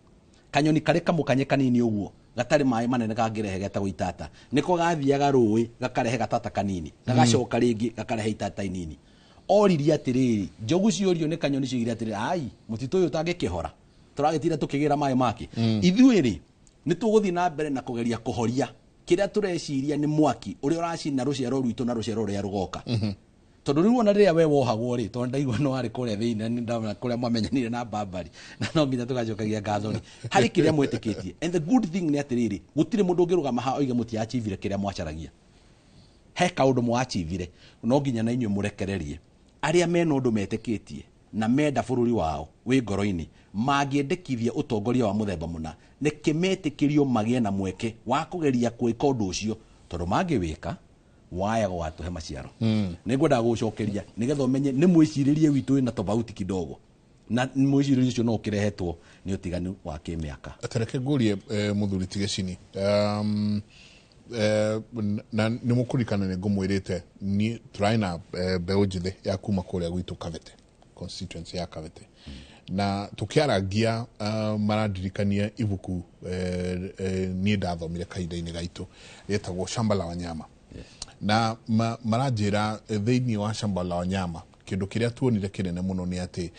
kanyoni karĩ kamũkanye kanini ũguo gatarĩ maĩ manene kangĩrehe, getagwo itata. Nĩko gathiaga rũĩ gakarehe gatata kanini, gagacoka rĩngĩ gakarehe itata inini. Oririe atĩrĩrĩ, njogu ciorio nĩ kanyoni cioigire atĩrĩrĩ, ai mũtitũ ũyũ ũtangĩkĩhora, tũragĩtinda tũkĩgĩra maĩ make. Ithuĩ rĩ, nĩ tũgũthiĩ na mbere na kũgeria kũhoria kĩrĩa tũreciria nĩ mwaki ũrĩa ũracina rũciaro rwitũ na rũciaro rũrĩa rũgoka. Tondũ rĩu ona rĩrĩa we wohagwo rĩ, tondũ ndaigua no warĩ kũrĩa thĩinĩ na nĩ ndamenya kũrĩa mwamenyanire na Barbary, na no nginya tũgacokagia ngatho rĩ harĩ kĩrĩa mwĩtĩkĩtie. And the good thing nĩ atĩrĩrĩ, gũtirĩ mũndũ ũngĩrũgama haha oige mũtiachivire kĩrĩa mwacaragia. He kaũndũ mwachivire, no nginya na inyuĩ mũrekererie arĩa mena ũndũ metĩkĩtie na menda bũrũri wao wĩ ngoro-inĩ, mangĩendekithia ũtongoria wa mũthemba mũna, nĩkĩ metĩkĩrio magĩe na mweke wa kũgeria gwĩka ũndũ ũcio, tondũ mangĩwĩka waya gũgatũhe maciaro. Nĩ ngwendaga gũgũcokeria nĩgetha ũmenye nĩ mwĩcirĩrie witũ wĩna tofauti kidogo, na mwĩcirĩrie ũcio no ũkĩrehetwo nĩ ũtiganu wa kĩmĩaka. Tareke ngũrie, mũthuri Tigecini, na nĩ mũkũririkana nĩ ngũmwĩrĩte niĩ tũrarĩ na mbeũ njĩthĩ ya kuma kũrĩa gwitũ Kabete, constituency ya Kabete, na tũkĩarangia, marandirikania ibuku niĩ ndathomire kahinda-inĩ gaitũ rĩetagwo Shamba la Wanyama. Na maranjĩra thĩinĩ wa Shamba la Wanyama kĩndũ kĩrĩa tuonire kĩnene mũno nĩ atĩ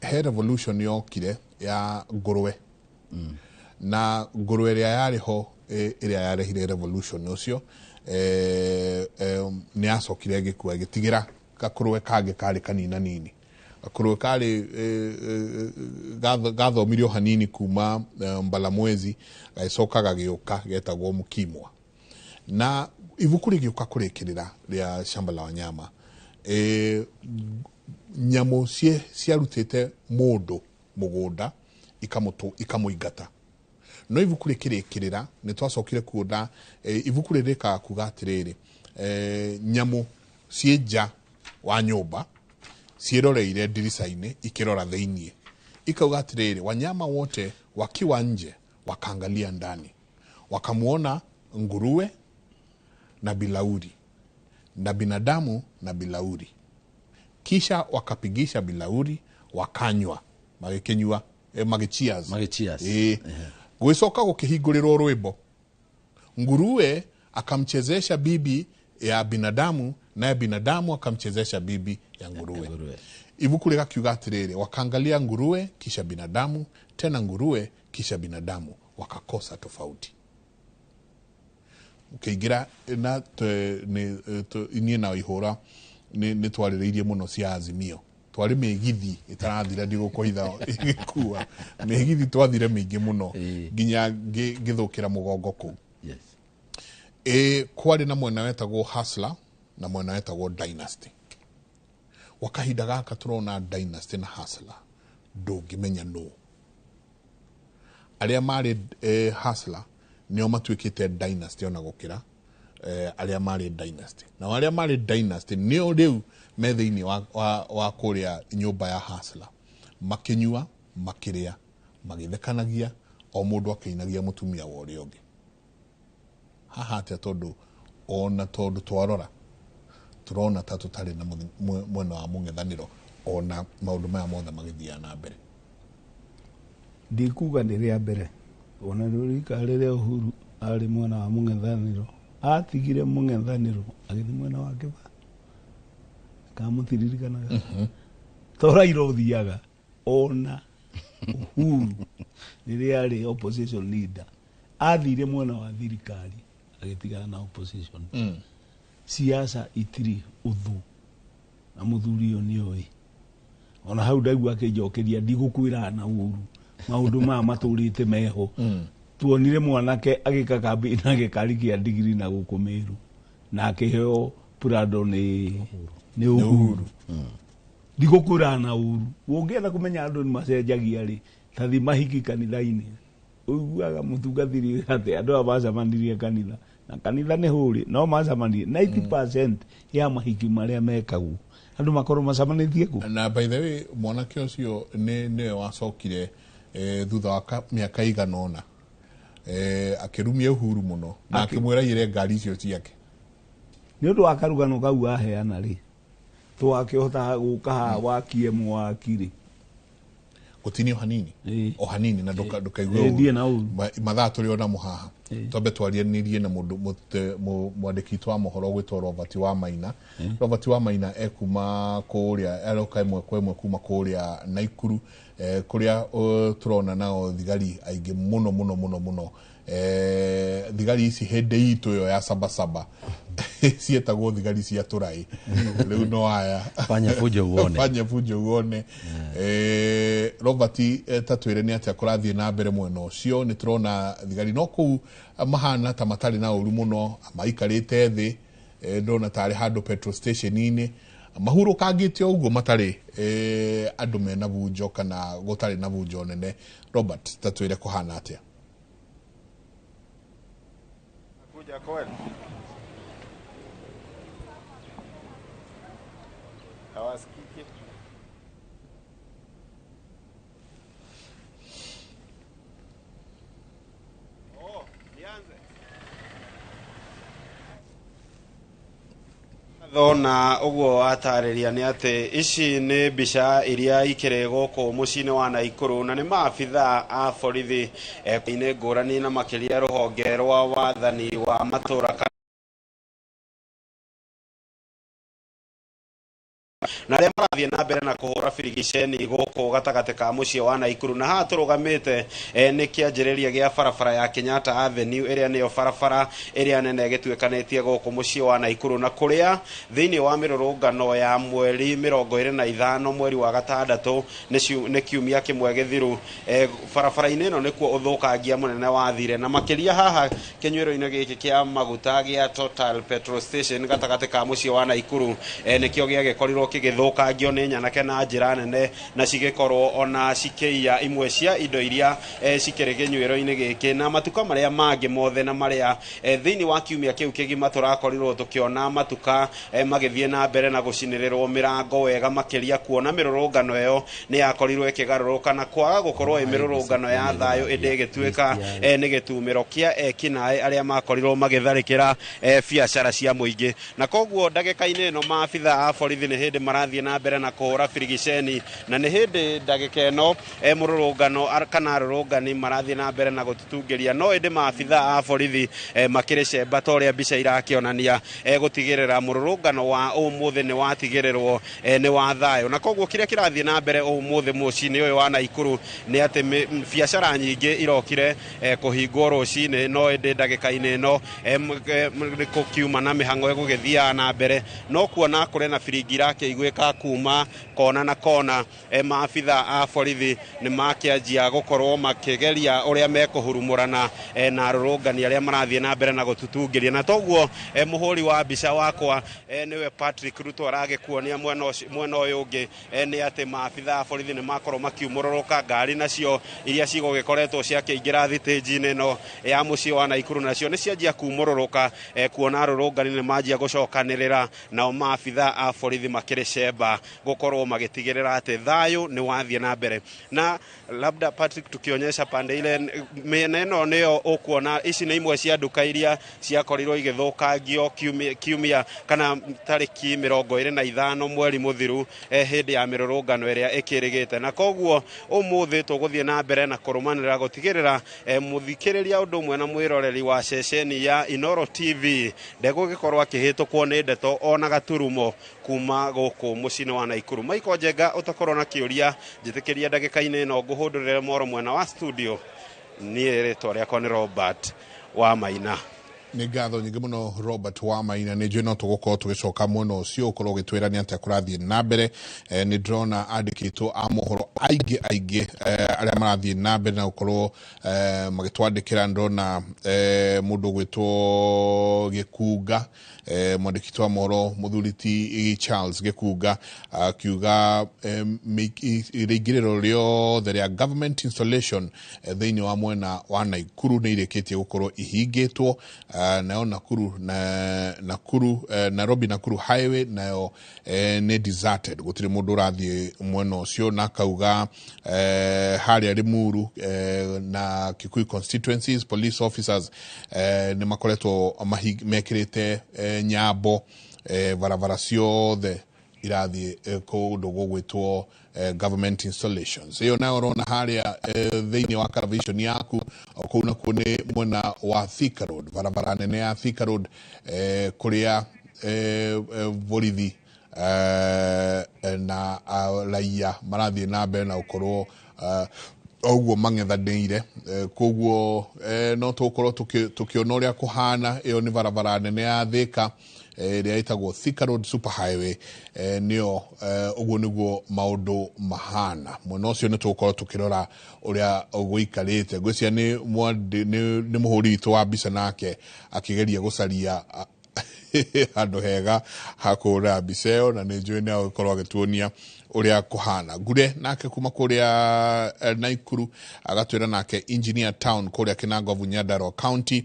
he revolution yokire ya ngũrwe, na ngũrwe ĩrĩa yarĩ ho, ĩrĩa yarehire revolution ũcio, nĩ yacokire ĩgĩkua, ĩgĩtigĩra gakũrwe kangĩ karĩ kanina nini, gakũrwe karĩ gathomire o hanini kuma Mbalamwezi, gagĩcoka gagĩũka getagwo Mkimwa. Na ibuku rĩgĩũka kũrĩkĩrĩra rĩa Shamba la Wanyama, nyamũ ciarutĩte mũndũ mũgũnda ikamũingata. No ibuku rĩkĩrĩkĩrĩra nĩ twacokire kuona ibuku rĩrĩkaga kuga atĩrĩrĩ, nyamũ ciĩ nja wa nyũmba ciĩroreire ndirica-inĩ ikĩrora thĩiniĩ, ikauga atĩrĩrĩ, wanyama wote wakiwa nje wakaangalia ndani, wakamuona nguruwe na bilauri na binadamu na bilauri, kisha wakapigisha bilauri wakanywa, magĩkĩnyua, magĩcheers. Magĩcheers. Gũgĩcoka gũkĩhingũrĩrwo rwĩmbo, nguruwe akamchezesha bibi ya binadamu, naye binadamu akamchezesha bibi ya nguruwe. Ibuku rĩgakiuga atĩrĩrĩ, wakaangalia nguruwe kisha binadamu, tena nguruwe kisha binadamu, wakakosa tofauti. Ũkĩingĩra na niĩ na Ihũra nĩ twarĩrĩirie mũno cia Azimio, twarĩ mĩgithi ĩtarathira, ndigũkũhitha ĩgĩkua mĩgithi, twathire mĩingĩ mũno nginya ngĩthũkĩra mũgongo kũu. Kwarĩ na mwena wetagwo Hustler na mwena wetagwo Dynasty. Kwa kahinda gaka tũrona Dynasty na Hustler, ndũngĩmenya nũ. Arĩa marĩ Hustler nĩo matuĩkĩte Dynasty ona gũkĩra arĩa marĩ Dynasty, na arĩa marĩ Dynasty nĩo rĩu me thĩinĩ wa kũrĩa nyũmba ya Hustler, makĩnyua, makĩrĩa, magĩthekanagia, o mũndũ akĩinagia mũtumia wa ũrĩa ũngĩ. Haha atĩa? Tondũ ona tondũ twarora tũrona ta tũtarĩ na mwena wa mũng'ethanĩro, ona maũndũ maya mothe magĩthiaga na mbere. Ndikuga nĩ rĩa mbere, ona nĩ rĩrĩa Uhuru arĩ mwena wa mũng'ethanĩro, atigire mũng'ethanĩro agĩthiĩ mwena wa Kibaki, kamũtiririkanaga to Raila ũthiaga. Ona Uhuru rĩrĩa arĩ opposition leader athire mwena wa thirikari, agĩtigana na opposition. Siasa itirĩ ũthũ, na mũthuri ũyũ nĩoĩ. Ona hau ndaigua akĩnjokeria, ndigũkwĩra na ũru, maũndũ maya matũrĩte meho. Tuonire mwanake agĩka kambĩ na gĩkari kĩa ndigiri na gũkũ Meru, na akĩheo Prado nĩ Uhuru. Ndigũkwĩra na ũru, ũngĩenda kũmenya andũ nĩ macenjagia rĩ, tathi mahiki kanitha-inĩ, ũiguaga mũtungatĩri atĩ andũ aya macemanirie kanitha, na kanitha nĩ hũrĩ no macemanirie 90% ya mahiki marĩa mekagwo andũ makorwo macemanĩtie kũ. Na by the way, mwanake ũcio nĩ nĩwe wacokire thutha wa mĩaka ĩigana ũna, akĩrumia Uhuru mũno na akĩmwĩra aiyĩre ngari icio ciake. Nĩ ũndũ wa karugano kau aheana rĩ, twakĩhota gũka haha wakie mwaki rĩ. Gũtinio hanini o hanini na ndũkaigue Ndiĩ na ũru. Mathaa tũrĩ o namo haha, twambe twarianĩrie na mũndũ mwandĩki witũ wa mohoro gwĩtwo Robert wa Maina. Robert wa Maina ekuma kũrĩa aroka ĩmwe kwa ĩmwe kuma kũrĩa Naikuru, kũrĩa tũrona nao thigari aingĩ mũno mũno mũno mũno. Thigari ici hĩndĩ itũ ĩyo ya sabasaba ciĩtagwo thigari cia tũraĩ, rĩu no aya. Fanya fujo uone. Fanya fujo uone. Robert, ta twĩre nĩ atĩa kũrathiĩ na mbere mwena ũcio. Nĩ tũrona thigari no kũu mahana ta matarĩ na ũru mũno, maikarĩte thĩ, ndona tarĩ handũ petrol station-inĩ mahurũkangĩte ũguo, matarĩ andũ mena bunjo kana gũtarĩ na bunjo nene. Robert, ta twĩre kũhana atĩa. Kuja kweli. Hawasikiki. Oh, nianze. Thona ũguo atarĩria nĩ atĩ ici nĩ mbica iria ikĩrĩ gũkũ mũciĩ-inĩ wa Naikuru, na nĩ maabithaa a borithi inĩ ngũrani na makĩria rũhonge rwa wathani wa matũra na arĩa marathiĩ na mbere na kũhũra birigiceni gũkũ gatagatĩ ka mũciĩ wa Naikuru. Na haha tũrũgamĩte nĩ kĩanjĩrĩria gĩa barabara ya Kenyatta Avenue, ĩrĩa nĩyo barabara ĩrĩa nene ĩgĩtuĩkanĩtie gũkũ mũciĩ wa Naikuru, na kũrĩa thĩinĩ wa mĩrũrũngano ya mweri 25 mweri wa gatandatũ, nĩ kiumia kĩmwe gĩthiru, barabara-inĩ ĩno nĩkuo ũthũkangia mũnene wathire, na makĩria haha kĩnyuĩro-inĩ gĩkĩ kĩa maguta gĩa Total Petrol Station gatagatĩ ka mũciĩ wa Naikuru, nĩkĩo gĩagĩkorirwo kĩgĩthũkangio nĩ nyanake na njĩra nene, na cigĩkorwo ona cikĩiya imwe cia indo iria cikĩrĩ kĩnyuĩro-inĩ gĩkĩ. Na matuka marĩa mangĩ mothe na marĩa thĩinĩ wa kiumia kĩu kĩgima tũrakorirwo tũkĩona matuka magĩthiĩ na mbere na gũcinĩrĩrwo mĩrango wega makĩria, kuona mĩrũrũngano ĩyo nĩ yakorirwo ĩkĩgarũrũka na kwaga gũkorwo ĩ mĩrũrũngano ya thayũ, ĩndĩ ĩgĩtuĩka nĩ gĩtumĩro kĩa ekinaĩ arĩa makorirwo magĩtharĩkĩra biacara cia mũingĩ. Na koguo ndagĩka-inĩ ĩno maabithaa a borithi nĩ hĩndĩ marathiĩ na mbere na kũhũra birigiceni, na nĩ hĩndĩ ndagĩka ĩno mũrũrũngano kana arũrũngani marathiĩ na mbere na gũtutungĩria, no ĩndĩ maabithaa a borithi makĩrĩ cemba ta ũrĩa mbica irakĩonania, gũtigĩrĩra mũrũrũngano wa ũmũthĩ nĩ watigĩrĩrwo nĩ wa thayũ. Na koguo kĩrĩa kĩrathiĩ na mbere ũmũthĩ mũciĩ-inĩ ũyũ wa Naikuru nĩ atĩ biacara nyingĩ irokire kũhingwo rũcinĩ, no ĩndĩ ndagĩka-inĩ ĩno gũkiuma na mĩhang'o ĩgũgĩthiaga na mbere, no kuona kũrĩ na biringi irakĩiguĩka kuma kona na kona. Maabithaa a borithi nĩ makĩanjia gũkorwo makĩgeria ũrĩa mekũhurumũrana na arũrũngani arĩa marathiĩ na mbere na gũtutungĩria. Na toguo mũhũri wa mbica wakwa nĩwe Patrick Ruto aragĩkuonia mwena ũyũ ũngĩ nĩ atĩ maabithaa a borithi nĩ makorwo makiumũrũrũka ngari nacio iria cigũgĩkoretwo ciakĩingĩra thitĩnji-inĩ ĩno ya mũciĩ wa Naikuru, nacio nĩ cianjia kumũrũrũka kuona arũrũngani nĩ manjia gũcokanĩrĩra, nao maabithaa a borithi makĩrĩ cemba gũkorwo magĩtigĩrĩra atĩ thayũ nĩ wathiĩ na mbere. Na labda Patrick, tukionyesha pande ile mĩena ĩno nĩyo ũkuona ici nĩ imwe cia nduka iria ciakorirwo igĩthũkangio kiumia kana tarĩki 25 mweri mũthiru hĩndĩ ya mĩrũrũngano ĩrĩa ĩkĩrĩgĩte. Na koguo ũmũthĩ tũgũthiĩ na mbere na kũrũmanĩrĩra gũtigĩrĩra mũthikĩrĩria ũndũ ũmwe na mwĩroreri wa ceceni ya Inooro TV ndegũgĩkorwo akĩhĩtũkwo nĩ ndeto ona gaturumo kuma gũkũ mũciĩ-inĩ wa Naikuru. Michael Njenga, ũtakorwo na kĩũria njĩtĩkĩria ndagĩka-inĩ ĩno ngũhũndũrĩre moro mwena wa studio. Niĩ rĩtwa rĩakwa nĩ Robert wa Maina. Nĩ ngatho nyingĩ mũno Robert wa Maina. Nĩ njũĩ no tũgũkorwo tũgĩcoka mwena ũcio ũkorwo ũgĩtwĩra nĩ atĩa kũrathiĩ na mbere. Nĩ ndĩrona andĩkĩtwo a mohoro aingĩ aingĩ arĩa marathiĩ na mbere na gũkorwo magĩtwandĩkĩra. Ndĩrona mũndũ ũgwĩtwo Gĩkunga, mwandĩki wa mohoro mũthuri ti Charles Gĩkunga, akiuga rĩingĩrĩro rĩothe rĩa government installation thĩinĩ wa mwena wa Naikuru nĩ irĩkĩtie gũkorwo ihingĩtwo. Nayo Nakuru na Nakuru Nairobi Nakuru highway nayo nĩ deserted, gũtirĩ mũndũ ũrathiĩ mwena ũcio. Na akauga harĩa Limuru na Kikuyu constituencies police officers nĩ makoretwo mekĩrĩte nyambo barabara ciothe irathiĩ kũndũ gũgwĩtwo government installations. Ĩyo nayo ũrona harĩa thĩinĩ wa television yaku o kũu nakuo nĩ mwena wa Thika Road, barabara nene ya Thika Road, kũrĩa borithi na raia marathiĩ na mbere na gũkorwo ũguo mang'ethanĩire. Koguo no tũgũkorwo tũkĩona ũrĩa kũhana. Ĩyo nĩ barabara nene ya Thika ĩrĩa ĩtagwo Thika Road Super Highway, nĩyo ũguo nĩguo maũndũ mahana mwena ũcio. Nĩ tũgũkorwo tũkĩrora ũrĩa gũikarĩte. Ngwĩciria nĩ mũhũri witũ wa mbica nake akĩgeria gũcaria handũ hega ha kũhũrĩra mbica ĩyo, na nĩ njũĩ nĩ agũkorwo agĩtuonia ũrĩa kũhana. Ngure nake kuma kũrĩa Naikuru agatwĩra nake Engineer Town kũrĩa Kinangovu, Nyandarua County,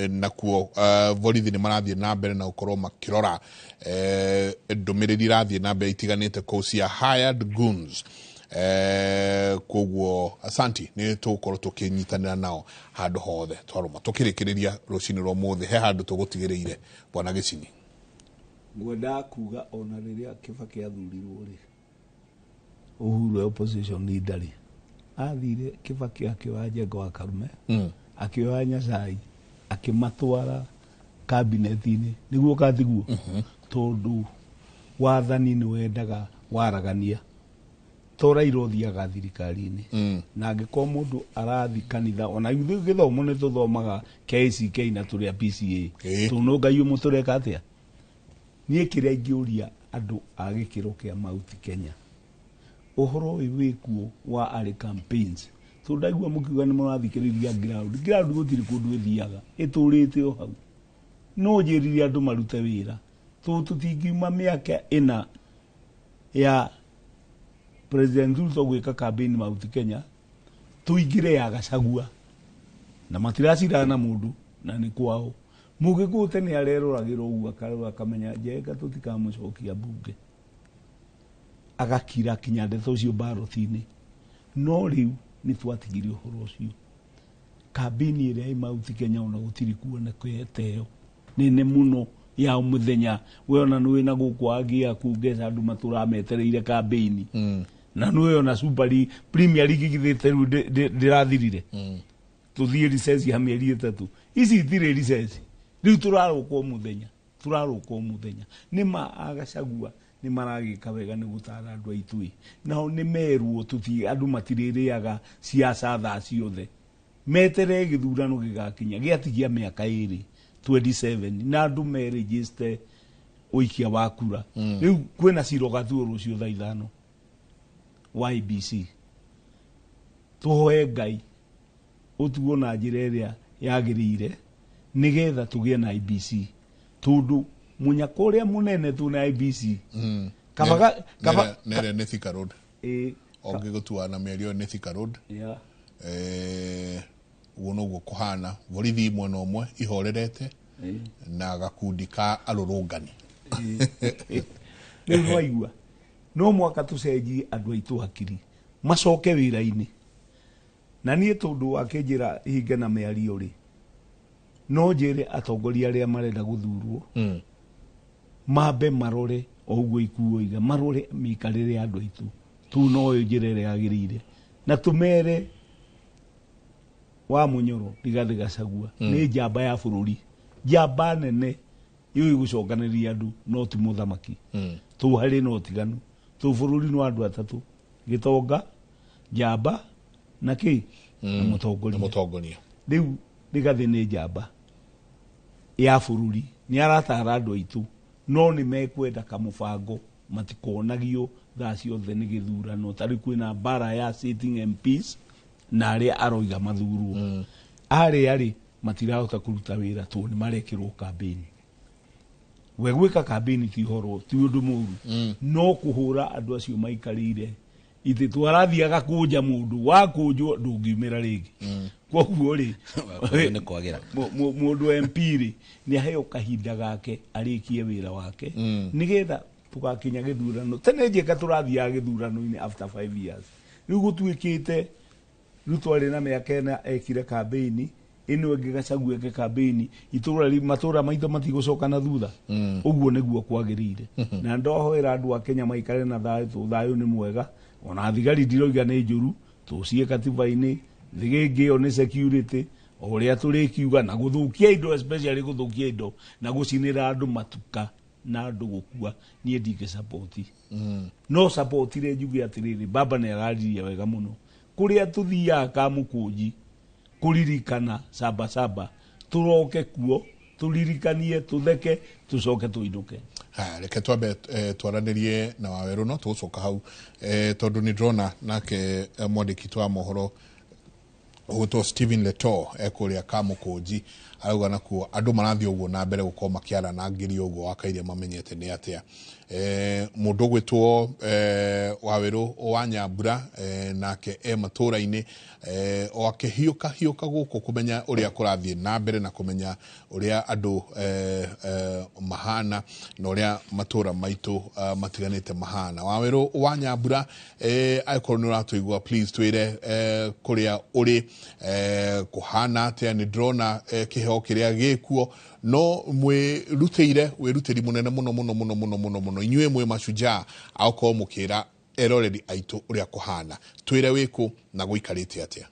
nakuo borithi nĩ marathiĩ na mbere na gũkorwo makĩrora ndũmĩrĩri irathiĩ na mbere itiganĩte kũu cia hired goons. Koguo asanti, nĩ tũgũkorwo tũkĩnyitanĩra nao handũ hothe twarũma. Tũkĩrĩkĩrĩria rũcinĩ rwa ũmũthĩ, he handũ tũgũtigĩrĩire bwana Gĩcini? Ngwendaga kuga ona rĩrĩa Kibaki athurirwo rĩ, Uhuru e opposition leader rĩ, athire Kibaki akĩoya Njenga wa Karume, akĩoya Nyacai, akĩmatwara kabineti-inĩ, nĩguo katiguo, tondũ wathani nĩ wendaga waragania. To Raila ũthiaga thirikari-inĩ, na angĩkorwo mũndũ arathi kanitha, ona ithuĩ gĩthomo nĩ tũthomaga KCK na tũrĩ a PCA, tondũ no Ngai ũmwe, tũreka atĩa? Niĩ kĩrĩa ingĩũria andũ a gĩkĩro kĩa Mount Kenya, ũhoro ũyũ wĩkuo wa arĩ campaigns, tondũ ndaigua mũkiuga nĩ mũrathikĩrĩria ground, ground gũtirĩ kũndũ ĩthiaga, ĩtũrĩte o hau. No njĩrire andũ marute wĩra, tondũ tũtingiuma mĩaka 4 ya President Ruto gwĩka campaign Mount Kenya, tũingĩre ya Gachagua, na matiracindana na mũndũ na nĩ kwao. Mũgĩkũyũ tene areroragĩra ũguo, akarora akamenya Njenga tũtikamũcokia mbunge, agakira kinya ndeto ũcio mbaroti-inĩ. No rĩu nĩ twatigire ũhoro ũcio. Kambĩini ĩrĩa ĩ Mount Kenya ona gũtirĩ kuoneka ta ĩyo nene mũno ya mũthenya. We ona nĩ wĩna gũkũ angĩ aku ngeca andũ matũrametereire kambĩini, na nĩ ona Super League, Premier League githĩte rĩu ndĩrathirire, tũthiĩ recess ya mĩeri 3. Ici itirĩ recess, rĩu tũrarũka o mũthenya, tũrarũka o mũthenya. Nĩ ma Agacagua nĩ maragĩka wega nĩ gũtara andũ aitũ ĩ, nao nĩ merwo tũti andũ matirĩrĩaga ciaca thaa ciothe, metere gĩthurano gĩgakinya gĩatigia mĩaka 2, 27, na andũ merejiste ũikia wa kura. Rĩu kwĩna Ciro Gatuo rũciũ thaa 5 wa IEBC. Tũhoe Ngai ũtuo na njĩra ĩrĩa yagĩrĩire nĩgetha tũgĩe na IEBC, tondũ mũnyaka ũrĩa mũnene tu na IEBC. Kaba Nere nĩ Thika Road ũngĩgũtua na mĩario nĩ Thika Road. Ũguo noguo kũhana, borithi mwena ũmwe ihorerete na gakundi ka arũrũngani. Rĩu nĩwaigua no mwaka tũcenjie andũ aitũ hakiri macoke wĩra-inĩ. Na niĩ tondũ akĩnjĩra hinge na mĩario rĩ, no njĩre atongoria arĩa marenda gũthurwo mambe marore o ũguo ikuo iga, marore mĩikarĩre ya andũ aitũ tu, no yo njĩra ĩrĩa yagĩrĩire, na tũmere wa Munyoro Rigathĩ Gachagua nĩ njamba ya bũrũri, njamba nene yũĩ gũcokanĩrĩria andũ, no ti mũthamaki. Tũu harĩ na ũtiganu, tũu bũrũri no andũ atatũ, gĩtonga, njamba na kĩ na mũtongoria. Mũtongoria. Rĩu Rigathĩ nĩ njamba ya bũrũri, nĩ aratara andũ aitũ, no nĩ mekwenda kamũbango matikonagio thaa ciothe nĩ gĩthurano. Ta rĩu kwĩna mbara ya sitting MPs na arĩa aroiga mathurwo, arĩa rĩ matirahota kũruta wĩra tondũ nĩ marekĩrwo kambĩini. We gwĩka kambĩini ti ũhoro, ti ũndũ mũru, no kũhũra andũ acio maikarĩire itĩ twarathiaga kũnja mũndũ wakũnjwo ndũngiumĩra rĩngĩ. Koguo rĩ nĩ kwagĩra. Mũndũ MP rĩ nĩ aheo kahinda gake arĩkie wĩra wake nĩgetha tũgakinya gĩthurano. Tene njĩka tũrathiaga gĩthurano-inĩ after 5 years. Rĩu gũtuĩkĩte Ruto arĩ na mĩaka 4 ekire campaign ĩno ĩngĩ Gachagua eke campaign itũra matũra maitũ matigũcoka na thutha. Ũguo nĩguo kwagĩrĩire. Na ndohoera andũ a Kenya maikare na thayũ, thayũ nĩ mwega. Ona thigari ndiroiga nĩ njũru, tũcie katiba-inĩ thigĩngĩ ĩyo nĩ security o ũrĩa tũrĩkiuga na gũthũkia indo, especially gũthũkia indo na gũcinĩra andũ matuka na andũ gũkua, niĩ ndingĩ support. No support-ire njuge atĩrĩrĩ, baba nĩ araririe wega mũno. Kũrĩa tũthiaga Kamũkũnji kũririkana saba saba, tũroke kuo tũririkanie, tũtheke, tũcoke tũinũke. Ha, reke twambe twaranĩrie na Wawerũ, no tũgũcoka hau tondũ nĩ ndĩrona nake mwandĩki wa mohoro ũgwĩtwo Stephen Leto ekũrĩa Kamũkũnji arauga nakuo andũ marathiĩ ũguo na mbere gũkorwo makĩaranangĩria ũguo wakaire mamenyete nĩ atĩa. Mũndũ ũgwĩtwo Wawerũ wa Nyambura nake e matũra-inĩ o akĩhiũka hiũka gũkũ kũmenya ũrĩa kũrathiĩ na mbere na kũmenya ũrĩa andũ mahana na ũrĩa matũra maitũ matiganĩte mahana. Wawerũ wa Nyambura, angĩkorwo nĩ ũratũigua please twĩre kũrĩa ũrĩ kũhana atĩa. Nĩ ndĩrona kĩheo kĩrĩa gĩkuo no mwĩrutĩire wĩrutĩri mũnene mũno mũno mũno mũno mũno mũno. Inyuĩ mwĩ mashujaa akorwo mũkĩra eroreri aitũ ũrĩa kũhana. Twĩre wĩkũ na gũikarĩte atĩa.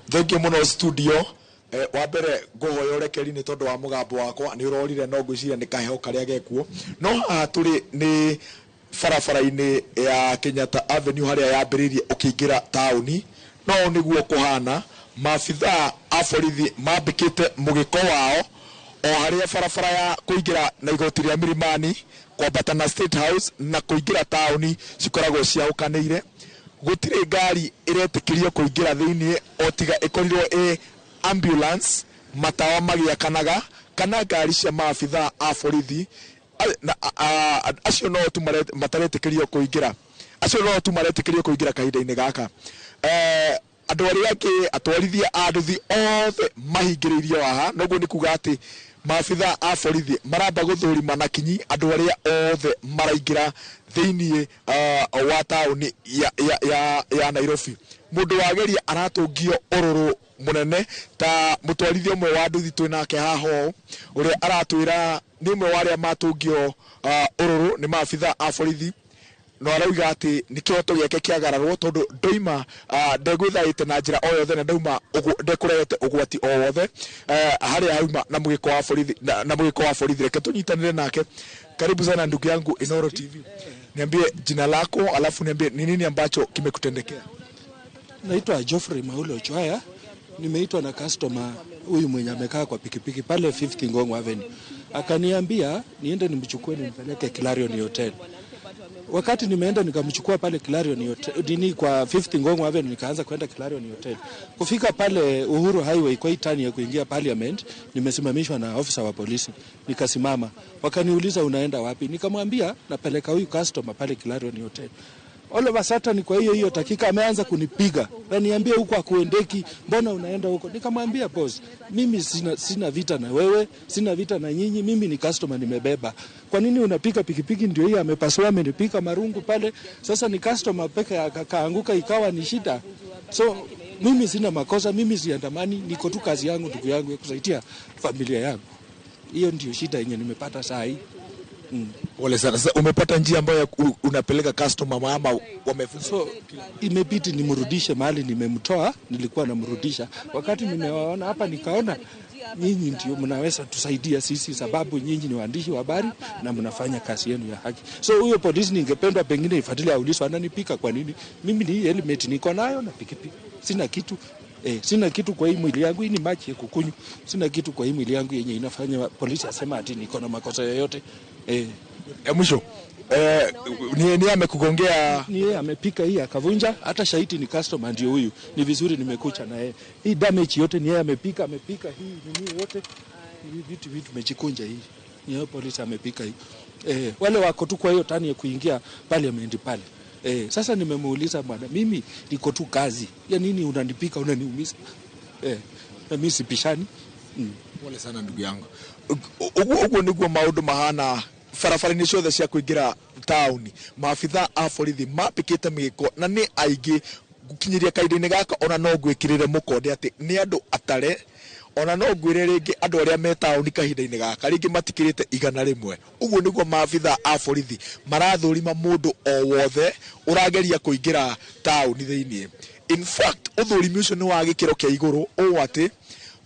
Thengiũ mũno studio. Wa mbere ngũhoya ũrekeri nĩ tondũ wa mũgambo wakwa nĩ ũrorire, no ngwĩciria nĩ kaheho karĩa gekuo. No haha tũrĩ nĩ barabara-inĩ ya Kenyatta Avenue harĩa yambĩrĩirie ũkĩingĩra taũni. No nĩguo kũhana, maabithaa a borithi mambĩkĩte mũgĩko wao o harĩa barabara ya kũingĩra na igoti rĩa Milimani kwambata na State House na kũingĩra taũni cikoragwo ciaũkanĩire. Gũtirĩ ngari ĩretĩkĩrio kũingĩra thĩiniĩ o tiga ĩkorirwo ĩ ambulance, matawa magĩakanaga kana ngari cia maabithaa a borithi. Acio no tu mataretĩkĩrio kũingĩra, acio no tu maretĩkĩrio kũingĩra kahinda-inĩ gaka. Andũ arĩa angĩ atwarithia a nduthi othe mahingĩrĩirio haha, noguo nĩ kuga atĩ maabithaa a borithi maramba gũthũrima na kinyi andũ arĩa othe maraingĩra thĩiniĩ wa taũni ya Nairobi. Mũndũ wageria aratũngio ũrũrũ mũnene ta mũtwarithia ũmwe wa nduthi twĩ nake haha ũũ, ũrĩa aratwĩra nĩ ũmwe wa arĩa matũngio ũrũrũ nĩ maabithaa a borithi, no arauga atĩ nĩ kĩhoto gĩake kĩagararwo tondũ ndoima ndegwĩthaĩte na njĩra o yothe na ndauma ndekũrehete ũgwati o wothe harĩa hauma na mũgĩko wa borithi na mũgĩko wa borithi. Reke tũnyitanĩre nake. Karibu sana ndugu yangu Inooro TV. Niambie jina lako alafu niambie ni nini ambacho kimekutendekea. Naitwa Geoffrey Maulo Chwaya. Nimeitwa na customer huyu mwenye amekaa kwa pikipiki pale 50 Ngong Avenue. Akaniambia niende nimchukue nimpeleke Clarion Hotel. Wakati nimeenda nikamchukua pale Clarion Hotel, dini kwa 50 Ngong Avenue, nikaanza kwenda Clarion Hotel. Kufika pale Uhuru Highway kwa itani ya kuingia Parliament, nimesimamishwa na ofisa wa polisi. Nikasimama. Wakaniuliza unaenda wapi? Nikamwambia napeleka huyu customer pale Clarion Hotel. All of a sudden kwa hiyo dakika ameanza kunipiga. Na niambie huko hakuendeki, mbona unaenda huko? Nikamwambia boss, mimi sina vita na wewe, sina vita na nyinyi, mimi ni customer nimebeba. Kwa nini unapika pikipiki? Ndio hii amepasua, amenipika marungu pale. Sasa ni customer peke akaanguka ikawa ni shida. So mimi sina makosa, mimi siandamani, niko tu kazi yangu ndugu yangu ya kusaidia familia yangu. Hiyo ndio shida yenye nimepata saa hii. Pole sana. Sasa umepata njia ambayo unapeleka customer mama wamefunza? So imebidi nimrudishe mahali nimemtoa, nilikuwa namrudisha. Wakati nimewaona hapa nikaona nyinyi ndio mnaweza tusaidia sisi, sababu nyinyi ni waandishi wa habari na mnafanya kazi yenu ya haki. So huyo polisi ningependa pengine ifuatilie, aulizwe ananipika kwa nini. Mimi ni helmet niko nayo na pikipiki. Sina kitu. Sina kitu kwa hii mwili yangu, hii ni maji ya kukunywa. Sina kitu kwa hii mwili yangu yenye inafanya polisi asema ati niko na makosa yoyote. Ya mwisho, ni amekugongea? Ni yeye amepika hii akavunja, hata shahidi ni customer ndio huyu. Ni vizuri nimekucha na yeye. Hii damage yote ni yeye amepika, amepika hii nini yote. Hii vitu vitu tumejikunja hii. Ni hiyo polisi amepika hiyo. Wale wako tu kwa hiyo tani ya kuingia parliament pale. Sasa nimemuuliza bwana, mimi niko tu kazi. Ya nini unanipika unaniumiza? Na mimi sipishani. Pole sana ndugu yangu. Uguo niguo maundu mahana barabara-inĩ ciothe cia kũingĩra taũni. Maabitha a borithi mambĩkĩte mĩgĩko na nĩ aingĩ gũkinyĩria kahinda-inĩ gaka, ona no ngwĩkĩrĩre mũkonde atĩ nĩ andũ atare, ona no ngwĩre rĩngĩ andũ arĩa me taũni kahinda-inĩ gaka rĩngĩ matikĩrĩte 100. Ũguo nĩguo maabitha a borithi marathũrima mũndũ o wothe ũrageria kũingĩra taũni thĩiniĩ. In fact, ũthũrimi ũcio nĩ wa gĩkĩro kĩa igũrũ ũũ atĩ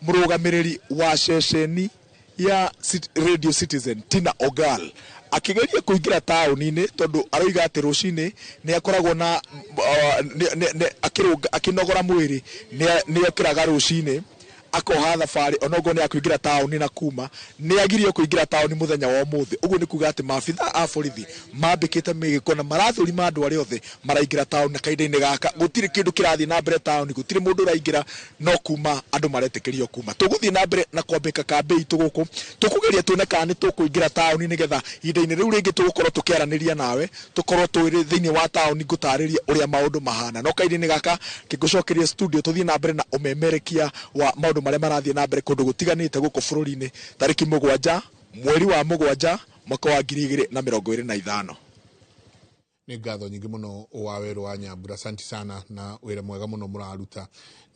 mũrũgamĩrĩri wa ceceni ya Radio Citizen Tina Ogal akigeria kuingira taũni-inĩ tondũ aroiga atĩ rũcinĩ nĩ akoragwo na akinogora mwĩrĩ, nĩ okĩraga rũcinĩ akoha thabarĩ onokorwo nĩ akũingĩra taũni na kuma nĩ agirio kũingĩra taũni mũthenya wa ũmũthĩ. Ũguo nĩ kuga atĩ maabitha a borithi mambĩkĩte mĩgĩko na marathũrima andũ arĩa othe maraingĩra taũni, na kahinda-inĩ gaka gũtirĩ kĩndũ kĩrathiĩ na mbere taũni, gũtirĩ mũndũ ũraingĩra, no kuma andũ maretĩkĩrio kuma. Tũgũthiĩ na mbere na kwambĩka kambĩ itũ gũkũ, tũkũgeria tuone kana nĩ tũkũingĩra taũni nĩgetha ihinda-inĩ rĩu rĩngĩ tũgũkorwo tũkĩaranĩria nawe, tũkorwo twĩ thĩinĩ wa taũni ngũtarĩrie ũrĩa maũndũ mahana. No kahinda-inĩ gaka kĩngũcokeria studio tũthiĩ na mbere na ũmemerekia wa maũndũ marĩa marathiĩ na mbere kũndũ gũtiganĩte gũkũ bũrũri-inĩ tarĩki 7 mweri wa 7 mwaka wa 2025. Nĩ ngatho nyingĩ mũno wa werũ wa Nyambura, asante sana na wĩra mwega mũno mũraruta.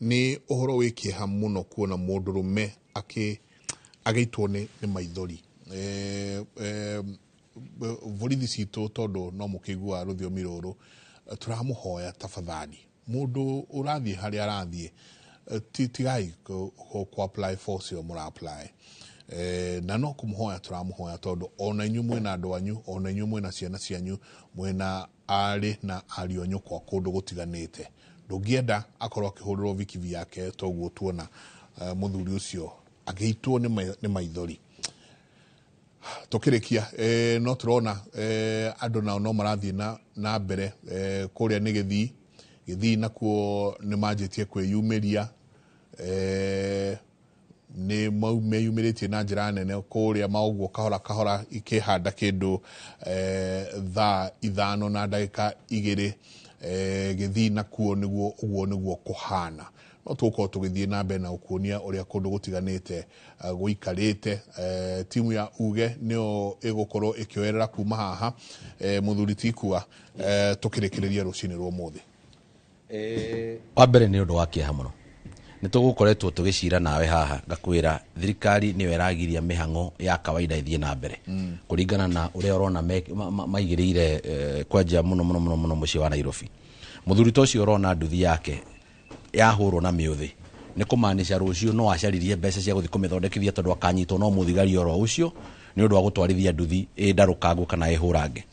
Nĩ ũhoro wĩ kĩeha mũno kuona mũndũrũme agĩitwo nĩ maithori. Borithi citũ tondũ no mũkĩiguaga rũthiomi rũrũ, tũramũhoya tafadhali, mũndũ ũrathiĩ harĩa arathiĩ, tigai ku apply force ĩyo mũra apply. Na no kũmũhoya tũramũhoya tondũ ona inyuĩ mwĩna andũ anyu, ona inyuĩ mwĩna ciana cianyu, mwĩna arĩ na ariũ anyu kwa kũndũ gũtiganĩte. Ndũngĩenda akorwo akĩhũrĩrwo vikivi yake toguo tuona mũthuri ũcio agĩitwo nĩ maithori. Tũkĩrĩkia no tũrona andũ nao no marathiĩ na mbere kũrĩa nĩ Gĩthii. Gĩthii nakuo nĩ manjĩtie kwĩyumĩria, nĩ meyumĩrĩtie na njĩra nene kũrĩa maũguo kahora kahora ikĩhanda kĩndũ thaa 5:02. Gĩthii nakuo nĩguo ũguo nĩguo kũhana. No tũgũkorwo tũgĩthiĩ na mbere na gũkuonia ũrĩa kũndũ gũtiganĩte gũikarĩte. Timu ya Uge nĩyo ĩgũkorwo ĩkĩoerera kuma haha mũthuri Tikua, tũkĩrĩkĩrĩria rũcinĩ rwa ũmũthĩ. Wa mbere nĩ ũndũ wa kĩeha mũno nĩ tũgũkoretwo tũgĩcira nawe haha ngakwĩra thirikari nĩyo ĩragiria mĩhang'o ya kawaida ĩthiĩ na mbere kũringana na ũrĩa ũrona maigĩrĩire kwanjia mũno mũno mũno mũno mũciĩ wa Nairobi. Mũthuri ta ũcio ũrona nduthi yake yahũrwo na mĩũthĩ nĩ kũmaanisha rũciũ no acaririe mbeca cia gũthiĩ kũmĩthondekithia tondũ akanyitwo no mũthigari oro ũcio nĩ ũndũ wa gũtwarithia nduthi ĩndarũkangwo kana ĩhũrange.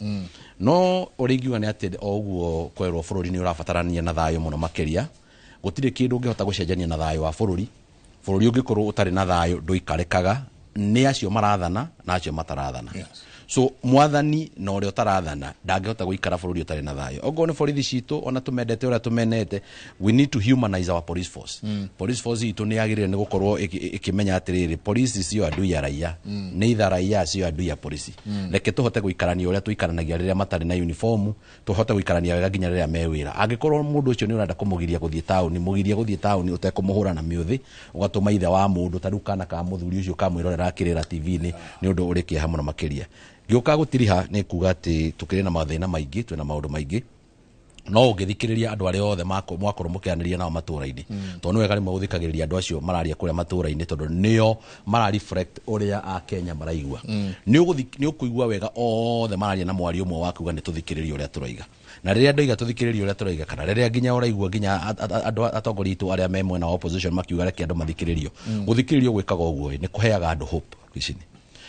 No ũrĩa ingiuga nĩ atĩ o ũguo kwerwo bũrũri nĩ ũrabatarania na thayũ mũno makĩria. Gũtirĩ kĩndũ ũngĩhota gũcenjania na thayũ wa bũrũri. Bũrũri ũngĩkorwo ũtarĩ na thayũ ndũikarĩkaga, nĩ acio marathana na acio matarathana. So mwathani na ũrĩa ũtarathana ndangĩhota gũikara bũrũri ũtarĩ na thayũ. Okorwo nĩ borithi citũ ona tũmendete ũrĩa tũmenete, we need to humanize our police force. Police force itũ nĩ yagĩrĩire nĩ gũkorwo ĩkĩmenya atĩrĩrĩ, police cio andũ ya raia, nĩ itha raia cio andũ ya polisi. Reke tũhote gũikarania ũrĩa tũikaranagia rĩrĩa matarĩ na uniform, tũhote gũikarania wega nginya rĩrĩa me wĩra. Angĩkorwo mũndũ ũcio nĩ ũrenda kũmũgiria gũthiĩ taũni, mũgirie gũthiĩ taũni ũtekũmũhũra na mĩũthĩ, ũgatũma ithe wa mũndũ ta rĩu kana ka mũthuri ũcio kamwĩrorera akĩrĩra TV-inĩ, nĩ ũndũ ũrĩ kĩeha mũno makĩria. Ngĩũka gũtiriha nĩ kuga atĩ tũkĩrĩ na mathĩna maingĩ, twĩna maũndũ maingĩ, no ũngĩthikĩrĩria andũ arĩa othe mwakorwo mũkĩaranĩria nao matũũra-inĩ, tondũ nĩ wega rĩmwe gũthikagĩrĩria andũ acio mararia kũrĩa matũũra-inĩ tondũ nĩo mara reflect ũrĩa Akenya maraigua. Nĩ ũkũigua wega othe mararia na mwario ũmwe wa kuga nĩ tũthikĩrĩrie ũrĩa tũroiga. Na rĩrĩa ndoiga tũthikĩrĩrie ũrĩa tũroiga, kana rĩrĩa nginya ũraigua nginya andũ atongoria aitũ arĩa me mwena wa opposition makiuga reke andũ mathikĩrĩrio, gũthikĩrĩrio gwĩkaga ũguo nĩ kũheaga andũ hope ici-inĩ.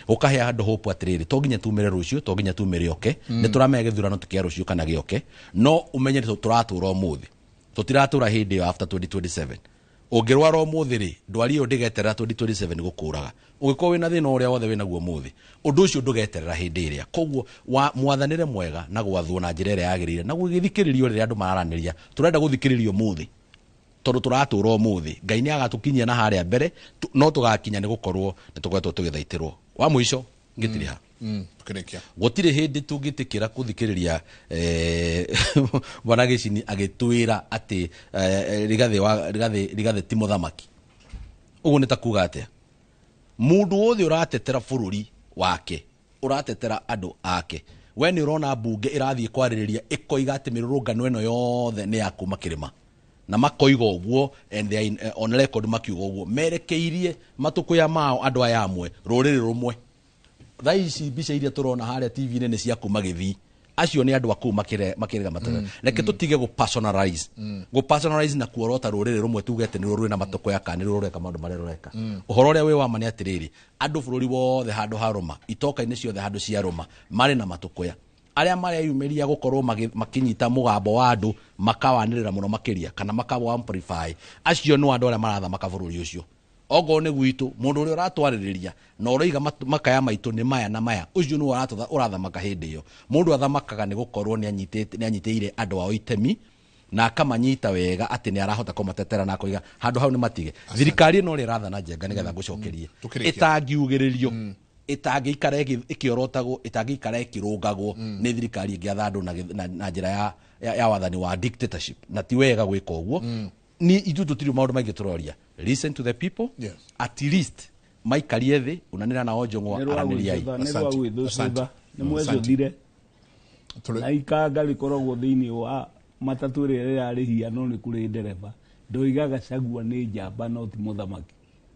Ũkahe andũ hope atĩrĩrĩ, to nginya tumĩre rũciũ, to nginya tumĩre oke, nĩ tũramenya gĩthurano ti kĩa rũciũ kana gĩoke, no ũmenye tũratũra ũmũthĩ, tũtiratũra hĩndĩ ĩyo after 2027. Ũngĩrwara ũmũthĩ rĩ, ndwari ĩyo ndĩgeterera 2027 gũkũraga. Ũngĩkorwo wĩna thĩna ũrĩa wothe wĩnaguo ũmũthĩ, ũndũ ũcio ndũgeterera hĩndĩ ĩrĩa. Koguo mwathanĩre mwega na gwathwo na njĩra ĩrĩa yagĩrĩire na gũgĩthikĩrĩrio rĩrĩa andũ mararanĩria. Tũrenda gũthikĩrĩrio ũmũthĩ tondũ tũratũra ũmũthĩ. Ngai nĩ agatũkinyia na harĩa mbere, no tũgakinya nĩ gũkorwo nĩ tũkoretwo tũgĩthaitĩrwo. Wa mũico Ngĩtiriha. Tukĩrĩkia. Gũtirĩ hĩndĩ tũngĩtĩkĩra kũthikĩrĩria bwana Gĩcini agĩtwĩra atĩ Rigathĩ ti mũthamaki. Ũguo nĩ ta kuga atĩa? Mũndũ wothe ũratetera bũrũri wake, ũratetera andũ ake, we nĩ ũrona mbunge ĩrathiĩ kwarĩrĩria ĩkoiga atĩ mĩrũrũngano ĩno yothe nĩ ya kuma kĩrĩma, na makoiga ũguo and they are on record makiuga ũguo, merekeirie matũkũya mao andũ aya amwe rũrĩrĩ rũmwe. Thaa ici mbica iria tũrona harĩa TV-inĩ nĩ cia kuma Gĩthii, acio nĩ andũ a kũu makĩrega matũkũya. Reke tũtige gũ personalize. Gũ personalize na kuorota rũrĩrĩ rũmwe tuge atĩ nĩruo rwĩna matũkũya kana nĩruo rũreka maũndũ marĩa rũreka. Ũhoro ũrĩa wĩ wa ma nĩ atĩrĩrĩ, andũ bũrũri wothe handũ harũma, itoka-inĩ ciothe handũ ciarũma, marĩ na matũkũya. Arĩa mareyumĩria gũkorwo makĩnyita mũgambo wa andũ makawanĩrĩra mũno makĩria kana makawa amplify, acio nĩ andũ arĩa marathamaka bũrũri ũcio. Okorwo nĩ gwitũ, mũndũ ũrĩa ũratwarĩrĩria na ũroiga makaya maitũ nĩ maya na maya, ũcio nĩwe ũrathamaka hĩndĩ ĩyo. Mũndũ athamakaga nĩ gũkorwo nĩ anyitĩire andũ ao itemi na akamanyita wega atĩ nĩ arahota kũmatetera na akoiga handũ hau nĩ matige. Thirikari ĩno ĩrĩa ĩrathana Njenga nĩgetha ngũcokerie, Tũkĩrĩkia. ĩtangiugĩrĩrio, ĩtangĩikara ĩkĩorotagwo, ĩtangĩikara ĩkĩrũngagwo nĩ thirikari ĩngĩatha andũ na njĩra ya wathani wa dictatorship, na ti wega gwĩka ũguo. Ni ithuĩ tũtirĩ maũndũ maingĩ tũroria. Listen to the people. At least maikarie thĩ, unanĩra nao njũng'wa, aranĩriai. Nĩ rwa gwĩthũcũtha, nĩ mwecũthire. Na ikanga rĩkoragwo thĩinĩ wa matatũ ĩrĩa ĩrarĩhia no nĩ kũrĩ ndereba. Ndoiga Gachagua nĩ njamba no ti mũthamaki.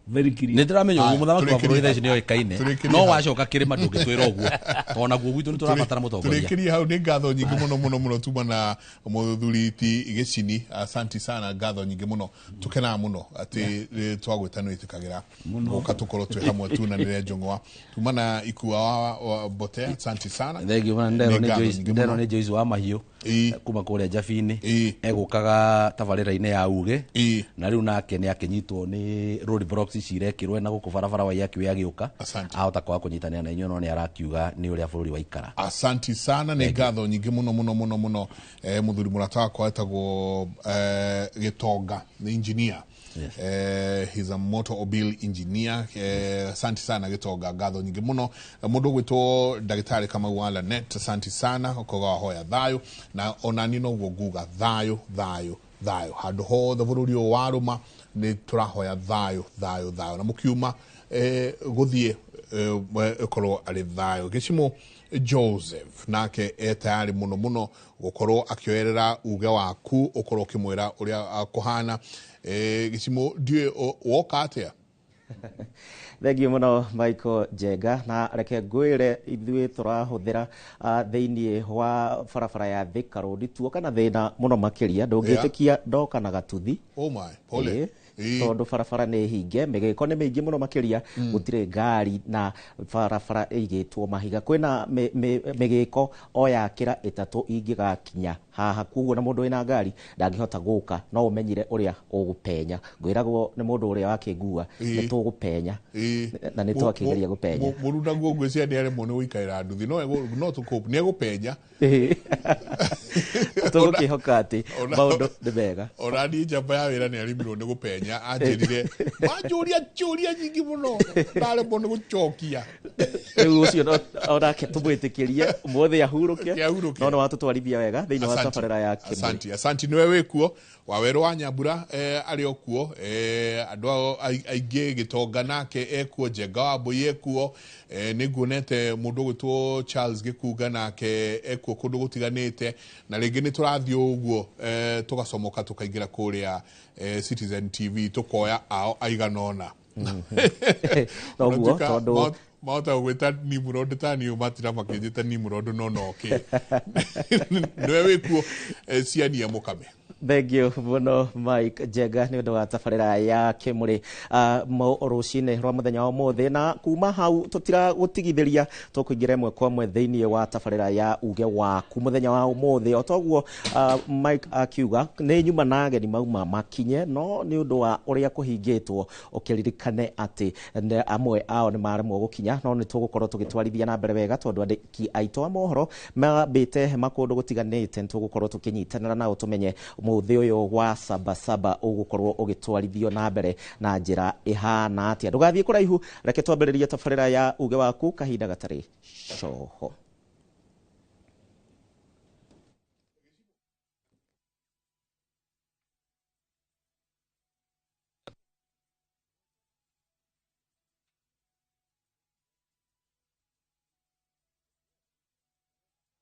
Very clear. Nĩ ndĩramenya ũguo mũthamaki wa bũrũri thaa ici nĩoĩkaine, no wacoka kĩrĩma ndũngĩtwĩra ũguo, tondũ naguo gwitũ nĩ tũrabatara mũtongoria. Tũrĩkĩrie hau. Nĩ ngatho nyingĩ mũno mũno mũno tuma na mũthuri ti Gĩcini. Asanti sana, ngatho nyingĩ mũno, tũkenaga mũno atĩ twagwĩta nĩ wĩtĩkagĩra gũka tũkorwo twĩ hamwe tunanĩre njũng'wa. Tuma na Ikua wa Mbote, asanti sana. Thank you, man. Nĩ ngatho nyingĩ Ndero mũno. nĩ Joyce wa Mahiũ kuma kũrĩa Njabini, egũkaga tabarĩra-inĩ ya Uge, na rĩu nake nĩ akĩnyitwo nĩ road blocks ici irekĩrwo na gũkũ barabara wa Waiyaki agĩũka, ahota kwaga kũnyitanĩra na inyuĩ, no nĩ arakiuga nĩ ũrĩa bũrũri waikara. Asanti sana, nĩ ngatho nyingĩ mũno mũno mũno mũno. Mũthuri mũrata wakwa etagwo Gĩtonga, nĩ engineer. He's a motor engineer. Asante sana Gĩtonga, ngatho nyingĩ mũno. Mũndũ ũgwĩtwo ndagĩtarĩ Kamau wa Lanet, asante sana, ũkoga wahoya thayũ, na onani noguo nguga thayũ thayũ thayũ handũ hothe bũrũri ũyũ warũma, nĩ tũrahoya thayũ thayũ thayũ, na mũkiuma gũthiĩ ĩkorwo arĩ thayũ. Gĩcimo Joseph nake e tayari mũno mũno gũkorwo akĩoerera uge waku, ũkorwo ũkĩmwĩra ũrĩa kũhana. Gĩcimo, ndiũĩ woka atĩa? Thank you mũno Michael Njenga, na reke ngwĩre ithuĩ tũrahũthĩra thĩinĩ wa barabara ya Thika Road, tuoka na thĩna mũno makĩria, ndũngĩtĩkia ndoka na gatuthi. Oh my, pole. Tondũ barabara nĩ hinge, mĩgĩko nĩ mĩingĩ mũno makĩria, gũtirĩ ngari na barabara ĩigĩtwo mahiga, kwĩna mĩgĩko o ya kĩra ĩtatũ ingĩgakinya haha, koguo na mũndũ wĩna ngari ndangĩhota gũka, no ũmenyire ũrĩa ũgũpenya. Ngwĩragwo nĩ mũndũ ũrĩa wakĩngua nĩ tũgũpenya, na nĩ twakĩgeria gũpenya. Mũru naguo ngwĩciria nĩ aremwo nĩ gũikarĩra nduthi, no tũkũ nĩ egũpenya. Tũgũkĩhoka atĩ maũndũ nĩ mega. Ona niĩ njamba ya wĩra nĩ aremirwo nĩ gũpenya, anjĩrire manjũria njũria nyingĩ mũno ndaremwo nĩ gũcokia. Rĩu ũcio onake tũmwĩtĩkĩrie ũmũthĩ ahurũke, no nĩ watũtwarithia wega thĩinĩ wa tabarĩra ya Kĩmũrĩ. Asanti, asanti, nĩwe wĩkuo Wawerũ wa Nyambura arĩ o kuo, andũ aingĩ Gĩtonga nake ekuo, Njenga wa Mbũi ekuo, nĩ nguonete mũndũ ũgwĩtwo Charles Gĩkunga nake ekuo kũndũ gũtiganĩte, na rĩngĩ nĩ tũrathiĩ ũguo tũgacomoka tũkaingĩra kũrĩa Citizen TV tũkoya ao aigana ũna. Noguo, tondũ mahota gũgwĩta Nimrod ta niĩ matira makĩnjĩta Nimrod no noke. Nĩwe wĩkuo, ciania mũkame. Thank you mũno Mike Njenga nĩ ũndũ wa tabarĩra ya Kĩmũrĩ rũcinĩ rwa mũthenya wa ũmũthĩ, na kuma hau tũtiragũtigithĩria, tũkũingĩra ĩmwe kwa ĩmwe thĩinĩ wa tabarĩra ya uge waku mũthenya wa ũmũthĩ. O toguo Mike akiuga nĩ nyuma na ageni mauma makinye, no nĩ ũndũ wa ũrĩa kũhingĩtwo ũkĩririkane atĩ amwe ao nĩ maremwo gũkinya, no nĩ tũgũkorwo tũgĩtwarithia na mbere wega tondũ andĩki aitũ a mohoro mambĩte hema kũndũ gũtiganĩte, nĩ tũgũkorwo tũkĩnyitanĩra nao tũmenye Mũthĩ ũyũ wa Sabasaba ũgũkorwo ũgĩtwarithio na mbere na njĩra ĩhana atĩa. Ndũgathiĩ kũraihu, reke twambĩrĩrie tabarĩra ya uge waku kahinda gatarĩ coho.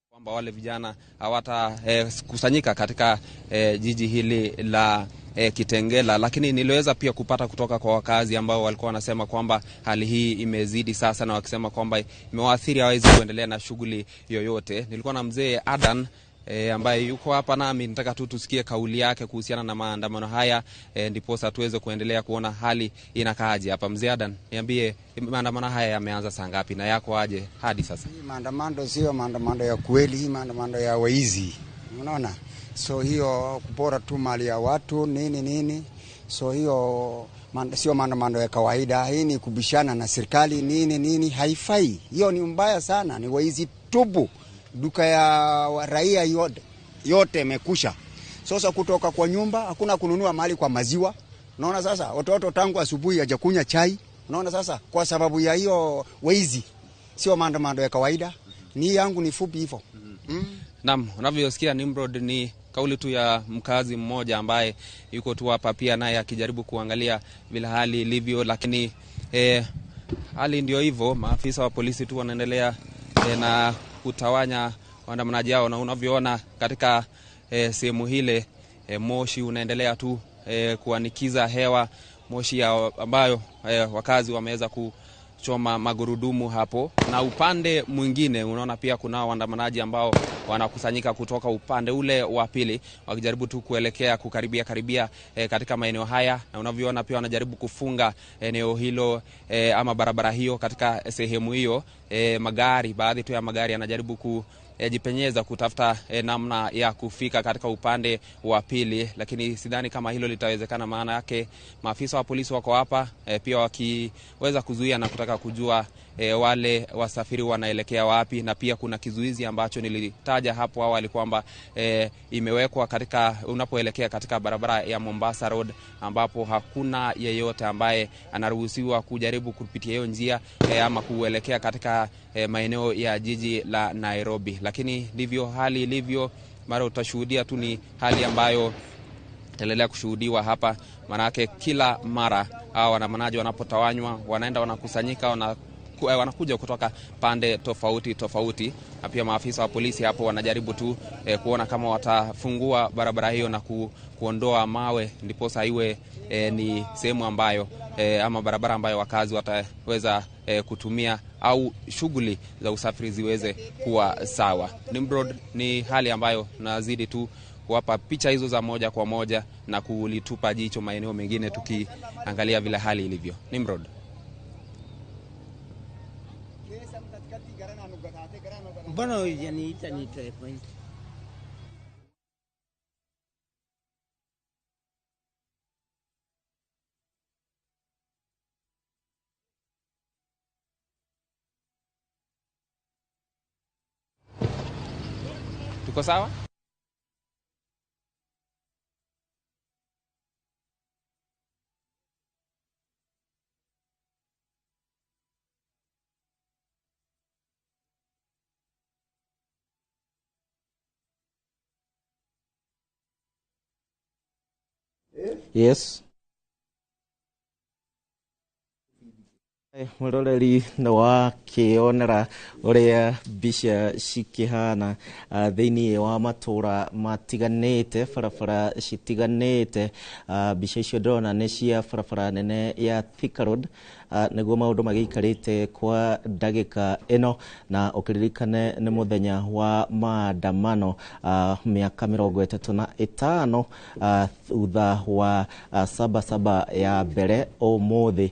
Kwamba wale vijana hawata kusanyika katika jiji hili la Kitengela. Lakini niliweza pia kupata kutoka kwa wakazi ambao walikuwa wanasema kwamba hali hii imezidi sasa, na wakisema kwamba imewaathiri, hawawezi kuendelea na shughuli yoyote. Nilikuwa na mzee Adan ambaye yuko hapa nami, nataka tu tusikie kauli yake kuhusiana na maandamano haya, ndiposa tuweze kuendelea kuona hali inakaaje hapa. Mzee Adan, niambie, maandamano haya yameanza saa ngapi na yako aje hadi sasa? Hii maandamano sio maandamano ya kweli, hii maandamano ya waizi, unaona? So hiyo kupora tu mali ya watu nini nini, so hiyo sio maandamano ya kawaida. Hii ni kubishana na serikali nini nini, haifai. Hiyo ni mbaya sana, ni waizi tubu. Duka ya raia yote imekusha. Sasa kutoka kwa nyumba hakuna kununua mali kwa maziwa. Unaona sasa watoto tangu asubuhi hajakunywa chai. Unaona sasa kwa sababu ya hiyo waizi. Sio maandamano ya kawaida. Ni yangu ni fupi hivyo. Naam, unavyosikia Nimrod, ni kauli tu ya mkazi mmoja ambaye yuko tu hapa pia naye akijaribu kuangalia vile hali ilivyo, lakini hali ndio hivyo. Maafisa wa polisi tu wanaendelea na kutawanya waandamanaji hao, na unavyoona katika sehemu hile moshi unaendelea tu kuanikiza hewa, moshi ambayo wakazi wameweza kuchoma magurudumu hapo. Na upande mwingine unaona pia kuna waandamanaji ambao wanakusanyika kutoka upande ule wa pili wakijaribu tu kuelekea kukaribia karibia katika maeneo haya, na unavyoona pia wanajaribu kufunga eneo hilo ama barabara hiyo katika sehemu hiyo. Magari, baadhi tu ya magari yanajaribu kujipenyeza kutafuta namna ya kufika katika upande wa pili, lakini sidhani kama hilo litawezekana. Maana yake maafisa wa polisi wako hapa pia wakiweza kuzuia na kutaka kujua wale wasafiri wanaelekea wapi. Na pia kuna kizuizi ambacho nilitaja hapo awali kwamba imewekwa katika unapoelekea katika barabara ya Mombasa Road, ambapo hakuna yeyote ambaye anaruhusiwa kujaribu kupitia hiyo njia ama kuelekea katika maeneo ya jiji la Nairobi. Lakini ndivyo hali ilivyo, mara utashuhudia tu ni hali ambayo itaendelea kushuhudiwa hapa. Manake kila mara hao waandamanaji wanapotawanywa wanaenda wanakusanyika, wanakuja kutoka pande tofauti tofauti, na pia maafisa wa polisi hapo wanajaribu tu kuona kama watafungua barabara hiyo na kuondoa mawe, ndiposa iwe ni sehemu ambayo ama barabara ambayo wakazi wataweza kutumia au shughuli za usafiri ziweze kuwa sawa. Nimrod, ni hali ambayo nazidi tu kuwapa picha hizo za moja kwa moja na kulitupa jicho maeneo mengine tukiangalia vile hali ilivyo. Nimrod. Mbona hujaniita nitoe point? Tuko sawa? Yes. Mwiroreri nĩ wakĩonera ũrĩa mbica cikĩhana thĩinĩ wa matũra matiganĩte, barabara citiganĩte. Mbica icio ndĩrona nĩ cia barabara nene ya Thika Road, nĩguo maũndũ magĩikarĩte kwa ndagĩka ĩno, na ũkĩririkane nĩ mũthenya wa maandamano mĩaka 35 thutha wa Sabasaba ya mbere ũmũthĩ,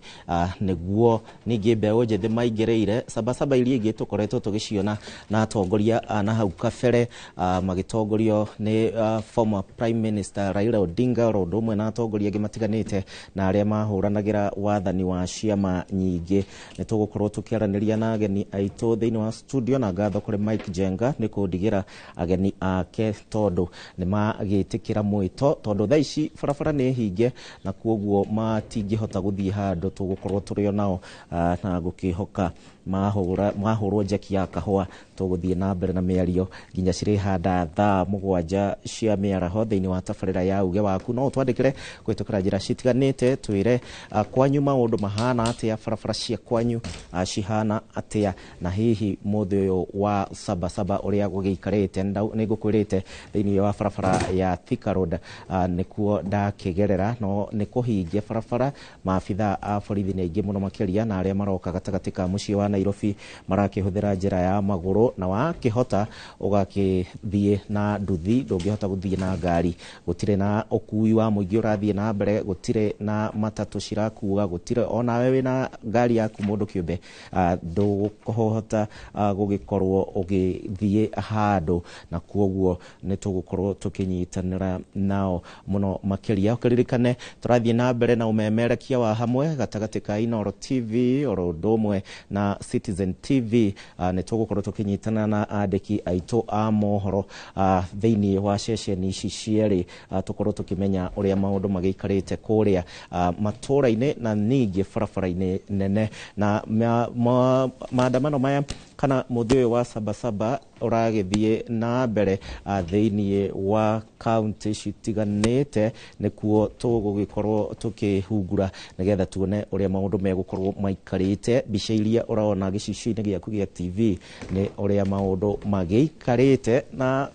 nĩguo ningĩ mbeũ njĩthĩ maingĩrĩire Sabasaba iria ingĩ tũkoretwo tũgĩciona na atongoria na hau kabere magĩtongorio nĩ former Prime Minister Raila Odinga, o ũndũ ũmwe na atongoria angĩ matiganĩte na arĩa mahũranagĩra wathani wa ciama ngarama nyingĩ. Nĩ tũgũkorwo tũkĩaranĩria na ageni aitũ thĩinĩ wa studio, na ngatho kũrĩ Mike Jenga nĩ kũndigĩra ageni ake tondũ nĩ magĩtĩkĩra mwĩto, tondũ thaa ici barabara nĩ hinge na kuoguo matingĩhota gũthiĩ handũ, tũgũkorwo tũrĩ o nao na gũkĩhoka mahũrwo njeki ya kahũa tũgũthiĩ na mbere na mĩario nginya cirĩhanda thaa 7 cia mĩaraho thĩinĩ wa tabarĩra ya uge waku. No ũtwandĩkĩre kũhĩtũkĩra njĩra citiganĩte, twĩre kwanyu maũndũ mahana atĩa, barabara cia kwanyu cihana atĩa, na hihi mũthĩ ũyũ wa Sabasaba ũrĩa gũgĩikarĩte. Nĩ ngũkwĩrĩte thĩinĩ wa barabara ya Thika Road nĩkuo ndakĩgerera, no nĩ kũhingia barabara. Maabitha a borithi nĩ aingĩ mũno makĩria, na arĩa maroka gatagatĩ ka mũciĩ wa Nairobi marakĩhũthĩra njĩra ya magũrũ, na wakĩhota ũgakĩthiĩ na nduthi, ndũngĩhota gũthiĩ na ngari. Gũtirĩ na ũkui wa mũingĩ ũrathiĩ na mbere, gũtirĩ na matatũ cirakua, gũtirĩ onawe wĩna ngari yaku mũndũ kĩũmbe ndũkũhota gũgĩkorwo ũgĩthiĩ handũ, na kuoguo nĩ tũgũkorwo tũkĩnyitanĩra nao mũno makĩria. Ũkĩririkane tũrathiĩ na mbere na ũmemerekia wa hamwe gatagatĩ ka Inooro TV oro ũndũ ũmwe na Citizen TV. Nĩ tũgũkorwo tũkĩnyitana na andĩki aitũ a mohoro thĩinĩ wa ceceni ici cierĩ, tũkorwo tũkĩmenya ũrĩa maũndũ magĩikarĩte kũrĩa matũra-inĩ na ningĩ barabara-inĩ nene. Na maandamano maya kana mũthĩ ũyũ wa Sabasaba ũragĩthiĩ na mbere thĩinĩ wa kaunti citiganĩte, nĩkuo tũgũgĩkorwo tũkĩhungura nĩgetha tuone ũrĩa maũndũ megũkorwo maikarĩte. Mbica iria ũrona gĩcicio-inĩ gĩaku gĩa TV nĩ ũrĩa maũndũ magĩikarĩte, na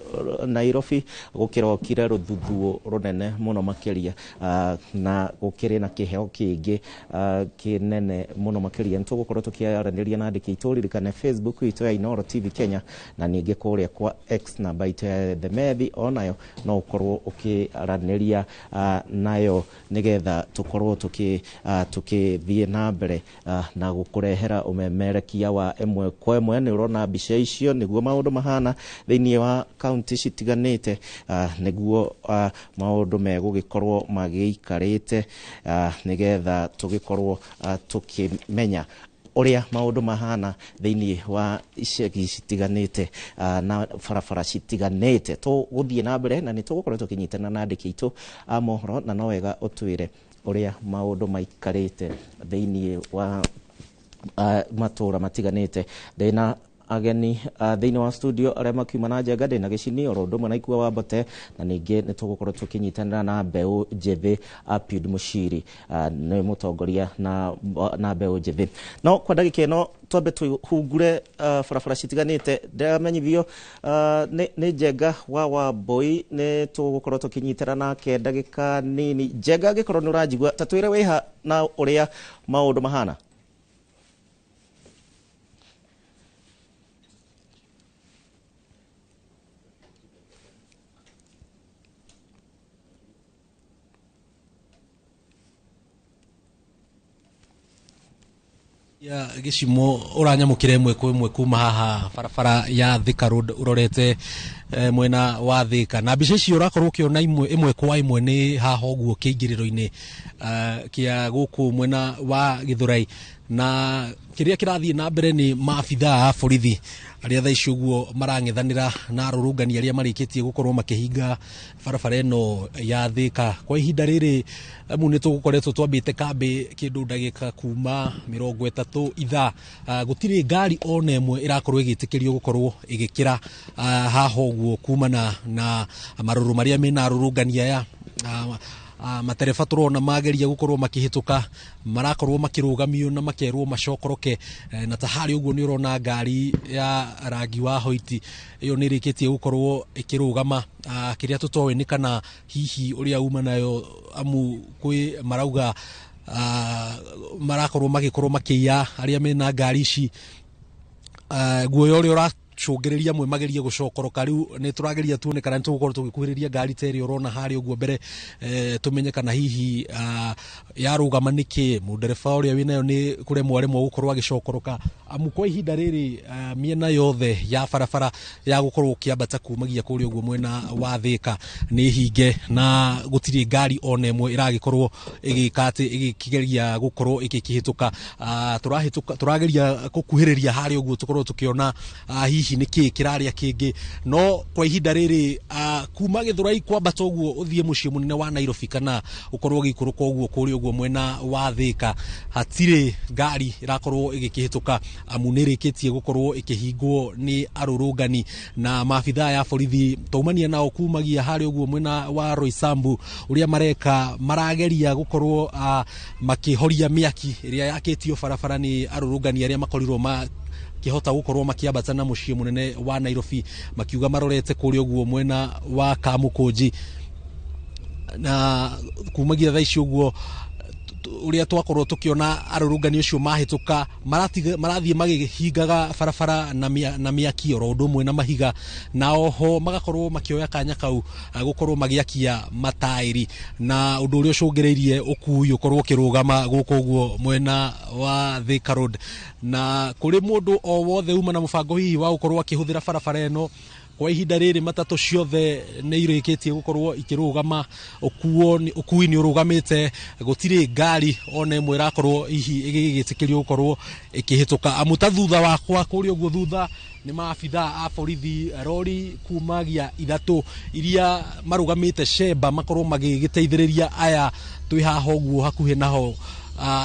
Nairobi gũkĩrokire rũthuthuũ rũnene mũno makĩria, na gũkĩrĩ na kĩheo kĩngĩ kĩnene mũno makĩria. Nĩ tũgũkorwo tũkĩaranĩria na andĩki aitũ, ririkane Facebook itũ ya Inooro TV Kenya, na ningĩ kũrĩa kwa X namba itũ ya The Methi onayo no ũkorwo ũkĩaranĩria nayo nĩgetha tũkorwo tũkĩthiĩ na mbere na gũkũrehera ũmemerekia wa ĩmwe kwa ĩmwe. Nĩ ũrona mbica icio nĩguo maũndũ mahana thĩinĩ wa kaunti citiganĩte, nĩguo maũndũ megũgĩkorwo magĩikarĩte, nĩgetha tũgĩkorwo tũkĩmenya ũrĩa maũndũ mahana thĩinĩ wa icagi citiganĩte na barabara citiganĩte. Tũgũthiĩ na mbere na nĩ tũgũkorwo tũkĩnyitana na andĩki aitũ a mohoro, na no wega ũtwĩre ũrĩa maũndũ maikarĩte thĩinĩ wa matũra matiganĩte. Ndĩna ageni thĩinĩ wa studio arĩa makiuma na Njenga, ndĩna Gĩcini oro ũndũ ũmwe na Ikua wa Mbote, na ningĩ nĩ tũgũkorwo tũkĩnyitanĩra na mbeũ njĩthĩ Apiud Mũciri, nĩ mũtongoria na mbeũ njĩthĩ. No kwa ndagĩka ĩno twambe tũhungure barabara citiganĩte. Ndĩramenyithio nĩ Njenga wa Wambui, nĩ tũgũkorwo tũkĩnyitana nake ndagĩka nini. Njenga, angĩkorwo nĩ ũranjigua, ta twĩre wĩha na ũrĩa maũndũ mahana. Ya Gĩcimo ũranyamũkĩra ĩmwe kwa ĩmwe kuma haha barabara ya Thika Road ũrorete mwena wa Thika, na mbica icio ũrakorwo ũkĩona ĩmwe kwa ĩmwe nĩ haha ũguo kĩingĩrĩro-inĩ kĩa gũkũ mwena wa Gĩthũrai, na kĩrĩa kĩrathiĩ na mbere nĩ maabithaa a borithi arĩa thaa ici ũguo marang'ethanĩra na arũrũngani arĩa marĩkĩtie gũkorwo makĩhinga barabara ĩno ya Thika. Kwa ihinda rĩrĩ amu nĩ tũgũkoretwo twambĩte kambĩ kĩndũ ndagĩka kuma 30 ithaa, gũtirĩ ngari ona ĩmwe ĩrakorwo ĩgĩtĩkĩrio gũkorwo ĩgĩkĩra haha ũguo kumana na marũrũ marĩa mena arũrũngani aya. Matereba tũrona mageria gũkorwo makĩhĩtũka marakorwo makĩrũgamio na makerwo macokoroke, na ta harĩa ũguo nĩ ũrona ngari ya rangi wa hoiti ĩyo nĩ ĩrĩkĩtie gũkorwo ĩkĩrũgama. Kĩrĩa tũtoĩ nĩ kana hihi ũrĩa uma nayo, amu kwĩ marauga marakorwo magĩkorwo makĩiya arĩa mena ngari ici, guoya ũrĩa ũracũngĩrĩria amwe magerie gũcokoroka. Rĩu nĩ tũrageria tuone kana nĩ tũgũkorwo tũgĩkuhĩrĩria ngari ta ĩrĩa ũrona harĩa ũguo mbere, tũmenye kana hihi yarũgama nĩkĩ, mũndereba ũrĩa wĩnayo nĩ kũremwo aremwo gũkorwo agĩcokoroka. Amu kwa ihinda rĩrĩ mĩena yothe ya barabara ya gũkorwo ũkĩambata kumagia kũrĩa ũguo mwena wa Thĩka nĩ hinge, na gũtirĩ ngari ona ĩmwe ĩragĩkorwo ĩgĩka atĩ ĩgĩkĩgeria gũkorwo ĩgĩkĩhĩtũka. Tũrahĩtũka, tũrageria gũkuhĩrĩria harĩa ũguo tũkorwo tũkĩona hihi nĩ kĩĩ kĩrarĩa kĩngĩ, no kwa ihinda rĩrĩ kuma Gĩthũrai kwambata ũguo ũthiĩ mũciĩ mũnene wa Nairobi kana ũkorwo ũgĩikũrũka ũguo kũrĩa ũguo mwena wa Thĩka, hatirĩ ngari ĩrakorwo ĩgĩkĩhĩtũka, amu nĩ ĩrĩkĩtie gũkorwo ĩkĩhingwo nĩ arũrũngani na maabithaa ya borithi. Twaumania nao kumagia harĩa ũguo mwena wa Roysambu, ũrĩa mareka marageria gũkorwo makĩhoria mĩaki ĩrĩa yakĩtio barabara nĩ arũrũngani arĩa makorirwo makĩhota gũkorwo makĩambata na mũciĩ mũnene wa Nairobi, makiuga marorete kũrĩa ũguo mwena wa Kamũkũnji. Na kumagia thaa ici ũguo ũrĩa twakorwo tũkĩona arũrũngani ũcio mahĩtũka, marathiĩ magĩhingaga barabara na mĩaki oro ũndũ ũmwe na mahiga, na oho magakorwo makĩoya kanya kau gũkorwo magĩakia mataĩri, na ũndũ ũrĩa ũcũngĩrĩirie ũkui ũkorwo ũkĩrũgama gũkũ ũguo mwena wa Thika Road. Na kũrĩ mũndũ o wothe uma na mũbango hihi wa gũkorwo akĩhũthĩra barabara ĩno kwa ihinda rĩrĩ, matatũ ciothe nĩ irĩkĩtie gũkorwo ikĩrũgama, ũkui nĩ ũrũgamĩte, gũtirĩ ngari ona ĩmwe ĩrakorwo hihi ĩgĩgĩtĩkĩrio gũkorwo ĩkĩhĩtũka. Amu ta thutha wakwa kũrĩa ũguo thutha nĩ maabithaa a borithi, rori kumagia 3 iria marũgamĩte cemba makorwo magĩgĩteithĩrĩria aya twĩ haha ũguo hakuhĩ naho,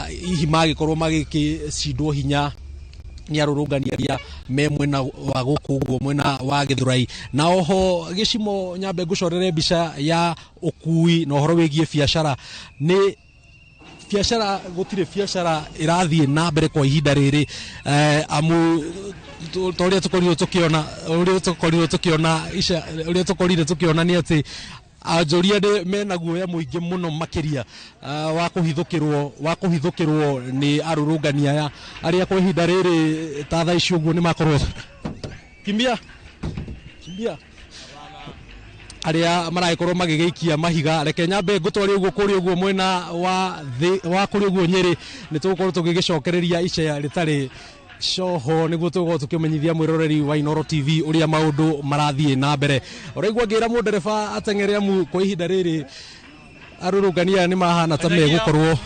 hihi magĩkorwo magĩgĩcindwo hinya nĩ arũrũngani arĩa me mwena wa gũkũ ũguo mwena wa Gĩthũrai. Na oho gĩcimo nyambe ngũcorere mbica ya ũkui na ũhoro wĩgiĩ biacara. Nĩ biacara, gũtirĩ biacara ĩrathiĩ na mbere kwa ihinda rĩrĩ, amu ta ũrĩa tũkorirwo tũkĩona, ũrĩa tũkorirwo tũkĩona ica, ũrĩa tũkorire tũkĩona nĩ atĩ anjoria nĩ mena guoya mũingĩ mũno makĩria wa kũhithũkĩrwo nĩ arũrũngani aya arĩa kwa ihinda rĩrĩ ta thaa ici ũguo nĩ makorwo kimbia kimbia, arĩa maragĩkorwo magĩgĩikia mahiga. Reke nyambe ngũtware ũguo kũrĩa ũguo mwena wa thĩ wa kũrĩa ũguo Nyĩrĩ, nĩ tũgũkorwo tũgĩgĩcokereria ica rĩtarĩ coho nĩguo tũgũkorwo tũkĩmenyithia mwĩroreri wa Inooro TV ũrĩa maũndũ marathiĩ na mbere. Ũraigua ngĩra mũndereba ateng'ere, amu kwa ihinda rĩrĩ arũrũngani aya nĩ mahana ta megũkorwo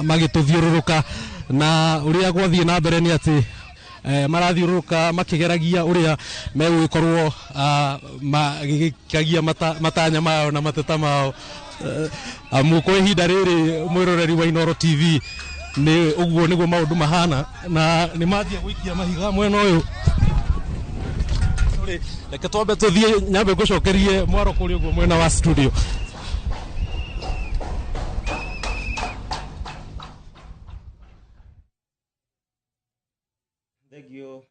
magĩtũthiũrũrũka, na ũrĩa gwathiĩ na mbere nĩ atĩ marathiũrũrũka makĩgeragia ũrĩa megũgĩkorwo magĩgĩkagia matanya mao na mateta mao. Amu kwa ihinda rĩrĩ mwĩroreri wa Inooro TV nĩ ũguo nĩguo maũndũ mahana, na nĩ manjia gũikia mahiga mwena ũyũ. Sorry, reke twambe tũthiĩ nyambe ngũcokerie mwaro kũrĩa ũguo mwena wa studio. Thank you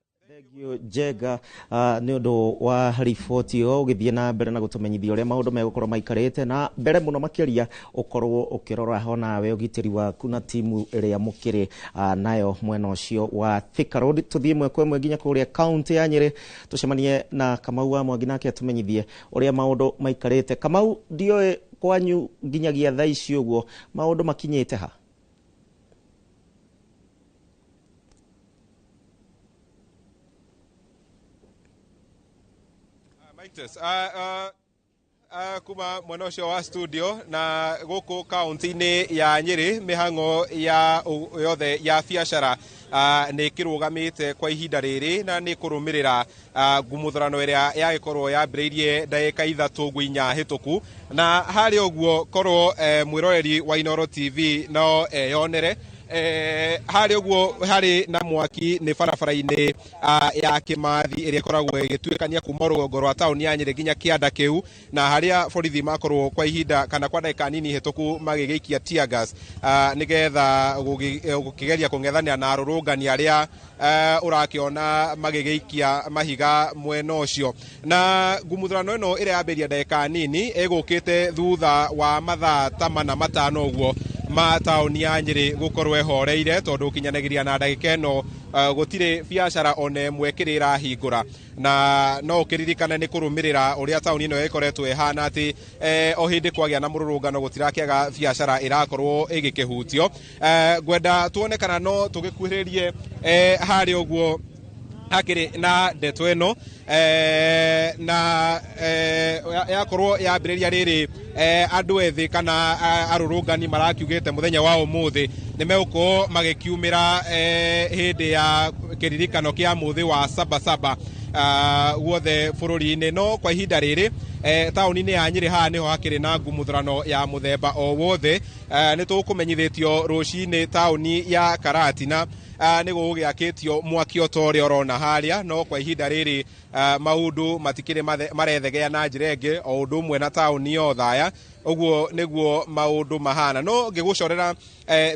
Njega nĩ ũndũ wa riboti ĩyo, ũgĩthiĩ na mbere na gũtũmenyithia ũrĩa maũndũ megũkorwo maikarĩte, na mbere mũno makĩria ũkorwo ũkĩrora ho nawe ũgitĩri waku na timu ĩrĩa mũkĩrĩ nayo mwena ũcio wa Thika Road. Tũthiĩ ĩmwe kwa ĩmwe nginya kũrĩa kaunti ya Nyĩrĩ, tũcemanie na Kamau wa Mwangi nake atũmenyithie ũrĩa maũndũ maikarĩte. Kamau, ndioĩ kwanyu nginyagia thaa ici ũguo maũndũ makinyĩte ha? Kuma mwena ũcio wa studio na gũkũ kaunti-inĩ ya Nyĩrĩ, mĩhang'o ya yothe ya biacara nĩ kĩrũgamĩte kwa ihinda rĩrĩ, na nĩ kũrũmĩrĩra ngumutharano ĩrĩa yagĩkorwo yambĩrĩirie ndagĩka 3 ũguo 4 hĩtũku. Na harĩa ũguo korwo mwĩroreri wa Inooro TV no eyonere harĩa ũguo harĩ na mwaki nĩ barabara-inĩ ya Kĩmathi ĩrĩa ĩkoragwo ĩgĩtuĩkania kuma rũgongo rwa taũni ya Nyĩrĩ nginya kĩanda kĩu, na harĩa borithi makorwo kwa ihinda kana kwa ndagĩka nini hĩtũku magĩgĩikia tear gas nĩgetha gũkĩgeria kũng'ethanĩra na arũrũngani arĩa ũrakĩona magĩgĩikia mahiga mwena ũcio. Na ngumutharano ĩno ĩrĩa yambĩrĩria ndagĩka nini ĩgũkĩte thutha wa mathaa ta 4 5 ũguo. ma taũni ya Nyĩrĩ gũkorwo ĩhoreire tondũ kinyanagĩria na ndagĩka ĩno gũtirĩ biacara ona ĩmwe kĩrĩ ĩrahingũra na no ũkĩririkane nĩ kũrũmĩrĩra ũrĩa taũni ĩno ĩkoretwo ĩhana atĩ o hĩndĩ kwagĩa na mũrũrũngano gũtirakĩaga biacara ĩrakorwo ĩgĩkĩhutio. Ngwenda tuone kana no tũgĩkuhĩrĩrie harĩa ũguo hakĩrĩ na ndeto ĩno na yakorwo yambĩrĩria rĩrĩ andũ ethĩ kana arũrũngani marakiugĩte mũthenya wa ũmũthĩ nĩ megũkorwo magĩkiumĩra hĩndĩ ya kĩririkano kĩa mũthĩ wa Sabasaba guothe bũrũri-inĩ. No kwa ihinda rĩrĩ taũni-inĩ ya Nyĩrĩ haha nĩho hakĩrĩ na ngumuthurano ya mũthemba o wothe. Nĩ tũkũmenyithĩtio rũcinĩ taũni ya Karatina nĩ gũgĩakĩtio mwaki o ta ũrĩa ũrona harĩa, no kwa ihinda rĩrĩ maũndũ matikĩrĩ marethegea na njĩra ĩngĩ o ũndũ ũmwe na taũni ya Othaya. Ũguo nĩguo maũndũ mahana. No ngĩgũcorera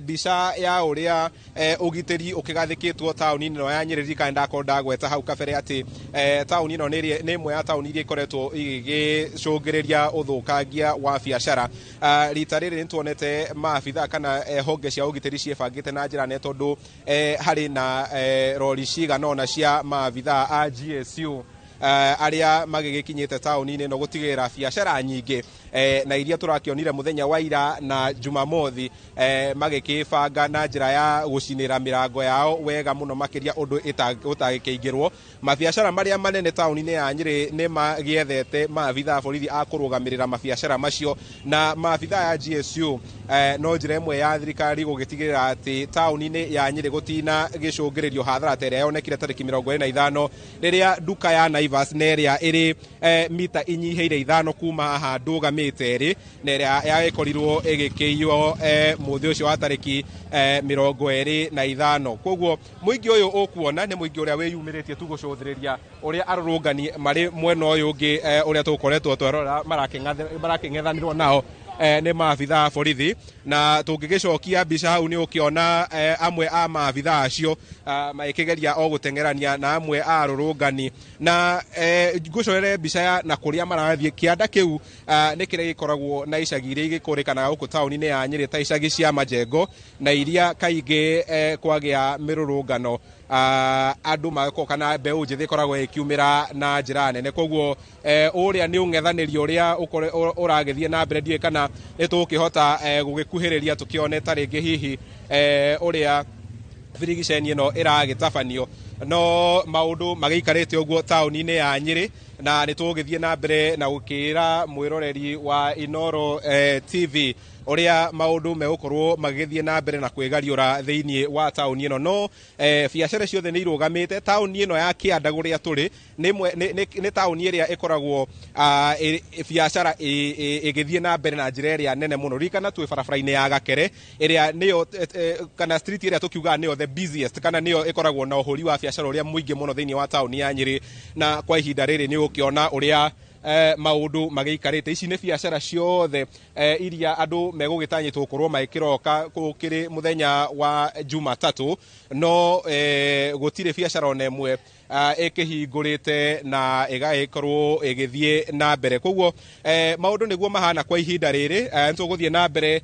mbica ya ũrĩa ũgitĩri ũkĩgathĩkĩtwo taũni-inĩ ĩno ya Nyĩrĩ, ririkana ndakorwo ndagweta hau kabere atĩ taũni ĩno nĩ ĩmwe ya taũni iria ikoretwo igĩcũngĩrĩria ũthũkangia wa biacara. Rita rĩrĩ nĩtuonete maabitha kana honge cia ũgitĩri ciĩbangĩte na njĩra nene tondũ harĩ na rori cigana ũna cia maabitha a GSU arĩa magĩgĩkinyĩte taũni-inĩ ĩno gũtigĩrĩra biacara nyingĩ na iria tũrakĩonire mũthenya wa ira na Jumamothi magĩkĩbanga na njĩra ya gũcinĩra mĩrango yao wega mũno makĩria ũndũ ũtagĩkĩingĩrwo. Mabiacara marĩa manene taũni-inĩ ya Nyĩrĩ nĩ magĩethete maabitha a borithi a kũrũgamĩrĩra mabiacara macio, na maabitha ya GSU no njĩra ĩmwe ya thirikari gũgĩtigĩrĩra atĩ taũni-inĩ ya Nyĩrĩ gũtina gĩcũngĩrĩrio hathara ta ĩrĩa yonekire tarĩki 25 rĩrĩa nduka ya Naivas na ĩrĩa ĩrĩ mita inyihĩire 5 kuma haha ndũgamĩte ĩrĩ na ĩrĩa yagĩkorirwo ĩgĩkĩiywo mũthĩ ũcio wa tarĩki 25. Koguo mũingĩ ũyũ ũkuona nĩ mũingĩ ũrĩa wĩyumĩrĩtie tu gũcũthĩrĩria ũrĩa arũrũngani marĩ mwena ũyũ ũngĩ ũrĩa tũgũkoretwo twerora marakĩng'ethanĩrwo nao nĩ maabitha a borithi. Na tũngĩgĩcokia mbica hau nĩ ũkĩona amwe a maabitha acio magĩkĩgeria o gũteng'erania na amwe a arũrũngani. Na ngũcorere mbica ya na kũrĩa marathiĩ kĩanda kĩu nĩ kĩrĩa gĩkoragwo na icagi iria igĩkũrĩkanaga gũkũ taũni-inĩ ya Nyĩrĩ ta icagi cia Majengo na iria kaingĩ kwagĩa mĩrũrũngano andũ magakorwo kana mbeũ njĩthĩ ĩkoragwo ĩkiumĩra na njĩra nene. Koguo ũrĩa nĩ ũng'ethanĩri ũrĩa ũragĩthiĩ na mbere, ndiũĩ kana nĩ tũgũkĩhota gũgĩkuhĩrĩria tũkĩone ta rĩngĩ hihi ũrĩa birigiceni ĩno ĩragĩtabanio. No maũndũ magĩikarĩte ũguo taũni-inĩ ya Nyĩrĩ, na nĩ tũgũgĩthiĩ na mbere na gũkĩra mwĩroreri wa Inooro TV ũrĩa maũndũ megũkorwo magĩthiĩ na mbere na kwĩgariũra thĩinĩ wa taũni ĩno. No biacara ciothe nĩ irũgamĩte. Taũni ĩno ya Kĩanda kũrĩa tũrĩ nĩ taũni ĩrĩa ĩkoragwo biacara ĩgĩthiĩ na mbere na njĩra ĩrĩa nene mũno. Ririkana twĩ barabara-inĩ ya Gakere ĩrĩa nĩyo kana street ĩrĩa tũkiugaga nĩyo the busiest kana nĩyo ĩkoragwo na ũhũri wa biacara ũrĩa mũingĩ mũno thĩinĩ wa taũni ya Nyĩrĩ, na kwa ihinda rĩrĩ nĩ ũgũkĩona ũrĩa maũndũ magĩikarĩte. Ici nĩ biacara ciothe iria andũ megũgĩtanyĩtwo gũkorwo magĩkĩroka gũkĩrĩ mũthenya wa Jumatatũ, no gũtirĩ biacara ona ĩmwe ĩkĩhingũrĩte na ĩgagĩkorwo ĩgĩthiĩ na mbere. Koguo maũndũ nĩguo mahana kwa ihinda rĩrĩ. Nĩ tũgũthiĩ na mbere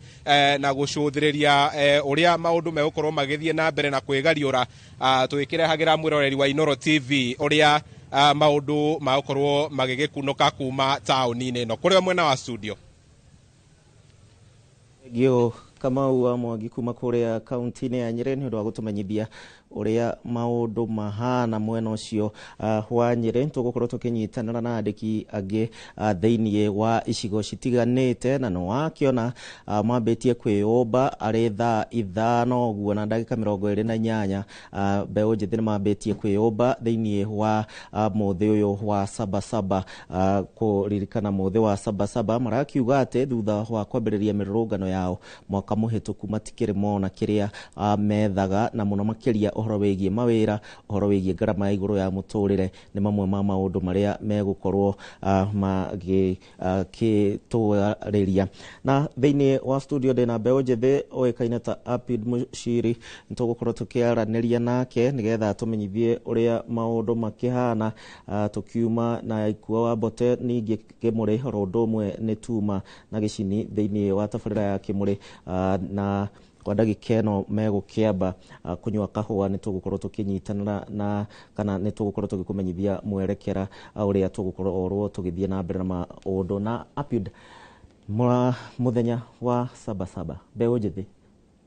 na gũcũthĩrĩria ũrĩa maũndũ megũkorwo magĩthiĩ na mbere na kwĩgariũra tũgĩkĩrehagĩra mwĩroreri wa Inooro TV ũrĩa maũndũ magũkorwo magĩgĩkunũka kuma taũni-inĩ ĩno. Kũrĩa mwena wa studio Gio Kamau wa Mwangi kuma kũrĩa kaunti-inĩ ya Nyĩrĩ nĩ ũndũ wa gũtũmenyithia ũrĩa maũndũ mahana mwena ũcio wa Nyĩrĩ. Tũgũkorwo tũkĩnyitanĩra na andĩki angĩ thĩinĩ wa icigo citiganĩte, na nĩwakĩona mambĩtie kwĩyũmba arĩ thaa 5 ũguo na ndagĩka 28. Mbeũ njĩthĩ nĩmambĩtie kwĩyũmba thĩinĩ wa mũthĩ ũyũ wa Sabasaba, kũririkana mũthĩ wa Sabasaba. Marakiuga atĩ thutha wa kwambĩrĩria mĩrũrũngano yao mwaka mũhĩtũku matikĩrĩ mona kĩrĩa methaga, na mũno makĩria ũhoro wĩgiĩ mawĩra, ũhoro wĩgiĩ ngarama ya igũrũ ya mũtũrĩre nĩ mamwe ma maũndũ marĩa megũkorwo magĩtwarĩria. Na thĩinĩ wa studio ndĩna mbeũ njĩthĩ ũĩkaine ta Apid Mushiri, nĩtũgũkorwo tũkĩaranĩria nake nĩgetha tũmenyithie ũrĩa maũndũ makĩhana tũkiuma na Ikua wa Mbote, ningĩ Kĩmũrĩ oro ũndũ ũmwe nĩ tuma na Gĩcini thĩinĩ wa tabarĩra ya Kĩmũrĩ. Na kwa ndagĩka ĩno megũkĩamba kũnyua kahũa, nĩ tũgũkorwo tũkĩnyitanĩra na kana nĩ tũgũkorwo tũgĩkũmenyithia mwerekera ũrĩa tũgũkorwo tũgĩthiĩ na mbere na maũndũ. Na Apiud, mũthenya wa Sabasaba mbeũ njĩthĩ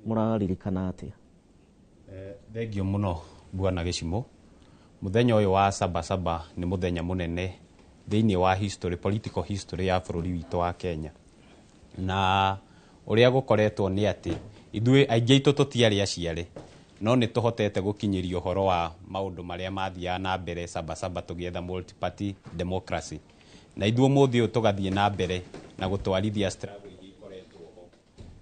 mũraririkana atĩa? Thengio mũno, bwana Gĩcimo. Mũthenya ũyũ wa Sabasaba nĩ mũthenya mũnene thĩinĩ wa history, political history ya bũrũri witũ wa Kenya. Na ũrĩa gũkoretwo nĩ atĩ ithuĩ aingĩ aitũ tũtiarĩ aciare, no nĩ tũhotete gũkinyĩria ũhoro wa maũndũ marĩa mathiaga na mbere Sabasaba tũgĩetha multi-party democracy, na ithuĩ ũmũthĩ ũyũ tũgathiĩ na mbere na gũtwarithia struggle iria ikoretwo ho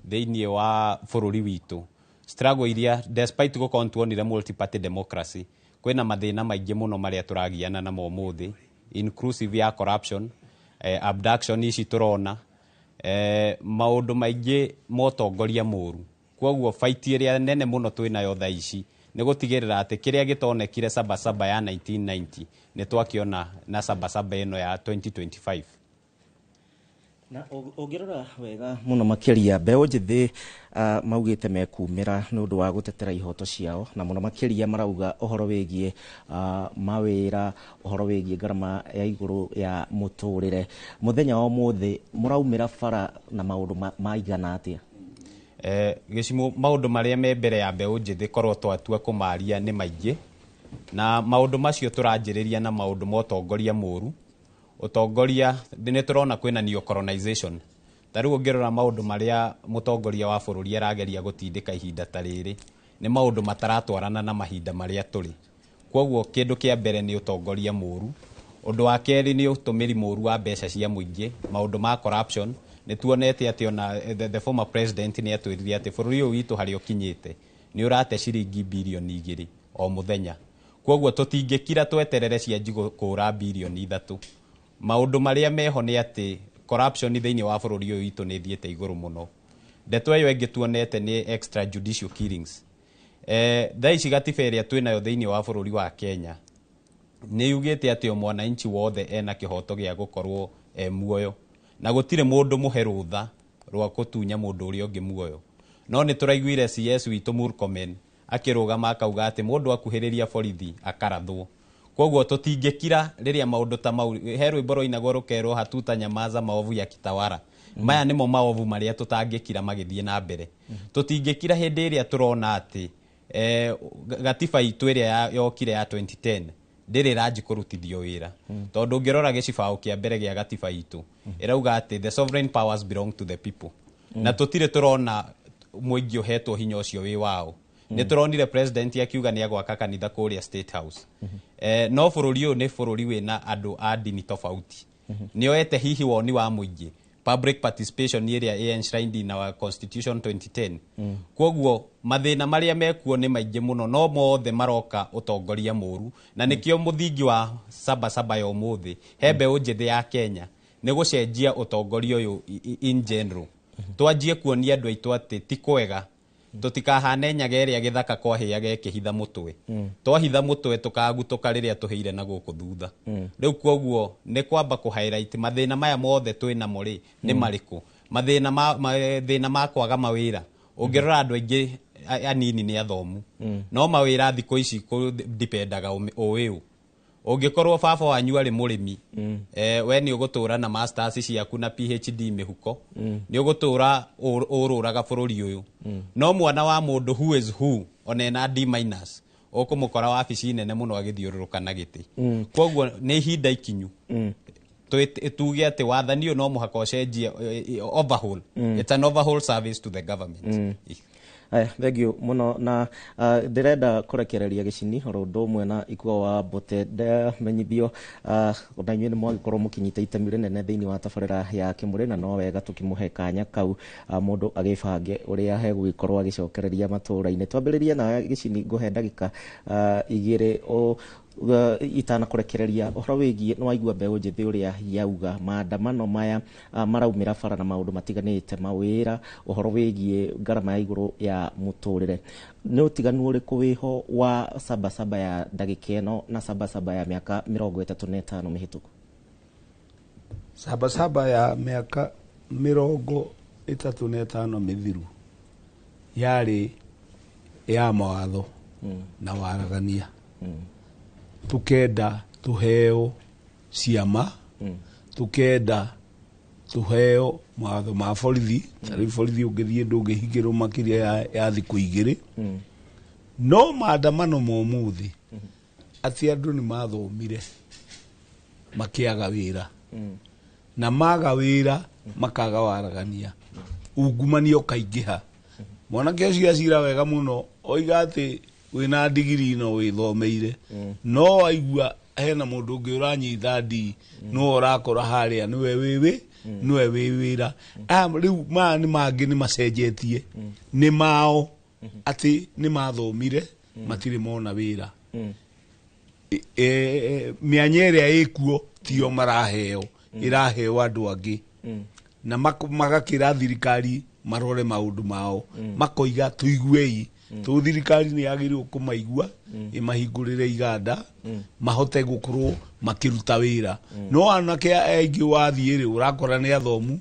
thĩinĩ wa bũrũri witũ, struggle iria despite gũkorwo nĩtuonire multi-party democracy, kwĩna mathĩna maingĩ mũno marĩa tũragiana namo ũmũthĩ, inclusive ya corruption, abduction ici tũrona, maũndũ maingĩ ma ũtongoria mũru. Koguo fight ĩrĩa nene mũno twĩnayo thaa ici nĩ gũtigĩrĩra atĩ kĩrĩa gĩtonekire Sabasaba ya 1990 nĩ twakĩona na Sabasaba ĩno ya 2025. Na ũngĩrora wega mũno makĩria, mbeũ njĩthĩ maugĩte mekumĩra nĩ ũndũ wa gũtetera ihoto ciao, na mũno makĩria marauga ũhoro wĩgiĩ mawĩra, ũhoro wĩgiĩ ngarama ya igũrũ ya mũtũrĩre. Mũthenya wa ũmũthĩ mũraumĩra bara na maũndũ maigana atĩa? Gĩcimo, maũndũ marĩa me mbere ya mbeũ njĩthĩ korwo twatua kũmaria nĩ maingĩ, na maũndũ macio tũranjĩrĩria na maũndũ ma ũtongoria mũru. Ũtongoria nĩ tũrona kwĩna neo-colonization. Ta rĩu ũngĩrora maũndũ marĩa mũtongoria wa bũrũri arageria gũtindĩka ihinda ta rĩrĩ, nĩ maũndũ mataratwarana na mahinda marĩa tũrĩ. Koguo kĩndũ kĩa mbere nĩ ũtongoria mũru. Ũndũ wa kerĩ nĩ ũtũmĩri mũru wa mbeca cia mũingĩ, maũndũ ma corruption. Nĩ tuonete atĩ ona the former president nĩ atwĩrire atĩ bũrũri ũyũ witũ harĩa ũkinyĩte nĩ ũrate ciringi birioni 2 o mũthenya. Koguo tũtingĩkira tweterere cianji kũra birioni 3. Maũndũ marĩa meho nĩ atĩ corruption thĩinĩ wa bũrũri ũyũ witũ nĩ ĩthiĩte igũrũ mũno. Ndeto ĩyo ĩngĩ tuonete nĩ extrajudicial killings. Thaa ici gatiba ĩrĩa twĩnayo thĩinĩ wa bũrũri wa Kenya nĩ yugĩte atĩ o mwananchi wothe ena kĩhoto gĩa gũkorwo e muoyo, na gũtirĩ mũndũ mũhe rũtha rwa gũtunya mũndũ ũrĩa ũngĩ muoyo. No nĩ tũraiguire CS witũ Murkomen akĩrũgama akauga atĩ mũndũ akuhĩrĩria borithi akarathwo. Koguo tũtingĩkira rĩrĩa maũndũ ta mau. He rwĩmbo rwainagwo rũkerwo, "Hatuta nyamaza maovu ya kitawara." Maya nĩmo maovu marĩa tũtangĩkira magĩthiĩ na mbere. Tũtingĩkira hĩndĩ ĩrĩa tũrona atĩ gatiba itũ ĩrĩa yokire ya 2010 ndĩrĩ ĩranji kũrutithio wĩra, tondũ ũngĩrora gĩcibaũ kĩa mbere gĩa gatiba itũ ĩrauga atĩ the sovereign powers belong to the people, na tũtirĩ tũrona mũingĩ ũhetwo hinya ũcio wĩ wao. Nĩ tũronire president akiuga nĩ agwaka kanitha kũrĩa State House, no bũrũri ũyũ nĩ bũrũri wĩna andũ a ndini tofauti. Nĩ oete hihi woni wa mũingĩ, public participation ĩrĩa ĩ enshrined in our constitution 2010? Koguo mathĩna marĩa mekuo nĩ maingĩ mũno, no mothe maroka ũtongoria mũru, na nĩkĩo mũthingi wa Sabasaba ya ũmũthĩ he mbeũ njĩthĩ ya Kenya nĩ gũcenjia ũtongoria ũyũ in general. Twanjie kuonia andũ aitũ atĩ ti kwega, tũtikahane nyaga ĩrĩa gĩthaka kwahĩaga ĩkĩhitha mũtwe. Twahitha mũtwe tũkagutũka rĩrĩa tũhĩire na gũkũ thutha. Rĩu koguo nĩ kwamba kũ highlight mathĩna maya mothe twĩ namo rĩ nĩ marĩkũ. Mathĩna ma kwaga mawĩra, ũngĩrora andũ aingĩ anini nĩ athomu, no mawĩra thikũ ici dipendaga ũĩ ũngĩkorwo baba wanyu arĩ mũrĩmi, we nĩ ũgũtũra na masters ciaku na PhD mĩhuko, nĩ ũgũtũra ũrũraga bũrũri ũyũ. No mwana wa mũndũ who is who ona ena D minus ũkũmũkora wabici nene mũno agĩthiũrũrũka na gĩtĩ. Koguo nĩ ihinda ikinyu tuge atĩ wathani ũyũ no mũhaka ũcenjie, overhaul. It's an overhaul service to the government. Aya, thank you mũno. Na ndĩrenda kũrekereria Gĩcini oro ũndũ ũmwe na Ikua wa Mbote. Ndamenyithio na inyuĩ nĩ mwagĩkorwo mũkĩnyita itemi rĩnene thĩinĩ wa tabarĩra ya Kĩmũrĩ, na no wega tũkĩmũhe kanya kau mũndũ agĩbange ũrĩa hegũgĩkorwo agĩcokereria matũũra-inĩ. Twambĩrĩrie na Gĩcini, ngũhe ndagĩka 2 itanakũrekereria ũhoro wĩgiĩ nĩ waigua mbeũ njĩthĩ ũrĩa yauga maandamano maya maraumĩra bara na maũndũ matiganĩte, mawĩra, ũhoro wĩgiĩ ngarama ya igũrũ ya mũtũrĩre. Nĩ ũtiganu ũrĩkũ wĩho wa Sabasaba ya ndagĩka ĩno na Sabasaba ya mĩaka 35 mĩhĩtũku? Sabasaba ya mĩaka 35 mĩthiru Yarĩ ya mawatho na waragania. Tukenda tuheo ciama, tukenda tuheo mawatho ma borithi. Tarĩu borithi ũngĩthiĩ ndũngĩhingĩrwo makĩria ya thikũ 2. No maandamano ma ũmũthĩ atĩ andũ nĩ mathomire makĩaga wĩra, na maga wĩra makaga waragania, ungumania ũkaingĩha. Mwanake ũcio acira wega mũno oiga atĩ wĩna ndigiri no wĩthomeire, no waigua hena mũndũ ũngĩ ũranyita ndii no ũrakora harĩa nĩwe wĩwĩ nĩwe wĩ wĩra. Rĩu maya nĩ mangĩ nĩ macenjetie, nĩ mao atĩ nĩ mathomire matirĩ mona wĩra. Mĩanya ĩrĩa ĩkuo tio maraheo, ĩraheo andũ angĩ, na magakĩra thirikari marore maũndũ mao, makoiga tũiguei tũ thirikari nĩ yagĩrĩirwo kũmaigua, ĩmahingũrĩre iganda mahote gũkorwo makĩruta wĩra. No anake aingĩ wathiĩ rĩ ũrakora nĩ athomu,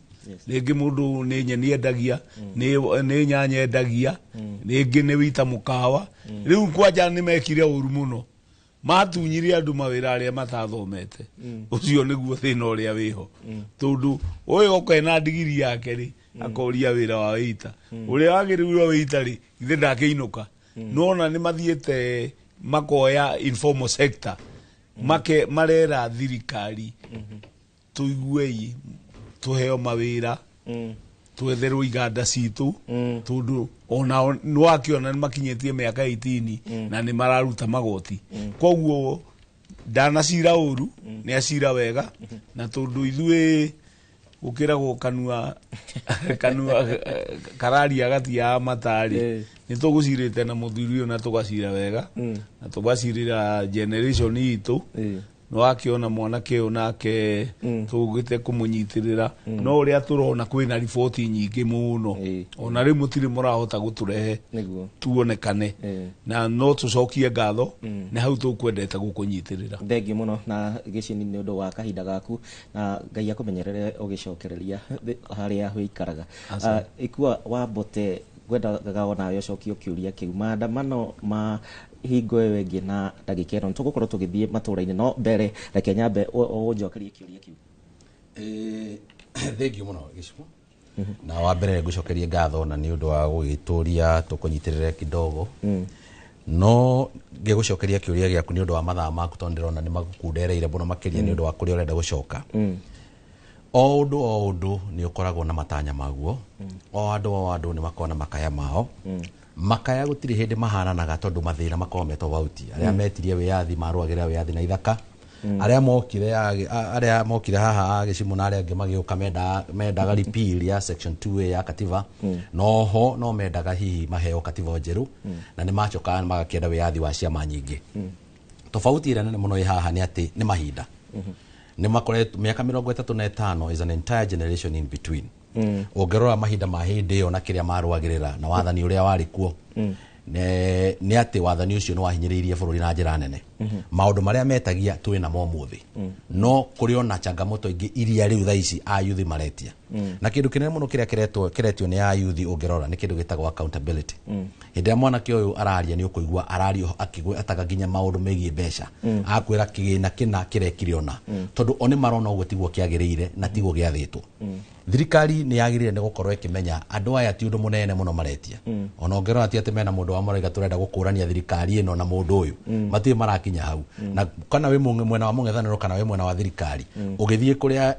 rĩngĩ mũndũ nĩ nyeni endagia, nĩ nyanya endagia, rĩngĩ nĩ wĩita mũkawa. Rĩu kwanja nĩ mekire ũru mũno, matunyire andũ mawĩra arĩa matathomete. Ũcio nĩguo thĩna ũrĩa wĩho, tondũ ũyũ oka ena ndigiri yake rĩ akoria wĩra wa wĩita, ũrĩa wagĩrĩirwo wĩita rĩ ithe ndakĩinũka. Nona nĩ mathiĩte makoya informal sector, make marera thirikari tũiguei tuheo mawĩra, twetherwo iganda citũ, tondũ onao nĩwakiona nĩ makinyĩtie mĩaka 18 na nĩ mararuta magoti. Koguo ndanacira ũru, nĩ acira wega, na tondũ ithuĩ gũkĩragwo kanua kanua kararia gatiaga matarĩ, nĩ tũgũcirĩte na mũthuri ũyũ na tũgacira wega, na tũgacirĩra generation itũ. Nĩwakiona mwanake ũyũ nake tũgĩte kũmũnyitĩrĩra, no ũrĩa tũrona kwĩna riboti nyingĩ mũno, ona rĩu mũtirĩ mũrahota gũtũrehe tuonekane, na no tũcokie ngatho nĩ hau tũkwendete gũkũnyitĩrĩra. Thengiũ mũno na Gĩcini nĩ ũndũ wa kahinda gaku, na Ngai akũmenyerere ũgĩcokereria harĩa wĩikaraga. Ikua wa Mbote, ngwendaga onawe ũcokie kĩũria kĩu. Maandamano ma hingo ĩyo ĩngĩ na ndagĩka ĩno nĩtũgũkorwo tũgĩthiĩ matũra-inĩ, no mbere reke nyambe ũnjokerie kĩũria kĩu. Thengiũ mũno Gĩcigo, na wa mbere ngũcokerie ngatho na nĩ ũndũ wa gũgĩtũria tũkũnyitĩrĩre kidogo. No ngĩgũcokeria kĩũria gĩaku nĩ ũndũ wa mathaa maku, tondũ ndĩrona nĩ magũkundereire mũno makĩria nĩ ũndũ wa kũrĩa ũrenda gũcoka. O ũndũ nĩ ũkoragwo na matanya maguo, o andũ nĩ makoragwo na makaya mao. Makaya gũtirĩ hĩndĩ mahananaga tondũ mathĩna makoragwo me tofauti. Arĩa metirie wĩyathi marũagĩrĩra wĩyathi na ithaka, arĩa mokire haha Gĩcimu na arĩa angĩ magĩũka mendaga repeal ya section 2A ya katiba, noho no mendaga hihi maheo katiba njerũ, na nĩ macokaga magakĩenda wĩyathi wa ciama nyingĩ. Tofauti ĩrĩa nene mũno ĩ haha nĩ atĩ nĩ mahinda nĩ makoretwo mĩaka 35 is an entire generation in between. Ũngĩrora mahinda ma hĩndĩ ĩyo na kĩrĩa marũagĩrĩra na wathani ũrĩa warĩ kuo, nĩ atĩ wathani ũcio nĩ wahinyĩrĩirie bũrũri na njĩra nene. Maũndũ marĩa metagia twĩ namo ũmũthĩ, no kũrĩ ona changamoto ingĩ iria rĩu thaa ici ayuthi maretia. Na kĩndũ kĩnene mũno kĩrĩa kĩretio nĩ ayuthi ũngĩrora nĩ kĩndũ gĩtagwo accountability. Hĩndĩ ĩrĩa mwanake ũyũ araria nĩ ũkũigua araria akĩgwetaga nginya maũndũ megiĩ mbeca, akwĩra kĩgĩna kĩna kĩrekire ona, tondũ o nĩ marona ũguo tiguo kĩagĩrĩire na tiguo gĩathĩtwo. Thirikari nĩ yagĩrĩire nĩ gũkorwo ĩkĩmenya andũ aya ti ũndũ mũnene mũno maretia. Ona ũngĩrora ti atĩ mena mũndũ wa marauga tũrenda gũkũrania thirikari ĩno na mũndũ ũyũ, matirĩ marakinya hau. Na kana wĩ mwena wa mũng'ethanĩro kana wĩ mwena wa thirikari, ũgĩthiĩ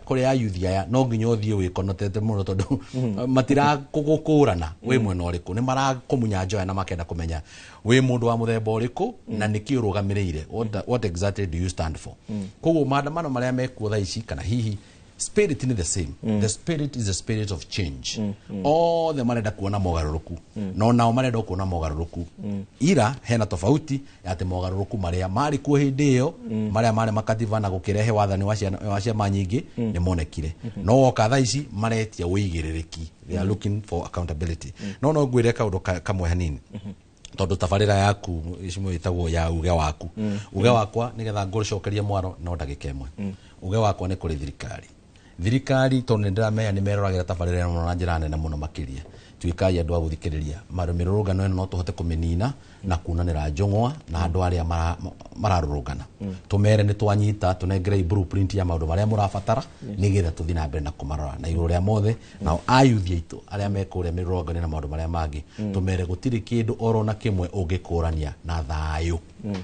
kũrĩa ayuthi aya no nginya ũthiĩ wĩkonotete mũno, tondũ matirakũgũkũrana wĩ mwena ũrĩkũ, nĩ marakũmunya njoya na makenda kũmenya wĩ mũndũ wa mũthemba ũrĩkũ na nĩkĩ ũrũgamĩrĩire, what exactly do you stand for. Koguo maandamano marĩa mekuo thaa ici kana hihi spirit ni the same. The spirit is the spirit of change. Othe marenda kuona mogarũrũku, no nao marenda kuona mogarũrũku. Ira hena tofauti ya atĩ mogarũrũku marĩa marĩ kuo hĩndĩ ĩyo, marĩa marĩ makatiba na gũkĩrehe wathani wa ciama nyingĩ nĩ monekire. No woka thaa ici maretia ũigĩrĩrĩki, they are looking for accountability. No ngwĩre kaũndũ kamwe hanini, tondũ tabarĩra yaku icimo ĩtagwo ya uge waku. Uge wakwa nĩgetha ngũcokerie mwaro no ndagĩka ĩmwe. Uge wakwa nĩ kũrĩ thirikari. Thirikari tondũ nĩ ndĩramenya nĩ meroragĩra tabarĩra ĩno na njĩra nene mũno makĩria. Tuĩkai andũ a gũthikĩrĩria mĩrũrũngano ĩno, no tũhote kũmĩnina na kunanĩra njũng'wa na andũ arĩa mararũrũngana. Tũmere nĩ twanyita, tũnengerei blueprint ya maũndũ marĩa mũrabatara, nĩgetha tũthiĩ na mbere na kũmarora. Na igũrũ rĩa mothe, nao ayuthi aitũ arĩa me kũrĩa mĩrũrũngano na maũndũ marĩa mangĩ, tũmere gũtirĩ kĩndũ oro na kĩmwe ũngĩkũrania na thayũ.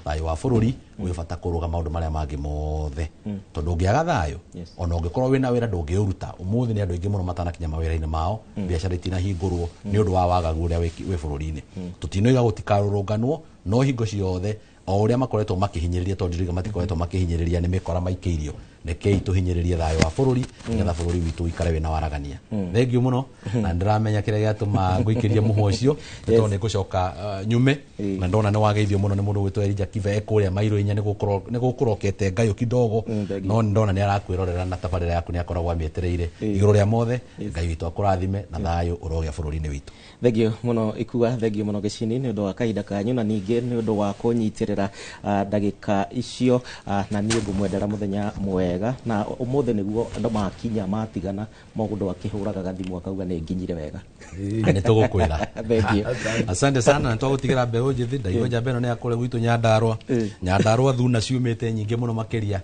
Thayũ wa bũrũri wĩ bata kũrũga maũndũ marĩa mangĩ mothe, tondũ ũngĩaga thayũ, ona ũngĩkorwo wĩna wĩra ndũngĩũruta. Ũmũthĩ nĩ andũ aingĩ mũno matanakinya mawĩra-inĩ mao, biacara itinahingũrwo nĩ ũndũ wa wagagu ũrĩa wĩ bũrũri-inĩ. Tũtinoiga gũtikarũrũnganwo, no hingo ciothe o ũrĩa makoretwo makĩhinyĩrĩria, tondũ ndiriga matikoretwo makĩhinyĩrĩria, nĩ mĩkora maikĩirio. Rekei tũhinyĩrĩrie thayũ wa bũrũri, nĩgetha bũrũri witũ ũikare wĩna waragania. Thengiũ mũno, na ndĩramenya kĩrĩa gĩatũma ngũikĩrie mũhwa ũcio nĩ tondũ nĩ ngũcoka nyume, na ndona nĩ wageithio mũno nĩ mũndũ gwĩtwo Elijah Kibe kũrĩa mairũ inya, nĩ gũkũrokete ngayũ kidogo, no ndona nĩ arakwĩrorera na tabarĩra yaku nĩ akoragwo amĩetereire. Igũrũ rĩa mothe, Ngai witũ akũrathime na thayũ ũrogĩa bũrũri-inĩ witũ. Thengio mũno Ikua, thengio mũno Gĩcini nĩ ũndũ wa kahinda kanyu, na ningĩ nĩ ũndũ wa kũnyitĩrĩra ndagĩka icio, na niĩ ngũmwendera mũthenya mwega. Na ũmũthĩ nĩguo andũ makinya matigana, mũndũ akĩhũraga gathimũ akauga nĩ nginyire wega. Nĩ tũgũkwĩra. Thengio. Asante sana, nĩ twagũtigĩra mbeũ njĩthĩ. Ndaigua njamba ĩno nĩ ya kũrĩa gwitũ Nyandarũa. Nyandarũa thuna ciumĩte nyingĩ mũno makĩria.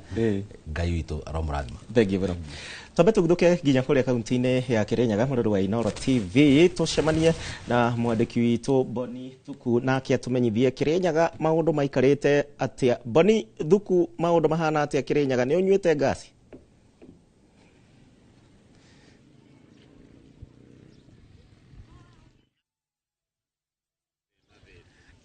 Ngai witũ aromũrathima. Thengio mũno. Twambe tũguthũke nginya kũrĩa kaunti-inĩ ya Kĩrĩnyaga, mũrori wa Inooro TV, tũcemanie na mwandĩki witũ Boni Thuku, nake atũmenyithie Kĩrĩnyaga maũndũ maikarĩte atĩa. Boni Thuku, maũndũ mahana atĩa Kĩrĩnyaga? Nĩ ũnyuĩte ngasi?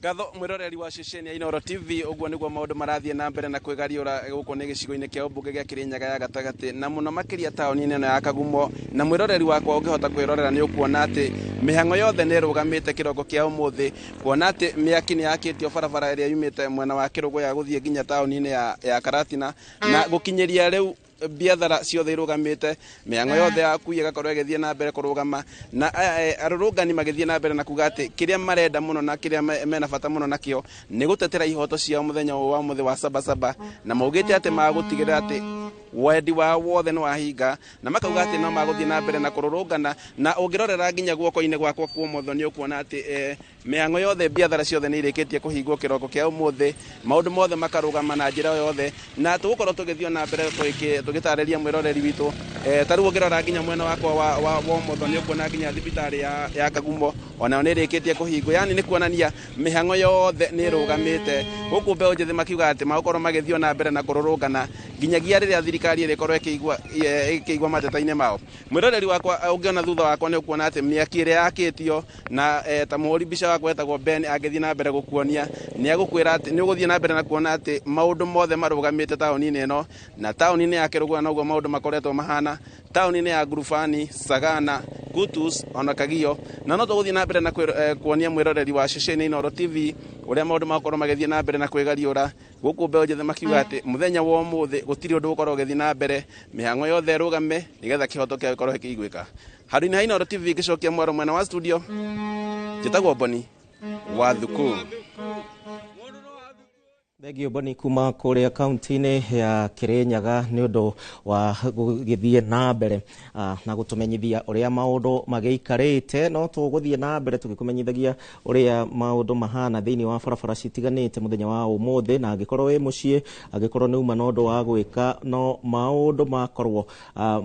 Ngatho mwiroreri wa ceceni ya Inooro TV, ũguo nĩguo maũndũ marathiĩ na mbere na kwĩgariũra gũkũ nĩ gĩcigo-inĩ kĩa ũmbunge gĩa Kĩrĩnyaga ya gatagatĩ, na mũno makĩria taũni-inĩ ĩno ya Kagumo. Na mwĩroreri wakwa ũngĩhota kwĩrorera nĩ ũkuona atĩ mĩhang'o yothe nĩ ĩrũgamĩte kĩroko kĩa ũmũthĩ, kuona atĩ mĩaki nĩ yakĩtio barabara ĩrĩa yumĩte mwena wa Kĩrũgũya gũthiĩ nginya taũni-inĩ ya Karatina, na gũkinyĩria rĩu biathara ciothe irũgamĩte, mĩhang'o yothe ya akui ĩgakorwo ĩgĩthiĩ na mbere kũrũgama, na arũrũngani magĩthiĩ na mbere na kuga atĩ kĩrĩa marenda mũno na kĩrĩa mena bata mũno nakĩo nĩ gũtetera ihoto ciao mũthenya ũyũ wa ũmũthĩ wa Sabasaba, na maugĩte atĩ magũtigĩrĩra atĩ wendi wao wothe nĩ wahinga, na makauga atĩ no magũthiĩ na mbere na kũrũrũngana. Na ũngĩrorera nginya guoko-inĩ gwakwa kwa ũmotho nĩ ũkuona atĩ mĩhang'o yothe, biathara ciothe nĩ irĩkĩtie kũhingwo kĩroko kĩa ũmũthĩ, maũndũ mothe makarũgama na njĩra yothe, na tũgũkorwo tũgĩthiĩ na mbere tũgĩtarĩria mwĩroreri witũ. Ta rĩu ũngĩrora nginya mwena wakwa wa ũmotho nĩ ũkuona nginya thibitarĩ ya Kagumo onayo nĩ ĩrĩkĩtie kũhingwo, yani nĩ kuonania mĩhang'o yothe nĩ ĩrũgamĩte gũkũ. Mbeũ njĩthĩ makiuga atĩ magũkorwo magĩthiĩ na mbere na kũrũrũngana nginyagia rĩrĩa thirikari ĩrĩkorwo ĩkĩigua mateta-inĩ mao. Mwĩroreri wakwa ũngĩona thutha wakwa nĩ ũkuona atĩ mĩaki ĩrĩa yakĩtio na ta mũhũri mbica wakwa etagwo Ben angĩthiĩ na mbere gũkuonia, nĩ agũkwĩra atĩ nĩ ũgũthiĩ na mbere na kuona atĩ maũndũ mothe marũgamĩte taũni-inĩ ĩno, na taũni-inĩ ya Kĩrũgũya noguo maũndũ makoretwo mahana, taũni-inĩ ya Ngurubani, Sagana, Kutus ona Kagio. Na no tũgũthiĩ na mbere na kuonia mwĩroreri wa ceceni Inooro TV ũrĩa maũndũ makorwo magĩthiĩ na mbere na kwĩgariũra gũkũ. Mbeũ njĩthĩ makiuga atĩ mũthenya wa ũmũthĩ gũtirĩ ũndũ ũgũkorwo ũgĩthiĩ na mbere, mĩhang'o yothe ĩrũgame nĩgetha kĩhoto kĩao gĩkorwo gĩkĩiguĩka. Handũ-inĩ ha Inooro TV ngĩcokia mwaro mwena wa studio, njĩtagwo Boni wa Thuku. Thengio Boni kuma kũrĩa kaunti-inĩ ya Kĩrĩnyaga nĩ ũndũ wa gũgĩthiĩ na mbere na gũtũmenyithia ũrĩa maũndũ magĩikarĩte. No tũgũthiĩ na mbere tũgĩkũmenyithagia ũrĩa maũndũ mahana thĩinĩ wa barabara citiganĩte mũthenya wa ũmũthĩ, na angĩkorwo wĩ mũciĩ, angĩkorwo nĩ uma na ũndũ wa gwĩka, no maũndũ makorwo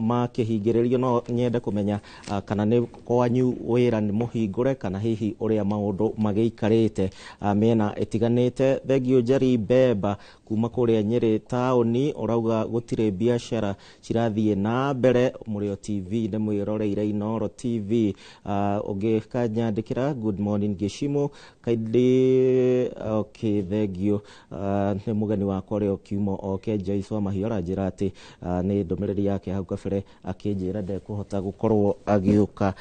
makĩhingĩrĩrio, no nyende kũmenya kana nĩ kwanyu wĩra nĩ mũhingũre, kana hihi ũrĩa maũndũ magĩikarĩte mĩena ĩtiganĩte. Thengio Njeri Beba kuma kũrĩa Nyĩrĩ taũni, ũrauga gũtirĩ biacara cirathiĩ na mbere. Mũrĩo TV nĩ mwĩroreire Inooro TV. Ũngĩ kanyandĩkĩra good morning Gĩcimo kindly. Okay, thengio. Nĩ mũgeni wakwa ũrĩa ũkiuma oke Joyce wa Mahiũ aranjĩra atĩ nĩ ndũmĩrĩri yake hau kabere akĩnjĩra ndekũhota gũkorwo agĩũka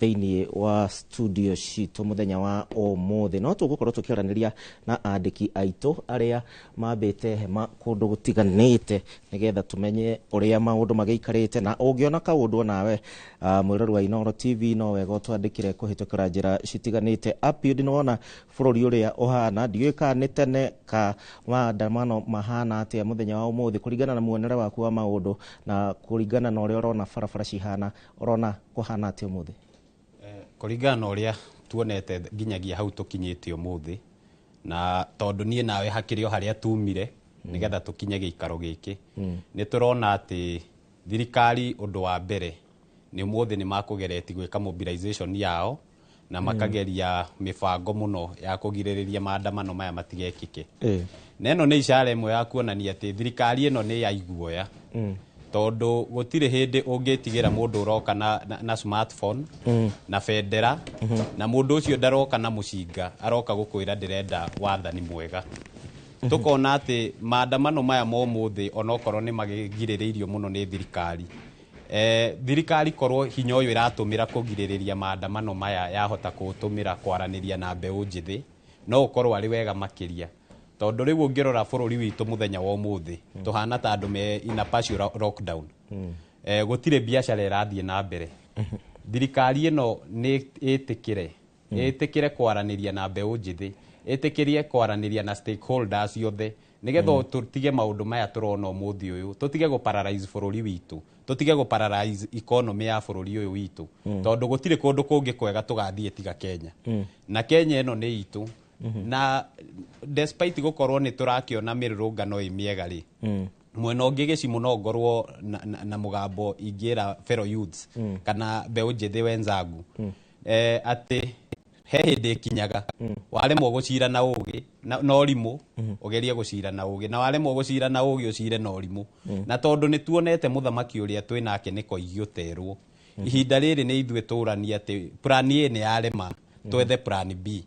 thĩinĩ wa studio citũ mũthenya wa ũmũthĩ, no tũgũkorwo tũkĩaranĩria na andĩki aitũ arĩa mambĩte hema kũndũ gũtiganĩte nĩgetha tũmenye ũrĩa maũndũ magĩikarĩte. Na ũngĩona kaũndũ onawe mwĩrori wa Inooro TV, no wega ũtwandĩkĩre kũhĩtũkĩra njĩra citiganĩte. Apiud nĩwona bũrũri ũrĩa ũhana, ndiũĩ kana nĩ tene ka maandamano mahana atĩa mũthenya wa ũmũthĩ kũringana na muonere waku wa maũndũ na kũringana na ũrĩa ũrona barabara cihana, ũrona kũhana atĩa ũmũthĩ? Kũringana na ũrĩa tuonete nginyagia hau tũkinyĩte ũmũthĩ, na tondũ niĩ nawe hakĩrĩ o harĩa tumire nĩgetha tũkinye gĩikaro gĩkĩ, nĩ tũrona atĩ thirikari ũndũ wa mbere nĩ ũmũthĩ nĩ makũgeretie gwĩka mobilization yao na makageria mĩbango mũno ya kũgirĩrĩria maandamano maya matigekĩke. Na ĩno nĩ ishara ĩmwe ya kuonania atĩ thirikari ĩno nĩ ya iguoya, tondũ gũtirĩ hĩndĩ ũngĩtigĩra mũndũ ũroka na smartphone na bendera, na mũndũ ũcio ndaroka na mũcinga, aroka gũkwĩra ndĩrenda wathani mwega. Tũkona atĩ maandamano maya ma ũmũthĩ onokorwo nĩ magĩgirĩrĩirio mũno nĩ thirikari, thirikari korwo hinya ũyũ ĩratũmĩra kũgirĩrĩria maandamano maya yahota kũũtũmĩra kwaranĩria na mbeũ njĩthĩ, no ũkorwo arĩ wega makĩria, tondũ rĩu ũngĩrora bũrũri witũ mũthenya wa ũmũthĩ tũhana ta andũ me in a partial lockdown. Gũtirĩ biacara ĩrathiĩ na mbere. Thirikari ĩno nĩ ĩtĩkĩre ĩtĩkĩre kwaranĩria na mbeũ njĩthĩ, ĩtĩkĩrie kwaranĩria na stakeholders othe, nĩgetha tũtige maũndũ maya tũrona ũmũthĩ ũyũ, tũtige gũ paralyze bũrũri witũ, tũtige gũ paralyze economy ya bũrũri ũyũ witũ, tondũ gũtirĩ kũndũ kũngĩ kwega tũgathiĩ tiga Kenya, na Kenya ĩno nĩ itũ. Na despite gũkorwo nĩ tũrakĩona mĩrũrũngano ĩ mĩega rĩ, mwena ũngĩ gĩcimũ no ngorwo na mũgambo ingĩra fellow youths kana mbeũ njĩthĩ wenzangu, atĩ he hĩndĩ ĩkinyaga waremwo gũcira na ũgĩ na ũrimũ, ũgerie gũcira na ũgĩ, na waremwo gũcira na ũgĩ, ũcire na ũrimũ. Na tondũ nĩ tuonete mũthamaki ũrĩa twĩ nake nĩ koigi ũterwo, ihinda rĩrĩ nĩ ithuĩ tũranie atĩ plan A nĩ yarema, twethe plan B.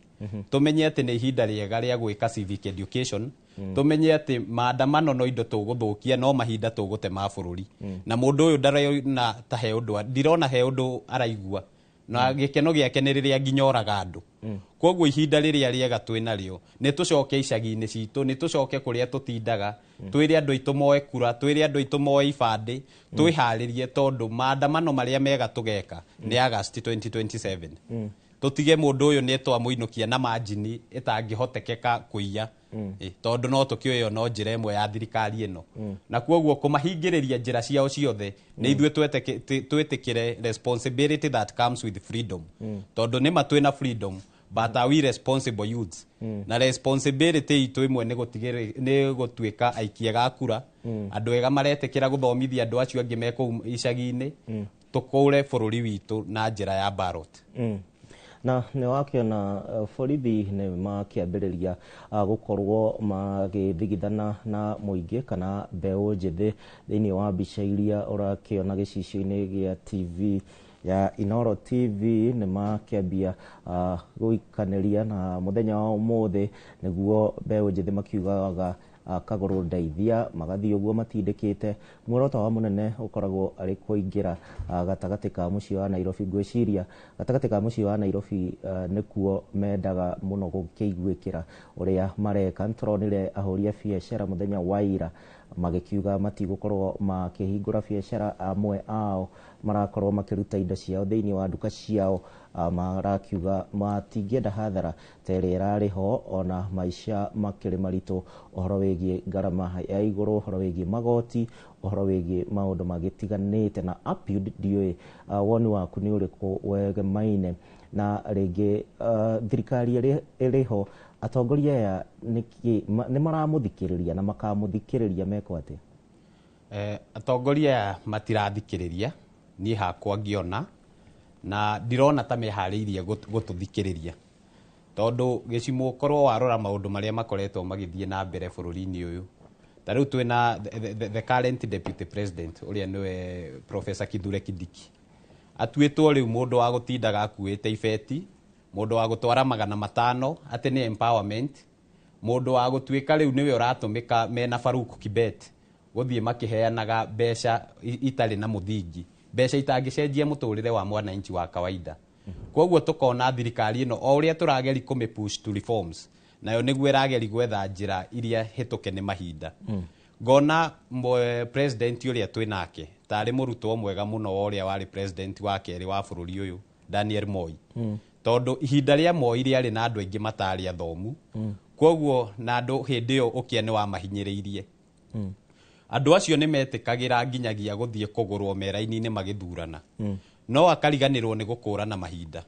Tũmenye atĩ nĩ ihinda rĩega rĩa gwĩka civic education. Tũmenye atĩ maandamano no indo tũgũthũkia, no mahinda tũgũte ma bũrũri. Na mũndũ ũyũ ndarona ta he ũndũ, ndirona he ũndũ araigua, na gĩkeno gĩake nĩ rĩrĩa nginya oraga andũ. Koguo ihinda rĩrĩa rĩega twĩ narĩo nĩ tũcoke icagi-inĩ citũ, nĩ tũcoke kũrĩa tũtindaga, twĩre andũ aitũ moe kura, twĩre andũ aitũ moe ibandĩ, twĩharĩrie, tondũ maandamano marĩa mega tũgeka nĩ August 2027. Tũtige mũndũ ũyũ nĩ twamũinũkia na manjini ĩtangĩhotekeka kũiya, tondũ no tũkĩũĩ no njĩra ĩmwe ya thirikari ĩno, na koguo kũmahingĩrĩria njĩra ciao ciothe nĩ ithuĩ twĩtĩkĩre responsibility that comes with freedom, tondũ nĩma twĩna freedom, but are we responsible youths? Na responsibility itũ ĩmwe nĩ gũtigĩrĩ nĩ gũtuĩka aikia ega a kura, andũ ega maretĩkĩra gũthomithia andũ acio angĩ me kũu icagi-inĩ, tũkũre bũrũri witũ na njĩra ya ballot. Na nĩ wakĩona borithi nĩ makĩambĩrĩria gũkorwo magĩthigithana na mũingĩ kana mbeũ njĩthĩ thĩinĩ wa mbica iria ũrakĩona gĩcicio-inĩ gĩa TV ya Inoro TV. Nĩ makĩambia gũikanĩria na mũthenya wa ũmũthĩ nĩguo mbeũ njĩthĩ makiugaga kagũrũ ndeithia, magathiĩ ũguo matindĩkĩte. Muoroto wa mũnene ũkoragwo arĩ kũingĩra gatagatĩ ka mũciĩ wa Nairobi. Ngwĩciria gatagatĩ ka mũciĩ wa Nairobi nĩkuo mendaga mũno gũkĩiguĩkĩra ũrĩa mareka. Nĩtũronire ahũri a biacara mũthenya wa ira magĩkiuga matigũkorwo makĩhingũra biacara, amwe ao marakorwo makĩruta indo ciao thĩinĩ wa nduka ciao, marakiuga matingĩenda hathara ta ĩrĩa ĩrarĩ ho, ona maica makĩrĩ maritũ, ũhoro wĩgiĩ ngarama ya igũrũ, ũhoro wĩgiĩ magoti, ũhoro wĩgiĩ maũndũ magĩtiganĩte. Na Apiud, ndiũĩ woni waku nĩ ũrĩkũ wegemaine na rĩngĩ thirikari ĩrĩa ĩrĩho, atongoria aya nĩkĩ nĩ maramũthikĩrĩria na makamũthikĩrĩria mekwo atĩa? Atongoria aya matirathikĩrĩria, niĩ hakwa ngĩona, na ndirona ta meharĩirie gũtũthikĩrĩria, tondũ gĩcimo korwo warora maũndũ marĩa makoretwo magĩthiĩ na mbere bũrũri-inĩ ũyũ, ta rĩu twĩna the current deputy president ũrĩa nĩwe Professor Kithure Kindiki, atuĩtwo rĩu mũndũ wa gũtindaga akuĩte ibeti, mũndũ wa gũtwara 500 atĩ nĩ empowerment, mũndũ wa gũtuĩka rĩu nĩwe ũratũmĩka mena Farouk Kibet gũthiĩ makĩheanaga mbeca itarĩ na mũthingi, mbeca itangĩcenjia mũtũrĩre wa mwananchi wa kawaida. Koguo tũkona thirikari ĩno o ũrĩa tũrageri kũmĩ push to reforms, nayo nĩguo ĩrageri gwetha njĩra iria hĩtũke nĩ mahinda. Ngona president ũrĩa twĩ nake tarĩ mũrutwo mwega mũno wa ũrĩa warĩ president wa kerĩ wa bũrũri ũyũ, Daniel Moi, tondũ ihinda rĩa Moi rĩarĩ na andũ aingĩ matarĩ athomu, koguo na andũ hĩndĩ ĩyo ũkĩa nĩ wamahinyĩrĩirie. Andũ acio nĩ metĩkagĩra nginyagia gũthiĩ kũgũrwo meraini-inĩ magĩthurana. No akariganĩrwo nĩ gũkũrana mahinda.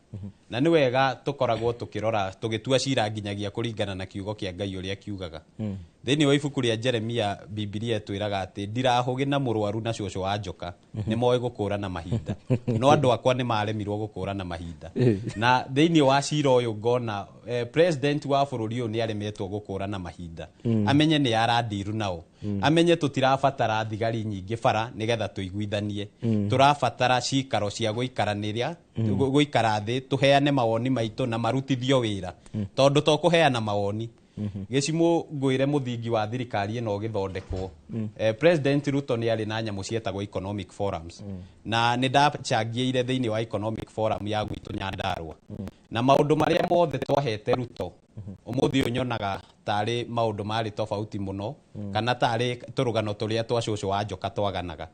Na nĩ wega tũkoragwo tũkĩrora tũgĩtua cira nginyagia kũringana na kiugo kĩa Ngai ũrĩa kiugaga. Thĩinĩ wa ibuku rĩa Jeremia, Bibilia ĩtwĩraga atĩ ndirahũgĩ na mũrwaru na cũcũ wa njoka nĩ moĩ gũkũrana mahinda, no andũ akwa nĩ maremirwo gũkũrana mahinda. Na thĩinĩ wa cira ũyũ ngona president wa bũrũri ũyũ nĩ aremetwo gũkũrana mahinda. Amenye nĩ arandiru nao. Amenye tũtirabatara thigari nyingĩ bara nĩgetha tũiguithanie. Tũrabatara cikaro cia gũikaranĩria, gũikara thĩ tũheane mawoni maitũ na marutithio wĩra, tondũ to kũheana mawoni. Gĩcimũ ngwĩre mũthingi wa thirikari ĩno ũgĩthondekwo, President Ruto nĩ arĩ na nyamũ cietagwo economic forums, na nĩ ndacangĩire thĩinĩ wa economic forum ya gwitũ Nyandarua, na maũndũ marĩa mothe twahete Ruto ũmũthĩ ũyũ nyonaga tarĩ maũndũ marĩ tofauti mũno, kana tarĩ tũrũgano tũrĩa twa cũcũ wa njoka twaganaga,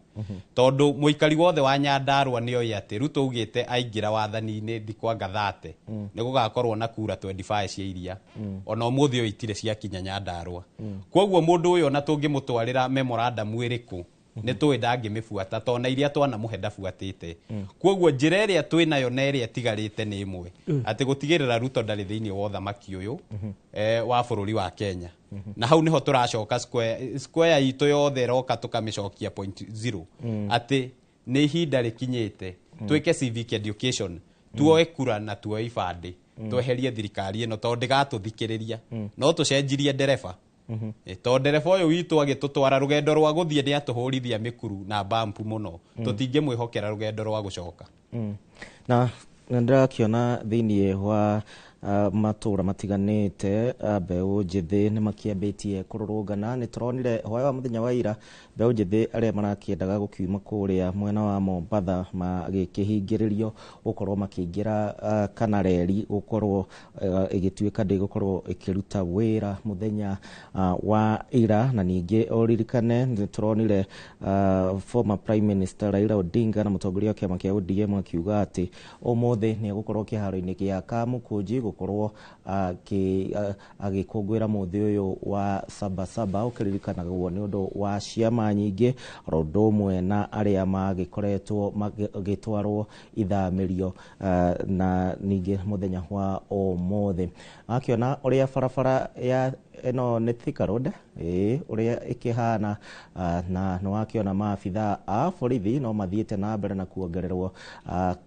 tondũ mũikari wothe wa Nyandarua nĩ oĩ atĩ Ruto augĩte aingĩra wathani-inĩ thikũ anga 30 nĩ gũgakorwo na kura 25 cia iria. Ona ũmũthĩ ũyũ itirĩ ciakinya Nyandarua. Koguo mũndũ ũyũ ona tũngĩmũtwarĩra memorandum ĩrĩkũ, nĩ tũĩ ndangĩmĩbuata, tondũ iria twanamũhe ndabuatĩte. Koguo njĩra ĩrĩa twĩ nayo na ĩrĩa ĩtigarĩte nĩ ĩmwe, atĩ gũtigĩrĩra Ruto ndarĩ thĩinĩ wa ũthamaki ũyũ wa bũrũri wa Kenya. Na hau nĩho tũracoka square itũ yothe ĩroka tũkamĩcokia point zero, atĩ nĩ ihinda rĩkinyĩte twĩke civic education, tuoe kura na tuoe ibandĩ, tweherie thirikari ĩno, tondũ ndĩgatũthikĩrĩria. No tũcenjirie ndereba. Tondũ ndereba ũyũ witũ agĩtũtwara rũgendo rwa gũthiĩ nĩ atũhũrithia mĩkuru na bampu mũno, tũtingĩmwĩhokera rũgendo rwa gũcoka. Na ndĩrakĩona thĩinĩ wa matũra matiganĩte, mbeũ njĩthĩ nĩ makĩambĩtie kũrũrũngana. Nĩ tũronire hwaĩ wa mũthenya wa ira mbeũ njĩthĩ arĩa marakĩendaga gũkiuma kũrĩa mwena wa Mombatha magĩkĩhingĩrĩrio gũkorwo makĩingĩra, kana reri gũkorwo ĩgĩtuĩka ndĩgũkorwo ĩkĩruta wĩra mũthenya wa ira. Na ningĩ ũririkane nĩ tũronire former Prime Minister Raila Odinga na mũtongoria wa kĩama kĩa ODM akiuga atĩ ũmũthĩ nĩ egũkorwo kĩharo-inĩ gĩa Kamũkũnji gũkorwo agĩkũngũĩra mũthĩ ũyũ wa Sabasaba ũkĩririkanagwo nĩ ũndũ wa ciama nyingĩ, oro ũndũ ũmwe na arĩa magĩkoretwo magĩtwarwo ithamĩrio. Na ningĩ mũthenya wa ũmũthĩ akĩona ũrĩa barabara ya ĩno nĩ Thika Road ũrĩa ĩkĩhana, na nĩ wakĩona maabithaa a borithi no mathiĩte na mbere na kuongererwo,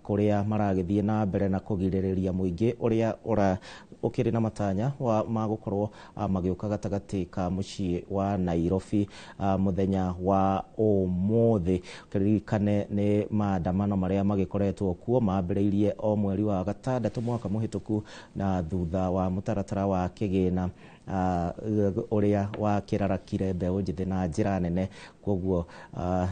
kũrĩa maragĩthiĩ na mbere na kũgirĩrĩria mũingĩ ũrĩa ũkĩrĩ na matanya wa magũkorwo magĩũka gatagatĩ ka mũciĩ wa Nairobi mũthenya wa ũmũthĩ. Kĩririkane nĩ maandamano marĩa magĩkoretwo kuo mambĩrĩirie o mweri wa gatandatũ mwaka mũhĩtũku, na thutha wa mũtaratara wa kĩgĩna ũrĩa wakĩrarakire mbeũ njĩthĩ na njĩra nene. Koguo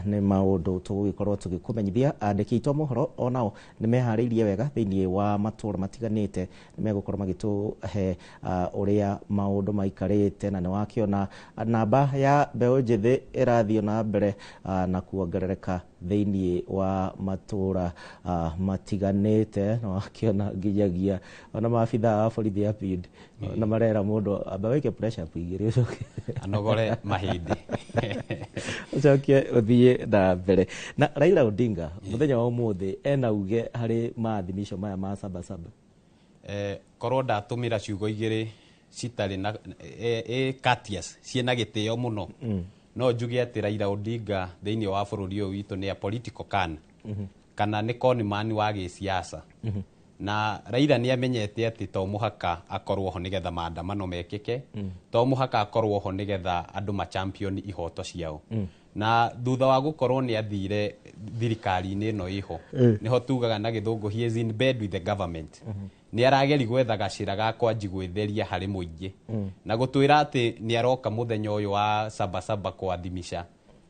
nĩ maũndũ tũgũgĩkorwo tũgĩkũmenyithia. Andĩki aitũ a mohoro onao nĩ meharĩirie wega thĩinĩ wa matũra matiganĩte, nĩ megũkorwo magĩtũhe ũrĩa maũndũ maikarĩte. Na nĩ wakĩona namba ya mbeũ njĩthĩ ĩrathiĩ na mbere na kuongerereka thĩinĩ wa matũra matiganĩte, na wakĩona nginyagia ona maabithaa a borithi a PID na marera mũndũ amba wĩke pressure up igĩrĩ ũcoke anogore mahĩndĩ, ũcoke ũthiĩ na mbere. Na Raila Odinga mũthenya wa ũmũthĩ ena uge harĩ maadhimisho maya ma Sabasaba. Korwo ndatũmĩra ciugo igĩrĩ citarĩ na courteous, ciĩna gĩtĩo mũno, no njuge atĩ Raila Odinga thĩinĩ wa bũrũri ũyũ witũ nĩ a political can, kana nĩ conman wa gĩsiasa. Na Raila nĩ amenyete atĩ to mũhaka akorwo ho nĩgetha maandamano mekĩke, to mũhaka akorwo ho nĩgetha andũ ma champion ihoto ciao. Na thutha wa gũkorwo nĩ athire thirikari-inĩ ĩno ĩho, nĩho tugaga na gĩthũngũ he is in bed with the government, nĩ arageri gwetha gacĩra ga kwanji gwĩtheria harĩ mũingĩ na gũtwĩra atĩ nĩ aroka mũthenya ũyũ wa Sabasaba kũadhimisha.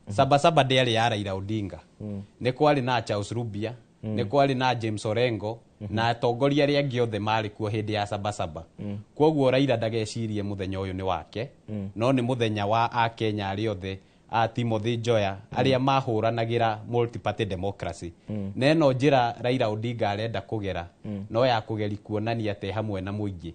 Sabasaba ndĩarĩ ya Raila Odinga, nĩ kwarĩ na Charles Rubia, nĩ kwarĩ na James Orengo na atongoria arĩa angĩ othe marĩ kuo hĩndĩ ya Sabasaba. Koguo Raila ndagecirie mũthenya ũyũ nĩ wake, no nĩ mũthenya wa akenya arĩa othe a Timothy Njoya arĩa mahũranagĩra multi-party democracy. Na ĩno njĩra Raila Odinga arenda kũgera no ya kũgeri kuonania atĩ hamwe na mũingĩ.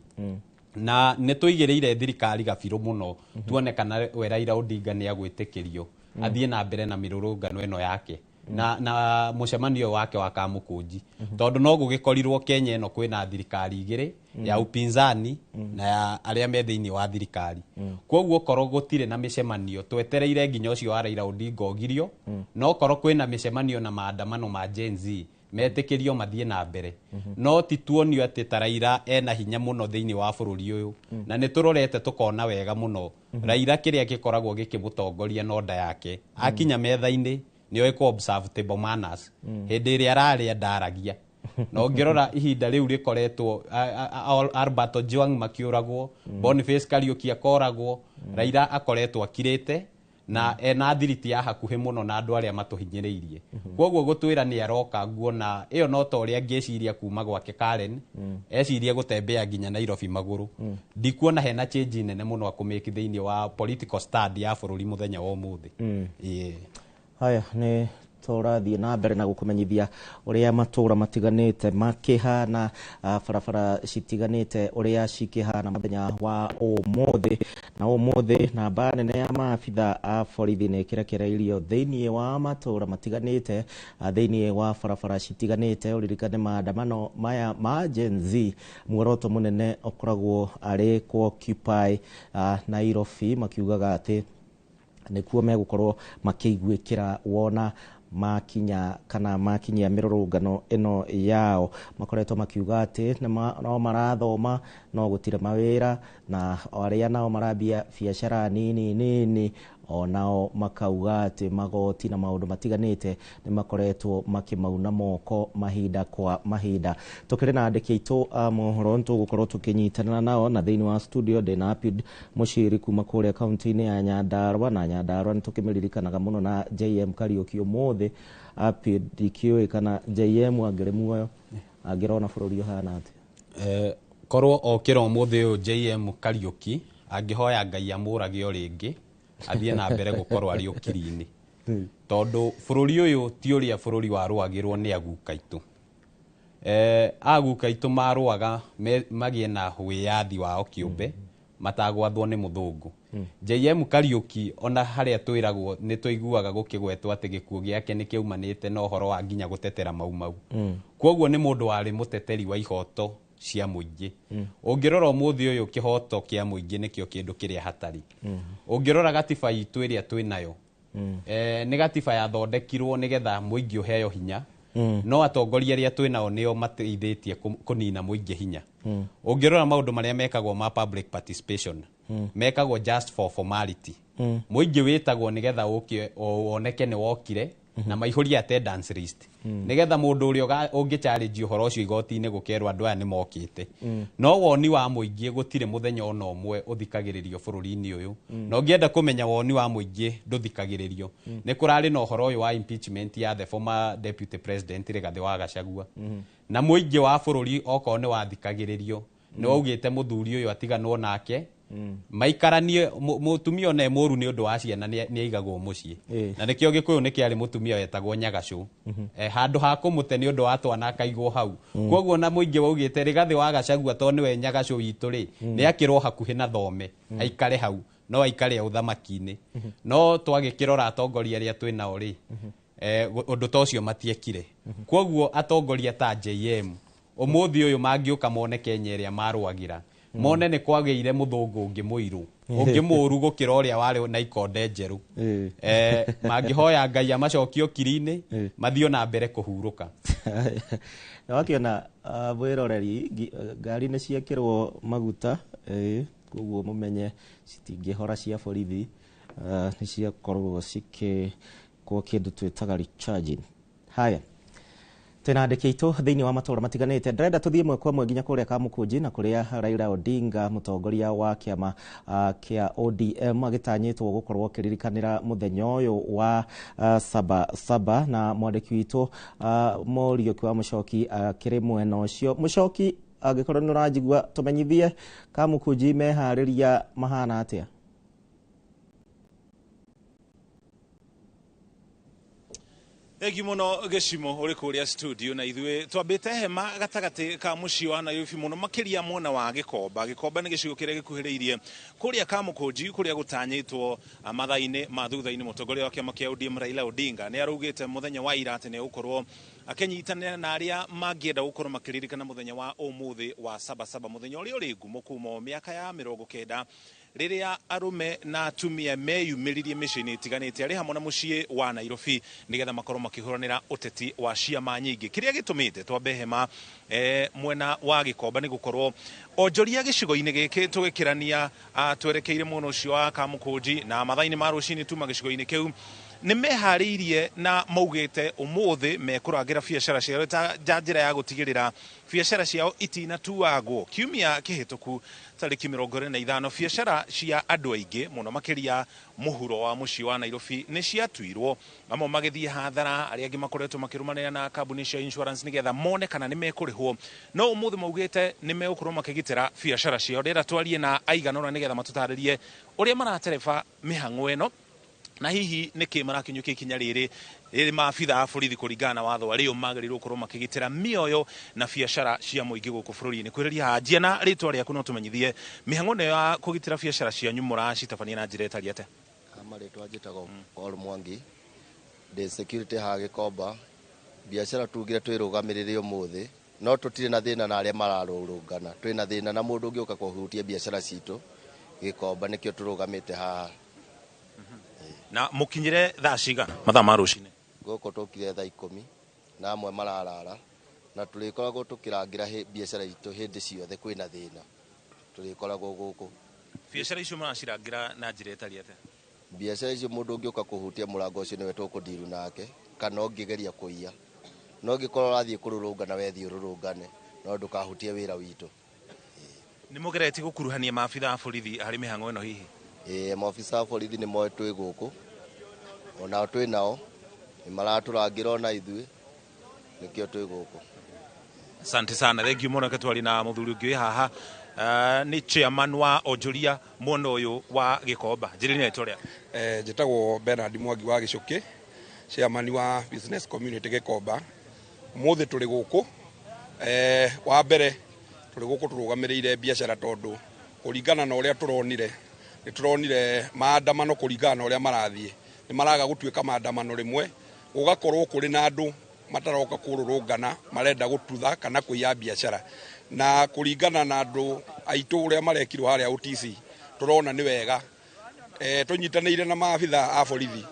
Na nĩ tũigĩrĩire thirikari gabirũ mũno tuone kana we Raila Odinga nĩ agwĩtĩkĩrio athiĩ na mbere na mĩrũrũngano ĩno yake. Na mũcemanio wake wa Kamũkũnji, tondũ no gũgĩkorirwo Kenya ĩno kwĩna thirikari igĩrĩ, ya upinzani na ya arĩa me thĩinĩ wa thirikari. Koguo korwo gũtirĩ na mĩcemanio, twetereire nginya ũcio wa Raila Odinga ogirio. No korwo kwĩna mĩcemanio na maandamano ma Gen Z metĩkĩrio mathiĩ na mbere, no ti tuonio atĩ ta Raila ena hinya mũno thĩinĩ wa bũrũri ũyũ. Na nĩ tũrorete tũkona wega mũno Raila kĩrĩa gĩkoragwo gĩkĩmũtongoria no nda yake. Akinya metha-inĩ nĩoĩ kũ observe table manners. Hĩndĩ ĩrĩa ararĩa ndaragia. Na ũngĩrora ihinda rĩu rĩkoretwo Albert Ojwang makĩũragwo, Boniface Kariuki akoragwo, Raila akoretwo akirĩte na ena thiriti ya hakuhĩ mũno na andũ arĩa matũhinyĩrĩirie. Koguo gũtwĩra nĩ aroka, nguona ĩyo no ta ũrĩa ngĩciria kuma gwake Karen ecirie gũtembea nginya Nairobi magũrũ. Ndikuona hena change nene mũno akũmĩki thĩinĩ wa political stand ya bũrũri mũthenya wa ũmũthĩ. Ĩĩ. Haya, nĩ tũrathiĩ na mbere na gũkũmenyithia ũrĩa matũra matiganĩte makĩhana, barabara citiganĩte ũrĩa cikĩhana mũthenya wa ũmũthĩ. Na ũmũthĩ namba nene ya maabitha a borithi nĩ ĩkĩrekereirio thĩinĩ wa matũra matiganĩte, thĩinĩ wa barabara citiganĩte. Ũririkane maandamano maya ma Gen Z muoroto mũnene ũkoragwo arĩ kũ occupy Nairobi, makiugaga atĩ nĩkuo megũkorwo makĩiguĩkĩra wona makinya kana makinyia mĩrũrũngano ĩno yao. Makoretwo makiuga atĩ no marathoma no gũtirĩ mawĩra, na arĩa nao marambia biacara nini nini onao makauga atĩ magoti na maũndũ matiganĩte nĩ makoretwo makĩmauna moko mahinda kwa mahinda. Tũkĩrĩ na andĩki aitũ a mohoro tũgũkorwo tũkĩnyitanĩra nao, na thĩinĩ wa studio ndĩna Apid Mũciri kuma kũrĩa kaunti-inĩ ya Nyandarua, na Nyandarua nĩ tũkĩmĩririkanaga mũno na JM Kariuki ũmũthĩ. Apid, ndikĩũĩ kana JM angĩrĩ muoyo angĩrona bũrũri ũhana atĩa? Korwo okĩra ũmũthĩ ũyũ JM Kariuki angĩhoya Ngai amũrage o rĩngĩ athiĩ na mbere gũkorwo arĩ ũkiri-inĩ, tondũ bũrũri ũyũ ti ũrĩa bũrũri warũagĩrwo nĩ aguka aitũ. Aguka aitũ marũaga magĩe na wĩyathi wao kĩũmbe matagwathwo nĩ mũthũngũ. JM Kariuki ona harĩa twĩragwo nĩ tũiguaga gũkĩgwetwo atĩ gĩkuũ gĩake nĩ kĩaumanĩte na ũhoro wa nginya gũtetera Mau Mau. Koguo nĩ mũndũ warĩ mũteteri wa ihoto cia mũingĩ. Ũngĩrora ũmũthĩ ũyũ kĩhoto kĩa mũingĩ nĩkĩo kĩndũ kĩrĩa hatarĩ. Ũngĩrora gatiba itũ ĩrĩa twĩnayo, nĩ gatiba yathondekirwo nĩgetha mũingĩ ũheo hinya, no atongoria arĩa twĩnao nĩo mateithĩtie kũnina mũingĩ hinya. Ũngĩrora maũndũ marĩa mekagwo ma public participation, mekagwo just for formality. Mũingĩ wĩtagwo nĩgetha ũke woneke nĩ wokire na maihũrie attendance list, nĩgetha mũndũ ũrĩa ũngĩ challenge ũhoro ũcio igoti-inĩ gũkerwo andũ aya nĩ mokĩte. No woni wa mũingĩ gũtirĩ mũthenya ona ũmwe ũthikagĩrĩrio bũrũri-inĩ ũyũ. Na ũngĩenda kũmenya woni wa mũingĩ ndũthikagĩrĩrio, nĩ kũrarĩ na ũhoro ũyũ wa impeachment ya the former deputy president Rigathĩ wa Gachagua, na mũingĩ wa bũrũri okorwo nĩ wathikagĩrĩrio nĩ waugĩte mũthuri ũyũ atiganwo nake, maikaranie. Mũtumia ona e mũru nĩ ũndũ wa ciana nĩ aigagwo mũciĩ, na nĩkĩo Gĩkũyũ nĩ kĩarĩ mũtumia wetagwo Nyagacũ, handũ ha kũmũte nĩ ũndũ wa twana akaigwo hau. Koguo na mũingĩ waugĩte Rigathĩ wa Gachagua tondũ nĩwe Nyagacũ witũ rĩ, nĩ akĩrwo hakuhĩ na thome aikare hau, no aikare ũthamaki-inĩ. No twagĩkĩrora atongoria arĩa twĩ nao rĩ, ũndũ ta ũcio matiekire. Koguo atongoria ta JM ũmũthĩ ũyũ mangĩũka mone Kenya ĩrĩa marũagĩra, mone nĩ kwagĩire mũthũngũ ũngĩ mũirũ ũngĩ mũru gũkĩra ũrĩa warĩ na ikonde njerũ, mangĩhoya Ngai amacokie ũkiri-inĩ mathiĩ na mbere kũhurũka. Na wakĩona mwĩroreri, ngari nĩ ciekĩrwo maguta, koguo mũmenye citingĩhora cia borithi, nĩ ciakorwo cikĩkwo kĩndũ twĩtaga recharging. Haya, twĩna andĩki aitũ thĩinĩ wa matũra matiganĩte. Ndĩrenda tũthiĩ ĩmwe kwa ĩmwe nginya kũrĩa Kamũkũnji, na kũrĩa Raila Odinga mũtongoria wa kĩama kĩa ODM agĩtanyĩtwo gũkorwo akĩririkanĩra mũthenya ũyũ wa saba saba, na mwandĩki witũ Mũriũki wa Mũcoki akĩrĩ mwena ũcio. Mũcoki, angĩkorwo nĩ ũranjigua, tũmenyithie Kamũkũnji meharĩria mahana atĩa? Thengi muno Gĩcimo ũrĩ kũrĩa studio na ithuĩ twambĩte hema gatagatĩ ka mũciĩ wa Nairobi mũno makĩria mwena wa Gĩkomba. Gĩkomba nĩ gĩcigo kĩrĩa gĩkuhĩrĩirie kũrĩa Kamũkũnji kũrĩa gũtanyĩtwo mathaa-inĩ ma thutha-inĩ. Mũtongoria wa kĩama kĩa ODM Raila Odinga nĩ araugĩte mũthenya wa ira atĩ nĩ egũkorwo akĩnyitanĩra na arĩa mangĩenda gũkorwo makĩririkana mũthenya wa ũmũthĩ wa Sabasaba, mũthenya ũrĩa ũrĩ ngumo kuma o mĩaka ya 90 rĩrĩa arũme na atumia meyumĩririe mĩciĩ-inĩ ĩtiganĩte arĩ hamwe na mũciĩ wa Nairobi nĩgetha makorwo makĩhũranĩra ũteti wa ciama nyingĩ. Kĩrĩa gĩtũmĩte twambe hema mwena wa Gĩkomba nĩ gũkorwo onjoria gĩcigo-inĩ gĩkĩ tũgĩkĩrania twerekeire mwena ũcio wa Kamũkũnji na mathaa-inĩ ma rũcinĩ tuma gĩcigo-inĩ kĩu nĩ meharĩirie na maugĩte ũmũthĩ mekũrangĩra biacara ciao ta njĩra ya gũtigĩrĩra biacara ciao itinatuagwo. Kiumia kĩhĩtũku tarĩki 25 biacara cia andũ aingĩ mũno makĩria mũhuro wa mũciĩ wa Nairobi nĩ ciatuirwo, amwe magĩthiĩ hathara, arĩa angĩ makoretwo makĩrũmanĩra na kambuni cia insurance nĩgetha mone kana nĩ mekũrĩhwo, no ũmũthĩ maugĩte nĩ megũkorwo makĩgitĩra biacara ciao. Ndĩrenda twarie na aigana ũna nĩgetha matũtarĩrie ũrĩa maratereba mĩhang'o ĩno na hihi nĩkĩ marakinyũkia ikinya rĩrĩ rĩrĩ maabitha a borithi kũringana na watho arĩo magĩrĩirwo gũkorwo makĩgitĩra mĩoyo na biacara cia mũingĩ gũkũ bũrũri-inĩ. Kwĩrĩria hanjia na rĩtwa rĩaku no tũmenyithie mĩhang'o ĩno ya kũgitĩra biacara cianyu mũracitabania na njĩra ĩtariĩ atĩa? Marĩtwa njĩtagwo Paul Mwangi, ndĩ security haha Gĩkomba. Biacara tugire twĩrũgamĩrĩre ũmũthĩ, no tũtirĩ na thĩna na arĩa mararũrũngana, twĩna thĩna na mũndũ ũngĩũka kũhutia biacara citũ Gĩkomba, nĩkĩo tũrũgamĩte haha. Na mũkinyire thaa cigana mathaa ma rũcinĩ? Gũkũ tũkire thaa 10 na amwe mararara, na tũrĩkoragwo tũkĩrangĩra biacara itũ hĩndĩ ciothe kwĩna thĩna, tũrĩkoragwo gũkũ. Biacara icio mũracirangĩra na njĩra ĩtariĩ atĩa? Biacara icio mũndũ ũngĩũka kũhutia mũrango ũcio nĩwe tũkũndiru nake, kana ũngĩgeria kũiya, no ũngĩkorwo ũrathiĩ kũrũrũngana we thiĩ ũrũrũngane, no ndũkahutie wĩra witũ. Nĩ mũgeretie gũkuruhania maabitha a borithi harĩ mĩhang'o ĩno hihi? Ĩĩ, maabitha a borithi nĩ moĩ twĩ gũkũ, onao twĩ nao, nĩ maratũrangĩra ona ithuĩ, nĩkĩo twĩ gũkũ. Asante sana, thank you mũno. Reke twarie na mũthuri ũngĩ wĩ haha, nĩ chairman wa onjoria mwena ũyũ wa Gĩkomba. Njĩrĩria rĩtwa rĩaku. Njĩtagwo Bernard Mwangi wa Gĩcũkĩ, chairman wa business community Gĩkomba. Ũmũthĩ tũrĩ gũkũ, wa mbere tũrĩ gũkũ tũrũgamĩrĩire biacara tondũ kũringana na ũrĩa tũronire, nĩ tũronire maandamano kũringana na ũrĩa marathiĩ, nĩ maraga gũtuĩka maandamano rĩmwe, gũgakorwo kũrĩ na andũ mataroka kũrũrũngana marenda gũtutha kana kũiya biacara, na kũringana na andũ aitũ ũrĩa marekirwo harĩa OTC, tũrona nĩ wega tũnyitanĩire na maabitha a borithi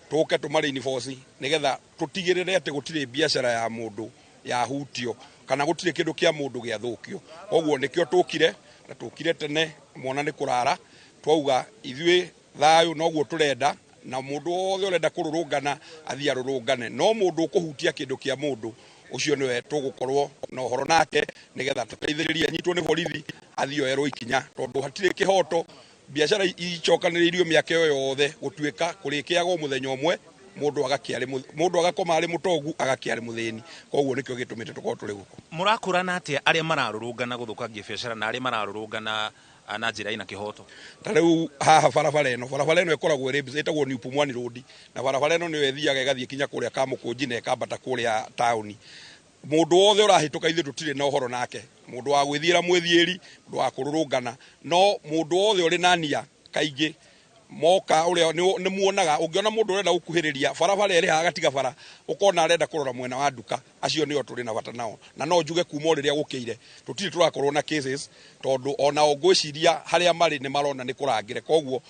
tũke tũmareinforce nĩgetha tũtigĩrĩre atĩ gũtirĩ biacara ya mũndũ yahutio kana gũtirĩ kĩndũ kĩa mũndũ gĩathũkio. Koguo nĩkĩo tũkire na tũkire tene, mwana nĩ kũrara, twauga ithuĩ thayũ noguo tũrenda, na mũndũ wothe ũrenda kũrũrũngana athiĩ arũrũngane, no mũndũ ũkũhutia kĩndũ kĩa mũndũ ũcio nĩwe tũgũkorwo na ũhoro nake nĩgetha tũteithĩrĩrie anyitwo nĩ borithi athiĩ oerwo ikinya, tondũ hatirĩ kĩhoto biacara icokanĩrĩirio mĩaka ĩyo yothe gũtuĩka kũrĩkĩagwo mũthenya ũmwe, mũndũ agakoma arĩ mũtongu agakĩa arĩ mũthĩni. Koguo nĩkĩo gĩtũmĩte tũkorwo tũrĩ gũkũ. Mũrakũrana atĩa arĩa mararũrũngana gũthũkangia biacara na arĩa mararũrũngana na njĩra ĩna kĩhoto? Ta rĩu haha barabara ĩno, barabara ĩno ĩkoragwo ĩrĩ ĩtagwo New Pumwani Road, na barabara ĩno nĩyo ĩthiaga ĩgathiĩ kinya kũrĩa Kamũkũnji na ĩkambata kũrĩa taũni. Mũndũ wothe ũrahĩtũka ithuĩ tũtirĩ na ũhoro nake, mũndũ wa gwĩthiĩra mwĩthiĩri, mũndũ wa kũrũrũngana, no mũndũ wothe ũrĩ na nia kaingĩ moka ũrĩa nĩ muonaga, ũngĩona mũndũ ũrenda gũkuhĩrĩria barabara ĩrĩ haha gatiga bara, ũkona arenda kũrora mwena wa nduka, acio nĩo tũrĩ na bata nao. Na no njuge kuma o rĩrĩa gũkĩire tũtirĩ tũrakorwo na cases, tondũ onao ngwĩciria harĩa marĩ nĩ marona nĩ kũrangĩre. Koguo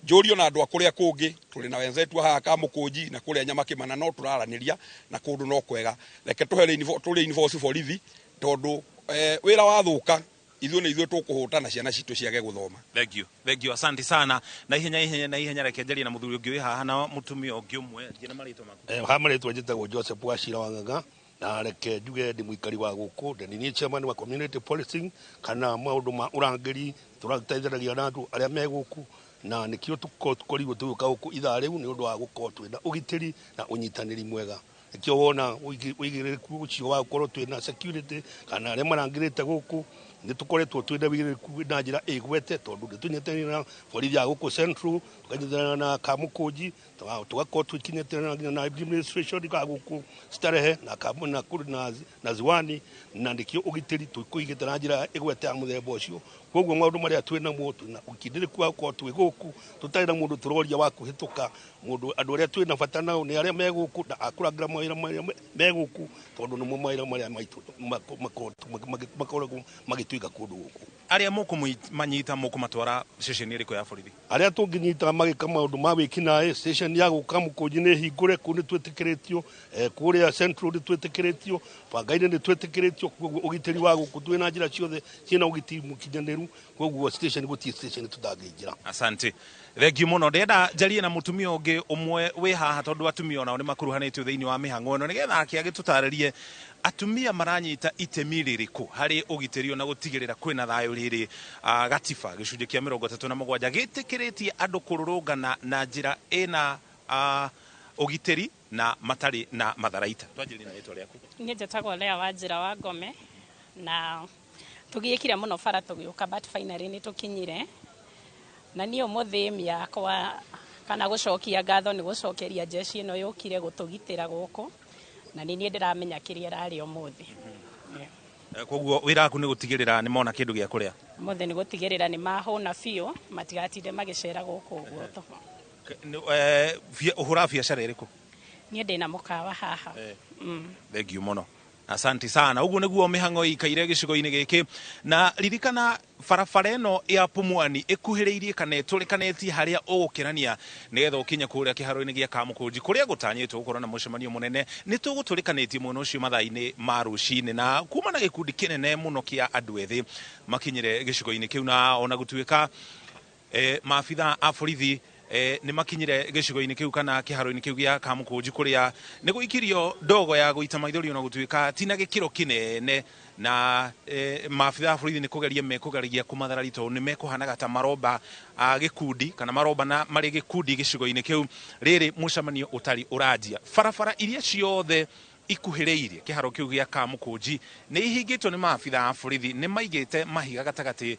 njũrio na andũ a kũrĩa kũngĩ, tũrĩ na wenzetu haha Kamũkũnji na kũrĩa Nyamakĩmana, no tũraranĩria na kũndũ no kwega. Reke tũhe tũreinforce borithi tondũ wĩra wathũka ithuĩ nĩ ithuĩ tũkũhũta na ciana citũ ciage gũthoma. Thank you, thank you, asante sana. Na ihenya ihenya na ihenya reke njarie na mũthuri ũngĩ wĩ haha na mũtumia ũngĩ ũmwe. Njĩra na marĩtwa maku. Ha marĩtwa njĩtagwo Joseph Wachira wa Ng'ang'a, na reke njuge ndĩ mũikari wa gũkũ, ndĩ niĩ chairman wa community policing kana maũndũ ma ũrangĩri, tũrateithanagia na andũ arĩa me gũkũ, na nĩkĩo tũkorirwo tũgĩũka gũkũ ithaa rĩu nĩ ũndũ wa gũkorwo twĩna ũgitĩri na ũnyitanĩri mwega. Nĩkĩo wona ũigĩrĩrĩku ũcio wa gũkorwo twĩna security kana arĩa marangĩrĩte gũkũ Nĩ tũkoretwo twĩna wĩigĩrĩrĩku na njĩra ĩgwete, tondũ nĩ tũnyitanĩire na borithi ya gũkũ Central, tũkanyitanĩra na Kamũkũnji, tũgakorwo tũkinyitanĩra nginya na administration ya gũkũ Starehe na na na Ziwani, na nĩkĩo ũgitĩri tũkũigĩte na njĩra ĩgwete ya mũthemba ũcio. Koguo maũndũ marĩa twĩ namo, twĩna ũkindĩrĩku wa gũkorwo twĩ gũkũ, tũtarĩ na mũndũ tũroria wa kũhĩtũka mũndũ. Andũ arĩa twĩ na bata nao nĩ arĩa me gũkũ na akũrangĩra mawĩra marĩa me gũkũ, tondũ nĩmo mawĩra marĩa maitũ makoragwo magĩtuĩka kũndũ gũkũ. Arĩa mũkũmanyita mũkũmatwara ceceni ĩrĩkũ ya borithi? Arĩa tũngĩnyita magĩka maũndũ ma wĩkinaĩ, station ya gũka Mũkũnji nĩ hingũre, kũu nĩ twĩtĩkĩrĩtio, kũrĩa Central nĩ twĩtĩkĩrĩtio, Bangainĩ nĩ twĩtĩkĩrĩtio. Koguo ũgitĩri wa gũkũ twĩ na njĩra ciothe ciĩna ũgitĩri mũkinyanĩru, koguo station gũtirĩ station tũtangĩingĩra. Asante, thengiũ mũno. Ndĩrenda njarie na mũtumia ũngĩ ũmwe wĩ haha, tondũ atumia onao nĩ makuruhanĩtio thĩinĩ wa mĩhang'o ĩno, nĩgetha ake agĩtũtarĩrie atumia maranyita itemi rĩrĩkũ harĩ ũgitĩri ona gũtigĩrĩra kwĩna thayũ. Rĩrĩ gatiba gĩcunjĩ kĩa 37 gĩtĩkĩrĩtie andũ kũrũrũngana na njĩra ĩna ũgitĩri na matarĩ na matharaita. Twanjĩrĩrie na rĩtwa rĩaku. Niĩ njĩtagwo Lea wa Njĩra wa Ngome, na tũgĩkire mũno bara tũgĩũka, but finally nĩ tũkinyire. Na niĩ ũmũthĩ aim yakwa kana gũcokia ngatho nĩ gũcokeria jeshi ĩno yũkire gũtũgitĩra gũkũ, na nĩ niĩ ndĩramenya kĩrĩa ĩrarĩa ũmũthĩ. Koguo wĩra waku nĩ gũtigĩrĩra nĩ mona kĩndũ gĩa kũrĩa? Ũmũthĩ nĩ gũtigĩrĩra nĩ mahũna biũ, matigatinde magĩcera gũkũ ũguo. Ũhũraga biacara ĩrĩkũ? Niĩ ndĩna mũkawa haha. Thengiũ mũno, asante sana. Ũguo nĩguo mĩhang'o ĩikaire gĩcigo-inĩ gĩkĩ, na ririkana barabara ĩno ya Pumwani ĩkuhĩrĩirie kana ĩtũrĩkanĩtie harĩa ũgũkĩrania nĩgetha ũkinye kũrĩa kĩharo-inĩ gĩa Kamũkũnji kũrĩa gũtanyĩtwo gũkorwo na mũcemanio mũnene. Nĩ tũgũtũrĩkanĩtie mwena ũcio mathaa-inĩ ma rũcinĩ, na kuma na gĩkundi kĩnene mũno kĩa andũ ethĩ makinyire gĩcigo-inĩ kĩu, na ona gũtuĩka maabitha a borithi nĩ makinyire gĩcigo-inĩ kĩu kana kĩharo-inĩ kĩu gĩa Kamũkũnji kũrĩa nĩ gũikirio ndogo ya gũita maithori, ona gũtuĩka ti na gĩkĩro kĩnene, na maabitha a borithi nĩ kũgeria mekũgeria kũmatharari tondũ nĩ mekũhanaga ta maromba a gĩkundi kana maromba na marĩ gĩkundi gĩcigo-inĩ kĩu rĩrĩ mũcemanio ũtarĩ ũranjia. Barabara iria ciothe ikuhĩrĩirie kĩharo kĩu gĩa Kamũkũnji nĩ ihingĩtwo nĩ maabitha a borithi, nĩ maigĩte mahiga gatagatĩ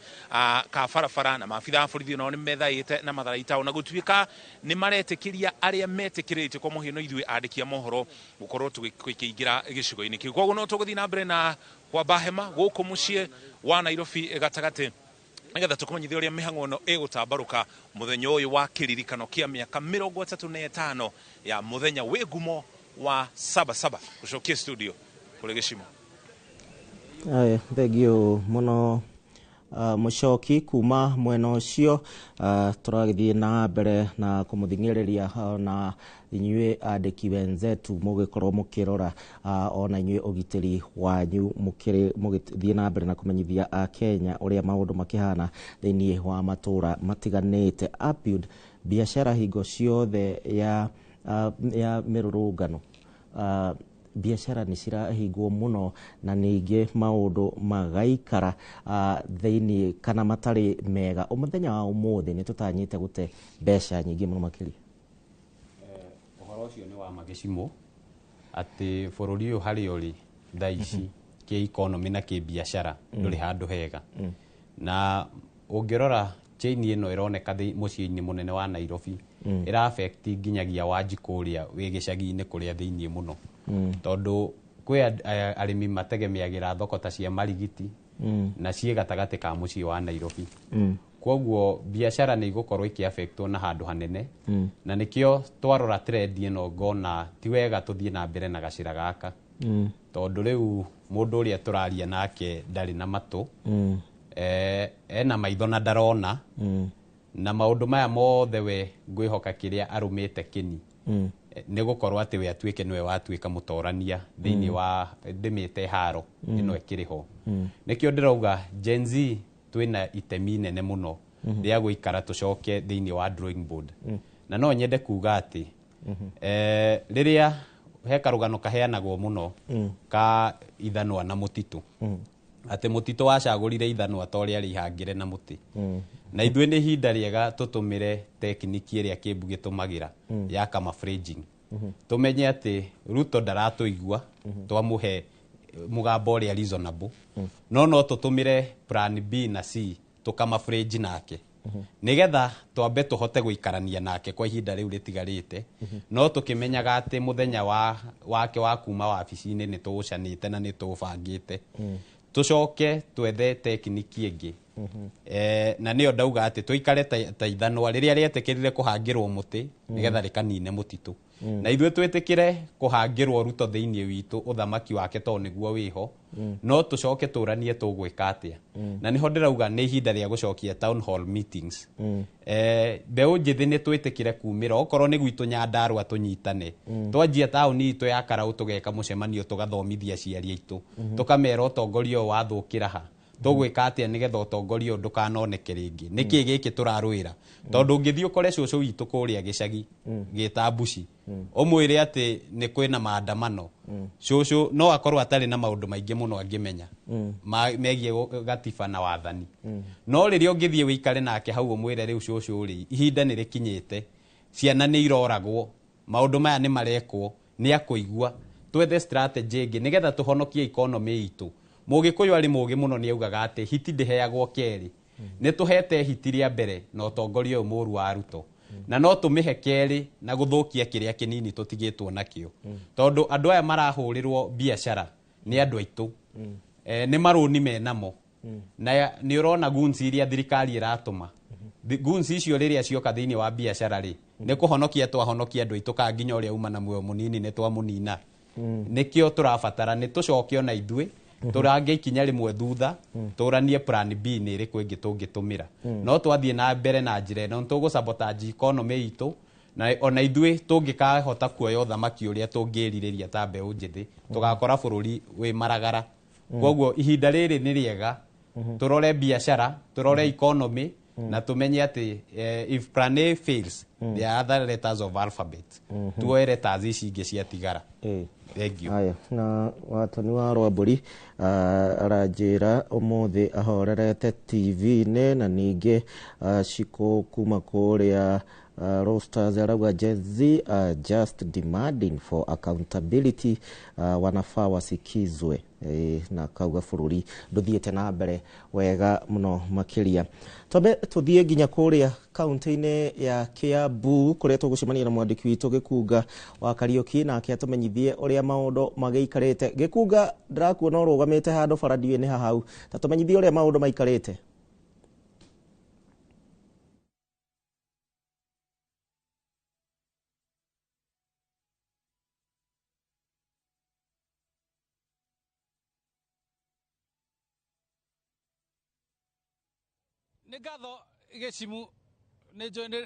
ka barabara, na maabitha a borithi onao nĩ methaĩte na matharaita, ona gũtuĩka nĩ maretĩkĩria arĩa metĩkĩrĩtio, kwa mũhiano ithuĩ andĩki a mohoro, gũkorwo tũgĩkĩingĩra gĩcigo-inĩ kĩu. Koguo no tũgũthiĩ na mbere na kwamba hema gũkũ mũciĩ wa Nairobi gatagatĩ, nĩgetha tũkũmenyithia ũrĩa mĩhang'o ĩno ĩgũtambarũka mũthenya ũyũ wa kĩririkano kĩa mĩaka 35 ya mũthenya wĩ ngumo wa Sabasaba. Gũcokia studio kũrĩ gĩcimo. Aya, thengio mũno mũcoki kuma mwena ũcio. Tũragĩthiĩ na mbere na kũmũthing'ĩrĩria na inyuĩ andĩki wenzetu mũgĩkorwo mũkĩrora ona inyuĩ ũgitĩri wanyu, mũgĩthiĩ na mbere na kũmenyithia Akenya ũrĩa maũndũ makĩhana thĩinĩ wa matũra matiganĩte. Apiud, biacara hingo ciothe ya mĩrũrũngano, biacara nĩ cirahingwo mũno na ningĩ maũndũ magaikara thĩinĩ kana matarĩ mega. Mũthenya wa ũmũthĩ nĩ tũtanyĩte gũte mbeca nyingĩ mũno makĩria. Ũhoro ũcio nĩ wa magĩcimo atĩ bũrũri ũyũ harĩa ũrĩ thaa ici kĩ economy na kĩ biacara ndũrĩ handũ hega, na ũngĩrora chain ĩno ĩroneka mũciĩ-inĩ mũnene wa Nairobi ĩra affect nginyagia Wanjikũ ũrĩa wĩ gĩcagi-inĩ kũrĩa thĩinĩ mũno, tondũ kwĩ arĩmi mategemeagĩra thoko ta cia Marigiti na ciĩ gatagatĩ ka mũciĩ wa Nairobi. Koguo biacara nĩ igũkorwo ikĩaffectwo na handũ hanene, na nĩkĩo twarora trend ĩno ngona ti wega tũthiĩ na mbere na gacĩra gaka, tondũ rĩu mũndũ ũrĩa tũraria nake ndarĩ na matũ, ena maitho na ndarona, na maũndũ maya mothe we ngwĩhoka kĩrĩa arũmĩte kĩni nĩ gũkorwo atĩ we atuĩke nĩwe watuĩka mũtorania thĩinĩ wa ndĩmĩte haro ĩno ĩkĩrĩ ho. Nĩkĩo ndĩrauga Gen Z twĩna itemi nene mũno rĩa gũikara tũcoke thĩinĩ wa drawing board. Na no nyende kuga atĩ rĩrĩa he karũgano kaheanagwo mũno ka ithanwa na mũtitũ, atĩ mũtitũ wacagũrire ithanwa ta ũrĩa rĩihangĩre na mũtĩ, na ithuĩ nĩ ihinda rĩega tũtũmĩre tekiniki ĩrĩa Kĩmbu gĩtũmagĩra ya camouflaging, tũmenye atĩ Ruto ndaratũigua twamũhe Mũgambo ũrĩa reasonable, no no tũtũmĩre plan B na C tũkamafridge nake nigetha twambe tũhote gũikarania nake kwa ihinda rĩu rĩtigarĩte, no tũkĩmenyaga atĩ mũthenya wa wake wa kuma wabici-inĩ nĩ tũũcanĩte na nĩ tũũbangĩte. Tũcoke twethe tekiniki ĩngĩ, na nĩyo ndauga atĩ tũikare ta ithanwa rĩrĩa rĩetĩkĩrire kũhangĩrwo mũtĩ nĩgetha rĩkanine mũtitũ, na ithuĩ twĩtĩkĩre kũhangĩrwo Ruto thĩinĩ witũ ũthamaki wake tondũ nĩguo wĩho, no tũcoke tũranie tũgwĩka atĩa. Na nĩho ndĩrauga nĩ ihinda rĩa gũcokia town hall meetings. Mbeũ njĩthĩ nĩ twĩtĩkĩre kumĩra, okorwo nĩ gwitũ Nyandarũa tũnyitane, twanjia taũni itũ ya Karau, tũgeka mũcemanio, tũgathomithia aciari aitũ, tũkamera ũtongoria ũyũ wathũkĩra ha, tũgwĩka atĩa nĩgetha ũtongoria ũyũ ndũkanoneke rĩngĩ, nĩkĩ gĩkĩ tũrarũĩra. Tondũ ũngĩthiĩ ũkore cũcũ witũ kũrĩa gĩcagi gĩta Mbuci, ũmwĩre atĩ nĩ kwĩna maandamano, cũcũ no akorwo atarĩ na maũndũ maingĩ mũno angĩmenya megiĩ gatiba na wathani. No rĩrĩa ũngĩthiĩ wĩikare nake hau ũmwĩre, rĩu cũcũ rĩ, ihinda nĩ rĩkinyĩte, ciana nĩ iroragwo, maũndũ maya nĩ marekwo, nĩ akũigua. Twethe strategy ĩngĩ nĩgetha tũhonokie economy itũ. Mũgĩkũyũ arĩ mũgĩ mũno, nĩ augaga atĩ hiti ndĩheagwo kerĩ. Nĩ tũhete hiti rĩa mbere na ũtongoria ũyũ mũũru wa Ruto, na no tũmĩhe kerĩ na gũthũkia kĩrĩa kĩnini tũtigĩtwo nakĩo, tondũ andũ aya marahũrĩrwo biacara nĩ andũ aitũ, nĩ marũni menamo, na nĩ ũrona guns iria thirikari ĩratũma. Guns icio rĩrĩa cioka thĩinĩ wa biacara rĩ, nĩ kũhonokia twahonokia andũ aitũ, kana nginya ũrĩa uma na muoyo mũnini nĩ twamũnina? Nĩkĩo tũrabatara nĩ tũcoke ona ithuĩ tũrange ikinya rĩmwe thutha, tũranie plan B nĩ ĩrĩkũ ĩngĩ tũngĩtũmĩra. No twathiĩ na mbere na njĩra ĩno, nĩ tũgũ-sabotage economy itũ, na ona ithuĩ tũngĩkahota kuoya ũthamaki ũrĩa tũngĩrirĩria ta mbeũ njĩthĩ, tũgakora bũrũri wĩ maragara. Koguo ihinda rĩrĩ nĩ rĩega tũrore biacara, tũrore economy, na tũmenye atĩ if plan A fails, there are other letters of alphabet. Tuoe letters ici ingĩ ciatigara. Thank you. Haya, na Watoni wa Rwambũri aranjĩra ũmũthĩ ahorerete TV-inĩ, na ningĩ Shiko kuma kũrĩa Roasters arauga Gen Z are just demanding for accountability, wanafaa wasikizwe. Na kauga bũrũri ndũthiĩte na mbere wega mũno makĩria. Twambe tũthiĩ nginya kũrĩa kaunti-inĩ ya Kiambu kũrĩa tũgũcemania na mwandĩki witũ Gĩkunga wa Kariũki, nake atũmenyithie ũrĩa maũndũ magĩikarĩte. Gĩkunga, ndĩrakuona ũrũgamĩte handũ bara ndiũĩ nĩ hahau, ta tũmenyithie ũrĩa maũndũ maikarĩte. Nĩ ngatho Gĩcimu,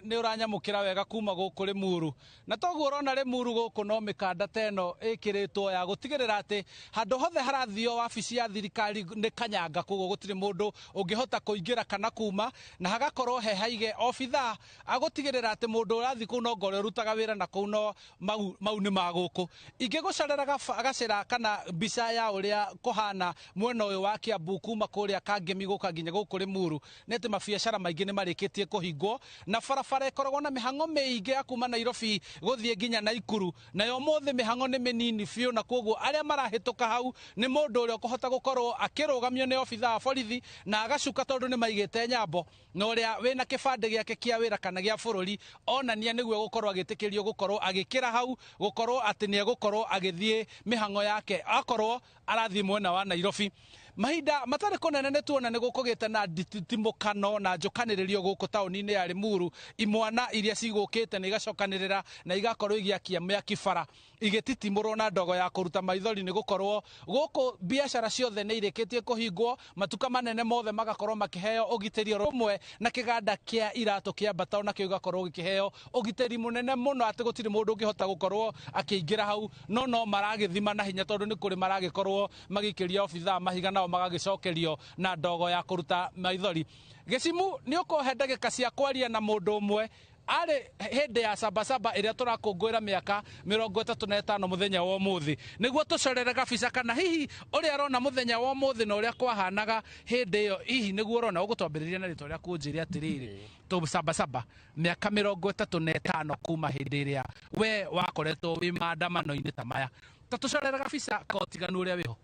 nĩ ũranyamũkĩra wega kuma gũkũ Rĩmuru, na toguo ũrona Rĩmuru gũkũ no mĩkanda ta ĩno ĩkĩrĩtwo ya gũtigĩrĩra atĩ handũ hothe harathio wabici ya thirikari nĩ kanyanga, koguo gũtirĩ mũndũ ũngĩhota kũingĩra kana kuma, na hagakorwo he haige obithaa agũtigĩrĩra atĩ mũndũ ũrathiĩ kũu no ngorĩa ũrutaga wĩra na kũu, no mau nĩ ma gũkũ. Ingĩgũcorera gacĩra kana mbica ya ũrĩa kũhana mwena ũyũ wa Kiambu kuma kũrĩa Kangemi gũka nginya gũkũ Rĩmuru, nĩ atĩ mabiacara maingĩ nĩ marĩkĩtie kũhingwo, na barabara ĩkoragwo na mĩhang'o mĩingĩ ya kuma Nairobi gũthiĩ nginya Naikuru, nayo ũmũthĩ mĩhang'o nĩ mĩnini biũ, na koguo arĩa marahĩtũka hau nĩ mũndũ ũrĩa ũkũhota gũkorwo akĩrũgamio nĩ obithaa wa borithi na agacuka, tondũ nĩ maigĩte nyambo, na ũrĩa wĩna kĩbandĩ gĩake kĩa wĩra kana gĩa bũrũri onania nĩguo gũkorwo agĩtĩkĩrio gũkorwo agĩkĩra hau, gũkorwo atĩ nĩ egũkorwo agĩthiĩ mĩhang'o yake akorwo arathiĩ mwena wa Nairobi. Mahinda matarĩ kũnene nĩ tuona nĩ gũkũgĩte na nditimũkano na njũkanĩrĩrio gũkũ taũni-inĩ ya Limuru. Imwana iria cigũkĩte nĩ igacokanĩrĩra na igakorwo igĩakia mĩaki bara, igĩtitimũrwo na ndogo ya kũruta maithori, nĩ gũkorwo gũkũ biacara ciothe nĩ irĩkĩtie kũhingwo, matuka manene mothe magakorwo makĩheo ũgitĩri oro ũmwe na kĩganda kĩa iratũ kĩa Bata onakĩo gĩgakorwo gĩkĩheo ũgitĩri mũnene mũno atĩ gũtirĩ mũndũ ũngĩhota gũkorwo akĩingĩra hau, no maragĩthima na hinya tondũ nĩ kũrĩ maragĩkorwo magĩikĩria obithaa mahiga, nao magagĩcokerio na ndogo ya kũruta maithori. Gĩcimu, nĩ ũkũhe ndagĩka cia kwaria na mũndũ ũmwe arĩ hĩndĩ ya Sabasaba ĩrĩa tũrakũngũĩra mĩaka 35 mũthenya wa ũmũthĩ, nĩguo tũcorere gabica kana hihi ũrĩa arona mũthenya wa ũmũthĩ na ũrĩa kwahanaga hĩndĩ ĩyo, hihi nĩguo ũrona. Ũgũtwambĩrĩria na rĩtwa rĩaku, ũnjĩre atĩrĩrĩ, tũ Sabasaba mĩaka 35 kuma hĩndĩ ĩrĩa we wakoretwo wĩ maandamano-inĩ ta maya, ta tũcorere gabica ka ũtiganu ũrĩa wĩho.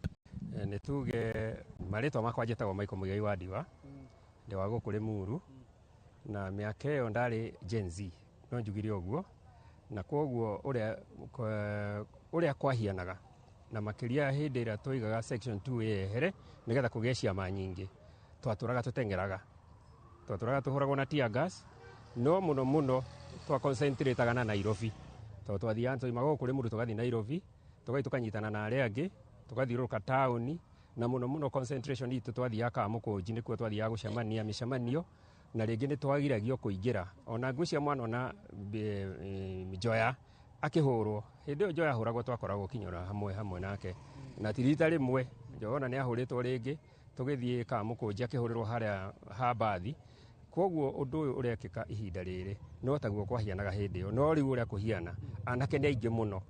Nĩ tuge marĩtwa makwa njĩtagwo Michael Muigai wa Ndiwa, ndĩ wa gũkũ Limuru, na mĩaka ĩyo ndarĩ Gen Z, no njugire ũguo, na kwoguo ũrĩa kwahianaga na makĩria hĩndĩ ĩrĩa twoigaga section 2 yehere nĩgetha kũgĩe ciama nyingĩ, twatũraga tũteng'eraga, twatũraga tũhũragwo na tear gas, no mũno mũno twa concentrataga na Nairobi, tondũ twathiaga twauma gũkũ Limuru tũgathiĩ Nairobi, tũgathiĩ tũkanyitana na arĩa angĩ, tũgathiũrũrũka taũni, na mũno mũno concentration itũ twathiaga Kamũkũnji, nĩkuo twathiaga gũcemania mĩcemanio, na rĩngĩ nĩ twagiragio kũingĩra. Ona ngwĩciria mwana ona Njoya akĩhũrwo, hĩndĩ ĩyo Njoya ahũragwo twakoragwo Kinyora hamwe hamwe nake, na ti rita rĩmwe, Njoya ona nĩ ahũrĩtwo rĩngĩ, tũgĩthiĩ Kamũkũnji akĩhũrĩrwo harĩa ha mbathi. Kwoguo ũndũ ũyũ ũrekĩka ihinda rĩrĩ no taguo kwahianaga hĩndĩ ĩyo, no rĩu ũrĩa kũhiana anake nĩ aingĩ mũno.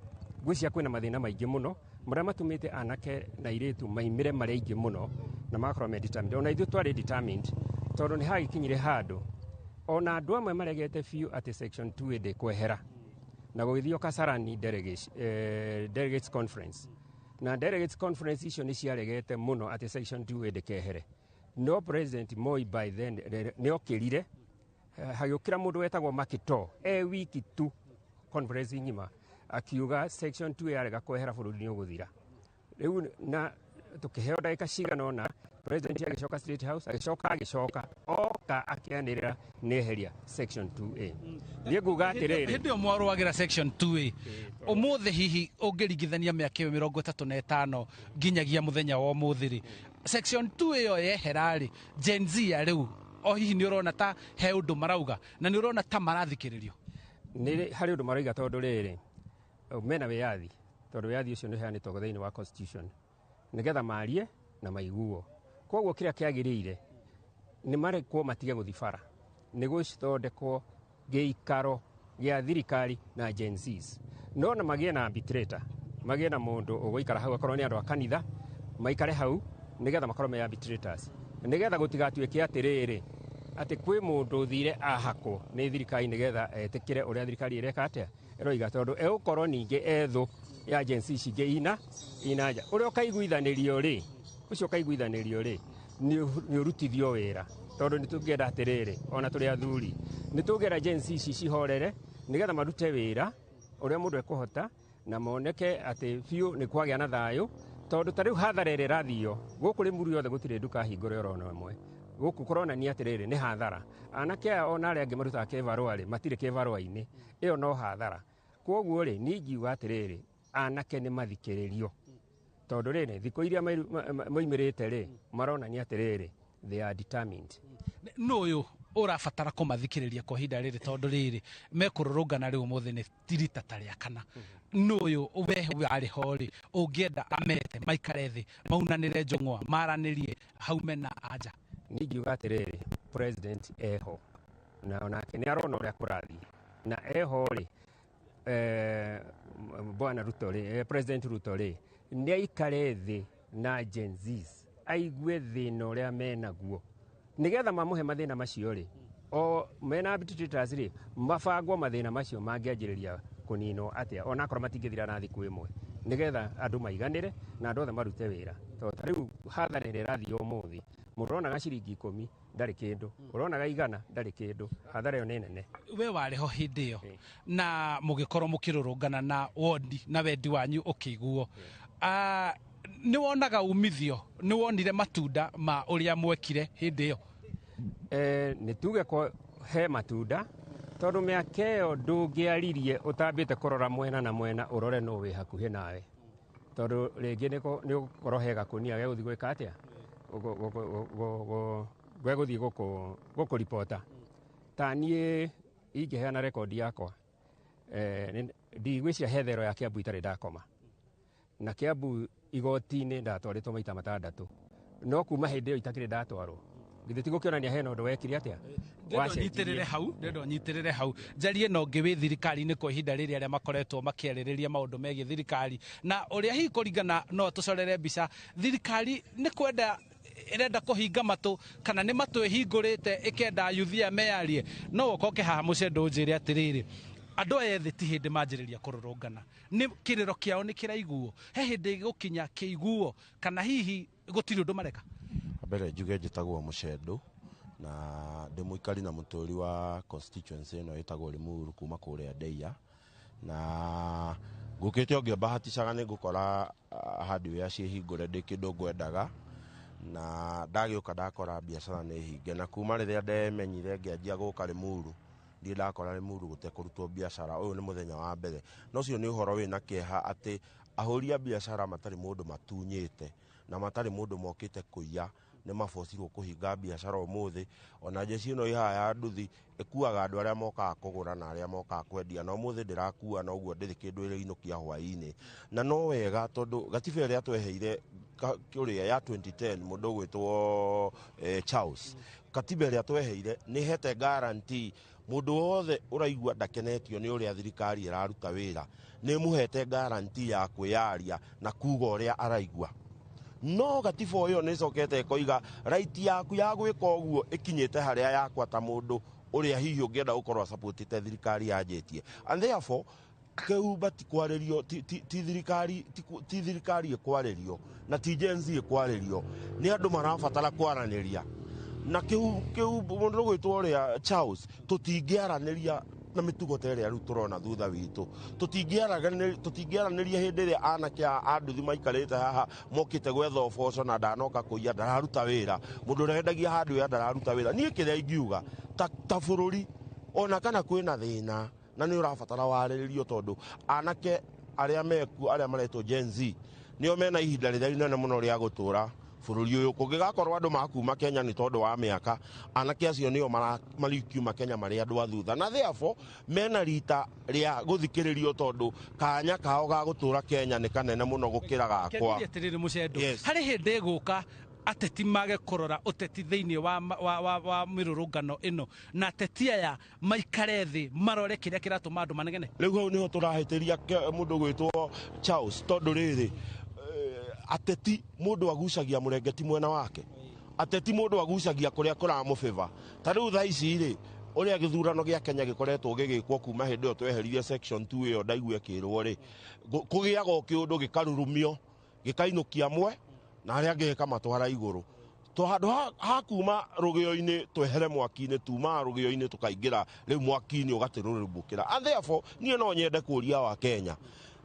Ngwĩciria kwĩna mathĩna maingĩ mũno marĩa matũmĩte anake na airĩtu maimĩre marĩ aingĩ mũno na magakorwo me determined. Ona ithuĩ twarĩ determined tondũ nĩ hagĩkinyire handũ ona andũ amwe maregete biũ atĩ section 2 ndĩkwehera, na gũgĩthio Kasarani delegates conference, na delegates conference icio nĩ ciaregete mũno atĩ section 2 ndĩkehere, no President Moi by then nĩ okĩrire, hagĩũkĩra mũndũ wetagwo Makito e wiki tu conference ng'ima, akiuga section 2 yarega kwehera bũrũri nĩ ũgũthira. Rĩu na tũkĩheo ndagĩka cigana ũna, president agĩcoka State House, agĩcoka oka akĩanĩrĩra nĩ eheria section 2A. Niĩ nguga atĩrĩrĩ, hĩndĩ ĩyo mwarũagĩra section 2A, ũmũthĩ hihi ũngĩringithania mĩaka ĩyo 35 nginyagia mũthenya wa ũmũthĩ rĩ, section 2 ĩyo yehera rĩ, Gen Z ya rĩu o hihi nĩ ũrona ta he ũndũ marauga na nĩ ũrona ta marathikĩrĩrio? Nĩ harĩ ũndũ marauga tondũ rĩrĩ mena wĩyathi, tondũ wĩyathi ũcio nĩ ũheanĩtwo thĩinĩ wa constitution nĩgetha marie na maiguo. Koguo kĩrĩa kĩagĩrĩire nĩ marekwo matige gũthiĩ bara, nĩ gũthondekwo gĩikaro gĩa thirikari na Gen Zs, no na magĩe na arbitrator, magĩe na mũndũ ũgũikara hau, akorwo nĩ andũ a kanitha maikare hau nĩgetha makorwo me arbitrators, nĩgetha gũtigatuĩke atĩrĩrĩ atĩ kwĩ mũndũ ũthire ahakwo nĩ thirikari nĩgetha etĩkĩre ũrĩa thirikari ĩreka atĩa ĩroiga, tondũ egũkorwo ningĩ ethũ ya Gen Z cingĩ ina nja. Ũrĩa ũkaiguithanĩrio rĩ, ũcio ũkaiguithanĩrio rĩ, nĩ ũrutithio wĩra, tondũ nĩ tũngĩenda atĩrĩrĩ ona tũrĩ athuri nĩ tũngĩenda Gen Z ici cihorere nĩgetha marute wĩra ũrĩa mũndũ ekũhota na moneke atĩ biũ nĩ kwagĩa na thayũ, tondũ ta rĩu hathara ĩrĩa ĩrathio gũkũ Limuru yothe gũtirĩ nduka hingũre orona ĩmwe. Gũkũ kũronania atĩrĩrĩ nĩ hathara. Anake aya ona arĩa angĩ marutaga kĩbarũa rĩ, matirĩ kĩbarũa-inĩ, ĩyo no hathara. Kwoguo rĩ, niĩ ingiuga atĩrĩrĩ anake nĩ mathikĩrĩrio, tondũ rĩrĩ thikũ iria moimĩrĩte rĩ, maronania atĩrĩrĩ they are determined. Nũ ũyũ ũrabatara kũmathikĩrĩria kwa ihinda rĩrĩ, tondũ rĩrĩ mekũrũrũngana rĩu ũmũthĩ nĩ rita ta rĩa kana? Nũ ũyũ we warĩ ho rĩ, ũngĩenda amete maikare thĩ maunanĩre njũng'wa maranĩrie haume na anja? Niĩ ingiuga atĩrĩrĩ president eho na onake nĩ arona ũrĩa kũrathiĩ, na eho rĩ, bwana Ruto rĩ, President Ruto rĩ, nĩ aikare thĩ na Gen Zs aigue thĩna ũrĩa menaguo, nĩgetha mamũhe mathĩna macio rĩ, o mena arbitrators rĩ, mabangwo mathĩna macio mangĩanjĩrĩria kũninwo atĩa, onakorwo matingĩthira na thikũ ĩmwe, nĩgetha andũ maiganĩre na andũ othe marute wĩra. Tondũ ta rĩu hathara ĩrĩa ĩrathiĩ ũmũthĩ, mũndũ ũronaga ciringi 10 ndarĩ kĩndũ, ũronaga 100 ndarĩ kĩndũ, hathara ĩyo nĩ nene. We warĩ ho hĩndĩ ĩyo na mũgĩkorwo mũkĩrũrũngana na wondi na wendi wanyu ũkĩiguo, nĩ wonaga umithio, nĩ wonire matunda ma ũrĩa mwekire hĩndĩ ĩyo? Nĩ tuge he matunda, tondũ mĩaka ĩyo ndũngĩaririe ũtambĩte kũrora mwena na mwena ũrore nũ wĩ hakuhĩ nawe, tondũ rĩngĩ nĩ ũgũkorwo he gakũnia gegũthiĩ gwĩka atĩa, gegũthiĩ gũkũripota. Ta niĩ ingĩheana rekondi yakwa, ndigwĩciria he thero ya Kiambu itarĩ ndakoma, na Kiambu igoti-inĩ ndatwarĩtwo maita 6, no kuma hĩndĩ ĩyo itakĩrĩ ndatwarwo. Githĩ ti gũkĩonania hena ũndũ wekire atĩa? Ndĩrenda ũnyitĩrĩre hau njarie na ũngĩ wĩ thirikari-inĩ kwa ihinda rĩrĩ arĩa makoretwo makĩarĩrĩria maũndũ megiĩ thirikari na ũrĩa hihi kũringana, no tũcorere mbica thirikari nĩ kwenda ĩrenda kũhinga matũ kana nĩ matũ ĩhingũrĩte ĩkenda yuthi aya meyarie. No ũkoke haha mũcendo ũnjĩre atĩrĩrĩ, Andũ aya ethĩ ti hĩndĩ manjĩrĩria kũrũrũngana, nĩ kĩrĩro kĩao nĩ kĩraiguo, he hĩndĩ gũkinya kĩiguo kana hihi gũtirĩ ũndũ mareka? Mbere njuge njĩtagwo Mũcendũ na ndĩ mũikari na mũtũri wa constituency ĩno ĩtagwo Limuru kuma kũrĩa Ndeia, na ngũkĩte o ngĩmbahaticaga nĩ ngũkora hardware ciĩhingũre ndĩ kĩndũ ngwendaga, na ndagĩũka ndakora biacara nĩ hinge, na kuma rĩrĩa ndemenyire ngĩanjia gũka Limuru ndirĩ ndakora Limuru gũtekũrutwo biacara. Ũyũ nĩ mũthenya wa mbere, na ũcio nĩ ũhoro wĩna kĩeha atĩ ahũri a biacara matarĩ mũndũ matunyĩte na matarĩ mũndũ mokĩte kũiya nĩ mabocirwo kũhinga biacara ũmũthĩ. Ona njeci ĩno ĩ haha ya nduthi ĩkuaga andũ arĩa mokaga kũgũra na arĩa mokaga kwendia, na ũmũthĩ ndĩrakua na ũguo ndĩrĩ kĩndũ ĩrĩinũkia hwaĩ-inĩ. Na no wega tondũ gatiba ĩrĩa tweheire kũrĩa ya 2010 mũndũ ũgwĩtwo Charles, katiba ĩrĩa tweheire nĩ hete guarantee mũndũ wothe ũraigua ndakenetio nĩ ũrĩa thirikari ĩraruta wĩra, nĩ mũhete guarantee ya kwĩyaria na kuga ũrĩa araigua. No gatiba ĩyo nĩ ĩcokete ĩkoiga right yaku ya gwĩka ũguo ĩkinyĩte harĩa yakwa ta mũndũ ũrĩa hihi ũngĩenda gũkorwo supportĩte thirikari yanjĩtie, and therefore kĩu ti kwarĩrio, ti thirikari, ti thirikari ĩkwarĩrio na ti Gen Z ĩkwarĩrio, nĩ andũ marabatara kwaranĩria. Na kĩu mũndũ ũgwĩtwo ũrĩa Charles, tũtingĩaranĩria na mĩtugo ta ĩrĩa rĩu tũrona thutha witũ, tũtingĩaranĩria hĩndĩ ĩrĩa anake a nduthi maikarĩte haha mokĩte gwetha ũboco na ndanoka kũiya, ndararuta wĩra, mũndũ ũrĩa wendagia hardware ndararuta wĩra. Niĩ kĩrĩa ingiuga ta bũrũri ona kana kwĩna thĩna na nĩ ũrabatara warĩrĩrio, tondũ anake arĩa mekuo arĩa maretwo Gen Z nĩo mena ihinda rĩrĩa inene mũno rĩa gũtũra bũrũri ũyũ. Kũngĩgakorwo andũ makuma Kenya nĩ tondũ wa mĩaka, anake acio nĩo marikiuma Kenya marĩ andũ a thutha, na therefore mena rita rĩa gũthikĩrĩrio tondũ kanya kao ga gũtũra Kenya nĩ kanene mũno gũkĩra gakwa. Atĩrĩrĩ Mũcendo, harĩ hĩndĩ ĩgũka ateti mage kũrora ũteti thĩinĩ wa mĩrũrũngano ĩno, na ateti aya maikare thĩ marore kĩrĩa kĩratũma andũ manegene? Rĩu hau nĩho tũrahĩtĩria mũndũ ũgwĩtwo Charles, tondũ rĩrĩ ateti mũndũ agucagia mũrengeti mwena wake, ateti mũndũ agucagia kũrĩa kũramũbĩba. Ta rĩu thaa ici rĩ, ũrĩa gĩthurano gĩa Kenya gĩkoretwo gĩgĩkwo kuma hĩndĩ ĩyo tweheririe section 2 ĩyo ndaigua ĩkĩrwo rĩ, kũgĩaga o kĩũndũ gĩkarurumio gĩkainũkia amwe na arĩa angĩ gĩkamatwara igũrũ. To handũ ha kuma rũgĩo-inĩ twehere mwaki-inĩ, tumaga rũgĩo-inĩ tũkaingĩra rĩu mwaki-inĩ ũgatĩrũrũmbũkĩra. And therefore niĩ no nyende kũria wa Kenya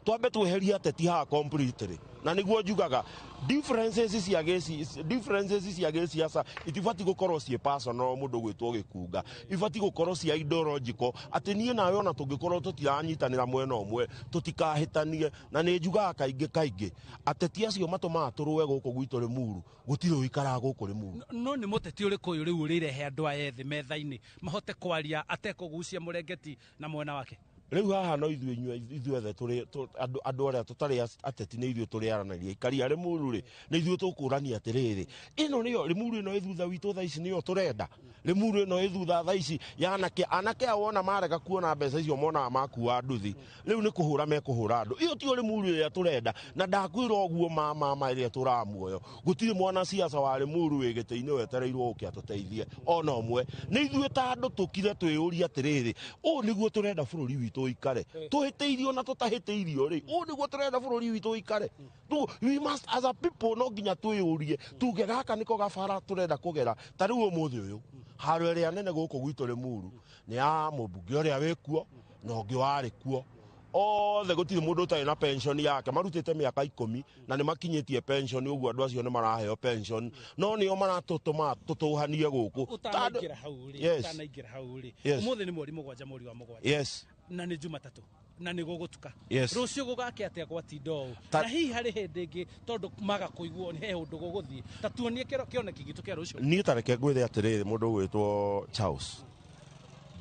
twambe tweherie ateti haha completely, na nĩguo njugaga differences cia gĩciaca itibatiĩ gũkorwo ciĩ personal mũndũ gwĩtwo gĩkunga, ibatiĩ gũkorwo cia ideological, atĩ niĩ nawe ona tũngĩkorwo tũtiranyitanĩra mwena ũmwe tũtikahĩtanie. Na nĩ njugaga kaingĩ kaingĩ ateti acio matũmaga tũrũe gũkũ gwitũ Limuru, gũtirĩ ũikaraga gũkũ Limuru. No nĩ mũteti ũrĩkũ ũyũ rĩu ũrĩrehe andũ aya ethĩ metha-inĩ mahote kwaria atekũgucia mũrengeti na mwena wake? Rĩu haha no ithuĩ ithuothe tũrĩ andũ arĩa tũtarĩ ateti nĩ ithuĩ tũrĩaranĩria. Aikari a Limuru rĩ, nĩ ithuĩ tũkũrania atĩrĩrĩ, ĩno nĩyo Limuru ĩno ĩ thutha witũ thaa ici nĩyo tũrenda. Limuru ĩno ĩ thutha thaa ici ya anake, anake ao wona marega kuona mbeca icio monaga makua nduthi, rĩu nĩ kũhũra mekũhũra andũ. Ĩyo tiyo Limuru ĩrĩa tũrenda, na ndakwĩra ũguo mama ĩrĩa tũraga muoyo, gũtirĩ mwana siasa wa Limuru wĩ gĩtĩ-inĩ wetereirwo ũke atũteithie ona ũmwe. Nĩ ithuĩ ta andũ tũkire twĩyũrie atĩrĩrĩ, ũũ nĩguo tũrenda bũrũri witũ ũikare, tũhĩtĩirio na tũtahĩtĩirio rĩ, ũũ nĩguo tũrenda bũrũri witũ ũikare. We must as a people no nginya twĩyũrie tuge gaka nĩko gabara tũrenda kũgera. Ta rĩu ũmũthĩ ũyũ haro ĩrĩa nene gũkũ gwitũ Limuru nĩ ya mũmbunge ũrĩa wĩkuo na ũngĩ warĩ kuo, othe gũtirĩ mũndũ ũtarĩ na pension yake, marutĩte mĩaka 10 na nĩ makinyĩtie pension, ũguo andũ acio nĩ maraheo pension, no nĩo maratũtũma tũtũhanie gũkũ. Ũtanaingĩra hau rĩ, ũtanaingĩra hau rĩ, ũmũthĩ nĩ mweri 7 mweri wa 7, yes, na nĩ Jumatatũ na nĩ gũgũtuka, rũciũ gũgake atĩa gwatinda ũũ? Na hihi harĩ hĩndĩ ĩngĩ tondũ maga kũiguo he ũndũ gũgũthiĩ, ta tuonie kĩoneki gitũ kĩa rũciũ. Niĩ ta reke ngwĩre atĩrĩrĩ, mũndũ ũgwĩtwo Charles,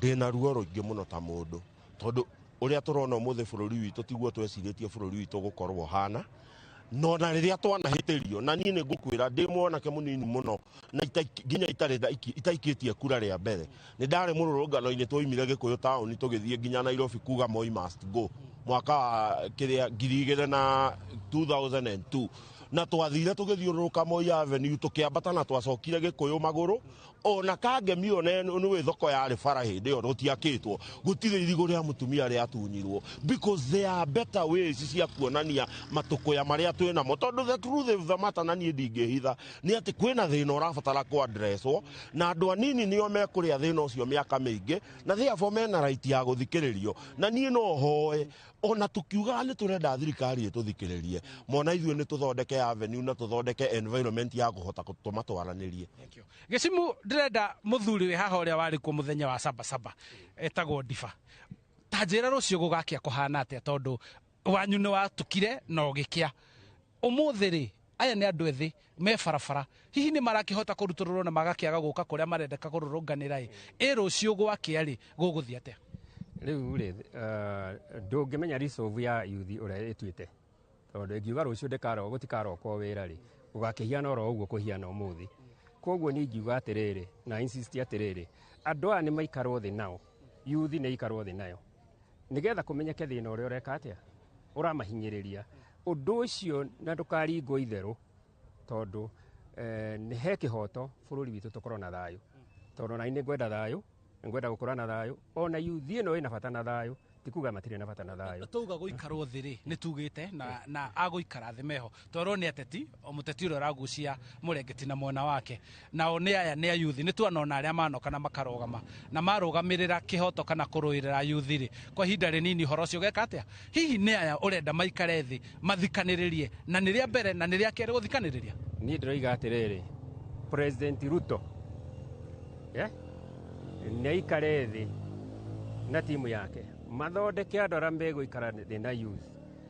ndĩna ruo rũingĩ mũno ta mũndũ, tondũ ũrĩa tũrona ũmũthĩ bũrũri witũ tiguo twecirĩtie bũrũri witũ gũkorwo ũhana. No na rĩrĩa twanahĩtĩrio, na niĩ nĩ ngũkwĩra ndĩ mwanake mũnini mũno na nginya itaikĩtie kura rĩa mbere, nĩ ndarĩ mũrũrũngano-inĩ twaimire Gĩkũyũ taũni tũgĩthiĩ nginya Nairobi kuga Moi must go mwaka wa kĩrĩa 2002, na twathire tũgĩthiũrũrũka Moi Avenue tũkĩambata na twacokire Gĩkũyũ magũrũ Ona kangemi one nĩ thoko yarĩ bara hĩndĩ ĩyo gũtiakĩtwo, gũtirĩ irigũ rĩa mũtumia rĩatunyirwo, because there are better ways cia kuonania matũkũya marĩa twĩ namo. Tondũ the truth of the matter, na niĩ ndingĩhitha, nĩ atĩ kwĩna thĩna ũrabatara kũ-addresswo, na andũ anini nĩo mekũrĩa thĩna ũcio mĩaka mĩingĩ, na therefore mena right ya gũthikĩrĩrio. Na niĩ no hoe, ona tukiugaga nĩ tũrenda thirikari ĩtũthikĩrĩrie, mona ithuĩ nĩ tũthondeke avenue na tũthondeke environment ya kũhota gũtũma twaranĩrie. Gĩcimu, ndĩrenda mũthuri wĩ haha ũrĩa warĩ kuo mũthenya wa Sabasaba, etagwo Ndiba. Ta njĩra rũciũ gũgakĩa kũhana atĩa, tondũ wanyu nĩ watukire na ũgĩkĩa. Ũmũthĩ rĩ, aya nĩ andũ ethĩ me barabara, hihi nĩ marakĩhota kũrutũrũrwo na magakĩaga gũka kũrĩa marendeka kũrũrũnganĩra? Ĩ rũciũ gwakĩa rĩ, gũgũthiĩ atĩa? Rĩu rĩ, ndũngĩmenya resolve ya yuthi ũrĩa ĩtuĩte, tondũ ĩngiuga rũciũ ndĩkaro gũtikarokwo wĩra rĩ, gũgakĩhiana oro ũguo kũhiana ũmũthĩ. Koguo niĩ ingiuga atĩrĩrĩ, na insist atĩrĩrĩ, andũ aya nĩ maikarwo thĩ nao, yuthi nĩ ikarwo thĩ nayo, nĩgetha kũmenyeke thĩna ũrĩa ũreka atĩa ũramahinyĩrĩria ũndũ ũcio, na ndũkaringwo itherũ, tondũ nĩ he kĩhoto bũrũri witũ tũkorwo na thayũ, tondũ na nĩ ngwenda thayũ, ngwenda gũkorwo na thayũ. Ona yuthi ĩno ĩna bata na thayũ, ti kuga matirĩ na bata na thayũ. Tauga gũikarwo thĩ rĩ, nĩ tugĩte na agũikara thĩ meho, twerwo nĩ ateti, o mũteti ũrĩa ũragucia mũrengeti na mwena wake, nao nĩ aya nĩ ayuthi. Nĩ tuonona arĩa manoka na makarũgama na marũgamĩrĩra kĩhoto kana kũrũĩrĩra yuthi rĩ, kwa ihinda rĩnini ũhoro ũcio ũgeka atĩa? Hihi nĩ aya ũrenda maikare thĩ mathikanĩrĩrie, na nĩ rĩa mbere na nĩ rĩa kerĩ gũthikanĩrĩria? Niĩ ndĩroiga atĩrĩrĩ, President Ruto, yeah? Nĩ aikare thĩ na timu yake, mathondeke andũ arĩa megũikara thĩ na youth,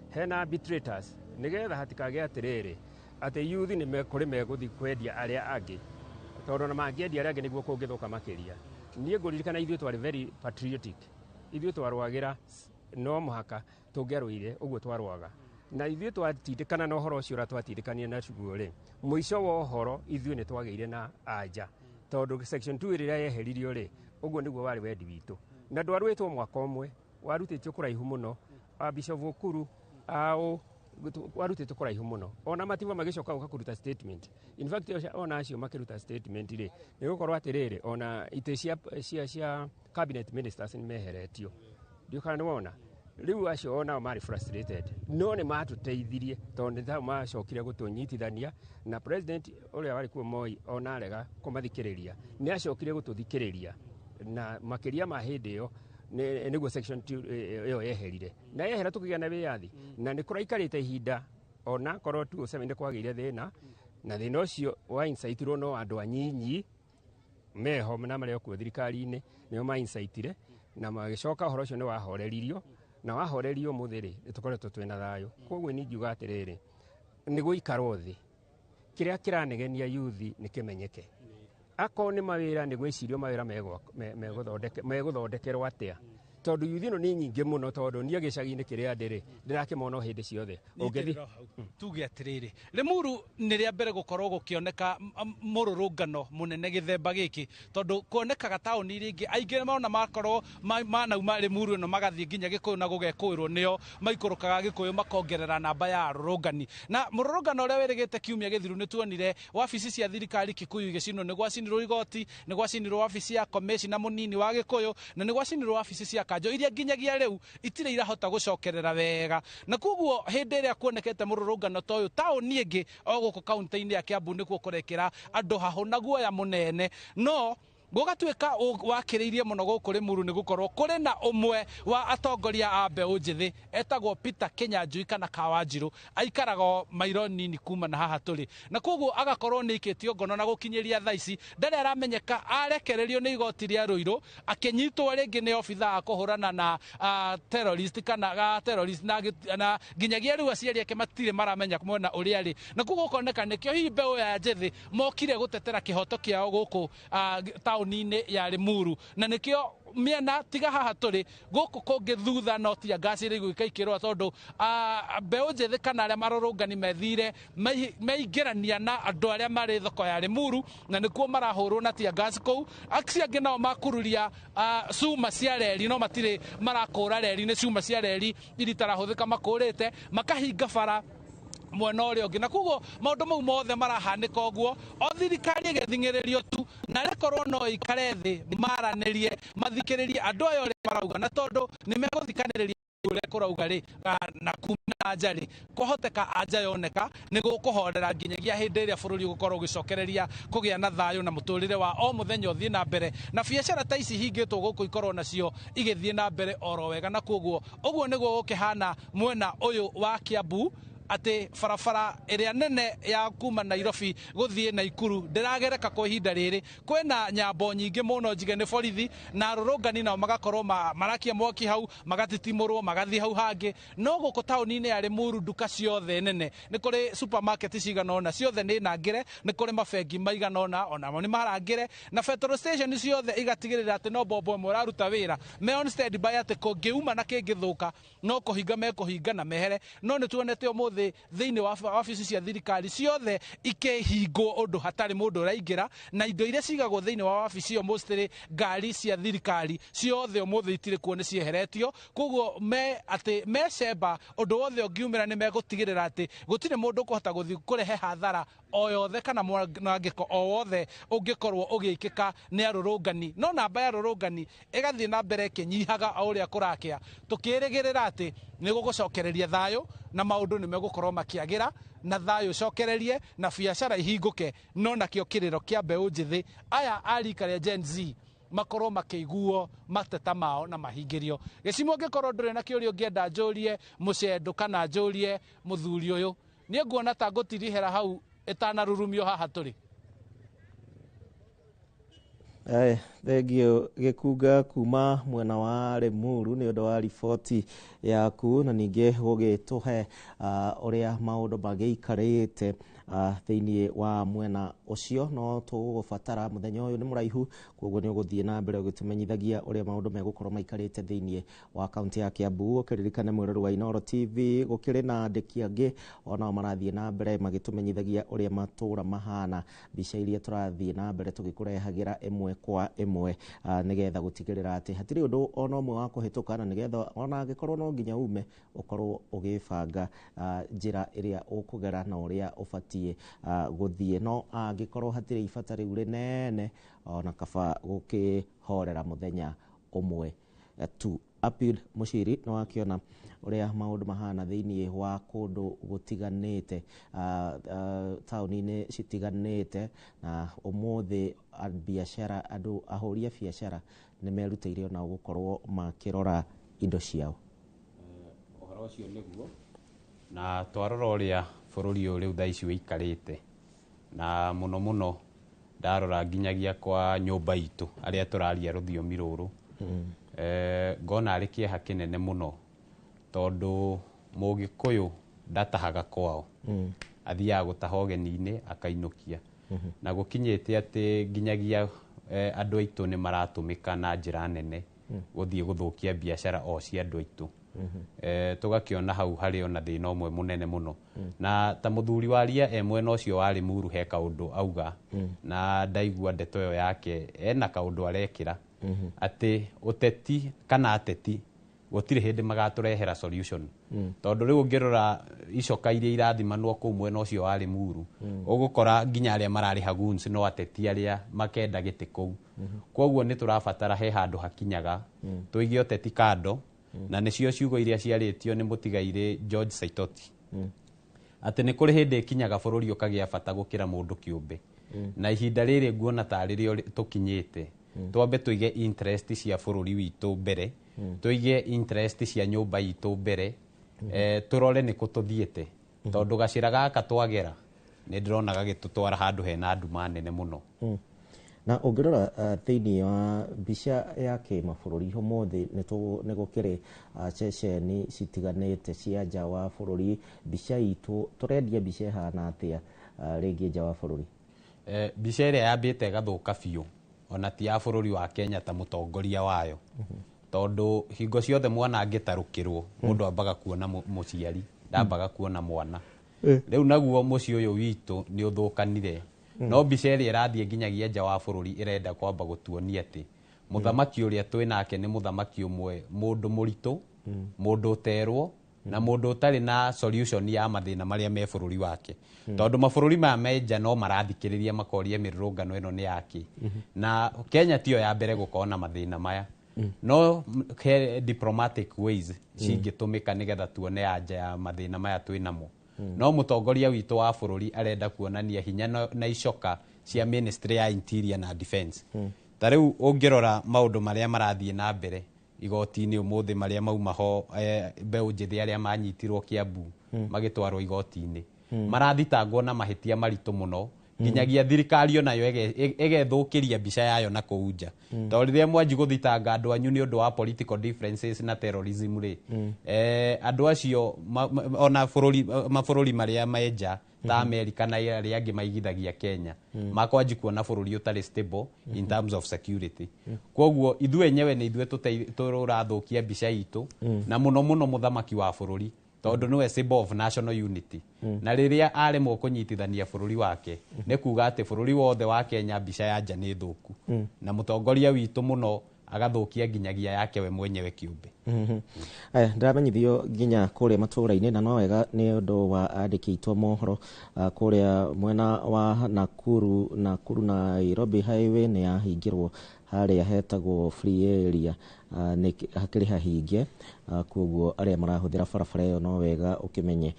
hena arbitrators, nĩgetha hatikagĩe atĩrĩrĩ atĩ youth nĩ kũrĩ megũthiĩ kwendia arĩa angĩ, tondũ ona mangĩendia arĩa angĩ nĩguo kũngĩthũka makĩria. Niĩ ngũririkana ithuĩ twarĩ very patriotic, ithuĩ twarũagĩra, no mũhaka tũngĩarũire ũguo twarũaga, na ithuĩ twatindĩkana na ũhoro ũcio ũrĩa twatindĩkanire naguo rĩ, mũico wa ũhoro ithuĩ nĩ twagĩire na anja, tondũ section 2 rĩrĩa yeheririo rĩ, ũguo nĩguo warĩ wendi witũ, na ndwarũĩtwo mwaka ũmwe, warutĩtio kũraihu mũno. A Bishop Okuru ao warutĩtwo kũraihu mũno, ona matiba magĩcoka gũka kũruta statement. In fact, ona acio makĩruta statement rĩ, nĩ gũkorwo atĩrĩrĩ, ona itĩ cia cabinet ministers nĩ meheretio, ndiũ kana nĩ wona. Rĩu acio onao marĩ frustrated, no nĩ matũteithirie, tondũ nĩ macokire gũtũnyitithania na president ũrĩa warĩ kuo Moi. Ona arega kũmathikĩrĩria, nĩ acokire gũtũthikĩrĩria, na makĩria ma hĩndĩ ĩyo nĩguo section 2 ĩyo yeherire, na yehera tũkĩgĩa na wĩyathi. Na nĩ kũraikarĩte ihinda, ona korwo 2007 nĩ kwagĩire thĩna, na thĩna ũcio wa inciteirwo no andũ anyinyi meho na marĩa kuo thirikari-inĩ nĩo ma incitire, na magĩcoka ũhoro ũcio nĩ wahoreririo, na wahorerio ũmũthĩ rĩ, nĩ tũkoretwo twĩna thayũ. Koguo niĩ ingiuga atĩrĩrĩ, nĩ gũikarwo thĩ, kĩrĩa kĩranegenia yuthi nĩ kĩmenyeke. Akorwo nĩ mawĩra, nĩ gwĩcirio mawĩra megũthondekerwo atĩa, tondũ yuthi ĩno nĩ nyingĩ mũno, tondũ niĩ gĩcagi-inĩ kĩrĩa ndĩrĩ ndĩrakĩmona o hĩndĩ ciothe ũngĩthiĩ. Tuge atĩrĩrĩ, Limuru nĩ rĩa mbere gũkorwo gũkĩoneka mũrũrũngano mũnene gĩthemba gĩkĩ, tondũ kuonekaga taũni iria ingĩ aingĩ mona makorwo manauma Limuru ĩno magathiĩ nginya Gĩkũyũ na gũgekũĩrwo, nĩo maikũrũkaga Gĩkũyũ makongerera namba ya arũrũngani. Na mũrũrũngano ũrĩa wĩrĩgĩte kiumia gĩthiru, nĩ tuonire wabici cia thirikari Kikuyu igĩcinwo, nĩ gwacinirwo igoti, nĩ gwacinirwo wabici ya commissioner mũnini wa Gĩkũyũ, na nĩ gwacinirwo wabici cia kanjo iria nginyagia rĩu itirĩ irahota gũcokerera wega. Na koguo hĩndĩ ĩrĩa kuonekete mũrũrũngano ta ũyũ taũni ĩngĩ o gũkũ kaunti-inĩ ya Kiambu, nĩkuo kũrekĩra andũ hahũ na guoya mũnene, no gũgatuĩka wakĩrĩirie mũno gũkũ Limuru, nĩ gũkorwo kũrĩ na ũmwe wa atongoria a mbeũ njĩthĩ etagwo Peter Kinyanjui kana Kawanjirũ, aikaraga o mairo nini kuma na haha tũrĩ, na koguo agakorwo nĩ aikĩtio ngono, na gũkinyĩria thaa ici ndarĩ aramenyeka. Arekererio nĩ igoti rĩa Ruiru, akĩnyitwo rĩngĩ nĩ obitha a kũhũrana na terrorist kana terrorist, na nginyagia rĩu aciari ake matirĩ maramenya mwena ũrĩa arĩ. Na koguo gũkoneka nĩkĩo hihi mbeũ ya njĩthĩ mokire gũtetera kĩhoto kĩao gũkũ taũni-inĩ ya Limuru, na nĩkĩo mĩena tiga haha tũrĩ gũkũ kũngĩ thutha no tia ngasi rĩu ikaikĩrwo, tondũ mbeũ njĩthĩ kana arĩa marũrũngani methire meingĩrania na andũ arĩa marĩ thoko ya Limuru, na nĩkuo marahũrwo na tear gas kũu. Acio angĩ nao makururia cuma cia reri, no matirĩ marakũra reri, nĩ cuma cia reri iria itarahũthĩka makũrĩte, makahinga bara. Mwena ũrĩa ũngĩ. Na koguo maũndũ mau mothe marahanĩka ũguo, o thirikari ĩgĩthing'ĩrĩrio tu, na rĩkorwo no ikare thĩ maranĩrie, mathikĩrĩrie andũ aya ũrĩa marauga, na tondũ nĩ megũthikanĩrĩria ũrĩa kũrauga rĩ, na kuma anja rĩ, kwahoteka anja yoneka nĩ gũkũhorera nginyagia hĩndĩ ĩrĩa bũrũri ũgũkorwo ũgĩcokereria kũgĩa na thayũ na mũtũrĩre wa o mũthenya ũthiĩ na mbere, na biacara ta ici hingĩtwo gũkũ ikorwo nacio igĩthiĩ na mbere oro wega. Na koguo ũguo nĩguo gũkĩhana mwena ũyũ wa Kiambu, atĩ barabara ĩrĩa nene ya kuma Nairobi gũthiĩ Naikuru ndĩragereka kwa ihinda rĩrĩ. Kwĩna nyambo nyingĩ mũno njige nĩ borithi, na arũrũngani nao magakorwo marakia mwaki hau, magatitimũrwo magathiĩ hau hangĩ. No gũkũ taũni-inĩ ya Limuru, nduka ciothe nene, nĩ kũrĩ supermarket cigana ũna, ciothe nĩ nangĩre, nĩ kũrĩ mabengi maigana ũna onamo nĩ marangĩre, na petrol station ciothe igatigĩrĩra atĩ no mbombo ĩmwe ĩraruta wĩra, me on standby atĩ kũngĩuma na kĩngĩthũka no kũhinga mekũhinga na mehere. No nĩ tuonete ũmũthĩ thĩinĩ wa wabici cia thirikari ciothe ikĩhingwo ũndũ hatarĩ mũndũ ũraingĩra, na indo iria cigagwo thĩinĩ wa wabici ĩyo, mostly ngari cia thirikari ciothe, ũmũthĩ itirĩ kuo, nĩ cieheretio. Koguo me atĩ mecemba ũndũ wothe ũngiumĩra, nĩ megũtigĩrĩra atĩ gũtirĩ mũndũ ũkũhota gũthiĩ kũrehe hathara o yothe kana mwanangĩko o wothe ũngĩkorwo ũgĩkĩka nĩ arũrũngani. No namba ya arũrũngani ĩgathiĩ na mbere ĩkĩnyihaga o ũrĩa kũrakĩa, tũkĩrĩgĩrĩra atĩ nĩ gũgũcokereria thayũ na maũndũ nĩ megũkorwo makĩagĩra na thayũ ũcokererie na biacara ihingũke. No nakĩo kĩrĩro kĩa mbeũ njĩthĩ aya a rika rĩa Gen Z makorwo makĩiguo mateta mao na mahingĩrio. Gĩcimo, ũngĩkorwo ndũrĩ na kĩũria ũngĩenda njũrie mũcendo kana njũrie mũthuri ũyũ, niĩ nguona ta ngũtirihĩra hau ĩtanarurumio haha tũrĩ. Thengio Gĩkunga kuma mwena wa Limuru nĩ ũndũ wa riboti yaku, na ningĩ gũgĩtũhe ũrĩa maũndũ magĩikarĩte thĩinĩ wa mwena ũcio. No tũgũbatara, mũthenya ũyũ nĩ mũraihu, koguo nĩ ũgũthiĩ na mbere ũgĩtũmenyithagia ũrĩa maũndũ megũkorwo maikarĩte thĩinĩ wa kaunti ya Kiambu. Ũkĩririkane mwĩrori wa Inooro TV, gũkĩrĩ na andĩki angĩ onao marathiĩ na mbere magĩtũmenyithagia ũrĩa matũra mahana, mbica iria tũrathiĩ na mbere tũgĩkũrehagĩra ĩmwe kwa ĩmwe, nĩgetha gũtigĩrĩra atĩ hatirĩ ũndũ ona ũmwe wa kũhĩtũka, na nĩgetha ona angĩkorwo no nginya ume, ũkorwo ũgĩbanga njĩra ĩrĩa ũkũgera na ũrĩa ũbatiĩ gũthiĩ. No angĩkorwo hatirĩ ibata rĩu rĩnene, ona kaba gũkĩhorera mũthenya ũmwe tu. Apil Mushiri, nĩ wakĩona ũrĩa maũndũ mahana thĩinĩ wa kũndũ gũtiganĩte, taũni-inĩ citiganĩte, na ũmũthĩ biacara, andũ ahũri a biacara nĩ merutĩire onao gũkorwo makĩrora indo ciao. Ũhoro ũcio nĩguo, na twarora ũrĩa bũrũri ũyũ rĩu thaa ici ũikarĩte, na mũno mũno ndarora nginyagia kwa nyũmba itũ arĩa tũraria rũthiomi rũrũ, ngona arĩ kĩeha kĩnene mũno, tondũ Mũgĩkũyũ ndatahaga kwao, athiaga gũtaha ũgeni-inĩ akainũkia, na gũkinyĩte atĩ nginyagia andũ aitũ nĩ maratũmĩka na njĩra nene gũthiĩ gũthũkia biacara o cia andũ aitũ. Tũgakĩona hau harĩ ona thĩna ũmwe mũnene mũno. Na ta mũthuri waria e mwena ũcio wa Limuru, he kaũndũ auga, na ndaigua ndeto ĩyo yake ena kaũndũ arekĩra atĩ ũteti kana ateti gũtirĩ hĩndĩ magatũrehera solution, tondũ rĩu ũngĩrora icoka iria irathimanwo kũu mwena ũcio wa Limuru, ũgũkora nginya arĩa mararĩha goons no ateti arĩa makenda gĩtĩ kũu. Koguo nĩ tũrabatara he handũ hakinyaga tũige ũteti kando, na nĩcio ciugo iria ciarĩtio nĩ mũtigairĩ George Saitoti, atĩ nĩ kũrĩ hĩndĩ ĩkinyaga bũrũri ũkagĩa bata gũkĩra mũndũ kĩũmbe. Na ihinda rĩrĩ nguona tarĩ rĩo tũkinyĩte, twambe tũige interest cia bũrũri witũ mbere, tũige interest cia nyũmba itũ mbere, tũrore nĩ kũ tũthiĩte, tondũ gacĩra gaka twagera nĩ ndĩrona gagĩtũtwara handũ hena nduma nene mũno. Na ũngĩrora thĩinĩ wa mbica ya kĩmabũrũri ũmũthĩ, nĩ gũkĩrĩ ceceni citiganĩte cia nja wa bũrũri, mbica itũ tũrendia mbica ĩhana atĩa rĩngĩ nja wa bũrũri? Mbica ĩrĩa yambĩte ĩgathũka biũ ona ti ya bũrũri wa Kenya ta mũtongoria wayo, tondũ hingo ciothe mwana angĩtarũkĩrwo, mũndũ ambaga kuona mũciari, ndambaga kuona mwana. Rĩu naguo mũciĩ ũyũ witũ nĩ ũthũkanire. No mbica ĩrĩa ĩrathiĩ nginyagia nja wa bũrũri ĩrenda kwamba gũtuonia atĩ mũthamaki ũrĩa twĩ nake nĩ mũthamaki ũmwe mũndũ mũritũ, mũndũ ũterwo. Na mũndũ ũtarĩ na solution ya mathĩna marĩa me bũrũri wake, tondũ mabũrũri maya me nja no marathikĩrĩria makoria mĩrũrũngano ĩno nĩ yake. Na Kenya tiyo ya mbere gũkorwo na mathĩna maya, no he diplomatic ways cingĩtũmĩka nĩgetha tuone anja ya mathĩna maya twĩ namo. No mũtongoria witũ wa bũrũri arenda kuonania hinya na icoka cia ministry ya interior na defense. Ta rĩu ũngĩrora maũndũ marĩa marathiĩ na mbere igoti-inĩ ũmũthĩ, marĩa mauma ho, mbeũ njĩthĩ arĩa manyitirwo Kiambu magĩtwarwo igoti-inĩ, marathitangwo na mahĩtia maritũ mũno, nginyagia thirikari onayo ĩgethũkĩria mbica yayo na kũu nja, tondũ rĩrĩa mwanji gũthitanga andũ anyu nĩ ũndũ wa political differences na terrorism rĩ, andũ acio ona bũrũri, mabũrũri marĩa me nja ta America na arĩa angĩ maigithagia Kenya, makwanji kuona bũrũri ũtarĩ stable in terms of security. Koguo ithuĩ enyewe nĩ ithuĩ tũrathũkia mbica itũ, na mũno mũno mũthamaki wa bũrũri, tondũ nĩwe symbol of national unity. Na rĩrĩa aremwo kũnyitithania bũrũri wake, nĩ kuga atĩ bũrũri wothe wa Kenya mbica ya nja nĩ thũku, na mũtongoria witũ mũno agathũkia nginyagia yake we mwenyewe kĩũmbe. Aya, ndĩramenyithio nginya kũrĩa matũũra-inĩ, na no wega nĩ ũndũ wa andĩki aitũ a mohoro, kũrĩa mwena wa Nakuru, Nakuru Nairobi highway nĩ yahingĩrwo harĩa hetagwo free area, nĩ hakĩrĩ hahinge, koguo arĩa marahũthĩra barabara ĩyo no wega ũkĩmenye,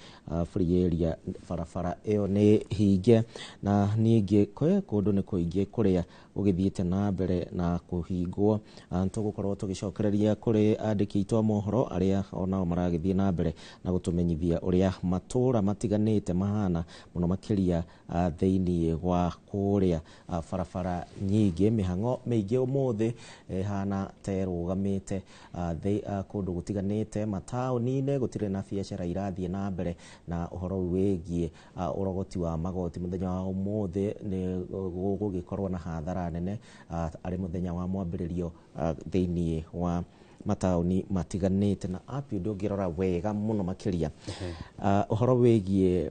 free area barabara ĩyo nĩ hinge. Na ningĩ kwĩ kũndũ nĩ kũingĩ kũrĩa gũgĩthiĩte na mbere na kũhingwo. Tũgũkorwo tũgĩcokereria kũrĩ andĩki aitũ a mohoro arĩa onao maragĩthiĩ na mbere na gũtũmenyithia ũrĩa matũũra matiganĩte mahana, mũno makĩria thĩinĩ wa kũrĩa barabara nyingĩ. Mĩhang'o mĩingĩ ũmũthĩ ĩhana ta ĩrũgamĩte kũndũ gũtiganĩte mataũni-inĩ, gũtirĩ na biacara irathiĩ na mbere. Na ũhoro wĩgiĩ ũrogoti wa magoti mũthenya wa ũmũthĩ nĩ gũgũgĩkorwo na hathara nene, arĩ mũthenya wa mwambĩrĩrio thĩinĩ wa mataũni matiganĩte. Na app ndũngĩrora wega mũno makĩria, ũhoro wĩgiĩ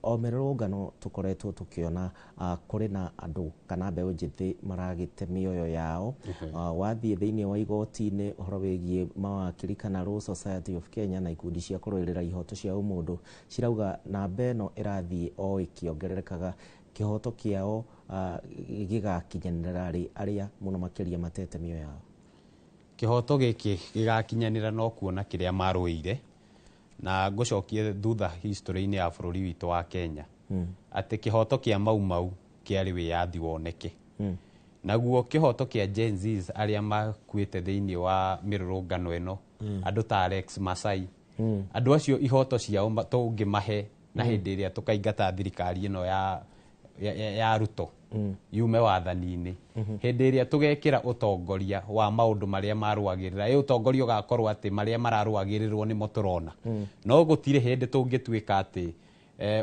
o mĩrũrũngano tũkoretwo tũkĩona kũrĩ na andũ kana mbeũ njĩthĩ maragĩte mĩoyo yao. Wathiĩ thĩinĩ wa igoti-inĩ, ũhoro wĩgiĩ mawakiri kana Law Society of Kenya na ikundi cia kũrũĩrĩra ihoto cia ũmũndũ cirauga namba ĩno ĩrathiĩ o ĩkĩongererekaga, kĩhoto kĩao gĩgakinyanĩra rĩ arĩa mũno makĩria matete mĩoyo yao? Kĩhoto gĩkĩ gĩgakinyanĩra no kuona kĩrĩa marũĩire, na ngũcokie thutha history-inĩ ya bũrũri witũ wa Kenya, atĩ kĩhoto kĩa Mau Mau kĩarĩ wĩyathi woneke. Naguo kĩhoto kĩa Gen Zs arĩa makuĩte thĩinĩ wa mĩrũrũngano ĩno, andũ ta Alex Masai, andũ acio ihoto ciao tũngĩmahe na hĩndĩ ĩrĩa tũkaingata thirikari ĩno ya Ruto yume wathani-inĩ, hĩndĩ ĩrĩa tũgekĩra ũtongoria wa maũndũ marĩa marũagĩrĩra, ĩ ũtongoria ũgakorwo atĩ marĩa mararũagĩrĩrwo nĩmo tũrona. No gũtirĩ hĩndĩ tũngĩtuĩka atĩ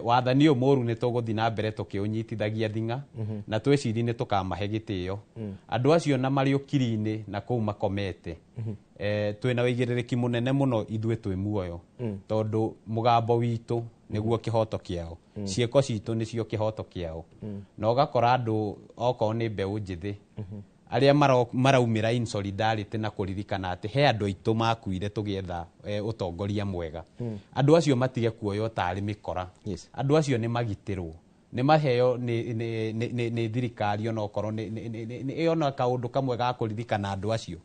wathani ũyũ mũru nĩ tũgũthiĩ na mbere tũkĩũnyitithagia thing'a na twĩcirie nĩ tũkamahe gĩtĩo. Andũ acio na marĩ ũkiri-inĩ na kũu makomete, twĩna ũigĩrĩrĩki mũnene mũno ithuĩ twĩ muoyo, tondũ mũgambo witũ nĩguo kĩhoto kĩao, ciĩko citũ nĩcio kĩhoto kĩao. Na ũgakora andũ okorwo nĩ mbeũ njĩthĩ arĩa maraumĩra in solidarity na kũririkana atĩ he andũ aitũ makuire tũgĩetha ũtongoria mwega, andũ acio matige kuoywo tarĩ mĩkora. Andũ acio nĩ magitĩrwo, nĩ maheo nĩ thirikari onokorwo nĩ ona kaũndũ kamwe ga kũririkana andũ acio.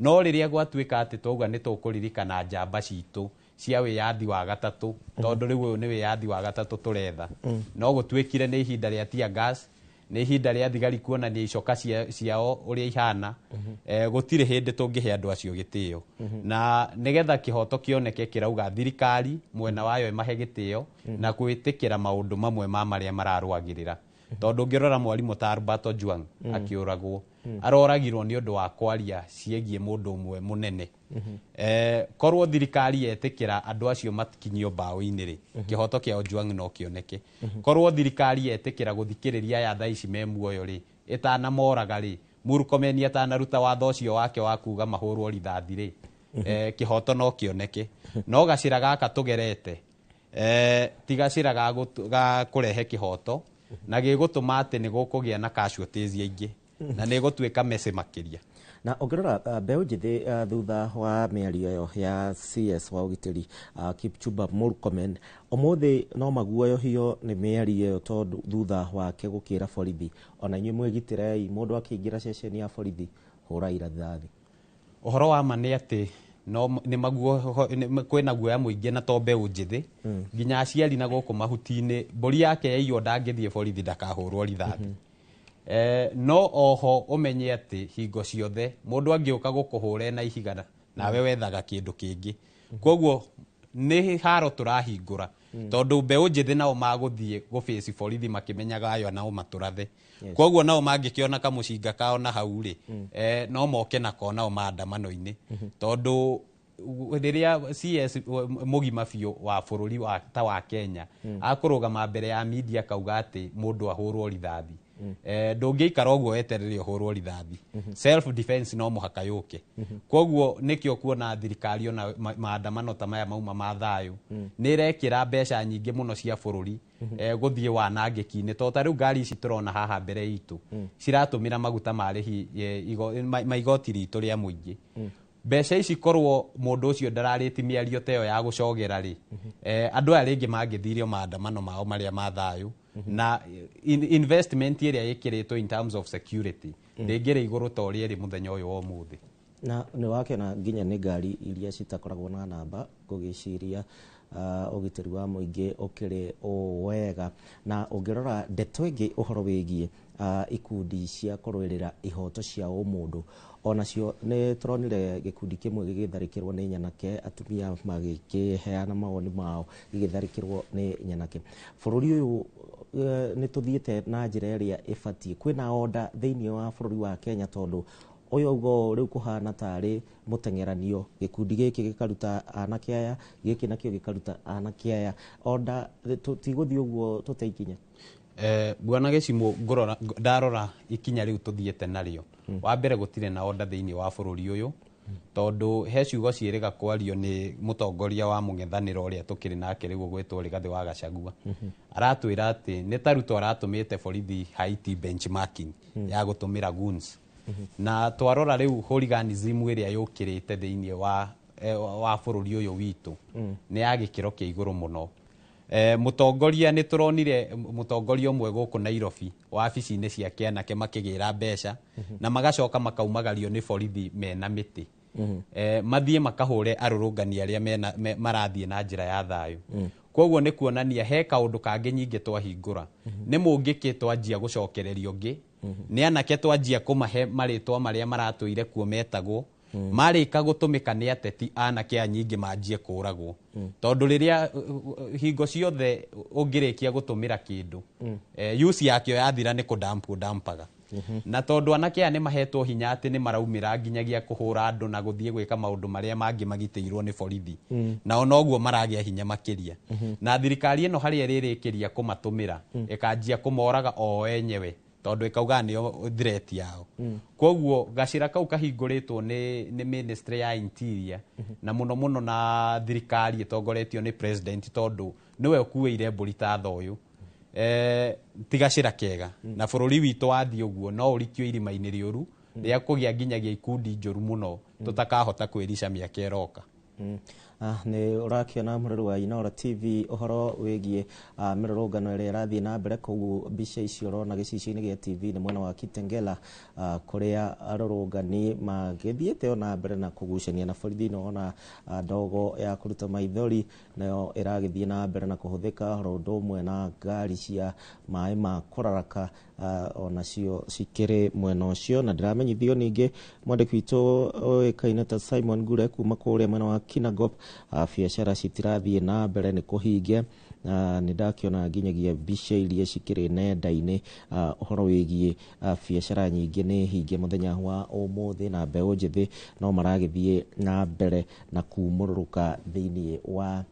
No rĩrĩa gwatuĩka atĩ twauga nĩ tũkũririkana njamba citũ cia wĩyathi wa gatatũ, tondũ rĩu ũyũ nĩ wĩyathi wa gatatũ tũretha, no gũtuĩkire nĩ ihinda rĩa tear gas, nĩ ihinda rĩa thigari kuonania icoka ciao ũrĩa ihana, gũtirĩ hĩndĩ tũngĩhe andũ acio gĩtĩo. Na nĩgetha kĩhoto kĩoneke, kĩrauga thirikari mwena wayo ĩmahe gĩtĩo na gwĩtĩkĩra maũndũ mamwe ma marĩa mararũagĩrĩra, tondũ ũngĩrora mwarimũ ta Albert Ojwang akĩũragwo, aroragirwo nĩ ũndũ wa kwaria ciĩgiĩ mũndũ ũmwe mũnene. Korwo thirikari yetĩkĩra andũ acio makinyio mbaũ-inĩ rĩ, kĩhoto kĩa Ojwang no kĩoneke. Korwo thirikari yetĩkĩra gũthikĩrĩria aya thaa ici me muoyo rĩ, ĩtanamoraga rĩ, Murkomen atanaruta watho ũcio wake wa kuga mahũrwo rithathi rĩ, kĩhoto no kĩoneke. No gacĩra gaka tũgerete, ti gacĩra ga kũrehe kĩhoto, na gĩgũtũma atĩ nĩ gũkũgĩa na casualties aingĩ na nĩ gũtuĩka messy makĩria. Na ũngĩrora mbeũ njĩthĩ, thutha wa mĩario ĩyo ya CS wa ũgitĩri, Kipchumba Murkomen, ũmũthĩ no maguoyohio nĩ mĩario ĩyo, tondũ thutha wake gũkĩra borithi, ona inyuĩ mwĩgitĩrei, mũndũ akĩingĩra ceceni ya borithi hũrai rithathi. Ũhoro wa ma nĩ atĩ no nĩ maguo kwĩna guoya mũingĩ, na to mbeũ njĩthĩ, nginya aciari na gũkũ mahuti-inĩ, mbũri yake yaiywo ndangĩthiĩ borithi ndakahũrwo rithathi. No oho ũmenye atĩ hingo ciothe mũndũ angĩũka gũkũhũra na ihiga, nawe wethaga kĩndũ kĩngĩ. Koguo nĩ haro tũrahingũra, tondũ mbeũ njĩthĩ nao magũthiĩ gũbĩci borithi makĩmenyaga ayo nao matũrathe. Koguo nao mangĩkĩona kamũcinga kao na hau rĩ, no moke nako nao maandamano-inĩ, tondũ rĩrĩa CS mũgima biũ wa bũrũri wa, ta wa Kenya, akũrũgama mbere ya media kauga atĩ mũndũ ahũrwo rithathi, ndũngĩikara ũguo weterere ũhũrwo rithathi. Self defense no mũhaka yũke. Koguo nĩkĩo kuona thirikari ona maandamano ta maya mauma ma thayũ, nĩ ĩrekĩra mbeca nyingĩ mũno cia bũrũri gũthiĩ wanangĩki-inĩ, tondũ ta rĩu ngari ici tũrona haha mbere itũ ciratũmĩra maguta marĩhi ma igoti ritũ rĩa mũingĩ. Mbeca ici, korwo mũndũ ũcio ndararĩti mĩario ta ĩyo ya gũcogera rĩ, andũ aya rĩngĩ mangĩthirio maandamano mao marĩa ma thayũ, na investment ĩrĩa ĩkĩrĩtwo in terms of security ndĩngĩrĩ igũrũ ta ũrĩa ĩrĩ mũthenya ũyũ wa ũmũthĩ. Na nĩ wakĩona nginya nĩ ngari iria citakoragwo na namba, ngũgĩciria ũgitĩri wa mũingĩ ũkĩrĩ o wega. Na ũngĩrora ndeto ĩngĩ, ũhoro wĩgiĩ ikundi cia kũrũĩrĩra ihoto cia ũmũndũ, onacio nĩ tũronire gĩkundi kĩmwe gĩgĩtharĩkĩrwo nĩ nyanake, atumia magĩkĩheana mawoni mao gĩgĩtharĩkĩrwo nĩ nyanake. Bũrũri ũyũ nĩ tũthiĩte na njĩra ĩrĩa ĩbatiĩ? Kwĩna order thĩinĩ wa bũrũri wa Kenya? Tondũ ũyũ ũguo rĩu kũhana tarĩ mũteng'eranio, gĩkundi gĩkĩ gĩkaruta anake aya, gĩkĩ nakĩo gĩkaruta anake aya, order tigũthiĩ ũguo tũte ikinya. Bwana Gĩcimũ, ngũrora, ndarora ikinya rĩu tũthiĩte narĩo, wa mbere gũtirĩ na order thĩinĩ wa bũrũri ũyũ, tondũ he ciugo ciĩrĩga kwario nĩ mũtongoria wa mũng'ethanĩro ũrĩa tũkĩrĩ nake rĩu ũgwĩtwo Rigathĩ wa Gachagua. Aratwĩra atĩ nĩ ta Ruto aratũmĩte borithi Haiti benchmarking ya gũtũmĩra goons. Na twarora rĩu hooliganism ĩrĩa yũkĩrĩte thĩinĩ wa bũrũri ũyũ witũ nĩ ya gĩkĩro kĩa igũrũ mũno. Mũtongoria, nĩ tũronire mũtongoria ũmwe gũkũ Nairobi wabici-inĩ ciake anake makĩgĩra mbeca na magacoka makaumagario nĩ borithi mena mĩtĩ, mathiĩ makahũre arũrũngani arĩa marathiĩ na njĩra ya thayũ. Koguo nĩ kuonania he kaũndũ kangĩ nyingĩ twahingũra, nĩ mũngĩkĩ twanjia gũcokereria ũngĩ, nĩ anake twanjia kũmahe marĩtwa marĩa maratũire kuo metagwo, marĩka gũtũmĩka nĩ ateti, anake aya nyingĩ manjie kũragwo, tondũ rĩrĩa hingo ciothe ũngĩrĩkia gũtũmĩra kĩndũ, use yakĩo yathira, nĩ kũdamp ũdampaga. Na tondũ anake aya nĩ mahetwo hinya atĩ nĩ maraumĩra nginyagia kũhũra andũ na gũthiĩ gwĩka maũndũ marĩa mangĩ magitĩirwo nĩ borithi, nao noguo maragĩa hinya makĩria. Na thirikari ĩno harĩa ĩrĩrĩkĩria kũmatũmĩra, ĩkanjia kũmoraga o enyewe, tondũ ĩkauga nĩo threat yao. Koguo gacĩra kau kahingũrĩtwo nĩ ministry ya interior, na mũno mũno na thirikari ĩtongoretio nĩ president, tondũ nĩwe ũkuĩire mbũri ta thoyũ, ti gacĩra kega. Na bũrũri witũ wathiĩ ũguo no ũrikio irima-inĩ rĩũru rĩa kũgĩa nginyagia ikundi njũru mũno tũtakahota kwĩrica mĩaka ĩroka. Nĩ ũrakĩona mũrori wa Inooro TV ũhoro wĩgiĩ mĩrũrũngano ĩrĩa ĩrathiĩ na mbere kũu. Mbica icio ũrona gĩcicio-inĩ gĩa TV nĩ mwena wa Kitengela, kũrĩa arũrũngani magĩthiĩte ona mbere na kũgucania na borithi. Na ona ndogo ya kũruta maithori nayo ĩragĩthiĩ na mbere na kũhũthĩka, oro ũndũ ũmwe na ngari cia maĩ ma kũraraka, onacio cikĩrĩ mwena ũcio. Na ndĩramenyithio ningĩ mwandĩki witũ ũĩkaine ta Simon Ngure kuma kũrĩa mwena wa Kinangop, biacara citirathiĩ na mbere, nĩ kũhinge. Nĩ ndakĩona nginyagia mbica iria cikĩrĩ nenda-inĩ, ũhoro wĩgiĩ biacara nyingĩ nĩ hinge mũthenya wa ũmũthĩ, na mbeũ njĩthĩ no maragĩthiĩ na mbere na kumũrũrũka thĩinĩ wa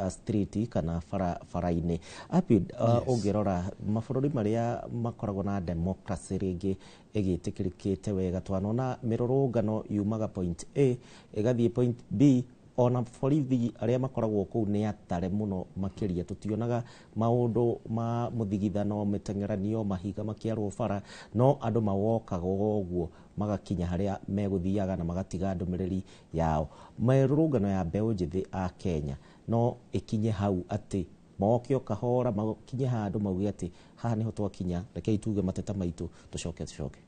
street kana barabara-inĩ. Apid, ũngĩrora mabũrũri marĩa makoragwo na democracy rĩngĩ ĩgĩtĩkĩrĩkĩte wega, twanona mĩrũrũngano yumaga point A ĩgathiĩ point B. Ona borithi arĩa makoragwo kũu nĩ atare mũno makĩria, tũtionaga maũndũ ma mũthigithano, mĩteng'eranio, mahiga makĩarwo bara, no andũ mawokaga ũguo magakinya harĩa megũthiaga na magatiga ndũmĩrĩri yao. Mĩrũrũngano ya mbeũ njĩthĩ a Kenya no ĩkinye hau atĩ moke o kahora makinye handũ mauge atĩ haha nĩho twakinya, rekei tuge mateta maitũ, tũcoke tũcoke.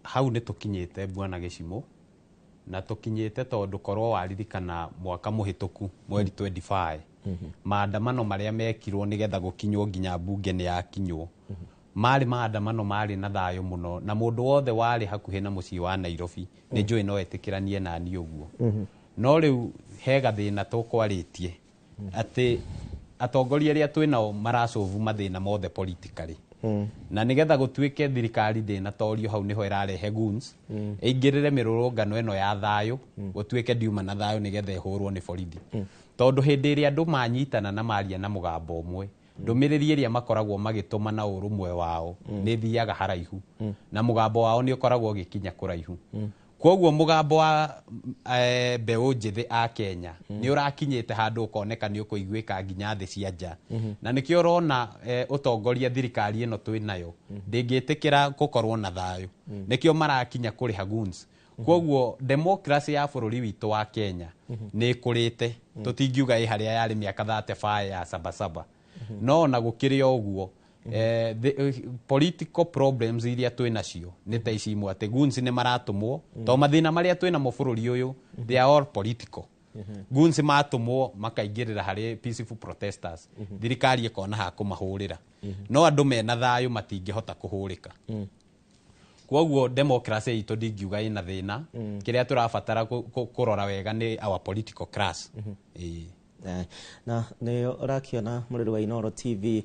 Hau nĩ tũkinyĩte, bwana Gĩcimũ, na tũkinyĩte tondũ korwo waririkana mwaka mũhĩtũku mweri 25, maandamano marĩa mekirwo nĩgetha gũkinywo nginya mbunge nĩ yakinywo, marĩ maandamano marĩ na thayũ mũno, na mũndũ wothe warĩ hakuhĩ na mũciĩ wa Nairobi nĩ njũĩ no etĩkĩranie nani ũguo. No rĩu he gathĩna tũkwarĩtie atĩ atongoria arĩa twĩnao maracovu mathĩna mothe politically, na nigetha gũtuĩke thirikari ndĩnatorio, hau nĩho ĩrarehe goons ĩingĩrĩre mĩrũrũngano ĩno ya thayũ, gũtuĩke ndiuma na thayũ nĩgetha ĩhũrwo nĩ borithi, tondũ hĩndĩ ĩrĩa andũ manyitana na maria na mũgambo ũmwe, ndũmĩrĩri ĩrĩa makoragwo magĩtũma na ũrũmwe wao nĩ thiaga haraihu, na mũgambo wao nĩ ũkoragwo ũgĩkinya kũraihu. Koguo mũgambo wa mbeũ njĩthĩ a Kenya nĩ ũrakinyĩte handũ ũkoneka nĩ ũkũiguĩka nginya thĩ cia nja, na nĩkĩo ũrona ũtongoria thirikari ĩno twĩ nayo ndĩngĩtĩkĩra gũkorwo na thayũ, nĩkĩo marakinya kũrĩha goons. Koguo democracy ya bũrũri witũ wa Kenya nĩ ĩkũrĩte, tũtingiuga ĩ harĩa yarĩ mĩaka 35 ya sabasaba, no ona gũkĩrĩ o ũguo, political problems iria twĩ nacio nĩ ta ici imwe, atĩ goons nĩ maratũmwo, to mathĩna marĩa twĩ namo bũrũri ũyũ, they are all political. Goons matũmwo makaingĩrĩra harĩ peaceful protesters, thirikari ĩkona ha kũmahũrĩra, no andũ mena thayũ matingĩhota kũhũrĩka. Koguo democracy itũ ndingiuga ĩna thĩna. Kĩrĩa tũrabatara kũrora wega nĩ our political class. Ĩĩ. Na nĩ ũrakĩona mũrĩri wa Inooro TV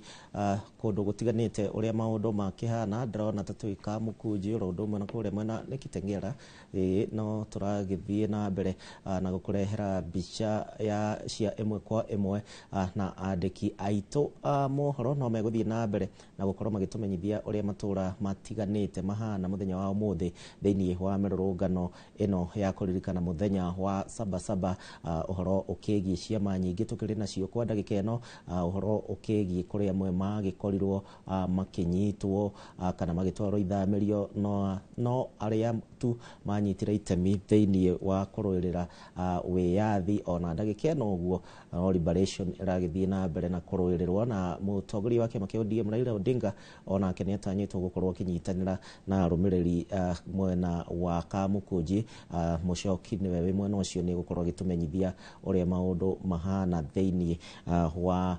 kũndũ gũtiganĩte ũrĩa maũndũ makĩhana. Ndĩrona ta twĩ Kamũkunji oro ũndũ ũmwe na kũrĩa mwena nĩ Kitengela. Ĩĩ, no tũragĩthiĩ na mbere na gũkũrehera mbica ya cia ĩmwe kwa ĩmwe, na andĩki aitũ a mohoro no megũthiĩ na mbere na gũkorwo magĩtũmenyithia ũrĩa matũra matiganĩte mahana mũthenya wa ũmũthĩ thĩinĩ wa mĩrũrũngano ĩno ya kũririkana mũthenya wa Sabasaba. Ũhoro ũkĩgiĩ ciama nyingĩ tũkĩrĩ nacio kwa ndagĩka ĩno, ũhoro ũkĩgiĩ kũrĩa amwe magĩkorirwo makĩnyitwo kana magĩtwarwo ithamĩrio, no arĩa tu manyitire itemi thĩinĩ wa kũrũĩrĩra wĩyathi. Ona ndagĩka ĩno ũguo no liberation ĩragĩthiĩ na mbere na kũrũĩrĩrwo, na mũtongoria wa kĩama kĩa ODM Raila Odinga onake nĩ atanyĩtwo gũkorwo akĩnyitanĩra na arũmĩrĩri mwena wa Kamũkũnji. Mũcoki nĩwe wĩ mwena ũcio, nĩ gũkorwo agĩtũmenyithia ũrĩa maũndũ mahana thĩinĩ wa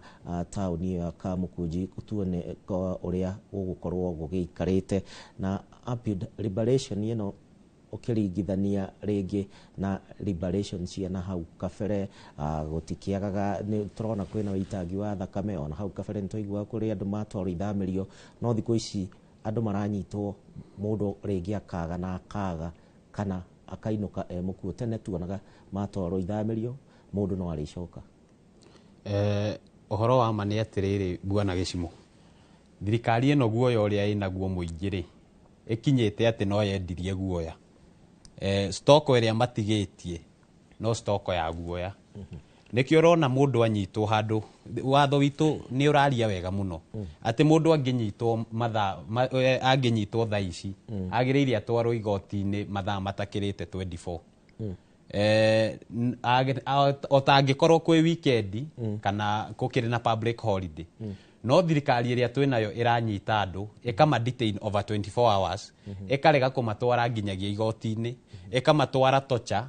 taũni ĩyo ya Kamũkũnji, tuone ũrĩa gũgũkorwo gũgĩikarĩte na rapid liberation ĩno ũkĩringithania rĩngĩ na liberation cia na hau kabere. Gũtikĩagaga, nĩ tũrona kwĩna ũitangi wa thakame. Ona hau kabere nĩ twaiguaga kũrĩ andũ matwarwo ithamĩrio, no thikũ ici andũ maranyitwo, mũndũ rĩngĩ akaga na akaga kana akainũka e mũkuũ. Tene tuonaga matwarwo ithamĩrio mũndũ no arĩcoka. Ũhoro wa ma nĩ atĩrĩrĩ, bwana Gĩcimũ, thirikari ĩno guoya ũrĩa ĩnaguo mũingĩ rĩ, ĩkinyĩte atĩ no yendirie guoya. Stoko ĩrĩa matigĩtie no stoko ya guoya, nĩkĩo ũrona mũndũ anyitwo handũ. Watho witũ nĩ ũraria wega mũno atĩ mũndũ angĩnyitwo mathaa angĩnyitwo thaa ici, agĩrĩire atwarwo igoti-inĩ mathaa matakĩrĩte 24, o ta angĩkorwo kwĩ weekend kana gũkĩrĩ na public holiday. No thirikari ĩrĩa twĩ nayo ĩranyita andũ ĩkama detain over 24 hours, ĩkarega kũmatwara nginyagia igoti-inĩ, ĩkamatwara torture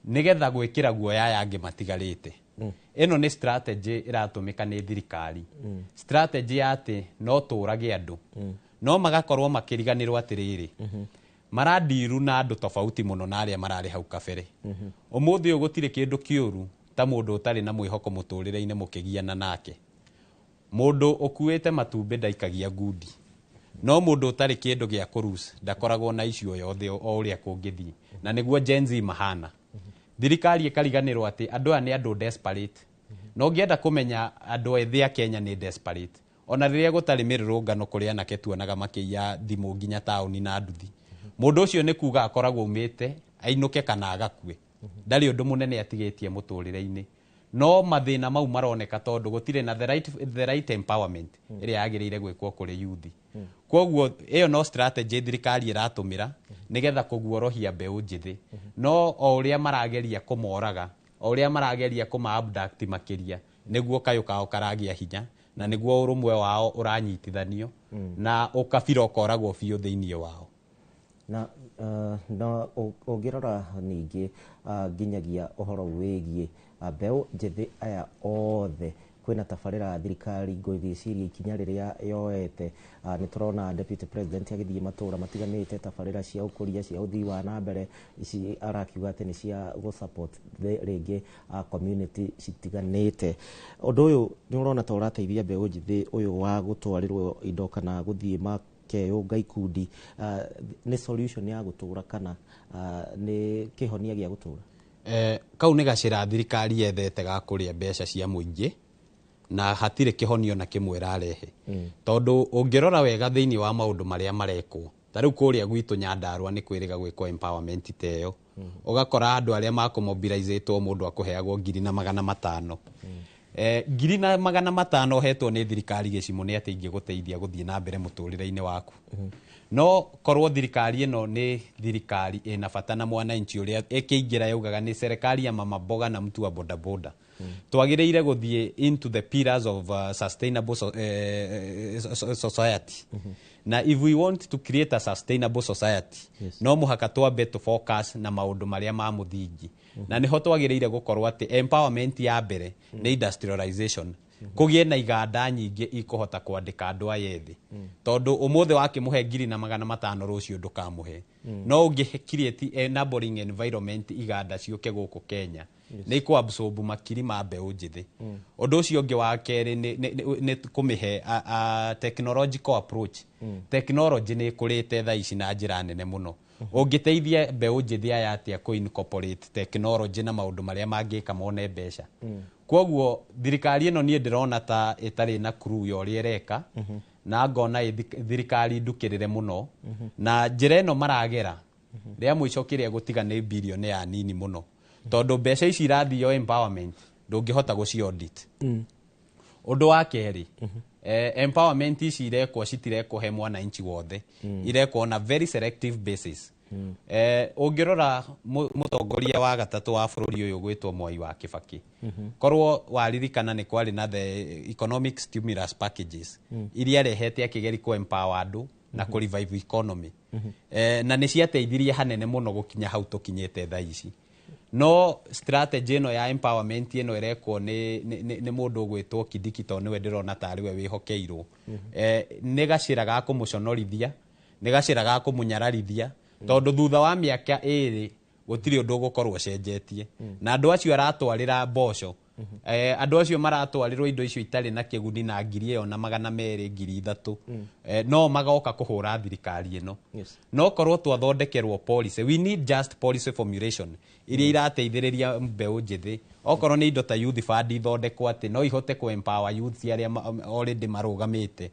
nĩgetha gwĩkĩra guoya aya angĩ matigarĩte. Ĩno nĩ strategy ĩratũmĩka nĩ thirikari, strategy ya atĩ no tũrage andũ, no magakorwo makĩriganĩrwo atĩrĩrĩ, marandiru na andũ tofauti mũno na arĩa mararĩ hau kabere. Ũmũthĩ ũyũ gũtirĩ kĩndũ kĩũru ta mũndũ ũtarĩ na mwĩhoko mũtũrĩre-inĩ mũkĩgiana nake. Mũndũ ũkuĩte matumbĩ ndaikagia ngundi, no mũndũ ũtarĩ kĩndũ gĩa kũrus ndakoragwo na issue yothe o ũrĩa kũngĩthiĩ, na nĩguo Gen Z mahana. Thirikari ĩkariganĩrwo atĩ andũ aya nĩ andũ desperate, na ũngĩenda kũmenya andũ ethĩ a Kenya nĩ desperate, ona rĩrĩa gũtarĩ mĩrũrũngano kũrĩ anake tuonaga makĩiya thimũ nginya taũni na nduthi. Mũndũ ũcio nĩ kuga akoragwo umĩte ainũke kana agakue. Ndarĩ ũndũ mũnene atigĩtie mũtũrĩre-inĩ, no mathĩna mau maroneka tondũ gũtirĩ na the right empowerment ĩrĩa yagĩrĩire gwĩkwo kũrĩ youth. Koguo ĩyo no strategy thirikari ĩratũmĩra nĩgetha kũguorohia mbeũ njĩthĩ, no o ũrĩa marageria kũmoraga, o ũrĩa marageria kũma abduct makĩria, nĩguo kayũ kao karagĩa hinya na nĩguo ũrũmwe wao ũranyitithanio na ũkabira ũkoragwo biũ thĩinĩ wao. Na no ũngĩrora ningĩ nginyagia ũhoro wĩgiĩ mbeũ njĩthĩ aya othe, kwĩna tabarĩra thirikari ngwĩciria ikinya rĩrĩa yoete, nĩ tũrona Deputy President agĩthiĩ matũra matiganĩte, tabarĩra cia ũkũria cia ũthii wa na mbere ici arakiuga atĩ nĩ cia gũ support rĩngĩ community citiganĩte. Ũndũ ũyũ nĩ ũrona ta ũrateithia mbeũ njĩthĩ ũyũ wa gũtwarĩrwo indo kana gũthiĩ makeyũnga ikundi, nĩ solution ya gũtũra kana nĩ kĩhonia gĩa gũtũra? Kau nĩ gacĩra thirikari yethete ga kũrĩa mbeca cia mũingĩ na hatirĩ kĩhonio na kĩmwe ĩrarehe, tondũ ũngĩrora wega thĩinĩ wa maũndũ marĩa marekwo ta rĩu kũrĩa gwitũ Nyandarua nĩ kwĩrĩga gwĩkwo empowerment ta ĩyo. Ũgakora andũ arĩa makũmobilizĩtwo, mũndũ akũheagwo 1,500. 1,500 ũhetwo nĩ thirikari gĩcimo nĩ atĩ ingĩgũteithia gũthiĩ na mbere mũtũrĩre-inĩ waku? No korwo thirikari ĩno nĩ thirikari ĩna bata na mwananchi ũrĩa ĩkĩingĩra yaugaga nĩ serikali ya mama mboga na mtu wa bodaboda, twagĩrĩire gũthiĩ into the pillars of sustainable society. Na if we want to create a sustainable society, no mũhaka twambe to focus na maũndũ marĩa ma mũthingi, na nĩho twagĩrĩire gũkorwo atĩ empowerment ya mbere nĩ industrialization, kũgĩe na iganda nyingĩ ikũhota kwandĩka andũ aya ethĩ, tondũ ũmũthĩ wakĩmũhe 1,500, rũciũ ndũkamũhe. No ũngĩ create enabling environment, iganda ciũke gũkũ Kenya, nĩ ikũ absorb makiri ma mbeũ njĩthĩ. Ũndũ ũcio ũngĩ wa kerĩ nĩ kũmĩhe a technological approach. Technology nĩ ĩkũrĩte thaa ici na njĩra nene mũno. Ũngĩteithia mbeũ njĩthĩ aya atĩa kũ incorporate technology na maũndũ marĩa mangĩka mone mbeca? Koguo thirikari ĩno niĩ ndĩrona ta ĩtarĩ na clue ya ũrĩa ĩreka, na ngona ĩ thirikari ndukĩrĩre mũno, na njĩra ĩno maragera rĩa mũico kĩrĩa gũtiga nĩ birioni ya nini mũno, tondũ mbeca ici irathio empowerment ndũngĩhota gũci audit. Ũndũ wa kerĩ, empowerment ici irekwo citirekwo he mwananchi wothe, irekwo na very selective basis. Ũngĩrora mũtongoria wa gatatũ wa bũrũri ũyũ gwĩtwo Mwai wa Kĩbakĩ, korwo waririkana nĩ kwarĩ na the economic stimulus packages iria arehete akĩgeria kũ empower andũ na kũ revive economy, na nĩ ciateithirie hanene mũno gũkinya hau tũkinyĩte thaa ici. No strategy ĩno ya empowerment ĩno ĩrekwo nĩ mũndũ ũgwĩtwo Kindiki, tondũ nĩwe ndĩrona tarĩ we wĩhokeirwo, nĩ gacĩra ga kũmũconorithia, nĩ gacĩra ga kũmũnyararithia, tondũ thutha wa mĩaka 2 gũtirĩ ũndũ ũgũkorwo ũcenjetie. Na andũ acio aratwarĩra mboco, andũ acio maratwarĩrwo indo icio itarĩ na kĩguni na 1,200, 3,000, no magoka kũhũra thirikari ĩno. No korwo twathondekerwo policy, we need just policy formulation iria irateithĩrĩria mbeũ njĩthĩ. Okorwo nĩ indo ta youth fund ithondekwo atĩ no ihote kũ empower youth arĩa already marũgamĩte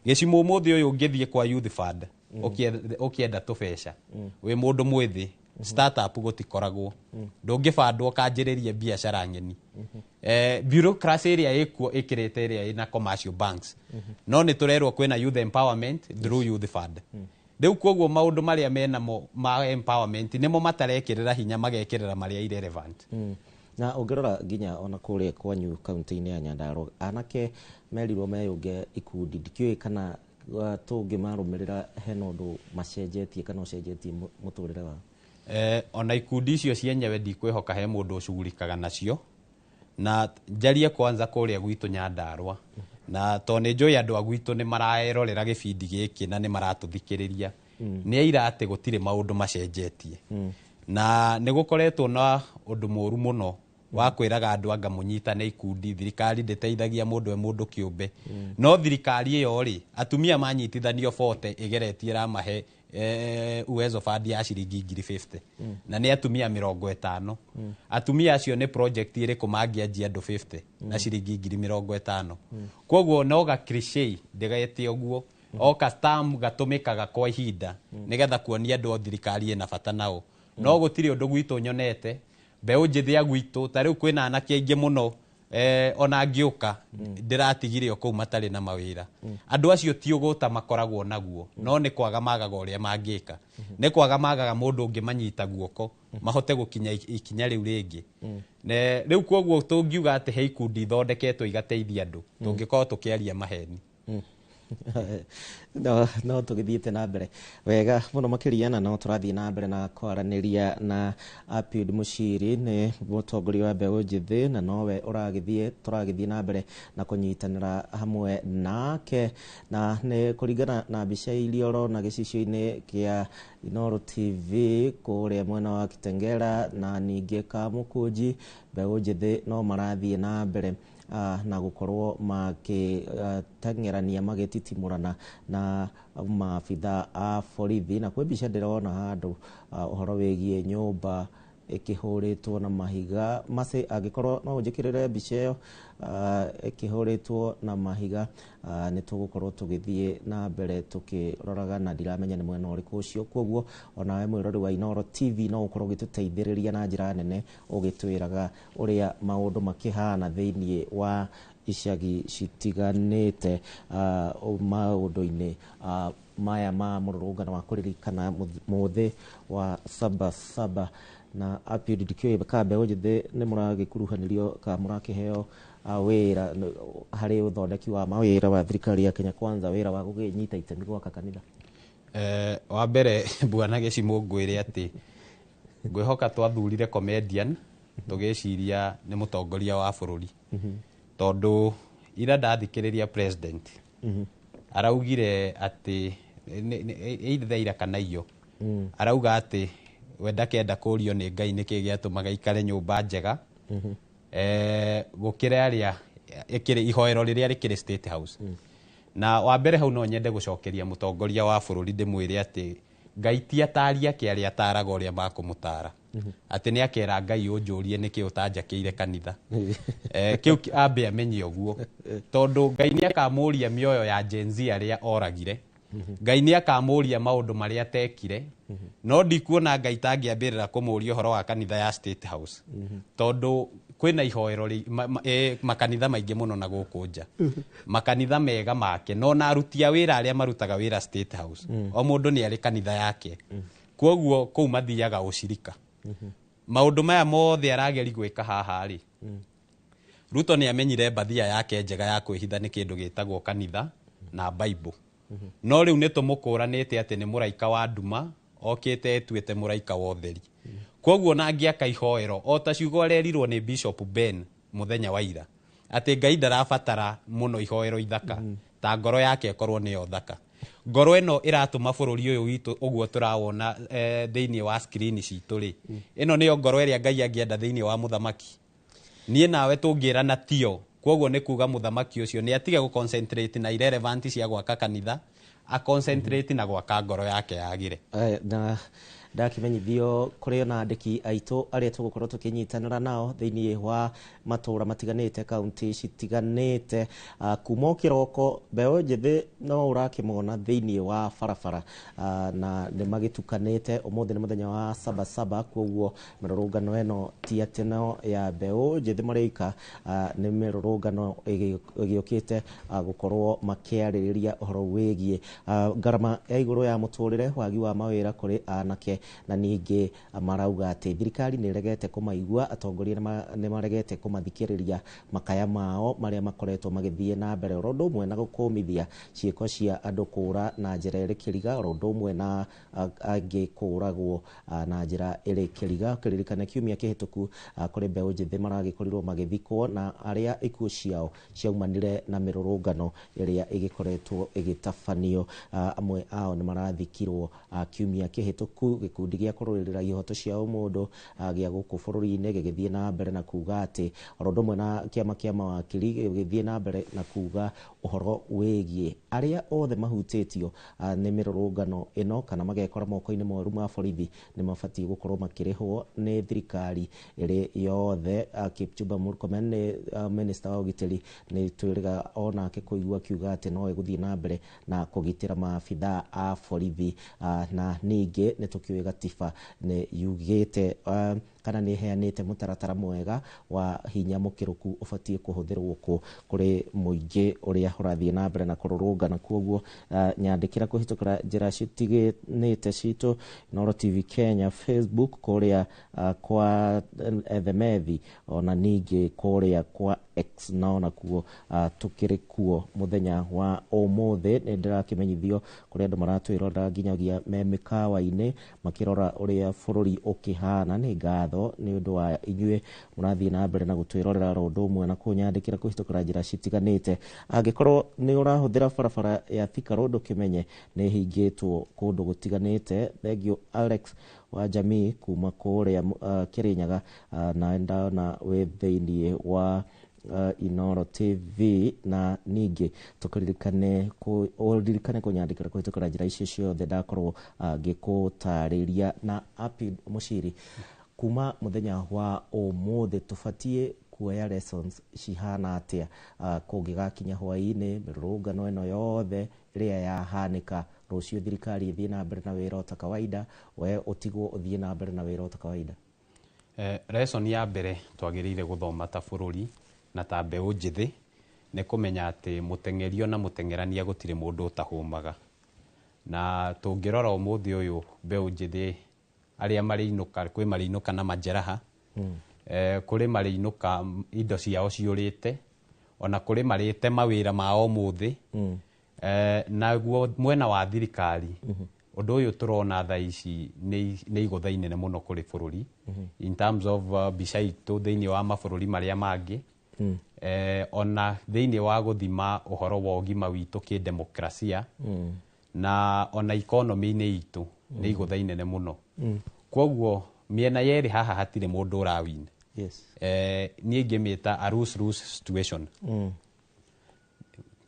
gĩcimo. Ũmũthĩ ũyũ ũngĩthiĩ kwa youth fund ũkĩenda tũbeca wĩ mũndũ mwĩthĩ, startup gũtikoragwo, ndũngĩbandwo kanjĩrĩrie biacara ng'eni. Bureaucracy ĩrĩa ĩkuo ĩkĩrĩte ĩrĩa ĩna commercial banks, no nĩ tũrerwo kwĩna youth empowerment through youth fund. Rĩu koguo maũndũ marĩa menamo ma empowerment nĩmo matarekĩrĩra hinya, magekĩrĩra marĩa irrelevant. Na ũngĩrora nginya ona kũrĩa kwanyu kaunti-inĩ ya Nyandarua, anake merirwo meyũnge ikundi, ndikĩũĩ kana tũngĩmarũmĩrĩra hena ũndũ macenjetie kana ũcenjetie mũtũrĩre wao. Ona ikundi icio cienyewe ndikwĩhoka he mũndũ ũcugurikaga nacio. Na njarie kwanza kũrĩa gwitũ Nyandarua, na to nĩ njũĩ andũ a gwitũ nĩ marerorera gĩbindi gĩkĩ na nĩ maratũthikĩrĩria, nĩ aira atĩ gũtirĩ maũndũ macenjetie. Na nĩ gũkoretwo na ũndũ mũru mũno wa kwĩraga andũ anga mũnyitane ikundi, thirikari ndĩteithagia mũndũ e mũndũ kĩũmbe. No thirikari ĩyo rĩ, atumia manyitithanio bote ĩgeretie ĩramahe Uwezo Fund ya ciringi 50,000, na nĩ atumia 50. Atumia acio nĩ project ĩrĩkũ mangĩanjia andũ 50 na ciringi 50,000? Koguo no ga cliché ndĩgete ũguo, o ka stamp gatũmĩkaga kwa ihinda nĩgetha kuonia andũ o thirikari ĩna bata nao, no gũtirĩ ũndũ gwitũ nyonete. Mbeũ njĩthĩ a gwitũ ta rĩu kwĩna anake aingĩ mũno, ona ngĩũka ndĩratigire o kũu matarĩ na mawĩra. Andũ acio ti ũgũta makoragwo naguo, no nĩ kwaga magaga ũrĩa mangĩka, nĩ kwaga magaga mũndũ ũngĩmanyita guoko mahote gũkinya ikinya rĩu rĩngĩ. Rĩu koguo tũngiuga atĩ he ikundi ithondeketwo igateithia andũ, tũngĩkorwo tũkĩaria maheni. No tũgĩthiĩte na mbere wega mũno makĩria, na no tũrathiĩ na mbere na kwaranĩria na Apiud Muchiri, nĩ mũtongoria wa mbeũ njĩthĩ, na nowe ũragĩthiĩ tũragĩthiĩ na mbere na kũnyitanĩra hamwe nake. Na nĩ kũringana na mbica iria ũrona gĩcicio-inĩ kĩa Inooro TV kũrĩa mwena wa Kitengela na ningĩ Kamũkũnji, mbeũ njĩthĩ no marathiĩ na mbere na gũkorwo makĩteng'erania magĩtitimũrana na maabitha a borithi. Na kwĩ mbica ndĩrona handũ ũhoro wĩgiĩ nyũmba ĩkĩhũrĩtwo na mahiga. Mace, angĩkorwo no ũnjĩkĩrĩre mbica ĩyo ĩkĩhũrĩtwo na mahiga, nĩ tũgũkorwo tũgĩthiĩ na mbere tũkĩroraga, na ndiramenya nĩ mwena ũrĩkũ ũcio. Koguo onawe mwĩrori wa Inooro TV no ũkorwo ũgĩtũteithĩrĩria na njĩra nene ũgĩtwĩraga ũrĩa maũndũ makĩhana thĩinĩ wa icagi citiganĩte, maũndũ-inĩ maya ma mũrũrũngano wa kũririkana mũthĩ wa Sabasaba. Na Apiud, ndikĩũĩ ka mbeũ njĩthĩ nĩ mũragĩkuruhanĩrio ka mũrakĩheo wĩra harĩ ũthondeki wa mawĩra wa thirikari ya Kenya Kwanza, wĩra wa gũkĩnyita itemi gwaka kanitha? Wa mbere, bwana Gĩcimũ, ngwĩre atĩ ngwĩhoka twathurire comedian tũgĩciria nĩ mũtongoria wa bũrũri, tondũ ira ndathikĩrĩria president araugire atĩ either ira kana iyo, arauga atĩ we ndakenda kũrio nĩ Ngai nĩkĩ gĩatũmaga ikare nyũmba njega gũkĩra arĩa ĩkĩrĩ ihoero rĩrĩa rĩkĩrĩ State House. Na wa mbere hau no nyende gũcokeria mũtongoria wa bũrũri ndĩmwĩre atĩ Ngai ti atari ake arĩa ataraga ũrĩa makũmũtara, atĩ nĩ akera Ngai ũnjũrie nĩkĩ ũtanjakĩire kanitha. Kĩu ambe amenye ũguo, tondũ Ngai nĩ akamũria mĩoyo ya Gen Z arĩa oragire, Ngai nĩ akamũria maũndũ marĩa atekire, no ndikuona Ngai tangĩambĩrĩra kũmũria ũhoro wa kanitha ya State House, tondũ kwĩna ihoero makanitha maingĩ mũno na gũkũ nja, makanitha mega make, no na aruti a wĩra arĩa marutaga wĩra State House, o mũndũ nĩ arĩ kanitha yake, koguo kũu mathiaga ũcirika. Maũndũ maya mothe arageri gwĩka haha rĩ, Ruto nĩ amenyire mbathia yake njega ya kwĩhitha nĩ kĩndũ gĩtagwo kanitha na Bible. No rĩu nĩ tũmũkũranĩte atĩ nĩ mũraika wa nduma okĩte etuĩte mũraika wa ũtheri. Koguo na angĩaka ihoero o ta ciugo arerirwo nĩ Bishop Ben mũthenya wa ira, atĩ Ngai ndarabatara mũno ihoero ithaka, ta ngoro yake ĩkorwo nĩyo thaka. Ngoro ĩno ĩratũma bũrũri ũyũ witũ ũguo tũrawona thĩinĩ wa screen citũ rĩ, ĩno nĩyo ngoro ĩrĩa Ngai angĩenda thĩinĩ wa mũthamaki. Niĩ nawe tũngĩrana tio, koguo nĩ kuga mũthamaki ũcio nĩ atige gũ concentrate na irrelevant cia gwaka kanitha, a concentrate na gwaka ngoro yake yagĩre. Na ndakimenyithio kũrĩ na andĩki aitũ arĩa tũgũkorwo tũkĩnyitanĩra nao thĩinĩ wa matũra matiganĩte, kaunti citiganĩte, kuma o kĩroko mbeũ njĩthĩ no ũrakĩmona thĩinĩ wa barabara, na nĩ magĩtukanĩte. Ũmũthĩ nĩ mũthenya wa Sabasaba, koguo mĩrũrũngano ĩno ti atĩ no ya mbeũ njĩthĩ marĩika, nĩ mĩrũrũngano ĩgĩũkĩte gũkorwo makĩarĩrĩria ũhoro wĩgiĩ ngarama ya igũrũ ya mũtũrĩre, wagi wa mawĩra kũrĩ anake, na ningĩ marauga atĩ thirikari nĩ ĩregete kũmaigua, atongoria nĩ maregete kũmathikĩrĩria makaya mao marĩa makoretwo magĩthiĩ na mbere, oro ũndũ ũmwe na gũkũmithia ciĩko cia andũ kũra na njĩra ĩrĩ kĩriga, oro ũndũ ũmwe na angĩ kũragwo na njĩra ĩrĩ kĩriga. Kĩririkane kiumia kĩhĩtũku kũrĩ mbeũ njĩthĩ maragĩkorirwo magĩthikwo na arĩa ikuũ ciao ciaumanire na mĩrũrũngano ĩrĩa ĩgĩkoretwo ĩgĩtabanio. Amwe ao nĩ marathikirwo kiumia kĩhĩtũku. Gĩkundi gĩa kũrũĩrĩra ihoto cia ũmũndũ gĩa gũkũ bũrũri-inĩ gĩgĩthiĩ na mbere na kuga atĩ oro ũndũ ũmwe na kĩama kĩa mawakiri gĩgĩthiĩ na mbere na kuga ũhoro wĩgiĩ arĩa othe mahutĩtio nĩ mĩrũrũngano ĩno kana magekora moko-inĩ moru ma borithi nĩ mabatiĩ gũkorwo makĩrĩhwo nĩ thirikari ĩrĩ yothe. Kipchumba Murkomen nĩ minister wa ũgitĩri nĩ twĩrĩga onake kũigua akiuga atĩ no ĩgũthiĩ na mbere na kũgitĩra maabitha a borithi, na ningĩ nĩ tũkĩũĩ gatiba nĩ yugĩte kana nĩ ĩheanĩte mũtaratara mwega wa hinya mũkĩrũku ũbatiĩ kũhũthĩrwo kũ kũrĩ mũingĩ ũrĩa ũrathiĩ na mbere na kũrũrũngana. Koguo nyandĩkĩra kũhĩtũkĩra njĩra citiganĩte citũ, Inooro TV Kenya Facebook, kũrĩa kwa Ethemethi, ona ningĩ kũrĩa kwa X na onakuo tũkĩrĩ kuo mũthenya wa ũmũthĩ. Nĩ ndĩrakĩmenyithio kũrĩ andũ maratwĩrorera nginyagia me mĩkawa-inĩ makĩrora ũrĩa bũrũri ũkĩhana. Nĩ ngatho nĩ ũndũ wa inyuĩ mũrathiĩ na mbere na gũtwĩrorera ro ũndũ ũmwe na kũnyandĩkĩra kũhĩtũkĩra njĩra citiganĩte. Angĩkorwo nĩ ũrahũthĩra barabara ya Thika Road, ũkĩmenye nĩ ĩhingĩtwo kũndũ gũtiganĩte. Thengiũ Alex wa Jamii kuma kũrĩa Kĩrĩnyaga, na ndona wĩ thĩiniĩ wa Inooro TV, na ningĩ tũkĩririkane ũririkane kũnyandĩkĩra kũhĩtũkĩra njĩra icio ciothe ndakorwo ngĩkũtarĩria. Na Api Mũciri, kuma mũthenya wa ũmũthĩ tũbatiĩ kuoya lessons cihana atĩa kũngĩgakinya hwaĩ-inĩ mĩrũrũngano ĩno yothe ĩrĩa yahanĩka rũciũ, thirikari ĩthiĩ na mbere na wĩra o ta kawaida, we ũtigwo ũthiĩ na mbere na wĩra o ta kawaida? Lesson ya mbere twagĩrĩire gũthoma ta bũrũri na ta mbeũ njĩthĩ nĩ kũmenya atĩ mũteng'erio na mũteng'erania gũtirĩ mũndũ ũtahũmaga. Na tũngĩrora ũmũthĩ ũyũ, mbeũ njĩthĩ arĩa marĩinũka, kwĩ marĩinũka na majeraha, kũrĩ marĩinũka indo ciao ciũrĩte, ona kũrĩ marĩte mawĩra mao ũmũthĩ. Naguo mwena wa thirikari, ũndũ ũyũ tũrona thaa ici nĩ igũtha inene mũno kũrĩ bũrũri in terms of mbica itũ thĩinĩ wa mabũrũri marĩa mangĩ, ona thĩinĩ wa gũthima ũhoro wa ũgima witũ kĩdemokrasia, na ona economy-inĩ itũ nĩ igũtha inene mũno. Koguo mĩena yerĩ haha hatirĩ mũndũ ũrawin. Niĩ ingĩmĩta a lose lose situation.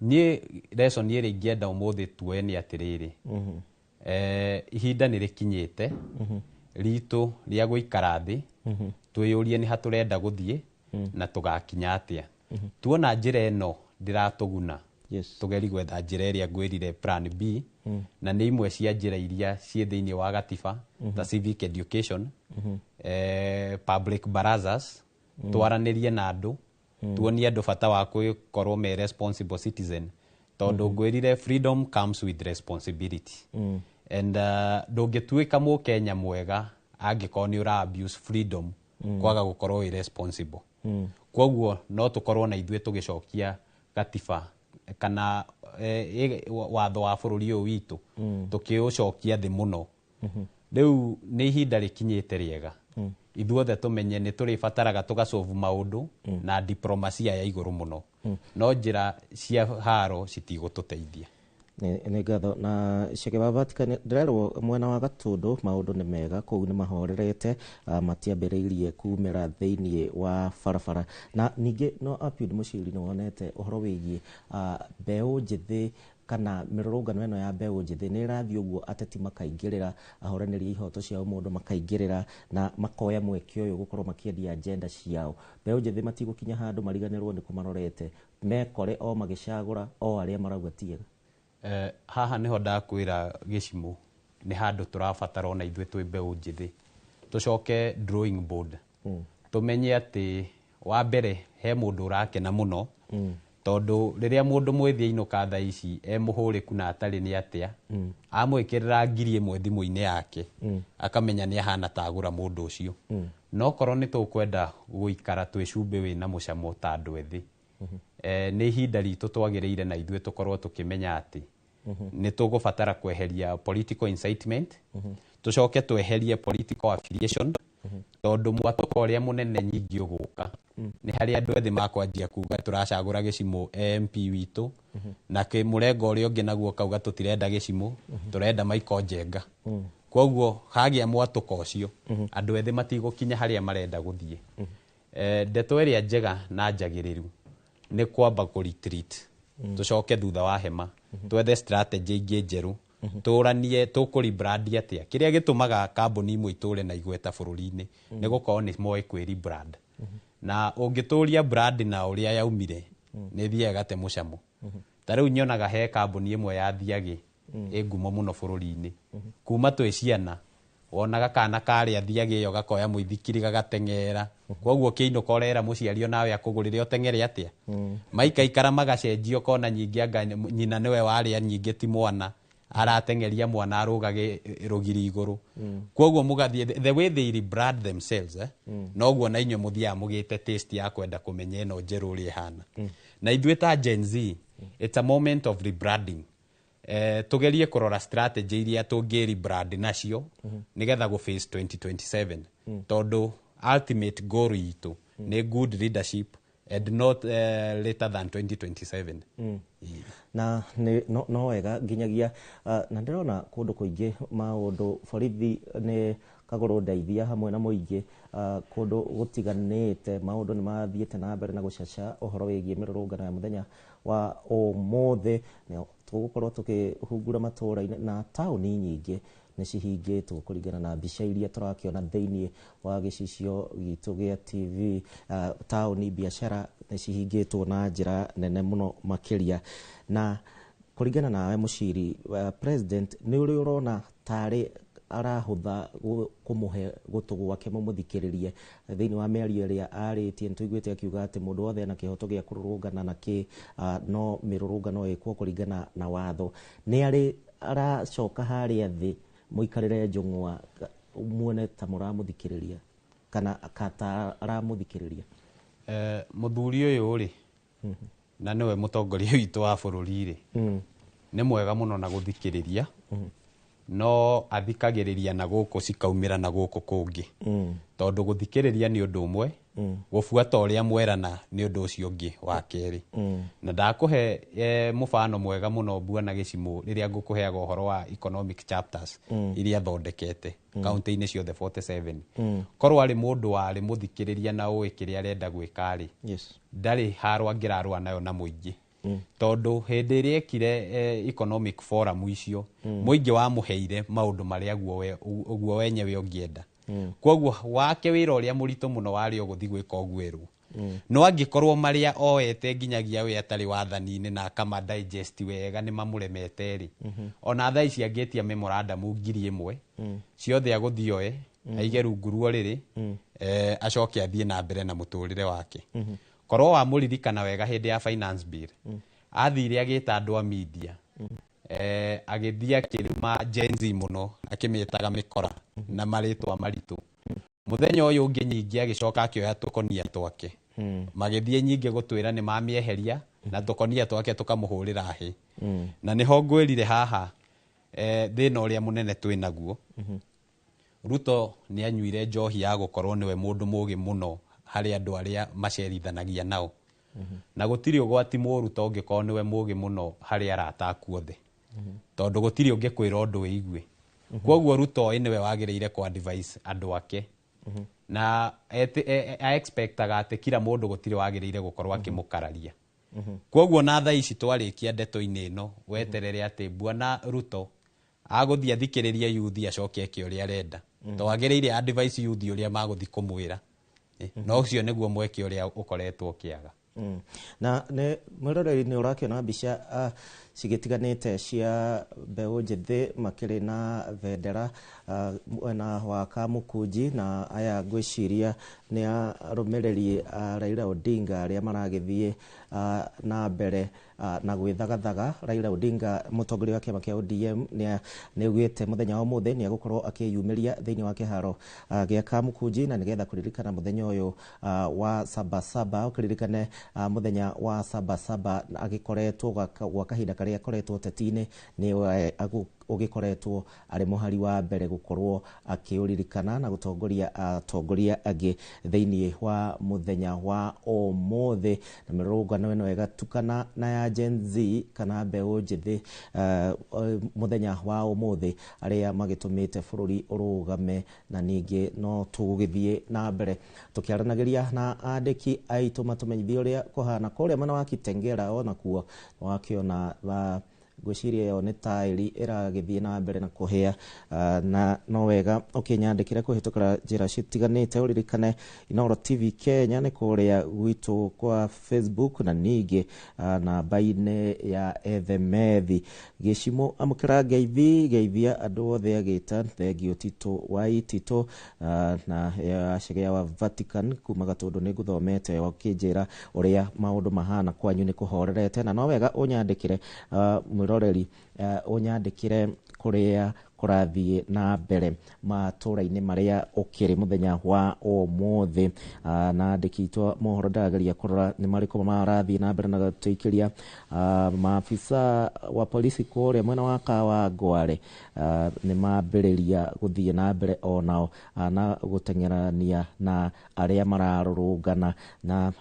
Niĩ lesson ĩrĩa ingĩenda ũmũthĩ tuoe nĩ atĩrĩrĩ, ihinda nĩ rĩkinyĩte ritũ rĩa gũikara thĩ, twĩyũrie nĩ ha tũrenda gũthiĩ na tũgakinya atĩa. Tuona njĩra ĩno ndĩratũguna, tũgeri gwetha njĩra ĩrĩa ngwĩrire, plan B, na nĩ imwe cia njĩra iria ciĩ thĩinĩ wa gatiba ta civic education, public barazas, twaranĩrie na andũ, tuonie andũ bata wa gũkorwo me responsible citizen, tondũ ngwĩrire freedom comes with responsibility, and ndũngĩtuĩka mũkenya mwega angĩkorwo nĩ ũra abuse freedom, kwaga gũkorwo wĩ responsible. Koguo no tũkorwo na ithuĩ tũgĩcokia gatiba kana watho wa bũrũri ũyũ witũ, tũkĩũcokia thĩ mũno. Rĩu nĩ ihinda rĩkinyĩte rĩega ithuothe tũmenye nĩ tũrĩbataraga tũgacovu maũndũ na diplomasia ya igũrũ mũno, no njĩra cia haro citigũtũteithia. Nĩ ngatho. Na Chege wa Vatican, ndĩrerwo mwena wa Gatũndũ maũndũ nĩ mega kũu, nĩ mahorerete, matiambĩrĩirie kumĩra thĩiniĩ wa barabara. Na ningĩ no Apiud Mũciri, nĩ wonete ũhoro wĩgiĩ mbeũ njĩthĩ kana mĩrũrũngano ĩno ya mbeũ njĩthĩ nĩ ĩrathiĩ ũguo, ateti makaingĩrĩra, ahũranĩri a ihoto cia ũmũndũ makaingĩrĩra na makoya mweke ũyũ gũkorwo makĩendia agenda ciao. Mbeũ njĩthĩ matigũkinya handũ mariganĩrwo nĩ kũmarorete, mekore o magĩcagũra o arĩa marauga tiega? Haha nĩho ndakwĩra gĩcimũ nĩ handũ tũrabatara ona ithuĩ twĩ mbeũ njĩthĩ tũcoke drawing board, tũmenye atĩ wa mbere he mũndũ ũrakena mũno, tondũ rĩrĩa mũndũ mwĩthĩ ainũka thaa ici e mũhũrĩku na atarĩ nĩ atĩa, amwĩkĩrĩra 1000 thimũ-inĩ yake, akamenya nĩ ahana ta agũra mũndũ ũcio. No korwo nĩ tũkwenda gũikara twĩ cumbĩ wĩna mũcamo ta andũ ethĩ, nĩ ihinda ritũ twagĩrĩire na ithuĩ tũkorwo tũkĩmenya atĩ nĩ tũgũbatara kweheria political incitement, tũcoke tweherie political affiliation, tondũ mwatũka ũrĩa mũnene nyingĩ ũgũka nĩ harĩa andũ ethĩ makwanjia kuga tũracagũra gĩcimũ MP witũ, na mũrengo ũrĩa ũngĩ naguo kauga tũtirenda gĩcimũ, tũrenda Michael Njenga. Koguo hagĩa mwatũka ũcio, andũ ethĩ matigũkinya harĩa marenda gũthiĩ. Ndeto ĩrĩa njega na njagĩrĩru nĩ kwamba kũ retreat, tũcoke thutha wa hema, twethe strategy ingĩ njerũ, tũranie tũkũ rebrand atĩa. Kĩrĩa gĩtũmaga kambuni imwe itũre na igweta bũrũri-inĩ nĩ gũkorwo nĩ moĩ kwĩ rebrand, na ũngĩtũria brand na ũrĩa yaumire nĩ ĩthiaga ĩgate mũcamo. Ta rĩu nyonaga he kambuni ĩmwe ya Thiagĩ ĩ ngumo mũno bũrũri-inĩ kuma twĩ ciana. Wonaga kana karĩa thiagĩ ĩyo gakoya mũithikiri gagateng'era. Koguo ũkĩinũka ũrera mũciari onawe akũgũrĩre ũteng'ere atĩa. Maikaikara magacenjia ũkona nyingĩ anga nyina nĩwe warĩa nyingĩ ti mwana. Arateng'eria mwana arũgage rũgiri igũrũ. Koguo mũgathiĩ the way they rebrand themselves, noguo na inyuĩ mũthiaga mũgĩte taste ya kwenda kũmenya ĩno njerũ ũrĩa ĩhana. Na ithuĩ ta Gen Z, it's a moment of rebranding. Tugerie kũrora strategy iria tũngĩ rebrand nacio nĩgetha gũ face 2027, tondũ ultimate goal itũ nĩ good leadership and not later than 2027. Na nĩ no wega nginyagia na ndĩrona kũndũ kũingĩ maũndũ borithi nĩ kagũrũ ndeithia hamwe na mũingĩ, kũndũ gũtiganĩte maũndũ nĩ mathiĩte na mbere na gũcaca ũhoro wĩgiĩ mĩrũrũngano ya mũthenya wa ũmũthĩ. Tũgũkorwo tũkĩhungura matũũra-inĩ na taũni nyingĩ nĩ cihingĩtwo kũringana na mbica iria tũrakĩona thĩinĩ wa gĩcicio gitũ gĩa TV. Taũni biacara nĩ cihingĩtwo na njĩra nene mũno makĩria. Na kũringana nawe Mũciri, president nĩ ũrĩ ũrona tarĩ arahũtha kũmũhe gũtũ gwake mũmũthikĩrĩrie thĩinĩ wa mĩario ĩrĩa arĩtie? Nĩtũiguĩte akiuga atĩ mũndũ wothe ena kĩhoto gĩa kũrũrũngana na kĩ, no mĩrũrũngano ĩkwo kũringana na watho. Nĩ arĩ aracoka harĩa thĩ mũikarĩre njũng'wa muone ta mũramũthikĩrĩria kana ta aramũthikĩrĩria? Mũthuri ũyũ rĩ, na nĩwe mũtongoria witũ wa bũrũri rĩ, nĩ mwega mũno na gũthikĩrĩria, no athikagĩrĩria na gũkũ cikaumĩra na gũkũ kũngĩ, tondũ gũthikĩrĩria nĩ ũndũ ũmwe, gũbuata ũrĩa mwerana nĩ ũndũ ũcio ũngĩ wa kerĩ. Na ndakũhe mũbano mwega mũno Bwana Gĩcimũ rĩrĩa ngũkũheaga ũhoro wa economic chapters iria thondekete kaunti-inĩ ciothe 47. Korwo arĩ mũndũ warĩ mũthikĩrĩria na ũĩ kĩrĩa arenda gwĩka rĩ, ndarĩ haro angĩrarũa nayo na mũingĩ, tondũ hĩndĩ ĩrĩa ekire economic forum icio, mũingĩ wamũheire maũndũ marĩa ũguo wenyewe ũngĩenda. Koguo wake wĩra ũrĩa mũritũ mũno warĩ o gũthiĩ gwĩka ũguo erwo. No angĩkorwo marĩa oete nginyagia we atarĩ wathani-inĩ na akama digest wega nĩ mamũremete rĩ, ona thaa ici angĩtia memorandum 1000 ciothe agũthiĩ oe, aige rungu rwa ũrĩrĩ, acoke athiĩ na mbere na mũtũrĩre wake. Korwo wamũririkana wega hĩndĩ ya finance bill, athire agĩta andũ a media, agĩthiĩ akĩruma Gen Z mũno akĩmĩtaga mĩkora na marĩtwa maritũ. Mũthenya ũyũ ũngĩ nyingĩ agĩcoka akĩoya tũkonia twake, magĩthiĩ nyingĩ gũtwĩra nĩ mamĩeheria na tũkonia twake tũkamũhũrĩra hĩ. Na nĩho ngwĩrire haha, thĩna ũrĩa mũnene twĩ naguo, Ruto nĩ anyuire njohi ya gũkorwo nĩwe mũndũ mũgĩ mũno harĩ andũ arĩa macerithanagia nao. Na gũtirĩ ũgwati mũru ta ũngĩkorwo nĩwe mũgĩ mũno harĩ arata aku othe, tondũ gũtirĩ ũngĩkwĩra ũndũ wĩigue. Koguo Ruto oĩ nĩwe wagĩrĩire kũ advise andũ ake, na expectaga atĩ kila mũndũ gũtirĩ wagĩrĩire gũkorwo akĩmũkararia. Koguo na thaa ici twarĩkia ndeto-inĩ ĩno, weterere atĩ Bwana Ruto agũthiĩ athikĩrĩrie yuthi acoke eke ũrĩa arenda. To agĩrĩire advice yuthi ũrĩa magũthiĩ kũmwĩra. No ũcio nĩguo mweke ũrĩa ũkoretwo ũkĩaga. Na nĩ mwĩroreri nĩ ũrakĩona mbica cigĩtiganĩte cia mbeũ njĩthĩ makĩrĩ na bendera mwena wa Kamukunji, na aya ngwĩciria nĩ arũmĩrĩri a Raila Odinga arĩa maragĩthiĩ na mbere na gwĩthagathaga. Raila Odinga mũtongoria wa kĩama kĩa ODM nĩ augĩte mũthenya wa ũmũthĩ nĩ egũkorwo akĩyumĩria thĩinĩ wa kĩharo gĩa Kamukunji, na nĩgetha kũririkana mũthenya ũyũ wa Sabasaba. Ũkĩririkane mũthenya wa Sabasaba agĩkoretwo gwa kahinda karĩa akoretwo ũteti-inĩ nĩ ũgĩkoretwo arĩ mũhari wa mbere gũkorwo akĩũririkana na gũtongoria atongoria angĩ thĩinĩ wa mũthenya wa ũmũthĩ. Na mĩrũrũngano ĩno ĩgatukana na ya Gen Z kana mbeũ njĩthĩ mũthenya wa ũmũthĩ arĩa magĩtũmĩte bũrũri ũrũgame. Na ningĩ no tũgũgĩthiĩ na mbere tũkĩaranagĩria na andĩki aitũ matũmenyithie ũrĩa kũhana kũrĩa mwena wa Kitengela. Onakuo wakĩona Ngwĩciria ĩyo nĩ taĩri ĩragĩthiĩ na mbere na kũhĩa, na no wega ũkĩnyandĩkĩre kũhĩtũkĩra njĩra citiganĩte. Ũririkane Inooro TV Kenya nĩ kũrĩa gwitũ kwa Facebook na ningĩ namba-inĩ ya ethemethi. Gĩcimo amũkĩra ngeithi, geithia andũ othe agĩta thengio Tito wa Itito na Acegea wa Vatican kuma Gatũndũ. Nĩ ngũthomete ũkĩnjĩra ũrĩa maũndũ mahana kwanyu nĩ kũhorerete, na no wega ũnyandĩkĩre, mwĩroreri, ũnyandĩkĩre kũrĩa kũrathiĩ na mbere matũra-inĩ marĩa ũkĩrĩ mũthenya wa ũmũthĩ. Na andĩki itũ mohoro ndĩrageria kũrora nĩ marĩkũ marathiĩ na mbere na gũtũikĩria. Maafisa wa polisi kũrĩa mwena wa Kawangware nĩ mambĩrĩria gũthiĩ na mbere onao na gũteng'erania na arĩa mararũrũngana na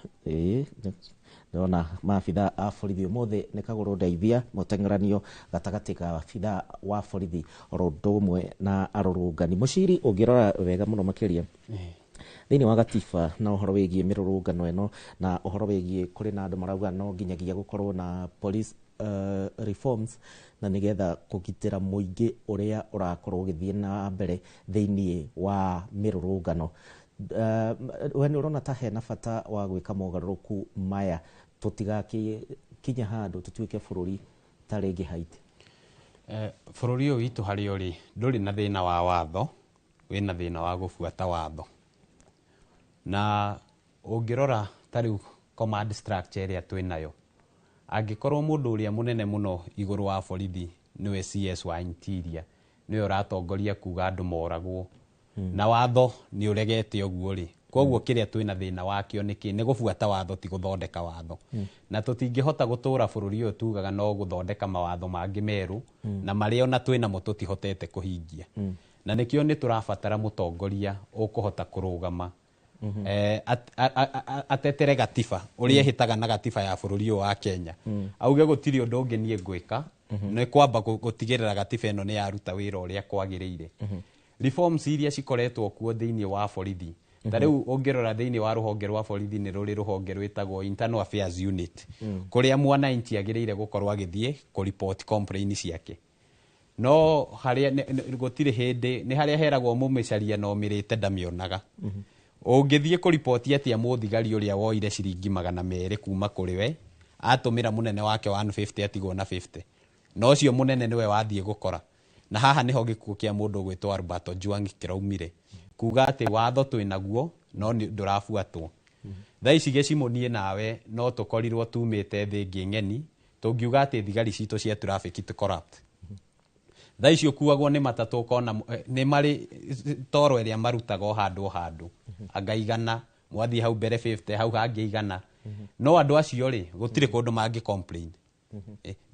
ndĩrona maabitha a borithi ũmũthĩ nĩ kagũrũ ndeithia mũteng'eranio gatagatĩ ka abitha wa borithi oro ũndũ ũmwe na arũrũngani. Mũciri, ũngĩrora wega mũno makĩria thĩinĩ wa gatiba na ũhoro wĩgiĩ mĩrũrũngano ĩno na ũhoro wĩgiĩ kũrĩ na andũ marauga no nginyagia gũkorwo na police reforms na nĩgetha kũgitĩra mũingĩ ũrĩa ũrakorwo ũgĩthiĩ na mbere thĩinĩ wa mĩrũrũngano, we nĩ ũrona ta hena bata wa gwĩka mogarũrũku maya tũtigakinya handũ tũtuĩke bũrũri ta rĩngĩ Haiti? Bũrũri ũyũ witũ harĩa ũrĩ ndũrĩ na thĩna wa watho, wĩna thĩna wa gũbuata watho. Na ũngĩrora ta rĩu command structure ĩrĩa twĩ nayo, angĩkorwo mũndũ ũrĩa mũnene mũno igũrũ wa borithi nĩwe CS wa Interior, nĩwe ũratongoria kuga andũ moragwo, na watho nĩ ũregete ũguo rĩ, koguo kĩrĩa twĩna thĩna wakĩo nĩkĩ? Nĩ gũbuata watho, ti gũthondeka watho. Na tũtingĩhota gũtũra bũrũri ũyũ tugaga no gũthondeka mawatho mangĩ merũ na marĩa ona twĩnamo tũtihotete kũhingia. Na nĩkĩo nĩ tũrabatara mũtongoria ũkũhota kũrũgama atetere gatiba ũrĩa ĩhĩtaga na gatiba ya bũrũri ũyũ wa Kenya, auge gũtirĩ ũndũ ũngĩ niĩ ngwĩka nĩ kwamba gũtigĩrĩra gatiba ĩno nĩ yaruta wĩra ũrĩa kwagĩrĩire. Reforms iria cikoretwo kuo thĩinĩ wa borithi, ta rĩu ũngĩrora thĩinĩ wa rũhonge rwa borithi, nĩ rũrĩ rũhonge rwĩtagwo Internal Affairs Unit, kũrĩa mwananchi agĩrĩire gũkorwo agĩthiĩ kũripoti complain ciake, no harĩa gũtirĩ hĩndĩ nĩ harĩa heragwo mũmĩcaria na ũmĩrĩte ndamĩonaga. Ũngĩthiĩ kũripoti atĩa mũthigari ũrĩa woire ciringi 200 kuma kũrĩ we, atũmĩra mũnene wake 150, atigwo na 50, na ũcio mũnene nĩwe wathiĩ gũkora? Na haha nĩho gĩkuũ kĩa mũndũ ũgwĩtwo Albert Ojwang kĩraumire, kuga atĩ watho twĩnaguo no ndũrabuatwo. Thaa ici gĩcimo niĩ nawe no tũkorirwo tumĩte thĩ ĩngĩ ng'eni tũngiuga atĩ thigari citũ cia traffic ti corrupt. Thaa ici ũkuagwo nĩ matatũ ũkona nĩ marĩ toro ĩrĩa marutaga o handũ o handũ, anga 100 mwathiĩ hau mbere 50, hau hangĩ 100, no andũ acio rĩ, gũtirĩ kũndũ mangĩ complain.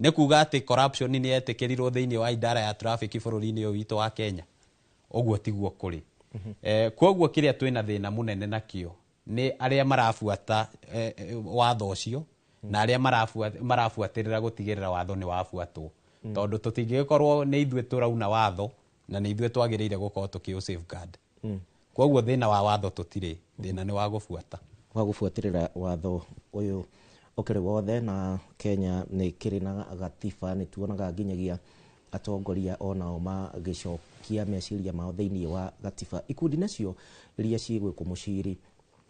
Nĩ kuga atĩ corruption nĩ yetĩkĩrirwo thĩinĩ wa idara ya traffic bũrũri-inĩ ũyũ witũ wa Kenya. Ũguo tiguo kũrĩ. Koguo kĩrĩa twĩna thĩna mũnene nakĩo nĩ arĩa marabuata watho ũcio na arĩa marabuatĩrĩra gũtigĩrĩra watho nĩ wabuatwo, tondũ tũtingĩgĩkorwo nĩ ithuĩ tũrauna watho na nĩ ithuĩ twagĩrĩire gũkorwo tũkĩ safeguard. Koguo thĩna wa watho tũtirĩ thĩna, nĩ wa gũbuata. Wa gũbuatĩrĩra watho ũyũ ũkĩrĩ wothe. Na Kenya nĩ kĩrĩ na gatiba, nĩ tuonaga nginyagia atongoria onao magĩcokia meciria mao thĩinĩ wa gatiba. Ikundi nacio iria cigwĩkwo, mũciri,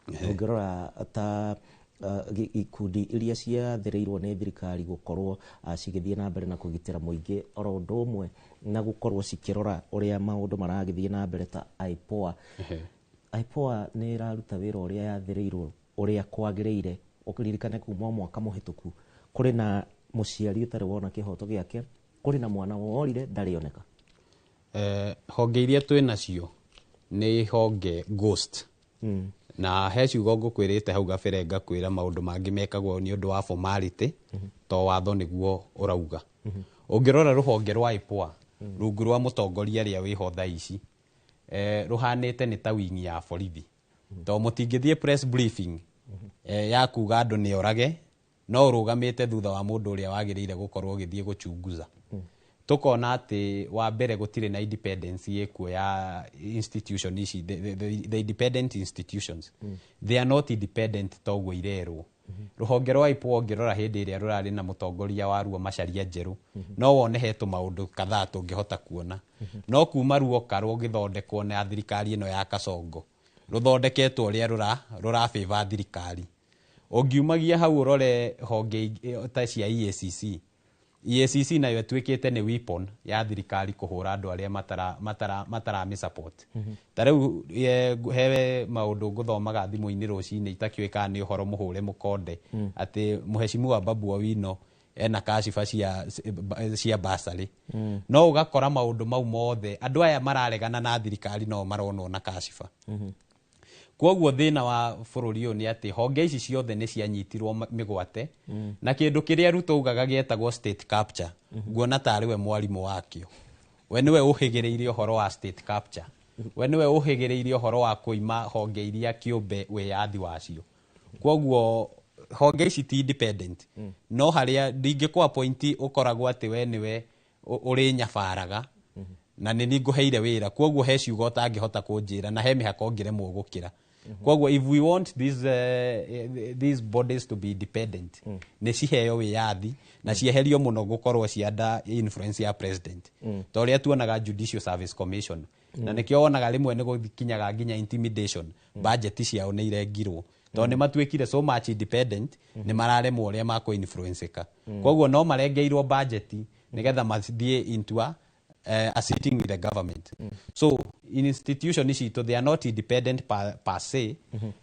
ũngĩrora ta ikundi iria ciathĩrĩirwo nĩ thirikari gũkorwo cigĩthiĩ na mbere na kũgitĩra mũingĩ oro ũndũ ũmwe na gũkorwo cikĩrora ũrĩa maũndũ maragĩthiĩ na mbere ta IPOA, IPOA nĩ ĩraruta wĩra ũrĩa yathĩrĩirwo ũrĩa kwagĩrĩire? Ũkĩririkane kuma mwaka mũhĩtũku kũrĩ na mũciari ũtarĩ wona kĩhoto gĩake, kũrĩ na mwana worire ndarĩ oneka. Honge iria twĩ nacio nĩ honge ghost. Na he ciugo ngũkwĩrĩte hau gabere, ngakwĩra maũndũ mangĩ mekagwo nĩ ũndũ wa formality, to watho nĩguo ũrauga. Ũngĩrora rũhonge rwa IPOA rungu rwa mũtongoria arĩa wĩho thaa ici, rũhanĩte nĩ ta wingi ya borithi, to mũtingĩthiĩ press briefing ya kuga andũ nĩ orage no ũrũgamĩte thutha wa mũndũ ũrĩa wagĩrĩire gũkorwo ũgĩthiĩ gũchunguza. Tukona atĩ wa mbere gũtirĩ na independence ĩkuo ya institution ici, the independent institutions, they are not independent toguo irerwo. Rũhonge rwa IPOA ũngĩrora hĩndĩ ĩrĩa rũrarĩ na mũtongoria waruo Macharia Njerũ, no wone he tũmaũndũ kadhaa tũngĩhota kuona. No kuma ruoka rũgĩthondekwo na thirikari ĩno ya Kasongo, rũthondeketwo ũrĩa rũra favor thirikari. Ũngiumagia hau ũrore honge ta cia EACC. EACC nayo ĩtuĩkĩte nĩ weapon ya thirikari kũhũra andũ arĩa mataramĩ support. Ta rĩu he maũndũ ngũthomaga thimũ-inĩ rũcinĩ itakĩũĩ kana nĩ ũhoro mũhũre mũkonde, atĩ mũheshimiwa Babu Owino ena kashiba cia basarĩ. No ũgakora maũndũ mau mothe andũ aya mararegana na thirikari no maronwo na kashiba. Kwoguo thĩna wa bũrũri ũyũ nĩ atĩ honge ici ciothe nĩ cianyitirwo mĩgwate, na kĩndũ kĩrĩa Ruto augaga gĩetagwo state capture, nguona tarĩ we mwarimũ wakĩo. We nĩwe ũhĩgĩrĩire ũhoro wa state capture, we nĩwe ũhĩgĩrĩire ũhoro wa kũima honge iria kĩũmbe wĩyathi wacio. Kwoguo honge ici ti independent, no harĩa ndingĩkũ appoint ũkoragwo atĩ we nĩwe ũrĩ nyabaraga na nĩ niĩ ngũheire wĩra, kwoguo he ciugo ũtangĩhota kũnjĩra na he mĩhaka ũngĩremwo gũkĩra. Kwoguo if we want these bodies to be independent, nĩ ciheo wĩyathi na cieherio mũno gũkorwo cia under influence ya president, ta ũrĩa tuonaga Judicial Service Commission, na nĩkĩo wonaga rĩmwe nĩ gũkinyaga nginya intimidation, budget ciao nĩ irengirwo tondũ nĩ matuĩkire so much independent, nĩ mararemwo ũrĩa makũ influenceka. Kwoguo no marengeirwo budget nĩgetha mathiĩ into a sitting with the government. So institution citũ, they are not independent per se.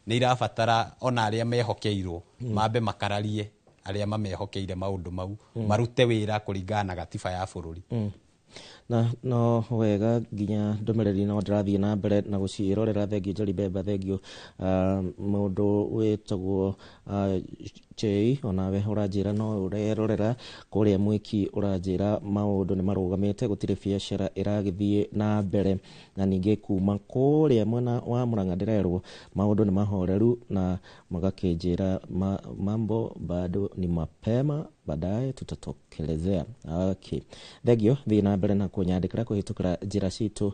Nĩ irabatara ona arĩa mehokeirwo mambe makararie arĩa mamehokeire maũndũ mau, marute wĩra kũringana na gatiba ya bũrũri. Na no wega nginya ndũmĩrĩri no ndĩrathiĩ na mbere na gũciĩrorera. Thengio Njeri Bemba, thengio. Mũndũ wĩtagwo Chei, onawe ũranjĩra no ũrerorera kũrĩa Mwiki, ũranjĩra maũndũ nĩ marũgamĩte, gũtirĩ biacara ĩragĩthiĩ na mbere. Na ningĩ kuma kũrĩa mwena wa Murang'a ndĩrerwo maũndũ nĩ mahoreru, na magakĩnjĩra mambo bado ni mapema, baadaye tutatokelezea. Okay. Thengio, thiĩ na mbere na kũnyandĩkĩra kũhĩtũkĩra njĩra citũ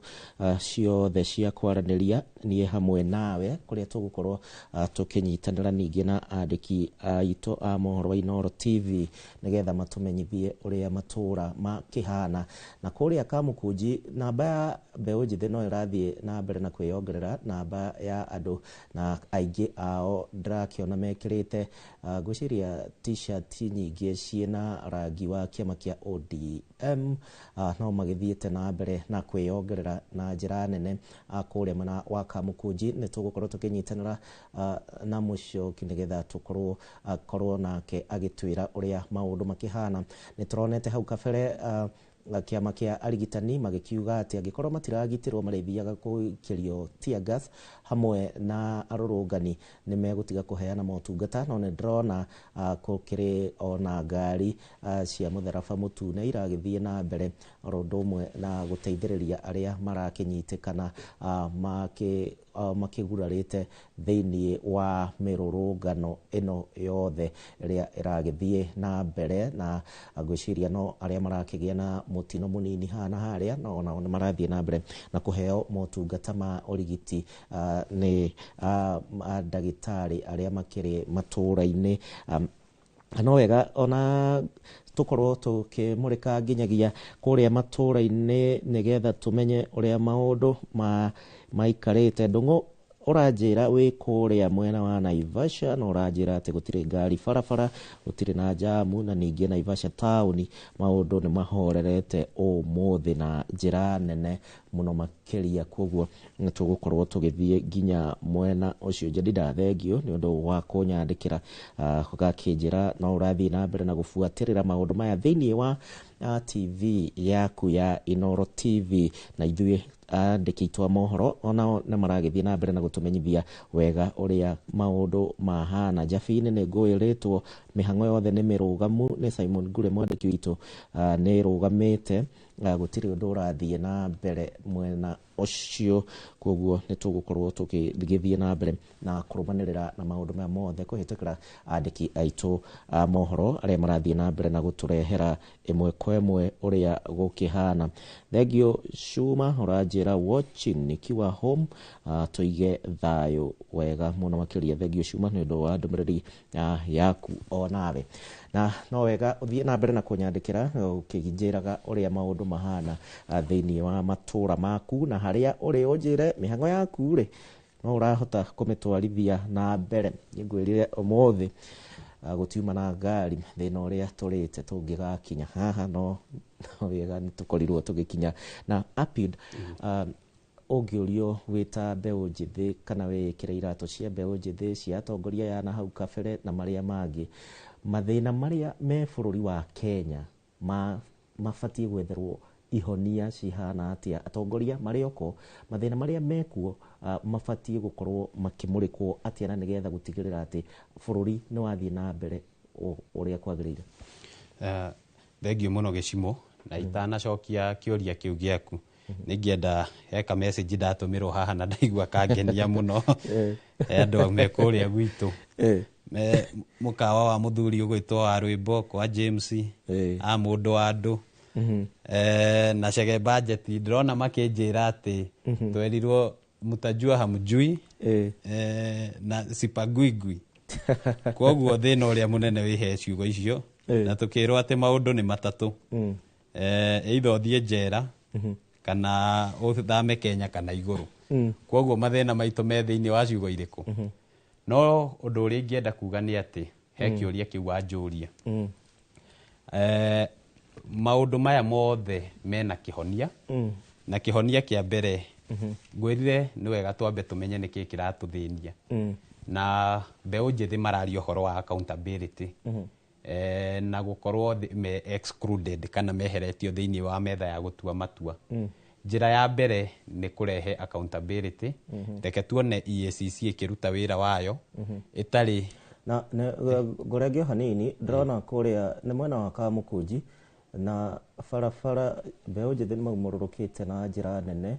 ciothe cia kwaranĩria niĩ hamwe nawe, kũrĩa tũgũkorwo tũkĩnyitanĩra ningĩ na andĩki aitũ a mohoro wa Inooro TV nĩgetha matũmenyithie ũrĩa matũra makĩhana. Na kũrĩa Kamũkũnji namba ya mbeũ njĩthĩ no ĩrathiĩ na mbere na kwĩyongerera namba ya andũ, na aingĩ ao ndĩrakĩona mekĩrĩte ngwĩciria t-shirt nyingĩ ciĩna rangi wa kĩama kĩa ODM, no magĩthiĩte na mbere na kwĩyongerera na njĩra nene kũrĩa mwena wa Kamũkũnji. Nĩ tũgũkorwo tũkĩnyitanĩra na Mũcioki nĩgetha tũkorwo akorwo nake agĩtwĩra ũrĩa maũndũ makĩhana. Nĩ tũronete hau kabere kĩama kĩa arigitani magĩkiuga atĩ angĩkorwo matiragitĩrwo marĩthiaga gũikĩrio tear gas hamwe na arũrũngani nĩ megũtiga kũheana motungata. No nĩ ndĩrona gũkĩrĩ ona ngari cia mũtharaba mũtune iragĩthiĩ na mbere oro ũndũ ũmwe na gũteithĩrĩria arĩa marakĩnyitĩkana makĩgurarĩte thĩinĩ wa mĩrũrũngano ĩno yothe ĩrĩa ĩragĩthiĩ na mbere. Na ngwĩciria no arĩa marakĩgĩa na mũtino mũnini haha na harĩa, no onao nĩ marathiĩ na mbere na kũheo motungata ma ũrigiti nĩ ndagĩtarĩ arĩa makĩrĩ matũũra-inĩ. No wega ona tũkorwo tũkĩmũrĩka nginyagia kũrĩa matũũra-inĩ nĩgetha tũmenye ũrĩa maũndũ maikarĩte. Ndũng'ũ ũranjĩra wĩ kũrĩa mwena wa Naivasha, na ũranjĩra atĩ gũtirĩ ngari barabara, gũtirĩ na jamu, na ningĩ Naivasha taũni maũndũ nĩ mahorerete ũmũthĩ na njĩra nene mũno makĩria. Koguo nĩ tũgũkorwo tũgĩthiĩ nginya mwena ũcio. Jedida, thengio nĩ ũndũ wa kũnyandĩkĩra ũgakĩnjĩra no ũrathiĩ na mbere na gũbuatĩrĩra maũndũ maya thĩinĩ wa TV yaku ya Inooro TV, na ithuĩ andĩki aitũ a mohoro onao nĩ maragĩthiĩ na mbere na gũtũmenyithia wega ũrĩa maũndũ mahana. Jabini nĩ ngũĩrĩtwo mĩhang'o yothe nĩ mĩrũgamu nĩ Simon Ngure mwandĩki witũ, nĩ ĩrũgamĩte, gũtirĩ ũndũ ũrathiĩ na mbere mwena ũcio. Koguo nĩ tũgũkorwo tũgĩthiĩ na mbere na kũrũmanĩrĩra na maũndũ maya mothe kũhĩtũkĩra andĩki aitũ a mohoro arĩa marathiĩ na mbere na gũtũrehera ĩmwe kwa ĩmwe ũrĩa gũkĩhana. Thengio Shuma ũranjĩra watching nikiwa home, tũige thayũ wega mũno makĩria. Thengio Shuma nĩ ũndũ wa ndũmĩrĩri yaku o nawe, na no wega ũthiĩ na mbere na kũnyandĩkĩra ũkĩnjĩraga ũrĩa maũndũ mahana thĩinĩ wa matũra maku na harĩa ũrĩ, ũnjĩre mĩhang'o yaku rĩ no ũrahota kũmĩtwarithia na mbere. Nĩngwĩrire ũmũthĩ gũtiuma na ngari thĩna ũrĩa tũrĩte tũngĩgakinya haha, no wega nĩ tũkorirwo tũgĩkinya na Apid. Ũngĩũrio wĩ ta mbeũ njĩthĩ kana wĩĩkĩre iratũ cia mbeũ njĩthĩ cia atongoria aya na hau kabere na marĩa mangĩ, mathĩna marĩa me bũrũri wa Kenya mabatiĩ gwetherwo ihonia cihana atĩa? Atongoria marĩ oko, mathĩna marĩa mekuo mabatiĩ gũkorwo makĩmũrĩkwo atĩa na nĩgetha gũtigĩrĩra atĩ bũrũri nĩ wathiĩ na mbere ũrĩa kwagĩrĩire? Thengio mũno Gĩcimo, na itanacokia kĩũria kĩu gĩaku nĩngĩenda heka message ndatũmĩrwo haha na ndaigua kangenia mũno. He andũ me kũrĩa gwitũ me mũkawa wa mũthuri ũgwĩtwo wa rwĩmbo kwa James a mũndũ wa andũ na Chege budget ndĩrona makĩnjĩra atĩ twerirwo mtajua hamjui na sipaguigui. Koguo thĩna ũrĩa mũnene wĩ he ciugo icio na tũkĩrwo atĩ maũndũ nĩ matatũ, either ũthiĩ njera kana ũthame Kenya kana igũrũ. Koguo mathĩna maitũ me thĩinĩ wa ciugo irĩkũ? No ũndũ ũrĩa ingĩenda kuga nĩ atĩ he kĩũria kĩu wanjũria, maũndũ maya mothe mena kĩhonia, na kĩhonia kĩa mbere ngwĩrire nĩ wega twambe tũmenye nĩkĩ kĩratũthĩnia. Na mbeũ njĩthĩ mararia ũhoro wa accountability na gũkorwo me excluded kana meheretio thĩinĩ wa metha ya gũtua matua. Njĩra ya mbere nĩ kũrehe accountability. Reke tuone EACC ĩkĩruta wĩra wayo ĩtarĩ na ngũrenge hanini. Ndĩrona kũrĩa nĩ mwena wa Kamũkũnji na barabara mbeũ njĩthĩ nĩ maumũrũrũkĩte na njĩra nene.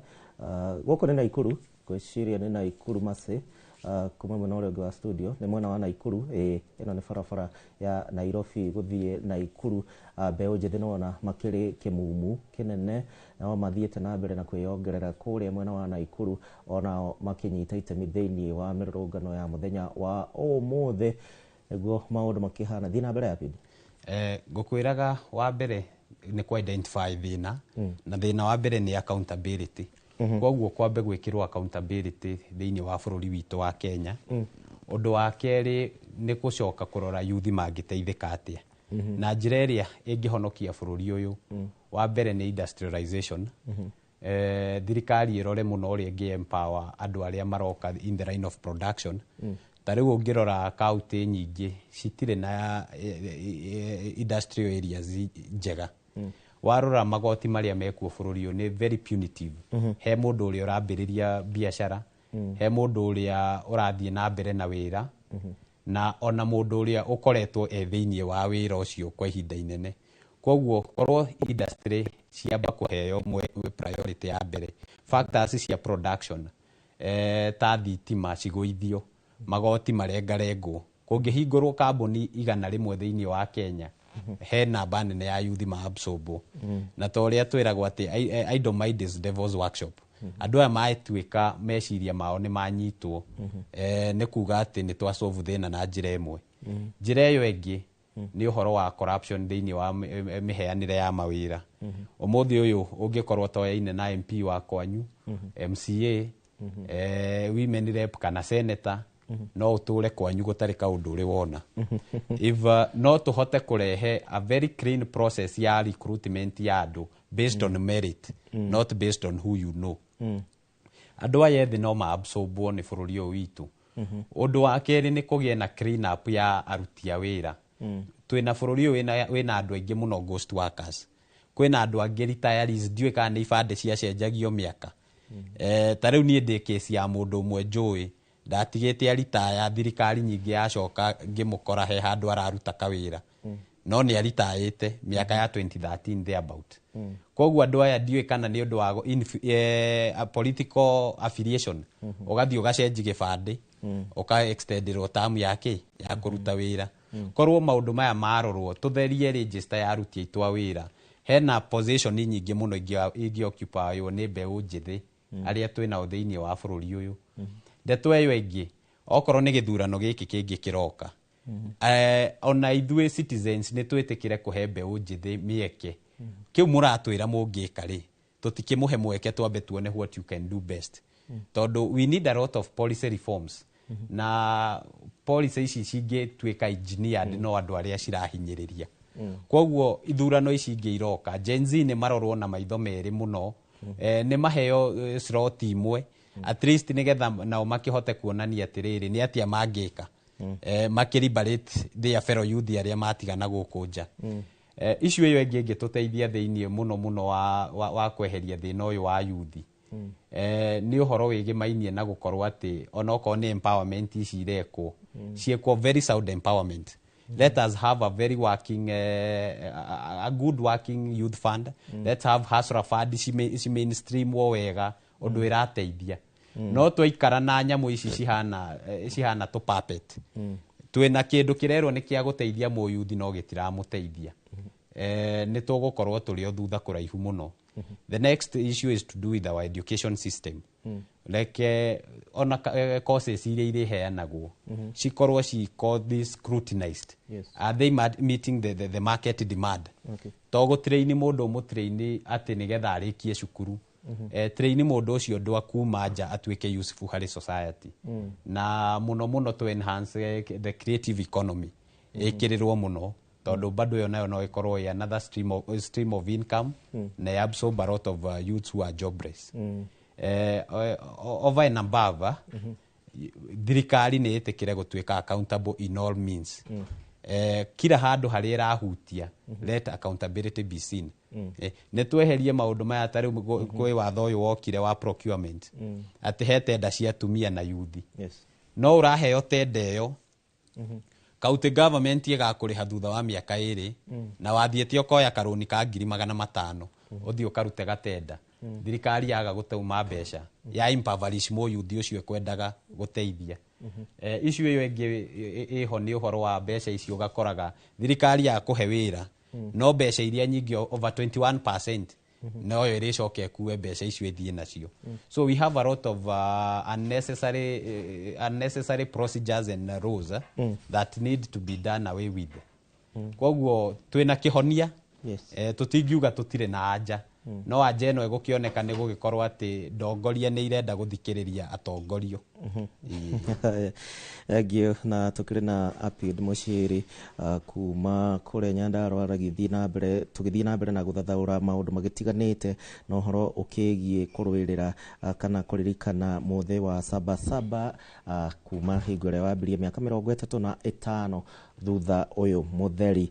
Gũkũ nĩ Naikuru, ngwĩciria nĩ Naikuru Massey, kuma mwena ũrĩa ũngĩ wa studio nĩ mwena wa Naikuru. Ĩno nĩ barabara ya Nairobi gũthiĩ Naikuru. Mbeũ njĩthĩ nĩwona makĩrĩ kĩmumu kĩnene, nao mathiĩte na mbere na kwĩyongerera kũrĩa mwena wa Naikuru, onao makĩnyita itemi thĩinĩ wa mĩrũrũngano ya mũthenya wa ũmũthĩ. Nĩguo maũndũ makĩhana. Thiĩ na mbere ya pindi. Ngũkwĩraga wa mbere nĩ kũ identify thĩna, na thĩna wa mbere nĩ accountability. Koguo kwambe gwĩkĩrwo accountability thĩinĩ wa bũrũri witũ wa Kenya. Ũndũ wa kerĩ nĩ gũcoka kũrora yuthi mangĩteithĩka atĩa na njĩra ĩrĩa ĩngĩhonokia bũrũri ũyũ. Wa mbere nĩ industrialization. Thirikari ĩrore mũno ũrĩa ĩngĩ empower andũ arĩa maroka in the line of production. Ta rĩu ũngĩrora kaunti nyingĩ citirĩ na industrial areas njega. Warora magoti marĩa mekuo bũrũri ũyũ nĩ very punitive he mũndũ ũrĩa ũrambĩrĩria biacara, he mũndũ ũrĩa ũrathiĩ na mbere na wĩra, na ona mũndũ ũrĩa ũkoretwo e thĩinĩ wa wĩra ũcio kwa ihinda inene. Koguo korwo industry ciamba kũheo priority ya mbere, factors cia production ta thitima cigũithio, magoti marengarengwo, kũngĩhingũrwo kambuni 100 thĩinĩ wa Kenya, he namba nene ya yuthi ma absorbwo. Na ta ũrĩa twĩragwo atĩ idle mind is devil's workshop, andũ aya matuĩka meciria mao nĩ manyitwo, nĩ kuga atĩ nĩ twasolve thĩna na njĩra ĩmwe. Njĩra ĩyo ĩngĩ nĩ ũhoro wa corruption thĩinĩ wa mĩheanĩre ya mawĩra. Ũmũthĩ ũyũ ũngĩkorwo toyaine na MP wa kwanyu, MCA, women rep kana senator, no ũtũre kwanyu gũtarĩ kaũndũ ũrĩ wona. If no tũhote kũrehe a very clean process ya recruitment ya andũ based on merit, not based on who you know, andũ aya ethĩ no maabsorbwo nĩ bũrũri ũyũ witũ. Ũndũ wa kerĩ nĩ kũgĩe na clean up ya aruti a wĩra. Twĩna bũrũri ũyũ wĩna andũ aingĩ mũno ghost workers, kwĩna andũ angĩ retirees, ndiũĩ kana nĩ ibandĩ ciacenjagio mĩaka. Ta rĩu niĩ ndĩ kesi ya mũndũ ũmwe njũĩ ndatigĩte aritaya, thirikari nyingĩ yacoka ngĩmũkora he handũ araruta kawĩra. No nĩ aritaĩte mĩaka ya 2013 thereabout. Koguo andũ aya ndiũĩ kana nĩ ũndũ wa political affiliation, ũgathiĩ ũgacenji gĩbandĩ, ũka extenderwo term ya kĩ ya kũruta wĩra. Korwo maũndũ maya marorwo, tũtherie register ya aruti aitũ a wĩra, hena position nyingĩ mũno ingĩ occupywo nĩ mbeũ njĩthĩ arĩa twĩ nao thĩinĩ wa bũrũri ũyũ. Ndeto ĩyo ĩngĩ, okorwo nĩ gĩthurano gĩkĩ kĩngĩ kĩroka, ona ithuĩ citizens nĩ twĩtĩkĩre kũhe mbeũ njĩthĩ mĩeke. Kĩu mũratwĩra mũngĩka rĩ, tũtikĩmũhe mweke twambe tuone what you can do best, tondũ we need a lot of policy reforms, na policy ici cingĩtuĩka engineered no andũ arĩa cirahinyĩrĩria. Koguo ithurano ici ingĩ iroka, Gen Z nĩ marorwo na maitho merĩ mũno, nĩ maheo slot imwe at least, nĩgetha nao makĩhote kuonania atĩrĩrĩ, nĩ atĩa mangĩka makĩliberate their fellow youth arĩa matigana gũkũ nja. Issue ĩyo ĩngĩ ĩngĩtũteithia thĩinĩ mũno mũno wa kweheria thĩna ũyũ wa yuthi, nĩ ũhoro wĩgĩmainie na gũkorwo atĩ onokorwo nĩ empowerment ici irekwo, ciĩkwo very sound empowerment. Let us have a very working a good working youth fund. Let's have Hustler Fund ci mainstreamwo wega ũndũ ĩrateithia. No twaikara na nyamũ ici cihana tũ puppet, twĩna kĩndũ kĩrerwo nĩ kĩa gũteithia mũyuthi no gĩtiramũteithia, nĩ tũgũkorwo tũrĩ o thutha kũraihu mũno. The next issue is to do with our education system. Reke ona courses iria irĩheanagwo cikorwo ci scrutinized. Are they meeting the market demand? To gũtraini mũndũ, ũmũtraini atĩ nĩgetha arĩkie cukuru. Traini mũndũ ũcio ũndũ akuma nja atuĩke useful harĩ society. Na mũno mũno to enhance the creative economy, ĩkĩrĩrwo mũno, tondũ bado ĩyo nayo no ĩkorwo ĩ another stream of income na ĩ absorb a lot of youths who are jobless. Over and above, thirikari nĩ ĩtĩkĩre gũtuĩka accountable in all means. Kila handũ harĩa ĩrahutia, let accountability be seen. Nĩ tweherie maũndũ maya ta rĩu kwĩ watho ũyũ wokire wa procurement, atĩ he tenda cia atumia na yuthi. No ũraheo tenda ĩyo, county government ĩgakũrĩha thutha wa mĩaka 2, na wathiĩte ũkoya karũni ka 500,000 ũthiĩ ũkarute gatenda. Thirikari yaga gũtũma mbeca ya impoverish mũyuthi ũcio ĩkwendaga gũteithia. Issue ĩyo ĩngĩ ĩho nĩ ũhoro wa mbeca icio. Ũgakoraga thirikari yakũhe wĩra, no mbeca iria nyingĩ, over 21%, noyo ĩrĩcoka ĩkue mbeca icio ĩthiĩ nacio. So we have a lot of unnecessary procedures and rules that need to be done away with. Koguo twĩna kĩhonia. Tũtingiuga tũtirĩ na anja, no anja ĩno ĩgũkĩoneka nĩ gũgĩkorwo atĩ ndongoria nĩ irenda gũthikĩrĩria atongorio. Thank na tukĩrĩ na Apid Mũciri kuma kũrĩa Nyandarũa, ragĩthiĩ na mbere, tũgĩthiĩ na mbere na gũthathaũra maũndũ magĩtiganĩte na ũhoro ũkĩgiĩ kũrũĩrĩra kana kũririkana mũthĩ wa Sabasaba, kuma hingo ĩrĩa wambirie mĩaka 35 thutha ũyũ mũtheri,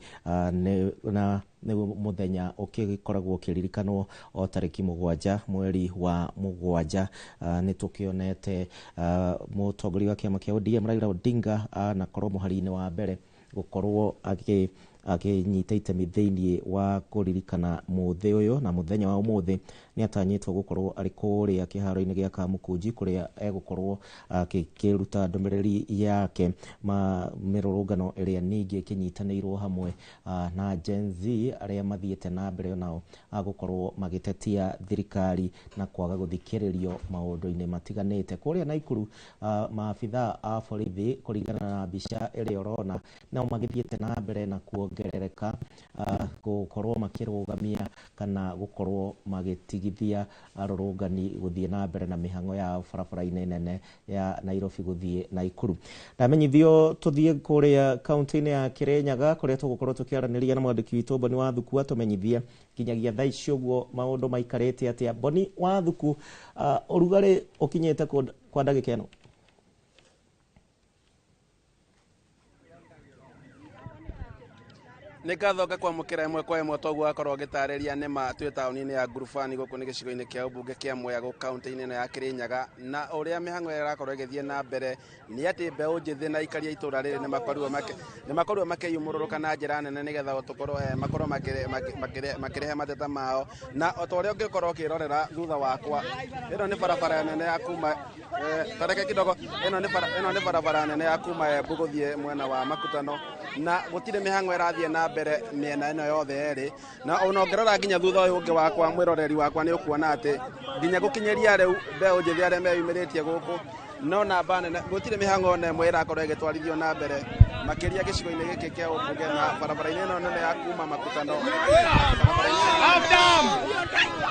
na nĩguo mũthenya ũkĩkoragwo ũkĩririkanwo o tarĩki 7 mweri wa 7. Nĩ tũkĩonete mũtongoria wa kĩama kĩa ODM Raila Odinga anakorwo mũhari-inĩ wa mbere gũkorwo akĩnyita itemi thĩinĩ wa kũririkana mũthĩ ũyũ, na mũthenya wa ũmũthĩ nĩ atanyĩtwo gũkorwo arĩ kũrĩa kĩharo-inĩ gĩa Kamukunji, kũrĩa egũkorwo akĩruta ndũmĩrĩri yake ma mĩrũrũngano ĩrĩa ningĩ ĩkĩnyitanĩirwo hamwe na Gen Z arĩa mathiĩte na mbere nao gũkorwo magĩtetia thirikari na kwaga gũthikĩrĩrio maũndũ-inĩ matiganĩte. Kũrĩa Naikuru, maabitha a borithi, kũringana na mbica ĩrĩa ũrona, nao magĩthiĩte na mbere na kuongerereka, gũkorwo makĩrũgamia kana gũkorwo magĩtigithia arũrũngani gũthiĩ na mbere na mĩhang'o yao barabara-inĩ nene ya Nairobi gũthiĩ Naikuru. Ndamenyithio tũthiĩ kũrĩa kaunti-inĩ ya Kirinyaga, kũrĩa tũgũkorwo tũkĩaranĩria na mwandĩki witũ Boni wa Thuku, atũmenyithie nginyagia thaa ici ũguo maũndũ maikarĩte atĩa. Boni wa Thuku, ũrugarĩ ũkinyĩte kwa ndagĩka ĩno? Nĩ ngatho ngakwamũkĩra ĩmwe kwa ĩmwe toguo akorwo ngĩtarĩria nĩma twĩ taũni-inĩ ya Ngurubani gũkũ nĩ gĩcigo-inĩ kĩa ũmbunge kĩa Mwea gũkũ kaũntĩ-inĩ ĩno ya Kĩrĩnyaga, na ũrĩa mĩhang'o ĩrakorwo ĩgĩthiĩ na mbere nĩ atĩ mbeũ njĩthĩ na aikari a itũra rĩrĩ nĩ makorirwo makĩyumũrũrũka na njĩra nene nĩgetha tũkorwo makorwo makĩrehe mateta mao. Na o ta ũrĩa ũngĩkorwo ũkĩrorera thutha wakwa, ĩno nĩ barabara nene ya kuma tareke kidogo, ĩno nĩ barabara nene ya kuma Embu gũthiĩ mwena wa Makutano, na gũtirĩ mĩhang'o ĩrathiĩ na mbere mĩena ĩno yothe ĩrĩ. Na ona ũngĩrora nginya thutha ũyũ ũngĩ wakwa, mwĩroreri wakwa, nĩ ũkuona atĩ nginya gũkinyĩria rĩu mbeũ njĩthĩ arĩa meyumĩrĩtie gũkũ no namba nene, gũtirĩ mĩhang'o ona ĩmwe ĩrakorwo ĩgĩtwarithio na mbere makĩria gĩcigo-inĩ gĩkĩ kĩa ũmbunge na barabara-inĩ ĩno nene ya kuma Makutano, barabara-inĩ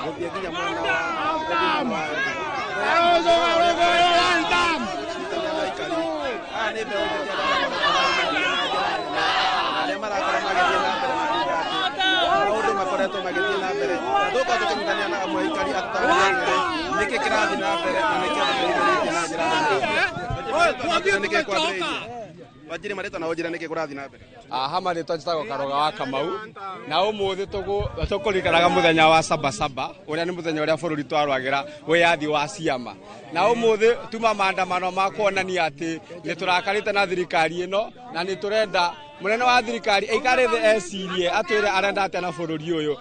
gũthiĩ nginya mwena wa gũthiĩ mwena wa Aya nĩ mbeũ njĩthĩ arĩa marakorwo magĩthiĩ na mbere na kuga atĩ maũndũ makoretwo magĩthiĩ na mbere, na tũgũkorwo tũkĩnyitanĩra na amwe aikari atũtarĩrie nĩkĩ kĩrathiĩ na mbere na nĩkĩ andũ meyumĩrĩtie na njĩra nene. Nĩkĩ kwambĩrĩirie? Wanjĩre marĩtwa na ũnjĩre nĩkĩ kũrathiĩ na mbere. Aha, marĩtwa njĩtagwo Karoga wa Kamau, na ũmũthĩ tũkũririkanaga mũthenya wa Sabasaba, ũrĩa nĩ mũthenya ũrĩa bũrũri twarwagĩra wĩyathi wa ciama. Na ũmũthĩ tuma maandamano ma kuonania atĩ nĩ tũrakarĩte na thirikari ĩno, na nĩ tũrenda mũnene wa thirikari aikare thĩ ecirie atwĩre arenda atĩa na bũrũri ũyũ.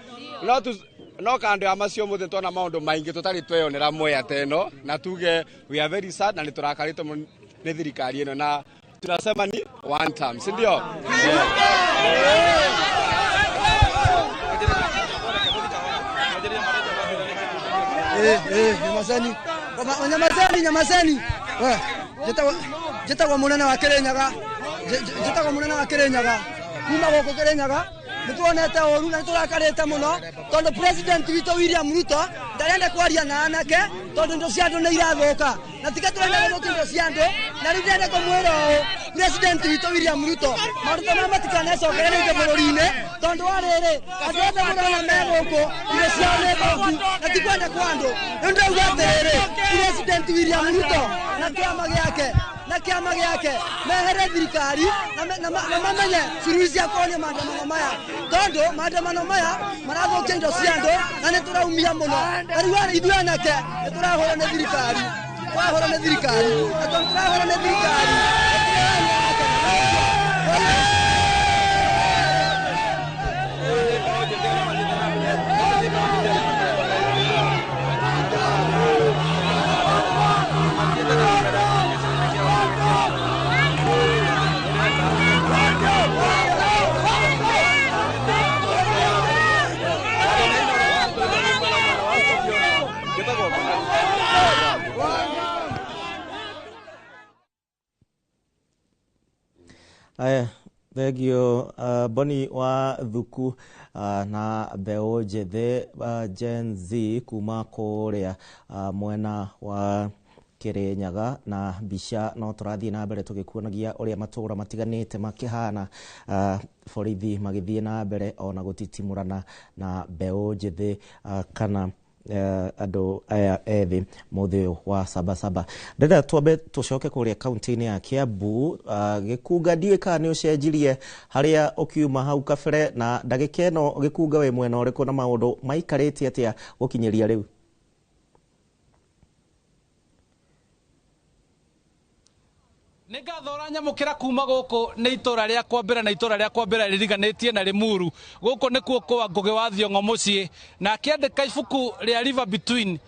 No kando ya macio, mũthĩ tuona maũndũ maingĩ tũtarĩ tweyonera Mwea ta ĩno, na tuge we are very sad na nĩ tũrakarĩte mũno nĩ thirikari ĩno, na tunasema ni one term, si ndio? Yeah. Nyamazeni. Nyamazeni, nyamazeni. Njĩtagwo mũnene wa Kĩrĩnyaga. Njĩtagwo mũnene wa Kĩrĩnyaga. Kuma gũkũ Kĩrĩnyaga nĩ tuonete ũru na nĩ tũrakarĩte mũno tondũ president witũ William Ruto ndarenda kwaria na anake tondũ indo cia andũ nĩ irathũka, na tige tũrenda gũthũkia indo cia andũ. Na rĩu ndĩrenda kũmwĩra ũũ, president witũ William Ruto, maũndũ ta maya matikanecokere rĩngĩ bũrũri-inĩ, tondũ wa rĩrĩ, andũ othe mũrona me gũkũ indo ciao nĩ thũku na ti kwenda kwa andũ. Rĩu ndĩrauga atĩrĩrĩ, president William Ruto na kĩama gĩake mehere thirikari na mamenye suluhu cia kuonia maandamano maya, tondũ maandamano maya marathũkia indo cia andũ na nĩ tũraumia mũno. Na rĩu ithuĩ anake nĩ tũrahũrwo nĩ thirikari, tũrahũrwo nĩ thirikari, na tondũ tũrahũrwo nĩ thirikari. Aya, thengio Boni wa Thuku na mbeũ njĩthĩ Gen Z kuma kũrĩa mwena wa Kĩrĩnyaga. Na mbica no tũrathiĩ na mbere tũgĩkuonagia ũrĩa matũũra matiganĩte makĩhana, borithi magĩthiĩ na mbere ona gũtitimũrana na mbeũ njĩthĩ kana andũ aya ethĩ mũthĩ ũyũ wa Sabasaba. Ndĩrenda twambe tũcoke kũrĩa kaunti-inĩ ya Kiambu. Gĩkunga, ndiũĩ kana nĩ ũcenjirie harĩa ũkiuma hau kabere, na ndagĩka ĩno Gĩkunga wĩ mwena ũrĩkũ na maũndũ maikarĩte atĩa gũkinyĩria rĩu? Nĩ ngatho ũranyamũkĩra kuma gũkũ nĩ itũra rĩa Kwambĩra, na itũra rĩa Kwambĩra rĩriganĩtie na Rĩmuru. Gũkũ nĩkuo kwa Ngũgĩ wa Thiong'o mũciĩ, na akĩandĩka ibuku rĩa River Between.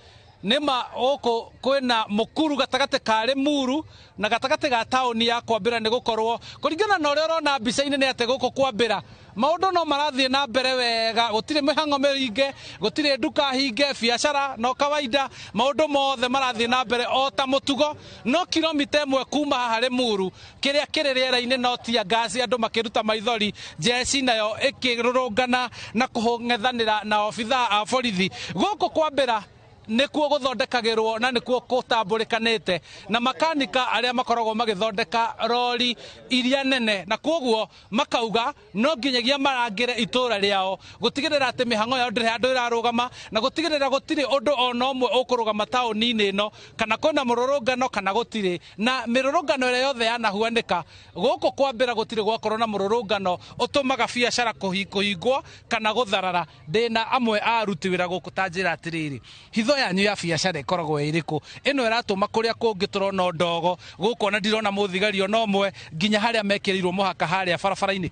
Nĩma gũkũ kwĩna mũkuru gatagatĩ ka Rĩmuru na gatagatĩ ga taũni ya Kwambĩra, nĩ gũkorwo kũringana na ũrĩa ũrona mbica-inĩ nĩ atĩ gũkũ Kwambĩra maũndũ no marathiĩ na mbere wega, gũtirĩ mĩhang'o mĩringe, gũtirĩ nduka hinge, biacara no kawaida, maũndũ mothe marathiĩ na mbere o ta mũtugo. No kilomita 1 kuma haha Rĩmuru, kĩrĩa kĩrĩ rĩera-inĩ no tear gas, andũ makĩruta maithori, jeshi nayo ĩkĩrũrũngana na kũng'ethanĩra na obithaa a borithi gũkũ Kwambĩra. Nĩkuo gũthondekagĩrwo na nĩkuo gũtambũrĩkanĩte na makanika arĩa makoragwo magĩthondeka rori iria nene, na kwoguo makauga no nginyagia marangĩre itũra rĩao gũtigĩrĩra atĩ mĩhang'o yao ndĩrĩ handũ ĩrarũgama, na gũtigĩrĩra gũtirĩ ũndũ ona ũmwe ũkũrũgama taũni-inĩ ĩno, kana kwĩna mũrũrũngano kana gũtirĩ. Na mĩrũrũngano ĩrĩa yothe yanahuanĩka gũkũ kwambĩra gũtirĩ gwakorwo na mũrũrũngano ũtũmaga biacara kũhingwo kana gũtharara. Ndĩna amwe a aruti wĩra gũkũ, ta njĩra atĩrĩrĩ, hitho yanyu ya biacara ĩkoragwo ĩrĩkũ ĩno ĩratũma kũrĩa kũngĩ tũrona ndogo gũkũ ona ndirona mũthigari ona ũmwe nginya harĩa mekĩrĩirwo mũhaka harĩa barabara-inĩ?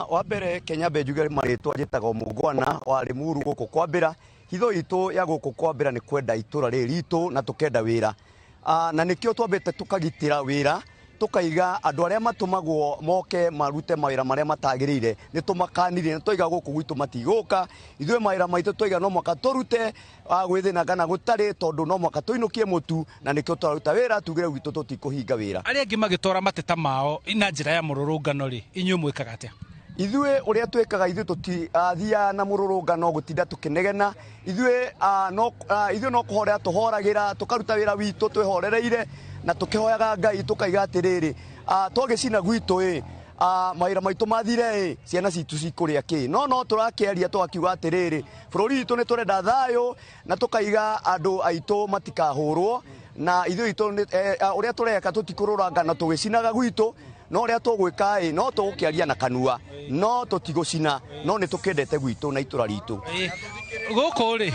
Wa mbere Kenya mbe njuge marĩtwa njĩtagwo Mũngwana wa Limuru gũkũ kwambĩra. Hitho itũ ya gũkũ kwambĩra nĩ kwenda itũra rĩrĩ ritũ na tũkenda wĩra, na nĩkĩo twambĩte tũkagitĩra wĩra, tukaiga andũ arĩa matũmagwo moke marute mawĩra marĩa matagĩrĩire nĩ tũmakanirie, nĩ twaiga gũkũ gwitũ matigũka, ithuĩ mawĩra maitũ twaiga no mwaka tũrute gwĩthĩna kana gũtarĩ, tondũ no mwaka tũinũkie mũtu, na nĩkĩo tũraruta wĩra tugire gwitũ tũtikũhinga wĩra. Arĩa angĩ magĩtwara mateta mao na njĩra ya mũrũrũngano rĩ, inyuĩ mwĩkaga atĩa? Ithuĩ ũrĩa twĩkaga, ithuĩ tũtithiaga na mũrũrũngano gũtinda tũkĩnegena, ithuĩ no kũhorera tũhoragĩra, tũkaruta wĩra witũ twĩhorereire na tũkĩhoyaga Ngai tũkaiga atĩrĩrĩ, twagĩcina gwitũ ĩ, mawĩra maitũ mathire ĩ, ciana citũ cikũrĩa kĩ? No tũrakĩaria tũgakiuga atĩrĩrĩ, bũrũri witũ nĩ tũrenda thayũ, na tũkaiga andũ aitũ matikahũrwo, na ithuĩ itũ ũrĩa tũreka tũtikũrũrangana tũgĩcinaga gwitũ, no ũrĩa tũgwĩka ĩ, no tũgũkĩaria na kanua, no tũtigũcina, no nĩ tũkĩendete gwitũ na itũra ritũ. Gũkũ rĩ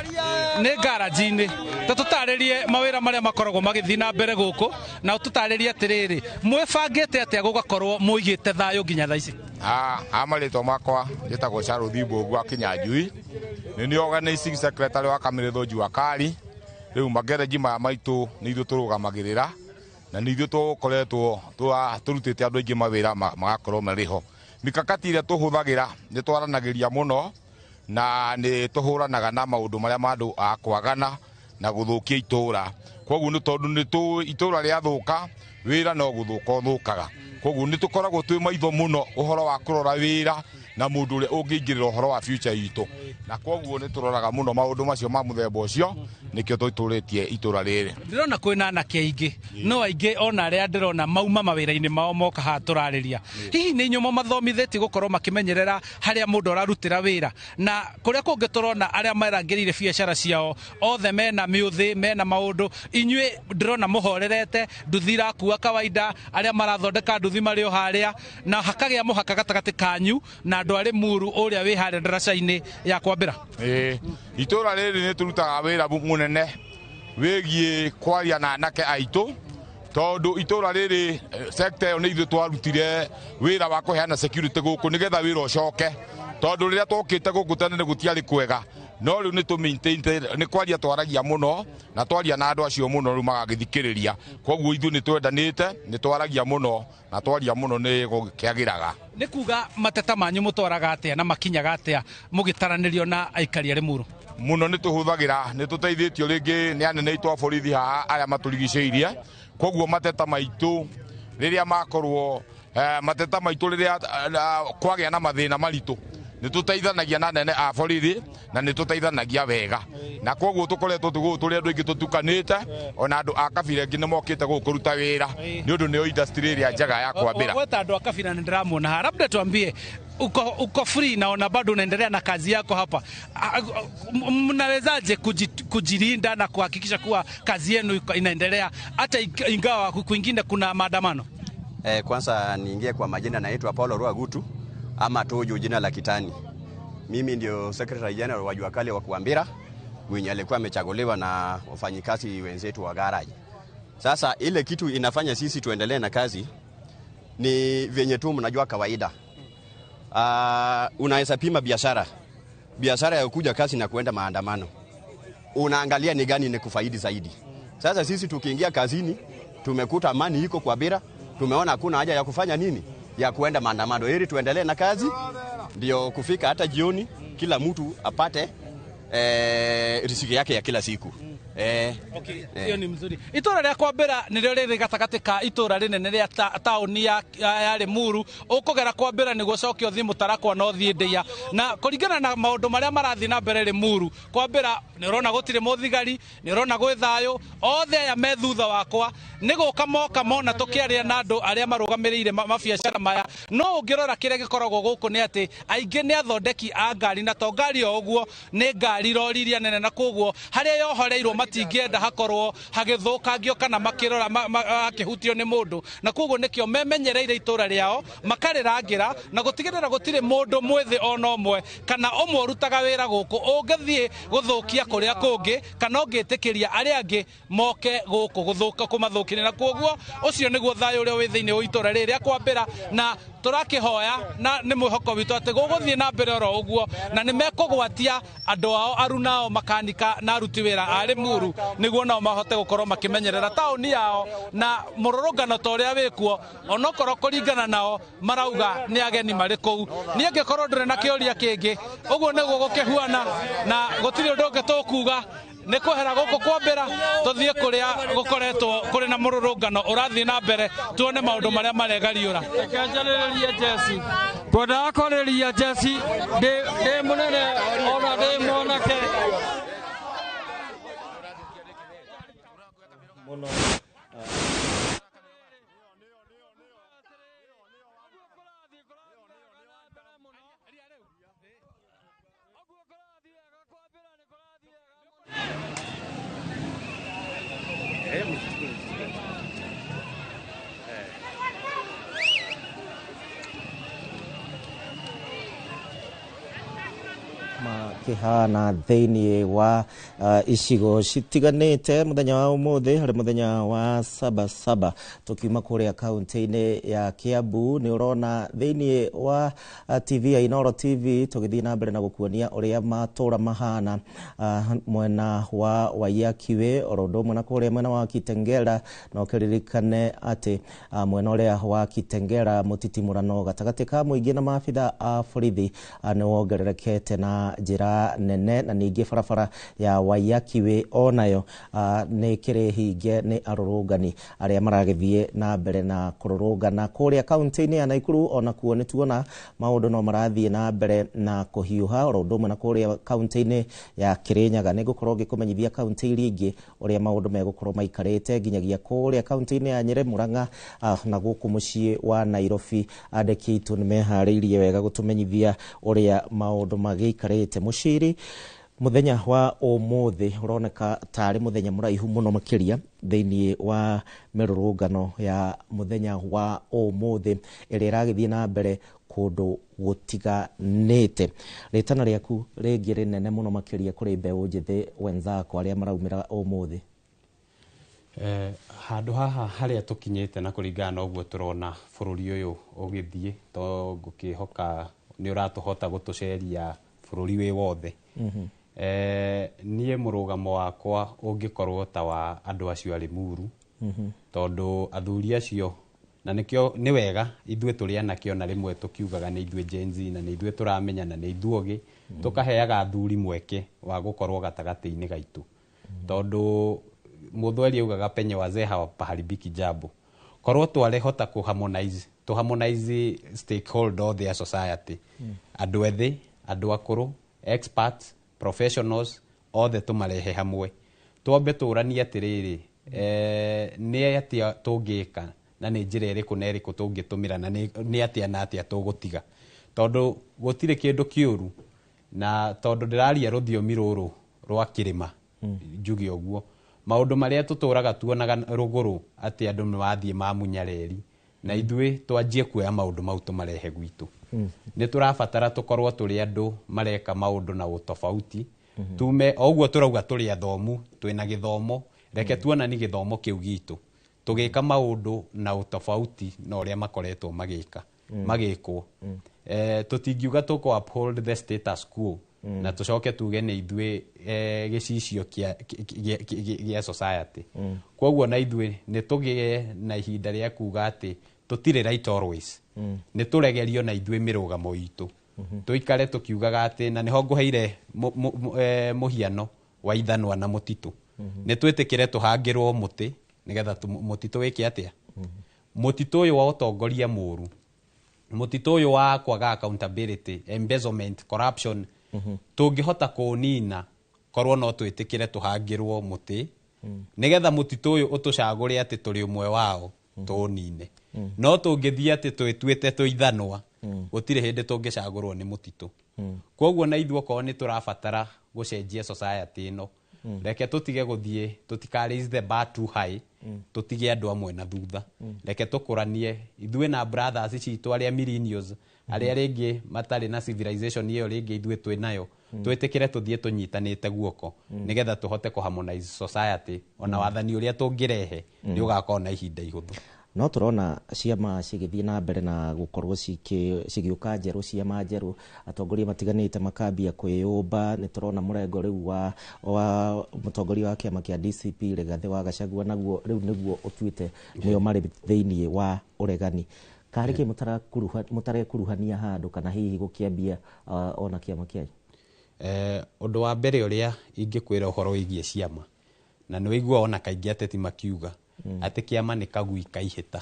nĩ ngaranji-inĩ, ta tũtarĩrie mawĩra marĩa makoragwo magĩthiĩ na mbere gũkũ, na ũtũtarĩrie atĩrĩrĩ, mwĩbangĩte atĩa gũgakorwo mũigĩte thayũ nginya thaa ici? Ha marĩtwa makwa njĩtagwo Charles Mbũgua wa Kinyanjui, nĩ niĩ organizing secretary wa Kamĩrĩthũ Jua Kali. Rĩu magereji maya maitũ nĩ ithuĩ tũrũgamagĩrĩra, na nĩ ithuĩ tũkoretwo tũrutĩte andũ aingĩ mawĩra magakorwo marĩ ho. Mikakati ĩrĩa tũhũthagĩra nĩ twaranagĩria mũno, na nĩ tũhũranaga na maũndũ marĩa ma andũ a kwagana na gũthũkia itũra. Kwoguo nĩ tondũ nĩ tũĩ itũra rĩathũka wĩra no gũthũka ũthũkaga. Kwoguo nĩ tũkoragwo twĩ maitho mũno ũhoro wa kũrora wĩra na mũndũ ũrĩa ũngĩingĩrĩra ũhoro wa future itũ, na kwoguo nĩ tũroraga mũno maũndũ macio ma mũthemba ũcio, nĩkĩo tũitũrĩtie itũra rĩrĩ. Ndĩrona kwĩna anake aingĩ, no aingĩ ona arĩa ndĩrona mauma mawĩra-inĩ mao moka haha tũrarĩria. Hihi nĩ inyuĩ mũmathomithĩtie gũkorwo makĩmenyerera harĩa mũndũ ararutĩra wĩra, na kũrĩa kũngĩ tũrona arĩa marangĩrĩire biacara ciao othe mena mĩũthĩ, mena maũndũ, inyuĩ ndĩrona mũhorerete, nduthi irakua kawaida, arĩa marathondeka nduthi marĩ o harĩa, na hakagĩa mũhaka gatagatĩ kanyu na andũ a Limuru ũrĩa wĩ harĩa ndaraca-inĩ ya kwambĩra. Itũra rĩrĩ nĩ tũrutaga wĩra mũnene wĩgiĩ kwaria na anake aitũ, tondũ itũra rĩrĩ sector ĩyo nĩ ithuĩ twarutire wĩra wa kũheana security gũkũ nĩgetha wĩra ũcoke, tondũ rĩrĩa twokĩte gũkũ tene nĩ gũtiarĩ kwega, no rĩu nĩ tũ maintain, nĩ kwaria twaragia mũno na twaria na andũ acio mũno rĩu magagĩthikĩrĩria. Kwoguo ithuĩ nĩ twendanĩte, nĩ twaragia mũno na twaria mũno nĩ gũkĩagĩraga. Nĩ kuga mateta manyu mũtwaraga atĩa na makinyaga atĩa mũgĩtaranĩrio na aikari a Limuru? Mũno nĩ tũhũthagĩra, nĩ tũteithĩtio rĩngĩ nĩ anene aitũ a borithi haha arĩa matũrigicĩirie. Kwoguo mateta maitũ rĩrĩa makorwo mateta maitũ rĩrĩa kwagĩa na mathĩna maritũ, nĩ tũteithanagia na anene a borithi na nĩ tũteithanagia wega, na kwoguo tũkoretwo tũgũkũ tũrĩ andũ aingĩ tũtukanĩte, ona andũ a kabira ĩngĩ nĩ mokĩte gũkũ kũruta wĩra nĩ ũndũ nĩyo industry ĩrĩa njega ya kwambĩra. Weta andũ a kabira nĩ ndĩramuona haha, labda tuambie uko free na ona bado unaendelea na kazi yako hapa, mnawezaje kujilinda na kuhakikisha kuwa kazi yenu inaendelea hata ingawa kwingine kuna maandamano? Kwanza niingie kwa majina, naitwa Paulo Ruagutu ama Tojo jina la kitani. Mimi ndio Secretary General wa Jua Kali wa Kuambira, mwenye alikuwa amechaguliwa na wafanyikazi wenzetu wa garage. Sasa ile kitu inafanya sisi tuendelee na kazi ni venye tu mnajua kawaida. Unaweza pima biashara ya kuja kazi na kuenda maandamano, unaangalia ni gani ni kufaidi zaidi. Sasa sisi tukiingia kazini tumekuta amani iko kwa bira, tumeona hakuna haja ya kufanya nini, ya kuenda maandamano, ili tuendelee na kazi ndio kufika hata jioni kila mtu apate riziki yake ya kila siku. Okay, ĩyo nĩ mzuri. Itũra rĩa Kwambĩra nĩrĩo rĩrĩ gatagatĩ ka itũra rĩnene rĩa taũni ya Limuru. Ũkũgera Kwambĩra nĩguo ũcoke ũthiĩ Mũtarakwa na ũthiĩ Ndĩa. Na kũringana na maũndũ marĩa marathiĩ na mbere Limuru, Kwambĩra nĩ ũrona gũtirĩ mũthigari, nĩ ũrona gwĩ thayũ, othe aya me thutha wakwa nĩ gũka moka mona tũkĩaria na andũ arĩa marũgamĩrĩire mabiacara maya. No ũngĩrora kĩrĩa gĩkoragwo gũkũ nĩ atĩ aingĩ nĩ athondeki a ngari, na to ngari o ũguo, nĩ ngari rori iria nene, na koguo harĩa yohoreirwo matingĩenda hakorwo hagĩthũkangio kana makĩrora hakĩhutio nĩ mũndũ, na koguo nĩkĩo memenyereire itũra rĩao makarĩrangĩra na gũtigĩrĩra gũtirĩ mũndũ mwĩthĩ ona ũmwe kana ũmwe ũrutaga wĩra gũkũ ũngĩthiĩ gũthũkia kũrĩa kũngĩ kana ũngĩtĩkĩria arĩa angĩ moke gũkũ gũthũka kũmathũkĩria. Na koguo ũcio nĩguo thayũ ũrĩa wĩ thĩinĩ wa itũra rĩrĩ rĩa Kwambĩra, na tũrakĩhoya na nĩ mwĩhoko witũ atĩ gũgũthiĩ na mbere oro ũguo, na nĩ mekũgwatia andũ ao arunao makanika na aruti wĩra a Limuru nĩguo nao mahote gũkorwo makĩmenyerera taũni yao na mũrũrũngano ta ũrĩa wĩkuo, onokorwo kũringana nao marauga nĩ ageni marĩ kũu. Niĩ ngĩkorwo ndũrĩ na kĩũria kĩngĩ, ũguo nĩguo gũkĩhuana na gũtirĩ ũndũ ũngĩ tũkuga, nĩ kwehera gũkũ Kwambĩra tũthiĩ kũrĩa gũkoretwo kũrĩ na mũrũrũngano ũrathiĩ na mbere, tuone maũndũ marĩa maregariũra. Reke njarĩrĩrie Jesse. Ngwendaga kwarĩrĩria Jesse ndĩ mũnene ona ndĩ mwanake. Mũno. Makĩhana thĩinĩ wa icigo citiganĩte mũthenya wa ũmũthĩ harĩ mũthenya wa Sabasaba. Tũkiuma kũrĩa kaunti-inĩ ya Kiambu, nĩ ũrona thĩinĩ wa TV ya Inooro TV tũgĩthiĩ na mbere na gũkuonia ũrĩa matũra mahana mwena wa Waiyaki oro ũndũ ũmwe na kũrĩa mwena wa Kitengela. Na ũkĩririkane atĩ mwena ũrĩa wa Kitengela mũtitimũrano gatagatĩ ka mũingĩ na maabitha a borithi nĩ wongererekete na njĩra nene, na ningĩ barabara ya Waiyaki onayo nĩ kĩrĩ hinge nĩ arũrũngani arĩa maragĩthiĩ na mbere na kũrũrũngana. Kũrĩa kaunti-inĩ ya Nakuru onakuo nĩ tuona maũndũ no marathiĩ na mbere na kũhiũha, oro ũndũ ũmwe na kũrĩa kaunti-inĩ ya Kirinyaga. Nĩ ngũkorwo ngĩkũmenyithia kaunti iria ingĩ ũrĩa maũndũ megũkorwo maikarĩte nginyagia kũrĩa kaunti-inĩ ya Nyĩrĩ, Murang'a na gũkũ mũciĩ wa Nairobi. Andĩki aitũ nĩ meharĩirie wega gũtũmenyithia ũrĩa maũndũ magĩikarĩte. Mũciri, mũthenya wa ũmũthĩ ũroneka tarĩ mũthenya mũraihu mũno makĩria thĩinĩ wa mĩrũrũngano ya mũthenya wa ũmũthĩ ĩrĩa ĩragĩthiĩ na mbere kũndũ gũtiganĩte. Rĩtana rĩaku rĩngĩ rĩnene mũno makĩria kũrĩ mbeũ njĩthĩ wenzako arĩa maraumĩra ũmũthĩ. Handũ haha harĩa tũkinyĩte na kũringana na ũguo tũrona bũrũri ũyũ ũgĩthiĩ, to ngũkĩhoka nĩ ũratũhota gũtũceria bũrũri wĩ wothe. Niĩ mũrũgamo wakwa ũngĩkorwo ta wa andũ acio a Limuru, tondũ athuri acio, na nĩkĩo nĩ wega ithuĩ tũrĩ anake ona rĩmwe tũkiugaga nĩ ithuĩ Gen Z na nĩ ithuĩ tũramenya na nĩ ithuĩ ogĩ, tũkaheaga athuri mweke wa gũkorwo gatagatĩ-inĩ gaitũ, tondũ mũthweri augaga penye wazee hawapaharibiki jambo. Korwo twarehota kũ harmonize stakeholder othe a society, andũ ethĩ, andũ akũrũ, experts, professionals othe tũmarehe hamwe, twambe tũranie atĩrĩrĩ, nĩ atĩa tũngĩka na nĩ njĩra ĩrĩkũ na ĩrĩkũ tũngĩtũmĩra na nĩ atĩa na atĩa tũgũtiga, tondũ gũtirĩ kĩndũ kĩũru. Na tondũ ndĩraria rũthiomi rũrũ rwa kĩrĩma, njuge ũguo, maũndũ marĩa tũtũraga tuonaga rũgũrũ atĩ andũ nĩ wathiĩ mamunya reri, na ithuĩ twanjie kuoya maũndũ mau tũmarehe gwitũ. Nĩ tũrabatara tũkorwo tũrĩ andũ mareka maũndũ na ũtofauti, tume o ũguo tũrauga tũrĩ athomu, twĩna gĩthomo, reke tuonani gĩthomo kĩu gitũ tũgĩka maũndũ na ũtofauti na ũrĩa makoretwo magĩka magĩkwo. Tũtingiuga tũkũ uphold the status quo na tũcoke tuge nĩ ithuĩ gĩcicio kĩa society. Koguo na ithuĩ nĩ tũgĩe na ihinda rĩa kuga atĩ tũtirĩ right always, nĩ tũregerio na ithuĩ mĩrũgamo itũ, tũikare tũkiugaga atĩ, na nĩho ngũheire mũhiano wa ithanwa na mũtitũ. Nĩ twĩtĩkĩre tũhangĩrwo mũtĩ nĩgetha mũtitũ wĩke atĩa? Mũtitũ ũyũ wa ũtongoria mũru, mũtitũ ũyũ wa kwaga accountability, embezzlement, corruption, tũngĩhota kũũnina korwo no twĩtĩkĩre tũhangĩrwo mũtĩ nĩgetha mũtitũ ũyũ ũtũcagũre atĩ tũrĩ ũmwe wao, tũũnine. No tũngĩthiĩ atĩ twĩtuĩte tũithanwa, gũtirĩ hĩndĩ tũngĩcagũrwo nĩ mũtitũ. Koguo na ithuĩ okorwo nĩ tũrabatara gũcenjia society ĩno, reke tũtige gũthiĩ, tũtika raise the bar too high, tũtige andũ amwe na thutha. Reke tũkũranie ithuĩ na brothers citũ arĩa millennials, arĩa rĩngĩ matarĩ na civilization ĩyo rĩngĩ ithuĩ twĩ nayo, twĩtĩkĩre tũthiĩ tũnyitanĩte guoko nĩgetha tũhote kũ harmonize society. Ona wathani ũrĩa tũngĩrehe nĩ ũgakorwo na ihinda ihũthũ. No tũrona ciama cigĩthiĩ na mbere na gũkorwo cigĩũka njerũ, ciama njerũ, atongoria matiganĩte makambia kwĩyũmba. Nĩ tũrona mũrengo rĩu wa mũtongoria wa kĩama kĩa DCP Rigathĩ wa Gachagua, naguo rĩu nĩguo ũtuĩte nĩo marĩ thĩiniĩ wa ũregani. Karĩ kĩ mũtarekuruhania handũ kana hihi gũkĩambia ona kĩama kĩanyu? Ũndũ wa mbere ũrĩa ingĩkwĩra ũhoro wĩgiĩ ciama, na nĩ wĩigua ona kaingĩ ateti makiuga atĩ kĩama nĩ kagui kaihĩta.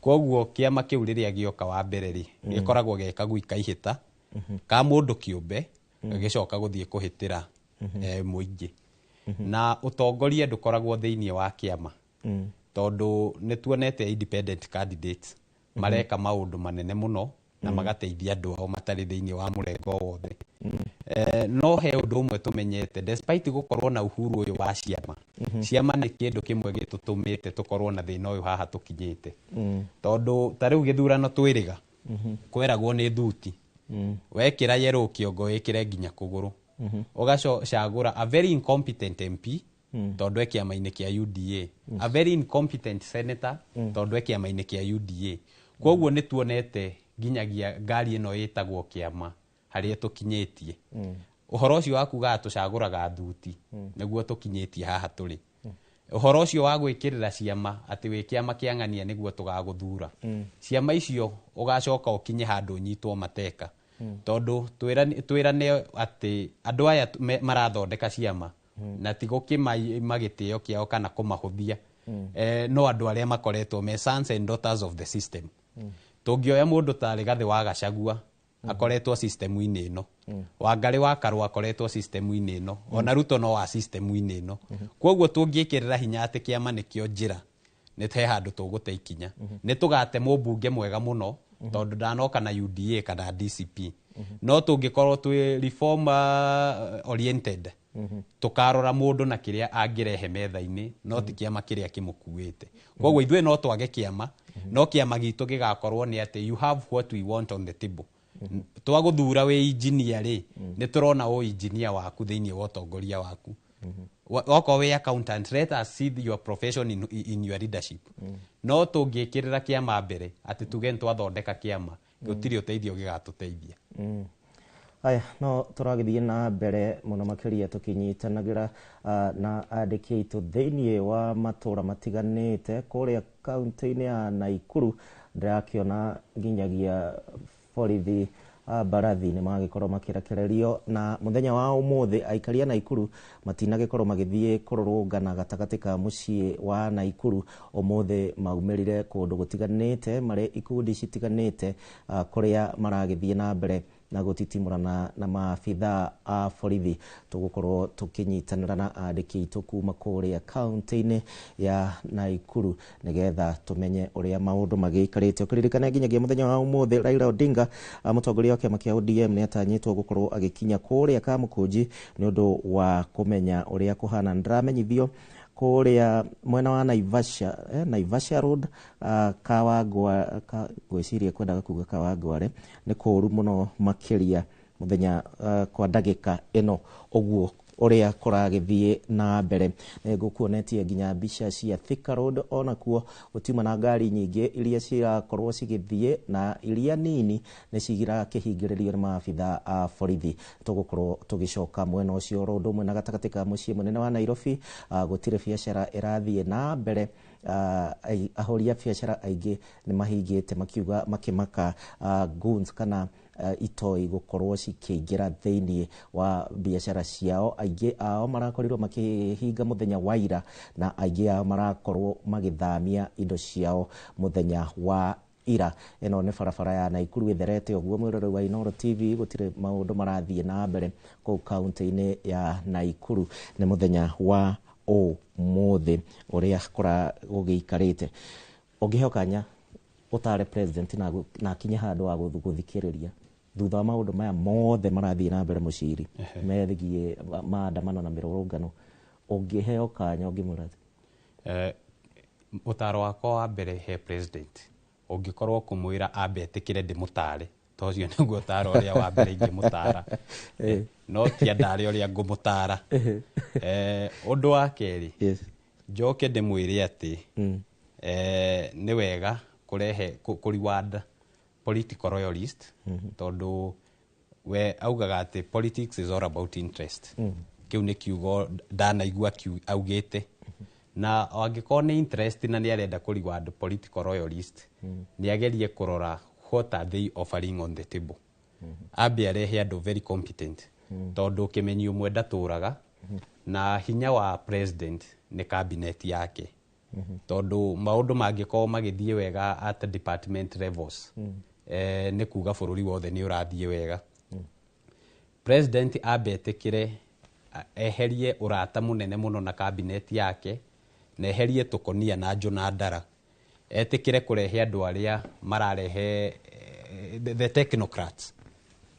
Koguo kĩama kĩu rĩrĩa gĩoka wa mbere rĩ, gĩkoragwo ge kagui kaihĩta ka mũndũ kĩũmbe, gagĩcoka gũthiĩ kũhĩtĩra mũingĩ. Na ũtongoria ndũkoragwo thĩiniĩ wa kĩama, tondũ nĩ tuonete independent candidates mareka maũndũ manene mũno na magateithia andũ ao matarĩ thĩiniĩ wa mũrengo wothe. No he ũndũ ũmwe tũmenyete, despite gũkorwo na uhuru ũyũ wa ciama, ciama nĩ kĩndũ kĩmwe gĩtũtũmĩte tũkorwo na thĩna ũyũ haha tũkinyĩte. Tondũ ta rĩu gĩthurano twĩrĩga, kweragwo nĩ thuti, wekĩra yellow kĩongo wĩkĩre nginya kũgũrũ, ũgacagũra a very incompetent MP tondũ e kĩama-inĩ kĩa UDA, a very incompetent senator tondũ e kĩama-inĩ kĩa UDA. Koguo nĩ tuonete nginyagia ngari ĩno ĩtagwo kĩama harĩa tũkinyĩtie. Ũhoro ũcio wa kugaga tũcagũraga thuti nĩguo tũkinyĩtie haha tũrĩ. Ũhoro ũcio wa gwĩkĩrĩra ciama atĩ wĩ kĩama kĩa ng'ania nĩguo tũgagũthura, ciama icio ũgacoka ũkinye handũ ũnyitwo mateka. Tondũ twĩrane atĩ andũ aya marathondeka ciama na ti gũkĩmaima gĩtĩo kĩao kana kũmahũthia, no andũ arĩa makoretwo me sons and daughters of the system. Tũngĩoya mũndũ ta Rigathĩ wa Gachagua, akoretwo system-inĩ ĩno, Wangarĩ wa Karũa akoretwo system-inĩ ĩno, ona Ruto no wa system-inĩ ĩno. Koguo tũngĩkĩrĩra hinya atĩ kĩama nĩkĩo njĩra, nĩ he handũ tũgũte ikinya. Nĩ tũgate mũmbunge mwega mũno tondũ ndanoka na UDA kana DCP. No tũngĩkorwo twĩ reform oriented, tũkarora mũndũ na kĩrĩa angĩrehe metha-inĩ, no ti kĩama kĩrĩa kĩmũkuĩte. Koguo ithuĩ no twage kĩama, no kĩama gitũ gĩgakorwo nĩ atĩ you have what we want on the table. Twagũthura wĩ engineer rĩ, nĩ tũrona ũ engineer waku thĩiniĩ wa ũtongoria waku. Okorwo wĩ accountant, let us see your profession in your leadership. No tũngĩkĩrĩra kĩama mbere atĩ tuge nĩ twathondeka kĩama, gũtirĩ ũteithio gĩgatũteithia. Aya, no tũragĩthiĩ na mbere mũno makĩria tũkĩnyitanagĩra na andĩki aitũ thĩiniĩ wa matũra matiganĩte kũrĩa kaunti-inĩ ya Naikuru. Ndĩrakĩona nginyagia borithi mbarathi nĩ magĩkorwo makĩrekererio, na mũthenya wa ũmũthĩ aikari a Naikuru matinagĩkorwo magĩthiĩ kũrũrũngana gatagatĩ ka mũciĩ wa Naikuru. Ũmũthĩ maumĩrire kũndũ gũtiganĩte marĩ ikundi citiganĩte, kũrĩa maragĩthiĩ na mbere na gũtitimũrana na maabithaa a borithi. Tũgũkorwo tũkĩnyitanĩra na andĩki aitũ kuma kũrĩa kaunti-inĩ ya Naikuru nĩgetha tũmenye ũrĩa maũndũ magĩikarĩte. Ũkĩririkana nginyagia mũthenya wa ũmũthĩ Raila Odinga, mũtongoria wa kĩama kĩa ODM, nĩ atanyĩtwo gũkorwo agĩkinya kũrĩa Kamũkũnji nĩ ũndũ wa kũmenya ũrĩa kũhana. Nĩndĩramenyithio kũrĩa mwena wa Naivasha, Naivasha Road, Kawangwa, ngwĩciria kwendaga kuga Kawangware, nĩ kũũru mũno makĩria mũthenya kwa ndagĩka ĩno ũguo ũrĩa kũragĩthiĩ na mbere. Ngũkuonetie nginya mbica cia Thika Road, onakuo gũtiuma na ngari nyingĩ iria cirakorwo cigĩthiĩ, na iria nini nĩ cirakĩhingĩrĩrio nĩ maabithaa a borithi. Tũgũkorwo tũgĩcoka mwena ũcio oro ũndũ ũmwe na gatagatĩ ka mũciĩ mũnene wa Nairobi, gũtirĩ biacara ĩrathiĩ na mbere. Ahũri a biacara aingĩ nĩ mahingĩte makiuga makĩmaka goons kana itoi gũkorwo cikĩingĩra thĩinĩ wa biacara ciao. Aingĩ ao marakorirwo makĩhinga mũthenya wa ira na aingĩ ao marakorwo magĩthamia indo ciao mũthenya wa ira. Ĩno nĩ barabara ya Naikuru ĩtherete ũguo. Mwĩroreri wa Inooro TV, gũtirĩ maũndũ marathiĩ na mbere kũu kaunti-inĩ ya Naikuru. Nĩ mũthenya wa ũmũthĩ ũrĩa kũra gũgĩikarĩte. Ũngĩheo kanya ũtare president na akinye handũ wa gũthikĩrĩria thutha wa maũndũ maya mothe marathiĩ na mbere mũciri megiĩ maandamano na mĩrũrũngano, ũngĩheo kanya ũngĩmwĩra atĩa? Ũtaro wakwa wa mbere he president ũngĩkorwo kũmwĩra ambe etĩkĩre ndĩmũtare, to ũcio nĩguo ũtaro ũrĩa wa mbere ingĩmũtara, no ti andare ũrĩa ngũmũtara. Ũndũ wa kerĩ, njoke ndĩmwĩre atĩ nĩ wega kũrehe kũ reward political royalist, tondũ we augaga atĩ politics is all about interest. Kĩu nĩ kiugo ndanaigua augĩte, na angĩkorwo nĩ interest na nĩ arenda kũ reward political royalist, nĩ agerie kũrora what are they offering on the table. Ambe arehe andũ very competent, tondũ kĩmenyi ũmwe ndatũraga, na hinya wa president nĩ cabinet yake, tondũ maũndũ mangĩkorwo magĩthiĩ wega at department levels, nĩ kuga bũrũri wothe nĩ ũrathiĩ wega. President ambe etĩkĩre eherie ũrata mũnene mũno na cabinet yake, na eherie tũkonia na njũna ndara, etĩkĩre kũrehe andũ arĩa mararehe the technocrats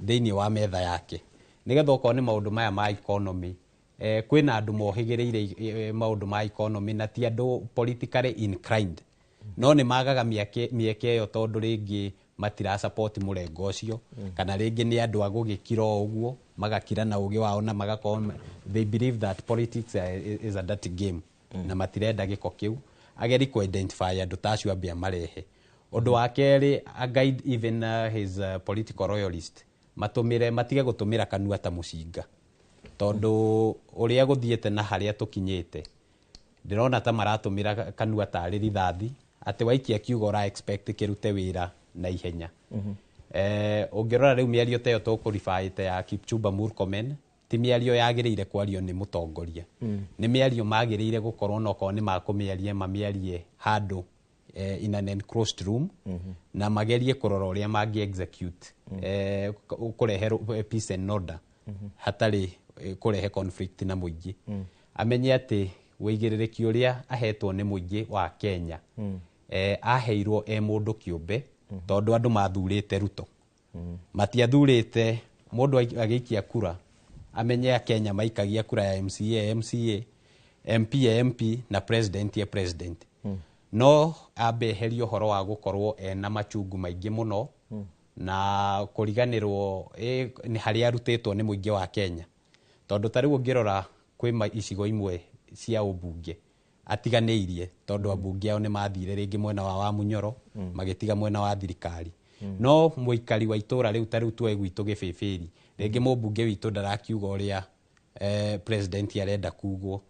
thĩinĩ wa metha yake, nĩgetha okorwo nĩ maũndũ maya ma economy, kwĩna andũ mohĩgĩrĩire maũndũ ma economy na ti andũ politically inclined, no nĩ magaga mĩeke ĩyo tondũ rĩngĩ matira support mũrengo ũcio, kana rĩngĩ nĩ andũ a gũgĩkira o ũguo, magakira na ũgĩ wao na magakorwo they believe that politics is a dirty game na matirenda gĩko kĩu. Ageri kũ identify andũ ta acio, ambe amarehe. Ũndũ wa kerĩ, a guide even his political royalist matũmĩre, matige gũtũmĩra kanua ta mũcinga, tondũ ũrĩa gũthiĩte na harĩa tũkinyĩte, ndĩrona ta maratũmĩra kanua tarĩ rithathi, atĩ waikia kiugo ũra expect kĩrute wĩra na ihenya. Ũngĩrora rĩu mĩario ta ĩyo tũkũribaĩte ya Kipchumba Murkomen, ti mĩario yagĩrĩire kwario nĩ mũtongoria. Nĩ mĩario magĩrĩire gũkorwo na okorwo nĩ makũmĩaria, mamĩarie handũ in an enclosed room, na magerie kũrora ũrĩa mangĩ execute kũrehe peace and order hatarĩ kũrehe conflict na mũingĩ. Amenye atĩ wĩigĩrĩrĩki ũrĩa ahetwo nĩ mũingĩ wa Kenya, aheirwo e mũndũ kĩũmbe, tondũ andũ mathurĩte Ruto, matiathurĩte mũndũ agĩikia kura. Amenye Akenya maikagia kura ya MCA MCA, MP ya MP na president ya president. No ambe eherie ũhoro wa gũkorwo ena machungu maingĩ mũno na kũriganĩrwo nĩ harĩa arutĩtwo nĩ mũingĩ wa Kenya, tondũ ta rĩu ũngĩrora kwĩ icigo imwe cia ũmbunge atiganĩirie, tondũ ambunge ao nĩ mathire rĩngĩ mwena wa Wamunyoro, magĩtiga mwena wa thirikari. No mũikari wa itũra rĩu, ta rĩu tuoe gwitũ Gĩbĩbĩri, rĩngĩ mũmbunge witũ ndarakiuga ũrĩa president arenda kugwo.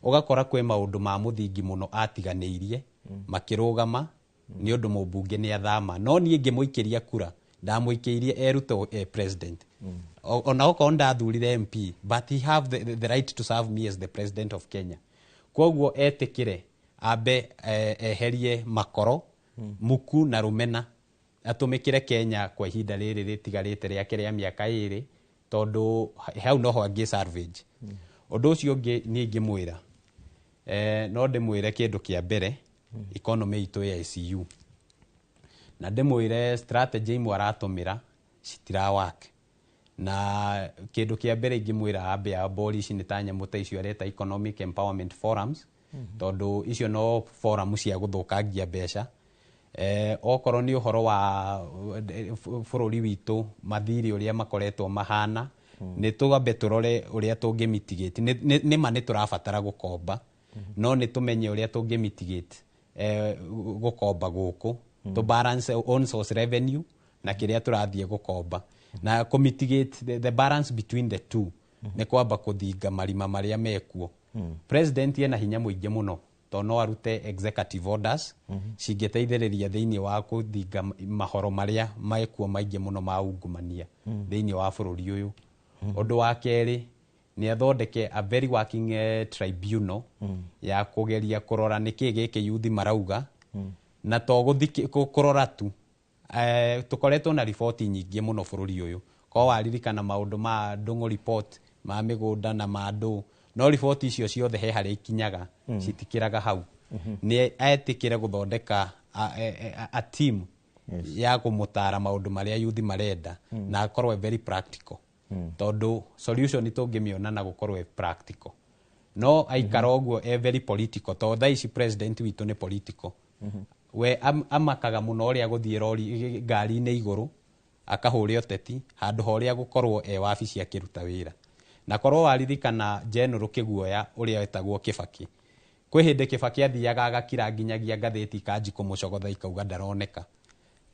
Ũgakora kwĩ maũndũ ma mũthingi mũno atiganĩirie makĩrũgama nĩ ũndũ mũmbunge nĩ athama. No niĩ ngĩmũikĩria kura, ndamũikĩirie e Ruto president. Ona okorwo ndathurire MP, but he have the right to serve me as the president of Kenya. Koguo etĩkĩre ambe eherie makoro, muku na rũmena, atũmĩkĩre Kenya kwa ihinda rĩrĩ rĩtigarĩte rĩake rĩa mĩaka 2, tondũ hau noho angĩ salvage. Ũndũ ũcio ũngĩ niĩ ingĩmwĩra, no ndĩmwĩre kĩndũ kĩa mbere, economy itũ ya ICU, na ndĩmwĩre strategy imwe aratũmĩra citira work. Na kĩndũ kĩa mbere ingĩmwĩra ambe abolish nĩ ta nyamũ ta icio areta economic empowerment forums, tondũ icio no forum cia gũthũkangia mbeca. Okorwo nĩ ũhoro wa bũrũri witũ, mathirĩ ũrĩa makoretwo mahana, nĩ tũgambe tũrore ũrĩa tũngĩ mitigate. Nĩ ma nĩ tũrabatara gũkomba, no nĩ tũmenye ũrĩa tũngĩ mitigate gũkomba gũkũ, to balance own source revenue na kĩrĩa tũrathiĩ gũkomba, na kũ mitigate the balance between the two nĩ kwamba kũthinga marima marĩa mekuo. President ena hinya mũingĩ mũno, tondũ To no arute executive orders cingĩteithĩrĩria thĩinĩ wa kũthinga mahoro marĩa mekuo maingĩ mũno ma ungumania thĩinĩ wa bũrũri ũyũ. Ũndũ wa kerĩ nĩ athondeke a very working tribunal ya kũgeria kũrora nĩkĩ gĩkĩ yuthi marauga, na to gũthiki kũrora tu. Tũkoretwo na riboti nyingĩ mũno bũrũri ũyũ, ko waririkana maũndũ ma Ndũng'ũ report ma mĩgũnda na ma ndũ, no riboti icio ciothe he harĩa ikinyaga, citikĩraga hau. Nĩ etĩkĩre gũthondeka a team ya kũmũtara maũndũ marĩa yuthi marenda, na akorwo e very practical, tondũ solution tũngĩmĩona na gũkorwo e practical. No aikara ũguo e very political, tondũ thaa ici president witũ nĩ political. We amakaga mũno ũrĩa gũthiĩ rori ngari-inĩ igũrũ akahũre ũteti handũ ha ũrĩa gũkorwo e wabici akĩruta wĩra. Na korwo waririkana General Kĩguoya ũrĩa wetagwo Kĩbakĩ, kwĩ hĩndĩ Kĩbakĩ athiaga agakira nginyagia ngathĩti ikanji kũmũcogotha ikauga ndaroneka,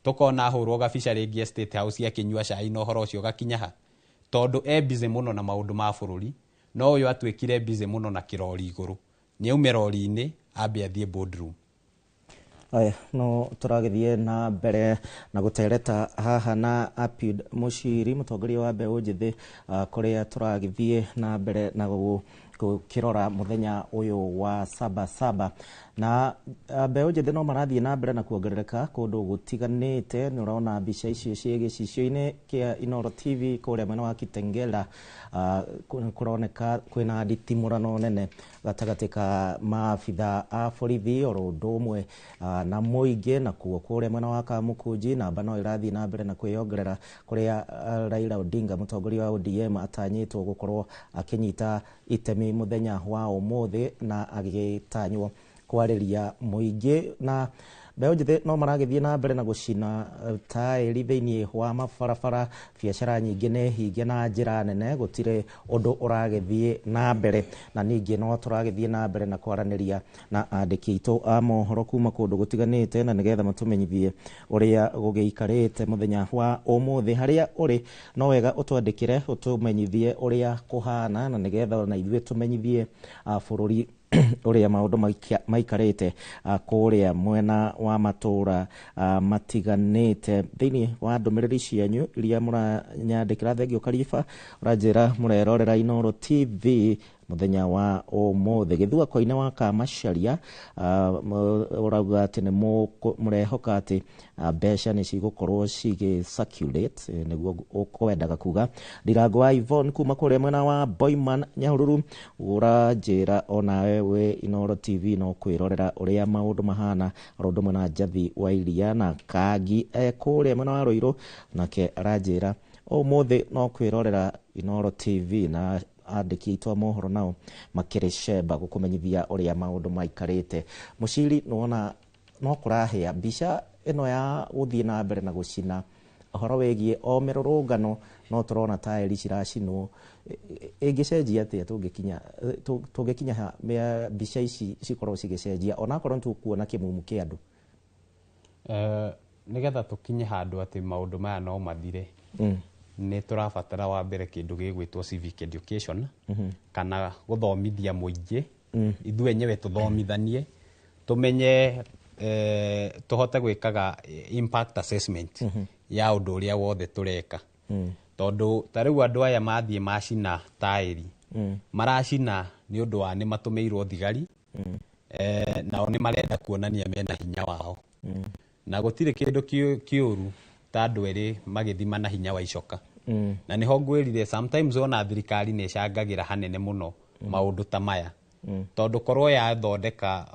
tũkona ahũrwo gabica rĩngĩ State House akĩnyua cai, na ũhoro ũcio ũgakinya ha, tondũ e busy mũno na maũndũ ma bũrũri. No ũyũ atuĩkire busy mũno na kĩrori igũrũ, nĩ aume rori-inĩ ambe athiĩ boardroom. Aya, no tũragĩthiĩ na mbere na gũtereta haha na Apiud Mũciri, mũtongoria wa mbeũ njĩthĩ, kũrĩa tũragĩthiĩ na mbere na gũkĩrora mũthenya ũyũ wa Saba Saba. Na mbeũ njĩthĩ no marathiĩ na mbere na kuongerereka kũndũ gũtiganĩte. Nĩ ũrona mbica icio ciĩ gĩcicio-inĩ kĩa Inooro TV kũrĩa mwena wa Kitengela, kũroneka kwĩna nditimũrano nene gatagatĩ ka maabitha a borithi oro ũndũ ũmwe na mũingĩ. Na kuo kũrĩa mwena wa Kamukunji namba no ĩrathiĩ na mbere na kwĩyongerera, kũrĩa Raila Odinga, mũtongoria wa ODM, atanyĩtwo gũkorwo akĩnyita itemi mũthenya wa ũmũthĩ na agĩtanywo kwarĩria mũingĩ. Na mbeũ njĩthĩ no maragĩthiĩ na mbere na gũcina taĩri thĩinĩ wa mabarabara, biacara nyingĩ nĩ hinge na njĩra nene, gũtirĩ ũndũ ũragĩthiĩ na mbere. Na ningĩ no tũragĩthiĩ na mbere na kwaranĩria na andĩki aitũ a mohoro kuma kũndũ gũtiganĩte, na nĩgetha matũmenyithie ũrĩa gũgĩikarĩte mũthenya wa ũmũthĩ. Harĩa ũrĩ no wega ũtwandĩkĩre ũtũmenyithie ũrĩa kũhana, na nĩgetha ona ithuĩ tũmenyithie bũrũri ũrĩa maũndũ maikarĩte kũrĩa mwena wa matũra matiganĩte. Thĩinĩ wa ndũmĩrĩri cianyu iria mũranyandĩkĩra, thengio Kariba ũranjĩra mũrerorera Inooro TV mũthenya wa ũmũthĩ. Gĩthua koine wa Kamacharia ũrauga atĩ nĩ mũrehoka atĩ mbeca nĩ cigũkorwo cigĩ circulate, nĩguo ũkwendaga kuga. Ndirango wa Yvonne kuma kũrĩa mwena wa Boyman Nyahururu ũranjĩra onawe wĩ Inooro TV no kwĩrorera ũrĩa maũndũ mahana, oro ũndũ ũmwe na Njathi wa Iria na Kangi kũrĩa mwena wa Ruiru, nake aranjĩra ũmũthĩ no kwĩrorera Inooro TV na andĩki aitũ a mohoro nao makĩrĩ cemba gũkũmenyithia ũrĩa maũndũ maikarĩte. Mũciri, nĩwona no kũrahĩa mbica ĩno ya gũthiĩ na mbere na gũcina ũhoro wĩgiĩ o mĩrũrũngano, no tũrona taĩri ciracinwo, ĩngĩcenjia atĩa tũngĩkinya ha mbica ici cikorwo cigĩcenjia onakorwo nĩ tũkuona kĩmumu kĩa andũ? Nĩgetha tũkinye handũ atĩ maũndũ maya no mathire, nĩ tũrabatara wa mbere kĩndũ gĩgwĩtwo civic education, kana gũthomithia mũingĩ. Ithuĩ enyewe tũthomithanie, tũmenye, tũhote gwĩkaga impact assessment ya ũndũ ũrĩa wothe tũreka, tondũ ta rĩu andũ aya mathiĩ macina taĩri, maracina nĩ ũndũ wa nĩ matũmĩirwo thigari, nao nĩ marenda kuonania mena hinya wao, na gũtirĩ kĩndũ kĩũru ta andũ erĩ magĩthima na hinya wa icoka. Na nĩho ngwĩrire sometimes ona thirikari nĩ ĩcangagĩra hanene mũno maũndũ ta maya, tondũ korwo yathondeka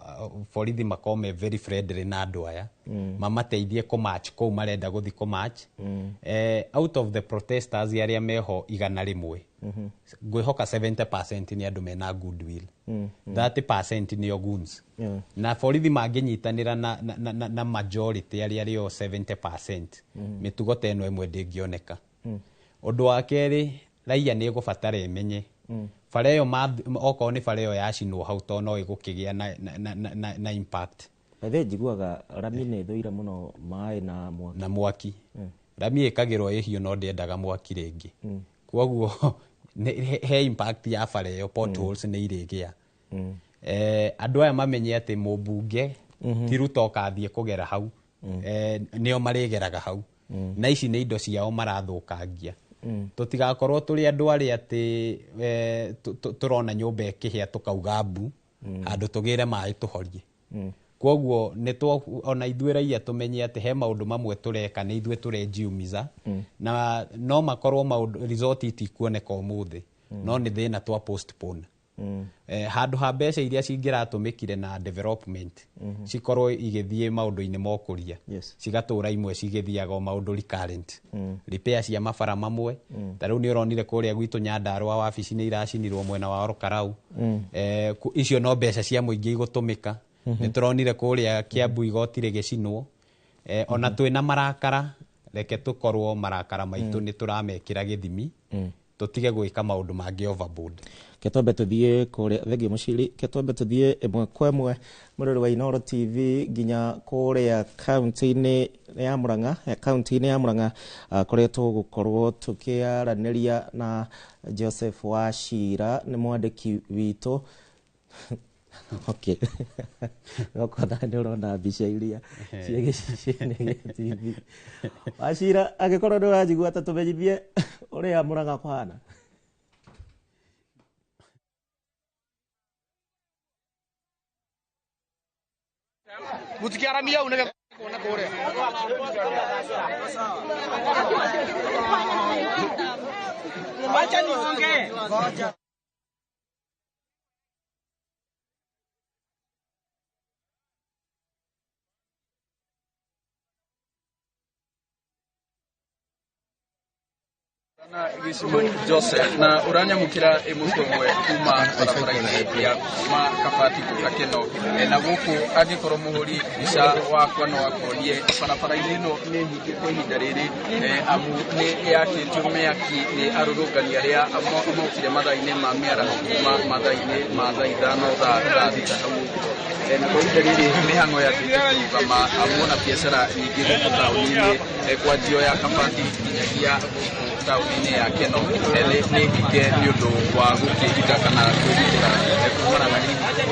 borithi makorwo me very friendly na andũ aya, mamateithie kũmarch kũu marenda gũthiĩ kũmarch. Out of the protesters arĩa meho 100, ngwĩhoka 70% nĩ andũ mena goodwill, 30% nĩo goons. Na borithi mangĩnyitanĩra na majority arĩa arĩo 70%, mĩtugo ta ĩno ĩmwe ndĩngĩoneka. Ũndũ wa kerĩ, raia nĩ ĩgũbatara ĩmenye bara ĩyo okorwo nĩ bara ĩyo yacinwo hau, to no ĩgũkĩgĩa na impact. By the way, njiguaga rami nĩ ĩthũire mũno maĩ na mwaki. Na mwaki. Rami ĩkagĩrwo ĩhiũ no ndĩendaga mwaki rĩngĩ. Koguo he impact ya bara ĩyo, potholes nĩ irĩgĩa. Andũ aya mamenye atĩ mũmbunge ti Ruto ũkathiĩ kũgera hau, nĩo marĩgeraga hau, na ici nĩ indo ciao marathũkangia. Tũtigakorwo tũrĩ andũ arĩa atĩ tũrona nyũmba ĩkĩhĩa tũkauga mbu, handũ tũgĩre maĩ tũhorie. Koguo nĩ ona ithuĩ raia tũmenye atĩ he maũndũ mamwe tũreka nĩ ithuĩ tũrejiumiza, na no makorwo maũndũ result itikuoneka ũmũthĩ, no nĩ thĩna twa postpone. Handũ ha mbeca iria cingĩratũmĩkire na development cikorwo igĩthiĩ maũndũ-inĩ ma ũkũria, cigatũra imwe cigĩthiaga o maũndũ recurrent, repair cia mabara mamwe. Ta rĩu nĩ ũronire kũrĩa gwitũ Nyandarũa wabici nĩ iracinirwo mwena wa Orokarau. Icio no mbeca cia mũingĩ igũtũmĩka. Nĩ tũronire kũrĩa Kiambu igoti rĩgĩcinwo. Ona twĩna marakara, reke tũkorwo marakara maitũ nĩ tũramekĩra gĩthimi, tũtige gwĩka maũndũ mangĩ overboard. Ketwambe tũthiĩ kũrĩa, thengiũ Mũciri, ketwambe tũthiĩ ĩmwe kwa ĩmwe mũrori wa Inooro TV nginya kũrĩa kaunti-inĩ ya Murang'a, kaunti-inĩ ya Murang'a, kũrĩa tũgũkorwo tũkĩaranĩria na Joseph Wachira, nĩ mwandĩki witũ. Okay. Gokona nĩ ũrona mbica iria cia gĩcicio-inĩ gĩa TV. Wachira, angĩkorwo nĩ ũranjigua, ta tũmenyithie ũrĩa Murang'a kũhana. Mutikiaramia au nĩgetha kuona kũrĩa. Wacha niongee. Ngoja. Na Gĩcigo Joseph na ũranyamũkĩra ĩmwe kwa ĩmwe kuma barabara-inĩ ya kuma Kabati gũka Keno. Na gũkũ angĩkorwo mũhũri mbica wakwa no akonie barabara-inĩ ĩno nĩ hinge kwa ihinda rĩrĩ, amu nĩ yakĩtio mĩaki nĩ arũrũngani arĩa mokire mathaa-inĩ ma mĩaraho kuma mathaa-inĩ ma thaa 5 thaa 6 hau ũguo. Na kwa ihinda rĩrĩ mĩhang'o yambĩte kũrũgama, amu ona biacara nyingĩ gũkũ taũni-inĩ, kwanjio ya Kabati nginyagia gũkũ taũni-inĩ ya Keno, nĩ hinge nĩ ũndũ wa gũkĩgita kana kwĩgitĩra kumana na hihi kana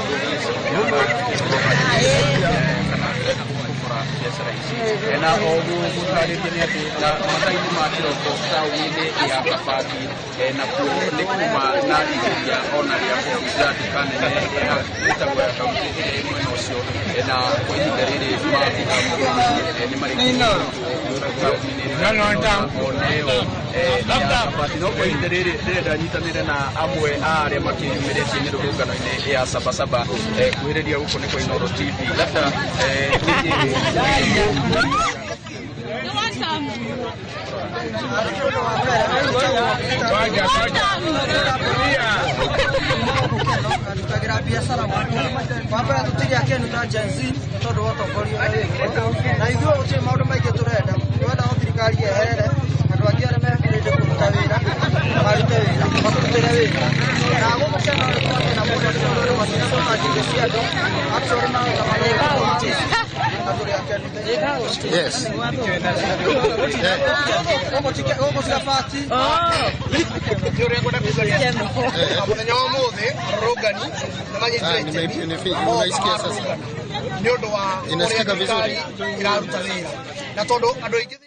gũkora biacara ici. Na o gũtarĩria nĩ atĩ na mathaa-inĩ ma kĩroko taũni-inĩ ya Kabati, nakuo nĩ kuma na igeria ona rĩa kũhunja nduka nene ya ĩtagwo ya kaunti ĩrĩa ĩ mwena ũcio. Na kwa ihinda rĩrĩ maabitha nĩ marĩkĩtie taũni-inĩ ona ĩyo ya Kabati. No kwa ihinda rĩrĩ ndĩrenda nyitanĩre na amwe a arĩa makĩyumĩrĩtie mĩrũrũngano-inĩ ya Sabasaba. Kuhĩrĩria gũkũ nĩ kwa Inooro TV. Labda Tutagira biacara wambere tũtirĩ akenu ta Gen Z nĩ tondũ wa ũtongoria ũrĩa wĩho, na ithuĩ gũtirĩ maũndũ maingĩ tũrenda. Tũrenda o thirikari yeherere andũ angĩ arĩa mehurĩte kũruta wĩra marute wĩra, matũrutĩre wĩra. Na gũkũ Kenya nĩ twakena mũno nĩ tondũ andũ matinathũkangia indo cia andũ, actually maandamano na tũrĩ akenu. Yes. Gũkũ ti Kabati. Nĩ ũrĩa ngwenda kuga nĩ atĩ mũthenya wa ũmũthĩ arũrũngani nĩ manyitire itemi Unaisikia sasa? nĩ ũndũ wa ũrĩa Inasikika vizuri? thirikari ĩraruta wĩra, na tondũ andũ aingĩ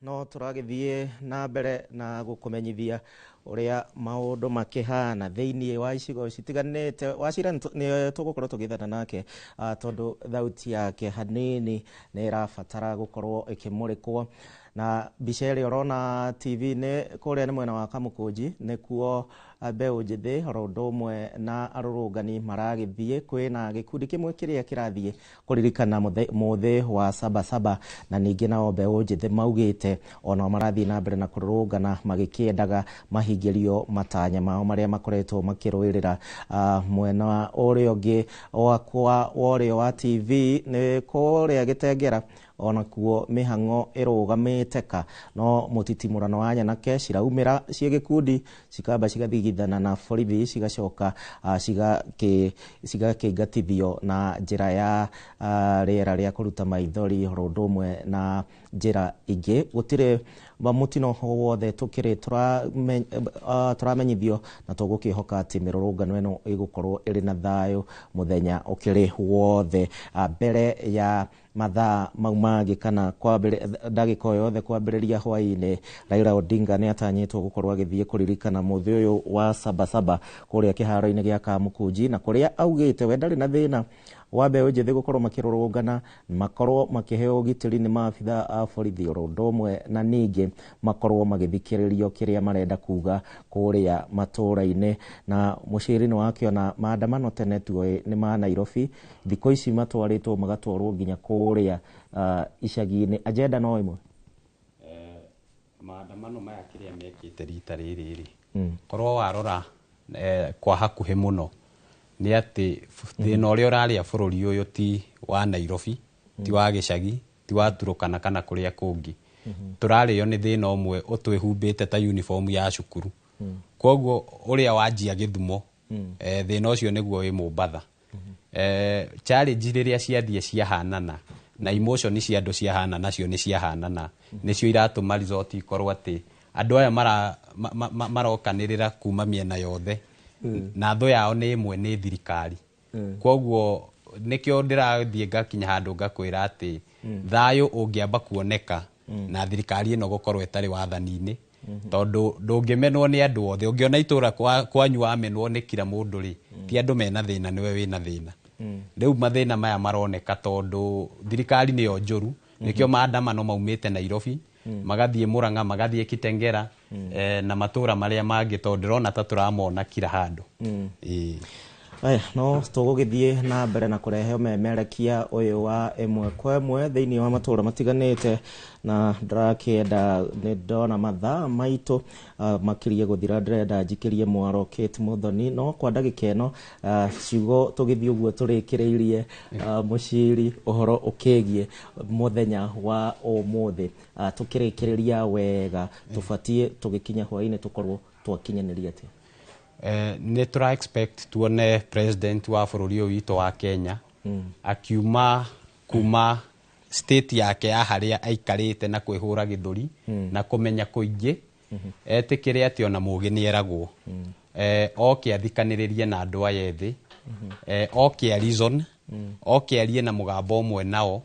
No tũragĩthiĩ na mbere na gũkũmenyithia ũrĩa maũndũ makĩhana thĩinĩ wa icigo citiganĩte. Wachira nĩ tũgũkorwo tũgĩthana nake, tondũ thauti yake hanini nĩ ĩrabatara gũkorwo ĩkĩmũrĩkwo. Na mbica ĩrĩa ũrona TV-inĩ kũrĩa nĩ mwena wa Kamũkũnji, nĩkuo mbeũ njĩthĩ oro ũndũ ũmwe na arũrũngani maragĩthiĩ. Kwĩna gĩkundi kĩmwe kĩrĩa kĩrathiĩ kũririkana mũthĩ wa Sabasaba, na ningĩ nao mbeũ njĩthĩ maugĩte onao marathiĩ na mbere na kũrũrũngana magĩkĩendaga mahingĩrio matanya mao marĩa makoretwo makĩrũĩrĩra. Mwena ũrĩa ũngĩ wakwa wa ũrĩo wa TV nĩ kũrĩa Gĩtengera, Onakuo mĩhang'o ĩrũgamĩte ka no mũtitimũrano wa nyanake ciraumĩra ciĩ gĩkundi, cikamba cigathigithana na borithi, cigacoka cigakĩingatithio na njĩra ya rĩera rĩa kũruta maithori oro ũndũ ũmwe na njĩra ingĩ. Gũtirĩ mũtino wothe tũkĩrĩ tũramenyithio, na tũgũkĩhoka atĩ mĩrũrũngano ĩno ĩgũkorwo ĩrĩ na thayũ mũthenya ũkĩrĩ wothe. Mbere ya mathaa mau mangĩ kana ndagĩka o yothe kwambĩrĩria hwaĩ-inĩ, Raila Odinga nĩ atanyĩtwo gũkorwo agĩthiĩ kũririkana mũthĩ ũyũ wa Sabasaba kũrĩa kĩharo-inĩ gĩa Kamukunji, na kũrĩa augĩte we ndarĩ na thĩna wa mbeũ njĩthĩ gũkorwo makĩrũrũngana, makorwo makĩheo ũgitĩri nĩ maabitha a borithi oro ũndũ ũmwe na ningĩ makorwo magĩthikĩrĩrio kĩrĩa marenda kuga kũrĩa matũũra-inĩ. Na mũciri nĩ wakĩona maandamano tene tuoĩ nĩ ma Nairobi, thikũ ici matwarĩtwo magatwarwo nginya kũrĩa icagi-inĩ. Agenda no ĩmwe. Maandamano maya kĩrĩa mekĩte rita rĩrĩ rĩ, korwo warora kwa hakuhĩ mũno nĩ atĩ thĩna ũrĩa ũrarĩa bũrũri ũyũ ti wa Nairobi, ti wa gĩcagi, ti wa Turukana kana kũrĩa kũngĩ. Tũrarĩo nĩ thĩna ũmwe ũtwĩhumbĩte ta uniform ya cukuru. Koguo ũrĩa wanjia Gĩthumo, thĩna ũcio nĩguo wĩ Mombatha. Challenge rĩrĩa ciathiĩ ciahanana na emotion cia andũ ciahana nacio nĩ ciahanana, nĩcio iratũma result ikorwo atĩ andũ aya marokanĩrĩra kuma mĩena yothe, na thũ yao nĩ ĩmwe, nĩ thirikari. Koguo nĩkĩo ndĩrathiĩ ngakinya handũ ngakwĩra atĩ thayũ ũngĩamba kuoneka na thirikari ĩno gũkorwo ĩtarĩ wathani-inĩ, tondũ ndũngĩmenwo nĩ andũ othe. Ũngĩona itũra kwanyu wamenwo nĩ kira mũndũ rĩ, ti andũ mena thĩna, nĩwe wĩna thĩna. Rĩu mathĩna maya maroneka tondũ thirikari nĩyo njũru, nĩkĩo maandamano maumĩte Nairobi, magathiĩ Murang'a, magathiĩ Kitengera, na matũra marĩa mangĩ, tondũ ndĩrona ta tũramona kira handũ. Ĩĩ. Aya, no tũgũgĩthiĩ na mbere na kũrehe ũmemerekia ũyũ wa ĩmwe kwa ĩmwe thĩinĩ wa matũra matiganĩte, na ndĩrakĩenda nĩ ndona mathaa maitũ makĩria gũthira, ndĩrenda njikĩrie mwaro Kate Muthoni, no kwa ndagĩka ĩno ciugo tũgĩthiĩ ũguo tũrĩkĩrĩirie mũciri ũhoro ũkĩgiĩ mũthenya wa ũmũthĩ. Tũkĩrĩkĩrĩria wega, tũbatiĩ tũgĩkinya hwaĩ-inĩ tũkorwo twakinyanĩria atĩa? Nĩ tũra expect tuone president wa bũrũri ũyũ witũ wa Kenya akiuma kuma state yake ya harĩa aikarĩte na kwĩhũra gĩthũri na kũmenya kũingĩ, etĩkĩre atĩ ona mũgĩ nĩ eragwo, oke athikanĩrĩrie na andũ aya ethĩ, oke a reason, oke arie na mũgambo ũmwe nao,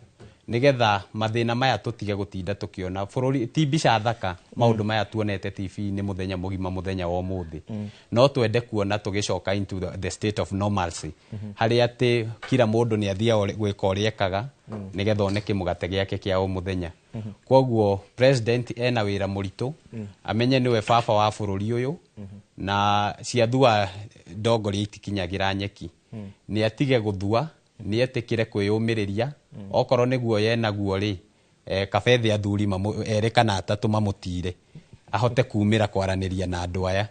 nĩgetha mathĩna maya tũtige gũtinda tũkĩona bũrũri. Ti mbica thaka maũndũ maya tuonete TV-inĩ mũthenya mũgima mũthenya wa ũmũthĩ. No twende kuona tũgĩcoka into the state of normalcy, harĩa atĩ kila mũndũ nĩ athiaga gwĩka ũrĩa ekaga nĩgetha one kĩmũgate gĩake kĩa o mũthenya. Koguo president ena wĩra mũritũ, amenye nĩwe baba wa bũrũri ũyũ, na ciathua ndongoria itikinyagĩra nyeki. Nĩ atige gũthua, nĩ etĩkĩre kwĩyũmĩrĩria, okorwo nĩguo yenaguo rĩ, kabethe athuri erĩ kana atatũ mamũtire ahote kumĩra kwaranĩria na andũ aya.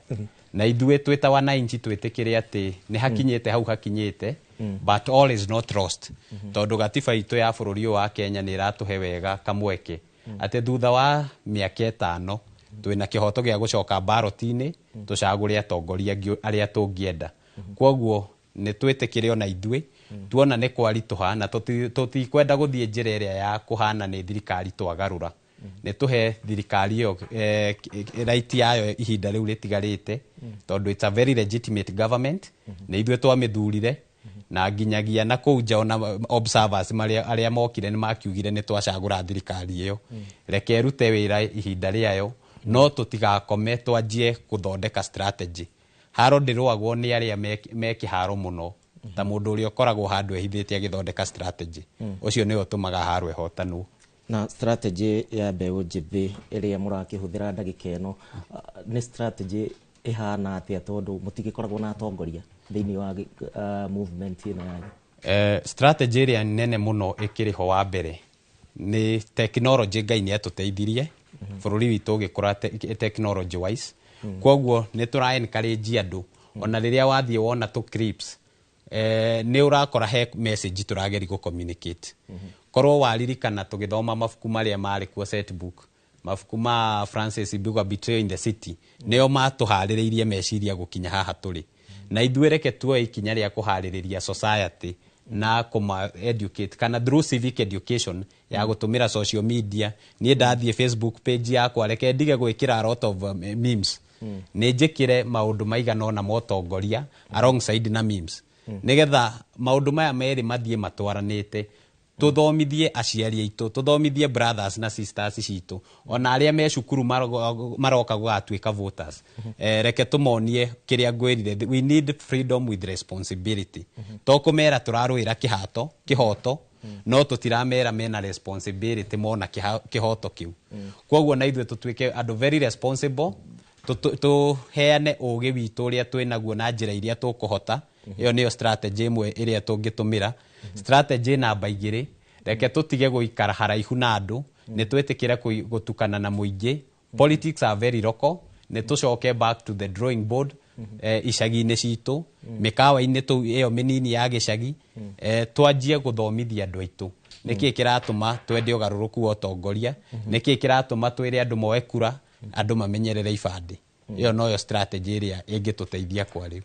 Na ithuĩ twĩ ta wananchi twĩtĩkĩre atĩ nĩ hakinyĩte hau hakinyĩte, but all is not lost, tondũ gatiba itũ ya bũrũri ũyũ wa Kenya nĩ ĩratũhe wega kamweke atĩ thutha wa mĩaka 5 twĩna kĩhoto gĩa gũcoka ballot-inĩ tũcagũre atongoria angĩ arĩa tũngĩenda. Koguo nĩ twĩtĩkĩre ona ithuĩ tuona nĩ kwaritũha, na tũtikwenda gũthiĩ njĩra ĩrĩa ya kũhana nĩ thirikari twagarũra. Nĩ tũhe thirikari ĩyo right yayo ihinda rĩu rĩtigarĩte, tondũ it's a very legitimate government, nĩ ithuĩ twamĩthurire, na nginyagia na kũu nja ona observers arĩa mokire nĩ makiugire nĩ twacagũra thirikari ĩyo. Reke ĩrute wĩra ihinda rĩayo, no tũtigakome twanjie gũthondeka strategy. Haro ndĩrũagwo nĩ arĩa me kĩharo mũno, ta mũndũ ũrĩa ũkoragwo handũ ehithĩte agĩthondeka strategy, ũcio nĩwe ũtũmaga haro ĩhotanwo. Na strategy ya mbeũ njĩthĩ ĩrĩa mũrakĩhũthĩra ndagĩka ĩno nĩ strategy ĩhana atĩa, tondũ mũtigĩkoragwo na atongoria thĩinĩ wa movement ĩno yanyu? Strategy ĩrĩa nene mũno ĩkĩrĩ ho wa mbere nĩ technology. Ngai nĩ atũteithirie bũrũri witũ ũgĩkũra technology wise, koguo nĩ tũra encourage andũ ona rĩrĩa wathiĩ wona tũ clips, nĩ ũrakora he message tũrageria gũ communicate. Korwo waririkana tũgĩthoma mabuku marĩa marĩ kuo, set book, mabuku ma Francis Mbugua, Betrayal in the City, nĩo matũharĩrĩirie meciria gũkinya haha tũrĩ. Na ithuĩ reke tuoe ikinya rĩa kũharĩrĩria society na kũma educate kana through civic education ya gũtũmĩra social media. Niĩ ndathiĩ Facebook page yakwa, reke ndige gwĩkĩra a lot of memes, nĩ njĩkĩre maũndũ maigana ũna ma ũtongoria alongside na memes, nĩgetha maũndũ maya merĩ mathiĩ matwaranĩte. Tũthomithie aciari aitũ, tũthomithie brothers na sisters citũ, ona arĩa me cukuru maroka gũgatuĩka voters. Reke tũmonie kĩrĩa ngwĩrire, we need freedom with responsibility. To kũmera tũrarũĩra kĩhato kĩhoto, no tũtiramera mena responsibility mona kĩhoto kĩu. Koguo na ithuĩ tũtuĩke andũ very responsible, tũheane ũgĩ witũ ũrĩa twĩ naguo na njĩra iria tũkũhota. Ĩyo nĩyo strategy ĩmwe ĩrĩa tũngĩtũmĩra. Strategy namba 2, reke tũtige gũikara haraihu na andũ, nĩ twĩtĩkĩre gũtukana na mũingĩ. Politics are very local. Nĩ tũcoke back to the drawing board, icagi-inĩ citũ, mĩkawa-inĩ tũu ĩyo mĩnini ya gĩcagi, twanjie gũthomithia andũ aitũ nĩkĩĩ kĩratũma twende ũgarũrũku wa ũtongoria, nĩkĩĩ kĩratũma twĩre andũ moe kura, andũ mamenyerere ibandĩ. Ĩyo noyo strategy ĩrĩa ĩngĩtũteithia kwa rĩu.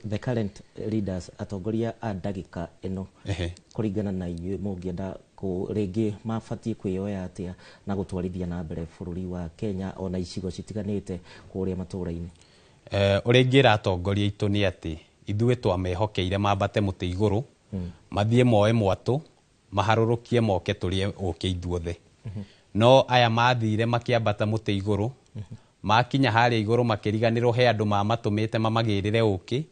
The current leaders, atongoria a ndagĩka ĩno, kũringana na inyuĩ, mũngĩenda rĩngĩ mabatiĩ kwĩyoya atĩa na gũtwarithia na mbere bũrũri wa Kenya ona icigo citiganĩte kũrĩa matũũra-inĩ? Ũrĩa ingĩra atongoria aitũ nĩ atĩ ithuĩ twamehokeire mambate mũtĩ igũrũ, mathiĩ moe mwatũ, maharũrũkie, moke tũrĩe ũkĩ ithuothe. No aya mathire makĩambata mũtĩ igũrũ, makinya harĩa igũrũ makĩriganĩrwo he andũ mamatũmĩte mamagĩrĩre ũkĩ,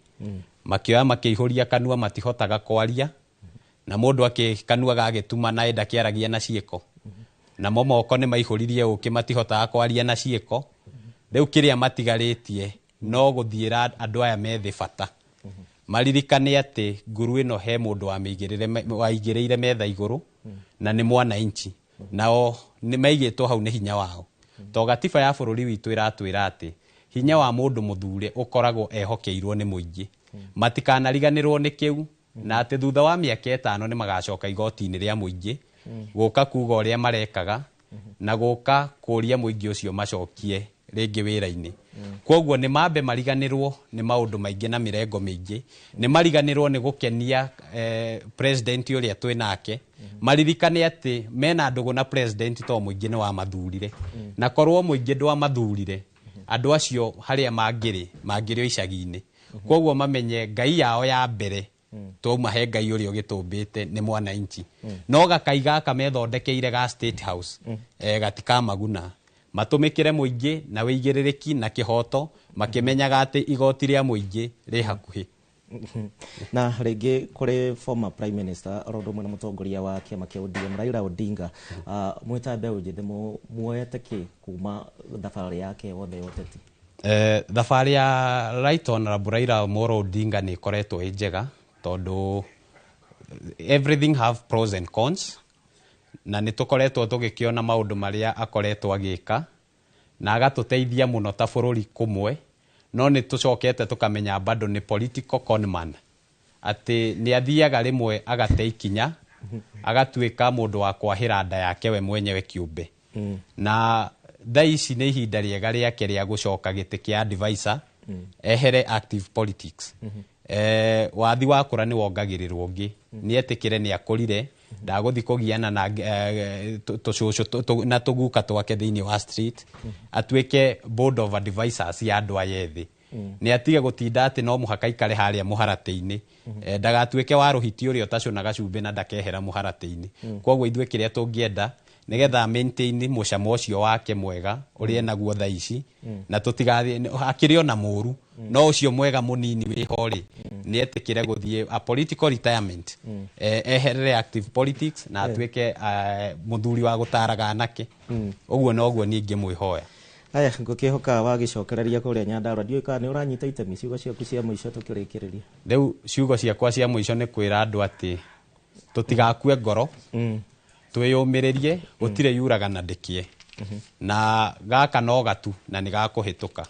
makĩoya makĩihũria kanua, matihotaga kwaria, na mũndũ akĩ kanua gagĩtuma na ndakĩaragia na ciĩko, namo moko nĩ maihũririe ũkĩ, matihotaga kwaria na ciĩko. Rĩu kĩrĩa matigarĩtie no gũthiĩra andũ aya methĩ bata maririkane atĩ nguru ĩno he mũndũ waigĩrĩire metha igũrũ, na nĩ mwananchi, nao nĩ maigĩtwo hau nĩ hinya wao, to gatiba ya bũrũri witũ ĩratwĩra atĩ hinya wa mũndũ mũthure ũkoragwo ehokeirwo nĩ mũingĩ. Matikanariganĩrwo nĩ kĩu, na atĩ thutha wa mĩaka 5 nĩ magacoka igoti-inĩ rĩa mũingĩ gũka kuga ũrĩa marekaga na gũka kũria mũingĩ ũcio macokie rĩngĩ wĩra-inĩ. Koguo nĩ mambe mariganĩrwo nĩ maũndũ maingĩ na mĩrengo mĩingĩ, nĩ mariganĩrwo nĩ gũkenia president ũrĩa twĩ nake, maririkane atĩ mena ndũgũ na president to mũingĩ nĩ wamathurire, na korwo mũingĩ ndwamathurire, andũ acio harĩa mangĩrĩ mangĩrĩ o icagi-inĩ. Koguo mamenye ngai yao ya mbere twauma he Ngai ũrĩa ũgĩtũmbĩte nĩ mwananchi, no gakai gaka methondekeire ga State House gatikamaguna. Matũmĩkĩre mũingĩ na wĩigĩrĩrĩki na kĩhoto, makĩmenyaga atĩ igoti rĩa mũingĩ rĩ hakuhĩ. Na rĩngĩ kũrĩ former prime minister oro ũndũ ũmwe na mũtongoria wa kĩama kĩa ODM Raila Odinga, mwĩ ta mbeũ njĩthĩ muoete kĩ kuma thabarĩ yake yothe ya ũteti? Thabarĩ ya Right Honorable Raila Amolo Odinga nĩ ĩkoretwo ĩ njega, tondũ everything have pros and cons, na nĩ tũkoretwo tũgĩkĩona maũndũ marĩa akoretwo agĩka na agatũteithia mũno ta bũrũri kũmwe, no nĩ tũcokete tũkamenya bado nĩ political conman, atĩ nĩ athiaga rĩmwe agate ikinya, agatuĩka mũndũ wa kwahĩra nda yake we mwenyewe kĩũmbe. Na thaa ici nĩ ihinda rĩega rĩake rĩa gũcoka gĩtĩ kĩa advisor, ehere active politics. Wathi wakũra nĩ wongagĩrĩrwo ũngĩ. Nĩ etĩkĩre nĩ akũrire, ndagũthi kũgiana na tũcũcũ na tũguka twake thĩinĩ wa street, atuĩke board of advisors ya andũ aya ethĩ. Nĩ atige gũtinda atĩ no mũhaka aikare harĩa mũharatĩ-inĩ, ndagatuĩke wa rũhiti ũrĩa ũtacũnaga cumbĩ na ndakehera mũharatĩ-inĩ. Koguo ithuĩ kĩrĩa tũngĩenda nĩgetha maintain mũcamo ũcio wake mwega ũrĩa enaguo thaa ici, na tũtigathiĩ akĩrĩ ona mũru, no ũcio mwega mũnini wĩho rĩ, nĩ etĩkĩre gũthiĩ a political retirement, eherere active politics na atuĩke mũthuri wa gũtaraga anake. Ũguo noguo niĩ ingĩmwĩhoya. Aya, ngũkĩhoka wagĩcokereria kũrĩa Nyandarua, ndiũĩ kana nĩ ũranyita itemi, ciugo ciaku cia mũico tũkĩrĩkĩrĩria. Rĩu ciugo ciakwa cia mũico nĩ kwĩra andũ atĩ tũtigakue ngoro, twĩyũmĩrĩrie, gũtirĩ yuraga na ndĩkĩe, na gaka no gatu na nĩ gakũhĩtũka.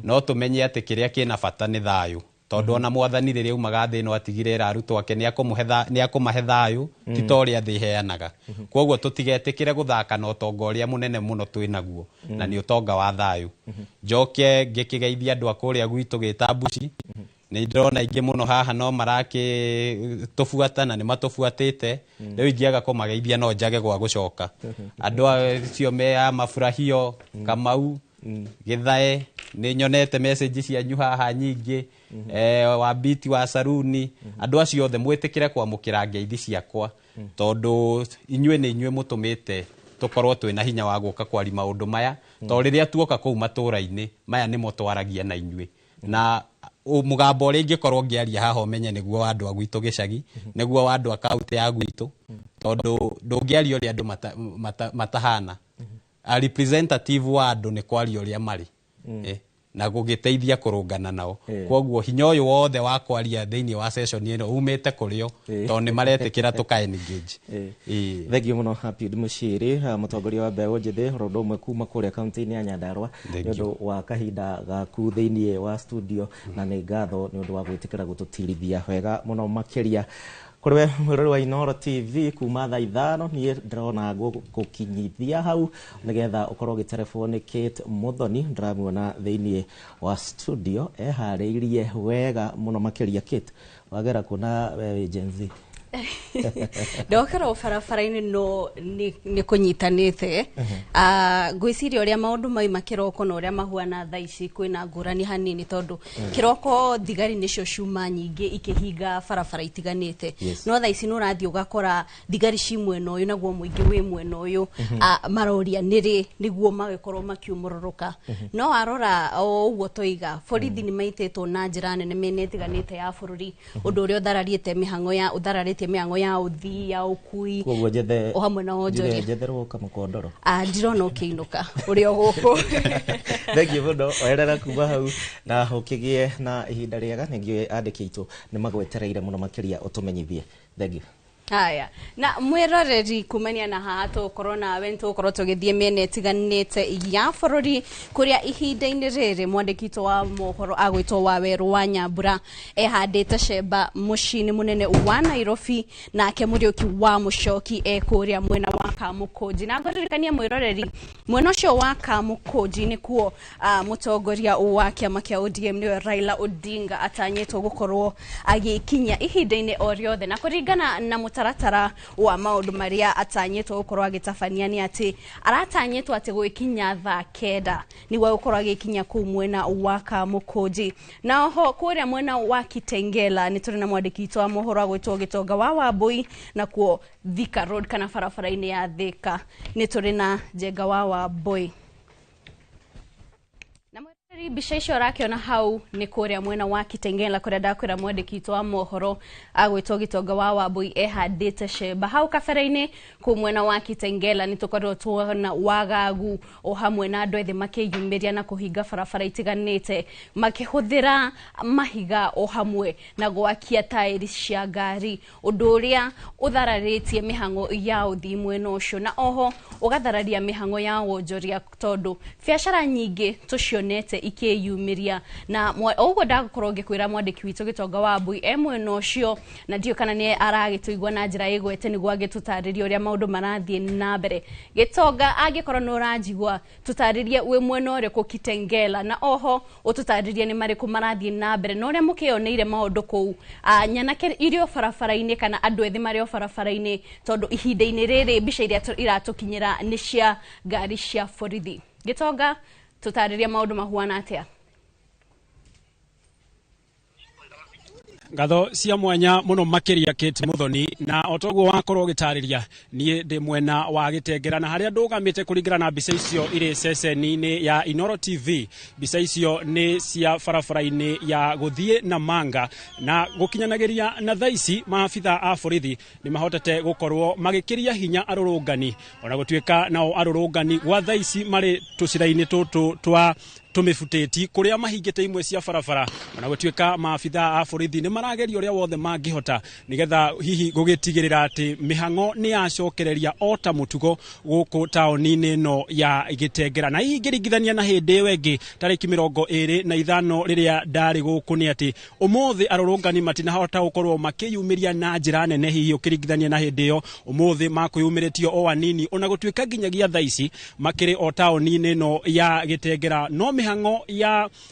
No tũmenye atĩ kĩrĩa kĩna bata nĩ thayũ. Tondũ ona mwathani rĩrĩa aumaga thĩ ĩno atigire era arutwo ake nĩ akũmahe thayũ, ti ta ũrĩa thĩ ĩheanaga. Koguo tũtigetĩkĩre gũthaka na ũtonga ũrĩa mũnene mũno twĩ naguo, na nĩ ũtonga wa thayũ. Njoke ngĩkĩgeithia andũ a kũrĩa gwitũ Gĩtambuci. Nĩ ndĩrona aingĩ mũno haha no marakĩtũbuata na nĩ matũbuatĩte. Rĩu ingĩaga kũmageithia no njage gwa gũcoka. Andũ acio me a mafurahio, Kamau, Gĩthae, nĩ nyonete message cianyu haha nyingĩ. Wambiti wa Saruni, andũ acio othe mwĩtĩkĩre kwamũkĩra ngeithi ciakwa, tondũ inyuĩ nĩ inyuĩ mũtũmĩte tũkorwo twĩna hinya wa gũka kwari maũndũ maya. To rĩrĩa tuoka kũu matũra-inĩ maya nĩmo twaragia na inyuĩ, na mũgambo ũrĩa ingĩkorwo ngĩaria haha ũmenye nĩguo wa andũ a gwitũ gĩcagi, nĩguo wa andũ a kaũntĩ ya gwitũ, tondũ ndũngĩaria ũrĩa andũ matahana. A representative wa andũ nĩ kwaria ũrĩa marĩ, na gũgĩteithia kũrũngana nao. Koguo hinya ũyũ wothe wa kwaria thĩinĩ wa session ĩno umĩte kũrĩo, tondũ nĩ maretĩkĩra tũka engage. Thengiũ mũno Happy Mushiri, mũtongoria wa mbeũ njĩthĩ oro ũndũ ũmwe kuma kũrĩa kaunti-inĩ ya Nyandarua, nĩ ũndũ wa kahinda gaku thĩinĩ wa studio, na nĩ ngatho nĩ ũndũ wa gwĩtĩkĩra gũtũtirithia wega mũno makĩria. Kũrĩ we mwĩrori wa Inooro TV, kuma thaa 5 niĩ ndĩrona gũkinyithia hau nĩgetha ũkorwo ũgĩterebwo nĩ Kate Muthoni. Ndĩramuona thĩinĩ wa studio eharĩirie wega mũno makĩria. Kate, wagera kuona we wĩ Gen Z? Ndokera barabara-inĩ no nĩ kũnyitanĩte. Ngwĩciria ũrĩa maũndũ mauma kĩroko na ũrĩa mahuana thaa ici kwĩna ngũrani hanini, tondũ kĩroko thigari nĩcio ciuma nyingĩ ikĩhinga barabara itiganĩte. No thaa ici nĩ ũrathiĩ ũgakora thigari ci mwena ũyũ naguo mũingĩ wĩ mwena ũyũ, maroria nĩrĩ nĩguo magĩkorwo makiumũrũrũka. No warora o ũguo toiga, borithi nĩ maitĩtwo na njĩra nene mĩena ĩtiganĩte ya bũrũri, ũndũ ũrĩa ũthararĩte mĩhang'o ya ũthararĩtie mĩhang'o ya ũthii ya ũkui Koguo njethe o hamwe na wonjoria. Njetherwo kamũkondoro. Ndirona ũkĩinũka ũrĩ o gũkũ. Thengiũ mũno, oerera kuma hau na ũkĩgĩe na ihinda rĩega. Ningĩ andĩki aitũ nĩ magwetereire mũno makĩria ũtũmenyithie. Thengiũ. Haya, na mwĩroreri, kumania na haha tũgũkorwo nawe nĩ tũgũkorwo tũgĩthiĩ mĩena ĩtiganĩte ya bũrũri, kũrĩa ihinda-inĩ rĩrĩ mwandĩki witũ wa mohoro agwĩtwo Wawerũ wa Nyambura ehandĩte cemba mũciĩ-inĩ mũnene wa Nairobi, nake Mũriũki wa Mũcoki e kũrĩa mwena wa Kamũkũnji. Na ngũririkania mwĩroreri, mwena ũcio wa Kamũkũnji nĩkuo mũtongoria wa kĩama kĩa ODM nĩwe Raila Odinga atanyĩtwo gũkorwo agĩkinya ihinda-inĩ o rĩothe, na kũringana na mũtaratara wa maũndũ marĩa atanyĩtwo gũkorwo agĩtabania nĩ atĩ aratanyĩtwo atĩ gwĩkinya thaa 9 nĩguo gũkorwo agĩkinya kũu mwena wa Kamũkũnji. Na oho kũrĩa mwena wa Kitengela nĩ tũrĩ na mwandĩki witũ wa mohoro agwĩtwo Gĩtonga wa Wambui, nakuo Thika Road kana barabara-inĩ ya Thika nĩ tũrĩ na Njenga wa Wambui. Mbica icio ũrakĩona hau nĩ kũrĩa mwena wa Kitengela kũrĩa ndakwĩra mwandĩki witũ wa mohoro agwĩtwo Gĩtonga wa Wambui ehandĩte cemba hau kabere-inĩ. Kũu mwena wa Kitengela nĩ tũkoretwo tuona wagagu o hamwe na andũ ethĩ makĩyumĩria na kũhinga barabara itiganĩte makĩhũthĩra mahiga o hamwe na gwakia taĩri cia ngari, ũndũ ũrĩa ũthararĩtie mĩhang'o ya ũthii mwena ũcio, na oho ũgathararia mĩhang'o ya wonjoria, tondũ biacara nyingĩ tũcionete ikĩyumĩria. Na ũguo ndagũkorwo ngĩkwĩra mwandĩki witũ Gĩtonga wa Mbui e mwena ũcio, na ndiũĩ kana nĩ aragĩtũigua na njĩra ĩgwete nĩguo agĩtũtarĩrie ũrĩa maũndũ marathiĩ na mbere. Gĩtonga, angĩkorwo nĩ ũranjigua, tũtarĩrie wĩ mwena ũrĩkũ Kitengela, na oho ũtũtarĩrie nĩ marĩkũ marathiĩ na mbere na ũrĩa mũkĩoneire maũndũ kũu. Nyanake irĩ o barabara-inĩ kana andũ ethĩ marĩ o barabara-inĩ, tondũ ihinda-inĩ rĩrĩ mbica iria iratũkinyĩra nĩ cia ngari cia borithi. Gĩtonga, tũtarĩrie maũndũ mahuana atĩa? Ngatho cia mwanya muno makiria Kate Muthoni, na otoguo wakorwo gitariria nie ndi mwena wa Gitengera na haria ndugamite kuringana na mbica icio iri ceceni-ini ya Inooro TV. Mbica icio ni cia barabara-ini ya guthie na manga na gukinyanagiria na thaa ici maabitha a borithi ni mahotete gukorwo magikiria hinya arurungani, ona gutuika nao arurungani gwa thaa ici mari tucira-ini tutu twa Tũmĩbutĩti kũrĩa mahingĩte imwe cia barabara, ona gũtuĩka maabitha a borithi nĩ marageria ũrĩa wothe mangĩhota nĩgetha hihi gũgĩtigĩrĩra atĩ mĩhang'o nĩ yacokereria o ta mũtugo gũkũ taũni-inĩ ĩno ya Gĩtengera. Na hihi ngĩringithania na hĩndĩ ĩyo ĩngĩ tarĩki 25 rĩrĩa ndarĩ gũkũ, nĩ atĩ ũmũthĩ arũrũngani matinahota gũkorwo makĩyumĩria na njĩra nene hihi ũkĩringithania na hĩndĩ ĩyo. Ũmũthĩ makwĩyumĩrĩtio o anini, ona gũtuĩka nginyagia thaa ici makĩrĩ o taũni-inĩ ĩno ya Gĩtengera, no mĩhang'o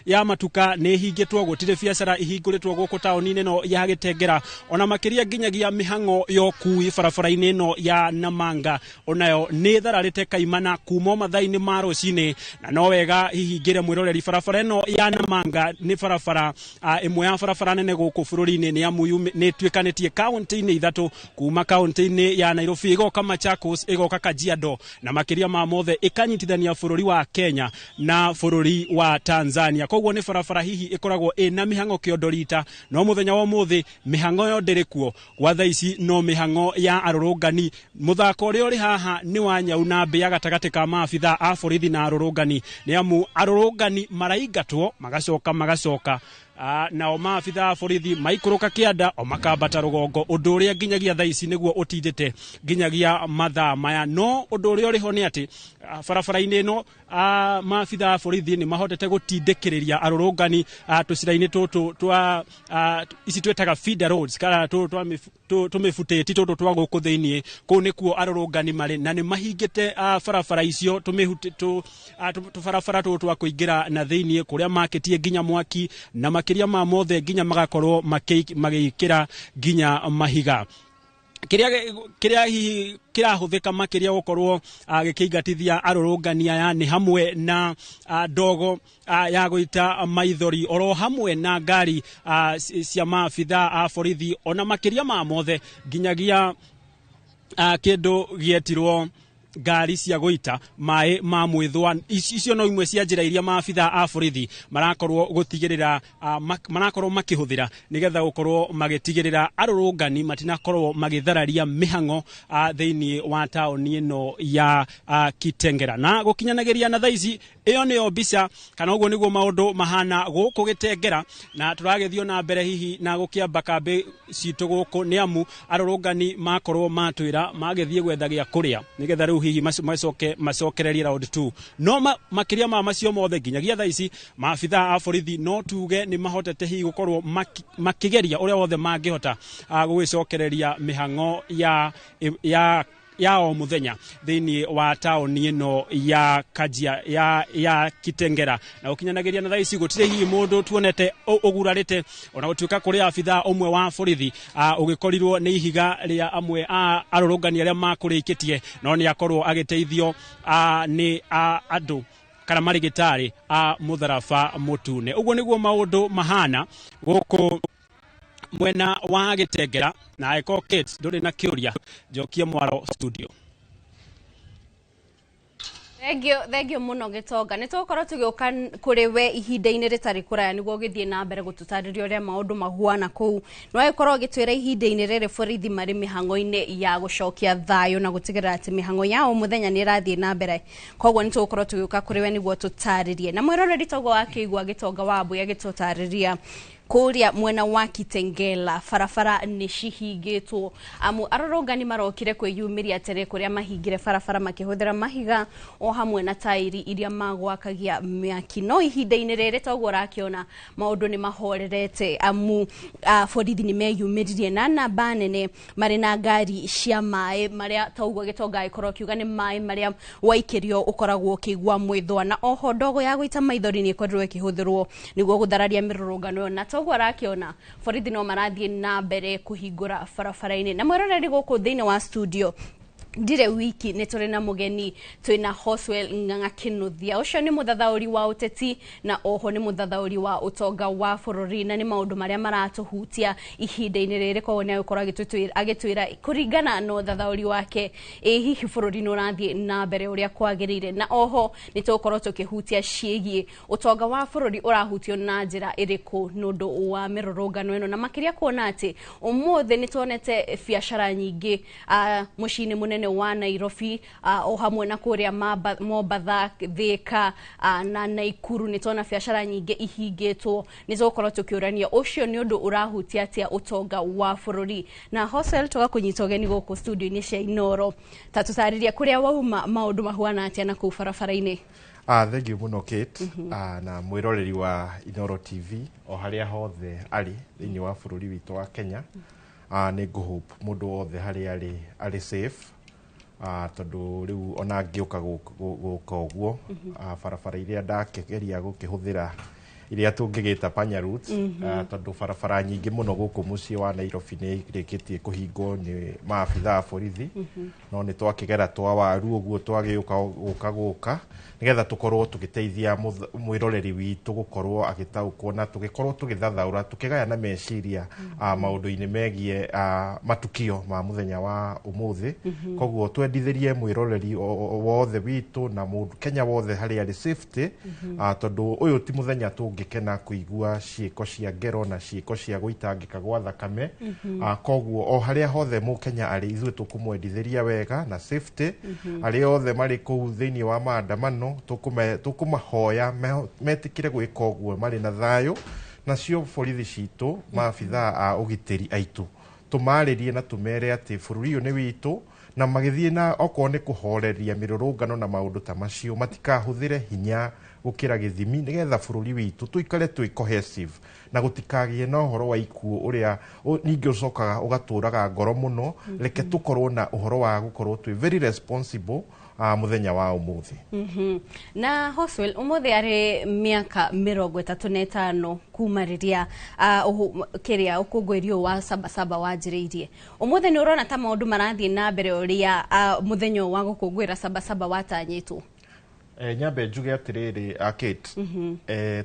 ya matuka nĩ ĩhingĩtwo, gũtirĩ biacara ihingũrĩtwo gũkũ taũni-inĩ ĩno ya Gĩtengera, ona makĩria nginyagia mĩhang'o ya ũkui barabara-inĩ ĩno ya Namanga onayo nĩ ĩthararĩte kaimana kuma mathaa-inĩ ma rũcinĩ. Na no wega hihi ngĩre mwĩroreri, barabara ĩno ya Namanga nĩ barabara ĩmwe ya barabara nene gũkũ bũrũri-inĩ, nĩ amu nĩ ĩtuĩkanĩtie kaunti-inĩ ithatũ, kuma kaunti-inĩ ya Nairobi ĩgoka Machakos, ĩgoka Kajiado, na makĩria ma mothe ĩkanyitithania bũrũri wa Kenya na bũrũri wa Tanzania. Koguo nĩ barabara hihi ĩkoragwo ĩna mĩhang'o kĩondo rita, no mũthenya wa ũmũthĩ mĩhang'o ĩyo ndĩrĩ kuo gwa thaa ici, no mĩhang'o ya arũrũngani. Mũthako ũrĩa ũrĩ haha nĩ wa nyau na mbĩa gatagatĩ ka maabitha a borithi na arũrũngani, nĩ amu arũrũngani maraingatwo magacoka magacoka, nao maabitha a borithi maikũrũka kĩanda o makambata rũgongo, ũndũ ũrĩa nginyagia thaa ici nĩguo ũtindĩte nginyagia mathaa maya. No ũndũ ũrĩa ũrĩ ho nĩ atĩ barabara-inĩ ĩno maabitha a borithi nĩ mahotete gũtindĩkĩrĩria arũrũngani tũcĩra-inĩ tũtũ twa ici twĩtaga feeder roads, kana tũmĩbutĩti tũtũ twa gũkũ thĩiniĩ. Kũu nĩkuo arũrũngani marĩ na nĩ mahingĩte barabara icio, tũbarabara tũtũ twa kũingĩra na thĩiniĩ, kũrĩa makĩtie nginya mwaki, na makĩria ma mothe nginya magakorwo magĩkĩra nginya mahiga. Kĩrĩa hihi kĩrahũthĩka makĩria gũkorwo gĩkĩingatithia arũrũngani aya nĩ hamwe na ndogo ya gũita maithori, oro hamwe na ngari cia maabitha a borithi, ona makĩria ma mothe nginyagia kĩndũ gĩetirwo ngari cia gũita maĩ ma mwĩthwa. Icio no imwe cia njĩra iria maabitha a borithi marakorwo gũtigĩrĩra marakorwo makĩhũthĩra nĩgetha gũkorwo magĩtigĩrĩra arũrũngani matinakorwo magĩthararia mĩhang'o thĩinĩ wa taũni ĩno ya Kitengera. Na gũkinyanagĩria na thaa ici, ĩyo nĩyo mbica, kana ũguo nĩguo maũndũ mahana gũkũ Gĩtengera, na tũragĩthiĩ na mbere hihi na gũkĩamba kambĩ citũ gũkũ, nĩ amu arũrũngani makorwo matwĩra magĩthiĩ gwetha gĩa kũrĩa nĩgetha rĩu hihi macoke macokererie round 2. No makĩria ma macio mothe, nginyagia thaa ici maabitha a borithi no tuge nĩ mahotete hihi gũkorwo makĩgeria ũrĩa wothe mangĩhota gũgĩcokereria mĩhang'o ya o mũthenya thĩinĩ wa taũni ĩno ya Kajia ya Kitengera. Na gũkinyanagĩria na thaa ici gũtirĩ hihi mũndũ tuonete ũgurarĩte, ona gũtuĩka kũrĩ abitha ũmwe wa borithi ũgĩkorirwo nĩ ihiga rĩa amwe a arũrũngani arĩa makũrĩkĩtie, no nĩ akorwo agĩteithio nĩ andũ kana marĩgĩtarĩ a mũtharaba mũtune. Ũguo nĩguo maũndũ mahana gũkũ mwena wa Gĩtengera. Na Eko Kate, ndũrĩ na kĩũria, njokie mwaro studio. Thengio mũno Gĩtonga. Nĩ tũgũkorwo tũgĩũka kũrĩ we ihinda-inĩ rĩtarĩ kũraya nĩguo ũgĩthiĩ na mbere gũtũtarĩria ũrĩa maũndũ mahuana kũu. No agĩkorwo ũgĩtwĩra ihinda-inĩ rĩrĩ borithi marĩ mĩhang'o-inĩ ya gũcokia thayũ na gũtigĩrĩra atĩ mĩhang'o ya o mũthenya nĩ ĩrathiĩ na mbere. Koguo nĩ tũgũkorwo tũgĩũka kũrĩ we nĩguo tũtarĩrie. Na mwĩroreri, toguo wakĩigua Gĩtonga wa Mbui agĩtũtarĩria kũrĩa mwena wa Kitengela barabara nĩ cihingĩtwo, amu arũrũngani marokire kwĩyumĩria tene kũrĩa mahingire barabara makĩhũthĩra mahiga o hamwe na tairi iria magwakagia mĩaki. No ihinda-inĩ rĩrĩ toguo ũrakĩona maũndũ nĩ mahorerete, amu borithi nĩ meyumĩririe na namba nene marĩ na ngari cia maĩ marĩa toguo Gĩtonga agĩkorwo akiuga nĩ maĩ marĩa waikĩrio ũkoragwo ũkĩigua mwĩthwa, na oho ndogo ya gũita maithori nĩ ĩkorirwo ĩkĩhũthĩrwo nĩguo gũthararia mĩrũrũngano ĩyo. Na toguo ũrakĩona borithi no marathiĩ na mbere kũhingũra barabara-inĩ. Na mwĩroreri, gũkũ thĩinĩ wa studio ndire wiki nĩ tũrĩ na mũgeni, twĩna Hoswell Ng'ang'a Kĩnuthia. Ũcio nĩ mũthathaũri wa ũteti na oho nĩ mũthathaũri wa ũtonga wa bũrũri, na nĩ maũndũ marĩa maratũhutia ihinda-inĩ rĩrĩ. Koguo nĩ agũkorwo agĩtwĩra kũringana na ũthathaũri wake, ĩ hihi bũrũri nĩ ũrathiĩ na mbere ũrĩa kwagĩrĩire, na oho nĩ tũgũkorwo tũkĩhutia ciĩgiĩ ũtonga wa bũrũri ũrahutio na njĩra ĩrĩkũ nĩ ũndũ wa mĩrũrũngano ĩno, na makĩria kuona atĩ ũmũthĩ nĩ tuonete biacara nyingĩ mũciĩ-inĩ mũnene mũnene wa Nairobi, o hamwe na kũrĩa Mombatha, Thika na Naikuru. Nĩ tuona biacara nyingĩ ihingĩtwo. Nĩ tũgũkorwo tũkĩũrania ũcio nĩ ũndũ ũrahutia atĩa ũtonga wa bũrũri. Na Hosel, tũgakũnyita ũgeni gũkũ studio-inĩ cia Inoro, ta tũtarĩrie kũrĩa wauma, maũndũ mahuana atĩa na kũu barabara-inĩ? Thank you mũno, Kate, na mwĩroreri wa Inoro TV o harĩa hothe arĩ thĩinĩ wa bũrũri witũ wa Kenya. Nĩ ngũhope mũndũ wothe harĩa arĩ arĩ safe, tondũ rĩu ona ngĩũka gũka ũguo, barabara iria ndakĩgeria gũkĩhũthĩra, iria tũngĩgĩta panya routes, tondũ barabara nyingĩ mũno gũkũ mũciĩ wa Nairobi nĩ irĩkĩtie kũhingwo nĩ maabitha a borithi, no nĩ twakĩgera twa waru ũguo twagĩũka gũka nĩgetha tũkorwo tũgĩteithia mwĩroreri witũ gũkorwo agĩtaũkwo na tũgĩkorwo tũgĩthathaũra, tũkĩgayana meciria maũndũ-inĩ megiĩ matukio ma mũthenya wa ũmũthĩ. Koguo twendithĩrie mwĩroreri wothe witũ na mũndũ Kenya wothe harĩa arĩ safety, tondũ ũyũ ti mũthenya tũngĩkena kũigua ciĩko cia ngero na ciĩko cia gũitangĩka gwa thakame. Koguo o harĩa hothe mũkenya arĩ, ithuĩ tũkũmwendithĩria wega na safety. Arĩa othe marĩ kũu thĩinĩ wa maandamano, tũkũmahoya metĩkĩre gwĩka ũguo marĩ na thayũ, nacio borithi citũ, maabithaa a ũgitĩri aitũ, tũmarĩrie na tũmere atĩ bũrũri ũyũ nĩ witũ, na magĩthiĩ na okorwo nĩ kũhoreria mĩrũrũngano na maũndũ ta macio, matikahũthĩre hinya gũkĩra gĩthimi, nĩgetha bũrũri witũ tũikare twĩ cohesive na gũtikagĩe na ũhoro wa ikuũ ũrĩa ningĩ ũcokaga ũgatũraga ngoro mũno. Reke tũkorwo na ũhoro wa gũkorwo twĩ very responsible mũthenya wa ũmũthĩ. Na Hoswell, ũmũthĩ arĩ mĩaka 35 kuma rĩrĩa kĩrĩa ũkũngũĩri ũyũ wa Sabasaba wanjĩrĩirie. Ũmũthĩ nĩ ũrona ta maũndũ marathiĩ na mbere ũrĩa mũthenya ũyũ wa gũkũngũĩra Sabasaba watanyĩtwo? Nyambe njuge atĩrĩrĩ, Kate,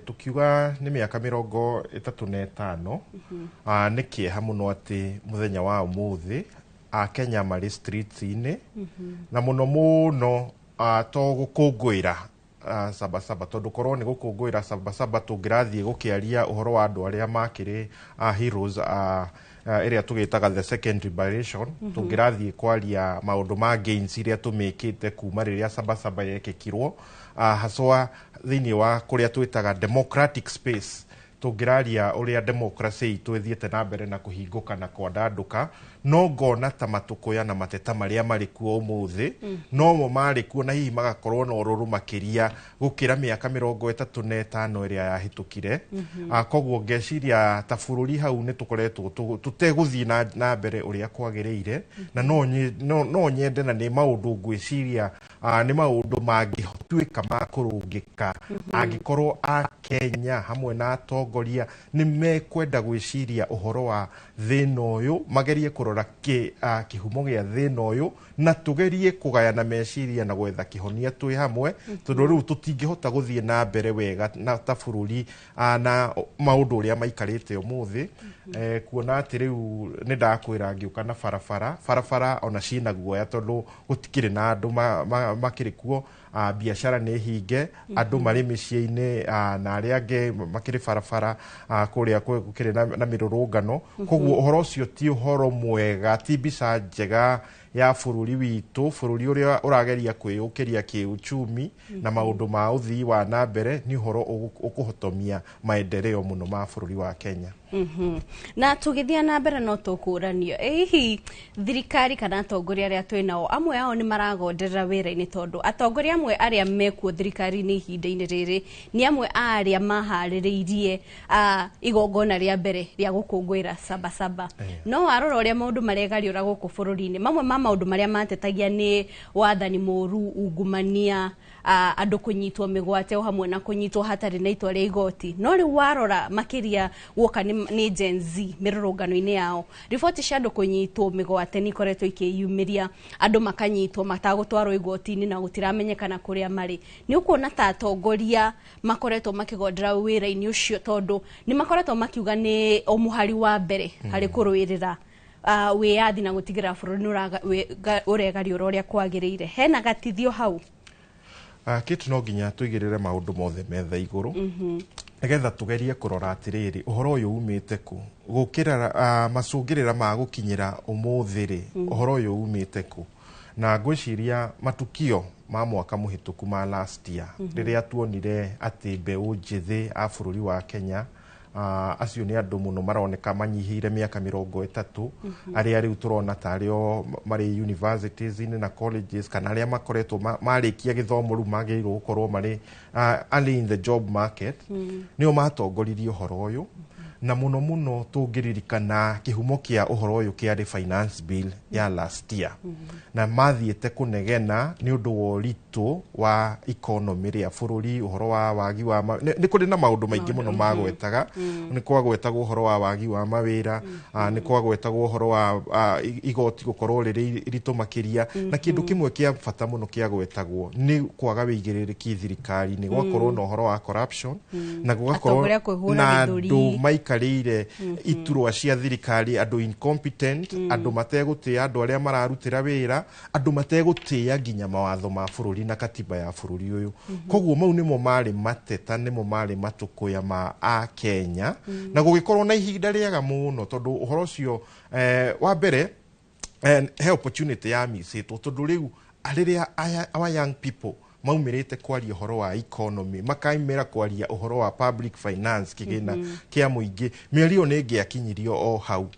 tukiuga nĩ mĩaka 35, nĩ kĩeha mũno atĩ mũthenya wa ũmũthĩ Akenya marĩ streets-inĩ, na mũno mũno to gũkũngũĩra Sabasaba, tondũ korwo nĩ gũkũngũĩra Sabasaba tũngĩrathiĩ gũkĩaria ũhoro wa andũ arĩa makĩrĩ heroes ĩrĩa tũgĩtaga the second liberation. Tũngĩrathiĩ kwaria maũndũ ma gains iria tũmĩkĩte kuma rĩrĩa Sabasaba yekĩkirwo, haswa thĩinĩ wa kũrĩa twĩtaga democratic space. Tũngĩraria ũrĩa democracy itũ ĩthiĩte na mbere na kũhingũka na kwandandũka, no ngona ta matũkũya na mateta marĩa marĩ kuo ũmũthĩ nomo marĩ kuo, na hihi magakorwo na ũrũrũ makĩria gũkĩra mĩaka 35 ĩrĩa yahĩtũkire. Koguo ngeciria ta bũrũri hau nĩ tũkoretwo tũtegũthiĩ na mbere ũrĩa kwagĩrĩire, na no nyende na nĩ maũndũ ngwĩciria nĩ maũndũ mangĩtuĩka ma kũrũngĩka angĩkorwo Akenya hamwe na atongoria nĩ mekwenda gwĩciria ũhoro wa thĩna ũyũ, magerie kũrora kĩhumo gĩa thĩna ũyũ, na tũgerie kũgayana meciria na gwetha kĩhonia twĩ hamwe, tondũ rĩu tũtingĩhota gũthiĩ na mbere wega na ta bũrũri na maũndũ ũrĩa maikarĩte ũmũthĩ. Kuona atĩ rĩu nĩ ndakwĩra ngĩũka na barabara, barabara ona ciĩna guoya tondũ gũtikĩrĩ na andũ makĩrĩ kuo, biacara nĩ hinge, andũ marĩ mĩciĩ-inĩ, na arĩa angĩ makĩrĩ barabara kũrĩa gũkĩrĩ na mĩrũrũngano. Koguo ũhoro ũcio ti ũhoro mwega, ti mbica njega ya bũrũri witũ, bũrũri ũrĩa ũrageria kwĩyũkĩria kĩuchumi na maũndũ ma ũthii wa na mbere. Nĩ ũhoro ũkũhotomia maendeleo mũno ma bũrũri wa Kenya. Na tũgĩthiĩ na mbere no tũkũranio, ĩ hihi thirikari kana atongoria arĩa twĩ nao, amwe ao nĩ maragonderera wĩra-inĩ, tondũ atongoria amwe arĩa mekuo thirikari-inĩ ihinda-inĩ rĩrĩ nĩ amwe a arĩa maharĩrĩirie igongona rĩa mbere rĩa gũkũngũĩra Sabasaba. No warora ũrĩa maũndũ maregariũra gũkũ bũrũri-inĩ, mamwe ma maũndũ marĩa matetagia nĩ wathani mũru, ungumania, andũ kũnyitwo mĩgwate o hamwe na kũnyitwo hatarĩ na itua rĩa igoti. No rĩu warora makĩria guoka nĩ Gen Z mĩrũrũngano-inĩ yao, riboti cia andũ kũnyitwo mĩgwate nĩ ikoretwo ikĩyumĩria, andũ makanyitwo matagũtwarwo igoti-inĩ na gũtiramenyekana kũrĩa marĩ. Nĩ ũkuona ta atongoria makoretwo makĩgondera wĩra-inĩ ũcio, tondũ nĩ makoretwo makiuga nĩ o mũhari wa mbere harĩ kũrũĩrĩra wĩyathi na gũtigĩrĩra bũrũri nĩ ũregariũra ũrĩa kwagĩrĩire? Hena gatithio hau? Kĩtu no nginya tũigĩrĩre maũndũ mothe metha igũrũ, nĩgetha tũgerie kũrora atĩrĩrĩ, ũhoro ũyũ umĩte kũ, gũkĩra macũngĩrĩra ma gũkinyĩra ũmũthĩ rĩ, ũhoro ũyũ umĩte kũ. Na ngwĩciria matukio ma mwaka mũhĩtũku ma last year, rĩrĩa tuonire atĩ mbeũ njĩthĩ a bũrũri wa Kenya, acio nĩ andũ mũno maroneka manyihĩire mĩaka 30, arĩa rĩu tũrona tarĩ o marĩ universities-inĩ na colleges, kana arĩa makoretwo marĩkia gĩthomo, rĩu magĩrĩirwo gũkorwo marĩ early in the job market, nĩo matongoririe ũhoro ũyũ. Na mũno mũno tũngĩririkana kĩhumo kĩa ũhoro ũyũ kĩarĩ finance bill ya last year, na mathiĩte kũnegena nĩ ũndũ wa ũritũ wa economy rĩa bũrũri, ũhoro wa wagi wa nĩ kũrĩ na maũndũ maingĩ mũno magwetaga. Nĩ kwagwetagwo ũhoro wa wagi wa mawĩra, nĩ kwagwetagwo ũhoro wa igoti gũkorwo rĩrĩ iritũ makĩria, na kĩndũ kĩmwe kĩa bata mũno kĩagwetagwo nĩ kwaga wĩigĩrĩrĩki thirikari-inĩ, gũgakorwo na ũhoro wa corruption, na gũgakorwo Atongoria kwĩhũra na gĩthũri. andũ maikarĩire iturwa cia thirikari, andũ incompetent, andũ mategũtĩa andũ arĩa mararutĩra wĩra, andũ mategũtĩa nginya mawatho ma bũrũri na katiba ya bũrũri ũyũ. Koguo mau nĩmo marĩ mateta, nĩmo marĩ matũkũya ma akenya, na gũgĩkorwo na ihinda rĩega mũno, tondũ ũhoro ũcio, wa mbere, he opportunity ya micĩtwo, tondũ rĩu rĩrĩa our young people maumĩrĩte kwaria ũhoro wa economy, makaimĩra kwaria ũhoro wa public finance, kĩgĩna kĩa mũingĩ, mĩario nĩ ĩngĩakinyirio o hau,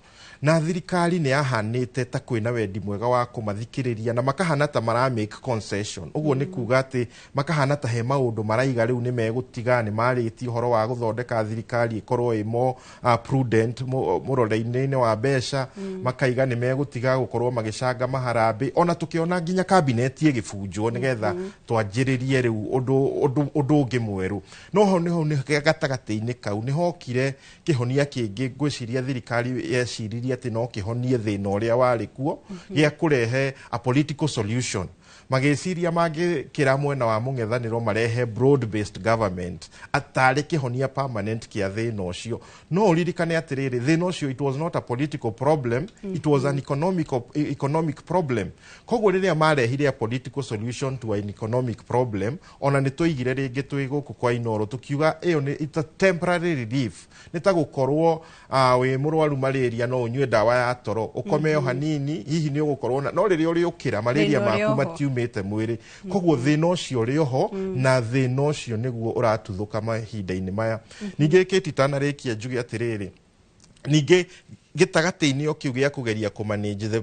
na thirikari nĩ yahanĩte ta kwĩna wendi mwega wa kũmathikĩrĩria, na makahana ta mara make concession. Ũguo nĩ kuga atĩ makahana ta he maũndũ maraiga rĩu nĩ megũtiga, nĩ marĩtie ũhoro wa gũthondeka thirikari ĩkorwo ĩ more prudent mũrore-inĩ wa mbeca, makaiga nĩ megũtiga gũkorwo magĩcanga maharambĩ, ona tũkĩona nginya kabineti ĩgĩbunjwo nĩgetha twanjĩrĩrie rĩu ũndũ ũngĩ mwerũ. No ho nĩho nĩ gatagatĩ-inĩ kau nĩhokire kĩhonia kĩngĩ, ngwĩciria thirikari yeciririe atĩ no kĩhonie thĩna ũrĩa warĩ kuo, gĩa kũrehe a political solution. Magĩciria mangĩkĩra mwena wa mũng'ethanĩro marehe broad based government atarĩ kĩhonia permanent kĩa thĩna ũcio. No ũririkane atĩrĩrĩ, thĩna ũcio, it was not a political problem, it was an economic problem. Koguo rĩrĩa marehire a political solution to an economic problem, ona nĩ tũigire rĩngĩ twĩ gũkũ kwa Inoro tũkiuga ĩyo nĩ it's a temporary relief, nĩ ta gũkorwo wĩ mũrwaru malaria, no ũnyue ndawa ya toro ũkome o hanini, hihi nĩ ũgũkorwo na no rĩrĩa ũrĩũkĩra malaria Thĩna ũrĩ maku oho. matiumĩte mwĩrĩ. Koguo thĩna ũcio ũrĩ oho, na thĩna ũcio nĩguo ũratuthũka mahinda-inĩ maya. Ningĩ Kate, itanarĩkia, njuge atĩrĩrĩ, ningĩ gĩtagatĩ-inĩ o kĩu gĩa kũgeria kũmanage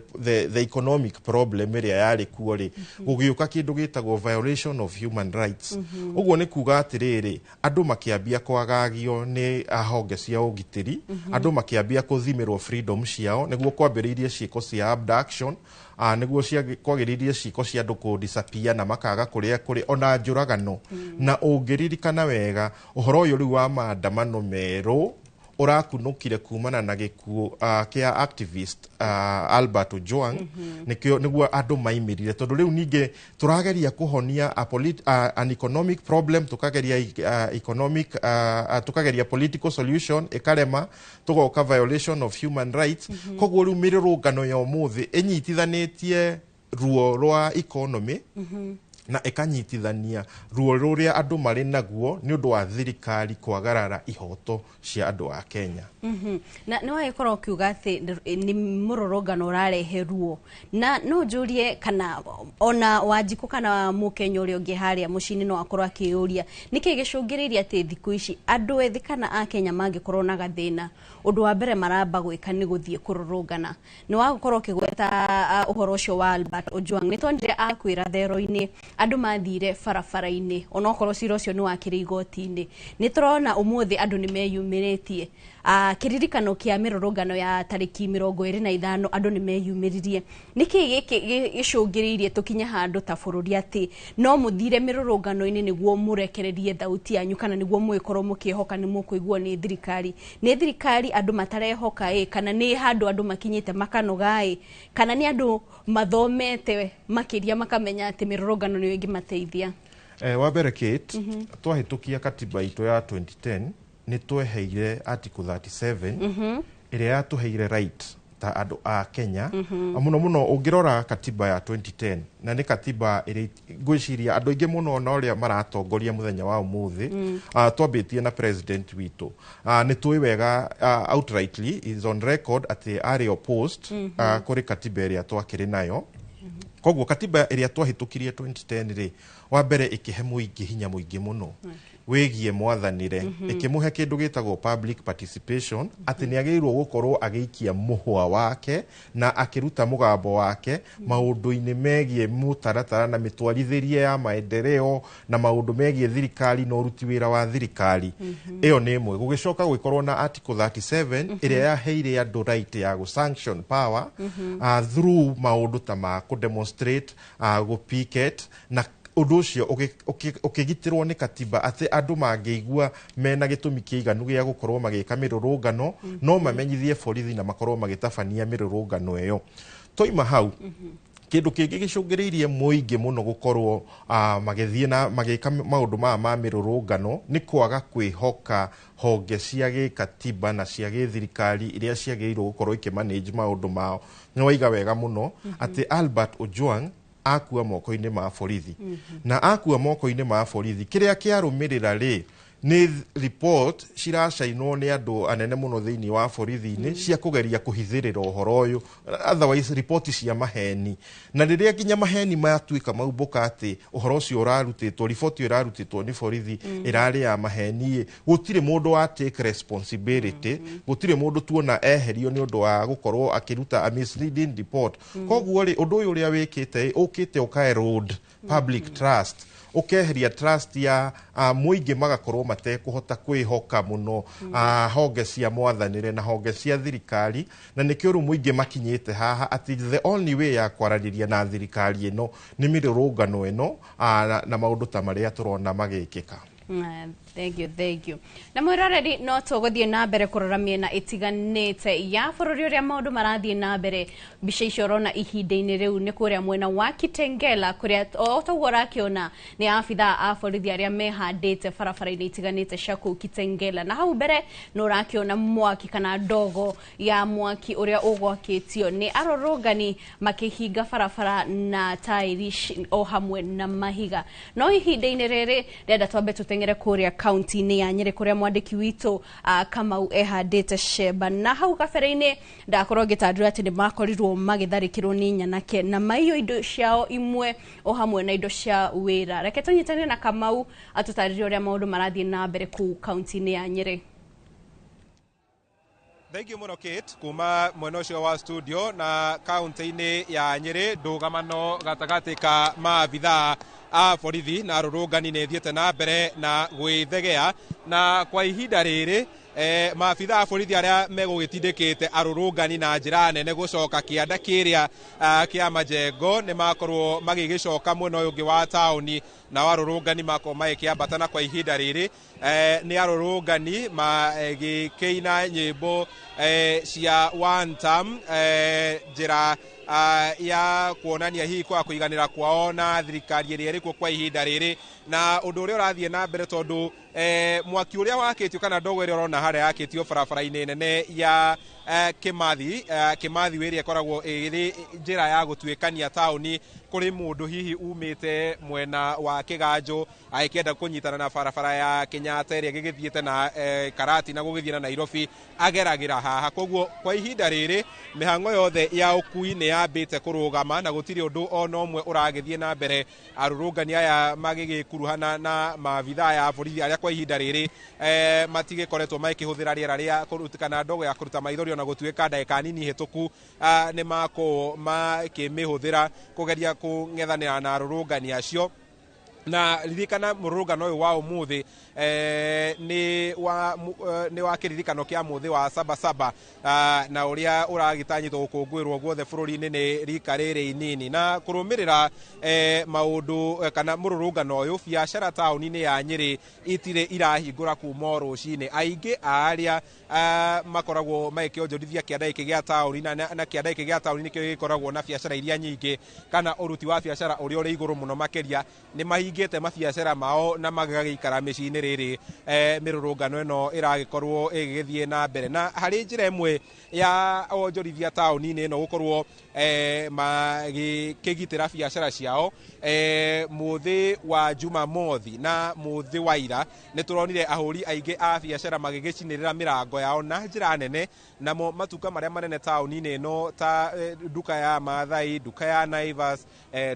the economic problem ĩrĩa yarĩ kuo rĩ, gũgĩũka kĩndũ gĩtagwo violation of human rights. Ũguo nĩ kuga atĩrĩrĩ, andũ makĩambia kwagagio nĩ honge cia ũgitĩri, andũ makĩambia kũthimĩrwo freedom ciao, nĩguo kwambĩrĩirie ciĩko cia abduction, nĩguo kwagĩrĩirie ciĩko cia andũ kũ disappear na makaga kũrĩa kũrĩ ona njũragano. Na ũngĩririkana wega, ũhoro ũyũ rĩu wa maandamano merũ ũrakunũkire kumana na gĩkuũ kĩa activist Albert Ojwang. Nĩkĩo nĩguo andũ maimĩrire, tondũ rĩu ningĩ tũrageria kũhonia an economic problem, tũkageria economic tũkageria political solution ĩkarema, tũgoka violation of human rights. Koguo rĩu mĩrũrũngano ya ũmũthĩ ĩnyitithanĩtie ruo rwa economy na ĩkanyitithania ruo rũrĩa andũ marĩ naguo nĩ ũndũ wa thirikari kwagarara ihoto cia andũ a Kenya. Na nĩ wagĩkorwo ũkiuga atĩ nĩ mũrũrũngano ũrarehe ruo, na no njũrie kana ona Wanjikũ kana mũkenya ũrĩa ũngĩ harĩa mũciĩ-inĩ no akorwo akĩyũria nĩkĩ gĩcũngĩrĩirie atĩ thikũ ici andũ ethĩ kana akenya mangĩkorwo na gathĩna, ũndũ wa mbere maramba gwĩka nĩ gũthiĩ kũrũrũngana. Nĩ wagũkorwo ũkĩgweta ũhoro ũcio wa Albert Ojwang, nĩ twonire akwĩra thero-inĩ andũ mathire barabara-inĩ, onokorwo cira ũcio nĩ wakĩrĩ igoti-inĩ. Nĩ tũrona ũmũthĩ andũ nĩ meyumĩrĩtie, kĩririkano kĩa mĩrũrũngano ya tarĩki 25, andũ nĩ meyumĩririe. Nĩkĩ gĩkĩ gĩcũngĩrĩirie tũkinye handũ ta bũrũri atĩ no mũthire mĩrũrũngano-inĩ nĩguo mũrekererie thauti yanyu, kana nĩguo mũgĩkorwo mũkĩhoka nĩ mũkũiguo nĩ thirikari? Nĩ thirikari andũ matarehoka ĩ, kana nĩ handũ andũ makinyĩte makanoga ĩ, kana nĩ andũ mathomete makĩria makamenya atĩ mĩrũrũngano nĩyo ĩngĩmateithia? Wa mbere Kate, twahĩtũkia katiba itũ ya 2010, nĩ tweheire article 37 ĩrĩa yatũheire right ta andũ a Kenya. Mũno mũno ũngĩrora katiba ya 2010, na nĩ katiba ĩrĩa ngwĩciria andũ aingĩ mũno na ũrĩa maratongoria mũthenya wa ũmũthĩ, twambĩtie na president witũ, nĩ tũĩ wega, outrightly is on record atĩ arĩ opposed kũrĩ katiba ĩrĩa twakĩrĩ nayo. Koguo katiba ĩrĩa twahĩtũkirie 2010 rĩ, wa mbere ĩkĩhe mũingĩ hinya mũingĩ mũno wĩgiĩ mwathanĩre, ĩkĩmũhe kĩndũ gĩtagwo public participation, atĩ nĩ agĩrĩirwo gũkorwo agĩikia mũhwa wake na akĩruta mũgambo wake maũndũ-inĩ megiĩ mũtaratara na mĩtwarithĩrie ya maendeleo na maũndũ megiĩ thirikari na ũruti wĩra wa thirikari. Ĩyo nĩ ĩmwe. Gũgĩcoka gũgĩkorwo na article 37 ĩrĩa yaheire andũ right ya gũ sanction power through maũndũ ta ma kũ demonstrate, gũ picket, na ũndũ ũcio ũkĩgitĩrwo nĩ katiba atĩ andũ mangĩigua mena gĩtũmi kĩiganu gĩa gũkorwo magĩka mĩrũrũngano, no mamenyithie borithi na makorwo magĩtabania mĩrũrũngano ĩyo. Twaima hau, kĩndũ kĩngĩ gĩcũngĩrĩirie mũingĩ mũno gũkorwo magĩthiĩ na magĩka maũndũ maya ma mĩrũrũngano nĩ kwaga kwĩhoka honge cia gĩkatiba na cia gĩthirikari iria ciagĩrĩirwo gũkorwo ikĩmanage maũndũ mao. Nĩ waiga wega mũno atĩ Albert Ojwang akua moko-inĩ ma borithi, na akua moko-inĩ ma borithi, kĩrĩa kĩarũmĩrĩra rĩ nĩ report ciracainwo nĩ andũ anene mũno thĩinĩ wa borithi-inĩ cia kũgeria kũhithĩrĩra ũhoro ũyũ, otherwise ripoti cia maheni. Na rĩrĩa nginya maheni matuĩka maumbũka atĩ ũhoro ũcio ũrarutĩtwo, riboti ĩyo ĩrarutĩtwo nĩ borithi ĩrarĩ ya maheni ĩ, gũtirĩ mũndũ wa take responsibility, gũtirĩ mũndũ tuona eherio nĩ ũndũ wa gũkorwo akĩruta a misleading report. Koguo rĩ, ũndũ ũyũ ũrĩa wĩkĩte ĩ, ũkĩte ũka erode public trust, ũkeheria trust ya mũingĩ, magakorwo matekũhota kwĩhoka mũno honge cia mwathanĩre na honge cia thirikari. Na nĩkĩo rĩu mũingĩ makinyĩte haha atĩ the only way ya kwaranĩria na thirikari ĩno nĩ mĩrũrũngano ĩno na maũndũ ta marĩa tũrona magĩkĩka. Thank you, thank you. Na mwĩroreri, no tũgũthiĩ na mbere kũrora mĩena ĩtiganĩte ya bũrũri ũrĩa maũndũ marathiĩ na mbere. Mbica icio ũrona ihinda-inĩ rĩu nĩ kũrĩa mwena wa Kitengela, kũrĩa o toguo ũrakĩona nĩ abithaa a borithi arĩa mehandĩte barabara-inĩ itiganĩte cia kũu Kitengela. Na hau mbere nĩ ũrakĩona mwaki kana ndogo ya mwaki ũrĩa ũgwakĩtio nĩ arũrũngani makĩhinga barabara na tairi o hamwe na mahiga. No ihinda-inĩ rĩrĩ ndĩrenda twambe tũteng'ere kũrĩa kaunti-inĩ ya Nyĩrĩ, kũrĩa mwandĩki witũ Kamau ehandĩte cemba. Na hau kabere-inĩ ndakorwo ngĩtandũra atĩ nĩ makorirwo magĩtharĩkĩrwo nĩ nyanake na maiyo indo ciao imwe o hamwe na indo cia wĩra. Reke tũnyitane na Kamau atũtarĩrie ũrĩa maũndũ marathiĩ na mbere kũu kaunti-inĩ ya Nyĩrĩ. Thank you mũno Kate, kuma mwena ũcio wa studio. Na kaunti-inĩ ya Nyĩrĩ, ndũgamano gatagatĩ ka maabithaa a borithi na arũrũngani nĩ ĩthiĩte na mbere na gwĩthegea. Na kwa ihinda rĩrĩ maabithaa a borithi arĩa megũgĩtindĩkĩte arũrũngani na njĩra nene gũcoka kĩanda kĩrĩa kĩa Majengo nĩ makorwo magĩgĩcoka mwena ũyũ ũngĩ wa taũni, nao arũrũngani makorwo magĩkĩambata. Na kwa ihinda rĩrĩ nĩ arũrũngani magĩkĩina nyĩmbo cia one term, njĩra ya kuonania hihi kwa kũiganĩra kwao na thirikari ĩrĩa ĩrĩ kuo kwa ihinda rĩrĩ na ũndũ ũrĩa ũrathiĩ na mbere, tondũ mwaki ũrĩa wakĩtio kana ndogo ĩrĩa ũrona harĩa yakĩtio barabara-inĩ nene ya Kimathi ĩrĩa ĩkoragwo ĩrĩ njĩra ya gũtuĩkania taũni kũrĩ mũndũ hihi umĩte mwena wa Kĩganjo agĩkĩenda kũnyitana na barabara ya Kenyatta ĩrĩa ĩgĩgĩthiĩte na Karati na gũgĩthiĩ na Nairobi, ageragĩra haha. Koguo kwa ihinda rĩrĩ mĩhang'o yothe ya ũkui nĩ yambĩte kũrũgama na gũtirĩ ũndũ ona ũmwe ũragĩthiĩ na mbere, arũrũngani aya magĩgĩkuruhana na maabithaa ya borithi arĩa kwa ihinda rĩrĩ matigĩkoretwo magĩkĩhũthĩra rĩera rĩa kũruta kana ndogo ya kũruta maithori, ona gũtuĩka ndagĩka nini hĩtũku nĩ makorwo makĩmĩhũthĩra kũgeria kũng'ethanĩra na arũrũngani acio. Na ririkana, mũrũrũngano ũyũ wa ũmũthĩ nĩ wa kĩririkano kĩa mũthĩ wa Sabasaba na ũrĩa ũragĩtanyĩtwo gũkũngũĩrwo guothe bũrũri-inĩ nĩ rika rĩrĩ inini. Na kũrũmĩrĩra maũndũ kana mũrũrũngano ũyũ, biacara taũni-inĩ ya Nyĩrĩ itirĩ irahingũra kuma o rũcinĩ. Aingĩ a arĩa makoragwo magĩkĩonjorithia kĩanda gĩkĩ gĩa taũni, na kĩanda gĩkĩ gĩa taũni nĩkĩo gĩkoragwo na biacara iria nyingĩ kana ũruti wa biacara ũrĩa ũrĩ igũrũ mũno makĩria, nĩ mahingĩte. mahingĩte mabiacara mao na magagĩikara mĩciĩ-inĩ rĩrĩ mĩrũrũngano ĩno ĩragĩkorwo ĩgĩgĩthiĩ na mbere. Na harĩ njĩra ĩmwe ya onjorithia taũni-inĩ ĩno gũkorwo magĩkĩgitĩra biacara ciao, mũthĩ wa Jumamothi na mũthĩ wa ira nĩ tũronire ahũri aingĩ a biacara magĩgĩcinĩrĩra mĩrango yao na njĩra nene, namo matuka marĩa manene taũni-inĩ ĩno ta nduka ya Maathai, nduka ya Naivas,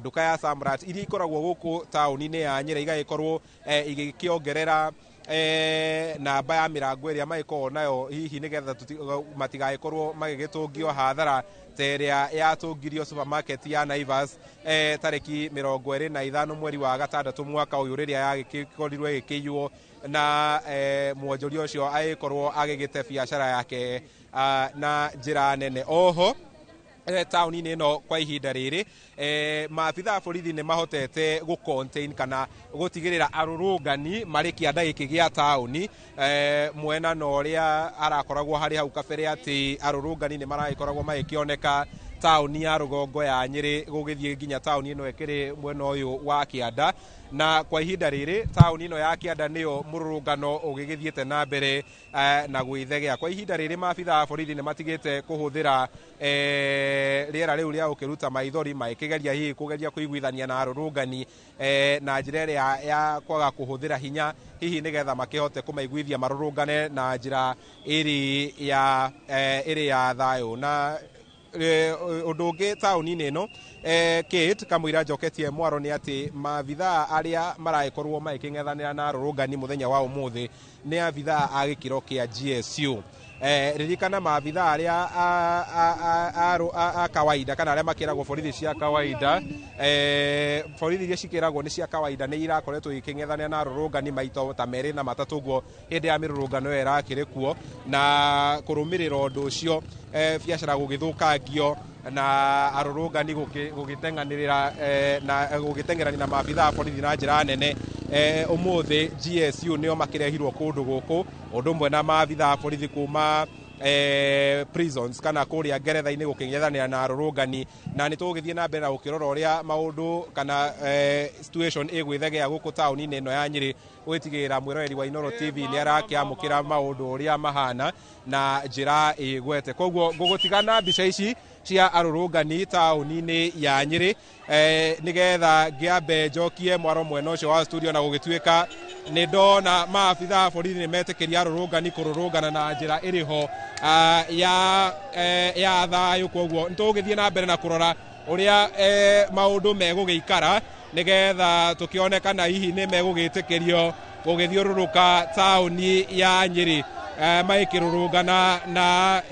nduka ya Samrat iria ikoragwo gũkũ taũni-inĩ ya Nyĩrĩ igagĩkorwo igĩkĩongerera namba ya mĩrango ĩrĩa magĩkoragwo nayo hihi nĩgetha matigagĩkorwo magĩgĩtũngio hathara ta ĩrĩa yatũngirio supermarket ya Naivas tarĩki 25 mweri wa gatandatũ mwaka ũyũ rĩrĩa yagĩkorirwo ĩgĩkĩiywo na mwonjoria ũcio agĩkorwo agĩgĩte biacara yake na njĩra nene. Oho taũni-inĩ ĩno kwa ihinda rĩrĩ maabitha a borithi nĩ mahotete gũ contain kana gũtigĩrĩra arũrũngani marĩ kĩanda gĩkĩ gĩa taũni, mwena na ũrĩa arakoragwo harĩ hau kabere atĩ arũrũngani nĩ maragĩkoragwo magĩkĩoneka taũni ya rũgongo ya Nyĩrĩ gũgĩthiĩ nginya taũni ĩno ĩkĩrĩ mwena ũyũ wa kĩanda. Na kwa ihinda rĩrĩ taũni ĩno ya kĩanda nĩyo mũrũrũngano ũgĩgĩthiĩte na mbere na gwĩthegea. Kwa ihinda rĩrĩ maabitha a borithi nĩ matigĩte kũhũthĩra rĩera rĩu rĩa gũkĩruta maithori magĩkĩgeria hihi kũgeria kũiguithania na arũrũngani na njĩra ĩrĩa ya kwaga kũhũthĩra hinya hihi nĩgetha makĩhote kũmaiguithia marũrũngane na njĩra ĩrĩ ya thayũ. Na ũndũ ũngĩ taũni-inĩ ĩno Kate kamũira njoketie mwaro nĩ atĩ maabithaa arĩa maragĩkorwo magĩkĩng'ethanĩra na arũrũngani mũthenya wa ũmũthĩ nĩ abithaa a gĩkĩro kĩa GSU. Ririkana maabithaa arĩa a kawaida kana arĩa makĩragwo borithi cia kawaida, borithi iria cikĩragwo nĩ cia kawaida nĩ irakoretwo ikĩng'ethanĩra na arũrũngani maita ta merĩ na matatũ ũguo hĩndĩ ya mĩrũrũngano ĩyo ĩrakĩrĩ kuo, na kũrũmĩrĩra ũndũ ũcio biacara gũgĩthũkangio na arũrũngani gũgĩteng'anĩrĩra na gũgĩteng'erania na maabithaa a borithi na njĩra nene. Ũmũthĩ GSU nĩo makĩrehirwo kũndũ gũkũ ũndũ ũmwe na maabithaa a borithi kuma prisons kana kũrĩa ngeretha-inĩ gũkĩng'ethanĩra na arũrũngani, na nĩ tũgũgĩthiĩ na mbere na gũkĩrora ũrĩa maũndũ kana situation ĩgwĩthegea gũkũ taũni-inĩ ĩno ya Nyĩrĩ gũgĩtigĩrĩra mwĩroreri wa Inooro TV nĩ arakĩamũkĩra maũndũ ũrĩa mahana na njĩra ĩgwete. Koguo ngũgũtigana mbica ici cia arũrũngani taũni-inĩ ya Nyĩrĩ nĩgetha ngĩambe njokie mwaro mwena ũcio wa studio, na gũgĩtuĩka nĩ ndona maabitha a borithi nĩ metĩkĩria arũrũngani kũrũrũngana na njĩra ĩrĩho ya thayũ. Koguo nĩ tũgũgĩthiĩ na mbere na kũrora ũrĩa maũndũ megũgĩikara nĩgetha tũkĩone kana hihi nĩ megũgĩtĩkĩrio gũgĩthiũrũrũka taũni ya Nyĩrĩ magĩkĩrũrũngana na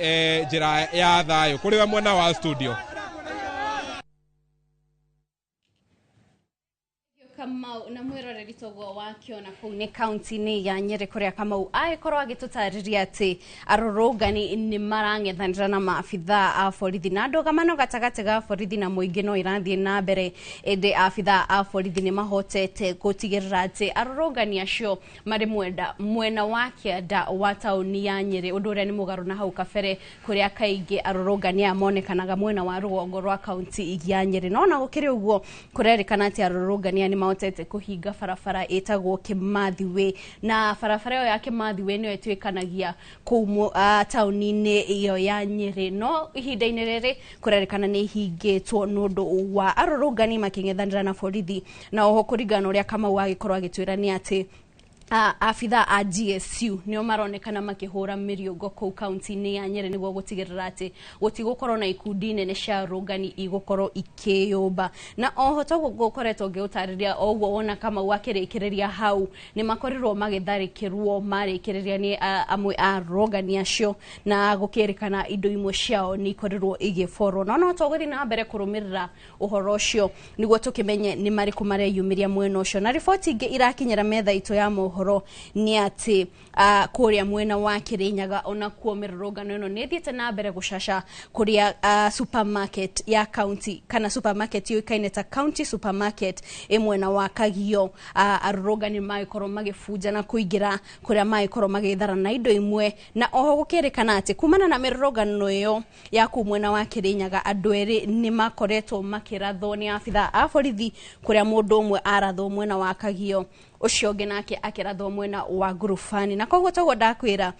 njĩra ya thayũ. Kũrĩ we mwena wa studio. Kamau na mwiroreri toguo wakiona kũu nĩ kaunti-inĩ ya Nyĩrĩ kũrĩa Kamau agĩkorwo agĩtũtarĩria atĩ arũrũngani nĩ marang'ethanĩra na maabithaa a borithi, na ndũgamano gatagatĩ ga borithi na mũingĩ no irathiĩ na mbere, ĩndĩ abithaa a borithi nĩ mahotete gũtigĩrĩra atĩ arũrũngani acio marĩ mwena wa kĩanda wa taũni ya Nyĩrĩ, ũndũ ũrĩa nĩ mũgarũ na hau kabere kũrĩa kaingĩ arũrũngani aya monekanaga mwena wa rũgongo rwa kaunti ya Nyĩrĩ. No ona gũkĩrĩ ũguo kũrerĩkana atĩ arũrũngani aya nĩ mahotete kũhinga barabara ĩtagwo Kimathi Way, na barabara ĩyo ya Kimathi Way nĩyo ĩtuĩkanagia kũu taũni-inĩ ĩyo ya Nyĩrĩ, no ihinda-inĩ rĩrĩ kũrerĩkana nĩ ihingĩtwo nĩ ũndũ wa arũrũngani makĩng'ethanĩra na borithi. Na oho kũringana na ũrĩa Kamau agĩkorwo agĩtwĩra nĩ atĩ abithaa a GSU nĩo maronekana makĩhũra mĩriũngo kũu kaunti-inĩ ya Nyĩrĩ nĩguo gũtigĩrĩra atĩ gũtigũkorwo na ikundi nene cia arũrũngani igũkorwo ikĩyũmba. Na oho toguo ngũkoretwo ngĩũtarĩria o ũguo wona Kamau akĩrĩkĩrĩria hau, nĩ makorirwo magĩtharĩkĩrwo marĩkĩrĩria nĩ amwe a arũrũngani acio, na gũkĩrĩkana indo imwe ciao nĩ ikorirwo igĩborwo. No no tũgũthiĩ na mbere kũrũmĩrĩra ũhoro ũcio nĩguo tũkĩmenye nĩ marĩkũ mareyumĩria mwena ũcio. Na riboti ingĩ irakinyĩra metha itũ ya mohoro mohoro nĩ atĩ kũrĩa mwena wa Kirinyaga onakuo mĩrũrũngano ĩno nĩ ĩthiĩte na mbere gũcaca kũrĩa supermarket ya county kana supermarket yũĩkaine ta county supermarket ĩ mwena wa Kagio. Arũrũngani magĩkorwo magĩbunja na kũingĩra kũrĩa magĩkorwo magĩthara na indo imwe, na oho gũkĩrĩkana atĩ kumana na mĩrũrũngano ĩyo ya kũu mwena wa Kirinyaga andũ erĩ nĩ makoretwo makĩrathwo nĩ abithaa a borithi, kũrĩa mũndũ ũmwe arathwo mwena wa Kagio, ũcio ũngĩ nake akĩrathwo mwena wa Ngurubani. Na koguo toguo ndakwĩra,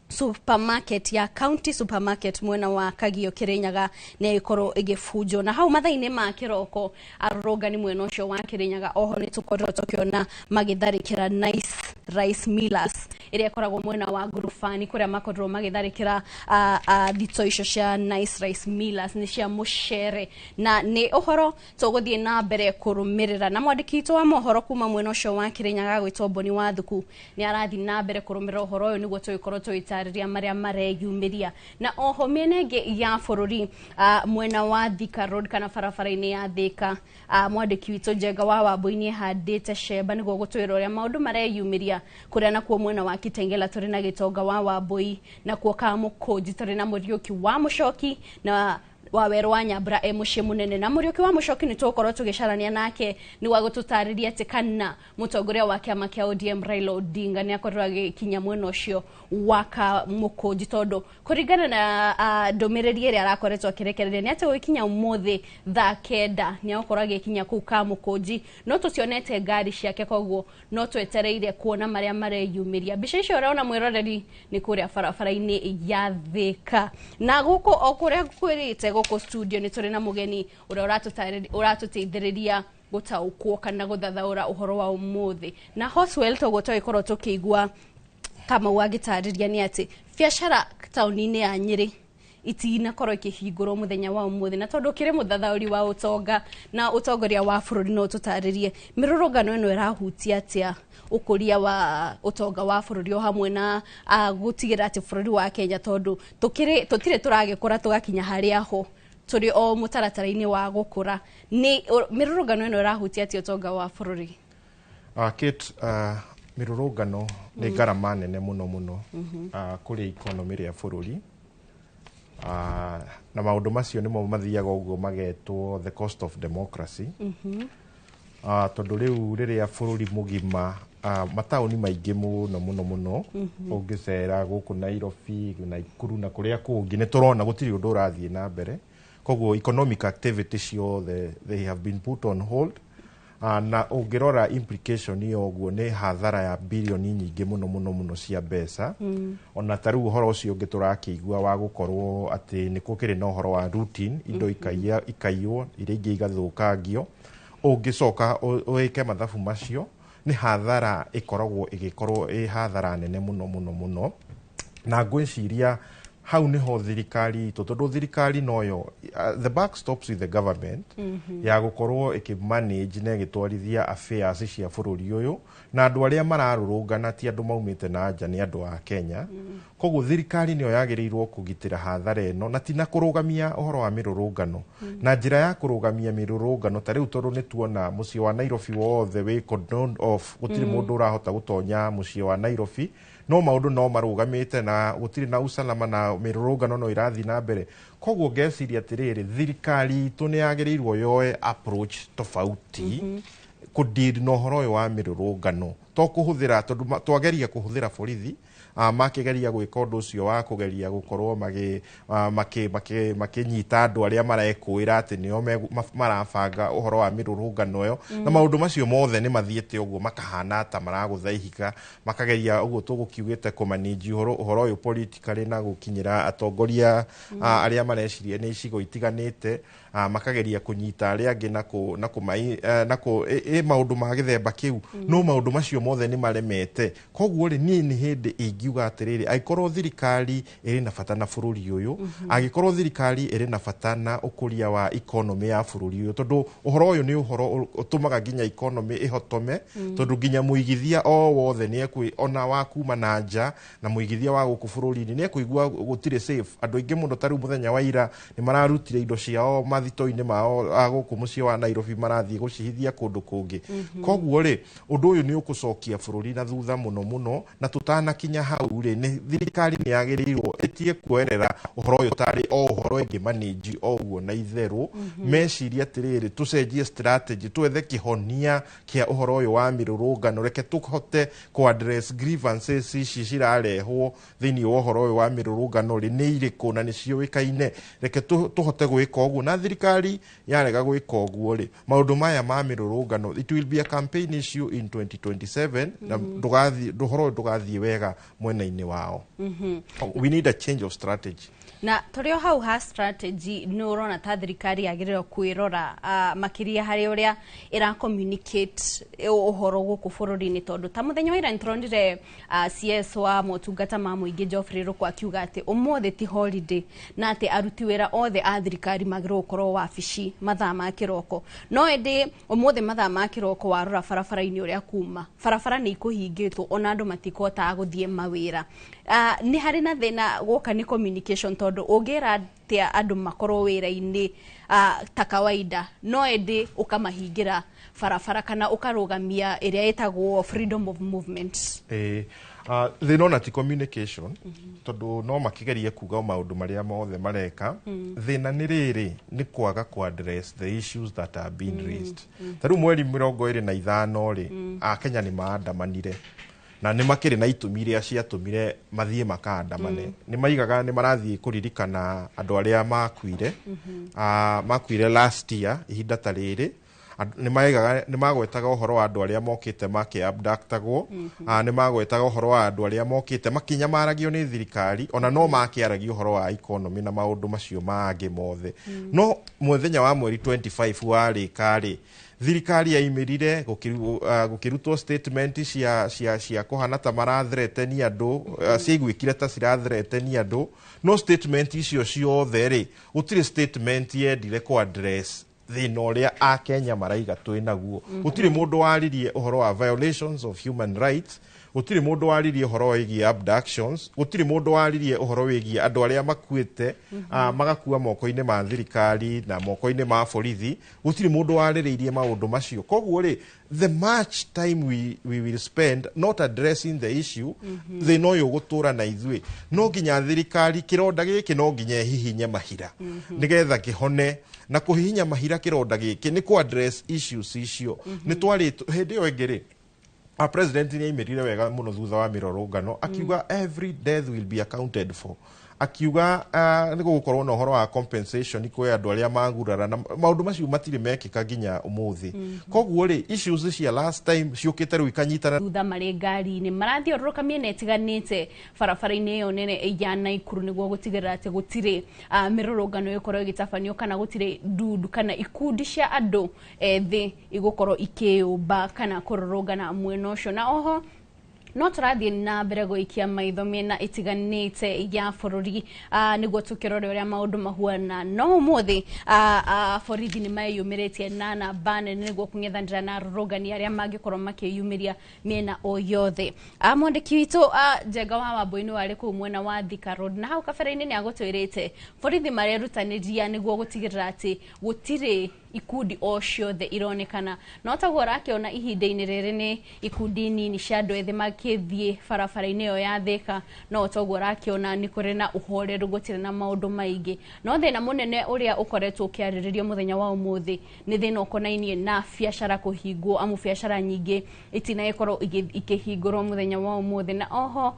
supermarket ya county supermarket mwena wa Kagio Kirinyaga nĩ ĩkorwo ĩgĩbunjwo. Na hau mathaa-inĩ ma kĩroko arũrũngani mwena ũcio wa Kirinyaga oho nĩ tũkoretwo tũkĩona magĩtharĩkĩra Nice Rice Millers ĩrĩa ĩkoragwo mwena wa Ngurubani, kũrĩa makorirwo magĩtharĩkĩra thito icio cia Nice Rice Millers nĩ cia mũcere. Na nĩ ũhoro tũgũthiĩ na mbere kũrũmĩrĩra, na mwandĩki witũ wa mohoro kuma mwena ũcio wa Kirinyaga gwĩtwo Boni Wathuku nĩ arathiĩ na mbere kũrũmĩrĩra ũhoro ũyũ nĩguo tũgĩkorwo tũgĩtarĩria marĩa mareyumĩria. Na oho mĩena ĩngĩ ya bũrũri, mwena wa Thika Road kana barabara-inĩ ya Thika, mwandĩki witũ Njenga wa Wambui nĩ ahandĩte cemba nĩguo gũtwĩra ũrĩa maũndũ mareyumĩria, kũrĩa nakuo mwena wa Kitengela tũrĩ na Gĩtonga wa Wambui, nakuo Kamũkũnji tũrĩ na Mũriũki wa Mũcoki na Wawerũ wa Nyambura e mũciĩ mũnene. Na Mũriũki wa Mũcoki nĩ tũgũkorwo tũgĩcarania nake nĩguo agũtũtarĩria atĩ kana mũtongoria wa kĩama kĩa ODM Raila Odinga nĩ akorirwo agĩkinya mwena ũcio wa Kamũkũnji, tondũ kũringana na ndũmĩrĩri ĩrĩa arakoretwo akĩrekereria nĩ atĩ gũgĩkinya ũmũthĩ thaa 9 nĩ agũkorwo agĩkinya kũu Kamũkũnji. No tũcionete ngari ciake, koguo no twetereire kuona marĩa mareyumĩria. Mbica icio ũrona mwĩroreri nĩ kũrĩa barabara-inĩ ya Thika. Na gũkũ o kũrĩa ngwĩrĩte gũkũ studio nĩ tũrĩ na mũgeni ũrĩa ũratũteithĩrĩria gũtaũkwo kana gũthathaũra ũhoro wa ũmũthĩ. Na Hoswell, toguo tũgĩkorwo tũkĩigua Kamau agĩtarĩria nĩ atĩ biacara taũni-inĩ ya Nyĩrĩ itinakorwo ikĩhingũrwo mũthenya wa ũmũthĩ, na tondũ ũkĩrĩ mũthathaũri wa ũtonga na ũtongoria wa bũrũri, no ũtũtarĩrie mĩrũrũngano ĩno ĩrahutia atĩa ũkũria wa ũtonga wa bũrũri o hamwe na gũtigĩrĩra atĩ bũrũri wa Kenya, tondũ tũtirĩ tũragĩkũra tũgakinya harĩa ho tũrĩ o mũtaratara-inĩ wa gũkũra, nĩ mĩrũrũngano ĩno ĩrahutia atĩa ũtonga wa bũrũri? Kate, mĩrũrũngano nĩ ngarama nene mũno mũno kũrĩ economy ya bũrũri. Na maũndũ macio nĩmo mathiaga ũguo magetwo the cost of democracy. Tondũ rĩu rĩrĩa bũrũri mũgima, mataũni maingĩ mũno mũno mũno, ũngĩcera gũkũ Nairobi, Nakuru na kũrĩa kũngĩ, nĩ tũrona gũtirĩ ũndũ ũrathiĩ na mbere. Koguo economic activity ciothe, they have been put on hold. Na ũngĩrora implication ĩyo ũguo nĩ hathara ya bilioni nyingĩ mũno mũno mũno cia mbeca. Ona ta rĩu ũhoro ũcio ũngĩ tũrakĩigua wa gũkorwo atĩ nĩ gũkĩrĩ na ũhoro wa routine, indo ikaiywo, iria ingĩ igathũkangio, ũngĩcoka wĩke mathabu macio nĩ hathara ĩkoragwo ĩgĩkorwo ĩ hathara nene mũno mũno mũno. Na ngwĩciria hau niho thirikari itũ, tondũ thirikari noyo, the buck stops with the government, ya gũkorwo ĩkĩmanage na ĩgĩtwarithia affairs cia bũrũri ũyũ, na andũ arĩa mararũrũngana ti andũ maumĩte na nja, nĩ andũ a Kenya. Koguo thirikari nĩyo yagĩrĩirwo kũgitĩra hathara ĩno, na ti na kũrũgamia ũhoro wa mĩrũrũngano na njĩra ya kũrũgamia mĩrũrũngano ta rĩu, tondũ nĩ tuona mũciĩ wa Nairobi wothe wĩ cordoned off, gũtirĩ mũndũ ũrahota gũtonya mũciĩ wa Nairobi, no maũndũ no marũgamĩte na gũtirĩ na usalama na mĩrũrũngano no ĩrathiĩ na mbere. Koguo ngeciria atĩrĩrĩ, thirikari itũ nĩ yagĩrĩirwo yoe approach tofauti kũdeal na ũhoro ũyũ wa mĩrũrũngano, to kũhũthĩra, tondũ twageria kũhũthĩra borithi, makĩgeria gwĩka ũndũ ũcio wa kũgeria gũkorwo makĩnyita andũ arĩa marekũĩra atĩ nĩo marabanga ũhoro wa mĩrũrũngano ĩyo. Na maũndũ macio mothe nĩ mathiĩte ũguo makahana ta maragũtha ihiga, makageria ũguo tũgũkiugĩte kũmanage ũhoro ũyũ politically na gũkinyĩra atongoria arĩa mareciria nĩ icigo itiganĩte, makageria kũnyita arĩa angĩ na kũ na kũmai na kũ ĩ maũndũ ma gĩthemba kĩu. No maũndũ macio mothe nĩ maremete. Koguo rĩ, niĩ nĩ hĩndĩ ingiuga Ingiuga atĩrĩrĩ, angĩkorwo thirikari ĩrĩ na bata na bũrũri ũyũ, angĩkorwo thirikari ĩrĩ na bata na ũkũria wa economy ya bũrũri ũyũ, tondũ ũhoro ũyũ nĩ ũhoro ũtũmaga nginya economy ĩhotome, tondũ nginya mũigithia o wothe nĩ ekwi ona wa kuma na nja na mũigithia wa gũkũ bũrũri-inĩ nĩ ekũigua gũtirĩ safe. Andũ aingĩ mũno ta rĩu mũthenya wa ira nĩ mararutire indo ciao mathito-inĩ mao a gũkũ mũciĩ wa Nairobi, marathiĩ gũcihithia kũndũ kũngĩ. Koguo rĩ, ũndũ ũyũ nĩ ũkũcokia bũrũri na thutha mũno mũno, na tũtanakinya hau rĩ, nĩ thirikari nĩ yagĩrĩirwo ĩtige kuoerera ũhoro ũyũ tarĩ o ũhoro ĩngĩ manage o ũguo na itherũ. Meciria atĩrĩrĩ, tũcenjie strategy, twethe kĩhonia kĩa ũhoro ũyũ wa mĩrũrũngano. Reke tũhote kũ address grievances ici cirarehwo thĩinĩ wa ũhoro ũyũ wa mĩrũrũngano rĩ, nĩ irĩkũ na nĩ ciũĩkaine. Reke tũhote gwĩka ũguo, na thirikari yarega gwĩka ũguo rĩ, maũndũ maya ma mĩrũrũngano, it will be a campaign issue in 2027 na ndũgathiĩ, ũhoro ũyũ ndũgathiĩ wega mwena-inĩ wao. We need a change of strategy. Na tũrĩ o hau ha strategy, nĩ ũrona ta thirikari yagĩrĩirwo kwĩrora makĩria harĩ ũrĩa ĩra communicate ũhoro gũkũ bũrũri-inĩ, tondũ ta mũthenya wa ira nĩtũronire CS wa motungata ma mũingĩ Geoffrey Ruku akiuga atĩ ũmũthĩ ti holiday na atĩ aruti wĩra othe a thirikari magĩrĩirwo gũkorwo wabici mathaa ma kĩroko. No ĩndĩ ũmũthĩ mathaa ma kĩroko warora barabara-inĩ ũrĩa kuma barabara nĩ ikũhingĩtwo, ona andũ matikohotaga gũthiĩ mawĩra. Nĩ harĩ na thĩna gwoka nĩ communication, tondũ ũngĩra atĩa andũ makorwo wĩra-inĩ ta kawaida, no ĩndĩ ũkamahingĩra barabara kana ũkarũgamia ĩrĩa ĩtagwo freedom of movement? Ĩĩ, thĩna ona ti communication, tondũ no makĩgerie kuga maũndũ marĩa mothe mareka. Thĩna nĩ rĩrĩ, nĩ kwaga ku address the issues that are being raised. Ta rĩu mweri 25 rĩ, Akenya nĩ maandamanire na nĩ makĩrĩ na itũmi iria ciatũmire mathiĩ makaandamane. Nĩ maigaga nĩ marathiĩ kũririkana andũ arĩa makuire, makuire last year ihinda ta rĩrĩ. Nĩ maigaga, nĩ magwetaga ũhoro wa andũ arĩa mokĩte makĩ-abductagwo, nĩ magwetaga ũhoro wa andũ arĩa mokĩte makĩnyamaragio nĩ thirikari, ona no makĩaragia ũhoro wa economy na maũndũ macio mangĩ mothe. No mũthenya wa mweri 25 warĩka rĩ, thirikari yaimĩrire gũkĩrutwo statement cia kũhana ta marathreteni andũ, ciaiguĩkire ta cirathreteni andũ, no statement icio ciothe rĩ, gũtirĩ statement yendire kũ address thĩna ũrĩa Akenya maraiga twĩ naguo. Gũtirĩ mũndũ waririe ũhoro wa violations of human rights, gũtirĩ mũndũ waririe ũhoro wĩgiĩ abductions, gũtirĩ mũndũ waririe ũhoro wĩgiĩ andũ arĩa makuĩte, magakua moko-inĩ ma thirikari na moko-inĩ ma borithi. Gũtirĩ mũndũ warĩrĩirie maũndũ macio. Koguo rĩ, the much time we will spend not addressing the issue, thĩna ũyũ ũgũtũra na ithuĩ. No nginya thirikari kĩronda gĩkĩ no nginya ĩhihinye mahira nĩgetha kĩhone, na kũhihinya mahira kĩronda gĩkĩ nĩ kũ address issues icio. Nĩ twarĩ hĩndĩ ĩyo ĩngĩ rĩ, a president nĩ aimĩrire wega mũno thutha wa mĩrũrũngano akiuga every death will be accounted for, akiuga nĩ gũgũkorwo na ũhoro wa compensation kwĩ andũ arĩa magurara, na maũndũ macio matirĩ mekĩka nginya ũmũthĩ. Koguo rĩ, issues cia last time ciũkĩte rĩu ikanyitana. Thutha marĩ ngari-inĩ marathiũrũrũka mĩena ĩtiganĩte barabara-inĩ ĩyo nene ya Naikuru nĩguo gũtigĩrĩra atĩ gũtirĩ mĩrũrũngano ĩgũkorwo ĩgĩtabanio kana gũtirĩ ndundu kana ikundi cia andũ ethĩ igũkorwo ikĩyũmba kana kũrũrũngana mwena ũcio. Na oho no tũrathiĩ na mbere gũikia maitho mĩena ĩtiganĩte ya bũrũri nĩguo tũkĩrore ũrĩa maũndũ mahuana. No ũmũthĩ borithi nĩ meyumĩrĩtie na namba nene nĩguo kũng'ethanĩra na arũrũngani arĩa mangĩkorwo makĩyumĩria mĩena o yothe. Mwandĩki witũ Njenga wa Wambui nĩ warĩ kũu mwena wa Thika Road, na hau kabere-inĩ nĩ agũtwĩrĩte borithi marerutanĩria nĩguo gũtigĩrĩra atĩ gũtirĩ ikundi o ciothe ironekana. No taguo ũrakĩona ihinda-inĩ rĩrĩ nĩ ikundi nini cia andũ ethĩ makĩthiĩ barabara-inĩ ĩyo ya Thika, no toguo ũrakĩona nĩ kũrĩ na ũhoreru, gũtirĩ na maũndũ maingĩ. No thĩna mũnene ũrĩa ũkoretwo ũkĩarĩrĩrio mũthenya wa ũmũthĩ nĩ thĩna ũkonainie na biacara kũhingwo, amu biacara nyingĩ itinagĩkorwo ikĩhingũrwo mũthenya wa ũmũthĩ. Na oho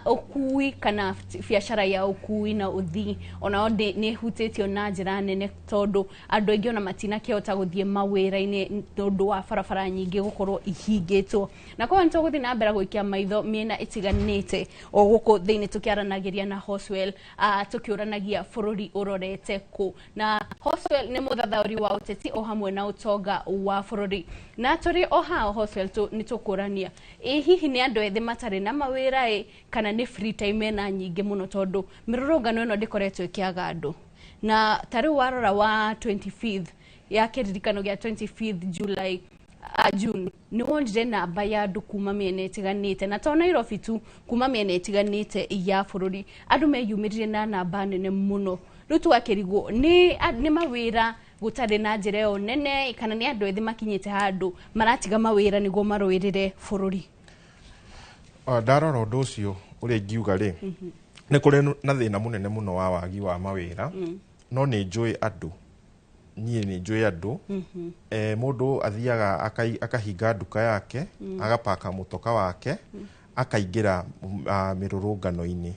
ũkui kana biacara ya ũkui na ũthii onao nĩ ĩhutĩtio na njĩra nene, tondũ andũ aingĩ ona matinakĩhota gũthiĩ mawĩra-inĩ tondũ wa barabara nyingĩ gũkorwo ihingĩtwo. Na koguo nĩtũgũthiĩ na mbere gũikia maitho mĩena ĩtiganĩte o gũkũ thĩinĩ, tũkĩaranagĩria na Hoswell, tũkĩũranagia bũrũri ũrorete kũ. Na Hoswell nĩ mũthathaũri wa ũteti o hamwe na ũtonga wa bũrũri. Na tũrĩ o hao Hoswell, nĩ tũkũrania, ĩ hihi nĩ andũ ethĩ matarĩ na mawĩra, ĩ kana nĩ free time ena nyingĩ mũno, tondũ mĩrũrũngano ĩno ndĩkoretwo ĩkĩaga andũ? Na ta rĩu warora wa 25th ya kĩririkano gĩa 25th July, June, nĩ wonire namba ya andũ kuma mĩena ĩtiganĩte, na to Nairobi tu, kuma mĩena ĩtiganĩte ya bũrũri, andũ meyumĩrire na namba nene mũno. Rĩu tũgakĩrigwo nĩ mawĩra gũtarĩ na njĩra ĩyo nene, kana nĩ andũ ethĩ makinyĩte handũ maratiga mawĩra nĩguo marũĩrĩre bũrũri? Ndarora ũndũ ũcio, ũrĩa ingiuga rĩ, nĩ kũrĩ na thĩna mũnene mũno wa wagi wa mawĩra. No nĩ njũĩ andũ, niĩ nĩ njũĩ andũ, mũndũ athiaga akahinga nduka yake, agapaka mũtoka wake, akaingĩra mĩrũrũngano-inĩ,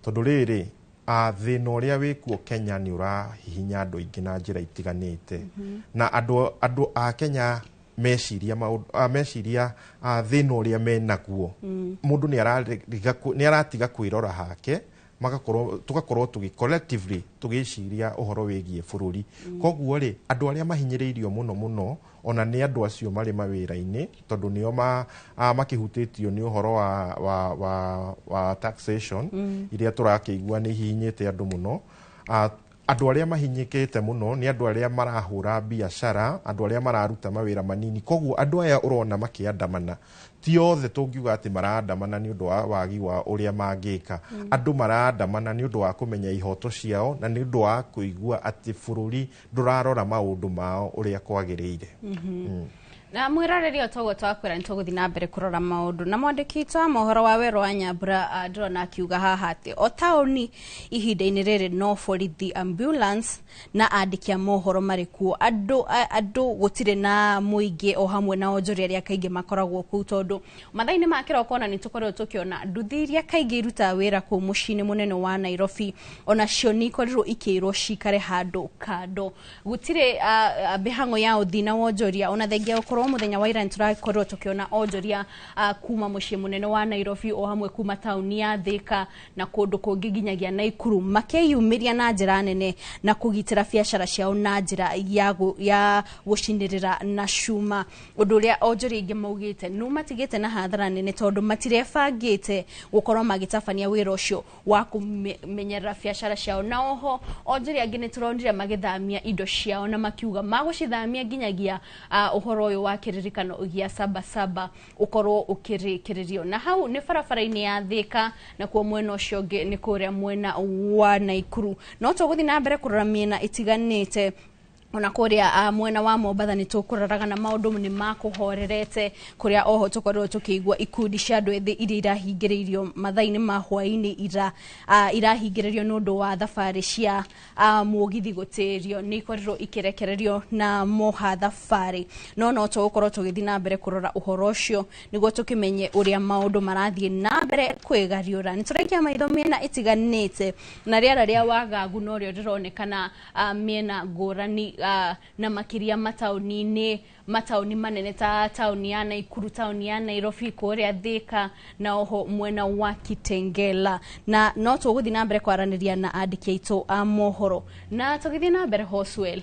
tondũ rĩrĩ, thĩna ũrĩa wĩkuo Kenya nĩ ũrahihinya andũ aingĩ na njĩra itiganĩte. Na andũ a Kenya meciria maũndũ, meciria thĩna ũrĩa menaguo, mũndũ nĩ aratiga kwĩrora hake, magakorwo tugakorwo tũgĩ collectively tũgĩciria ũhoro wĩgiĩ bũrũri. Koguo rĩ, andũ arĩa mahinyĩrĩirio mũno mũno ona nĩ andũ acio marĩ mawĩra-inĩ, tondũ nĩo makĩhutĩtio nĩ ũhoro wa taxation iria tũrakĩigua nĩ ihinyĩte andũ mũno. Andũ arĩa mahinyĩkĩte mũno nĩ andũ arĩa marahũra biacara, andũ arĩa mararuta mawĩra manini. Koguo andũ aya ũrona makĩandamana, ti othe tũngiuga atĩ maraandamana nĩ ũndũ wa wagi wa ũrĩa mangĩka. Andũ maraandamana nĩ ũndũ wa kũmenya ihoto ciao na nĩ ũndũ wa kũigua atĩ bũrũri ndũrarora maũndũ mao ũrĩa kwagĩrĩire. Na mwĩroreri, o toguo twakwĩra, nĩ tũgũthiĩ na mbere kũrora maũndũ na mwandĩki witũ wa mohoro wa Werũ wa Nyambura. Ndĩrona akiuga haha atĩ o taũni ihinda-inĩ rĩrĩ no borithi, ambulance na andĩki a mohoro marĩ kuo. Andũ gũtirĩ na mũingĩ o hamwe na onjoria arĩa kaingĩ makoragwo kũu, tondũ mathaa-inĩ ma kĩroko ona nĩ tũkoretwo tũkĩona nduthi iria kaingĩ irutaga wĩra kũu mũciĩ-inĩ mũnene wa Nairobi, onacio nĩ ikorirwo ikĩrwo cikare handũ kando. Gũtirĩ mĩhang'o ya ũthii na wonjoria, ona thengia gũkorwo mũthenya wa ira nĩtũrakorirwo tũkĩona onjoria kuma mũciĩ mũnene wa Nairobi o hamwe kuma taũni ya Thika na kũndũ kũngĩ nginyagia Naikuru makĩyumĩria na njĩra nene na kũgitĩra biacara ciao na njĩra ya gũcinĩrĩra na cuma, ũndũ ũrĩa onjoria aingĩ maugĩte nĩ matigĩte na hathara nene, tondũ matirebangĩte gũkorwo magĩtabania wĩra ũcio wa kũmenyerera biacara ciao. Na oho onjoria angĩ nĩtũronire magĩthamia indo ciao na makiuga magũcithamia nginyagia ũhoro ũyũ wa kĩririkano gĩa Sabasaba ũkorwo ũkĩrĩkĩrĩrio. Na hau nĩ barabara-inĩ ya Thika, na kuo mwena ũcio ũngĩ nĩ kũrĩa mwena wa Naikuru. No tũgũthiĩ na mbere kũrora mĩena ĩtiganĩte, ona kũrĩa mwena wa Mombatha nĩ tũkũroraga na maũndũ nĩ makũhorerete, kũrĩa oho tũkorirwo tũkĩigua ikundi cia andũ ethĩ iria irahingĩrĩirio mathaa-inĩ ma hwaĩ-inĩ ira, irahingĩrĩrio nĩ ũndũ wa thabarĩ cia mũgithi gũtĩrio, nĩ ikorirwo ikĩrekererio na moha thabarĩ. No tũgũkorwo tũgĩthiĩ na mbere kũrora ũhoro ũcio nĩguo tũkĩmenye ũrĩa maũndũ marathiĩ na mbere kwĩgariũra. Nĩ tũraikia maitho mĩena ĩtiganĩte, na rĩera rĩa wagagu norĩo rĩronekana mĩena ngũrani, na makĩria mataũni-inĩ, mataũni manene ta taũni ya Naikuru, taũni ya Nairobi, kũrĩa Thika na oho mwena wa Kitengela. Na no tũgũthiĩ na mbere kwaranĩria na andĩki aitũ a mohoro. Na tũgĩthiĩ na mbere, Hoswell,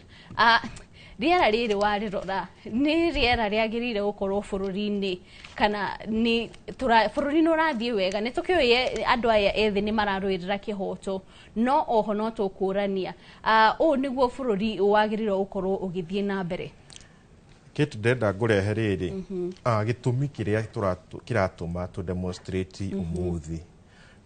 rĩera rĩrĩ warĩrora, nĩ rĩera rĩagĩrĩire gũkorwo bũrũri-inĩ, kana nĩ bũrũri nĩ ũrathiĩ wega? Nĩ tũkĩũĩ andũ aya ethĩ nĩ mararũĩrĩra kĩhoto, no oho no tũkũrania, ũũ nĩguo bũrũri wagĩrĩirwo gũkorwo ũgĩthiĩ na mbere? Kate, ndenda ngũrehe rĩrĩ, gĩtũmi kĩrĩa kĩratũma tũ demonstrate ũmũthĩ,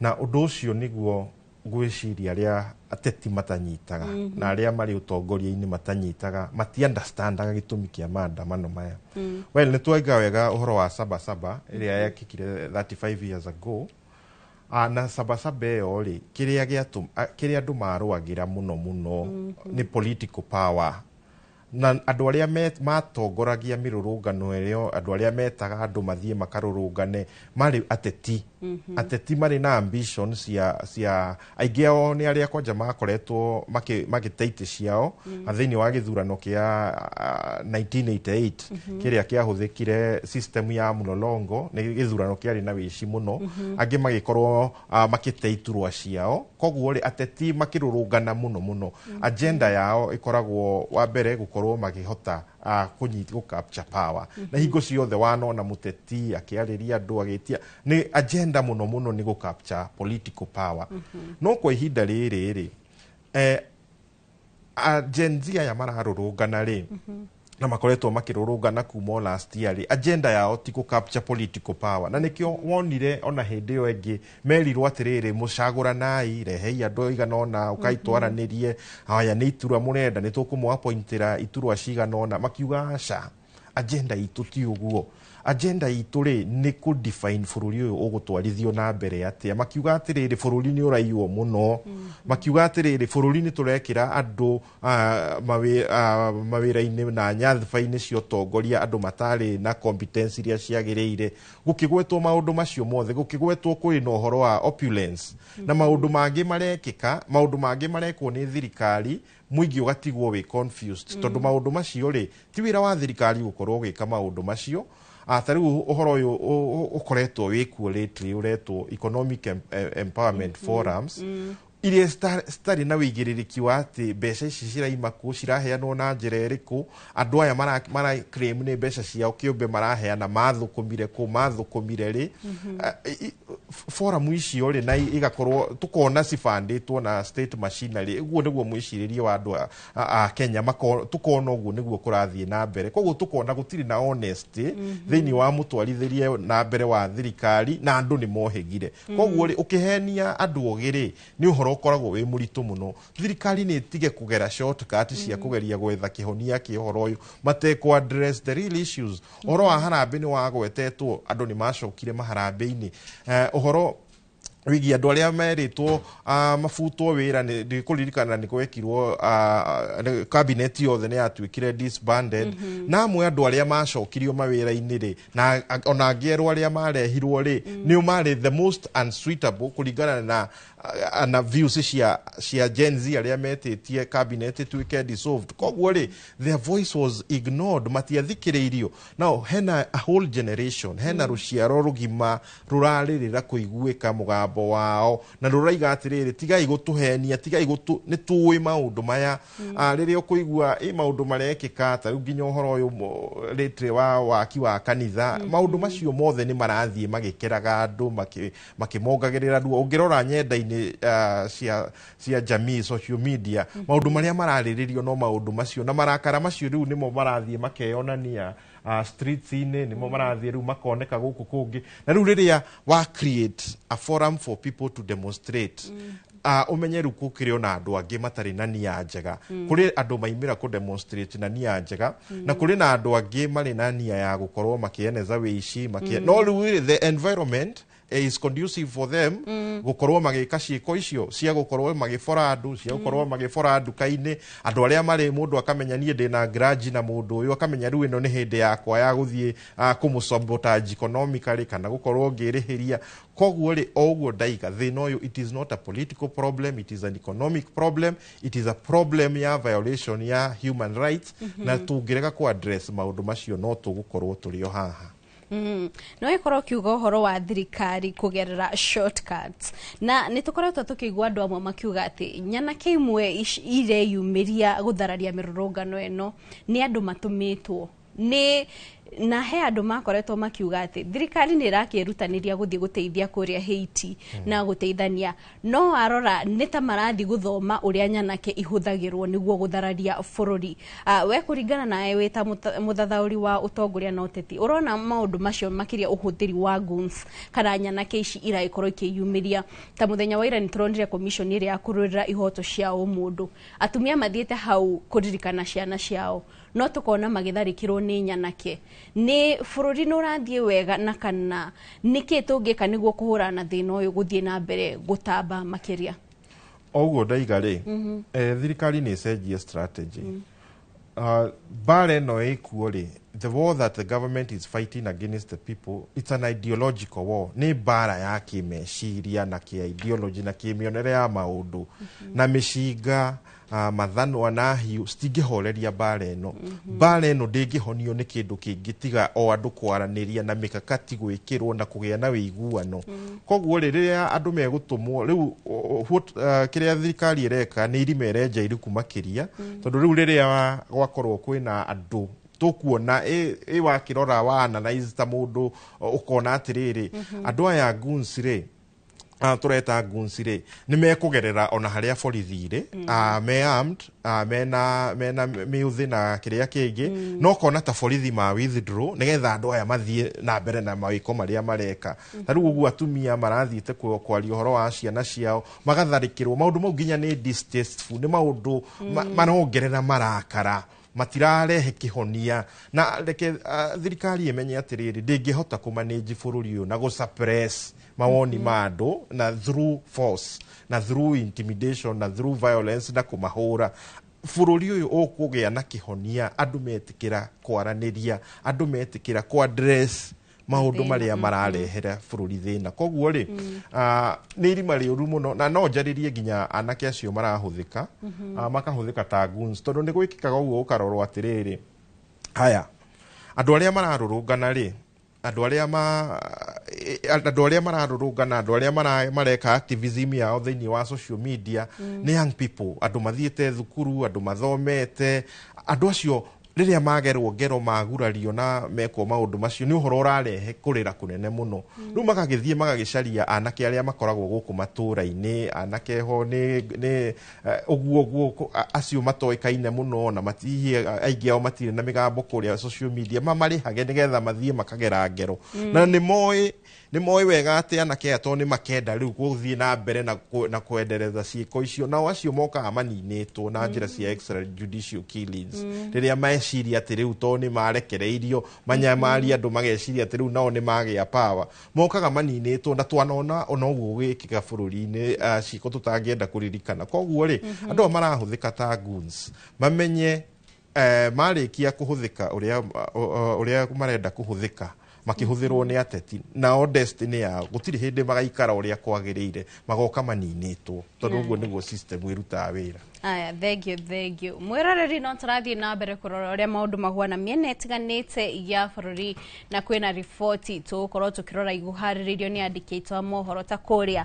na ũndũ ũcio nĩguo ngwĩciria arĩa ateti matanyitaga na arĩa marĩ ũtongoria-inĩ matanyitaga, mati understandaga gĩtũmi kĩa maandamano maya. Well, nĩ twaiga wega ũhoro wa Sabasaba ĩrĩa yekĩkire 35 years ago. Na Sabasaba ĩyo rĩ, kĩrĩa andũ marũagĩra mũno mũno nĩ political power. Na andũ arĩa matongoragia mĩrũrũngano ĩyo, andũ arĩa metaga andũ mathiĩ makarũrũngane marĩ ateti. Ateti marĩ na ambition cia aingĩ ao nĩ arĩa kwanja makoretwo magĩte itĩ ciao thĩinĩ wa gĩthurano kĩa 1988 kĩrĩa kĩahũthĩkire system ya mlolongo, nĩ gĩthurano kĩarĩ na wĩici mũno. Angĩ magĩkorwo makĩte iturwa ciao. Koguo rĩ, ateti makĩrũrũngana mũno mũno, agenda yao ĩkoragwo wa mbere gũkorwo makĩhota kũnyita, gũ capture power. Na hingo ciothe wanona mũteti akĩarĩria andũ agĩtia, nĩ agenda mũno mũno nĩ gũ capture political power. No kwa ihinda rĩrĩ rĩ, Gen Z aya mararũrũngana rĩ, na makoretwo makĩrũrũngana kuma o last year rĩ, agenda yao ti gũ capture political power. Na nĩkĩo wonire ona hĩndĩ ĩyo ĩngĩ merirwo atĩrĩrĩ, mũcagũranai, rehei andũ igana ũna, ũkai twaranĩrie, haya nĩ iturwa mũrenda, nĩ tũkũmũ-appointĩra iturwa cigana ũna. Makiuga aca, agenda itũ ti ũguo, agenda itũ rĩ nĩ kũ define bũrũri ũyũ ũgũtwarithio na mbere atĩa. Makiuga atĩrĩrĩ, bũrũri nĩ ũraiywo mũno. Makiuga atĩrĩrĩ, bũrũri nĩ tũrekĩra andũ mawĩra-inĩ na nyadhiba-inĩ cia ũtongoria andũ matarĩ na competence iria ciagĩrĩire. Gũkĩgwetwo maũndũ macio mothe, gũkĩgwetwo kwĩ na ũhoro wa opulence na maũndũ mangĩ marekĩka, maũndũ mangĩ marekwo nĩ thirikari, mũingĩ ũgatigwo wĩ confused, tondũ maũndũ macio rĩ ti wĩra wa thirikari gũkorwo ũgĩka maũndũ macio. Ta rĩu ũhoro ũyũ ũkoretwo wĩkuo lately ũretwo economic empowerment forums, iria citarĩ na wĩigĩrĩrĩki wa atĩ mbeca ici ciraima kũ, ciraheanwo na njĩra ĩrĩkũ, andũ aya mara claim nĩ mbeca ciao kĩũmbe maraheana, mathũkũmire kũ, mathũkũmire rĩ. Forum icio rĩ, na igakorwo tukona cibandĩtwo na state machinery, ũguo nĩguo mwĩcirĩrie wa andũ a Kenya, tukona ũguo nĩguo kũrathiĩ na mbere. Koguo tukona gũtirĩ na honesty thĩinĩ wa mũtwarithĩrie na mbere wa thirikari, na andũ nĩ mohĩgire. Koguo rĩ, ũkĩhenia andũ ogĩ rĩ, nĩ ũhoro ũkoragwo wĩ mũritũ mũno. Thirikari nĩ ĩtige kũgera shortcut cia kũgeria gwetha kĩhonia kĩa ũhoro ũyũ matekũ address the real issues. Ũhoro wa harambĩ nĩ wagwetetwo, andũ nĩ macokire maharambĩ-inĩ. Ũhoro wĩgiĩ andũ arĩa merĩtwo mabutwo wĩra, nĩ kũririkana nĩ gwekirwo cabinet yothe nĩ yatuĩkire disbanded. Na amwe andũ arĩa macokirio mawĩra-inĩ rĩ, na ona angĩ erũ arĩa marehirwo rĩ, nĩo marĩ the most unsuitable kũringana na views cia Gen Z arĩa metĩtie cabinet ĩtuĩke dissolved. Koguo rĩ, their voice was ignored, matiathikĩrĩirio. Now hena a whole generation, hena rũciaro rũgima rũrarĩrĩra kũiguĩka mũgambo wao, na rũraiga atĩrĩrĩ, tigai gũtũhenia, tigai gũtũ, nĩ tũĩ maũndũ maya. Rĩrĩa ũkũigua ĩ maũndũ marekĩka ta rĩu nginya ũhoro ũyũ lately wa waki wa kanitha, maũndũ macio mothe nĩ marathiĩ magĩkeraga andũ, makĩmongagĩrĩra ruo. Ũngĩrora nyenda-inĩ cia jamii, social media, maũndũ marĩa mararĩrĩrio no maũndũ macio, na marakara macio rĩu nĩmo marathiĩ makeyonania streets-inĩ, nĩmo marathiĩ rĩu makoneka gũkũ kũngĩ. Na rĩu rĩrĩa wa create a forum for people to demonstrate, ũmenye rĩu gũkĩrĩ ona andũ angĩ matarĩ na nia njega. Kũrĩ andũ maimĩra kũ demonstrate na nia njega, na kũrĩ na andũ angĩ marĩ na nia ya gũkorwo makĩeneza wĩici no rĩu rĩ, the environment is conducive for them gũkorwo magĩka ciĩko icio cia gũkorwo magĩbora andũ, cia gũkorwo magĩbora nduka-inĩ andũ arĩa marĩ, mũndũ akamenya niĩ ndĩna grudge na mũndũ ũyũ, akamenya rĩu ĩno nĩ hĩndĩ yakwa ya gũthiĩ kũmũ-sabotage economically kana gũkorwo ngĩrĩhĩria. Koguo rĩ, o ũguo ndaiga, thĩna ũyũ, it is not a political problem, it is an economic problem, it is a problem ya violation ya human rights. Na tũngĩrega kũ address maũndũ macio, no tũgũkorwo tũrĩ o haha. No ĩkorwo ũkiuga ũhoro wa thirikari kũgerera shortcuts, na nĩ tũkoretwo tũkĩigua andũ amwe makiuga atĩ nyanake imwe ireyumĩria gũthararia mĩrũrũngano ĩno nĩ andũ matũmĩtwo nĩ, na he andũ makoretwo makiuga atĩ thirikari nĩ ĩrakĩrutanĩria gũthiĩ gũteithia kũrĩa Haiti na gũteithania, no warora nĩ ta marathiĩ gũthoma ũrĩa nyanake ihũthagĩrwo nĩguo gũthararia bũrũri. We kũringana nawe wĩ ta mũthathaũri wa ũtongoria na ũteti, ũrona maũndũ macio makĩria ũhũthĩri wa goons kana nyanake ici iragĩkorwo ikĩyumĩria, ta mũthenya wa ira nĩ tũronire commission ĩrĩa ya kũrũĩrĩra ihoto cia ũmũndũ, atumia mathiĩte hau kũririkana ciana ciao, no tũkona magĩtharĩkĩrwo nĩ nyanake, nĩ bũrũri nĩ ũrathiĩ wega, na kana nĩkĩ tũngĩka nĩguo kũhũrana na thĩna ũyũ gũthiĩ na mbere gũtamba makĩria? O ũguo ndaiga rĩ, thirikari nĩ ĩcenjie strategy. Mbara ĩno ĩkuo rĩ, the war that the government is fighting against the people, it's an ideological war. Nĩ mbara ya kĩmeciria na kĩ ideology na kĩmĩonere ya maũndũ. Na mĩcinga, mathanwa na hiũ citingĩhoreria mbara ĩno. Mbara ĩno ndĩngĩhonio nĩ kĩndũ kĩngĩ tiga o andũ kwaranĩria na mĩkakati gwĩkĩrwo na kũgĩa na wĩiguano. Koguo rĩ, rĩrĩa andũ megũtũmwo rĩu, kĩrĩa thirikari ĩreka nĩ irima ĩrenja iriku makĩria, tondũ rĩu rĩrĩa gwakorwo kwĩna andũ tũkuona ĩ wakĩrora wa analyze ta mũndũ, ũkona atĩrĩrĩ, andũ aya goons rĩ, tũreta goons rĩ, nĩ mekũgerera ona harĩa borithi irĩ, me armed, mena mĩũthĩ na kĩrĩa kĩngĩ, no kona ta borithi ma withdraw nĩgetha andũ aya mathiĩ na mbere na mawĩko marĩa mareka. Ta rĩu ũguo atumia marathiĩte kwaria ũhoro wa ciana ciao magatharĩkĩrwo, maũndũ mau nginya nĩ distasteful, nĩ maũndũ marongerera marakara, matirarehe kĩhonia. Na reke thirikari ĩmenye atĩrĩrĩ, ndĩngĩhota kũmanage bũrũri ũyũ na gũ-suppress mawoni ma andũ na through force na through intimidation na through violence na kũmahũra. Bũrũri ũyũ ũkũgĩa na kĩhonia andũ metĩkĩra kwaranĩria, andũ metĩkĩra kũ-address maũndũ Thĩna, marĩa mararehera bũrũri thĩna. Koguo rĩ, nĩ irima rĩũru mũno, na no njarĩrie nginya anake acio marahũthĩka, makahũthĩka ta goons, tondũ nĩ gwĩkĩkaga ũguo ũkarorwo atĩrĩrĩ, haya andũ arĩa mararũrũngana rĩ, andũ arĩa mararũrũngana, andũ arĩa mareka activism yao thĩinĩ wa social media, nĩ young people, andũ mathiĩte thukuru, andũ mathomete. Andũ acio rĩrĩa magerwo ngero, magurario na mekwo maũndũ macio, nĩ ũhoro ũrarehe kũrĩra kũnene mũno. Rĩu magagĩthiĩ magagĩcaria anake arĩa makoragwo gũkũ matũra-inĩ, anake ho nĩ ũguo ũguo acio matoĩkaine mũno na matihie, aingĩ ao matirĩ na mĩgambo kũrĩa social media, mamarĩhage nĩgetha mathiĩ makagera ngero. Na nĩ moĩ wega atĩ anake aya tondũ nĩ makenda rĩu gũthiĩ na mbere na kwendereza ciĩko icio, nao acio mokaga maninĩtwo na njĩra cia extrajudicial killings. Rĩrĩa meciria atĩ rĩu tondũ nĩ marekereirio manyamaria andũ, mageciria atĩ rĩu nao nĩ magĩa power, mokaga maninĩtwo. Na twanona ona ũguo gũgĩkĩka bũrũri-inĩ, ciĩko tũtangĩenda kũririkana. Koguo rĩ, andũ aya marahũthĩka ta goons mamenye, marĩkia kũhũthĩka ũrĩa marenda kũhũthĩka, makĩhũthĩrwo nĩ ateti, nao destiny yao gũtirĩ hĩndĩ magaikara ũrĩa kwagĩrĩire, magoka maninĩtwo, tondũ ũguo nĩguo system ĩrutaga wĩra. Aya, thank you, thank you. Mwĩroreri, no tũrathiĩ na mbere kũrora ũrĩa maũndũ mahuana mĩena ĩtiganĩte ya bũrũri, na kwĩna riboti tũgũkorwo tũkĩrora iguharĩrĩirio nĩ andĩki aitũ a mohoro ta kũrĩa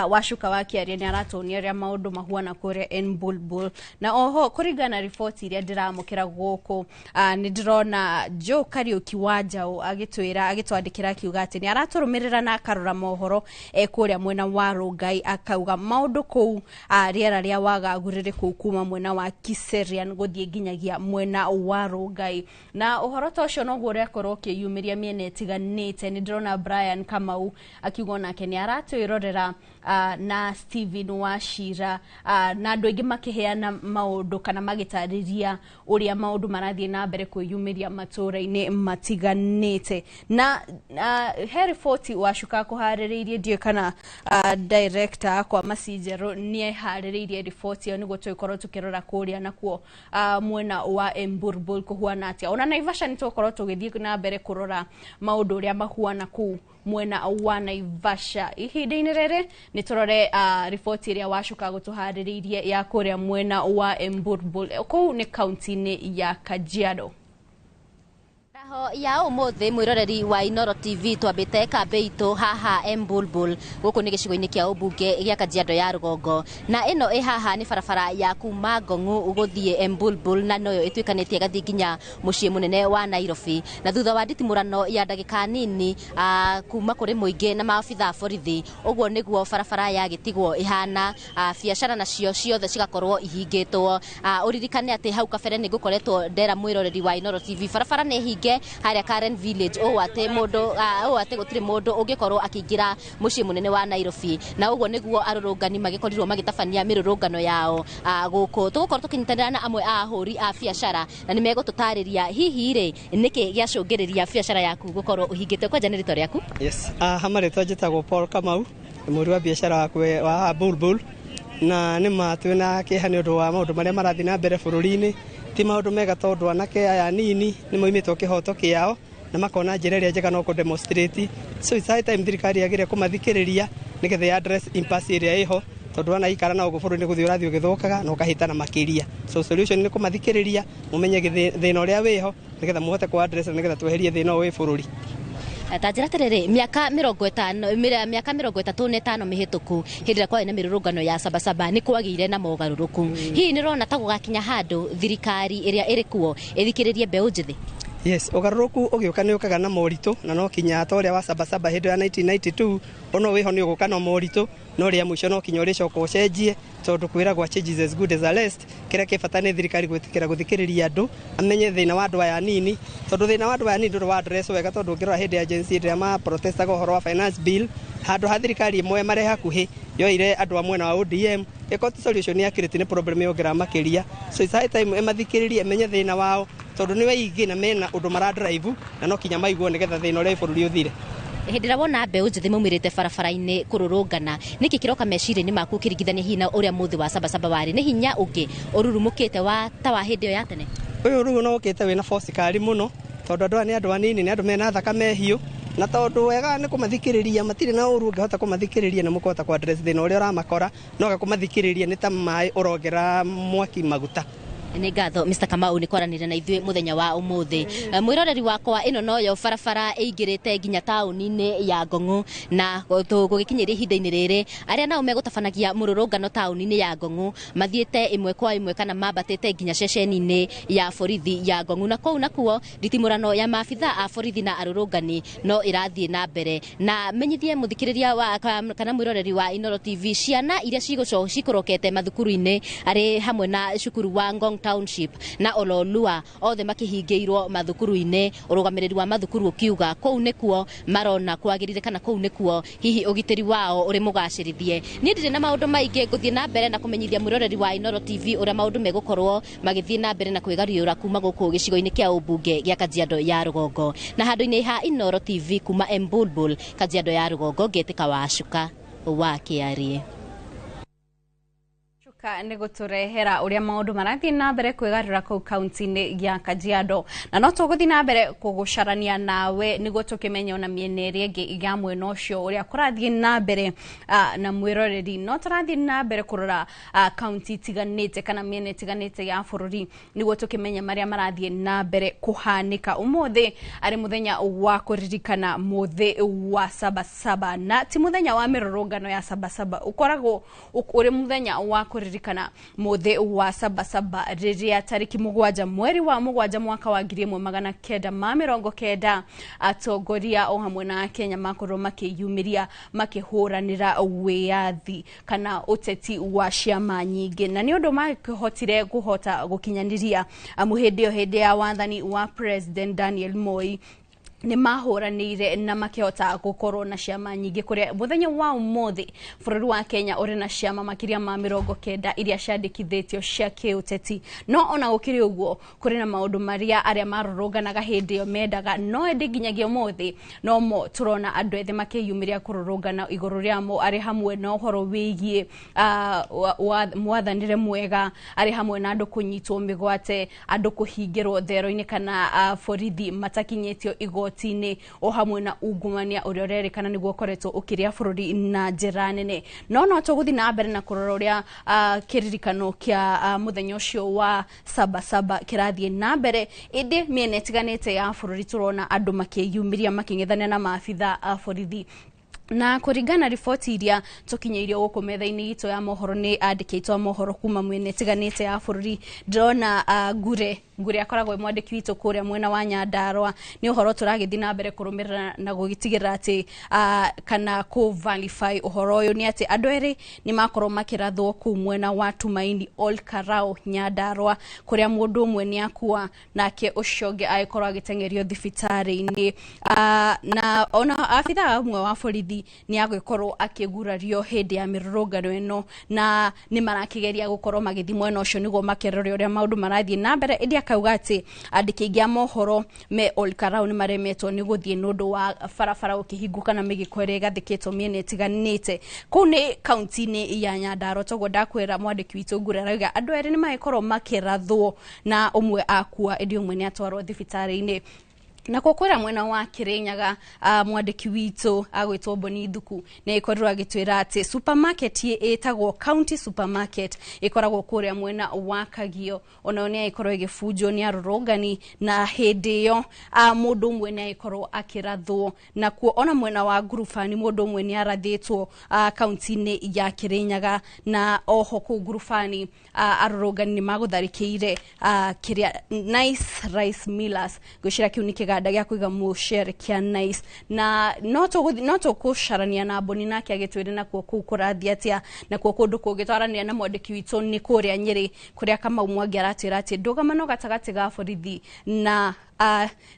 Wacuka wa Kĩaria nĩ aratuonia ũrĩa maũndũ mahuana kũrĩa Embulbul. Na oho kũringana na riboti iria ndĩramũkĩra gũkũ, nĩ ndĩrona Joe Kariũki wa Njaũ agĩtwĩra, agĩtwandĩkĩra akiuga atĩ nĩ aratũrũmĩrĩra na akarora mohoro e kũrĩa mwena wa Rongai, akauga maũndũ kũu, rĩera rĩa wagagu rĩrĩ kũu kuma mwena wa Kiserian gũthiĩ nginyagia mwena wa Rongai. Na ũhoro ta ũcio noguo ũrakorwo ũkĩyumĩria mĩena ĩtiganĩte. Nĩ ndĩrona Brian Kamau akiuga onake nĩ aratwĩrorera, na Steven Wachira, na andũ aingĩ makĩheana maũndũ kana magĩtarĩria ũrĩa maũndũ marathiĩ na mbere kwĩyumĩria matũũra-inĩ matiganĩte. Na he riboti Wacuka kũharĩrĩirie, ndiũĩ kana director akwa Macinjerũ nĩ eharĩrĩirie riboti ĩyo nĩguo tũgĩkorwo tũkĩrora kũrĩa nakuo mwena wa Emburbul kũhuana atĩa. Ona Naivasha nĩ tũgũkorwo tũgĩthiĩ na mbere kũrora maũndũ ũrĩa mahuana kũu mwena wa Naivasha. Ihinda-inĩ rĩrĩ nĩ tũrore riboti ĩrĩa Wacuka gũtũharĩrĩirie ya kũrĩa mwena wa Emburbul, kũu nĩ kaunti-inĩ ya Kajiado. Ho ya umuthi, mwiroreri wa Inoro TV, twambite kambi itu haha Embulbul, guku ni gicigo-ini kia ubunge gia Kajiado ya Rugongo, na ino ĩ haha ni barabara ya kuma Ngong'u guthie Embulbul, na noyo ituikanitie gathie nginya muciĩ munene wa Nairobi. Na thutha wa nditimũrano ya ndagĩka nini kuma kũrĩ mũingĩ na maabitha a borithi, ũguo nĩguo barabara yagĩtigwo ĩhana, biacara nacio ciothe cigakorwo ihingĩtwo. Ũririkane atĩ hau kabere nĩ ngũkoretwo ndera mwĩroreri wa Inoro TV, barabara nĩ hinge harĩa Karen Village, ũũ atĩ mũndũ ũũ atĩ gũtirĩ mũndũ ũngĩkorwo akĩingĩra mũciĩ mũnene wa Nairobi. Na ũguo nĩguo arũrũngani magĩkorirwo magĩtabania mĩrũrũngano yao gũkũ. Tũgũkorwo tũkĩnyitanĩra na amwe a ahũri a biacara, na nĩ megũtũtarĩria hihi rĩ nĩkĩ gĩacũngĩrĩria biacara yaku gũkorwo ũhingĩte. Kwanja nĩ rĩtwa rĩaku? Yes, ha marĩtwa njĩtagwo Paul Kamau, mũhũri wa biacara wa Bulbul, na nĩ ma twĩna kĩeha nĩ ũndũ wa maũndũ marĩa marathiĩ na mbere bũrũri-inĩ. Ti maũndũ mega tondũ anake aya anini nĩ moimĩtwo kĩhoto kĩao na makona njĩra ĩrĩa njega no kũ demonstrate. So it's high time thirikari yagĩrĩire kũmathikĩrĩria nĩgetha ya address impasse ĩrĩa ĩho, tondũ wana ikara na ũguo bũrũri nĩ gũthiĩ ũrathiĩ ũgĩthũkaga na ũkahĩtana makĩria. So solution nĩ kũmathikĩrĩria, mũmenye thĩna ũrĩa wĩho nĩgetha mũhote kũ address, nĩgetha tweherie thĩna ũyũ wĩ bũrũri. Ta njĩra atĩrĩrĩ, mĩaka 55, mĩaka 35 mĩhĩtũku, hĩndĩ ĩrĩa kwarĩ na mĩrũrũngano ya Sabasaba, nĩ kwagĩire na mogarũrũku. Hihi nĩ ũrona ta gũgakinya handũ thirikari ĩrĩa ĩrĩ kuo ĩthikĩrĩrie mbeũ njĩthĩ? Yes, ũgarũrũku ũgĩũka nĩ ũkaga na moritũ, na no kinya ta ũrĩa wa Sabasaba hĩndĩ ya 1992 ono wĩho nĩ ũgũka na moritũ, no rĩa mũico no kinya ũrĩcoka ũcenjie, tondũ kwĩragwo change is as good as arrest. Kĩrĩa kĩ bata nĩ thirikari gwĩtĩkĩra gũthikĩrĩria andũ, amenye thĩna wa andũ aya anini, tondũ thĩna wa andũ aya anini ndũrĩ wa address wega, tondũ ũngĩrora hĩndĩ ya Gen Z hĩndĩ ĩrĩa ma protestaga ũhoro wa finance bill, handũ ha thirikari ĩmwe marĩ hakuhĩ yoire andũ a mwena wa ODM, ĩkorwo ti solution ya kirĩti nĩ problem yongerera makĩria. So it's high time ĩmathikĩrĩrie, ĩmenye thĩna wao, tondũ nĩ aingĩ na mena ũndũ mara drive, na no kinya maiguo nĩgetha thĩna ũrĩa wĩ bũrũri ũthire. Hĩndĩ ĩrĩa wona mbeũ njĩthĩ maumĩrĩte barabara-inĩ kũrũrũngana, nĩkĩ kĩroka meciria-inĩ maku ũkĩringithania hihi na ũrĩa mũthĩ wa Sabasaba warĩ? Nĩ hinya ũngĩ ũrurumũkĩte wa ta wa hĩndĩ ĩyo ya tene? Ũyũ rĩu no ũkĩte wĩna force kali mũno, tondũ andũ aya nĩ andũ anini, nĩ andũ mena thakame hiũ, na tondũ wega nĩ kũmathikĩrĩria, matirĩ na ũru ũngĩhota kũmathikĩrĩria na mũkũhota kũ address thĩna ũrĩa ũramakora, no ga kũmathikĩrĩria nĩ ta maĩ ũrongerera mwaki maguta. Nĩ ngatho Mr. Kamau nĩ kwaranĩria na ithuĩ mũthenya wa ũmũthĩ. Mwĩroreri wakwa, ĩno noyo barabara ĩingĩrĩte nginya taũni-inĩ ya Ngong'u, na tũgũgĩkinyĩria ihinda-inĩ rĩrĩ arĩa nao megũtabanagia mũrũrũngano taũni-inĩ ya Ngong'u mathiĩte ĩmwe kwa ĩmwe kana mambatĩte nginya ceceni-inĩ ya borithi ya Ngong'u, na kũu nakuo nditimũrano ya maabitha a borithi na arũrũngani no ĩrathiĩ na mbere. Na menyithie mũthikĩrĩria wa kana mwĩroreri wa Inooro TV, ciana iria cikũrokete mathukuru-inĩ arĩ hamwe na cukuru wa Ngong Township na Ololua othe makĩhingĩirwo mathukuru-inĩ, ũrũgamĩrĩri wa mathukuru ũkiuga kũu nĩkuo marona kwagĩrĩire kana kũu nĩkuo hihi ũgitĩri wao ũrĩ mũgacĩrithie. Niĩ ndirĩ na maũndũ maingĩ, ngũthiĩ na mbere na kũmenyithia mwĩroreri wa Inooro TV ũrĩa maũndũ megũkorwo magĩthiĩ na mbere na kwĩgariũra kuma gũkũ gĩcigo-inĩ kĩa ũmbunge gĩa Kajiado ya Rũgongo. Na handũ-inĩ ha Inooro TV kuma Embulbul, Kajiado ya Rũgongo, ngĩtĩka Wacuka wa Kĩarie. Nĩ gũtũrehera ũrĩa maũndũ marathiĩ na mbere kwĩgarũra kũu kaunti-inĩ ya Kajiado, na no tũgũthiĩ na mbere kũgũcarania nawe nĩguo tũkĩmenye ona mĩena ĩrĩa ĩngĩ ya mwena ũcio ũrĩa kũrathiĩ na mbere. Na mwĩroreri, no tũrathiĩ na mbere kũrora kaunti itiganĩte kana mĩena ĩtiganĩte ya bũrũri nĩguo tũkĩmenye marĩa marathiĩ na mbere kũhanĩka. Ũmũthĩ arĩ mũthenya wa kũririkana mũthĩ wa Sabasaba, na ti mũthenya wa mĩrũrũngano ya Sabasaba, ũkoragwo ũrĩ mũthenya wa kũririkana mũthĩ wa Sabasaba rĩrĩa tarĩki 7 mweri wa 7 mwaka wa 1990 atongoria o hamwe na Akenya makorwo makĩyumĩria makĩhũranĩra wĩyathi kana ũteti wa ciama nyingĩ, na nĩ ũndũ makĩhotire kũhota gũkinyanĩria amu hĩndĩ ĩyo, hĩndĩ ya wathani wa President Daniel Moi, nĩ mahũranĩire na makĩhota gũkorwo na ciama nyingĩ, kũrĩa mũthenya wa ũmũthĩ bũrũri wa Kenya ũrĩ na ciama makĩria ma 90 iria ciandĩkithĩtio cia kĩũteti. No ona gũkĩrĩ ũguo, kũrĩ na maũndũ marĩa arĩa marũrũnganaga hĩndĩ ĩyo mendaga, no ĩndĩ nginyagia ũmũthĩ no mo tũrona andũ ethĩ makĩyumĩria kũrũrũngana igũrũ rĩamo, arĩ hamwe na ũhoro wĩgiĩ mwathanĩre mwega, arĩ hamwe na andũ kũnyitwo mĩgwate, andũ kũhingĩrwo thero-inĩ kana borithi matakinyĩtio igoti, o hamwe na ungumania ũrĩa ũrerĩkana nĩguo ũkoretwo ũkĩrĩa bũrũri na njĩra nene. No tũgũthiĩ na mbere na kũrora ũrĩa kĩririkano kĩa mũthenya ũcio wa Sabasaba kĩrathiĩ na mbere, ĩndĩ mĩena ĩtiganĩte ya bũrũri tũrona andũ makĩyumĩria makĩng'ethanĩra na maabitha a borithi. Na kũringana riboti iria tũkinyĩirio gũkũ metha-inĩ itũ ya mohoro nĩ andĩkĩtwo mohoro kuma mwena ĩtiganĩte ya bũrũri, ndĩrona Ngure akoragwo mwandĩki witũ kũrĩa mwena wa Nyandarua. Nĩ ũhoro tũragĩthiĩ na mbere kũrũmĩrĩra na gũgĩtigĩrĩra atĩ kana kũ verify ũhoro ũyũ nĩ atĩ andũ erĩ nĩ makorwo makĩrathwo kũu mwena wa Tumaini Ol Karau Nyandarua, kũrĩa mũndũ ũmwe nĩ akua nake ũcio ũngĩ agĩkorwo agĩteng'erio thibitarĩ-inĩ. Na ona abithaa ũmwe wa borithi borithi nĩ agĩkorwo akĩgurario hĩndĩ ya mĩrũrũngano ĩno, na nĩ marakĩgeria gũkorwo magĩthiĩ mwena ũcio nĩguo makerore ũrĩa maũndũ marathiĩ na mbere. Ĩndĩ akauga atĩ andĩki aingĩ a mohoro me Olkarau nĩ maremetwo nĩ gũthiĩ nĩ ũndũ wa barabara gũkĩhingũka na mĩgĩko ĩrĩa ĩgathĩkĩtwo mĩena ĩtiganĩte. Kũu nĩ kaunti-inĩ ya Nyandarua, toguo ndakwĩra mwandĩki witũ Ngure arauga andũ erĩ nĩ magĩkorwo makĩrathwo na ũmwe akua, ĩndĩ ũmwe nĩ atwarwo thibitarĩ-inĩ. Nakuo kwĩra mwena wa Kirinyaga, mwandĩki witũ agwĩtwo Boni Thuku nĩ agĩkorirwo agĩtwĩra atĩ supermarket ĩtagwo County Supermarket ĩkoragwo kũrĩa mwena wa Kagio, onayo nĩ agĩkorwo ĩgĩbunjwo nĩ arũrũngani, na hĩndĩ ĩyo mũndũ ũmwe nĩ agĩkorwo akĩrathwo. Nakuo ona mwena wa Ngurubani mũndũ ũmwe nĩ arathĩtwo kaunti-inĩ ya Kirinyaga, na oho kũu Ngurubani arũrũngani nĩ magũtharĩkĩire kĩrĩa Nice Rice Millers, ngwĩciria kĩu nĩ kĩganda gĩa kũiga mũcere kĩa Nice. Na no tũgũcarania na Boni nake agĩtwĩre nakuo kũu kũrathiĩ atĩa. Nakuo kũndũ kũngĩ twaranĩria na mwandĩki witũ nĩ kũrĩa Nyĩrĩ, kũrĩa Kamau Mwangi aratwĩra atĩ ndũgamano gatagatĩ ga borithi na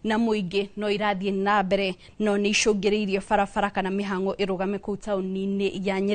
mũingĩ no irathiĩ na mbere, no nĩ icũngĩrĩirie barabara kana mĩhang'o ĩrũgame kũu taũni-inĩ ya Nyĩrĩ.